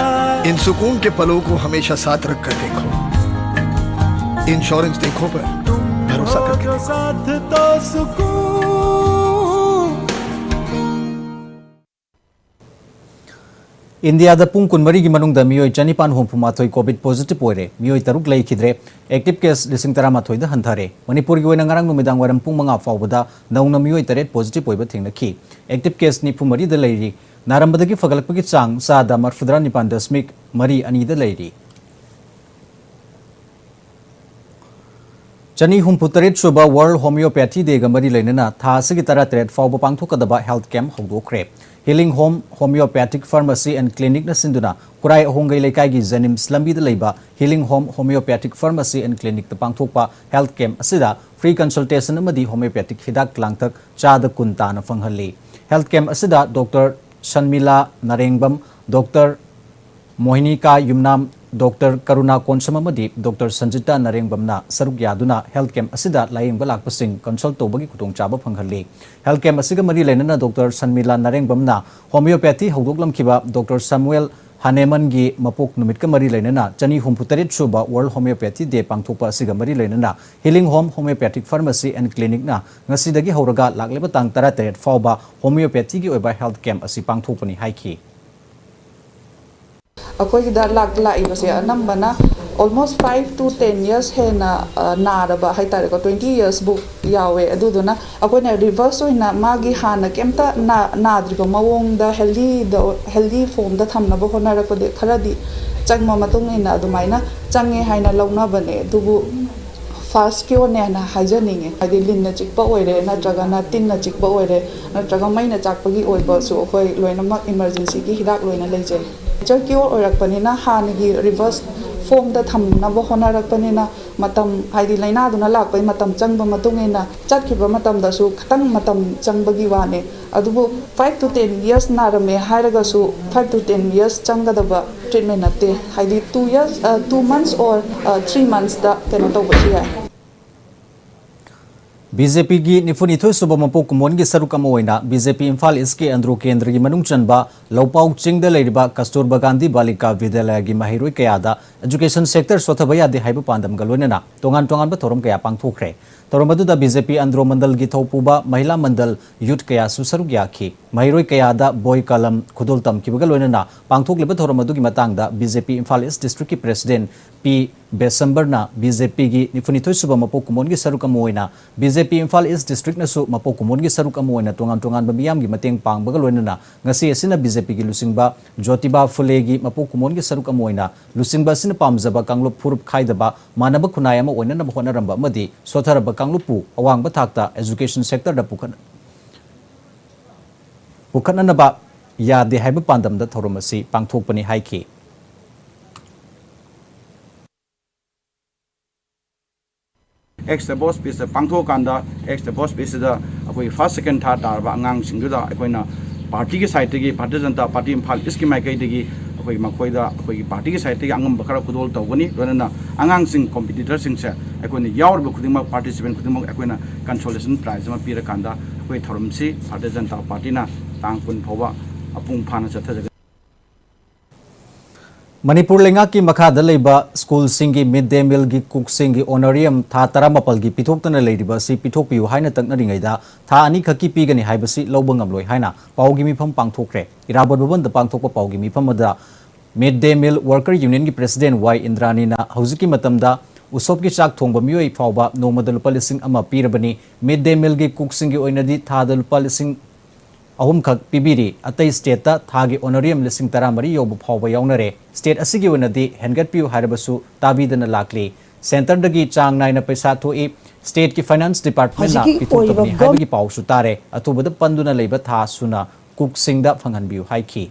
इन सुकून के पलों को हमेशा साथ रख कर देखो। इंश्योरेंस देखो पर भरोसा करके जो देखो। साथ तो सुकून। ꯏꯟꯗꯤꯌꯥꯗ ꯄꯨꯡ ꯀꯨꯟꯃꯔꯤꯒꯤ ꯃꯅꯨꯡꯗ ꯃꯤꯑꯣꯏ ꯆꯅꯤꯄꯥꯟ ꯍꯨꯝꯐꯨꯃꯥꯊꯣꯏ ꯀꯣꯚꯤꯗ ꯄꯣꯖꯤꯇꯤꯚ ꯑꯣꯏꯔꯦ꯫ ꯃꯤꯑꯣꯏ ꯇꯔꯨꯛ ꯂꯩꯈꯤꯗ꯭ꯔꯦ꯫ ꯑꯦꯛꯇꯤꯚ ꯀꯦꯁ ꯂꯤꯁꯤꯡ ꯇꯔꯥꯃꯥꯊꯣꯏꯗ ꯍꯟꯊꯔꯦ꯫ ꯃꯅꯤꯄꯨꯔꯒꯤ ꯑꯣꯏꯅ ꯉꯔꯥꯡ ꯅꯨꯃꯤꯗꯥꯡ ꯋꯥꯏꯔꯝ ꯄꯨꯡ ꯃꯉꯥ ꯐꯥꯎꯕꯗ ꯅꯧꯅ ꯃꯤꯑꯣꯏ ꯇꯔꯦꯠ ꯄꯣꯖꯤꯇꯤꯚ ꯑꯣꯏꯕ ꯊꯦꯡꯅꯈꯤ꯫ ꯑꯦꯛꯇꯤꯚ ꯀꯦꯁ ꯅꯤꯐꯨ ꯃꯔꯤꯗ ꯂꯩꯔꯤ꯫ ꯅꯥꯔꯝꯕꯗꯒꯤ ꯐꯒꯠꯂꯛꯄꯒꯤ ꯆꯥꯡ ꯆꯥꯗ ꯃꯔꯐꯨꯇꯔꯥ ꯅꯤꯄꯥꯟ ꯗꯁꯃꯤꯛ ꯃꯔꯤ ꯑꯅꯤꯗ ꯂꯩꯔꯤ꯫ ꯆꯅꯤ ꯍꯨꯝꯐꯨ ꯇꯔꯦꯠ ꯁꯨꯕ ꯋꯥꯔꯜ ꯍꯣꯃꯤꯌꯣꯄꯦꯊꯤ ꯗꯦꯒ ꯃꯔꯤ ꯂꯩꯅꯅ ꯊꯥ ꯑꯁꯤꯒꯤ ꯇꯔꯥꯇꯔꯦꯠ ꯐꯥꯎꯕ ꯄꯥꯡꯊꯣꯛꯀꯗꯕ ꯍꯦꯜꯊ ꯀꯦꯝꯞ ꯍꯧꯗꯣꯛꯈ꯭ꯔꯦ꯫ Healing Home Homeopathic Pharmacy and ꯀ꯭ꯂꯤꯅꯤꯛꯅ ꯁꯤꯟꯗꯨꯅ ꯈꯨꯔꯥꯏ ꯑꯍꯣꯡꯒꯩ ꯂꯩꯀꯥꯏꯒꯤ ꯖꯦꯅꯤꯝꯁ ꯂꯝꯕꯤꯗ ꯂꯩꯕ Healing Home Homeopathic Pharmacy and ꯀ꯭ꯂꯤꯅꯤꯛꯇ ꯄꯥꯡꯊꯣꯛꯄ ꯍꯦꯜꯊ ꯀꯦꯝꯞ ꯑꯁꯤꯗ ꯐ꯭ꯔꯤ ꯀꯟꯁꯜꯇꯦꯁꯟ ꯑꯃꯗꯤ ꯍꯣꯃꯤꯌꯣꯄꯦꯊꯤꯛ ꯍꯤꯗꯥꯛ ꯂꯥꯡꯊꯛ ꯆꯥꯗ ꯀꯨꯟ ꯇꯥꯅ ꯐꯪꯍꯜꯂꯤ꯫ ꯍꯦꯜꯊ ꯀꯦꯝꯞ ꯑꯁꯤꯗ Doctor Sanmila Narengbam, Doctor Mohinika Yumnam, Doctor Karuna Konsam ꯑꯃꯗꯤ ꯗꯣꯛꯇꯔ ꯁꯟꯖꯤꯇꯥ ꯅꯥꯔꯦꯡꯕꯝꯅ ꯁꯔꯨꯛ ꯌꯥꯗꯨꯅ ꯍꯦꯜꯊ ꯀꯦꯝꯞ ꯑꯁꯤꯗ ꯂꯥꯌꯦꯡꯕ ꯂꯥꯛꯄꯁꯤꯡ ꯀꯟꯁꯜ ꯇꯧꯕꯒꯤ ꯈꯨꯗꯣꯡꯆꯥꯕ ꯐꯪꯍꯜꯂꯤ꯫ ꯍꯦꯜꯊ ꯀꯦꯝꯞ ꯑꯁꯤꯒ ꯃꯔꯤ ꯂꯩꯅꯅ ꯗꯣꯛꯇꯔ ꯁꯟꯃꯤꯂꯥ ꯅꯥꯔꯦꯡꯕꯝꯅ ꯍꯣꯃꯤꯌꯣꯄꯦꯊꯤ ꯍꯧꯗꯣꯛꯂꯝꯈꯤꯕ ꯗꯣꯛꯇꯔ ꯁꯥꯃꯨꯑꯦꯜ ꯍꯥꯅꯦꯃꯟꯒꯤ ꯃꯄꯣꯛ ꯅꯨꯃꯤꯠꯀ ꯃꯔꯤ ꯂꯩꯅꯅ ꯆꯅꯤ ꯍꯨꯝꯐꯨ ꯇꯔꯦꯠ ꯁꯨꯕ ꯋꯥꯔꯜ ꯍꯣꯃꯤꯌꯣꯄꯦꯊꯤ ꯗꯦ ꯄꯥꯡꯊꯣꯛꯄ ꯑꯁꯤꯒ ꯃꯔꯤ ꯂꯩꯅꯅ healing Home Homeopathic Pharmacy and ꯀ꯭ꯂꯤꯅꯤꯛꯅ ꯉꯁꯤꯗꯒꯤ ꯍꯧꯔꯒ ꯂꯥꯛꯂꯤꯕ ꯇꯥꯡ ꯇꯔꯥꯇꯔꯦꯠ ꯐꯥꯎꯕ ꯍꯣꯃꯤꯌꯣꯄꯦꯊꯤꯒꯤ ꯑꯣꯏꯕ ꯍꯦꯜꯊ ꯀꯦꯝꯞ ꯑꯁꯤ ꯄꯥꯡꯊꯣꯛꯄꯅꯤ ꯍꯥꯏꯈꯤ꯫ ꯑꯩꯈꯣꯏꯒꯤꯗ ꯂꯥꯛ ꯂꯥꯛꯏꯕꯁꯦ ꯑꯅꯝꯕꯅ Almost five to ten years ꯍꯦꯟꯅ ꯑ, ꯅꯥꯔꯕ ꯍꯥꯏꯇꯥꯔꯦꯀꯣ, twenty yearsꯕꯨ ꯌꯥꯎꯋꯦ꯫ ꯑꯗꯨꯗꯨꯅ ꯑꯩꯈꯣꯏꯅ reverse ꯑꯣꯏꯅ ꯃꯥꯒꯤ ꯍꯥꯟꯅ ꯀꯩꯝꯇ ꯅꯥ- ꯅꯥꯗ꯭ꯔꯤꯕ ꯃꯑꯣꯡꯗ healthyꯗ healthy formꯗ ꯊꯝꯅꯕ ꯍꯣꯠꯅꯔꯛꯄꯗꯤ ꯈꯔꯗꯤ ꯆꯪꯕ ꯃꯇꯨꯡ ꯏꯟꯅ ꯑꯗꯨꯃꯥꯏꯅ ꯆꯪꯉꯦ ꯍꯥꯏꯅ ꯂꯧꯅꯕꯅꯦ꯫ ꯑꯗꯨꯕꯨ fast cureꯅꯦꯅ ꯍꯥꯏꯖꯅꯤꯡꯉꯦ꯫ ꯍꯥꯏꯗꯤ ꯂꯤꯟꯅ ꯆꯤꯛꯄ ꯑꯣꯏꯔꯦ, ꯅꯠꯇ꯭ꯔꯒꯅ ꯇꯤꯟꯅ ꯆꯤꯛꯄ ꯑꯣꯏꯔꯦ, ꯅꯠꯇ꯭ꯔꯒ ꯃꯩꯅ ꯆꯥꯛꯄꯒꯤ ꯑꯣꯏꯕꯁꯨ ꯑꯩꯈꯣꯏ ꯂꯣꯏꯅꯃꯛ emergencyꯒꯤ ꯍꯤꯗꯥꯛ ꯂꯣꯏꯅ ꯂꯩꯖꯩ꯫ Natural cure ꯑꯣꯏꯔꯛꯄꯅꯤꯅ ꯍꯥꯟꯅꯒꯤ reverse formꯗ ꯊꯝꯅꯕ ꯍꯣꯠꯅꯔꯛꯄꯅꯤꯅ ꯃꯇꯝ, ꯍꯥꯏꯗꯤ ꯂꯥꯏꯅꯥꯗꯨꯅ ꯂꯥꯛꯄꯒꯤ ꯃꯇꯝ ꯆꯪꯕ ꯃꯇꯨꯡ ꯏꯟꯅ ꯆꯠꯈꯤꯕ ꯃꯇꯝꯗꯁꯨ ꯈꯤꯇꯪ ꯃꯇꯝ ꯆꯪꯕꯒꯤ ꯋꯥꯅꯦ꯫ ꯑꯗꯨꯕꯨ five to ten years ꯅꯥꯔꯝꯃꯦ ꯍꯥꯏꯔꯒꯁꯨ five to ten years ꯆꯪꯒꯗꯕ treatment ꯅꯠꯇꯦ꯫ ꯍꯥꯏꯗꯤ two years, two months or three monthsꯇ ꯀꯩꯅꯣ ꯇꯧꯕꯁꯨ ꯌꯥꯏ꯫ BJPꯒꯤ ꯅꯤꯐꯨꯅꯤꯊꯣꯏ ꯁꯨꯕ ꯃꯄꯣꯛ ꯀꯨꯝꯑꯣꯟꯒꯤ ꯁꯔꯨꯛ ꯑꯃ ꯑꯣꯏꯅ BJP ꯏꯝꯐꯥꯜ ꯏꯁꯀꯤ ꯑꯟꯗ꯭ꯔꯣ ꯀꯦꯟꯗ꯭ꯔꯒꯤ ꯃꯅꯨꯡ ꯆꯟꯕ ꯂꯧꯄꯥꯎ ꯆꯤꯡꯗ ꯂꯩꯔꯤꯕ ꯀꯁꯇꯨꯔꯕꯥ ꯒꯥꯟꯙꯤ ꯕꯥꯂꯤꯀꯥ ꯕꯤꯗ꯭ꯌꯥꯂꯌꯒꯤ ꯃꯍꯩꯔꯣꯏ ꯀꯌꯥꯗ education sector ꯁꯣꯊꯕ ꯌꯥꯗꯦ ꯍꯥꯏꯕ ꯄꯥꯟꯗꯝꯒ ꯂꯣꯏꯅꯅ ꯇꯣꯉꯥꯟ ꯇꯣꯉꯥꯟꯕ ꯊꯧꯔꯝ ꯀꯌꯥ ꯄꯥꯡꯊꯣꯛꯈ꯭ꯔꯦ꯫ ꯊꯧꯔꯝ ꯑꯗꯨꯗ BJP ꯑꯟꯗ꯭ꯔꯣ ꯃꯟꯗꯜꯒꯤ ꯊꯧꯄꯨꯕ, ꯃꯍꯤꯂꯥ ꯃꯟꯗꯜ, youth ꯀꯌꯥꯁꯨ ꯁꯔꯨꯛ ꯌꯥꯈꯤ꯫ ꯃꯍꯩꯔꯣꯏ ꯀꯌꯥꯗ ꯕꯣꯏ ꯀꯂꯝ ꯈꯨꯗꯣꯜ ꯇꯝꯈꯤꯕꯒ ꯂꯣꯏꯅꯅ ꯄꯥꯡꯊꯣꯛꯂꯤꯕ ꯊꯧꯔꯝ ꯑꯗꯨꯒꯤ ꯃꯇꯥꯡꯗ BJP ꯏꯝꯐꯥꯜ ꯏꯁ ꯗꯤꯁꯇ꯭ꯔꯤꯛꯀꯤ ꯄ꯭ꯔꯦꯁꯤꯗꯦꯟ ꯄꯤ ꯕꯦꯁꯝꯕꯔꯅ BJPꯒꯤ ꯅꯤꯐꯨꯅꯤꯊꯣꯏ ꯁꯨꯕ ꯃꯄꯣꯛ ꯀꯨꯝꯑꯣꯟꯒꯤ ꯁꯔꯨꯛ ꯑꯃ ꯑꯣꯏꯅ BJP ꯏꯝꯐꯥꯜ ꯏꯁ ꯗꯤꯁꯇ꯭ꯔꯤꯛꯅꯁꯨ ꯃꯄꯣꯛ ꯀꯨꯝꯑꯣꯟꯒꯤ ꯁꯔꯨꯛ ꯑꯃ ꯑꯣꯏꯅ ꯇꯣꯉꯥꯟ ꯇꯣꯉꯥꯟꯕ ꯃꯤꯌꯥꯝꯒꯤ ꯃꯇꯦꯡ ꯄꯥꯡꯕꯒ ꯂꯣꯏꯅꯅ ꯉꯁꯤ ꯑꯁꯤꯅ BJPꯒꯤ ꯂꯨꯆꯤꯡꯕ ꯖꯣꯇꯤꯕꯥ ꯐꯨꯂꯦꯒꯤ ꯃꯄꯣꯛ ꯀꯨꯝꯑꯣꯟꯒꯤ ꯁꯔꯨꯛ ꯑꯃ ꯑꯣꯏꯅ ꯂꯨꯆꯤꯡꯕ ꯑꯁꯤꯅ ꯄꯥꯝꯖꯕ ꯀꯥꯡꯂꯨꯞ ꯐꯨꯔꯨꯞ ꯈꯥꯏꯗꯕ ꯃꯥꯟꯅꯕ ꯈꯨꯟꯅꯥꯏ ꯑꯃ ꯑꯣꯏꯅꯅꯕ ꯍꯣꯠꯅꯔꯝꯕ ꯑꯃꯗꯤ ꯁꯣꯠꯊꯔꯕ ꯀꯥꯡꯂꯨꯞꯄꯨ ꯑꯋꯥꯡꯕ ꯊꯥꯛꯇ education sectorꯗ ꯄꯨꯈꯠ- ꯄꯨꯈꯠꯅꯅꯕ ꯌꯥꯗꯦ ꯍꯥꯏꯕ ꯄꯥꯟꯗꯝꯗ ꯊꯧꯔꯝ ꯑꯁꯤ ꯄꯥꯡꯊꯣꯛꯄꯅꯤ ꯍꯥꯏꯈꯤ꯫ ꯑꯦꯛꯁ ꯗꯕꯣꯁ ꯄꯤꯁꯇ ꯄꯥꯡꯊꯣꯛꯑꯀꯥꯟꯗ ꯑꯦꯛꯁ ꯗꯕꯣꯁ ꯄꯤꯁꯇꯨꯗ ꯑꯩꯈꯣꯏꯒꯤ ꯐꯥꯔꯁ ꯁꯦꯀꯦꯟ ꯊꯥꯔꯠ ꯇꯥꯔꯕ ꯑꯉꯥꯡꯁꯤꯡꯗꯨꯗ ꯑꯩꯈꯣꯏꯅ ꯄꯥꯔꯇꯤꯒꯤ ꯁꯥꯏꯠꯇꯒꯤ, ꯚꯥꯔꯇꯤꯌ ꯖꯅꯇꯥ ꯄꯥꯔꯇꯤ ꯏꯝꯐꯥꯜ ꯏꯁꯀꯤ ꯃꯥꯏꯀꯩꯗꯒꯤ ꯑꯩꯈꯣꯏ ꯃꯈꯣꯏꯗ ꯑꯩꯈꯣꯏꯒꯤ ꯄꯥꯔꯇꯤꯒꯤ ꯁꯥꯏꯠꯇꯒꯤ ꯑꯉꯝꯕ ꯈꯔ ꯈꯨꯗꯣꯜ ꯇꯧꯒꯅꯤ꯫ ꯂꯣꯏꯅꯅ ꯑꯉꯥꯡꯁꯤꯡ ꯀꯣꯝꯄꯤꯇꯤꯇꯔꯁꯤꯡꯁꯦ ꯑꯩꯈꯣꯏꯅ ꯌꯥꯎꯔꯤꯕ ꯈꯨꯗꯤꯡꯃꯛ, ꯄꯥꯔꯇꯤꯁꯤꯄꯦꯟ ꯈꯨꯗꯤꯡꯃꯛ ꯑꯩꯈꯣꯏꯅ ꯀꯟꯁꯣꯂꯦꯁꯟ ꯄ꯭ꯔꯥꯏꯖ ꯑꯃ ꯄꯤꯔꯀꯥꯟꯗ ꯑꯩꯈꯣꯏ ꯊꯧꯔꯝꯁꯤ ꯚꯥꯔꯇꯤꯌ ꯖꯅꯇꯥ ꯄꯥꯔꯇꯤꯅ ꯇꯥꯡ ꯀꯨꯟ ꯐꯥꯎꯕ ꯃꯄꯨꯡ ꯐꯥꯅ ꯆꯠꯊꯖꯒꯅꯤ꯫ ꯃꯅꯤꯄꯨꯔ ꯂꯩꯉꯥꯛꯀꯤ ꯃꯈꯥꯗ ꯂꯩꯕ ꯁ꯭ꯀꯨꯜꯁꯤꯡꯒꯤ ꯃꯤꯗ ꯗꯦ ꯃꯤꯜꯒꯤ ꯀꯨꯛꯁꯤꯡꯒꯤ ꯑꯣꯅꯔꯤꯌꯝ ꯊꯥ ꯇꯔꯥꯃꯥꯄꯜꯒꯤ ꯄꯤꯊꯣꯛꯇꯅ ꯂꯩꯔꯤꯕ ꯑꯁꯤ ꯄꯤꯊꯣꯛꯄꯤꯌꯨ ꯍꯥꯏꯅ ꯇꯛꯅꯔꯤꯉꯩꯗ ꯊꯥ ꯑꯅꯤꯈꯛꯀꯤ ꯄꯤꯒꯅꯤ ꯍꯥꯏꯕꯁꯤ ꯂꯧꯕ ꯉꯝꯂꯣꯏ ꯍꯥꯏꯅ ꯄꯥꯎꯒꯤ ꯃꯤꯐꯝ ꯄꯥꯡꯊꯣꯛꯈ꯭ꯔꯦ꯫ ꯏꯔꯥꯕꯣꯠ ꯚꯕꯟꯗ ꯄꯥꯡꯊꯣꯛꯄ ꯄꯥꯎꯒꯤ ꯃꯤꯐꯝ ꯑꯗꯨꯗ Mid Day Meal Worker Unionꯒꯤ President ꯋꯥꯏ ꯏꯟꯗ꯭ꯔꯥꯅꯤꯅ ꯍꯧꯖꯤꯛꯀꯤ ꯃꯇꯝꯗ ꯎꯁꯣꯞꯀꯤ ꯆꯥꯛ ꯊꯣꯡꯕ ꯃꯤꯑꯣꯏ ꯐꯥꯎꯕ ꯅꯣꯡꯃꯗ ꯂꯨꯄꯥ ꯂꯤꯁꯤꯡ ꯑꯃ ꯄꯤꯔꯕꯅꯤ꯫ Mid Day Mealꯒꯤ cookꯁꯤꯡꯒꯤ ꯑꯣꯏꯅꯗꯤ ꯊꯥꯗ ꯂꯨꯄꯥ ꯂꯤꯁꯤꯡ ꯑꯍꯨꯝꯈꯛ ꯄꯤꯕꯤꯔꯤ꯫ ꯑꯇꯩ stateꯇ ꯊꯥꯒꯤ honorarium ꯂꯤꯁꯤꯡ ꯇꯔꯥꯃꯔꯤ ꯌꯧꯕ ꯐꯥꯎꯕ ꯌꯥꯎꯅꯔꯦ꯫ State ꯑꯁꯤꯒꯤ ꯑꯣꯏꯅꯗꯤ ꯍꯦꯟꯒꯠꯄꯤꯌꯨ ꯍꯥꯏꯔꯕꯁꯨ ꯇꯥꯕꯤꯗꯅ ꯂꯥꯛꯂꯤ꯫ Centreꯗꯒꯤ ꯆꯥꯡ ꯅꯥꯏꯅ ꯄꯩꯁꯥ ꯊꯣꯛꯏ꯫ Stateꯀꯤ Finance Departmentꯅ ꯍꯧꯖꯤꯛꯀꯤ ꯄꯤꯊꯣꯛꯇꯕꯅꯤ ꯑꯣꯏꯔꯤꯕ ꯍꯥꯏꯕꯒꯤ ꯄꯥꯎꯁꯨ ꯇꯥꯔꯦ꯫ ꯑꯊꯨꯕꯗ ꯄꯟꯗꯨꯅ ꯂꯩꯕ ꯊꯥ ꯁꯨꯅ cookꯁꯤꯡꯗ ꯐꯪꯍꯟꯕꯤꯌꯨ ꯍꯥꯏꯈꯤ꯫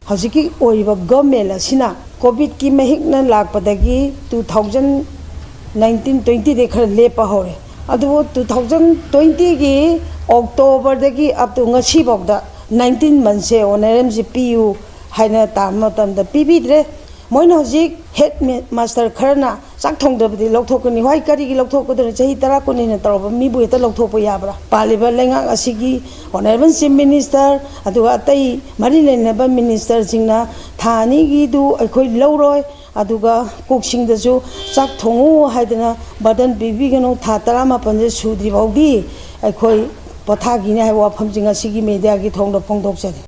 ꯍꯧꯖꯤꯛꯀꯤ ꯑꯣꯏꯔꯤꯕ government ꯑꯁꯤꯅ COVIDꯀꯤ ꯃꯍꯤꯛꯅ ꯂꯥꯛꯄꯗꯒꯤ two thousand nineteen twentyꯗꯤ ꯈꯔ ꯂꯦꯞꯄ ꯍꯧꯔꯦ꯫ ꯑꯗꯨꯕꯨ two thousand twentyꯒꯤ Octoberꯗꯒꯤ up to ꯉꯁꯤꯐꯥꯎꯗ nineteen monthsꯁꯦ honorariumꯁꯦ ꯄꯤꯌꯨ ꯍꯥꯏꯅ ꯇꯥꯕ ꯃꯇꯝꯗ ꯄꯤꯕꯤꯗ꯭ꯔꯦ꯫ ꯃꯣꯏꯅ ꯍꯧꯖꯤꯛ head master ꯈꯔꯅ ꯆꯥꯛ ꯊꯣꯡꯗꯕꯗꯤ ꯂꯧꯊꯣꯛꯀꯅꯤ꯫ ꯍꯣꯏ, ꯀꯔꯤꯒꯤ ꯂꯧꯊꯣꯛꯀꯗꯣꯏꯅꯣ? ꯆꯍꯤ ꯇꯔꯥ ꯀꯨꯟ ꯍꯦꯟꯅ ꯇꯧꯔꯕ ꯃꯤꯕꯨ ꯍꯦꯛꯇ ꯂꯧꯊꯣꯛꯄ ꯌꯥꯕ꯭ꯔꯥ? ꯄꯥꯜꯂꯤꯕ ꯂꯩꯉꯥꯛ ꯑꯁꯤꯒꯤ honorable Chief Minister, ꯑꯗꯨꯒ ꯑꯇꯩ ꯃꯔꯤ ꯂꯩꯅꯕ ministerꯁꯤꯡꯅ ꯊꯥ ꯑꯅꯤꯒꯤꯗꯨ ꯑꯩꯈꯣꯏ ꯂꯧꯔꯣꯏ, ꯑꯗꯨꯒ cookꯁꯤꯡꯗꯁꯨ ꯆꯥꯛ ꯊꯣꯡꯉꯨ ꯍꯥꯏꯗꯅ burden ꯄꯤꯕꯤꯒꯅꯨ, ꯊꯥ ꯇꯔꯥꯃꯥꯄꯟꯁꯦ ꯁꯨꯗ꯭ꯔꯤ ꯐꯥꯎꯗꯤ ꯑꯩꯈꯣꯏ ꯄꯣꯊꯥꯈꯤꯅꯤ ꯍꯥꯏꯕ ꯋꯥꯐꯝꯁꯤꯡ ꯑꯁꯤꯒꯤ mediaꯒꯤ ꯊꯣꯡꯗ ꯐꯣꯡꯗꯣꯛꯆꯔꯤ꯫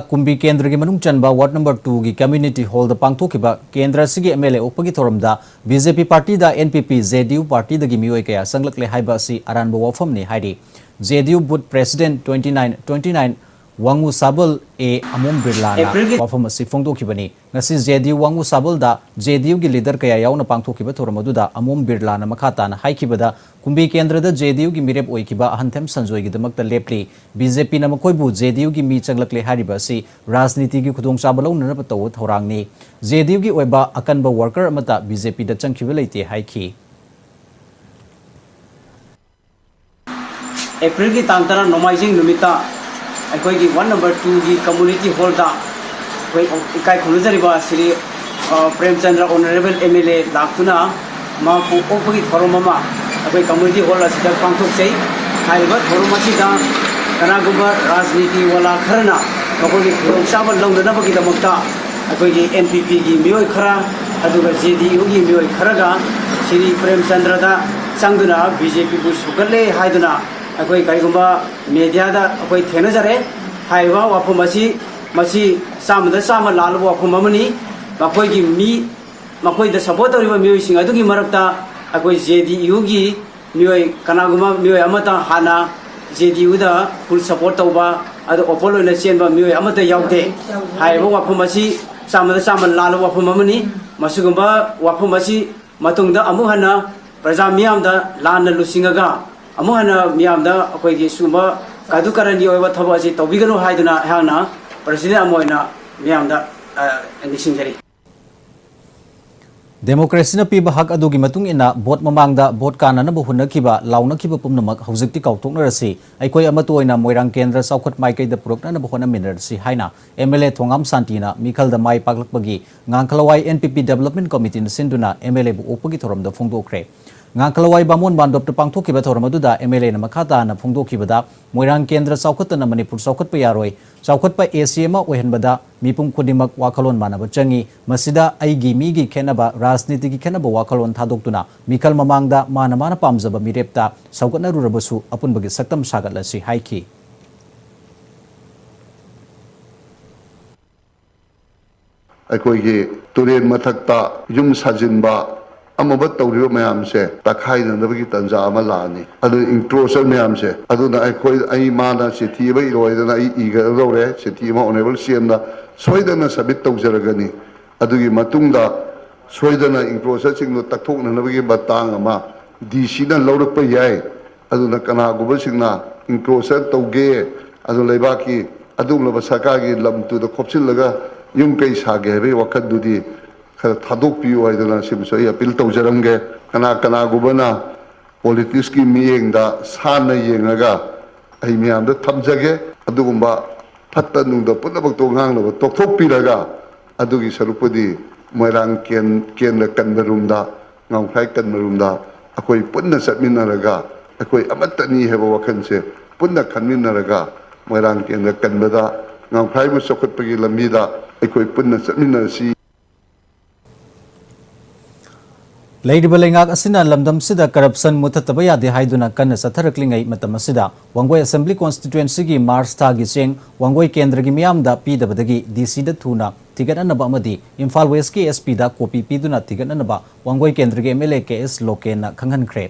ꯀꯨꯝꯕꯤ ꯀꯦꯟꯗ꯭ꯔꯒꯤ ꯃꯅꯨꯡ ꯆꯟꯕ ward number twoꯒꯤ community hallꯗ ꯄꯥꯡꯊꯣꯛꯈꯤꯕ ꯀꯦꯟꯗ꯭ꯔ ꯑꯁꯤꯒꯤ MLA ꯑꯣꯛꯄꯒꯤ ꯊꯧꯔꯝꯗ BJP partyꯗ NPP, JDU partyꯗꯒꯤ ꯃꯤꯑꯣꯏ ꯀꯌꯥ ꯆꯪꯂꯛꯂꯦ ꯍꯥꯏꯕ ꯑꯁꯤ ꯑꯔꯥꯟꯕ ꯋꯥꯐꯝꯅꯤ ꯍꯥꯏꯔꯤ꯫ JDU booth president twenty nine twenty nine ꯋꯥꯉꯨ ꯁꯥꯕꯜ A ꯑꯃꯣꯝ ꯕꯤꯔꯂꯥꯅ Aprilꯒꯤ ꯋꯥꯐꯝ ꯑꯁꯤ ꯐꯣꯡꯗꯣꯛꯈꯤꯕꯅꯤ꯫ ꯉꯁꯤ JDU ꯋꯥꯉꯨ ꯁꯥꯕꯜꯗ JDUꯒꯤ leader ꯀꯌꯥ ꯌꯥꯎꯅ ꯄꯥꯡꯊꯣꯛꯈꯤꯕ ꯊꯧꯔꯝ ꯑꯗꯨꯗ ꯑꯃꯣꯝ ꯕꯤꯔꯂꯥꯅ ꯃꯈꯥ ꯇꯥꯅ ꯍꯥꯏꯈꯤꯕꯗ, ꯀꯨꯝꯕꯤ ꯀꯦꯟꯗ꯭ꯔꯗ JDUꯒꯤ ꯃꯤꯔꯦꯞ ꯑꯣꯏꯈꯤꯕ ꯑꯍꯟꯊꯦꯝ ꯁꯟꯖꯣꯏꯒꯤꯗꯃꯛꯇ ꯂꯦꯞꯂꯤ꯫ BJPꯅ ꯃꯈꯣꯏꯕꯨ JDUꯒꯤ ꯃꯤ ꯆꯪꯂꯛꯂꯦ ꯍꯥꯏꯔꯤꯕ ꯑꯁꯤ ꯔꯥꯖꯅꯤꯇꯤꯒꯤ ꯈꯨꯗꯣꯡꯆꯥꯕ ꯂꯧꯅꯅꯕ ꯇꯧꯕ ꯊꯧꯔꯥꯡꯅꯤ꯫ JDUꯒꯤ ꯑꯣꯏꯕ ꯑꯀꯟꯕ worker ꯑꯃꯠꯇ BJPꯗ ꯆꯪꯈꯤꯕ ꯂꯩꯇꯦ ꯍꯥꯏꯈꯤ꯫ Aprilꯒꯤ ꯇꯥꯡ ꯇꯔꯥ ꯅꯣꯡꯃꯥꯏꯖꯤꯡ ꯅꯨꯃꯤꯠꯇ ꯑꯩꯈꯣꯏꯒꯤ ward number twoꯒꯤ community hallꯗ ꯑꯩꯈꯣꯏ ꯏꯀꯥꯏ ꯈꯨꯝꯅꯖꯔꯤꯕ ꯁ꯭ꯔꯤ, ꯑ, ꯄ꯭ꯔꯦꯝꯆꯟꯗ꯭ꯔ honorable MLA ꯂꯥꯛꯇꯨꯅ ꯃꯍꯥꯛꯄꯨ ꯑꯣꯛꯄꯒꯤ ꯊꯧꯔꯝ ꯑꯃ ꯑꯩꯈꯣꯏ community hall ꯑꯁꯤꯗ ꯄꯥꯡꯊꯣꯛꯆꯩ꯫ ꯍꯥꯏꯔꯤꯕ ꯊꯧꯔꯝ ꯑꯁꯤꯗ ꯀꯅꯥꯒꯨꯝꯕ ꯔꯥꯖꯅꯤꯇꯤ ꯋꯥꯂꯥ ꯈꯔꯅ ꯃꯈꯣꯏꯒꯤ ꯈꯨꯗꯣꯡꯆꯥꯕ ꯂꯧꯅꯅꯕꯒꯤꯗꯃꯛꯇ ꯑꯩꯈꯣꯏꯒꯤ NPPꯒꯤ ꯃꯤꯑꯣꯏ ꯈꯔ ꯑꯗꯨꯒ JDUꯒꯤ ꯃꯤꯑꯣꯏ ꯈꯔꯒ ꯁ꯭ꯔꯤ ꯄ꯭ꯔꯦꯝꯆꯟꯗ꯭ꯔꯗ ꯆꯪꯗꯨꯅ BJPꯕꯨ ꯁꯧꯒꯠꯂꯦ ꯍꯥꯏꯗꯨꯅ ꯑꯩꯈꯣꯏ ꯀꯔꯤꯒꯨꯝꯕ ꯃꯦꯗꯤꯌꯥꯗ ꯑꯩꯈꯣꯏ ꯊꯦꯡꯅꯖꯔꯦ꯫ ꯍꯥꯏꯔꯤꯕ ꯋꯥꯐꯝ ꯑꯁꯤ, ꯃꯁꯤ ꯆꯥꯝꯃꯗ ꯆꯥꯝꯃ ꯂꯥꯜꯂꯕ ꯋꯥꯐꯝ ꯑꯃꯅꯤ꯫ ꯃꯈꯣꯏꯒꯤ ꯃꯤ, ꯃꯈꯣꯏꯗ ꯁꯄꯣꯔꯠ ꯇꯧꯔꯤꯕ ꯃꯤꯑꯣꯏꯁꯤꯡ ꯑꯗꯨꯒꯤ ꯃꯔꯛꯇ ꯑꯩꯈꯣꯏ ꯖꯦ ꯗꯤ ꯌꯨꯒꯤ ꯃꯤꯑꯣꯏ, ꯀꯅꯥꯒꯨꯝꯕ ꯃꯤꯑꯣꯏ ꯑꯃꯇ ꯍꯥꯟꯅ ꯖꯦ ꯗꯤ ꯌꯨꯗ ꯐꯨꯜ ꯁꯄꯣꯔꯠ ꯇꯧꯕ, ꯑꯗꯨ ꯑꯣꯄꯣꯟ ꯑꯣꯏꯅ ꯆꯦꯟꯕ ꯃꯤꯑꯣꯏ ꯑꯃꯠꯇ ꯌꯥꯎꯗꯦ꯫ ꯍꯥꯏꯔꯤꯕ ꯋꯥꯐꯝ ꯑꯁꯤ ꯆꯥꯝꯃꯗ ꯆꯥꯝꯃ ꯂꯥꯜꯂꯕ ꯋꯥꯐꯝ ꯑꯃꯅꯤ꯫ ꯃꯁꯤꯒꯨꯝꯕ ꯋꯥꯐꯝ ꯑꯁꯤ ꯃꯇꯨꯡꯗ ꯑꯃꯨꯛ ꯍꯟꯅ ꯄ꯭ꯔꯖꯥ ꯃꯤꯌꯥꯝꯗ ꯂꯥꯟꯅ ꯂꯨꯆꯤꯡꯉꯒ ꯑꯃꯨꯛ ꯍꯟꯅ ꯃꯤꯌꯥꯝꯗ ꯑꯩꯈꯣꯏꯒꯤ ꯁꯤꯒꯨꯝꯕ ꯀꯥꯗꯨ ꯀꯔꯟꯒꯤ ꯑꯣꯏꯕ ꯊꯕꯛ ꯑꯁꯤ ꯇꯧꯕꯤꯒꯅꯨ ꯍꯥꯏꯗꯨꯅ ꯑꯩꯍꯥꯛꯅ ꯄ꯭ꯔꯁꯤꯗꯦꯟ ꯑꯃ ꯑꯣꯏꯅ ꯃꯤꯌꯥꯝꯗ, ꯑ, ꯅꯤꯡꯁꯤꯡꯖꯔꯤ꯫ ꯗꯦꯃꯣꯀ꯭ꯔꯦꯁꯤꯅ ꯄꯤꯕ ꯍꯛ ꯑꯗꯨꯒꯤ ꯃꯇꯨꯡ ꯏꯟꯅ ꯚꯣꯠ ꯃꯃꯥꯡꯗ ꯚꯣꯠ ꯀꯥꯟꯅꯅꯕ ꯍꯣꯠꯅꯈꯤꯕ, ꯂꯥꯎꯅꯈꯤꯕ ꯄꯨꯝꯅꯃꯛ ꯍꯧꯖꯤꯛꯇꯤ ꯀꯥꯎꯊꯣꯛꯅꯔꯁꯤ, ꯑꯩꯈꯣꯏ ꯑꯃꯠꯇ ꯑꯣꯏꯅ ꯃꯣꯏꯔꯥꯡ ꯀꯦꯟꯗ꯭ꯔ ꯆꯥꯎꯈꯠ ꯃꯥꯏꯀꯩꯗ ꯄꯨꯔꯛꯅꯅꯕ ꯍꯣꯠꯅꯃꯤꯟꯅꯔꯁꯤ ꯍꯥꯏꯅ ꯑꯦꯝ ꯑꯦꯜ ꯑꯦ ꯊꯣꯉꯥꯝ ꯁꯥꯟꯇꯤꯅ ꯃꯤꯈꯜꯗ ꯃꯥꯏ ꯄꯥꯛꯂꯛꯄꯒꯤ ꯉꯥꯡꯈꯂꯋꯥꯏ ꯑꯦꯟ ꯄꯤ ꯄꯤ ꯗꯦꯕꯂꯞꯃꯦꯟ ꯀꯃꯤꯇꯤꯅ ꯁꯤꯟꯗꯨꯅ ꯑꯦꯝ ꯑꯦꯜ ꯑꯦꯕꯨ ꯑꯣꯛꯄꯒꯤ ꯊꯧꯔꯝꯗ ꯐꯣꯡꯗꯣꯛꯈ꯭ꯔꯦ꯫ ꯉꯥꯡꯈꯂꯋꯥꯏ ꯕꯥꯃꯣꯟ ꯃꯥꯟꯗꯣꯞꯇ ꯄꯥꯡꯊꯣꯛꯈꯤꯕ ꯊꯧꯔꯝ ꯑꯗꯨꯗ ꯑꯦꯝ ꯑꯦꯜ ꯑꯦꯅ ꯃꯈꯥ ꯇꯥꯅ ꯐꯣꯡꯗꯣꯛꯈꯤꯕꯗ, ꯃꯣꯏꯔꯥꯡ ꯀꯦꯟꯗ꯭ꯔ ꯆꯥꯎꯈꯠꯇꯅ ꯃꯅꯤꯄꯨꯔ ꯆꯥꯎꯈꯠꯄ ꯌꯥꯔꯣꯏ꯫ ꯆꯥꯎꯈꯠꯄ ꯑꯦꯁꯤ ꯑꯃ ꯑꯣꯏꯍꯟꯕꯗ ꯃꯤꯄꯨꯝ ꯈꯨꯗꯤꯡꯃꯛ ꯋꯥꯈꯜꯂꯣꯟ ꯃꯥꯟꯅꯕ ꯆꯪꯏ꯫ ꯃꯁꯤꯗ ꯑꯩꯒꯤ ꯃꯤꯒꯤ ꯈꯦꯠꯅꯕ, ꯔꯥꯖꯅꯤꯇꯤꯒꯤ ꯈꯦꯠꯅꯕ ꯋꯥꯈꯜꯂꯣꯟ ꯊꯥꯗꯣꯛꯇꯨꯅ ꯃꯤꯈꯜ ꯃꯃꯥꯡꯗ ꯃꯥꯅ ꯃꯥꯅ ꯄꯥꯝꯖꯕ ꯃꯤꯔꯦꯞꯇ ꯁꯧꯒꯠꯅꯔꯨꯔꯕꯁꯨ ꯑꯄꯨꯟꯕꯒꯤ ꯁꯛꯇꯝ ꯁꯥꯒꯠꯂꯁꯤ ꯍꯥꯏꯈꯤ꯫ ꯑꯩꯈꯣꯏꯒꯤ ꯇꯨꯔꯦꯟ ꯃꯊꯛꯇ ꯌꯨꯝ ꯁꯥꯖꯤꯟꯕ, ꯑꯃꯕ ꯇꯧꯔꯤꯕ ꯃꯌꯥꯝꯁꯦ ꯇꯛꯈꯥꯏꯅꯅꯕꯒꯤ ꯇꯥꯟꯖꯥ ꯑꯃ ꯂꯥꯛꯑꯅꯤ꯫ ꯑꯗꯨ ꯏꯟꯀ꯭ꯔꯣꯆꯔ ꯃꯌꯥꯝꯁꯦ, ꯑꯗꯨꯅ ꯑꯩꯈꯣꯏ, ꯑꯩ ꯃꯥꯅ ꯆꯤꯊꯤ ꯑꯃ ꯏꯔꯣꯏꯗꯅ ꯑꯩ ꯏꯒꯗꯧꯔꯦ, ꯆꯤꯊꯤ ꯑꯃ ꯑꯣꯅꯔꯦꯕꯜ ꯁꯤ ꯑꯦꯝꯗ ꯁꯣꯏꯗꯅ ꯁꯕꯃꯤꯠ ꯇꯧꯖꯔꯒꯅꯤ꯫ ꯑꯗꯨꯒꯤ ꯃꯇꯨꯡꯗ ꯁꯣꯏꯗꯅ ꯏꯟꯀ꯭ꯔꯣꯆꯔꯁꯤꯡꯗꯣ ꯇꯛꯊꯣꯛꯅꯅꯕꯒꯤ ꯃꯇꯥꯡ ꯑꯃ ꯗꯤ ꯁꯤꯅ ꯂꯧꯔꯛꯄ ꯌꯥꯏ꯫ ꯑꯗꯨꯅ ꯀꯅꯥꯒꯨꯝꯕꯁꯤꯡꯅ ꯏꯟꯀ꯭ꯔꯣꯆꯔ ꯇꯧꯒꯦ, ꯑꯗꯨ ꯂꯩꯕꯥꯛꯀꯤ ꯑꯗꯨꯒꯨꯝꯂꯕ ꯁꯔꯀꯥꯔꯒꯤ ꯂꯝꯗꯨꯗ ꯈꯣꯞꯆꯤꯜꯂꯒ ꯌꯨꯝ ꯀꯩ ꯁꯥꯒꯦ ꯍꯥꯏꯕꯒꯤ ꯋꯥꯈꯜꯗꯨꯗꯤ ꯈꯔ ꯊꯥꯗꯣꯛꯄꯤꯌꯨ ꯍꯥꯏꯗꯅ ꯁꯤꯃꯁꯨ ꯑꯩ ꯑꯄꯤꯜ ꯇꯧꯖꯔꯝꯒꯦ꯫ ꯀꯅꯥ ꯀꯅꯥꯒꯨꯝꯕꯅ ꯄꯣꯂꯤꯇꯤꯛꯁꯀꯤ ꯃꯤꯠꯌꯦꯡꯗ ꯁꯥꯟꯅ ꯌꯦꯡꯉꯒ ꯑꯩ ꯃꯌꯥꯝꯗ ꯊꯝꯖꯒꯦ꯫ ꯑꯗꯨꯒꯨꯝꯕ ꯐꯠꯇ ꯅꯨꯡꯗ ꯄꯨꯝꯅꯃꯛꯇꯣ ꯉꯥꯡꯅꯕ ꯇꯣꯛꯊꯣꯛꯄꯤꯔꯒ ꯑꯗꯨꯒꯤ ꯁꯔꯨꯛꯄꯨꯗꯤ ꯃꯣꯏꯔꯥꯡ ꯀꯦꯟ-, ꯀꯦꯟꯗ꯭ꯔ ꯀꯟꯕꯔꯣꯝꯗ, ꯉꯥꯡꯈꯥꯏ ꯀꯟꯕꯔꯣꯝꯗ ꯑꯩꯈꯣꯏ ꯄꯨꯟꯅ ꯆꯠꯃꯤꯟꯅꯔꯒ ꯑꯩꯈꯣꯏ ꯑꯃꯠꯇꯅꯤ ꯍꯥꯏꯕ ꯋꯥꯈꯜꯁꯦ ꯄꯨꯟꯅ ꯈꯟꯃꯤꯟꯅꯔꯒ ꯃꯣꯏꯔꯥꯡ ꯀꯦꯟꯗ꯭ꯔ ꯀꯟꯕꯗ, ꯉꯥꯡꯈꯥꯏꯕꯨ ꯆꯥꯎꯈꯠꯄꯒꯤ ꯂꯝꯕꯤꯗ ꯑꯩꯈꯣꯏ ꯄꯨꯟꯅ ꯆꯠꯃꯤꯟꯅꯔꯁꯤ꯫ ꯂꯩꯔꯤꯕ ꯂꯩꯉꯥꯛ ꯑꯁꯤꯅ ꯂꯝꯗꯝꯁꯤꯗ ꯀꯔꯞꯁꯟ ꯃꯨꯊꯠꯇꯕ ꯌꯥꯗꯦ ꯍꯥꯏꯗꯨꯅ ꯀꯟꯅ ꯆꯠꯊꯔꯛꯂꯤꯉꯩ ꯃꯇꯝ ꯑꯁꯤꯗ ꯋꯥꯡꯒꯣꯏ ꯑꯁꯦꯝꯕ꯭ꯂꯤ ꯀꯣꯟꯁꯇꯤꯇ꯭ꯋꯦꯟꯁꯤꯒꯤ ꯃꯥꯔꯆ ꯊꯥꯒꯤ ꯆꯦꯡ ꯋꯥꯡꯒꯣꯏ ꯀꯦꯟꯗ꯭ꯔꯒꯤ ꯃꯤꯌꯥꯝꯗ ꯄꯤꯗꯕꯗꯒꯤ ꯗꯤ ꯁꯤꯗ ꯊꯨꯅ ꯊꯤꯒꯠꯅꯅꯕ ꯑꯃꯗꯤ ꯏꯝꯐꯥꯜ ꯋꯦꯁꯀꯤ ꯑꯦꯁ ꯄꯤꯗ ꯀꯣꯄꯤ ꯄꯤꯗꯨꯅ ꯊꯤꯒꯠꯅꯅꯕ ꯋꯥꯡꯒꯣꯏ ꯀꯦꯟꯗ꯭ꯔꯒꯤ M L A K S ꯂꯣꯀꯦꯟꯅ ꯈꯪꯍꯟꯈ꯭ꯔꯦ꯫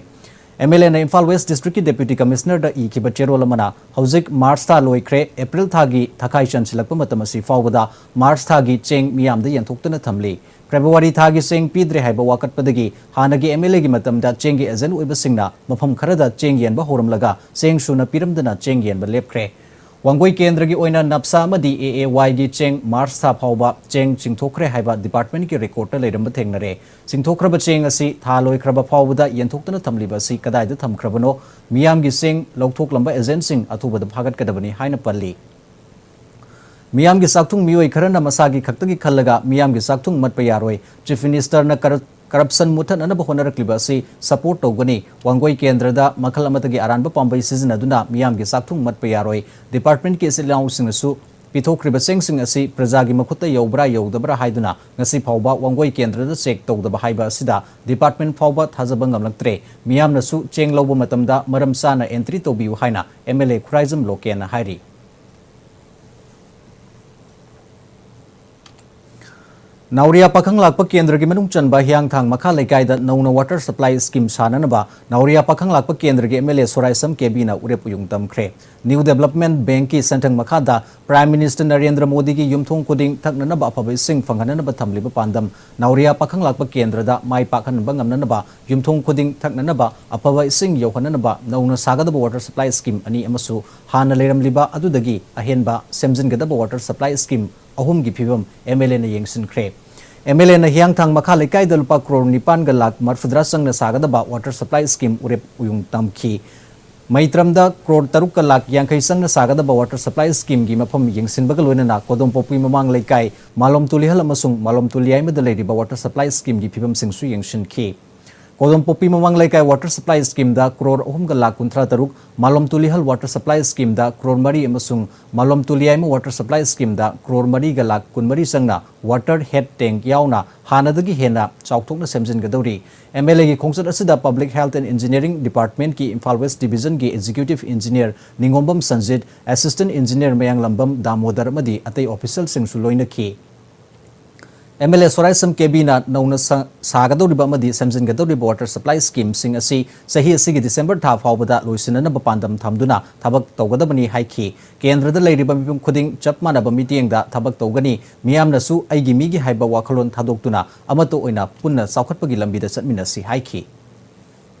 ꯑꯦꯝ ꯑꯦꯜ ꯑꯦꯅ ꯏꯝꯐꯥꯜ ꯋꯦꯁ ꯗꯤꯁꯇ꯭ꯔꯤꯛꯀꯤ ꯗꯦꯄ꯭ꯌꯨꯇꯤ ꯀꯃꯤꯁꯅꯔꯗ ꯏꯈꯤꯕ ꯆꯦꯔꯣꯜ ꯑꯃꯅ ꯍꯧꯖꯤꯛ ꯃꯥꯔꯆ ꯊꯥ ꯂꯣꯏꯈ꯭ꯔꯦ, ꯑꯦꯄ꯭ꯔꯤꯜ ꯊꯥꯒꯤ ꯊꯈꯥꯏ ꯆꯟꯁꯤꯜꯂꯛꯄ ꯃꯇꯝ ꯑꯁꯤ ꯐꯥꯎꯕꯗ ꯃꯥꯔꯆ ꯊꯥꯒꯤ ꯆꯦꯡ ꯃꯤꯌꯥꯝꯗ ꯌꯦꯟꯊꯣꯛꯇꯨꯅ ꯊꯝꯂꯤ꯫ ꯐꯦꯕ꯭ꯔꯨꯋꯥꯔꯤ ꯊꯥꯒꯤ ꯆꯦꯡ ꯄꯤꯗ꯭ꯔꯦ ꯍꯥꯏꯕ ꯋꯥꯀꯠꯄꯗꯒꯤ ꯍꯥꯟꯅꯒꯤ ꯑꯦꯝ ꯑꯦꯜ ꯑꯦꯒꯤ ꯃꯇꯝꯗ ꯆꯦꯡꯒꯤ ꯑꯦꯖꯦꯟ ꯑꯣꯏꯕꯁꯤꯡꯅ ꯃꯐꯝ ꯈꯔꯗ ꯆꯦꯡ ꯌꯦꯟꯕ ꯍꯧꯔꯝꯂꯒ ꯆꯦꯡ ꯁꯨꯅ ꯄꯤꯔꯝꯗꯅ ꯆꯦꯡ ꯌꯦꯟꯕ ꯂꯦꯞꯈ꯭ꯔꯦ꯫ ꯋꯥꯡꯒꯣꯏ ꯀꯦꯟꯗ꯭ꯔꯒꯤ ꯑꯣꯏꯅ ꯅꯞꯁꯥ ꯑꯃꯗꯤ ꯑꯦ ꯑꯦ ꯋꯥꯏꯒꯤ ꯆꯦꯡ ꯃꯥꯔꯆ ꯊꯥ ꯐꯥꯎꯕ ꯆꯦꯡ ꯆꯤꯡꯊꯣꯛꯈ꯭ꯔꯦ ꯍꯥꯏꯕ ꯗꯤꯄꯥꯔꯠꯃꯦꯟꯠꯀꯤ ꯔꯦꯀꯣꯔꯗꯇ ꯂꯩꯔꯝꯕ ꯊꯦꯡꯅꯔꯦ꯫ ꯆꯤꯡꯊꯣꯛꯈ꯭ꯔꯕ ꯆꯦꯡ ꯑꯁꯤ ꯊꯥ ꯂꯣꯏꯈ꯭ꯔꯕ ꯐꯥꯎꯕꯗ ꯌꯦꯟꯊꯣꯛꯇꯅ ꯊꯝꯂꯤꯕ ꯑꯁꯤ ꯀꯗꯥꯏꯗ ꯊꯝꯈ꯭ꯔꯕꯅꯣ? ꯃꯤꯌꯥꯝꯒꯤ ꯆꯦꯡ ꯂꯧꯊꯣꯛꯂꯝꯕ ꯑꯦꯖꯦꯟꯠꯁꯤꯡ ꯑꯊꯨꯕꯗ ꯐꯥꯒꯠꯀꯗꯕꯅꯤ ꯍꯥꯏꯅ ꯄꯜꯂꯤ꯫ ꯃꯤꯌꯥꯝꯒꯤ ꯆꯥꯛꯊꯨꯡ ꯃꯤꯑꯣꯏ ꯈꯔꯅ ꯃꯁꯥꯒꯤ ꯈꯛꯇꯒꯤ ꯈꯜꯂꯒ ꯃꯤꯌꯥꯝꯒꯤ ꯆꯥꯛꯊꯨꯡ ꯃꯠꯄ ꯌꯥꯔꯣꯏ꯫ ꯆꯤꯐ ꯃꯤꯅꯤꯁꯇꯔꯅ ꯀꯔ-, ꯀꯔꯞꯁꯟ ꯃꯨꯠꯊꯠꯅꯅꯕ ꯍꯣꯠꯅꯔꯛꯂꯤꯕ ꯑꯁꯤ ꯁꯄꯣꯔꯠ ꯇꯧꯒꯅꯤ꯫ ꯋꯥꯡꯒꯣꯏ ꯀꯦꯟꯗ꯭ꯔꯗ ꯃꯈꯜ ꯑꯃꯠꯇꯒꯤ ꯑꯔꯥꯟꯕ ꯄꯥꯝꯕꯩ ꯁꯤꯖꯤꯟꯅꯗꯨꯅ ꯃꯤꯌꯥꯝꯒꯤ ꯆꯥꯛꯊꯨꯡ ꯃꯠꯄ ꯌꯥꯔꯣꯏ꯫ ꯗꯤꯄꯥꯔꯠꯃꯦꯟꯠꯀꯤ ꯏꯆꯤꯜ ꯏꯅꯥꯎꯁꯤꯡꯅꯁꯨ ꯄꯤꯊꯣꯛꯈ꯭ꯔꯤꯕ ꯆꯦꯡꯁꯤꯡ ꯑꯁꯤ ꯄ꯭ꯔꯖꯥꯒꯤ ꯃꯈꯨꯠꯇ ꯌꯧꯕ꯭ꯔꯥ ꯌꯧꯗꯕ꯭ꯔꯥ ꯍꯥꯏꯗꯨꯅ ꯉꯁꯤ ꯐꯥꯎꯕ ꯋꯥꯡꯒꯣꯏ ꯀꯦꯟꯗ꯭ꯔꯗ ꯆꯦꯛ ꯇꯧꯗꯕ ꯍꯥꯏꯕ ꯑꯁꯤꯗ ꯗꯤꯄꯥꯔꯠꯃꯦꯟꯠ ꯐꯥꯎꯕ ꯊꯥꯖꯕ ꯉꯝꯂꯛꯇ꯭ꯔꯦ꯫ ꯃꯤꯌꯥꯝꯅꯁꯨ ꯆꯦꯡ ꯂꯧꯕ ꯃꯇꯝꯗ ꯃꯔꯝ ꯆꯥꯅ ꯑꯦꯟꯇ꯭ꯔꯤ ꯇꯧꯕꯤꯌꯨ ꯍꯥꯏꯅ ꯑꯦꯝ ꯑꯦꯜ ꯑꯦ ꯈꯨꯔꯥꯏꯖꯝ ꯂꯣꯀꯦꯟꯅ ꯍꯥꯏꯔꯤ꯫ ꯅꯥꯎꯔꯤꯌꯥ ꯄꯥꯈꯪ ꯂꯥꯛꯄ ꯀꯦꯟꯗ꯭ꯔꯒꯤ ꯃꯅꯨꯡ ꯆꯟꯕ ꯍꯤꯌꯥꯡꯊꯥꯡ ꯃꯈꯥ ꯂꯩꯀꯥꯏꯗ ꯅꯧꯅ ꯋꯥꯇꯔ ꯁꯄ꯭ꯂꯥꯏ ꯁ꯭ꯀꯤꯝ ꯁꯥꯅꯅꯕ ꯅꯥꯎꯔꯤꯌꯥ ꯄꯥꯈꯪ ꯂꯥꯛꯄ ꯀꯦꯟꯗ꯭ꯔꯒꯤ ꯑꯦꯝ ꯑꯦꯜ ꯑꯦ ꯁꯣꯔꯥꯏꯁꯝ ꯀꯦꯕꯤꯅ ꯎꯔꯦꯞ ꯎꯌꯨꯡ ꯇꯝꯈ꯭ꯔꯦ꯫ ꯅ꯭ꯌꯨ ꯗꯦꯕꯂꯞꯃꯦꯟꯠ ꯕꯦꯡꯛꯀꯤ ꯁꯦꯟꯊꯪ ꯃꯈꯥꯗ ꯄ꯭ꯔꯥꯏꯝ ꯃꯤꯅꯤꯁꯇꯔ ꯅꯔꯦꯟꯗ꯭ꯔ ꯃꯣꯗꯤꯒꯤ ꯌꯨꯝꯊꯣꯡ ꯈꯨꯗꯤꯡ ꯊꯛꯅꯅꯕ ꯑꯐꯕ ꯏꯁꯤꯡ ꯐꯪꯍꯟꯅꯅꯕ ꯊꯝꯂꯤꯕ ꯄꯥꯟꯗꯝ ꯅꯥꯎꯔꯤꯌꯥ ꯄꯥꯈꯪ ꯂꯥꯛꯄ ꯀꯦꯟꯗ꯭ꯔꯗ ꯃꯥꯏ ꯄꯥꯛꯍꯟꯕ ꯉꯝꯅꯅꯕ ꯌꯨꯝꯊꯣꯡ ꯈꯨꯗꯤꯡ ꯊꯛꯅꯅꯕ ꯑꯐꯕ ꯏꯁꯤꯡ ꯌꯧꯍꯟꯅꯅꯕ ꯅꯧꯅ ꯁꯥꯒꯗꯕ ꯋꯥꯇꯔ ꯁꯄ꯭ꯂꯥꯏ ꯁ꯭ꯀꯤꯝ ꯑꯅꯤ ꯑꯃꯁꯨ ꯍꯥꯟꯅ ꯂꯩꯔꯝꯂꯤꯕ ꯑꯗꯨꯗꯒꯤ ꯑꯍꯦꯟꯕ ꯁꯦꯝꯖꯤꯟꯒꯗꯕ ꯋꯥꯇꯔ ꯁꯄ꯭ꯂꯥꯏ ꯁ꯭ꯀꯤꯝ ꯑꯍꯨꯝꯒꯤ ꯐꯤꯕꯝ ꯑꯦꯝ ꯑꯦꯜ ꯑꯦꯅ ꯌꯦꯡꯁꯤꯟꯈ꯭ꯔꯦ꯫ ꯑꯦꯝ ꯑꯦꯜ ꯑꯦꯅ ꯍꯤꯌꯥꯡꯊꯥꯡ ꯃꯈꯥ ꯂꯩꯀꯥꯏꯗ ꯂꯨꯄꯥ ꯀ꯭ꯔꯣꯔ ꯅꯤꯄꯥꯟꯒ ꯂꯥꯛ ꯃꯔꯐꯨꯇꯔꯥ ꯆꯪꯅ ꯁꯥꯒꯗꯕ ꯋꯥꯇꯔ ꯁꯄ꯭ꯂꯥꯏ ꯁ꯭ꯀꯤꯝ ꯎꯔꯦꯞ ꯎꯌꯨꯡ ꯇꯝꯈꯤ꯫ ꯃꯩꯇ꯭ꯔꯝꯗ ꯀ꯭ꯔꯣꯔ ꯇꯔꯨꯛꯀ ꯂꯥꯛ ꯌꯥꯡꯈꯩ ꯆꯪꯅ ꯁꯥꯒꯗꯕ ꯋꯥꯇꯔ ꯁꯄ꯭ꯂꯥꯏ ꯁ꯭ꯀꯤꯝꯒꯤ ꯃꯐꯝ ꯌꯦꯡꯁꯤꯟꯕꯒ ꯂꯣꯏꯅꯅ ꯀꯣꯗꯣꯝꯄꯣꯛꯄꯤ ꯃꯃꯥꯡ ꯂꯩꯀꯥꯏ, ꯃꯥꯂꯣꯝ ꯇꯨꯂꯤꯍꯜ ꯑꯃꯁꯨꯡ ꯃꯥꯂꯣꯝ ꯇꯨꯂꯤꯌꯥꯏꯃꯗ ꯂꯩꯔꯤꯕ ꯋꯥꯇꯔ ꯁꯄ꯭ꯂꯥꯏ ꯁ꯭ꯀꯤꯝꯒꯤ ꯐꯤꯕꯝꯁꯤꯡꯁꯨ ꯌꯦꯡꯁꯤꯟꯈꯤ꯫ ꯀꯣꯗꯣꯝꯄꯣꯛꯄꯤ ꯃꯃꯥꯡ ꯂꯩꯀꯥꯏ water supply schemeꯗ ꯀ꯭ꯔꯣꯔ ꯑꯍꯨꯝꯒ ꯂꯥꯈ ꯀꯨꯟꯊ꯭ꯔꯥ ꯇꯔꯨꯛ, ꯃꯥꯂꯣꯝ ꯇꯨꯂꯤꯍꯜ water supply schemeꯗ ꯀ꯭ꯔꯣꯔ ꯃꯔꯤ ꯑꯃꯁꯨꯡ ꯃꯥꯂꯣꯝ ꯇꯨꯂꯤꯌꯥꯏꯃ water supply schemeꯗ ꯀ꯭ꯔꯣꯔ ꯃꯔꯤꯒ ꯂꯥꯈ ꯀꯨꯟꯃꯔꯤ ꯆꯪꯅ water head tank ꯌꯥꯎꯅ ꯍꯥꯟꯅꯗꯒꯤ ꯍꯦꯟꯅ ꯆꯥꯎꯊꯣꯛꯅ ꯁꯦꯝꯖꯤꯟꯒꯗꯧꯔꯤ꯫ MLAꯒꯤ ꯈꯣꯡꯆꯠ ꯑꯁꯤꯗ Public Health and Engineering Departmentꯀꯤ Imphal West Divisionꯒꯤ Executive Engineer ꯅꯤꯉꯣꯝꯕꯝ Sanjit, Assistant Engineer ꯃꯌꯥꯡꯂꯝꯕꯝ ꯗꯥꯃꯣꯗꯔ ꯑꯃꯗꯤ ꯑꯇꯩ officialꯁꯤꯡꯁꯨ ꯂꯣꯏꯅꯈꯤ꯫ MLA ꯁꯣꯔꯥꯏꯁꯝ ꯀꯦꯕꯤꯅ ꯅꯧꯅ ꯁꯥ-, ꯁꯥꯒꯗꯧꯔꯤꯕ ꯑꯃꯗꯤ ꯁꯦꯝꯖꯤꯟꯒꯗꯧꯔꯤꯕ water supply schemeꯁꯤꯡ ꯑꯁꯤ ꯆꯍꯤ ꯑꯁꯤꯒꯤ ꯗꯤꯁꯦꯝꯕꯔ ꯊꯥ ꯐꯥꯎꯕꯗ ꯂꯣꯏꯁꯤꯟꯅꯅꯕ ꯄꯥꯟꯗꯝ ꯊꯝꯗꯨꯅ ꯊꯕꯛ ꯇꯧꯒꯗꯕꯅꯤ ꯍꯥꯏꯈꯤ꯫ ꯀꯦꯟꯗ꯭ꯔꯗ ꯂꯩꯔꯤꯕ ꯃꯤꯄꯨꯝ ꯈꯨꯗꯤꯡ ꯆꯞ ꯃꯥꯟꯅꯕ ꯃꯤꯠꯌꯦꯡꯗ ꯊꯕꯛ ꯇꯧꯒꯅꯤ꯫ ꯃꯤꯌꯥꯝꯅꯁꯨ ꯑꯩꯒꯤ ꯃꯤꯒꯤ ꯍꯥꯏꯕ ꯋꯥꯈꯜꯂꯣꯟ ꯊꯥꯗꯣꯛꯇꯨꯅ ꯑꯃꯠꯇ ꯑꯣꯏꯅ ꯄꯨꯟꯅ ꯆꯥꯎꯈꯠꯄꯒꯤ ꯂꯝꯕꯤꯗ ꯆꯠꯃꯤꯟꯅꯁꯤ ꯍꯥꯏꯈꯤ꯫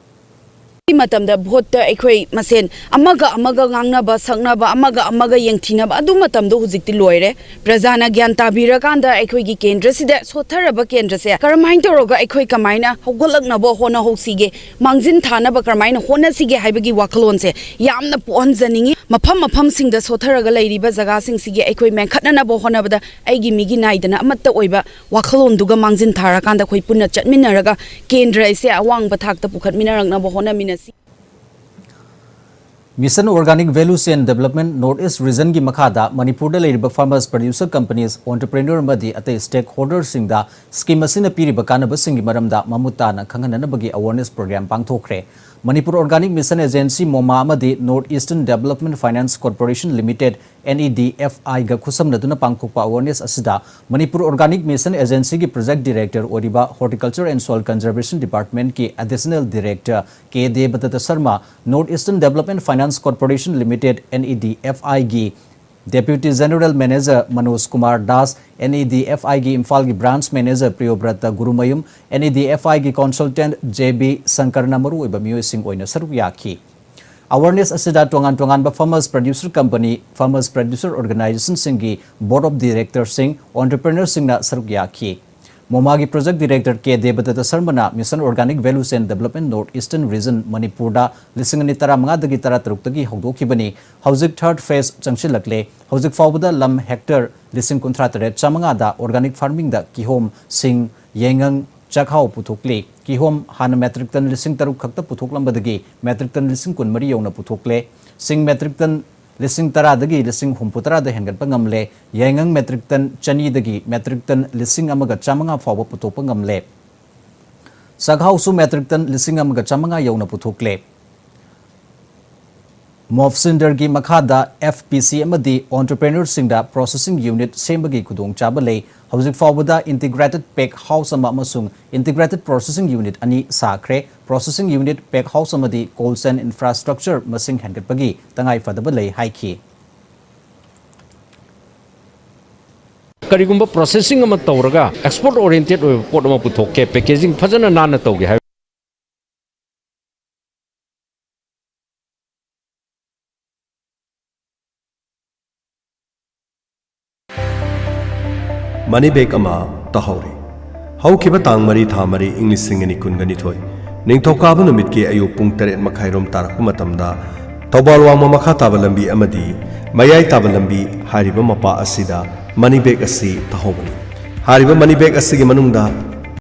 ꯃꯇꯝꯗ ꯚꯣꯠꯇ ꯑꯩꯈꯣꯏ ꯃꯁꯦꯟ ꯑꯃꯒ ꯑꯃꯒ ꯉꯥꯡꯅꯕ ꯁꯛꯅꯕ, ꯑꯃꯒ ꯑꯃꯒ ꯌꯦꯡꯊꯤꯅꯕ, ꯑꯗꯨ ꯃꯇꯝꯗꯣ ꯍꯧꯖꯤꯛꯇꯤ ꯂꯣꯏꯔꯦ꯫ ꯄ꯭ꯔꯖꯥꯅ ꯒ꯭ꯌꯥꯟ ꯇꯥꯕꯤꯔꯀꯥꯟꯗ ꯑꯩꯈꯣꯏꯒꯤ ꯀꯦꯟꯗ꯭ꯔꯁꯤꯗ ꯁꯣꯠꯊꯔꯕ ꯀꯦꯟꯗ꯭ꯔꯁꯦ ꯀꯔꯝꯍꯥꯏꯅ ꯇꯧꯔꯒ ꯑꯩꯈꯣꯏ ꯀꯃꯥꯏꯅ ꯍꯧꯒꯠꯂꯛꯅꯕ ꯍꯣꯠꯅꯍꯧꯁꯤꯒꯦ, ꯃꯥꯡꯖꯤꯟ ꯊꯥꯅꯕ ꯀꯔꯝꯍꯥꯏꯅ ꯍꯣꯠꯅꯁꯤꯒꯦ ꯍꯥꯏꯕꯒꯤ ꯋꯥꯈꯜꯂꯣꯟꯁꯦ ꯌꯥꯝꯅ ꯄꯣꯛꯍꯟꯖꯅꯤꯡꯉꯤ꯫ ꯃꯐꯝ ꯃꯐꯝꯁꯤꯡꯗ ꯁꯣꯠꯊꯔꯒ ꯂꯩꯔꯤꯕ ꯖꯒꯥꯁꯤꯡꯁꯤꯒꯤ ꯑꯩꯈꯣꯏ ꯃꯦꯟꯈꯠꯅꯅꯕ ꯍꯣꯠꯅꯕꯗ ꯑꯩꯒꯤ ꯃꯤꯒꯤ ꯅꯥꯏꯗꯅ ꯑꯃꯠꯇ ꯑꯣꯏꯕ ꯋꯥꯈꯜꯂꯣꯟꯗꯨꯒ ꯃꯥꯡꯖꯤꯟ ꯊꯥꯔꯀꯥꯟꯗ ꯑꯩꯈꯣꯏ ꯄꯨꯟꯅ ꯆꯠꯃꯤꯟꯅꯔꯒ ꯀꯦꯟꯗ꯭ꯔ ꯑꯁꯦ ꯑꯋꯥꯡꯕ ꯊꯥꯛꯇ ꯄꯨꯈꯠꯃꯤꯟꯅꯔꯛꯅꯕ ꯍꯣꯠꯅꯃꯤꯟꯅꯁꯤ꯫ Mission Organic Value Chain Development North East Regionꯒꯤ ꯃꯈꯥꯗ ꯃꯅꯤꯄꯨꯔꯗ ꯂꯩꯔꯤꯕ farmers, producer companies, entrepreneur ꯑꯃꯗꯤ ꯑꯇꯩ stakeholderꯁꯤꯡꯗ scheme ꯑꯁꯤꯅ ꯄꯤꯔꯤꯕ ꯀꯥꯟꯅꯕꯁꯤꯡꯒꯤ ꯃꯔꯝꯗ ꯃꯃꯨꯠ ꯇꯥꯅ ꯈꯪꯍꯟꯅꯅꯕꯒꯤ awareness program ꯄꯥꯡꯊꯣꯛꯈ꯭ꯔꯦ꯫ Manipur Organic Mission Agency, MOMA, ꯑꯃꯗꯤ North Eastern Development Finance Corporation Limited, NEDFIꯒ ꯈꯨꯠꯁꯝꯅꯗꯨꯅ ꯄꯥꯡꯊꯣꯛꯄ awareness ꯑꯁꯤꯗ Manipur Organic Mission Agencyꯒꯤ project director ꯑꯣꯏꯔꯤꯕ Horticulture and Soil Conservation Departmentꯀꯤ additional director K ꯗꯦꯕꯗꯠꯇ Sharma, North Eastern Development Finance Corporation Limited, NEDFIꯒꯤ deputy general manager Manoj Kumar Das, NEDFIꯒꯤ ꯏꯝꯐꯥꯜꯒꯤ branch manager ꯄ꯭ꯔꯤꯌꯣꯕ꯭ꯔꯇ Gurumayum, NEDFIꯒꯤ consultant J B ꯁꯪꯀꯔꯅ ꯃꯔꯨꯑꯣꯏꯕ ꯃꯤꯑꯣꯏꯁꯤꯡ ꯑꯣꯏꯅ ꯁꯔꯨꯛ ꯌꯥꯈꯤ꯫ Awareness ꯑꯁꯤꯗ ꯇꯣꯉꯥꯟ ꯇꯣꯉꯥꯟꯕ farmers producer company, farmers producer organizationꯁꯤꯡꯒꯤ board of directorꯁꯤꯡ, entrepreneurꯁꯤꯡꯅ ꯁꯔꯨꯛ ꯌꯥꯈꯤ꯫ MOMAꯒꯤ project director ꯀꯦ ꯗꯦꯕꯗꯠꯇ ꯁꯔꯃꯅ Mission Organic Value Chain Development North Eastern Region ꯃꯅꯤꯄꯨꯔꯗ ꯂꯤꯁꯤꯡ ꯑꯅꯤ ꯇꯔꯥꯃꯉꯥꯗꯒꯤ ꯇꯔꯥꯇꯔꯨꯛꯇꯒꯤ ꯍꯧꯗꯣꯛꯈꯤꯕꯅꯤ꯫ ꯍꯧꯖꯤꯛ third phase ꯆꯪꯁꯤꯜꯂꯛꯂꯦ꯫ ꯍꯧꯖꯤꯛ ꯐꯥꯎꯕꯗ ꯂꯝ hectare ꯂꯤꯁꯤꯡ ꯀꯨꯟꯊ꯭ꯔꯥ ꯇꯔꯦꯠ ꯆꯥꯃꯉꯥꯗ organic farmingꯗ ꯀꯤꯍꯣꯝ, ꯁꯤꯡ, ꯌꯥꯏꯉꯪ, ꯆꯥꯛꯍꯥꯎ ꯄꯨꯊꯣꯛꯂꯤ꯫ ꯀꯤꯍꯣꯝ ꯍꯥꯟꯅ metric ton ꯂꯤꯁꯤꯡ ꯇꯔꯨꯛ ꯈꯛꯇ ꯄꯨꯊꯣꯛꯂꯝꯕꯗꯒꯤ metric ton ꯂꯤꯁꯤꯡ ꯀꯨꯟꯃꯔꯤ ꯌꯧꯅ ꯄꯨꯊꯣꯛꯂꯦ꯫ ꯁꯤꯡ metric ton ꯂꯤꯁꯤꯡ ꯇꯔꯥꯗꯒꯤ ꯂꯤꯁꯤꯡ ꯍꯨꯝꯐꯨꯇꯔꯥꯗ ꯍꯦꯟꯒꯠꯄ ꯉꯝꯂꯦ꯫ ꯌꯥꯏꯉꯪ metric ton ꯆꯅꯤꯗꯒꯤ metric ton ꯂꯤꯁꯤꯡ ꯑꯃꯒ ꯆꯥꯃꯉꯥ ꯐꯥꯎꯕ ꯄꯨꯊꯣꯛꯄ ꯉꯝꯂꯦ꯫ ꯆꯥꯛꯍꯥꯎꯁꯨ metric ton ꯂꯤꯁꯤꯡ ꯑꯃꯒ ꯆꯥꯃꯉꯥ ꯌꯧꯅ ꯄꯨꯊꯣꯛꯂꯦ꯫ ꯃꯣꯞꯁꯤꯟꯗꯔꯒꯤ ꯃꯈꯥꯗ F P C ꯑꯃꯗꯤ entrepreneurꯁꯤꯡꯗ processing unit ꯁꯦꯝꯕꯒꯤ ꯈꯨꯗꯣꯡꯆꯥꯕ ꯂꯩ꯫ ꯍꯧꯖꯤꯛ ꯐꯥꯎꯕꯗ integrated pack house ꯑꯃ ꯑꯃꯁꯨꯡ integrated processing unit ꯑꯅꯤ ꯁꯥꯈ꯭ꯔꯦ꯫ Processing unit, pack house ꯑꯃꯗꯤ cold chain infrastructure ꯃꯁꯤꯡ ꯍꯦꯟꯒꯠꯄꯒꯤ ꯇꯉꯥꯏ ꯐꯗꯕ ꯂꯩ ꯍꯥꯏꯈꯤ꯫ ꯀꯔꯤꯒꯨꯝꯕ processing ꯑꯃ ꯇꯧꯔꯒ export oriented ꯑꯣꯏꯕ ꯄꯣꯠ ꯑꯃ ꯄꯨꯊꯣꯛꯀꯦ, packaging ꯐꯖꯅ ꯅꯥꯟꯅ ꯇꯧꯒꯦ ꯍꯥꯏ꯫ Money bag ꯑꯃ ꯇꯥꯍꯧꯔꯤ꯫ ꯍꯧꯈꯤꯕ ꯇꯥꯡ ꯃꯔꯤ ꯊꯥ ꯃꯔꯤ ꯏꯪ ꯂꯤꯁꯤꯡ ꯑꯅꯤ ꯀꯨꯟꯒ ꯅꯤꯊꯣꯏ, ꯅꯤꯡꯊꯧꯀꯥꯕ ꯅꯨꯃꯤꯠꯀꯤ ꯑꯌꯨꯛ ꯄꯨꯡ ꯇꯔꯦꯠ ꯃꯈꯥꯏ ꯔꯣꯝ ꯇꯥꯔꯛꯄ ꯃꯇꯝꯗ, ꯊꯧꯕꯥꯜ ꯋꯥꯡꯃ ꯃꯈꯥ ꯇꯥꯕ ꯂꯝꯕꯤ ꯑꯃꯗꯤ ꯃꯌꯥꯏ ꯇꯥꯕ ꯂꯝꯕꯤ ꯍꯥꯏꯔꯤꯕ ꯃꯄꯥ ꯑꯁꯤꯗ money bag ꯑꯁꯤ ꯇꯥꯍꯧꯕꯅꯤ꯫ ꯍꯥꯏꯔꯤꯕ money bag ꯑꯁꯤꯒꯤ ꯃꯅꯨꯡꯗ